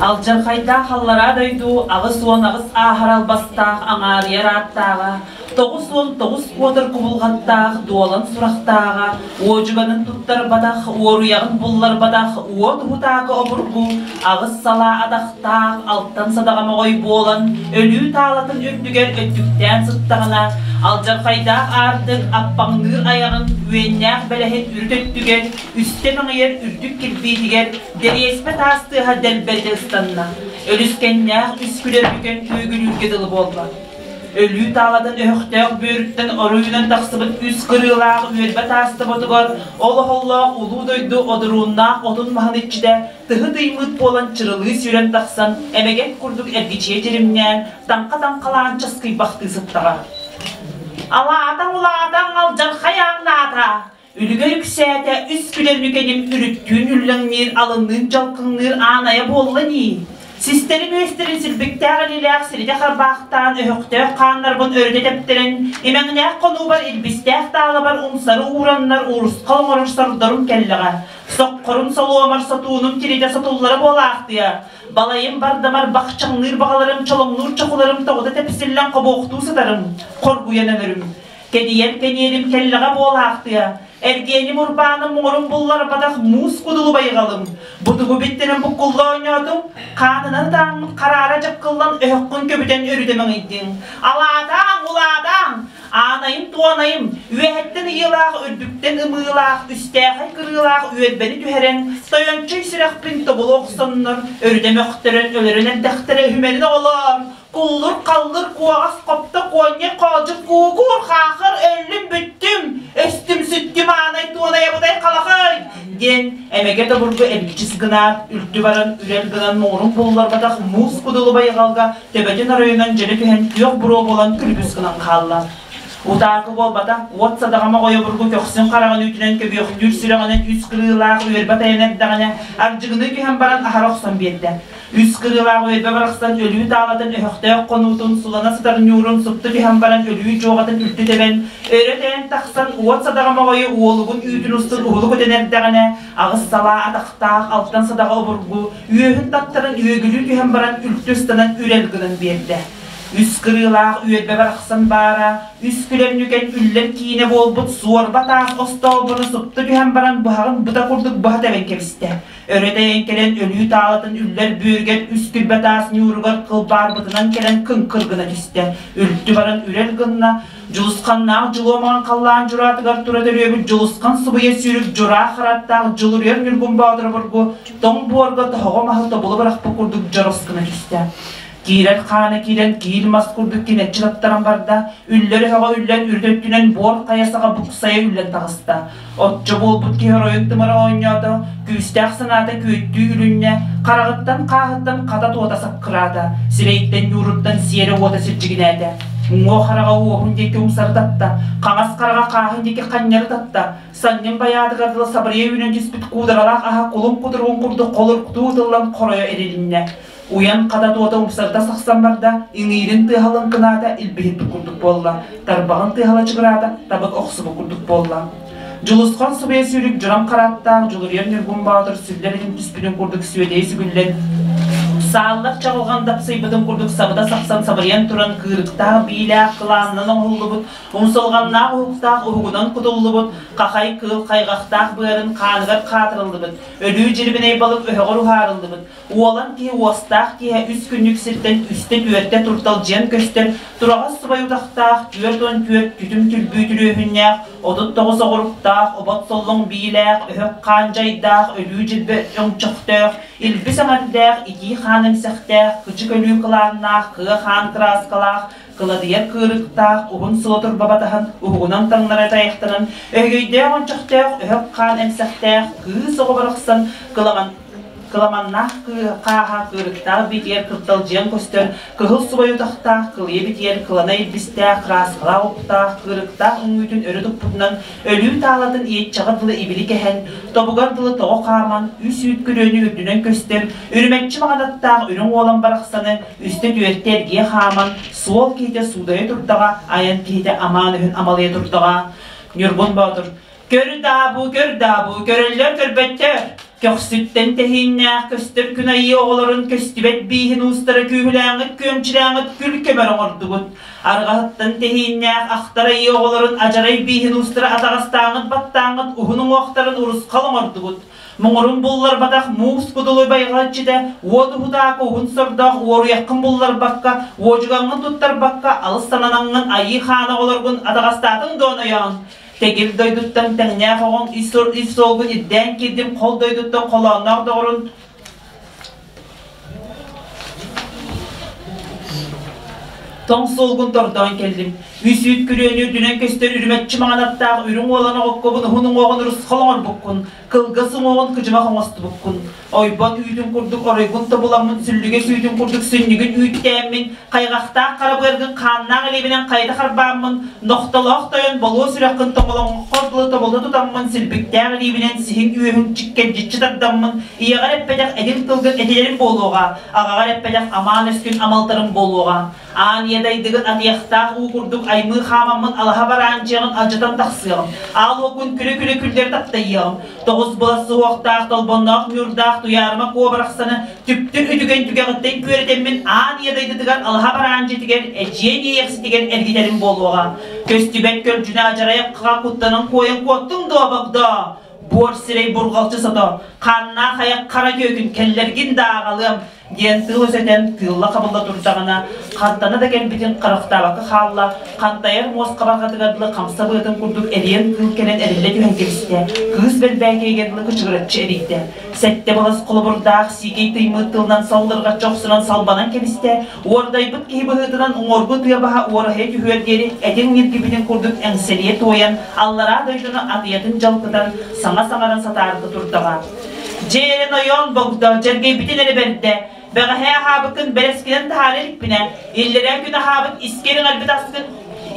Speaker 9: Алдьархайдаах аллараа дойду 88 ааһар албастаах аҥаарыйар ааттааҕа, 99 куотар кубулҕаттаах дуолан сурахтааҕа, уодьуганын туттарбатах, уоруйаҕын булларбатах уот уһутаакы обургу, аҕыс салаа атахтаах, алтан садаҕа моҕой буолан, өлүү таалатын үрдүгэр өттүктээн сыттаҕына, алдьархайдаах аартык аппаҥныыр айаҕын үөннээх бэлэһин үрүт өттүгэр үстэ мэҥийэр үрдүк кирбиитигэр дэриэспэ таас тыаһа дэлбэритэ ыстанна, өрүскэннээх үс күлэр бүтэн күөгүлүүргэ дылы буолла. Өлүү таалатын өһөхтөөх бүөрүттэн оруйунан тахсыбыт үс кырыылаах үөрбэ таас тоботугар ол оһоллоох улуу дойду одурууннаах отун маһын иччитэ тыһы тыймыт буолан чырылыы сүүрэн тахсан эмэгэт курдук эргичийэ дьиримнээн таҥха-таҥхалаан часкыйбахтыы сыттаҕа. Алаатаҥ улаатаҥ алдьархай ааҥнаата Үлүгэр үксээтэ, үс күлэр нүкэним үрүттүүн үллэҥниир, алынныын дьалкыҥныыр аанайа буолла нии. Систэрим үөстэрин силбиктээх илиилээх сиритэ харбаахтаан, өһөхтөөх хааннарбын өрүтэ тэптэрэн, имэҥнээх хонуубар илбистээх таалабар умсары уураннар уурусхал оҥорор сордорум кэллэҕэ. Соххорум солуомар сотуунум тиритэ сотуллара буолаахтыйа. Балайым бардамар бахчаҥныыр баҕаларым чолоҥнуур чохуларым тоҕута тэпсиллэн хобуохтуу сытарым, хоргуйан өлөрүм. Кэдийэр кэниэрим кэллэҕэ буолаахтыа, эргиэним урбааным муҥурун булларбатах муус кудулу байҕалым, бутугу биттэрин буккулла оонньоотум, хаанынан ытааммын хараара дьаккыллан өһөххүн көбүтэн өрүтэ мэҥийдиҥ. Алаатааҥ, улаатааҥ, аанайым-туонайым, үөһэттэн ыйыылаах, үрдүктэн ымыылаах, үстээхэй кырыылаах үөрбэни түһэрэн, тойончой сүрэхпин тобулу охсоннор, өрүтэ мөхтөрөн өлөрөн эрдэхтэрэ үһүмэрин оҕолоор, Куллур-халлыр куоҕас хопто куонньай хоолдьук куугуур хаахыр өллүм бүттүм, өстүм сүттүм аанай туонай абытай халахай диэн эмэгэ тобургу эргичис гынаат, үлтү баран үрэл гынан муҥурун булларбатах муус кудулу байҕалга төбөтүн оройунан дьөлө түһэн күөх буруо буолан күлүбүс гынан хаалла. Утаакы буолбатах, уот садаҕама ойобургу көхсүн хараҕын үүтүнэн көбүөхтүүр сүрэҕинэн үс кырыылаах үөрбэ тайана эрдэҕинэ, ардьыгыныы түһэн баран аһара охсон биэрдэ. Үс кырыылаах үөрбэ барахсан өлүү таалатын өһөхтөөх хонуутун сулана сытар ньуурун супту түһэн баран өлүү дьуоҕатын үлтү тэбэн, өрө тэйэн тахсан уот садаҕа моҕойу уолугун үүтүн устун уһулу көтөн эрдэҕинэ, аҕыс салаа атахтаах алтан садаҕа обургу үөһүн таттаран үөгүлүү түһэн баран үлтү ыстанан үрэл гынан биэрдэ. Үс кырыылаах үөрбэ барахсан баара, үс күлэр нүкэн үллэр киинэ буолбут суорба таас остоолбону супту түһэн баран быһаҕын быта курдук быһа тэбэн кэбистэ. Өрө тэйэн кэлэн өлүү таалатын үллэр бүөрүгэр үс күрбэ таас ньууругар кылбаарбытынан кэлэн кыҥкыр гына түстэ. Үлтү баран үрэл гынна, Дьулусханнаах дьулуомаҕын халлаан дьураатыгар тура төрүөбүт Дьулусхан субуйа сүүрүк дьураа хараттаах Дьулуруйар Ньургун Боотура бургу тоҥ буорга тоһоҕо маһы тобулу бырахпыт курдук дьорос гына түстэ. Киирэр хаана киирэн киил мас курдук кинэччи таттаран барда, үллэр өһөҕө үллэн үрүт өттүнэн буор хайа саҕа буксайа үллэн таҕыста. Оччо буолбут киһи оройун тымыра оонньоото, күүстээх санаата күөттүү үлүннэ, хараҕыттан хааһыттан хата туота саккыраата, сирэйиттэн ньууруттан сиэрэ уота сирдьигинээтэ. Уҥуох хараҕа уоһун диэки умсары татта, хаҥас хараҕа хааһын диэки ханньары татта, санньын байаатыгар дылы сабырыйа үүнэн түспүт куударалаах аһа кулун кутуругун курдук холоруктуу ытыллан хоройо эрилиннэ. Уйан хата туота умсарыта сахсан барда, иҥиирин тыаһа лыҥкынаата, илбиһиппит курдук буолла, тарбаҕын тыаһа лачыгыраата, табык охсубут курдук буолла. Дьулусхан субуйа сүүрүк дьурам харааттаах Дьулуруйар Ньургун Боотур сүллэр илин түспүтүн курдук сүөдэйи сүгүллэн, сааллар чаҕылҕан дапсыйбытын курдук сабыта сахсан сабырыйан туран кыырыктаах биилээх кылаанынан оҥоһуллубут, умсулҕаннаах уһуктаах уһугунан кутуллубут, хахай кыыл хайҕахтаах быарын хааныгар хаатырыллыбыт, өлүү дьирибинэй балык өһөҕөр уһаарыллыбыт, Уолан киһи уостаах киһи үс күннүк сиртэн үстэ-түөртэ турталдьыйан көстөр, тураҕас субай утахтаах, 44 түтүм түрбүү түрүөһүннээх, 39 оҕуруктаах, обот соллоҥ биилээх, өһөх хаан дьайдаах, өлүү дьилбэ өҥчөхтөөх, илбис эҥэрдээх, итии хаан эмсэхтээх, кычык өлүү кылааннаах, кыа хаан кырааскалаах, кыладыйар кыырыктаах, уһун сыла турба батаһан, уһугунан таҥнары тайахтанан, өһүөйдээх ончохтоох, өһөх хаан эмсэхтээх, кыыс оҕо барахсан кыламан Кыламаннаах хааһа кыырыктаах битиэр кырталдьыйан көстөр, кыһыл субай утахтаах, кылыйа битиэр кылана илбистээх, кырааскалаах уктаах, кыырыктаах үҥүүтүн өрө туппутунан өлүү таалатын иэччэҕэ дылы ибили кэһэн, тобугар дылы тоҕо хааман, үс үүт күрүөнү үрдүнэн көстөр, үрүмэччи маҕанаттаах үрүҥ уолан барахсаны үстэ-түөртэ эргийэ хааман, суол киһитэ суудайа турдаҕа, айан киһитэ амаан өһүн амалыйа турдаҕа. Ньургун Боотур Көр даабу, көр даабу, көрөллөр көрбөттөр. Көхсүттэн тэһииннээх көстөр күн айыы оҕолорун көстүбэт бииһин уустара күүһүлээҥҥит күөмчүлээҥҥит күл көмөр оҥордугут. Арҕаһыттан тэһииннээх ахтар айыы оҕолорун адьарай бииһин уустара атаҕастааҥҥыт баттааҥҥыт уһун уҥуохтарын урусхал оҥордугут. Муҥурун булларбатах муус кудулуй байҕал иччитэ уот уһутаакы уһун сордоох уоруйаххын булларбакка, уодьугаҥҥын туттарбакка алыс сананаҥҥын айыы хаана оҕолоргун атаҕастаатыҥ дуон ойоон. Тэгил дойдуттан тэҥнээх оҕоҥ ис суолгун ирдээн киирдим, хол дойдуттан холоонноох доҕорун тоҥ суолгун тордоон кэллим. Үс үүт күрүөнү үрдүнэн көстөр үрүмэччи маҥан аттаах үрүҥ уолан оҕоккобун уһун уҥуоҕун урусхал оҥорбуккун, кылгас уҥуоҕун кыдьымах оҥостубуккун. Ойбон үүтүн курдук оройгун тобуламмын, сүллүгэс үүтүн курдук сүнньүгүн үүттээммин, хайҕахтаах хара быаргын хааннаах илиибинэн хайыта харбааммын, нохтолоох тойон болуо сүрэххин тоҥолоҥхор дылы тобулу тутаммын, силбиктээх илиибинэн сиһиҥ үөһүн чиккэрдьиччи тардаммын, ийэҕэр эппэтэх этин тылгын этилэрим буолуоҕа, аҕаҕар эппэтэх амаан өскүн амалтарым буолуоҕа. Аан ийэ дайдыгын атыйахтаах уу курдук аймыы хаамаммын алаһа бараан дьиэҕин алдьатан тахсыаҕым. Аал уоккун күлэ-күлэ күллэр таптайыаҕым. Тоҕус былас суһуохтаах, толбонноох ньуурдаах Туйаарыма Куо барахсаны түптүр үтүгэн түгэҕиттэн күөрэтэммин аан ийэ дайдытыгар алаһа бараан дьиэтигэр эдьиэн иэйэхситигэр эргитэрим буолуоҕа. Көстүбэт көлдьүнэ адьарайахха куттанан куойан куоттуҥ дуо, Богдо? Буор сирэй бурҕалчы сото, хааннаах айах хара күөкүн кэллэргин да ааҕалыам, диэн тыл өсөтөн тыылла-хабылла турдаҕына, хантана да кэлбитин харахтаабакка хаалла, хантайар муос хабарҕатыгар дылы хамса быатын курдук эриэн кыыл кэлэн эриллэ түһэн кэбистэ, кыыс бэрбээкэйигэр дылы кычыгыраччы эрийдэ. Сэттэ балас холобурдаах сиикэй тыймыт тылынан саллырҕаччы охсунан салбанан кэбистэ, уордайбыт киһи быһыытынан уҥуоргу тыа баһа уораһыйа түһүөр диэри этиҥ ньиргибитин курдук эҥсэлийэ туойан, аллараа дойдуну атыйатын дьалкытан, саҥа саҥаран сатаарда турдаҕа. Дьиэрэн ойоон богдо, дьэргэйбитин эрэ бэрдэ, бэҕэһээ аһаабыккын бэрэскинэн таһаара иликпинэ, иллэрээ күн аһаабыт искэр иҥэрбит аскын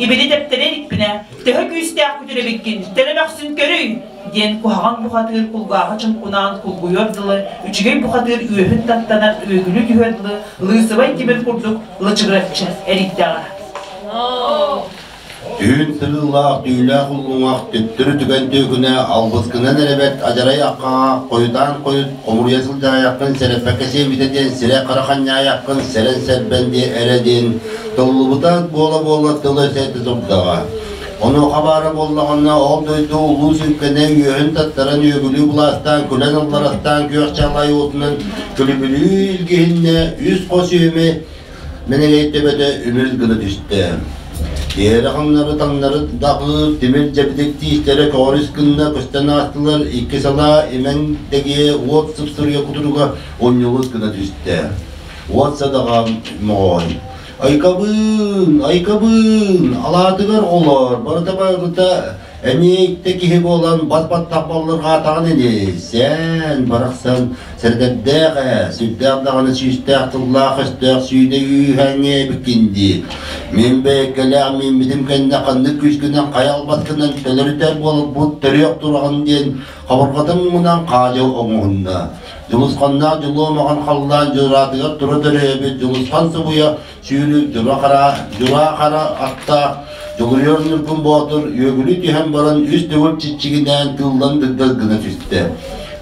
Speaker 9: ибили тэптэрэ иликпинэ, төһө күүстээх күтүр эбиккин, төлө мөхсүн көрүй! диэн куһаҕан бухатыыр кулгааҕа чуҥкунаан кулгуйуор дылы, үчүгэй бухатыыр үөһүн таттанан үөгүлүү түһүөр дылы лыысыбай тимир курдук лычыгыраччы эрийдэҕэ.
Speaker 1: Түүн сырыылаах түүлээх уллуҥах төттөрү түгэн түөкүнэ албыскынан эрэ бэрт адьарай аккаҕа хойутаан хойут хомуруйа сылдьаайаххын сэрэппэккэ сиэбитэ диэн сирэ хара ханньаайаххын сэрэн сэрбэн диэ эрэ диэн толлубута буола-буола тыл-өс этэ турдаҕа. Онуоха баара буоллаҕына ол дойду улуу сүҥкэнэ үөһүн таттаран үөгүлүү былаастаан күлэн алларастаан күөх чалай уотунан күлүбүлүү илгиһиннэ үс хос үөмэ Мэнэгэй төбөтө үмүрүс гына түстэ. Тиэрэ хаҥнары таҥнары даҕыыр тимир дьэбидик тиистэрэ көҕөрүс гынна көстөн аастылар, икки салаа имэҥ дэгиэ уот сыпсырыйа кутуруга унньулус гына түстэ. Уот садаҕа моҕой. Айкабыын, айкабыын, алаатыгар олор, барыта барыта Эмиэ иттэ киһи буолан бас-баттах баллырҕаатаҕын ини, сээн, барахсан, сэрдэрдээх ээ, сүрдээх даҕаны сүүстээх тыллаах-өстөөх сүүнэ үүһээҥҥэ эбиккин дии. Мин бэйэккэлээх мииммитим кэннэ ханнык күүскүнэн хайа албаскынан төлөрүтэр буолбут төрүөх тураҕын диэн хабырҕатын муҥунан хаадьы оҥоһунна. Дьулусханнаах дьулуо маҕан халлаан дьураатыгар тура төрөөбүт Дьулусхан субуйа Сүүрүк дьура хара, дьураа хара аттаах Дьулуруйар Ньургун Боотур үөгүлүү түһэн баран үс төгүл чиччигинээн тыыллан дыгдас гына түстэ.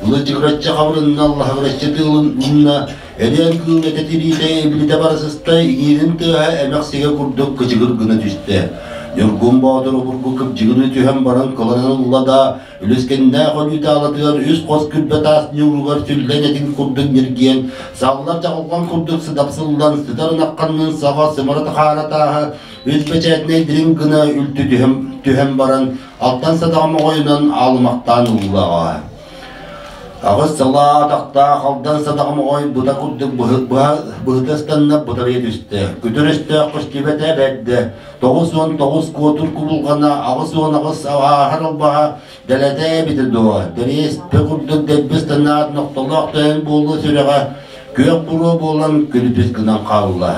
Speaker 1: Ылычыгыраччы хабырынна, лаһыгыраччы тыылынна, эриэн кыыл этэ тириитэ ибилитэ бара сыста, иҥиирин тыаһа эмэх сигэ курдук кычыгыр гына түстэ. Ньургун Боотур обургу кыбдьыгырыы түһэн баран кыланан ылла да, Үлүскэннээх өлүү таалатыгар үс хос күрбэ таас ньууругар сүллэн этин курдук ньиргийэн, саллар чаҕылҕан курдук сыдапсыллан, сытар ынахханнын саҕа сымара хаара тааһа үс бэчээтинэй дириҥ гына үлтү түһэн, түһэн баран, алтан садаҕа моҕойунан аалымахтаан ыллаҕа. Аҕыс салаа атахтаах алдан садаҕа моҕой быта курдук быһыта ыстанна бытарыйа түстэ. Күтүр өстөөх көстүбэтэ бэрдэ. 99 куотур кубулҕана 88 ааһар албаһа дэлэтэ эбитэ дуо? Дэриэс пэ курдук дэлбис танаат нохтолоох төһөн буолуо сүрэҕэ күөх буруо буолан күлүпүс гынан хаалла.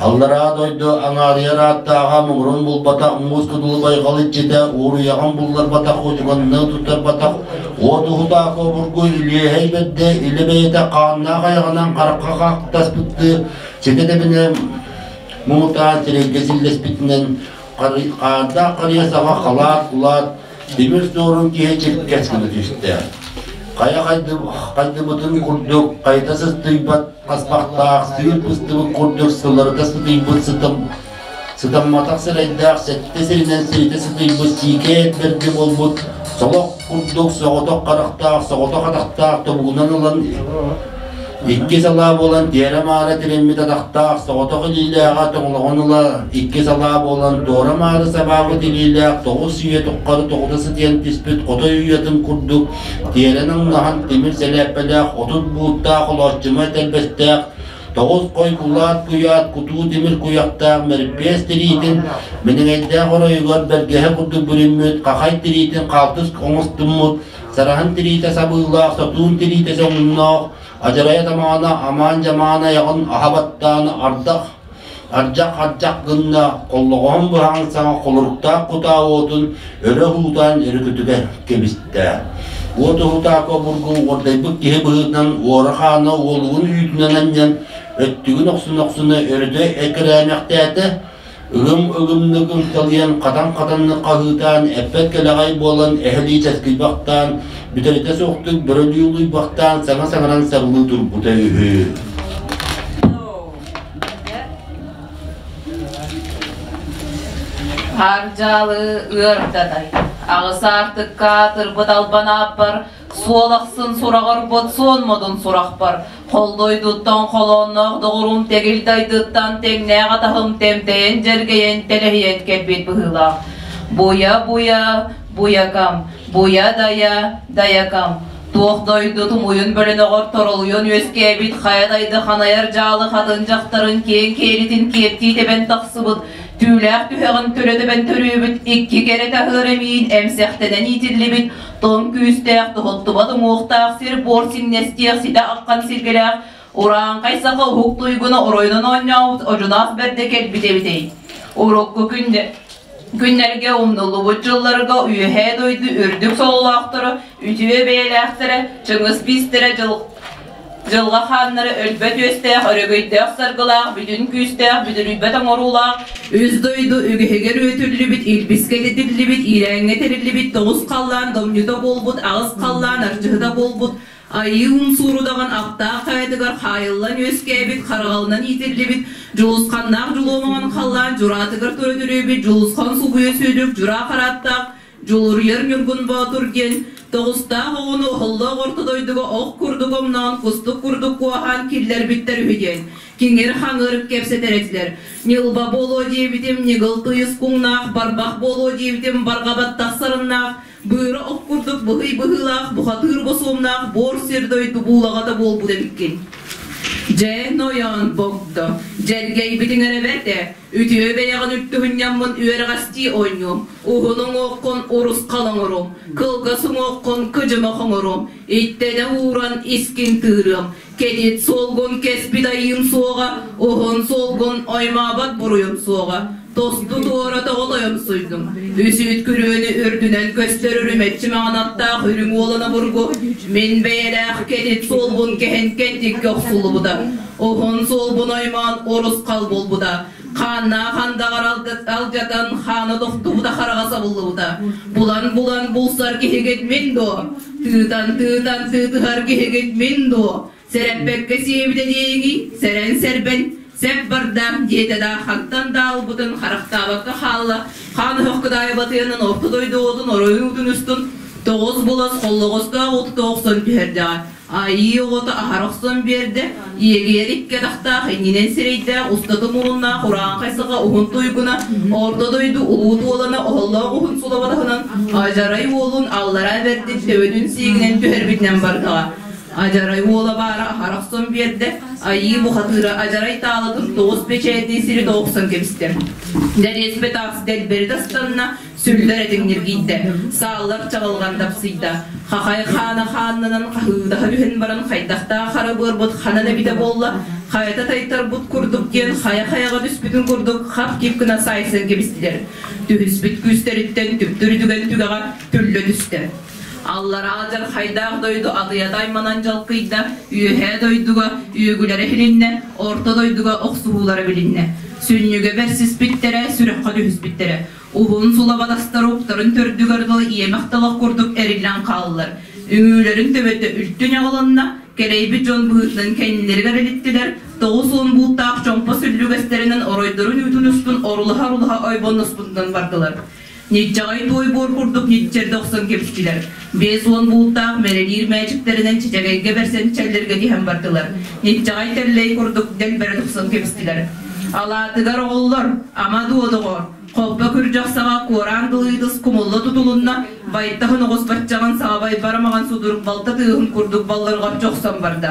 Speaker 1: Аллараа дойду аҥаарыйар ааттааҕа муҥурун булбатах муус кудулу байҕал иччитэ уоруйаҕын булларбатах удьуганны туттарбатах уот уһутаах обургу илиэһэй бэрдэ илэ бэйэтэ хааннаах айаҕынан харахха хаахтаспыттыы ситэ тэбинэ Муҥутаан сирэйгэ силлэспитинэн хаардаах харыйа саҕа халаат кулаат тимир суорун киһи чиркэс гына түстэ. Хайа хайдыбытын курдук хайта сыстыйбат хаспахтаах сыыр быстыбыт курдук сылларыта сытыйбыт сытым сытамматах сирэйдээх сэттэ сиринэн сиритэ сытыйбыт сиикэй этбэргэ буолбут солох курдук соҕотох харахтаах соҕотох атахтаах тобугунан ылан Икки салаа буолан тиэрэ-маара тириммит атахтаах, соҕотох илиилээҕэ тоҥолоҕун ыла, икки салаа буолан туора-маары сабаабыт илиилээх тоҕус үйэ туххары тоҕута сытыйан түспүт хотой уйатын курдук тиэрэн ыллаһан тимир сэлээппэлээх 30 бууттаах олооччума этэрбэстээх тоҕус хой кулаат куйаат кутуу тимир куйахтаах мэрбиэс тириитин минэҥэйдээх оройугар бэргэһэ курдук бүрүммүт хахай тириитин хаалтыс оҥостуммут Сараһын тириитэ сабыылаах, сотуун тириитэ соҥунноох, адьарайа тамаана амаан-дьамаан айаҕын аһа баттаан ардах ардьах-ардьах гынна, холлоҕоһун быһаҕын саҥа холоруктаах кутаа уотун өрө уһуутаан өрүкүтүгэ кэбистэ. Уот уһутаакы обургу уордайбыт киһи быһыытынан уора-хаана уолугун үүтүнэн анньан, өттүгүн охсуна-охсуна өрүтэ эккирээмэхтээтэ, Ыгым-ыгымнык ымсалыйан, хатан-хатаннык хаһыытаан, эппэт кэлэҕэй буолан, эһэлии часкыйбахтаан, бүтэритэ суохтук бөрөлүү улуйбахтаан, саҥа саҥаран сарылыы турбута үһү.
Speaker 9: Аар-дьаалы ыардатай, аҕыс аартыкка аатырбыт албан ааппар Суол ахсын сураҕырбыт суон модун сурахпар, холлойдуттан холоонноох доҕорум тэгил дайдыттан тэҥнээх атаһым тэмтэйэн дьэргэйэн тэлэһийэн кэлбит быһыылаах. Буйа-буйа, буйакам, буйа-дайа, дайакам, туох дойду тумуйун бөлөнөҕөр торолуйан үөскээбит хайа дайды ханайар дьаалы хатын дьахтарын киэҥ киэлитин киэптии тэбэн тахсыбыт түүлээх түһэҕин төлө тэбэн төрүөбүт икки кэрэ таһыар эмиин эмсэхтэнэн иитиллибит Тоҥ күүстээх, тоһуттубат уҥуохтаах сир-буор сиҥнэстиэх ситэ аххан сиргэлээх урааҥхай саха уһук туйгуна оройунан оонньообут одьунаас бэрдэ кэлбит эбитэй. Урукку күннэргэ умнуллубут дьылларга үөһээ дойду үрдүк сололоохторо, үтүө бэйэлээхтэрэ, Чыҥыс биистэрэ дьыл Дьылҕа хааннары өлбөт үөстээх, өрөгөйдөөх саргылаах, бүтүн күүстээх, бүдүрүйбэт оҥоруулаах, үс дойду үгэһигэр үөтүллүбүт, илбискэ этитиллибит, иирээҥҥэ тэриллибит тоҕус халлаан домньута буолбут, аҕыс халлаан арчыһыта буолбут, айыы умсуурудаҕын аптаах хайатыгар хаайыллан үөскээбит, хараҕалынан иитиллибит, дьулусханнаах дьулуомаҕын халлаан дьураатыгар тура төрөөбүт Дьулусхан субуйа сүүрүк дьураа харааттаах Дьулуруйар Ньургун Боотур диэн тоҕустаах оҕону оһоллоох орто дойдуга ох курдук омноон, кустук курдук куоһаан киллэрбиттэр үһү диэн киҥир-хаҥыр кэпсэтэр этилэр. Ньылба буолуо диэбитим, ньыгыл тыйыс куҥнаах, барбах буолуо диэбитим, барҕа баттах сарыннаах, быыра ох курдук быһый быһыылаах, бухатыыр босуомнаах буор сир дойду буулаҕата буолбут эбиккин. Дьэ, нойоон богдо, дьэргэйбитиҥ эрэ бэрт ээ, Үтүө бэйэҕин үрдүһүнньаммын үөрэҕэстии оонньуом, уһун уҥуоххун урусхал оҥоруом, кылгас уҥуоххун кыдьымах оҥоруом, иттэнэ ууран искин тыырыам, кэтит суолгун кэспит айыым суоҕа, уһун суолгун оймообот буруйум суоҕа, тосту туора тоҕо тойомсуйдум. Үс үүт күрүөнү үрдүнэн көстөр үрүмэччи маҥан аттаах үрүҥ уолана бургу, мин бэйэлээх кэтит суолбун кэһэн кэнтиккэ охсуллубута. Уһун суолбун оймоон урусхал буолбута. Хааннаах андаҕар алдьатан хаана тохтубута хараҕа сабыллыбыта. Булан-булан булсар киһигит мин дуо? Тыытан-тыытан тыытыһар киһигит мин дуо? Сэрэппэккэ сиэбитэ диэйиҥий, сэрэн-сэрбэн, сэп барда, диэтэ да хантан да ылбытын харахтаабакка хаалла. Хаан өһөх кыдаайы батыйанан орто дойду оҕотун оройун уутун устун тоҕус булас холлоҕостоох утута охсон түһэрдэҕэ. Айыы оҕото аһара охсон биэрдэ, иэгийэр икки атахтаах, иннинэн сирэйдээх, устата муруннаах урааҥхай саха уһун туйгуна, орто дойду улуу туолана оһоллоох уһун сулабатаһынан Адьарай уолун аллараа бэрдин төбөтүн сиигинэн түһэрбитинэн бардаҕа. Адьарай уола баара аһара охсон биэрдэ, айыы бухатыыра Адьарай таалатын тоҕус бэчээтин сири тоҕохсон кэбистэ. Дэриэспэ таас дэлбэри тастанна, Сүллэр этиҥ ньиргийдэ, сааллар чаҕылҕан дапсыйда, хахай хаана хааннанан хаһыытаһа түһэн баран хайдахтаах хара быарбыт ханан эбитэ буолла, хайата тайтарбыт курдук диэн хайа-хайаҕа түспүтүн курдук хап-кип гына саайсан кэбистилэр. Түһүспүт күүстэриттэн түптүрүтүгэн түгэҕэ түллэ түстэ. Аллараа дьархайдаах дойду атыйата айманан дьалкыйда, үөһээ дойдуга үөгүлэрэ иһилиннэ, орто дойдуга охсуһуулара билиннэ. Сүнньүгэ бэрсиспиттэрэ, сүрэххэ түһүспүттэрэ. Уһун сулабатастар уктарын төрдүгэр дылы иэмэх талах курдук эриллэн хааллар. Үҥүүлэрин төбөтө үлтү ньаҕылынна, кэлэйбит дьон быһыытынан кэннилэригэр илиттилэр, 90 бууттаах чомпо сүллүгэстэринэн оройдорун үүтүн устун орулаһа-орулаһа ойбонноспутунан бардылар. Ньиччэҕэй туой буор курдук ньиччэрдэ охсон кэбистилэр. 50 бууттаах мэлэлиир мээчиктэринэн чэчэгэйгэ бэрсэн чэллэргэ түһэн бардылар. Ньиччэҕэй тэллэй курдук дэлбэрэ тупсан кэбистилэр. Алаатыгар оҕоллор, ама дуо доҕор, Холбо күрдьэх саҕа куораан дылыытыс кумулла тутулунна, байтаһын оҕус баччаҕын саҕа байбарамаҕан судурук балта тыаһын курдук баллырҕаччы охсон барда.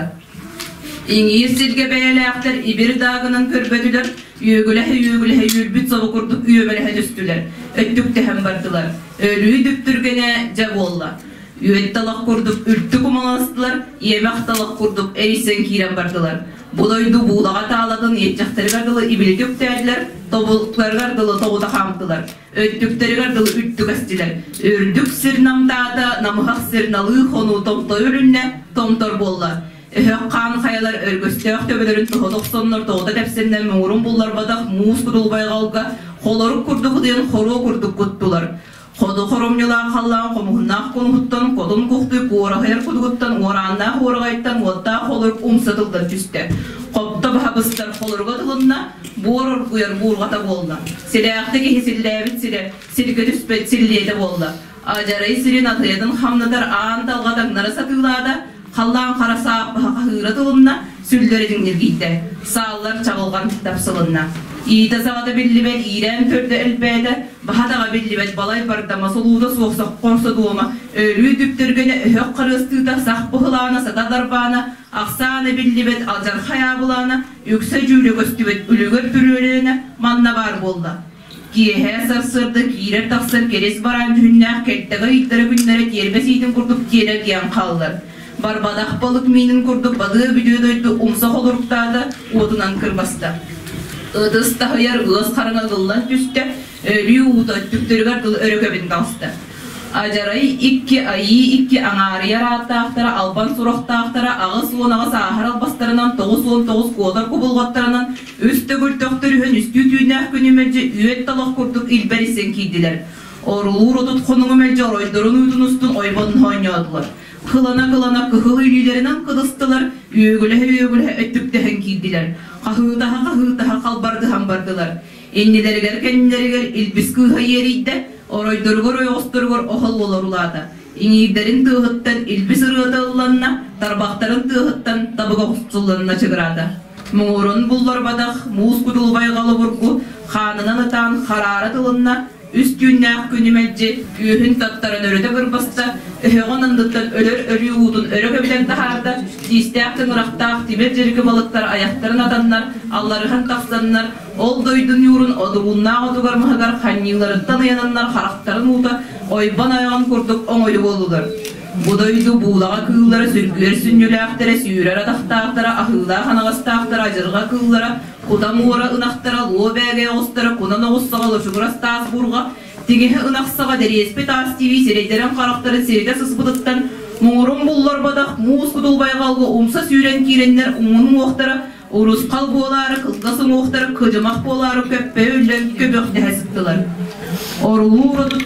Speaker 9: Иҥиир сиргэ бэйэлээхтэр ибир даагынан көрбөтүлэр, үөгүлэһэ-үөгүлэһэ үөрбүт собо курдук үөмэлэһэ түстүлэр, өттүктэһэн бардылар. Өлүү дүптүргэнэ дьэ буолла. Үөт талах курдук үлтү кумаластылар, иэмэх талах курдук эрийсэн киирэн бардылар. Бу дойду буулаҕа таалатын иэччэхтэригэр дылы ибилити үктээтилэр, тобулуктарыгар дылы тоҕута хаамтылар, өттүктэригэр дылы үрдүк эстилэр. Үрдүк сир намтаата, намыһах сир налыы хонуу томтой үлүннэ, томтор буолла. Өһөх хаан хайалар өргөстөөх төбөлөрүн тоһо тохсоннор тоҕута тэпсэннэр муҥурун булларбатах муус кудул байҕалга холорук курдук ытыйан хоруо курдук куттулар. Ходу хоромньулаах халлаан хомуһуннаах кунуһуттан, хотун кухтуй куораһыйар кудугуттан, уорааннаах уораҕайыттан уоттаах холорук умса тыллан түстэ. Хопто баһа быстар холоруга тылынна, буор оргуйар буурҕата буолла. Силээхтик иһи силлээбит сирэ, сиргэ түспэт силлиэтэ буолла. Адьарай сирин атыйатын хамнатар аан талҕа таҥнара сатыылаата, халлаан хара саах баһа хаһыыра тылынна, сүллэрэ дьиҥниргийдэ, сааллар чаҕылҕан тапсылынна. Иитэ саҕата биллибэт иирээн төрдө элбээтэ, баһа-таҕа биллибэт балай бардама солуута суох соххор содуома, өрүү түптүргэнэ өһөх харыастыыта сах быһылаана сата дарбаана, ахсаана биллибэт алдьархай аабылаана, үксэ дьүүлэ көстүбэт үлүгэр бүрүөлээнэ манна баар буолла. Киэһэ сарсыарда киирэр-тахсар кэрис бараан дьүһүннээх кэлтэгэ ыйдара күннэрэ тиэрбэс иитин курдук тиэрэ киэн хааллар. Барбадах балык миинин курдук бадыа бүдүө дойду умса холоруктаата, уотунан кырбаста. Ытыс таһыйар ыас хараҥа ыллан түстэ, өлүү уута өттүктэригэр дылы өрө көбүн таҕыста. Адьарай икки айыы икки аҥаарыйар ааттаахтара, албан сурахтаахтара, 88 ааһар албастарынан, 99 куотар кубулҕаттарынан үс төгүл төхтөрүһэн үстүү түүннээх күнү мэлдьи үөт талах курдук илбэрисэн киирдилэр. Орулуур 30 хонугу мэлдьи оройдорун уутун устун ойбонун оонньоотулар. Кылана-кылана кыһыл илиилэринэн кыдыстылар, үөгүлэһэ-үөгүлэһэ өттүктэһэн киирдилэр. Хаһыытаһа-хаһыытаһа халбардыһан бардылар. Иннилэригэр-кэннилэригэр илбис кыыһа иэрийдэ, оройдоругар ойоҕосторугар оһол уола улаата. Иҥиирдэрин тыаһыттан илбис ырыата ылланна, тарбахтарын тыаһыттан табыга охсулланна чыгыраата. Муҥурун булларбатах муус кутулбай ҕалыбургу хаанынан ытаан хараара тылынна, үс түүннээх күнү мэлдьи үөһүн таттаран өрүтэ бырбаста, өһөҕүн анныттан өлөр өлүү уутун өрө көбүтэн таһаарда, тиистээх тыҥырахтаах тимир дьирики балыктар айахтарын атаннар, алларыһан тахсаннар, ол дойду ньуурун одурууннаах отугар маһыгар ханньыыларыттан ыйананнар харахтарын уута ойбон айаҕын курдук оҥойу буоллулар. Бу дойду буулаҕа кыыллара сүргүөр сүнньүлээхтэрэ, сүүрэр атахтаахтара, аһыылаах анаҕастаахтара, адьырҕа кыыллара, кута муора ынахтара, луо бээгэй оҕустара, кунан оҕус саҕа лочугурас таас буурҕа, тиҥэһэ ынах саҕа дэриэспит аас тивии сирэйдэрин-харахтарын сиритэ сыспытыттан муҥурун булларбатах муус кутул байҕалга умса сүүрэн киирэннэр уҥун уҥуохтара урусхал буолаары кылгас уҥуохтара кыдьымах буолаары көппө үллэн көбөхтөһө сыттылар. Орулуур отут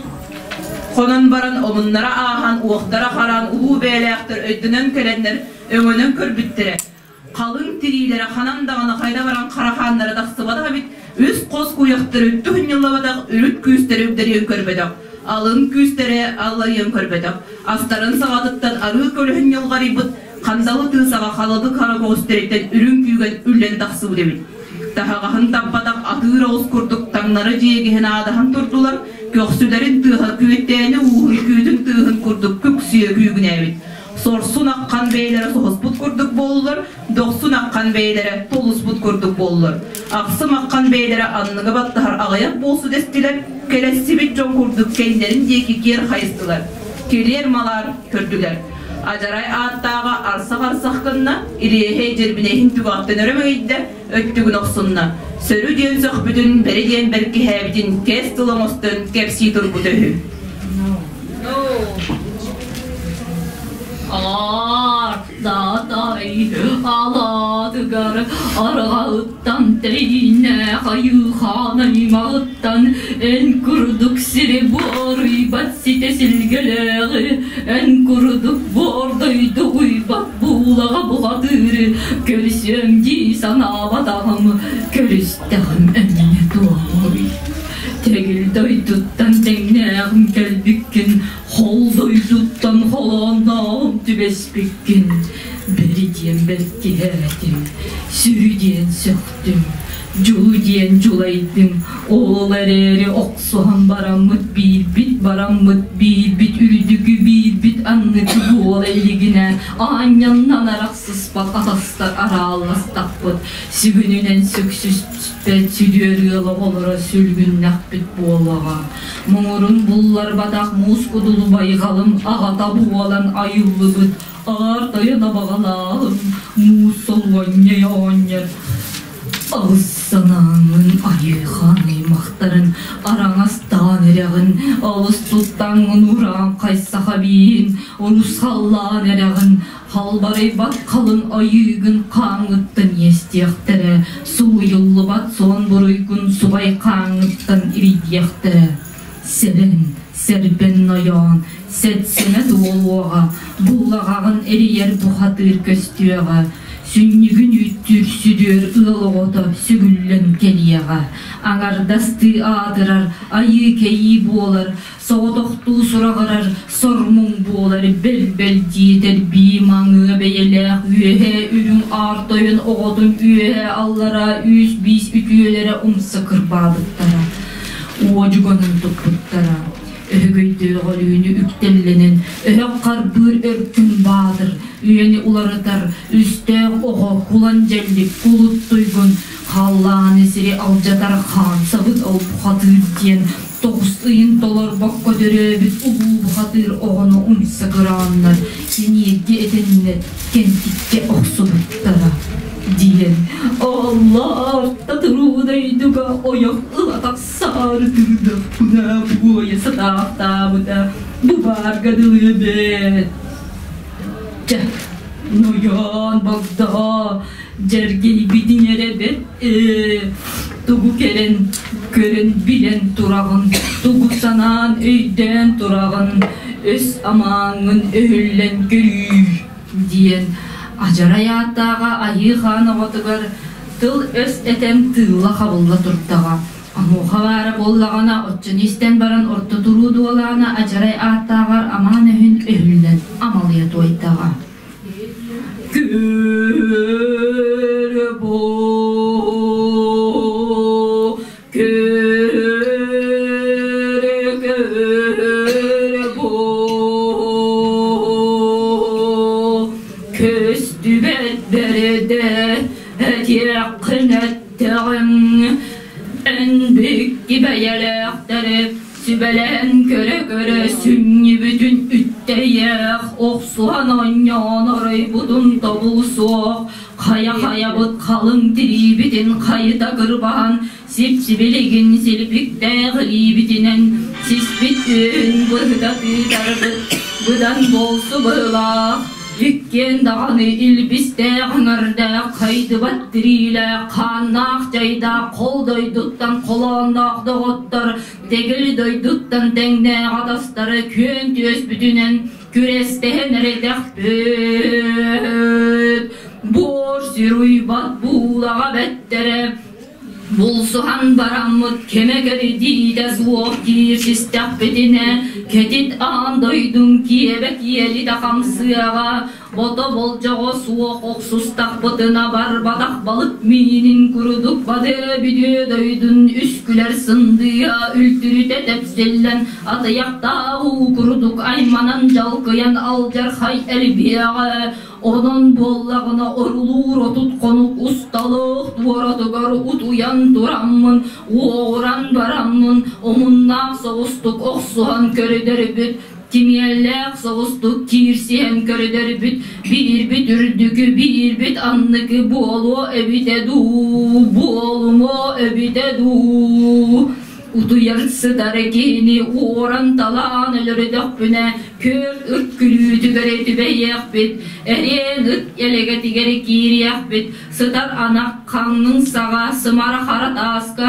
Speaker 9: хонон баран омуннара ааһан уохтара хараан улуу бэйэлээхтэр өйдөнөн кэлэннэр өҥөнөн көрбүттэрэ халыҥ тириилэрэ ханан даҕаны хайда баран харахааннара тахсыбатах эбит, үс хос куйахтары үттү хынньыллабатах, үрүт күүстэрэ үгдэрийэн көрбөтөх, алын күүстэрэ аллайыан көрбөтөх, астарын саҕатыттан арыы көлөһүн ньылҕарыйбыт хандалы тыы саҕа халабы хара көҕүстэриттэн үрүҥ күүгэн үллэн тахсыбыт эбит. Таһаҕаһын таппатах атыыр оҕус курдук таҥнары дьиэгиһин адаһан турдулар, көхсүлэрин тыаһа күөттээни ууһун күөтүн тыаһын курдук күксүйэ күүгүнээбит. Сорсун аххан бэйэлэрэ соһуспут курдук буоллулар, дохсун аххан бэйэлэрэ толуспут курдук буоллулар. Ахсым аххан бэйэлэрэ анныга баттаһар аҕыйах буолсу дэстилэр, кэлэссибит дьон курдук кэннэрин диэки киэр хайыстылар. Килиэр малаар көрдүлэр. Адьарай ааттааҕа арсах-арсах гынна, илиэһэй дьирбинэһин түгэҕиттэн өрө мөҥүйдэ, өттүгүн охсунна. Сөрү диэн сөхпүтүн, бэри диэн бэркиһээбитин кэс тыл оҥостон кэпсии турбута үһү.
Speaker 10: Аардатай алаатыгар арҕаһыттан тэйинэ хайыхаан аймаҕыттан эн курдук сири буоруйбат ситэ силгэлээҕи эн курдук буор дойду уйбат буулаҕа бухатыыры көрүсүөм дии санаабатаҕым көрүстэҕим эмиэ туомуй Тэгил дойдуттан тэҥнээҕим кэлбиккин, хол дойдуттан холооннооҕум түбэспиккин, бэри диэн бэркиһээтим, сүрү диэн сөхтүм, дьулу диэн дьулайдым, ол эрээри охсуһан бараммыт биирбит бараммыт биирбит үрдүкү биирбит анныкы буола илигинэ аанньаннан арахсыспат атастар араалластахпыт, сүгүнүнэн сүксүс Түспэт сүдүөр ыал оҕолоро сүлгүннэхпит буоллаҕа. Муҥурун булларбатах муус кудулу байҕалым аҕата буолан айыллыбыт аар тойон абаҕалааҕым муус солуонньай оҕонньор аҕыс санааҥҥын айыыхан аймахтарын араҥастаан эрэҕин алыс туттаҥҥын урааҥхай саха бииһин урусхаллаан эрэҕин Халбарыйбат халыҥ айыыгын хааҥҥыттан иэстиэхтэрэ, сууйуллубат суон буруйгун субай хааҥҥыттан ирийдиэхтэрэ. Сэрэн, сэрбэн нойоон, сэтсэмэ туолуоҕа, буллаҕаҕын эрийэр бухатыыр көстүөҕэ, сүнньүгүн үүттүүр сүдүөр ыал оҕото сүгүллэн кэлиэҕэ, аҥардастыы аатырар айыы-кэйии буолар соҕотохтуу сураҕырар сор-муҥ буолар бэл-бэл диэтэр бии маҥыа бэйэлээх үөһээ үрүҥ аар тойон оҕотун үөһээ аллараа үүс-биис үтүөлэрэ умса кырбаабыттара, уодьуганын туппуттара. Өһөгөйдөөх өлүүнү үктэллэнэн өһөх харбыыр өркүн баатыр, үйэни уларытар үстээх оҕо кулан дьэллик кулут туйгун халлааны сири алдьатар хаан сабыт ол бухатыыр диэн тоҕус ыйын толорбокко төрөөбүт улуу бухатыыр оҕону умса кырааннар синиэргэ этэннэр кэнтиккэ охсубуттара диэн Алларта туруу дойдуга ойох ыла тахсаары турдахпына буойа сатаахтаабыта. Бу баарга дылы эбээт. Чэ, нойоон богдоо, дьэргэйбитин эрэ бэрт ээ, тугу кэлэн көрөн билэн тураҕын, тугу санаан өйдөөн тураҕын, өс амааҥҥын өһүллэн көрүү диэн адьарай ааттааҕа Айыы Хаан оҕотугар тыл-өс этэн тыылла-хабылла турдаҕа. Онуоха баара буоллаҕына, оччону истэн баран орто туруу дуолаана адьарай ааттааҕар амаан өһүн өһүллэн амалыйа туойдаҕа. Күрэ бу, күрэ күрэ бу, көстүбэт бэрдэ этиэххин эттэҕиҥ Эн бикки бэйэлээхтэри сүбэлээн көрө-көрө сүнньүбүтүн үттэйээх, охсуһан оонньоон оройбутун тобул суох, хайа-хайабыт халыҥ тириибитин хайыта кырбаһан, сип-сибилигин силбиктээх илиибитинэн сиспит үөһүн быһыта тыытарбыт быдан буолсу быһыылаах. Иккиэн даҕаны илбистээх ыҥырдаах, хайдыбат тириилээх, хааннаах дьайдаах хол дойдуттан холоонноох доҕоттор, тэгил дойдуттан тэҥнээх атастары күөн түөспүтүнэн күрэстэһэн эрэдэхпит. Буор сир уйбат буулаҕа бэттэрэ, Булсуһан бараммыт кэмэ кэрдиитэ суох киирсистэхпитинэ, кэтит аан дойдуҥ киэбэ киэлитэ хамсыаҕа, бото болдьоҕо суох охсустахпытына барбатах балык миинин курдук бадыа бүдүө дойдун үскүлэр сындыыһа үлтүрүтэ тэпсиллэн атыйахтаах уу курдук айманан дьалкыйан алдьархай элбиэҕэ. Онон буоллаҕына орулуур 30 хонук усталаах туоратыгар утуйан тураммын, уоҕуран бараммын, омуннаах соҕустук охсуһан көрүдэрбит, кимиэллээх соҕустук киирсиһэн көрүдэрбит, биирбит үрдүкү, биирбит анныкы буолуо эбитэ дуу, буолумуо эбитэ дуу. Утуйар сытар киһини уоран-талаан өлөрөтөхпүнэ, күөх ыт күлүүтүгэр түбэһиэхпит, эриэн ыт элэгэтигэр киириэхпит, сытар анах хаҥҥын саҕа сымара хара тааска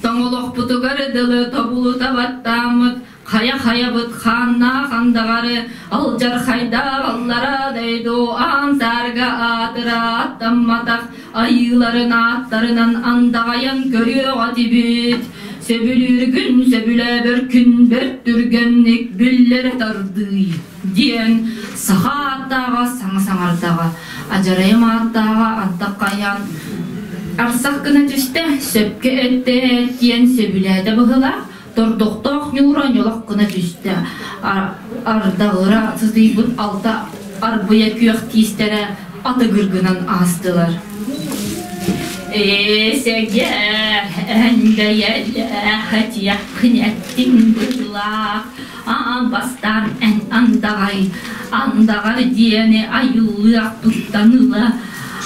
Speaker 10: тоҥолохпутугар дылы тобулута баттааммыт, хайа-хайабыт хааннаах андаҕары алдьархайдаах аллара дойду аан саарга аатыра аттамматах айыыларын ааттарынан андаҕайан көрүөх этибит. Сөбүлүүргүн сөбүлээбэр күн бэрт түргэнник биллэрэ тардыы диэн саха ааттааҕа саҥа саҥардаҕа, адьарайым ааттааҕа антах хайаан арсах гына түстэ, сөпкө эттэ диэн сөбүлээтэ быһыылаах, тордохтоох ньуура ньолох гына түстэ, ардаҕыра сытыйбыт алта арбыйа күөх тиистэрэ атыгыргынан аастылар. Ээ, эндэйэлээх этиэххин эттиҥ быһыылаах, аан бастаан эн андаҕай, андаҕар диэни айыллыахпыттан ыла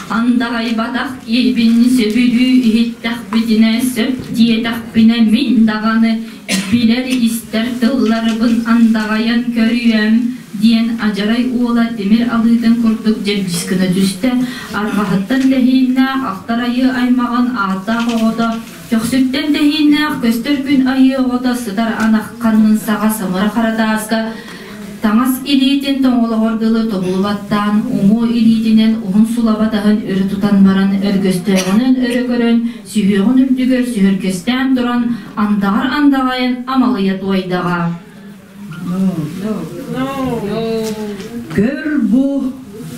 Speaker 10: андаҕайбатах киһибин сөбүлүү иһиттэхпитинэ сөп диэтэхпинэ мин даҕаны билэр истэр тылларбын андаҕайан көрүөм диэн адьарай уола тимир алыытын курдук дьэбдьис гына түстэ, арҕаһыттан тэһииннээх ахтар айыы аймаҕын ааттаах оҕото, көхсүттэн тэһииннээх көстөр күн айыы оҕото сытар анах ханнын саҕа самыра хара тааска таҥас илиитин тоҥолоҕор дылы тобулубаттаан, уҥуо илиитинэн уһун сулабатаһын өрө тутан баран өргөстөөҕүнэн өрө көрөн, сүһүөҕүн үрдүгэр сүһүргэстээн туран андаҕар андаҕайан амалыйа туойдаҕа.
Speaker 11: Көр бу,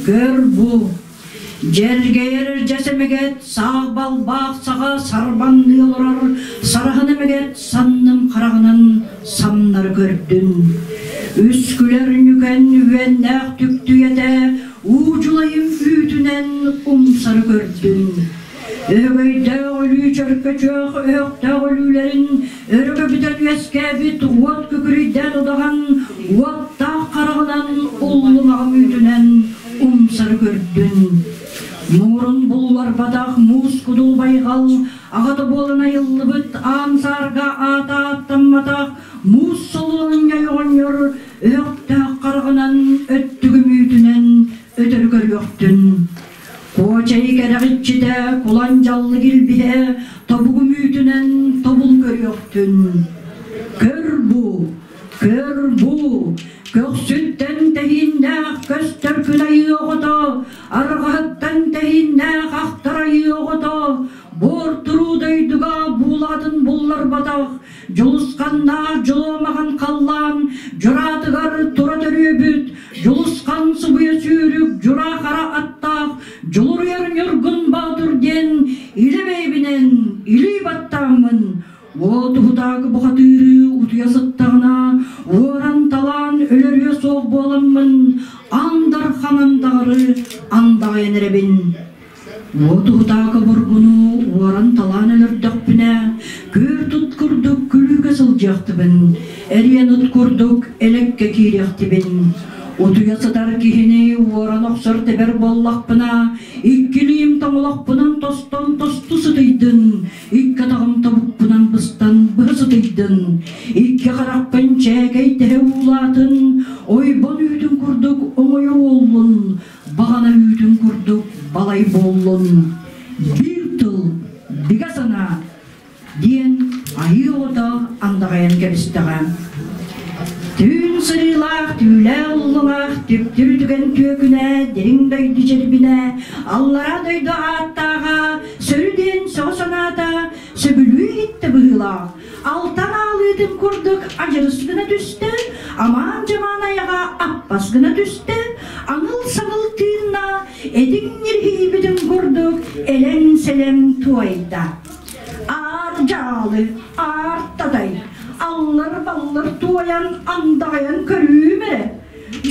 Speaker 11: көр бу, дьэргэйэр дьэс эмэгэт, саах балбаах саҕа сарбанныы олорор сараһын эмэгэт санным хараҕынан самнары көрдүн. Үс күлэр нүкэн үөннээх түктүйэтэ уу дьулайым үүтүнэн умсары көрдүн. Өһөгөйдөөх өлүү чөркөчөөх өһөхтөөх өлүүлэрин өрө көбүтэн үөскээбит уот күкүрүйдээн удаҕан уоттаах хараҕынан уллуҥаҕым үүтүнэн умсары көрдүн. Муҥурун булларбатах муус кудул байҕал аҕата буолан айыллыбыт аан саарга аата ааттамматах муус солуонньай оҕонньор. көрүөхтүн. Куочайы кэрэҕиччитэ кулан дьаллык илбиһэ тобугум үүтүнэн тобул көрүөхтүн. Көр бу, көр бу, көхсүттэн тэһииннээх көстөр күн айыы оҕото, арҕаһыттан тэһииннээх ахтар айыы оҕото, буор туруу дойдуга буулаатын булларбатах, Дьулусханнаах дьулуомаҕын халлаан дьураатыгар тура төрүөбүт, Дьулусхан субуйа сүүрүк дьураа хара аттаах Дьулуруйар Ньургун Боотур диэн илэ бэйэбинэн илии баттааммын, уот уһутаакы бухатыыры утуйа сыттаҕына уоран-талаан өлөрүө суох буоламмын, аан дархан андаҕары андаҕайан эрэбин. Уот уһутаакы бургуну уоран-талаан өлөрдөхпүнэ, күөр тут курдук күлүүгэ сылдьыахтыбын, эриэн ыт курдук элэккэ киириэхтибин. Утуйа сытар киһини уоран охсор тэбэр буоллахпына, иккилиим тоҥолохпунан тостон тосту сытыйдын, икки атаҕым тобукпунан быстан быһа сытыйдын, икки харахпын чээкэй тэһэ уулаатын, ойбон үүтүн курдук оҥойо уоллун, баҕана үүтүн курдук балай буоллун, биир тыл, бигэ санаа диэн айыы оҕото андаҕайан кэбистэҕэ. Түүн сырыылаах, түүлээх уллуҥах, түптүр түгэн түөкүнэ, дириҥ дойду чэрбинэ, аллараа дойду ааттааҕа, сөрү диэн сөҕө санаата, сөбүлүү иһиттэ быһыылаах. Алтан аалыытын курдук адьырыс гына түстэ, амаан-дьамаан айаҕа аппас гына түстэ, аҥыл-саҥыл тыынна, этиҥ ньиргийбитин курдук элэҥ-сэлэҥ туойда. Аар дьаалы, аар татай, аллар-баллар туойан андаҕайан көрүүм эрэ.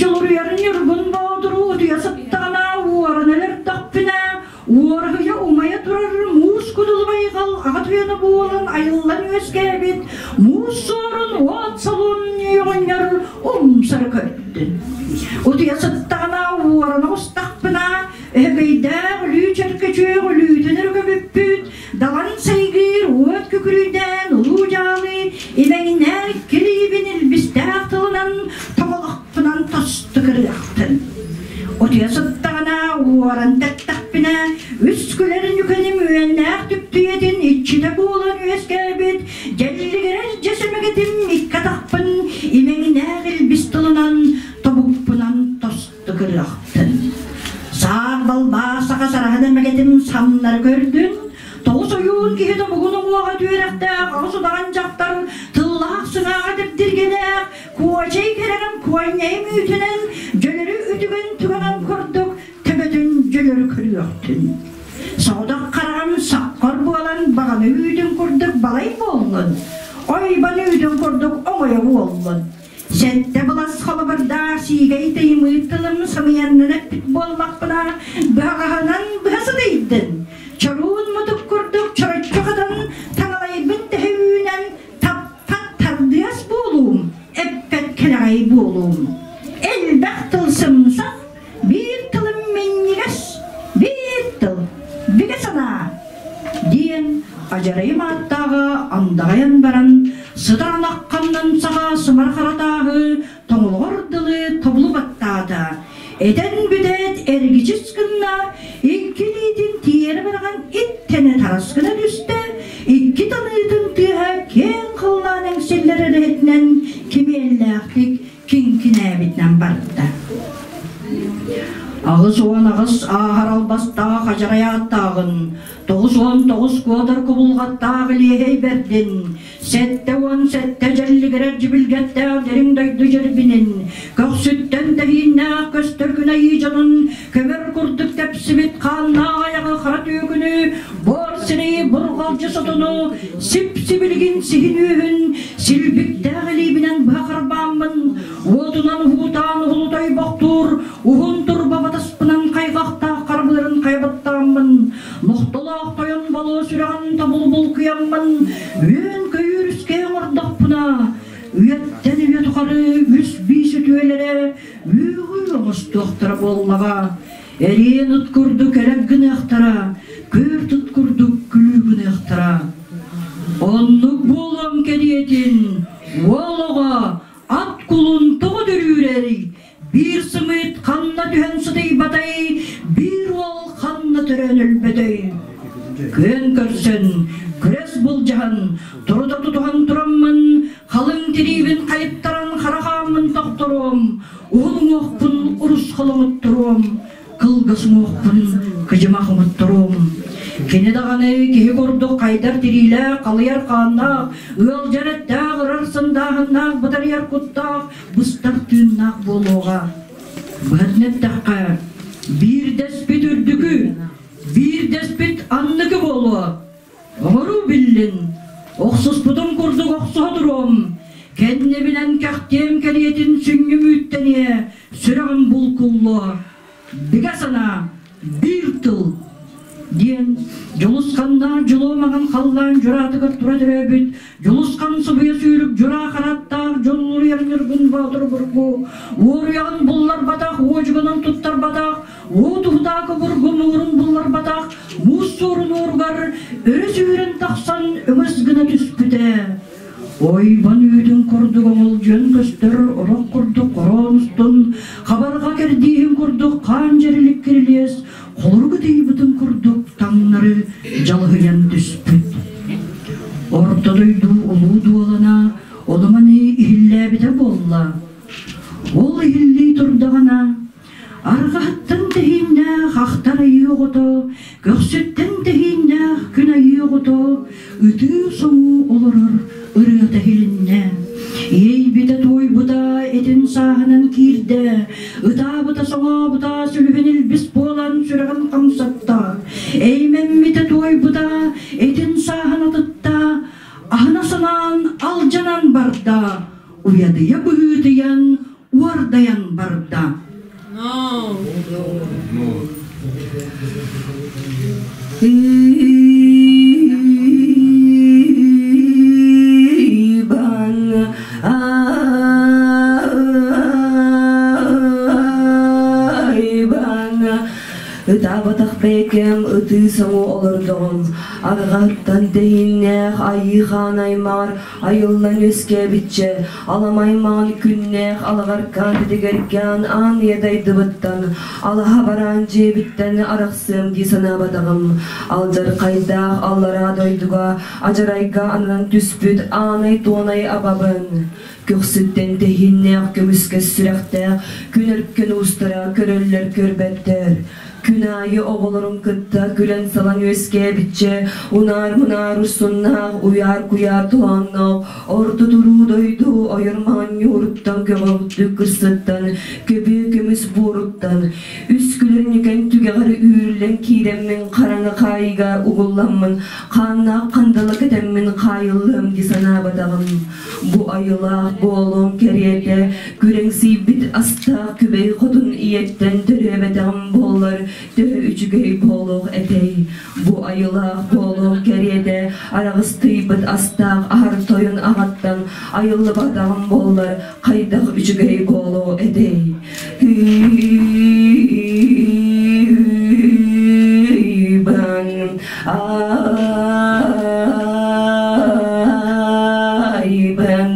Speaker 11: Дьулуруйар Ньургун Боотуру утуйа сыттаҕына уоран өлөрдөхпүнэ, Уораһыйа умайа турар муус кудулу байҕал аҕа туйана буолан айыллан үөскээбит муус суорун уот солун оҕонньор умсары көрдүн. Утуйа сыттаҕына уорана оҕустахпына өһөгөйдөөх өлүү чөркөчүөх өлүүтүн өрөгөбүппүт далан сайгыыр уот күкүрүйдээн улуу дьаалы имэҥинээн килиибин илбистээх тылынан тоҥолохпунан тосту кырыахтын. Утуйа сыттаҕына уоран тэптэхпинэ, үс күлэр нүкэним үөннээх түптүйэтин иччитэ буолан үөскээбит дьэллигирэр дьэс эмэгэтим икки атахпын имэҥинээх илбис тылынан тобукпунан тосту кырыахтын. Саах балбаа саха сараһын эмэгэтим самнары көрдүн, тоҕус ойуун киһи тобугун уҥуоҕа түөрэхтээх аҕыс удаҕан дьахтар тыллаах сыҥааҕа дэбдиргэлээх Куочай кэрэҕин куонньайым үүтүнэн дьөлөрү үтүгэн түгэҕин курдук төбөтүн дьөлөрү көрүөхтүн. Соҕотох хараҕым соххор буолан баҕана үүтүн курдук балай буоллун, ойбон үүтүн курдук оҥойо буоллун. Сэттэ былас холобурдаах сиигэй тыйымыыт тылым сымыйаннан эппит буоллахпына, быһаҕаһынан быһа сытыйдын. Чоруун мутук курдук чороччу хатан таҥалайбын тэһэ үүнэн Таппат тардыас буолуум, эппэт кэлэҕэй буолуум. Элбэх тыл сымсах, биир тылым минньигэс, биир тыл, бигэ санаа диэн адьарайым ааттааҕа андаҕайан баран сытар анахханнан саҕа сымар харатааһы тоҥолоҕор дылы тобулу баттаата. Этэн бүтээт эргичис гынна, икки илиитин тиэрэ быраҕан иттэнэ тарас гына түстэ, икки таныытын тыаһа киэҥ халлаан эҥсиллэр эрэһитинэн кимиэллээхтик киҥкинээбитинэн барда. 88 ааһар албастаах адьарай ааттааҕын, 99 куотар кубулҕаттаах илиэһэй бэрдин, 77 дьэллигирэр дьибилгэттээх дириҥ дойду дьирбинин, көхсүттэн тэһииннээх көстөр күн айыы дьонун көмөр курдук тэпсибит хааннаах айаҕы хара түөкүнү, буор сирэйи бурҕалдьы сотону, сип-сибилигин сиһин үөһүн силбиктээх илиибинэн быһа харбааммын, уотунан уһуутаан уһулутай бохтуур, уһун турба батаспынан хайҕахтаах харбыырын хайабыттааммын, Нохтолоох тойон болуо сүрэҕин тобул булкуйаммын, үөн-көйүүр үскэ оҥордохпуна, үйэттэн үйэ тухары үс биис үтүөлэрэ үүҕүү оҥостуохтара буоллаҕа. Эриэн ыт курдук элэк гыныахтара, күөрт ыт курдук күлүү гыныахтара. Оннук буолуом кэриэтин, уол оҕо ат кулун тоҕо төрүүрэрий? Биир сымыыт ханна түһэн сытыйбатай, төрөөн өлбөтөй? Күөн көрсөн, күрэс былдьаһан, турута тутуһан тураммын, халыҥ тириибин хайыттаран хара хааммын тохторуом, уһун уҥуохпун урусхал оҥотторуом, кылгас уҥуохпун кыдьымах оҥотторуом. Кини даҕаны киһи курдук хайдар тириилээх, халыйар хааннаах, ыалдьар эттээх, ырар сындааһыннаах, бытарыйар куттаах, быстар тыыннаах буолуоҕа. Быһатын эттэххэ, биирдэспит үрдүкү, биирдэспит анныкы буолуо. Оҥоруу биллин, охсуспутум курдук охсуһа туруом, кэннибинэн кэхтиэм кэриэтин сүнньүм үүттэниэ, сүрэҕим булкуллуо. Бигэ санаа, биир тыл диэн Дьулусханнаах дьулуо маҥан халлаан дьураатыгар тура төрөөбүт Дьулусхан субуйа сүүрүк дьураа хараттаах дьуллуруйар Ньургун Боотур обургу уоруйаҕын булларбатах, уодьуганын туттарбатах, уу туһутаакы обургу муҥурун булларбатах муус суорун уоругар өрө сүүрэн тахсан өҥөс гына түспүтэ. Ойбон үүтүн курдук оҥолдьуйан көстөр орох курдук хороон устун, хабарҕа кэрдииһин курдук хаан дьэрилик кирилиэс, холорук ытыйбытын курдук таҥнары дьалыһыйан түспүт. Орто дойду улуу дуолана оломаны иһиллээбитэ буолла. Ол иһиллии турдаҕына, арҕаһыттан тэһииннээх ахтар айыы оҕото, көхсүттэн тэһииннээх күн айыы оҕото ытыы-соҥуу олорор ырыата иһилиннэ. Иэйбитэ-туойбута этин сааһынан киирдэ, ытаабыта-соҥообута сүлүһүн илбис буолан сүрэҕин хамсатта, эймэммитэ-туойбута этин сааһын атытта, аһына санаан алдьанан барда, уйадыйа быһыытыйан уордайан барда.
Speaker 12: Иван Иван Ытаабатах бэйэкэм ытыы соҥу олордоҕум арҕаһыттан тэһииннээх айыы хаан аймаҕар айыллан үөскээбиччэ аламай маҥан күннээх алаҕаркаан тэтигэркээн аан ийэ дайдыбыттан алаһа бараан дьиэбиттэн арахсыам дии санаабатаҕым алдьархайдаах аллараа дойдуга адьарайга ананан түспүт аанай-туонай абабын көхсүттэн тэһииннээх көмүскэс сүрэхтээх күн өркөн уустара көрөллөр көрбөттөр Күн аайы оҕолорун кытта күлэн-салан үөскээбиччэ, унаар-мунаар урсуннаах, уйаар-куйаар толоонноох, орто туруу дойду ойор маҥан ньууруттан көҕөҕдүк кырсыттан, көбүө көмүс буоруттан, үс күлэр ньүкэн түгэҕэр үүрүллэн киирэммин хараҥа хаайыыга угулламмын, хааннаах хандала кэтэммин хаайыллыам дии санаабатаҕым. Бу айылаах буолуом кэриэтэ күрэҥсийбит астаах күбэй хотун ийэттэн төрүөбэтэҕим буоллар төһө үчүгэй буолуох этэй бу айылаах буолуох кэриэтэ араҕыстыйбыт астаах аһар тойон аҕаттан айыллыбатаҕым буоллар хайдах үчүгэй буолуо этэй Айбан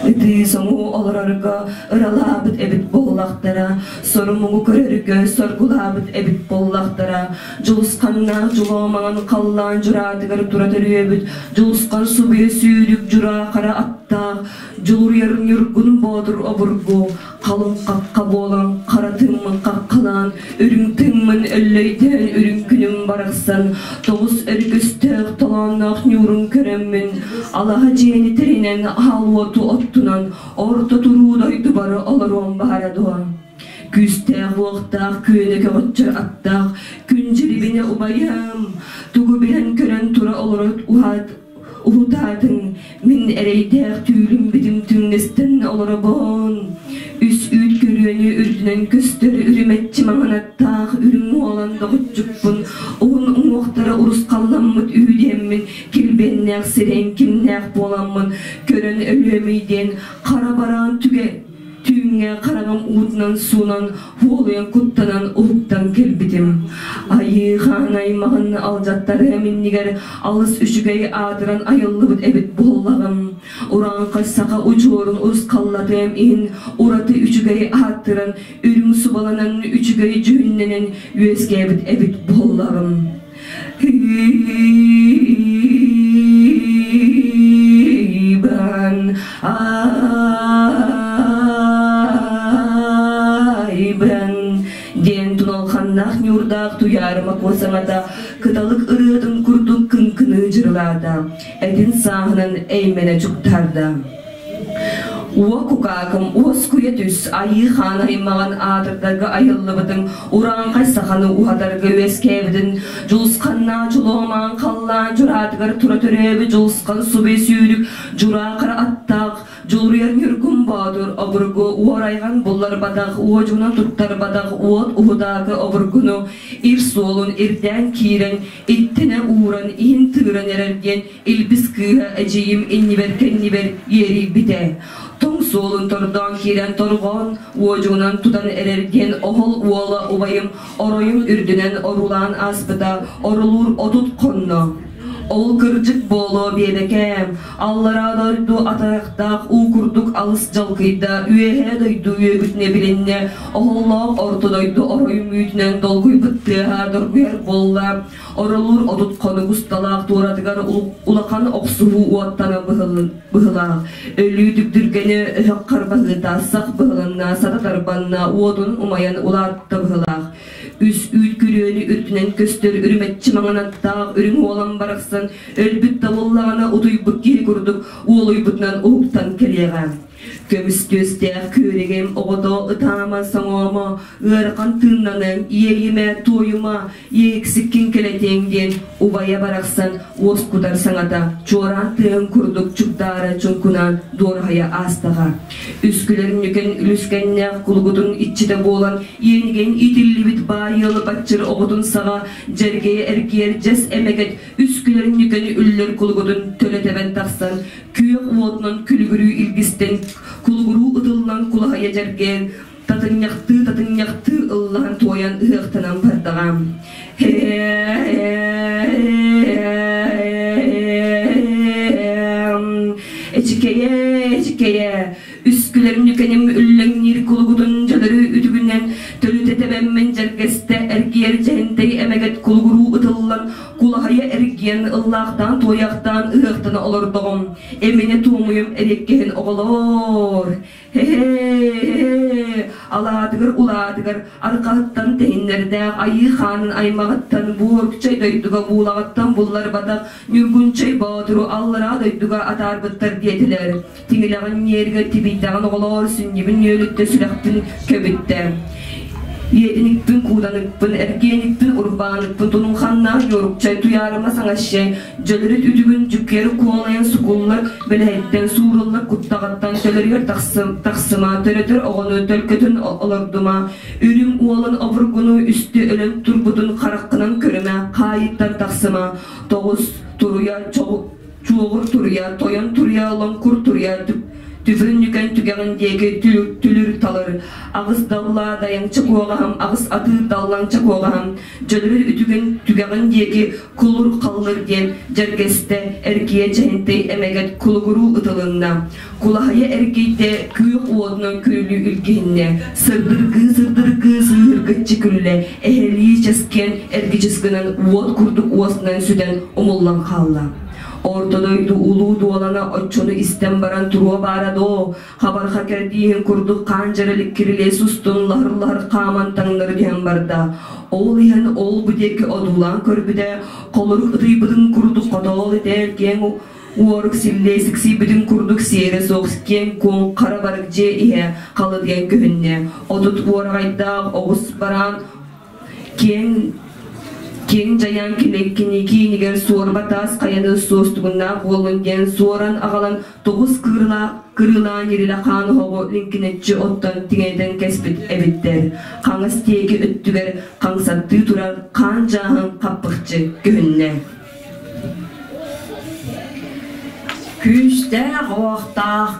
Speaker 12: ытыы соҥуу олорорго ыралаабыт эбит буоллахтара, сорумугу көрөргө соргулаабыт эбит буоллахтара, дьулусханнаах дьулоо маҥан халлаан дьураатыгар тура төрүөбүт, дьулусхан субуйа сүүрүк дьураа хара аттаах, дьулуруйар ньургун боотур обургу, халыҥ хахха буолан хара тыыммын хаххалаан, үрүҥ тыыммын өллөйдөөн үрүҥ күнүм барахсан, тоҕус өргөстөөх толоонноох ньуурун көрөммүн, алаһа дьиэни тэринэн аал уоту оттунан, орто туруу дойдубар олоруом баара дуо? Күүстээх-уохтаах күөнэ көҕөччөр аттаах күн дьирибинэ убайым, тугу билэн көрөн тура олорот уһаат уһутаатыҥ, мин эрэйдээх түүлүм битим түҥнэстэн олоробун. Үс үүт көрүөнү үрдүнэн көстөр үрүмэччи маҥан аттаах үрүҥ уолан доҕоччукпун, уһун уҥуохтара урусхалламмыт үһү диэммин, килбиэннээх сирэйим кимнээх буоламмын, көрөн өлүөмүй диэн хара бараан түгэ Түүҥҥэ хараҕым уутунан суунан, уолуйан куттанан уһуктан кэлбитим. Айыы хаан аймаҕын алдьаттарыам иннигэр алыс үчүгэй аатыран айыллыбыт эбит буоллаҕым. Урааҥхай саха удьуорун урусхаллатыам иһин ураты үчүгэй ааттыран, үрүҥ субаланан үчүгэй дьүһүннэнэн үөскээбит эбит буоллаҕым. Ыйбан, айбан диэн туналханнаах ньуурдаах туйаарыма куо саҥата кыталык ырыатын курдук кыҥкыныы дьырылаата, этин сааһынан эймэнэ чуктаарда. Уо кукаакым, уоскуйа түс, айыы хаан аймаҕын аатырдарга айыллыбытыҥ, урааҥхай саханы уһатарга үөскээбитин, дьулусханнаа дьулуомаан халлаан дьураатыгар тура төрөөбүт дьулусхан субай сүүрүк, дьураахара аттаах, дьулуруйар Ньургун Боотур обургу уорайҕан булларбатах, уодьугунан туттарбатах уот уһудаакы обургуну ир суолун ирдээн киирэн, иттэнэ ууран, иһин тыыран эрэр диэн Илбис кыыһа эдьиийим иннибэр-кэннибэр иэрийбитэ. Тоҥ суолун тордоон киирэн торҕоон, уодьугунан тутан эрэр диэн оһол уола убайым оройум үрдүнэн орулаан ааспыта орулуур 30 хонно. Ол кырдьык буолуо биэбэкээм, аллараа дойду атарахтаах уу курдук алыс дьалкыйда, үөһээ дойду үөгүтүнэ билиннэ, оһоллоох орто дойду оройум үүтүнэн долгуйбут тыаһа доргуйар буолла. Оролуур 30 хонук усталаах туоратыгар улахан охсуһуу уоттана быһылаах. Өлүү дүбдүргэни өһөх харбаһыыта сах быһылынна, сата тарбанна, уотун умайан улаатта быһылаах. Үс үүт күрүөнү үрдүнэн көстөр үрүмэччи маҥан аттаах үрүҥ уолан барахсан өлбүт да буоллаҕына утуйбут киһи курдук уолуйбутунан уһуктан кэлиэҕэ. Көмүс түөстээх күөрэгим оҕото ытаама соҥоомо, ыарахан тыыннаныҥ, иэйимэ, туойума, иэйиксиккин кэлэтиэҥ диэн убайа барахсан уоскутар саҥата чуораан тыаһын курдук чугдаара чуҥкунаан дуораһыйа аастаҕа. Үскүлэр нүкэн үлүскэннээх кулугутун иччитэ буолан иэнигэн иитиллибит баай ыалы баччыр оҕотун саҕа дьэргэйэ эргийэр дьэс эмэгэт үскүлэр нүкэн үллэр кулугутун төлө тэбэн тахсан күөх уотунан күлүгүрүү илгистэн кулугуруу ытыллан кулаһыйа дьэргээн татынньахтыы-татынньахтыы ыллаан туойан ыһыахтанан бардаҕа. Эчикэйэ, эчикэйэ, үскүлэрим нүкэним үллэҥниир кулугутун дьөлөрү үтүгүнэн төлүтэ тэбэммин дьэргэстэ эргийэр дьэһинтэй эмэгэт кулугуруу ытыллан кулаһыйа эргийэн ыллаахтаан туойахтаан ыһыахтана олордоҕум. Эминэ туомуйум эриэккэһин оҕолоор! Һэ-һэ, алаатыгар улаатыгар арҕаһыттан тэһиннэрдээх айыы хаанын аймаҕыттан буорукчай дойдуга буулаҕыттан булларбатах Ньургунчай Боотуру аллараа дойдуга атаарбыттар диэтилэр. Тиҥилэҕин ньиэригэр тибийдэҕин оҕолоор сүнньүбүн нүөлүттэ сүрэхпин көбүттэ. Иэдиникпин, кууданыппын, эргиэникпин, урбааныппын тунулханнаах Ньуорукчай туйаарыма саҥащай Дьөлөрүт үтүгүн дьүккүөр куолайан сукуллар, бэлэһиттэн сууруллар куттаҕыттан төлөрүгэр тахсыма, төрөтөр оҕону төлкөтүн олордума, үрүҥ уолан обургуну үстү өлөн турбутун хараххынан көрүмэ, хаайыттан тахсыма, тоҕус туруйа чуоҕур туруйа, тойон туруйа, лоҥкур туруйа, түбүрүнньүкэн түгэҕин диэки түлүр талыр, аҕыс далла дайаҥча куоҕаһым, аҕыс атыыр даллаҥча куоҕаһым, Дьөлүрү үтүгүн түгэҕин диэки кулур халлыр диэн дьэргэстэ, эргийэ дьэһинтэй эмэгэт кулугуруу ытылынна. Кулаһыйа эргийдэ, күөх уотунан күрүлүү илгиһиннэ. Сырдыргыы-сырдыргыы сыыһыргыччы күллэ, эһэлии чэскиэн эргичис гынан уот курдук уоснан сүтэн умуллан хаалла. Орто дойду улуу дуолана оччону истэн баран туруо баара доо, Хабарха кэрдииһин курдук хаан дьэрэлик кирилиэс устун лаһыр-лаһыр хааман таҥнары түһэн барда. Ол иһэн ол-бу диэки одуулаан көрбүтэ, холорук ытыйбытын курдук хотоол итээл киэҥ уорук силлиэ сиксийбитин курдук сиэрэ суох киэҥ-куоҥ хара барык дьиэ иһэ халытыйан көһүннэ. 30 уораҕайдаах оҕус бараан Киэҥ киэҥ дьайаан кини киинигэр суорба таас хайаны суостугуннаах буоллун диэн суоран аҕалан тоҕус кыырылаах кырыылаан ирилэ хаан оһоҕу лиҥкинэччи оттон тиҥэтэн кэспит эбиттэр. Хаҥас диэки өттүгэр хаҥсаттыы турар хаан дьааһын хаппахчы көһүннэ.
Speaker 11: Күүстээх уохтаах,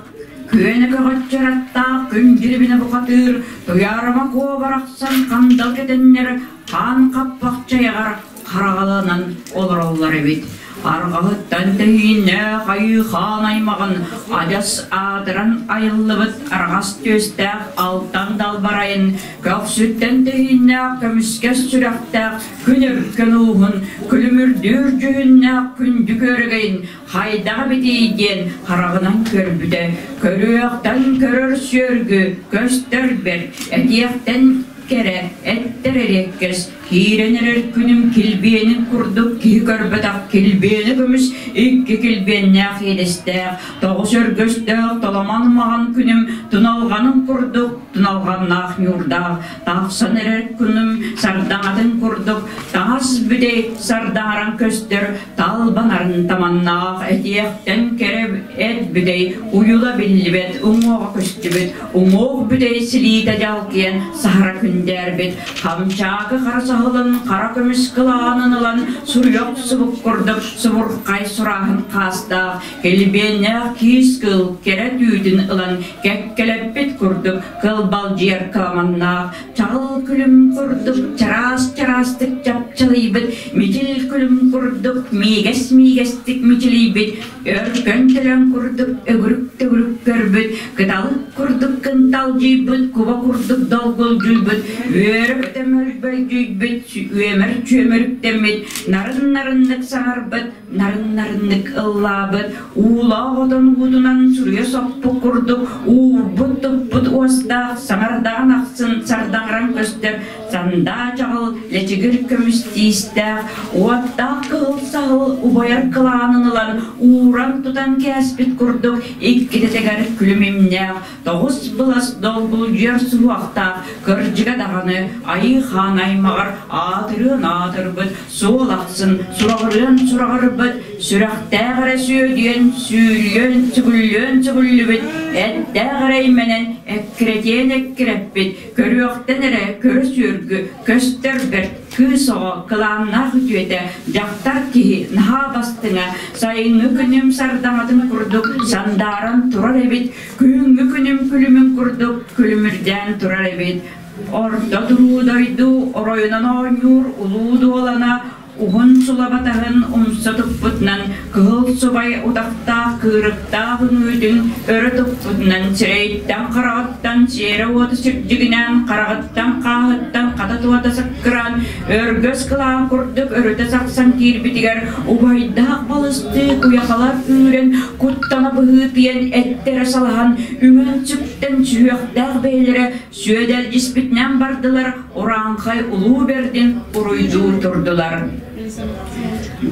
Speaker 11: күөнэ көҕөччөр аттаах күн дьирибинэ бухатыыр Туйаарыма Куо барахсан хандал кэтэннэр Хаан хаппахчайаҕар хараҕаланан олороллор эбит. Арҕаһыттан тэһииннээх айыы хаан аймаҕын адьас аатыран айыллыбыт араҕас түөстээх алтан далбарайын, көхсүттэн тэһииннээх көмүскэс сүрэхтээх күн өркөн ууһун, күлүмүрдүүр дьүһүннээх күндү күөрэгэйин хайдах эбитий диэн хараҕынан көрбүтэ, көрүөхтэн көрөр сүөргү, көстөр бэрт, этиэхтэн кэрэ, эттэр эриэккэс, киирэн эрэр күнүм килбиэнин курдук киһи көрбөтөх килбиэнэ көмүс икки килбиэннээх иэдэстээх, тоҕус өргөстөөх толомон маҕан күнүм туналҕанын курдук туналҕаннаах ньуурдаах, тахсан эрэр күнүм сардаҥатын курдук таҥас бүтэй сардаҥаран көстөр талбанарын таманнаах этиэхтэн кэрэ эт бүтэй уйула биллибэт уҥуоҕа көстүбүт уҥуох бүтэй силиитэ дьалкыйан саһара күндээрбит хамчаакы хара саһылын хара көмүс кылаанын ылан суруйа охсубут курдук субурхай сурааһын хаастаах килбиэннээх киис кыл кэрэ түүтүн ылан кэккэлэппит курдук кылбалдьыйар кыламаннаах чаҕыл күлүм курдук чараас-чараастык чапчылыйбыт, мичил күлүм курдук миигэс-миигэстик мичилийбит, өркөн төлөн курдук өгүрүк-төгүрүк көрбүт, кыталык курдук кынталдьыйбыт, куба курдук долгулдьуйбут, үөрэ-көтө мөлбөлдьүйбүт, үөмэр-чүөмэр үктэммит, нарын-нарыннык саҥарбыт, нарын-нарыннык ыллаабыт, уулаах отон уутунан суруйа соппут курдук уурбут-туппут уостаах саҥардаҕын ахсын сардаҥыран көстөр сандаа чаҕыл лэчигир көмүс тиистээх, уоттаах кыһыл саһыл убайар кылаанын ылан ууран тутан кээспит курдук иккитэтигэр күлүм имнээх, тоҕус былас долгулдьуйар суһуохтаах кырдьыга даҕаны айыы хаан аймаҕар аатырыан аатырбыт суол ахсын сураҕырыан сураҕырбыт, сүрэхтээх эрэ сүөдүйэн сүүрүөн сүгүллүөн сүгүллүбүт, эттээх эрэ имэнэн эккирэтиэн эккирэппит, көрүөхтэн эрэ көрө сүөргү көстөр бэрт кыыс оҕо кылааннаах үтүөтэ, дьахтар киһи наһаа бастыҥа, сайыҥҥы күнүм сардаҥатын курдук сандааран турар эбит, күһүҥҥү күнүм күлүмүн курдук күлүмүрдээн турар эбит. Орто туруу дойду оройунан оонньуур улуу дуолана уһун сулабатаһын умса туппутунан кыһыл субай утахтаах кыырыктаах үҥүүтүн өрө туппутунан сирэйиттэн хараҕыттан сиэрэ уоту сирдьигинээн хараҕыттан хааһыттан хата туота саккыраан өргөс кылаан курдук өрүтэ сахсан киирбитигэр убайдаах балыстыы куйахалар күүрэн куттана быһыытыйан эттэрэ салаһан үҥэн-сүктэн сүһүөхтээх бэйэлэрэ Сүөдэлдьиспитинэн бардылар, урааҥхай улуу бэрдин уруйдуу турдулар.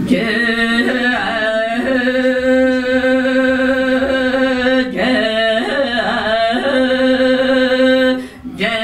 Speaker 11: Дьэ, дьэ, дьэ,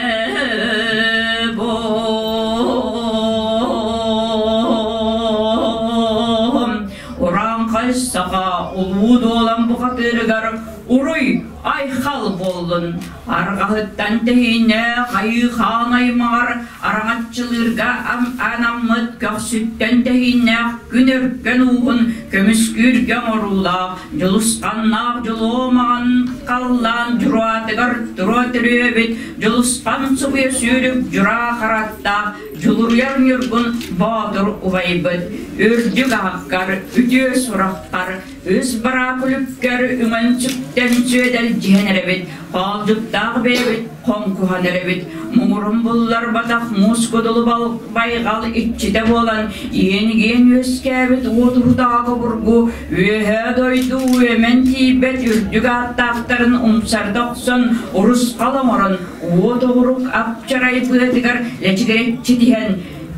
Speaker 11: Урааҥхай саха улуу дуолан бухатыырыгар уруй айхал буоллун! Арҕаһыттан тэһиинэ хайыы хаан аймаҕар араҥаччылыырга анаммыт көхсүттэн тэһииннээх күн өркөн ууһун көмүскүүргэ оҥоруулаах дьулусханнаах дьулуо маҕан халлаан дьураатыгар тура төрүөбүт дьулусхан субуйа сүүрүк дьураа хараттаах дьулуруйар ньургун боотур убайбыт үрдүк ааккар үтүө сураххар Үс бараа күлүккэр үҥэн-сүктэн сүөдэлдьиһэн эрэбит, хоолдьуктаах бэйэбит хоҥкуһан эрэбит. Муҥурун булларбатах муус кудулу байҕал иччитэ буолан, иэнигиэн үөскээбит уот уһутаҕа обургу үөһээ дойду үөмэн тиийбэт үрдүк ааттаахтарын умсарда охсон, урусхал оҥорон, уот оҕурук апчарай быатыгар лэчигирэччи тиһэн,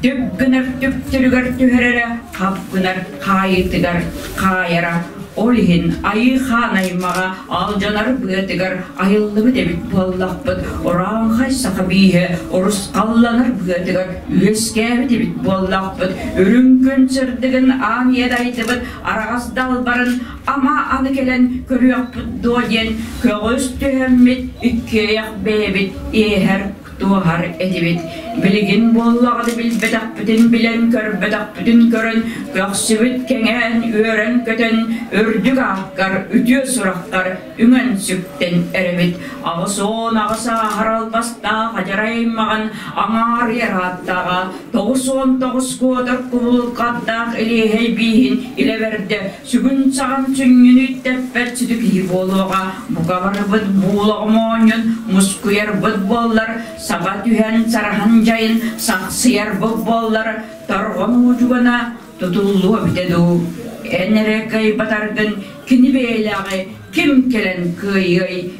Speaker 11: түп гынар түптүрүгэр түһэрэрэ, хап гынар хаайыытыгар хаайара. Ол иһин айыы хаан аймаҕа алдьанар быатыгар айыллыбыт эбит буоллахпыт, урааҥхай саха бииһэ урусхалланар быатыгар үөскээбит эбит буоллахпыт, үрүҥ күн сырдыгын аан ийэ дайдыбыт араҕас далбарын ама аны кэлэн көрүөхпүт дуо диэн көҕүс түһэммит иккиэйэх бэйэбит иэһэр туоһар этибит.
Speaker 2: Билигин буоллаҕына билбэтэхпитин билэн, көрбөтөхпүтүн көрөн, көхсүбүт кэҥээн, үөрэн-көтөн, үрдүк ааккар, үтүө сурахтар үҥэн-сүктэн эрэбит. 88 ааһар албастаах адьарай аймаҕын аҥаарыйар ааттааҕа, 99 куотар кубулҕаттаах илиэһэй бииһин илэ бэрдэ, сүгүн-саҕан сүнньүн үттэппэт сүдү киһи буолуоҕа. Бука барыбыт буулаҕа моонньун мускуйарбыт буоллар, саба түһэн сараһан дьайын сахсыйарбыт буоллар, торҕон уодьугана тутуллуо эбитэ дуу. Эн эрэ кыайбатаргын кини бэйэлээҕи ким кэлэн кыайыай?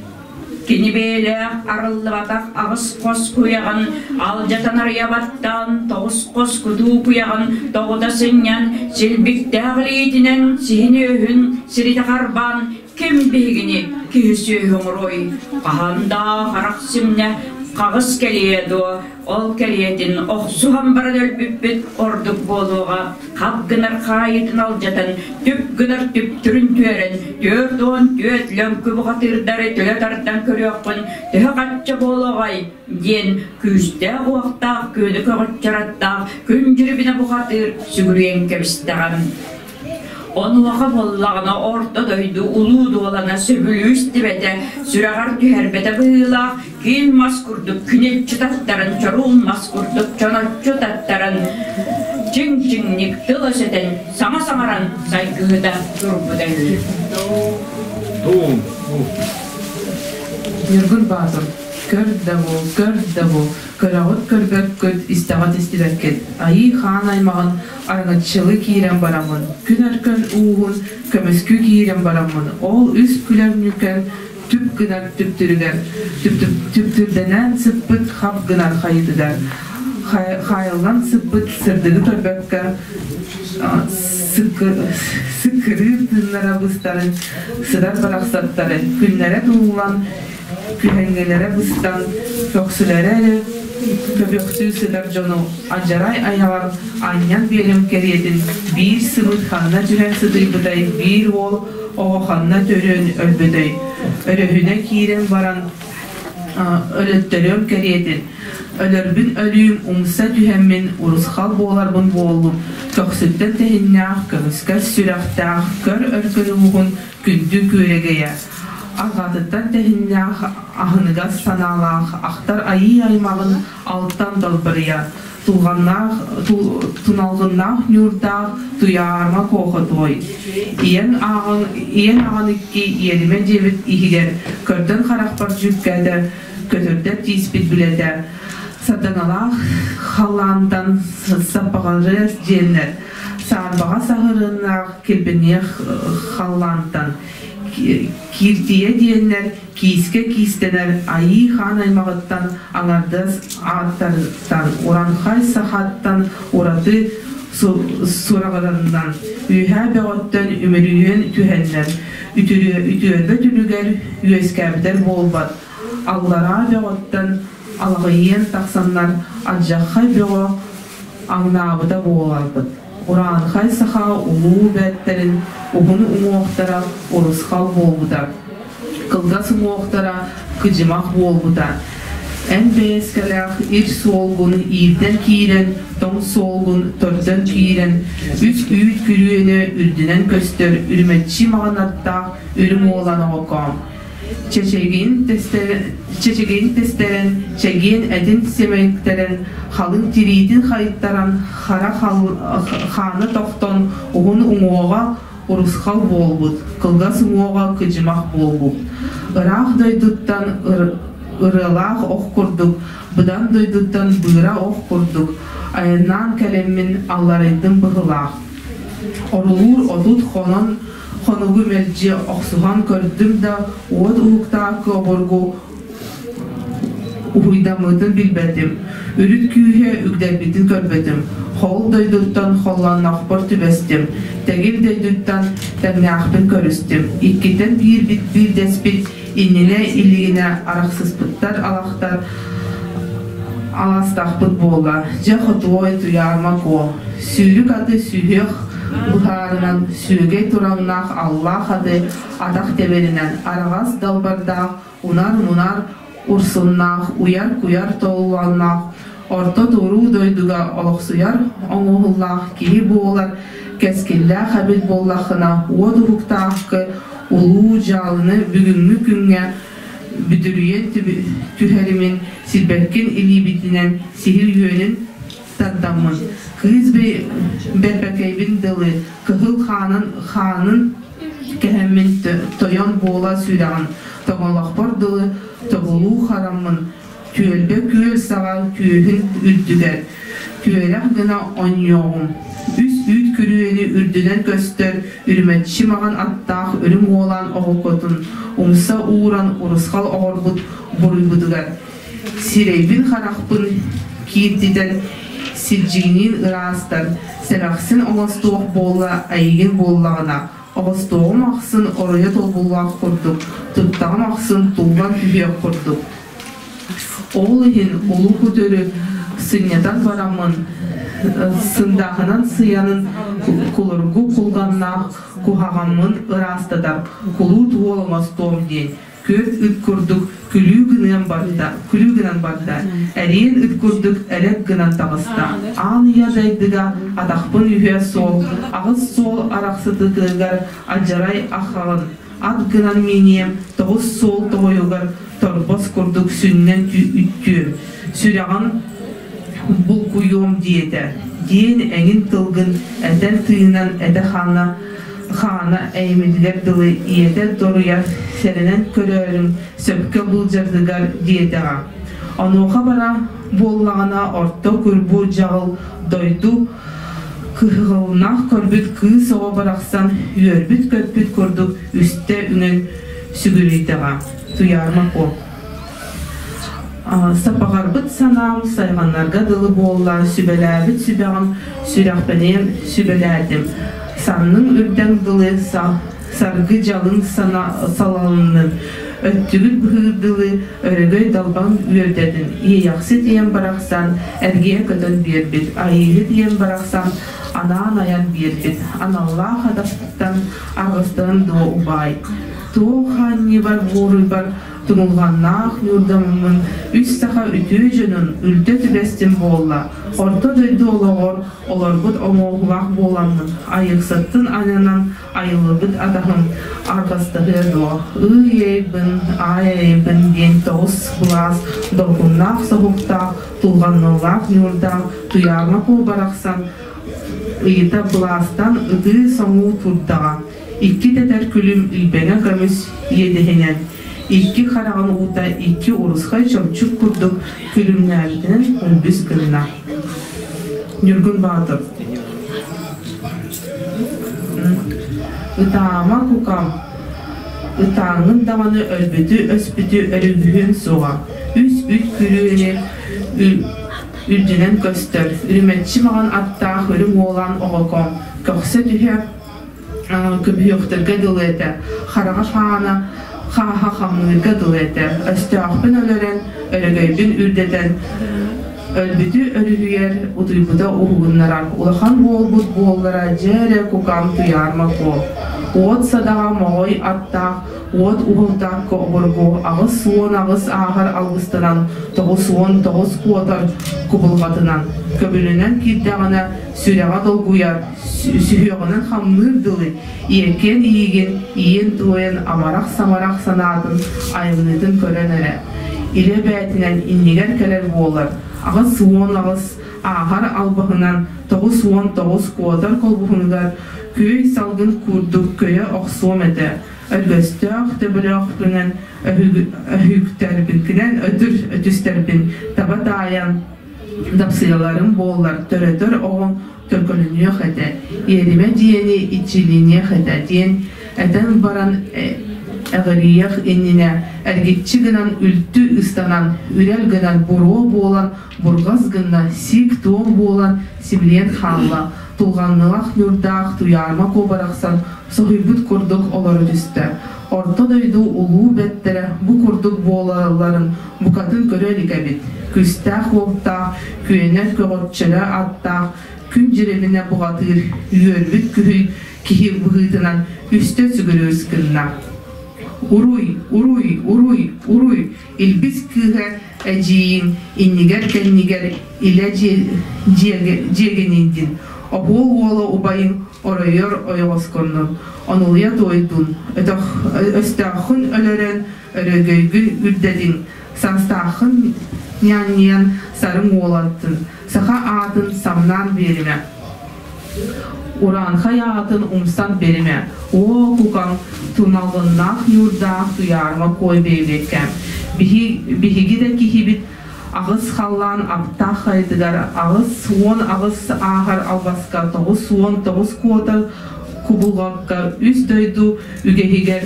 Speaker 2: Кини бэйэлээх арыллыбатах аҕыс хос куйаҕын алдьатан арыйа баттаан, тоҕус хос кутуу куйаҕын тоҕута сынньан, силбиктээх илиитинэн сиһин үөһүн сиритэ харбаан, ким биһигини киһи сүөһү оҥоруой? Хаһан да харах симнэ хаҕыс кэлиэ дуо? Ол кэриэтин охсуһан баран өлбүппүт ордук буолуоҕа. Хап гынар хаайыытын алдьатан, түп гынар түптүрүн түөрэн, 44 лөҥкү бухатыырдары төлө тардан көрүөххүн төһө-хачча буолуоҕай? диэн күүстээх-уохтаах күөнү көҕүччэр аттаах күн дьүрүбүнэ бухатыыр сүгүрүйэн кэбистэҕим. Онуоха буоллаҕына орто дойду улуу дуолана сөбүлүү истибэтэ, сүрэҕэр түһэрбэтэ быһыылаах киин мас курдук күнэччи таттаран, чоруун мас курдук чоноччу таттаран, чиҥ-чиҥник тыл өсөтөн, саҥа саҥаран сайгыһыта турбута үһү.
Speaker 9: Ньургун Баатыр, көр да бу, көр да бу, көрөҕүт көрбөккүт, истэҕит истибэккит, айыы хаан аймаҕын араҥаччылыы киирэн бараммын, күн өркөн ууһун көмүскүү киирэн бараммын, ол үс күлэр нүкэн түп гынар түптүрүгэр, түптүрдэнэн сыппыт хап гынар хайытыгар, хаайыллан сыппыт сырдыгы көрбөккө сыккырыыр тыыннара быстарын, сытар барахсаттары күннэрэ тууллан, күһэҥҥэлэрэ быстан, көхсүлэрэ эрэ көбүөхтүү сытар дьону адьарай айаҕар анньан биэрим кэриэтин биир сымыыт ханна түһэн сытыйбытай, биир уол оҕо ханна төрүөн өлбөтөй, өрөһүнэ киирэн баран өлөттөрүөм кэриэтин, өлөрбүн өлүүм умса түһэммин урусхал буоларбын буоллум, көхсүттэн тэһиннээх, көмүскэс сүрэхтээх, көр өркөн уһугун күндү күөрэгэйэ, арҕатыттан тэһиннээх, аһыныгас санаалаах, ахтар айыы аймаҕын алтан далбарыйа, тулҕаннаах, туналҕыннаах ньуурдаах Туйаарма Куохотуой, ийэҥ ааҕын, ийэҥ аҕан икки иэримэ диэбит иһигэр көрдөн харахпар дьүккээтэ, көтөрдөр тииспит билэтэ, сардаҥалаах халлаантан саппаҕырыас диэннэр, саарбаҕа саһарыаннаах килбэниэх халлаантан кииртийэ диэннэр киискэ киистэнэр айыы хаан аймаҕыттан аҥардас ааттарыттан уранхай сахаттан ураты сураҕыраннан үөһээ бөҕөттөн үмүрүйэн түһэннэр үтүөрбэ түлүгэр үөскээбитэр буолбат аллараа бөҕөттөн алаҕыйыан тахсаннар алдьархай бөҕө аҥнаабыта буоларбыт. Ураанхай саха улуу бэртэрин уһун уҥуохтара урусхал буолбута, кылгас уҥуохтара кыдьымах буолбута. Эн бэйэскэлээх ир суолгун иирдэн киирэн, тоҥ суолгун төрдөн киирэн, үс үүт күрүөнү үрдүнэн көстөр үрүмэччи маҕанаттаах үрүҥ уолан оҕокоом. Чэчигин тэстэрэн, чэгиэн этин симэктэрэн, халыҥ тириитин хайыттаран, хара хааны тохтон, уһун уҥуоҕа урусхал буолбут, кылгас уҥуоҕа кыдьымах буолбут. Ыраах дойдуттан ырыалаах ох курдук, быдан дойдуттан быыра ох курдук, айаннаан кэлэммин алларыйдым быһыылаах. Орулуур отут хонон Хонугу мэлдьи охсуһан көрдүм да, уот уһуктаакы обургу уһуйдаммытын билбэтим, үрүт күүһэ үктэммитин көрбөтүм, хол дойдуттан холлоннохпор түбэстим, тэгил дойдуттан тэҥнээхпин көрүстүм, иккитэн биирбит биирдэспит иннинэ илигинэ арахсыспыттар алахтар аластахпыт буолла, дьэ хотуой Туйаарма Куо, сүүрүк аты сүһүөх быһаарынан сүөгэй тураҥнаах аллаах аты атах тэбэринэн араҕас далбардаах унар-мунар урсуннаах уйар-куйар толлоонноох
Speaker 14: Орто туруу дойдуга олохсуйар оҥоһуллаах киһи буолар кэскиллээх эбит буоллаххына, уот уһуктаахкы улуу дьаалыны бүгүҥҥү күҥҥэ бүдүрүйэн түһэримин сирбэккин илиибитинэн сиһил үөнүн тардаммын, кыыс бэрбэкэйбин дылы кыһыл хаанын хаанын кэһэммин тойон буола сүрэҕин тоҥолохпор дылы тобулуу хараммын түөлбэ күөл саҕа түөһүн үрдүгэр түөрэх гына онньуоҕум үс үүт күрүөнү үрдүнэн көстөр үрүмэччи маҕан аттаах үрүҥ уолаан оҕокотун умса ууран урусхал оҕорбут буруйбутугар сирэйбин-харахпын киирдитэн сирдьигиниин ыраастан сэрэхсин оҥостуох буолла эйигин буоллаҕына оҕостуоҕум ахсын оройо толбуллаах курдук туттаҕым ахсын туллан түһүөх курдук Ол иһин улуу күтүрү сынньатан бараммын, сындааһынан сыйанын кулургу кулганнаах куһаҕаммын ыраастатар кулуут уол оҥостуом диэн күөрт ыт курдук күлүү гыныам барда, күлүү гынан барда, эриэн ыт курдук элэк гынан таҕыста. Аан ийэ дайдыга атахпын үһүө суол, аҕыс суол арахсытытыгар адьарай ахаҕын ат гынан мииниэм тоҕус суол тоҕойугар торбос курдук сүннэн үттүөм, сүрэҕин булкуйуом диэтэ, диэн эҥин тылгын этэн-тыынан этэ-хаана хаана эйимитигэр дылы ийэтэ доруйар сэрэнэн көрөөрүҥ сөпкө былдьардыгар диэтэҕэ. Онуоха бара буоллаҕына орто курбуу дьаҕыл дойду кыһыҕылнаах көрбүт кыыс оҕо барахсан үөрбүт-көппүт курдук үстэ үҥэн сүгүрүйдэҕэ. Туйаарма Куо. Сапаҕарбыт санаам сайҕанарга дылы буолла, сүбэлээбит сүбэҕим сүрэхпэниэн сүбэлээтим. Санныҥ үрдэҥ дылы саргы дьалыҥ салалыннын, өттүгүт быһыыр дылы өрөгөй далбаҥ үөрдэтин, иэйэхсит ийэм барахсан эргийэ көтөн биэрбит, айыыһыт ийэм барахсан анаан айан биэрбит, аналлаах атахтан арҕыстарын дуо убаай. Туох хаанньыбар буоруйбар тумулҕаннаах ньуурдаммын үс саха үтүө дьонун үлтэ түбэстим буолла, орто дойду олоҕор олорбут оҥоһуулаах буоламмын, айыксаттын ананан айыллыбыт атаһым арҕастаһыа дуо, ыы-йайбын, аай-айбын диэн тоҕус былаас долгуннаах соһуктаах, тулҕанныылаах ньуурдаах Туйаарма Куо барахсан ыйыта былаастан ытыы-соҥуу турдаҕа. Икки тэтэр күлүм илбэҥэ көмүс иэдэһинэн, икки хараҕын уута икки урусхай чопчук курдук күлүмнээбитинэн өлбүс гынна. Ньургун Баатыр Ытаама кукам, ытааҥҥын даҕаны өлбүтү-өспүтү өрүһүһүөн суоҕа, үс үт күрүөнү үрдүнэн көстөр, үрүмэччи маҕан аттаах үрүҥ уолан оҕокоҥ көхсө түһэ көбүһүөхтэргэ дылы этэ, хараҕа хаана хааһа хамныырга дылы этэ, өстөөхпүн өлөрөн, өрөгөйбүн үрдэтэн, өлбүтү өрүһүйэр, утуйбута уһугуннарар улахан буолбут буоллара дьэ эрэ кукам туйаарма куо. Уот садаҕа моҕой аттаах, уот уһултаакка обургу 88 ааһар алгыстанан, 99 куотар кубулҕатынан, көбүлүнэн киирдэҕинэ сүрэҕэ долгуйар, сүһүөҕүнэн хамныыр дылы иэккиэн иигин иэн-туойан амарах-самарах санаатын айымньытын көрөн эрэ илэ бээтинэн иннигэр кэлэр буолар 88 ааһар албаһынан 99 куотар колбуһунугар күөй салгын курдук көйө охсуом этэ өргөстөөх төбөлөөхпүнэн өһүктэрбинкинэн өтүр өтүстэрбин таба таайан дапсыйаларым буоллар төрөтөр оҕоҥ төлкөлөнүөх этэ, иэримэ дьиэни иччилиниэх этэ диэн этэн баран эҕирийиэх иннинэ эргиччи гынан үлтү ыстанан, үрэл гынан буруо буолан бурҕас гынна, сиик-туом буолан симэлийэн хаалла, тулҕаннылах ньурдаах Туйаарма Куо барахсан соһуйбут курдук олоро түстэ. Орто дойду улуу бэттэрэ бу курдук буолалларын букатын көрө илик эбит. Күстээх-уоттаах, күөнэ көҕөрчөрө аттаах, күн дьириминэ буҕатыыр үөрбүт күһүй киһи быһыытынан үстэ сүгүрүс гынна. Уруй, уруй, уруй, уруй, Илбис кыыһа эдьиийин иннигэр-кэннигэр илэ дьиэгининдин, оһуол уола убайын оройугар ойоҕосконнун, онулуйа туойдун, өстөөххүн өлөрөн өрөгөйгүн үрдэтиҥ, саастааххын ньаанньыйан сарыҥ уолаттын, саха аатын самнаан биэримэ, урааҥхай аатын умсан биэримэ, уо кукаҥ туналҕыннаах ньуурдаах туйаарыма куой бэйбиэккэ, биһиги да киһибит аҕыс халлаан аптаах хайатыгар 88 ааһар албаска 99 куотар кубулҕакка үс дойду үгэһигэр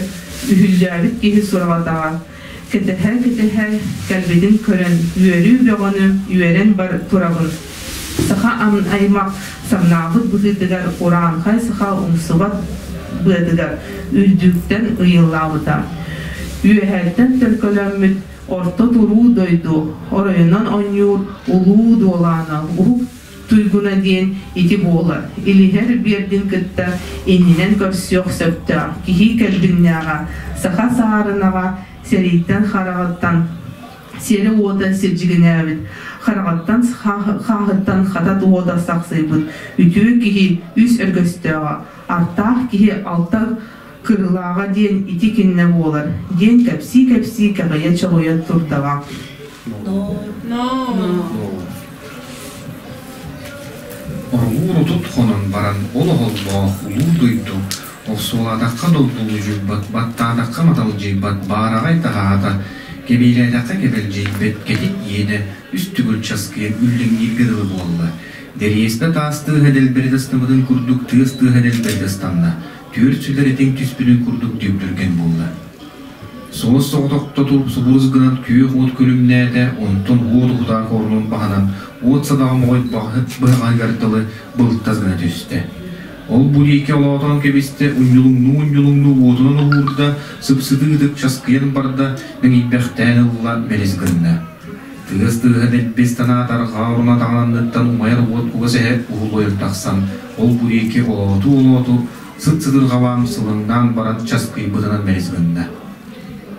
Speaker 14: үһүллээбит киһи сураҕатаҕа кэтэһэ-кэтэһэ кэлбитин көрөн үөрүү бөҕөнү үөрэн бар турабын. Саха аймах самнаабыт быһыытыгар урааҥхай саха умсубат быатыгар үрдүктэн ыйыллаабыта. Үөһэттэн төлкөлөммүт орто туруу дойду оройунан оонньуур улуу дуолаана уһук туйгуна диэн ити буолар. Илиһэр биэрдин кытта иннинэн көрсүөх сөптөөх киһи кэлбиннээҕэ саха саарынаҕа сэрииттэн хараҕыттан сиэрэ-уота сирдьигинээбит, хараҕыттан хааһыттан хатат уота сахсыйбыт үтүө киһи үс өргөстөөҕө, артаах киһи алта кырыылааҕа диэн ити кининэ буолар, диэн кэпсии-кэпсии кэҕийэ-чоҕуйа турдаҕа.
Speaker 15: Орулуур отут хонон баран ол оһоллоох улуу дойду охсуолаатахха долгулдьуйбат, баттаатахха маталдьыйбат баараҕай таһаата, кэбиилээтэххэ кэбэлдьийбэт кэтит иэнэ үс төгүл часкыйан үллэҥнииргэ дылы буолла. Дэриэспэ таас тыаһа дэлбэритэ ыстаммытын курдук тыас тыаһа дэлбэритэ ыстанна, түөрт сүлэр этиҥ түспүтүн курдук дүбдүргэн буолла. Суос соҕотохто субурус гынан күөх уот күлүмнээтэ, онтон уот уһутаах орунун баһынан уот садаҕа моҕой быһаҕаһыгар дылы былтас гына түстэ. Ол бу диэки олоотоон кэбистэ, унньулуҥнуу-унньулуҥнуу уотунан уһуурда, сыпсытыы ытык часкыйан барда, мэҥийбэхтээн ылла, мэлис гынна. Тыас тыаһа дэлби ыстанаат арҕаа оруна таҥананныттан умайар уот кугас эһэ уһулуойан тахсан, ол бу диэки олоотуу-олооту сыт-сытырҕалаан сылыҥнаан баран часкыйбытынан мэлис гынна.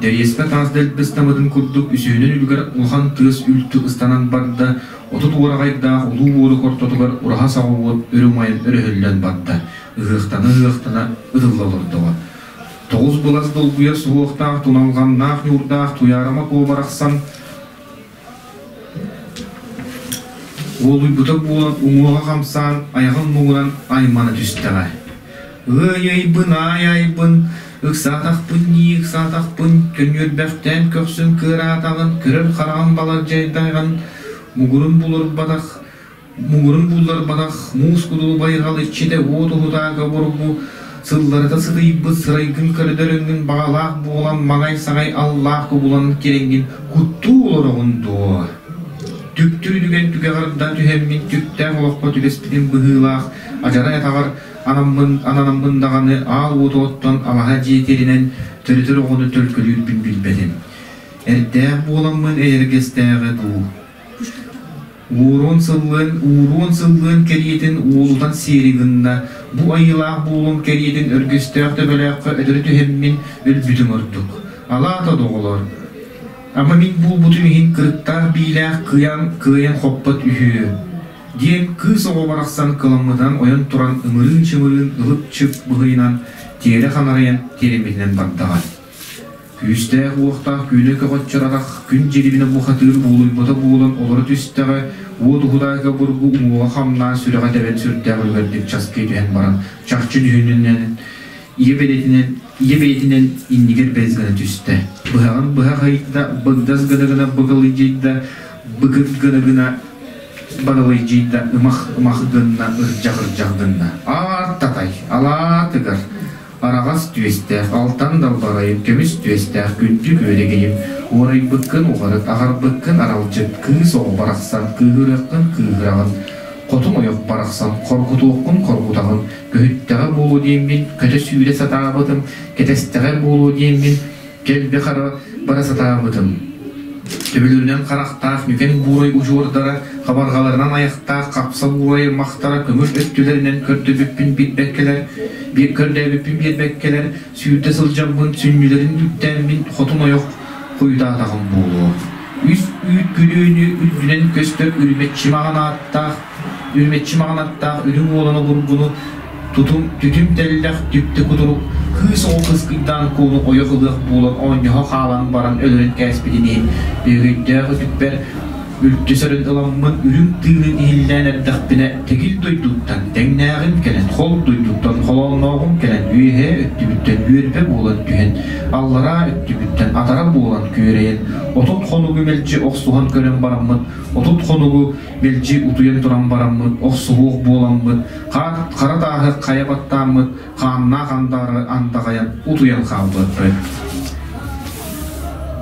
Speaker 15: Дэриэспэ таас дэлби ыстаммытын курдук үсүһүнэн үлүгэр улахан тыас үлтү ыстанан барда, 30 уораҕайдаах улуу уорук ортотугар ураһа саҕа уот өрө умайан өрөһүллэн барда, ыһыахтана-ыһыахтана ытылла олордоҕо. Тоҕус былас долгуйар суһуохтаах туналҕаннаах ньуурдаах Туйаарыма Куо барахсан уолуйбута буолан уҥуоҕа хамсаан айаҕын муҥунан аймана түстэҕэ. Ыай-ыйбын, аай-айбын, ыксаатахпын нии ыксаатахпын, көнньүөрбэхтээн көхсүн кыараатаҕын, көрөр хараҕым балардьайдаҕын, мугурун булурбатах, муҥурун булларбатах муус кудулу байҕал иччитэ уот уһутаака обургу сылларыта сытыйбыт сырайгын көрдөрөҥҥүн баҕалаах буолан маҥай-саҥай аллаах кубулан кирэҥҥин куттуу олороҕун дуо? Түктүрүтүгэн түгэҕэр да түһэммин түптээх олоххо түбэспитим быһыылаах адьарай атаҕар анаммын ананаммын даҕаны аал уоту оттон алаһа дьиэ тиринэн төрөтөр оҕону төлкөлүүрбүн билбэтим. Эрдээх буоламмын эйэргэстээҕэ дуу? Ууруон сыллыан, ууруон сыллыан кэриэтин уолутан сиэри гынна, бу айыылаах буолуом кэриэтин өргөстөөх төбөлөөххө өтөрү түһэммин өлбүтүм ордук. Алаата доҕолор, ама мин буолбутум иһин кырыктаах биилээх кыайан, кыайан хоппот үһүө, диэн кыыс оҕо барахсан кыламмытынан ойон туран ымырыын-чымырыын ылып-чып быһыйынан тиэрэ ханарыйан тиэриммитинэн бардаҕа. Күүстээх-уохтаах күүнэ көҕөччөр атах күн дьирибинэ бухатыыр буолуйбата буолан олоро түстэҕэ, уот уһутаайга бургу уҥуоҕа хамнаан сүрэҕэ тэбэн сүрдээх үлүгэрдик часкый түһэн баран, чахчы дьүһүнүнэн ийэ бэйэтинэн ийэ бэйэтинэн иннигэр бэс гына түстэ. Быһаҕын быһа хайда, быгдас гына-гына быгылыйдьыйда, быгыт гына-гына барылыйдьыйда, ымах-ымах гынна, ырдьах-ырдьах гынна. Ааттатай, алаатыгар Араҕас түөстээх, алтан далбарайым, көмүс түөстээх күндү күөрэгэйим, уорайбыккын уҕарыт, аҕарбыккын аралдьыт, кыыс оҕо барахсан, кыыһырыаххын кыыһыраҕын, хотун ойох барахсан, хоргутуоххун хоргутаҕын, көһүттэҕэ буолуо диэммин, көтө-сүүрэ сатаабытым, кэтэстэҕэ буолуо диэммин, кэлби хара бара сатаабытым. Төбөлөрүнэн харахтаах нүкэн буурай удьуордара, хабарҕаларынан айахтаах хапса буурай махтара көмүс өттүлэринэн көрдөбүппүн билбэккэлэр, көрдөөбүппүн биэрбэккэлэр, сүүрдэ сылдьаммын сүнньүлэрин үктээммин хотун ойох хойутаатаҕым буолуо. Үс үүт күрүөнү үрдүнэн көстөр үрүмэччи маҕан ааттаах, үрүмэччи маҕан аттаах үрүҥ уолан обургуну тутум, түтүм тэллэх, түптэ кутурук, кыыс оҕо кыскыйдаан куону ойох ылыах буолан оонньоһо хаалан баран өлөрөн кээспитин иһин өйдөөх үтүкпэр үлтү сөрөн ыламмын үрүҥ тыынын иһиллээн эрдэхпинэ тэгил дойдуттан тэҥнээҕим кэлэн хол дойдуттан холооннооҕум кэлэн үөһээ өттүбүттэн үөрбэ буолан түһэн аллараа өттүбүттэн атара буолан күөрэйэн 30 хонугу мэлдьи охсуһан көрөн бараммыт 30 хонугу мэлдьи утуйан туран бараммыт охсуһуох буоламмыт хара тааһы хайа баттааммыт хааннаах андаары андаҕайан утуйан хаалбыппыт.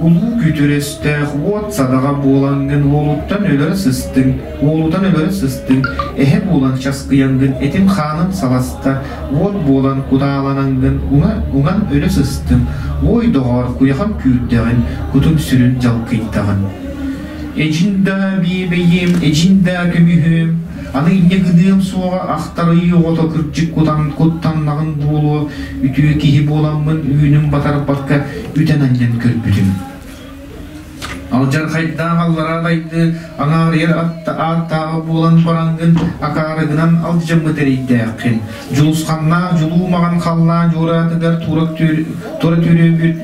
Speaker 15: Улуу күтүрөстөөх уот садаҕа буолаҥҥын уолуттан өлөрө сыстыҥ, уолутан өлөрө сыстыҥ, эһэ буолан часкыйаҥҥын этим хааным саласта, уот буолан кутааланаҥҥын уҥан өлө сыстым, уой доҕоор куйахам күүрдэҕин, кутум сүрүн дьалкыйдаҕын. Эдьин да биэбэйиэм, эдьин да көмүһүөм, аны инньэ гыныам суоҕа ахтарыы оҕото кырдьык кутан куттаннаҕын буолуо, үтүө киһи буоламмын үүнүм батарбакка үтэн анньан көрбүтүм. Алдьархайдаах аллараа дайды аҥаарыйар ааттааҕа буолан бараҥҥын акаарыгынан алдьаммыт эрэйдээххин. Дьулусханнаах дьулуу маҕан халлаан дьуораатыгар тура төрөөбүт,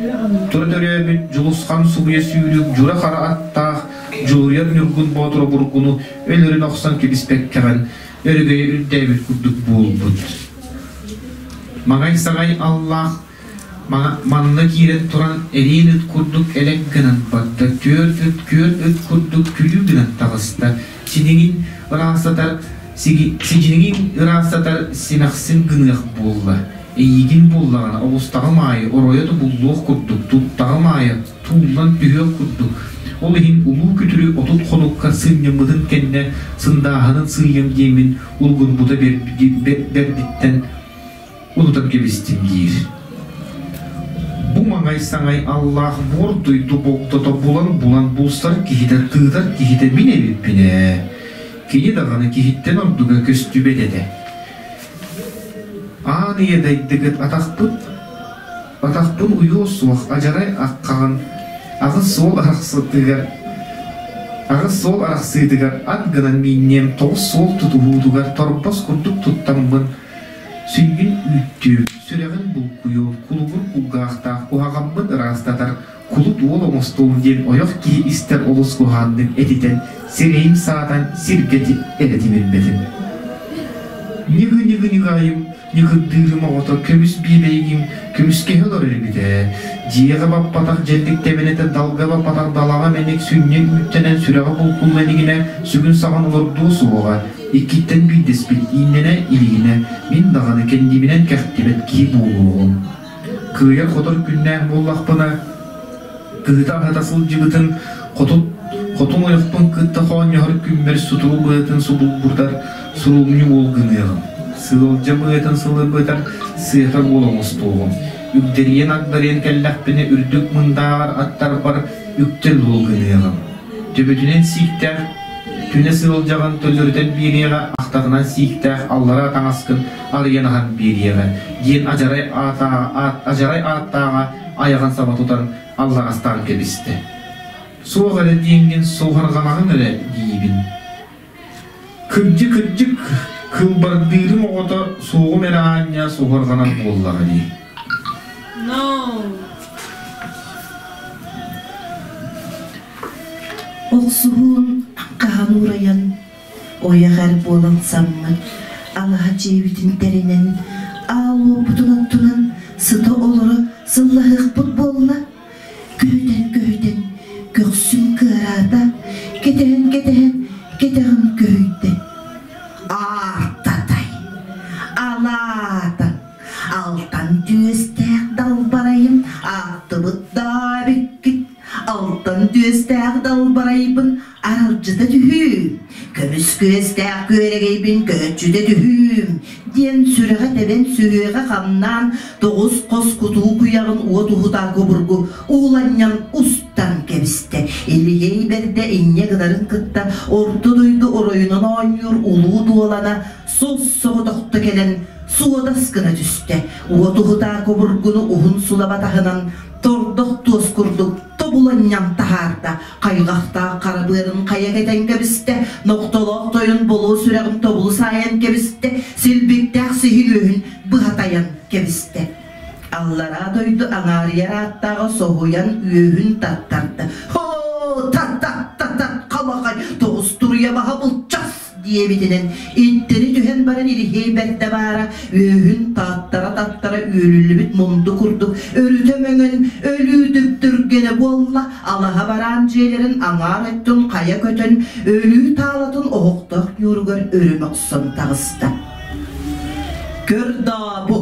Speaker 15: тура төрөөбүт Дьулусхан субуйа сүүрүк дьура хара аттаах Дьулуруйар Ньургун Боотур обургуну өлөрүн охсон кэбиспэккэҕин өрөгөйө үрдээбит курдук буолбут. Маҥай-саҕай аллаах манна киирэн туран эриэн ыт курдук элэк гынан барда, түөрт ыт, күөрт ыт курдук күлүү гынан таҕыста. Синиҥин ыраастатар, сидьиҥин ыраастатар симэхсин гыныах буолла. Эйигин буллаҕына оҕустаҕым аайы оройо тобуллуох курдук, туттаҕым аайы тууллан түһүөх курдук. Ол иһин улуу күтүрү 30 хонукка сынньаммытын кэннэ сындааһынын сыыйам диэммин улгурбута бэрдиттэн утутан кэбистим диир. Бу маҥай-саҥай аллаах буор дойду болтото булан-булан булсар киһитэ тыытар киһитэ мин эбиппин ээ. Кини даҕаны киһиттэн ордуга көстүбэт этэ. Аан ийэ дайдыгыт атахпыт атахпын уйуо суох адьарай аххаҕын аҕыс суол арахсытыгар аҕыс суол арахсыытыгар ат гынан миинниэм тоҕус суол тутуһуутугар торбос курдук туттаммын сүнньүн үүттүөм, сүрэҕин булкуйуом, кулугур кулгаахтаах куһаҕаммын ыраастатар кулут уол оҥостуом диэн ойох киһи истэр олус куһааннык этитэн, сирэйим саатан сиргэ эрэ тимирбэтим. Ньыгы-ньыгы-ньыгаайым, ньыгырдыырым оҕото көмүс биэбэйигим көмүскэһэ олорор эбит ээ. Дьиэҕэ баппатах дьэллик тэбэнэтэ далга баппатах далаҕа мэник сүнньүн үүттэнэн сүрэҕэ булкулла илигинэ сүгүн саҕан олордуо суоҕа. Иккиттэн биирдэспит ииннэнэ илигинэ мин даҕаны кэннибинэн кэхтибэт киһи буолуоҕум. Кыайар-хотор күннээх буоллахпына, кыһыта-аһата сылдьыбытын хотут хотун ойохпун кытта хоонньоһор күммэр сутуру быатын субулбутар суруумньу уол гыныаҕым. Сыалдьа быатын сылырбытар сыаха уол оҥостуоҕум. Үгдэрийэн агдарыйан кэллэхпинэ үрдүк мындааҕар аттарбар үктэл уол гыныаҕым. Төбөтүнэн сииктээх түнэ сыалдьаҕын төлөрүтэн биэриэҕэ, ахтатынан сииктээх аллараа таҥаскын арыйан аһан биэриэҕэ, диэн адьарай адьарай ааттааҕа айаҕын саба тутан алларастаан кэбистэ. Суох эрэ диэҥҥин суоһарҕанаҕын эрэ диибин. Кырдьык-кырдьык, кылбардыырым оҕото суоҕум эрэ аанньа суоһарҕанар буоллаҕа дии.
Speaker 9: No.
Speaker 16: Охсуһуун хаһан уурайан, ойох эр буолан саммыт, алаһа дьиэбитин тэринэн, аал уоппутун оттунан сыта-олоро сыллаһыахпыт буолла. Көһүтэн-көһүтэн көхсүм кыараата, кэтэһэн-кэтэһэн кэтэҕим көһүйдэ. Аартатай, алаата, алтан түөстээх далбарайым ааттыбыт даа эбиккит, алтан түөстээх далбарайбын аралдьыта түһүү, көмүс күөстээх күөрэгэйбин киһибин көһөччүтэ түһүүм диэн сүрэҕэ тэбэн сүһүөҕэ хамнаан тоҕус хос кутуу куйаҕын уот уһутаа кубургу ууланньан устан кэбистэ. Илиһиэй бэрдэ инньэ гынарын кытта орто дойду оройунан оонньуур улуу дуолана сос-соҕотохто кэлэн суодас гына түстэ. Уот уһутаа кубургуну уһун сулаба таһынан тордох туос курдук тобуланньан таһаарда. Хайҕахтаах хара быарын хайа кэтэн кэбистэ, нохтолоох тойон болуо сүрэҕин тобулу саайан кэбистэ, силбиктээх сиһин үөһүн быһа тайан кэбистэ. Аллараа дойду аҥаарыйар ааттааҕа соһуйан үөһүн таттарда. Хоо, тат-тат-тат-тат, халахай, тоҕус туруйа баһа булчас! диэбитинэн иттэри түһэн баран ириһиэй бэрдэ баара үөһүн тааттара-таттара үөлүллүбүт мунду курдук өрүтэ мөҥөн өлүү дүптүргэнэ буолла алаһа бараан дьиэлэрин аҥаар өттүн хайа көтөн өлүү таалатын оһохтоох ньууругар өрө мөхсөн таҕыста. Көр даа бу,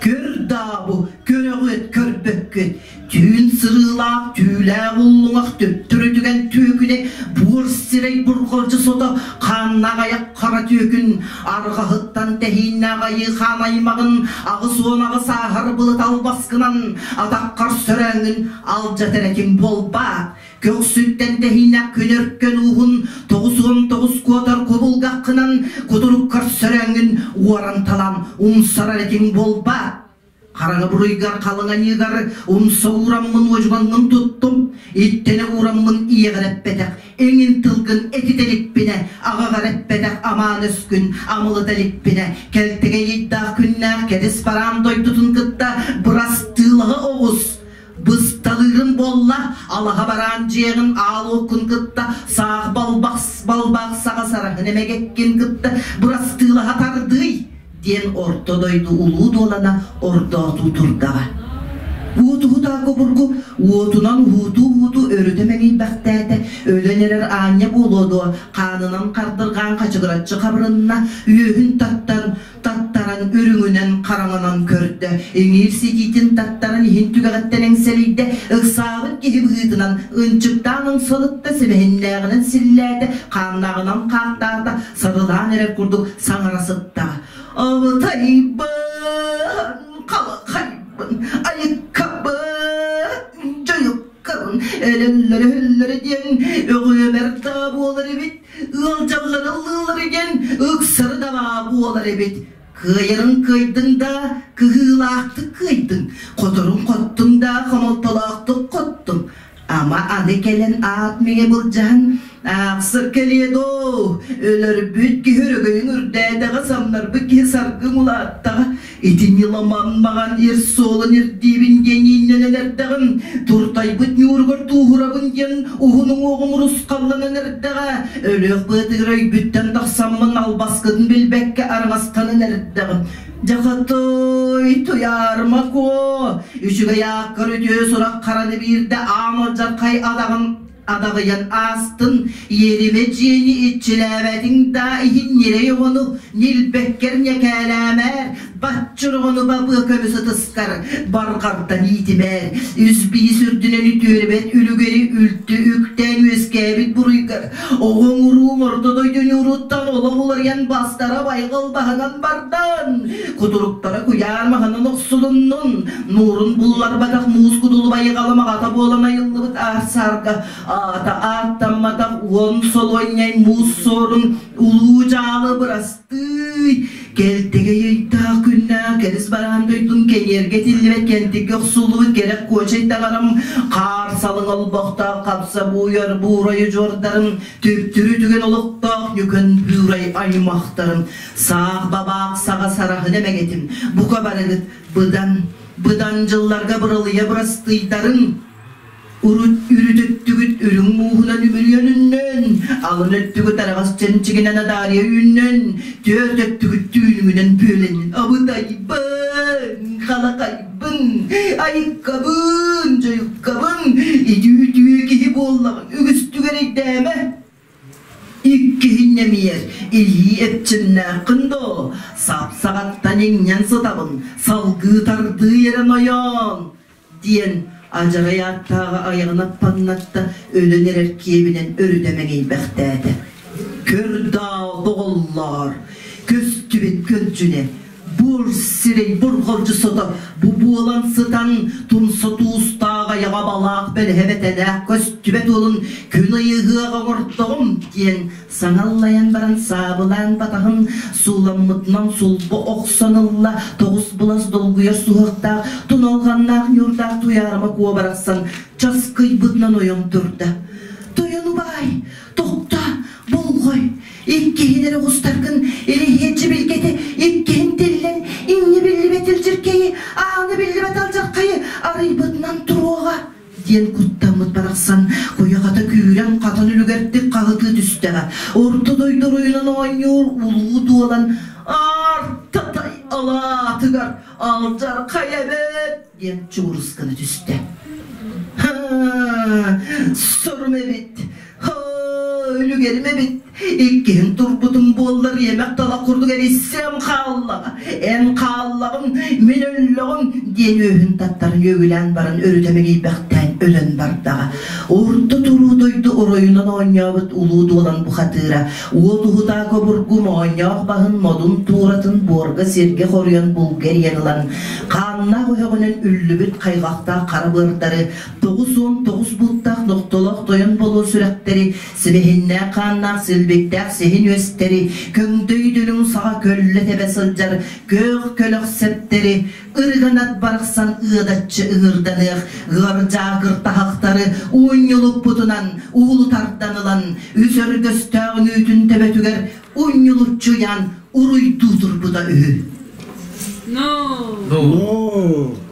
Speaker 16: көр даа бу, көрөҕүөт көрбөккүт Түүн сырыылаах түүлээх уллуҥах төптөрүтүгэн түөкүнэ буор сирэй бурҕалдьы сото хааннаах айах хара түөкүн арҕаһыттан тэһииннээх айыы хаан аймаҕын 88 ааһар былыт албаскынан атаххар сөрөөҥҥүн алдьатар этиҥ буолбаат көхсүттэн тэһииннэх күн өркөн ууһун 99 куотар кубулгаххынан кутуруккар сөрөөҥҥүн уоран талан умсарар этиҥ буолбаат Хараҥа буруйгар халыҥ аньыыгар умса уураммын уодьугаҥҥын туттум, иттэнэ уураммын ийэҕэр эппэтэх, эҥин тылгын этитэ иликпинэ, аҕаҕар эппэтэх амаан өскүн амылыта иликпинэ, кэлтэгэй ыйдаах күннээх кэрис бараан дойдутун кытта бырастыылаһа оҕус, бысталыырын буолла, алаһа бараан дьиэҕин аал уоккун кытта саах балбах балбаах саҕа сараһын эмэгэккин кытта бырастыылаһа тардыый диэн орто дойду улуу дуолана ордоотуу турдаҕа. Уотуһутаа кобургу уотунан уһуутуу-уһуутуу өрүтэ мэҥийбэхтээтэ, өлөн эрэр аанньа буолуо дуо, хаанынан хардырҕаан хачыгыраччы хабырынна, үөһүн таттан, таттаран үрүҥүнэн хараҥанан көрдө, иҥиир ситиитин таттаран иһин түгэҕиттэн эҥсэлийдэ, ыксаабыт киһи быһыытынан ынчыктаан ымсалытта, симэһиннээҕинэн силлээтэ, хааннааҕынан хаахтаата, сарылаан эрэр курдук саҥара сытта. Абытайбын, халахайбын, айыккабын, дьойуккабын, өлөллөрө-өллөрө диэн өҕүөмэр да буолар эбит, ыалдьаллары ыллыыллар диэн ыксары да буолар эбит. Кыайарын кыайдыҥ да, кыһыылаахтык кыайдыҥ, хоторун хоттуҥ да, хомолтолоохтук хоттуҥ. Ама аны кэлэн аат миҥэ былдьаһан, аахсар кэлиэ доо, өлөрбүт киһи өрөгөйүн үрдээтэҕэ, самнарбыт киһи саргыҥ улааттаҕа, ити ньыламан маҕан ир суолун ирдиибин диэн ииннэнэн эрдэҕим, туртайбыт ньууругар тууһурабын диэн уһун уҥуоҕум урусхалланан эрдэҕэ, өлүөх быатыгар өйбүттэн тахсаммын албаскытын билбэккэ араҥастанан эрдэҕим. Дьахатой, туйаарыма куо, үчүгэй ааккар үтүө сурах хараны биирдэ аан алдьархай адаҕын адаҕыйан аастын, иэримэ дьиэни иччилээбэтиҥ да иһин ньирэй оҕону ньилбэккэр ньэкээлээмээр, баччыр оҕону бабыа көмүс ытыскар барҕардан иитимээр, үс биис үрдүнэн үтүөрүбэт үлүгэри үлтү үктээн үөскээбит буруйгар Оҕоҥ урууҥ орто дойду ньууруттан олох уларыйан бастара байҕал баһынан бардан, кутуруктара куйаар маһынан охсулуннун, нуурун булларбатах муус кудулу байҕала маҕата буолан айыллыбыт аар-саарга аата ааттамматах уон солуонньай муус суорун улуу дьаалы бырастыы Тыый, кэлтэгэй ыйдаах күннээх кэрис бараан дойдун кэниэргэ тиллибэт кэнтиккэ охсуллубут кэрэх куочай таҥарам, хаар салыҥ олбохтоох хапса бууйар буурайы дьуордарым, түптүрү түгэн олохтоох ньүкэн бүүрай аймахтарым, саах бабаах саҕа сараһын эмэгэтим, бука барыгыт быдан, быдан дьылларга быралыйа бырастыйдарым, Урут үрүт өттүгүт үрүҥ мууһунан үмүрүйэн үннэн, алын өттүгүт араҕас чэнчигинэн адаарыйа үүннэн, түөрт өттүгүт түүнүгүнэн бүөлэнин абытайбын, халахайбын, айыккабын, дьойуккабын, итүү-үтүө киһи буоллаҕыҥ, үгүстүк эрэйдээмэ. Иккиһин нэмийэр, илии эпчимнээххин доо, сап-саҕаттан иҥнэн сытабын, салгыы тардыы эрэ нойоон диэн адьарай ааттааҕы айаҕын аппаҥнатта, өлөн эрэр киэбинэн өрүтэ мэҥийбэхтээтэ. Көр даа, доҕоллоор, Көстүбэт көлдьүнэ буор сирэй бурҕалдьы сото бу буолан сытан тумса туустаах айаҕа балаах бэлэһэ бэтэлээх көстүбэт уолун күн ыйыһыах оҥордоҕум диэн саҥаллайан баран саабылаан батаһын сууламмытынан сулбу охсон ылла тоҕус былас долгуйар суһуохтаах туналҕаннаах ньуурдаах туйаарыма куо барахсан часкыйбытынан ойон турда тойон убаай тохто болҕой Иккиһин эрэ оҕустаргын илиһиэччи билгэтэ, иккиһин тиллэн, инньэ биллибэт илдьиркэйи, ааны биллибэт алдьархайы арыйбытынан туруоҕа диэн куттаммыт барахсан куйахата күүрэн-хатан үлүгэрдик хаһытыы түстэҕэ. Орто дойду оруйунан оонньуур улуу дуолан аартатай алаатыгар алдьархай эбэт диэн чугурус гына түстэ. Сорум эбит, Үлүгэрим эбит. Иккиһин турбутум буоллар иэмэх талах курдук эрийсиэм хааллаҕа. Эн хааллаҕым, мин өллөҕүм диэн үөһүн таттаран үөгүлээн баран өрүтэ мэлийбэхтээн өлөн бардаҕа. Орто туруу дойду оройунан оонньообут улуу дуолан бухатыыра, уот уһутаа кобургу моонньоох баһын модун тууратын буорга сиргэ хоруйан булга эрийэн ылан, хааннаах өһөҕүнэн үллүбүт хайҕахтаах хара быардары 99 буттаах нохтолоох тойон болуо сүрэхтэри, сибэһиннээх хааннаах силбиктээх сиһин үөстэри, көҥдөй дүлүҥ саҕа көллө тэбэ сылдьар көөх көлөх сэптэри, ырыганат барахсан ыадаччы ыҥырданыах ыар дьаакыр таһахтары уунньулуппутунан уулутардан ылан, үс өргөстөөх үҥүүтүн төбөтүгэр унньулуччуйан уруйдуу турбута үһү.
Speaker 9: No.
Speaker 18: No.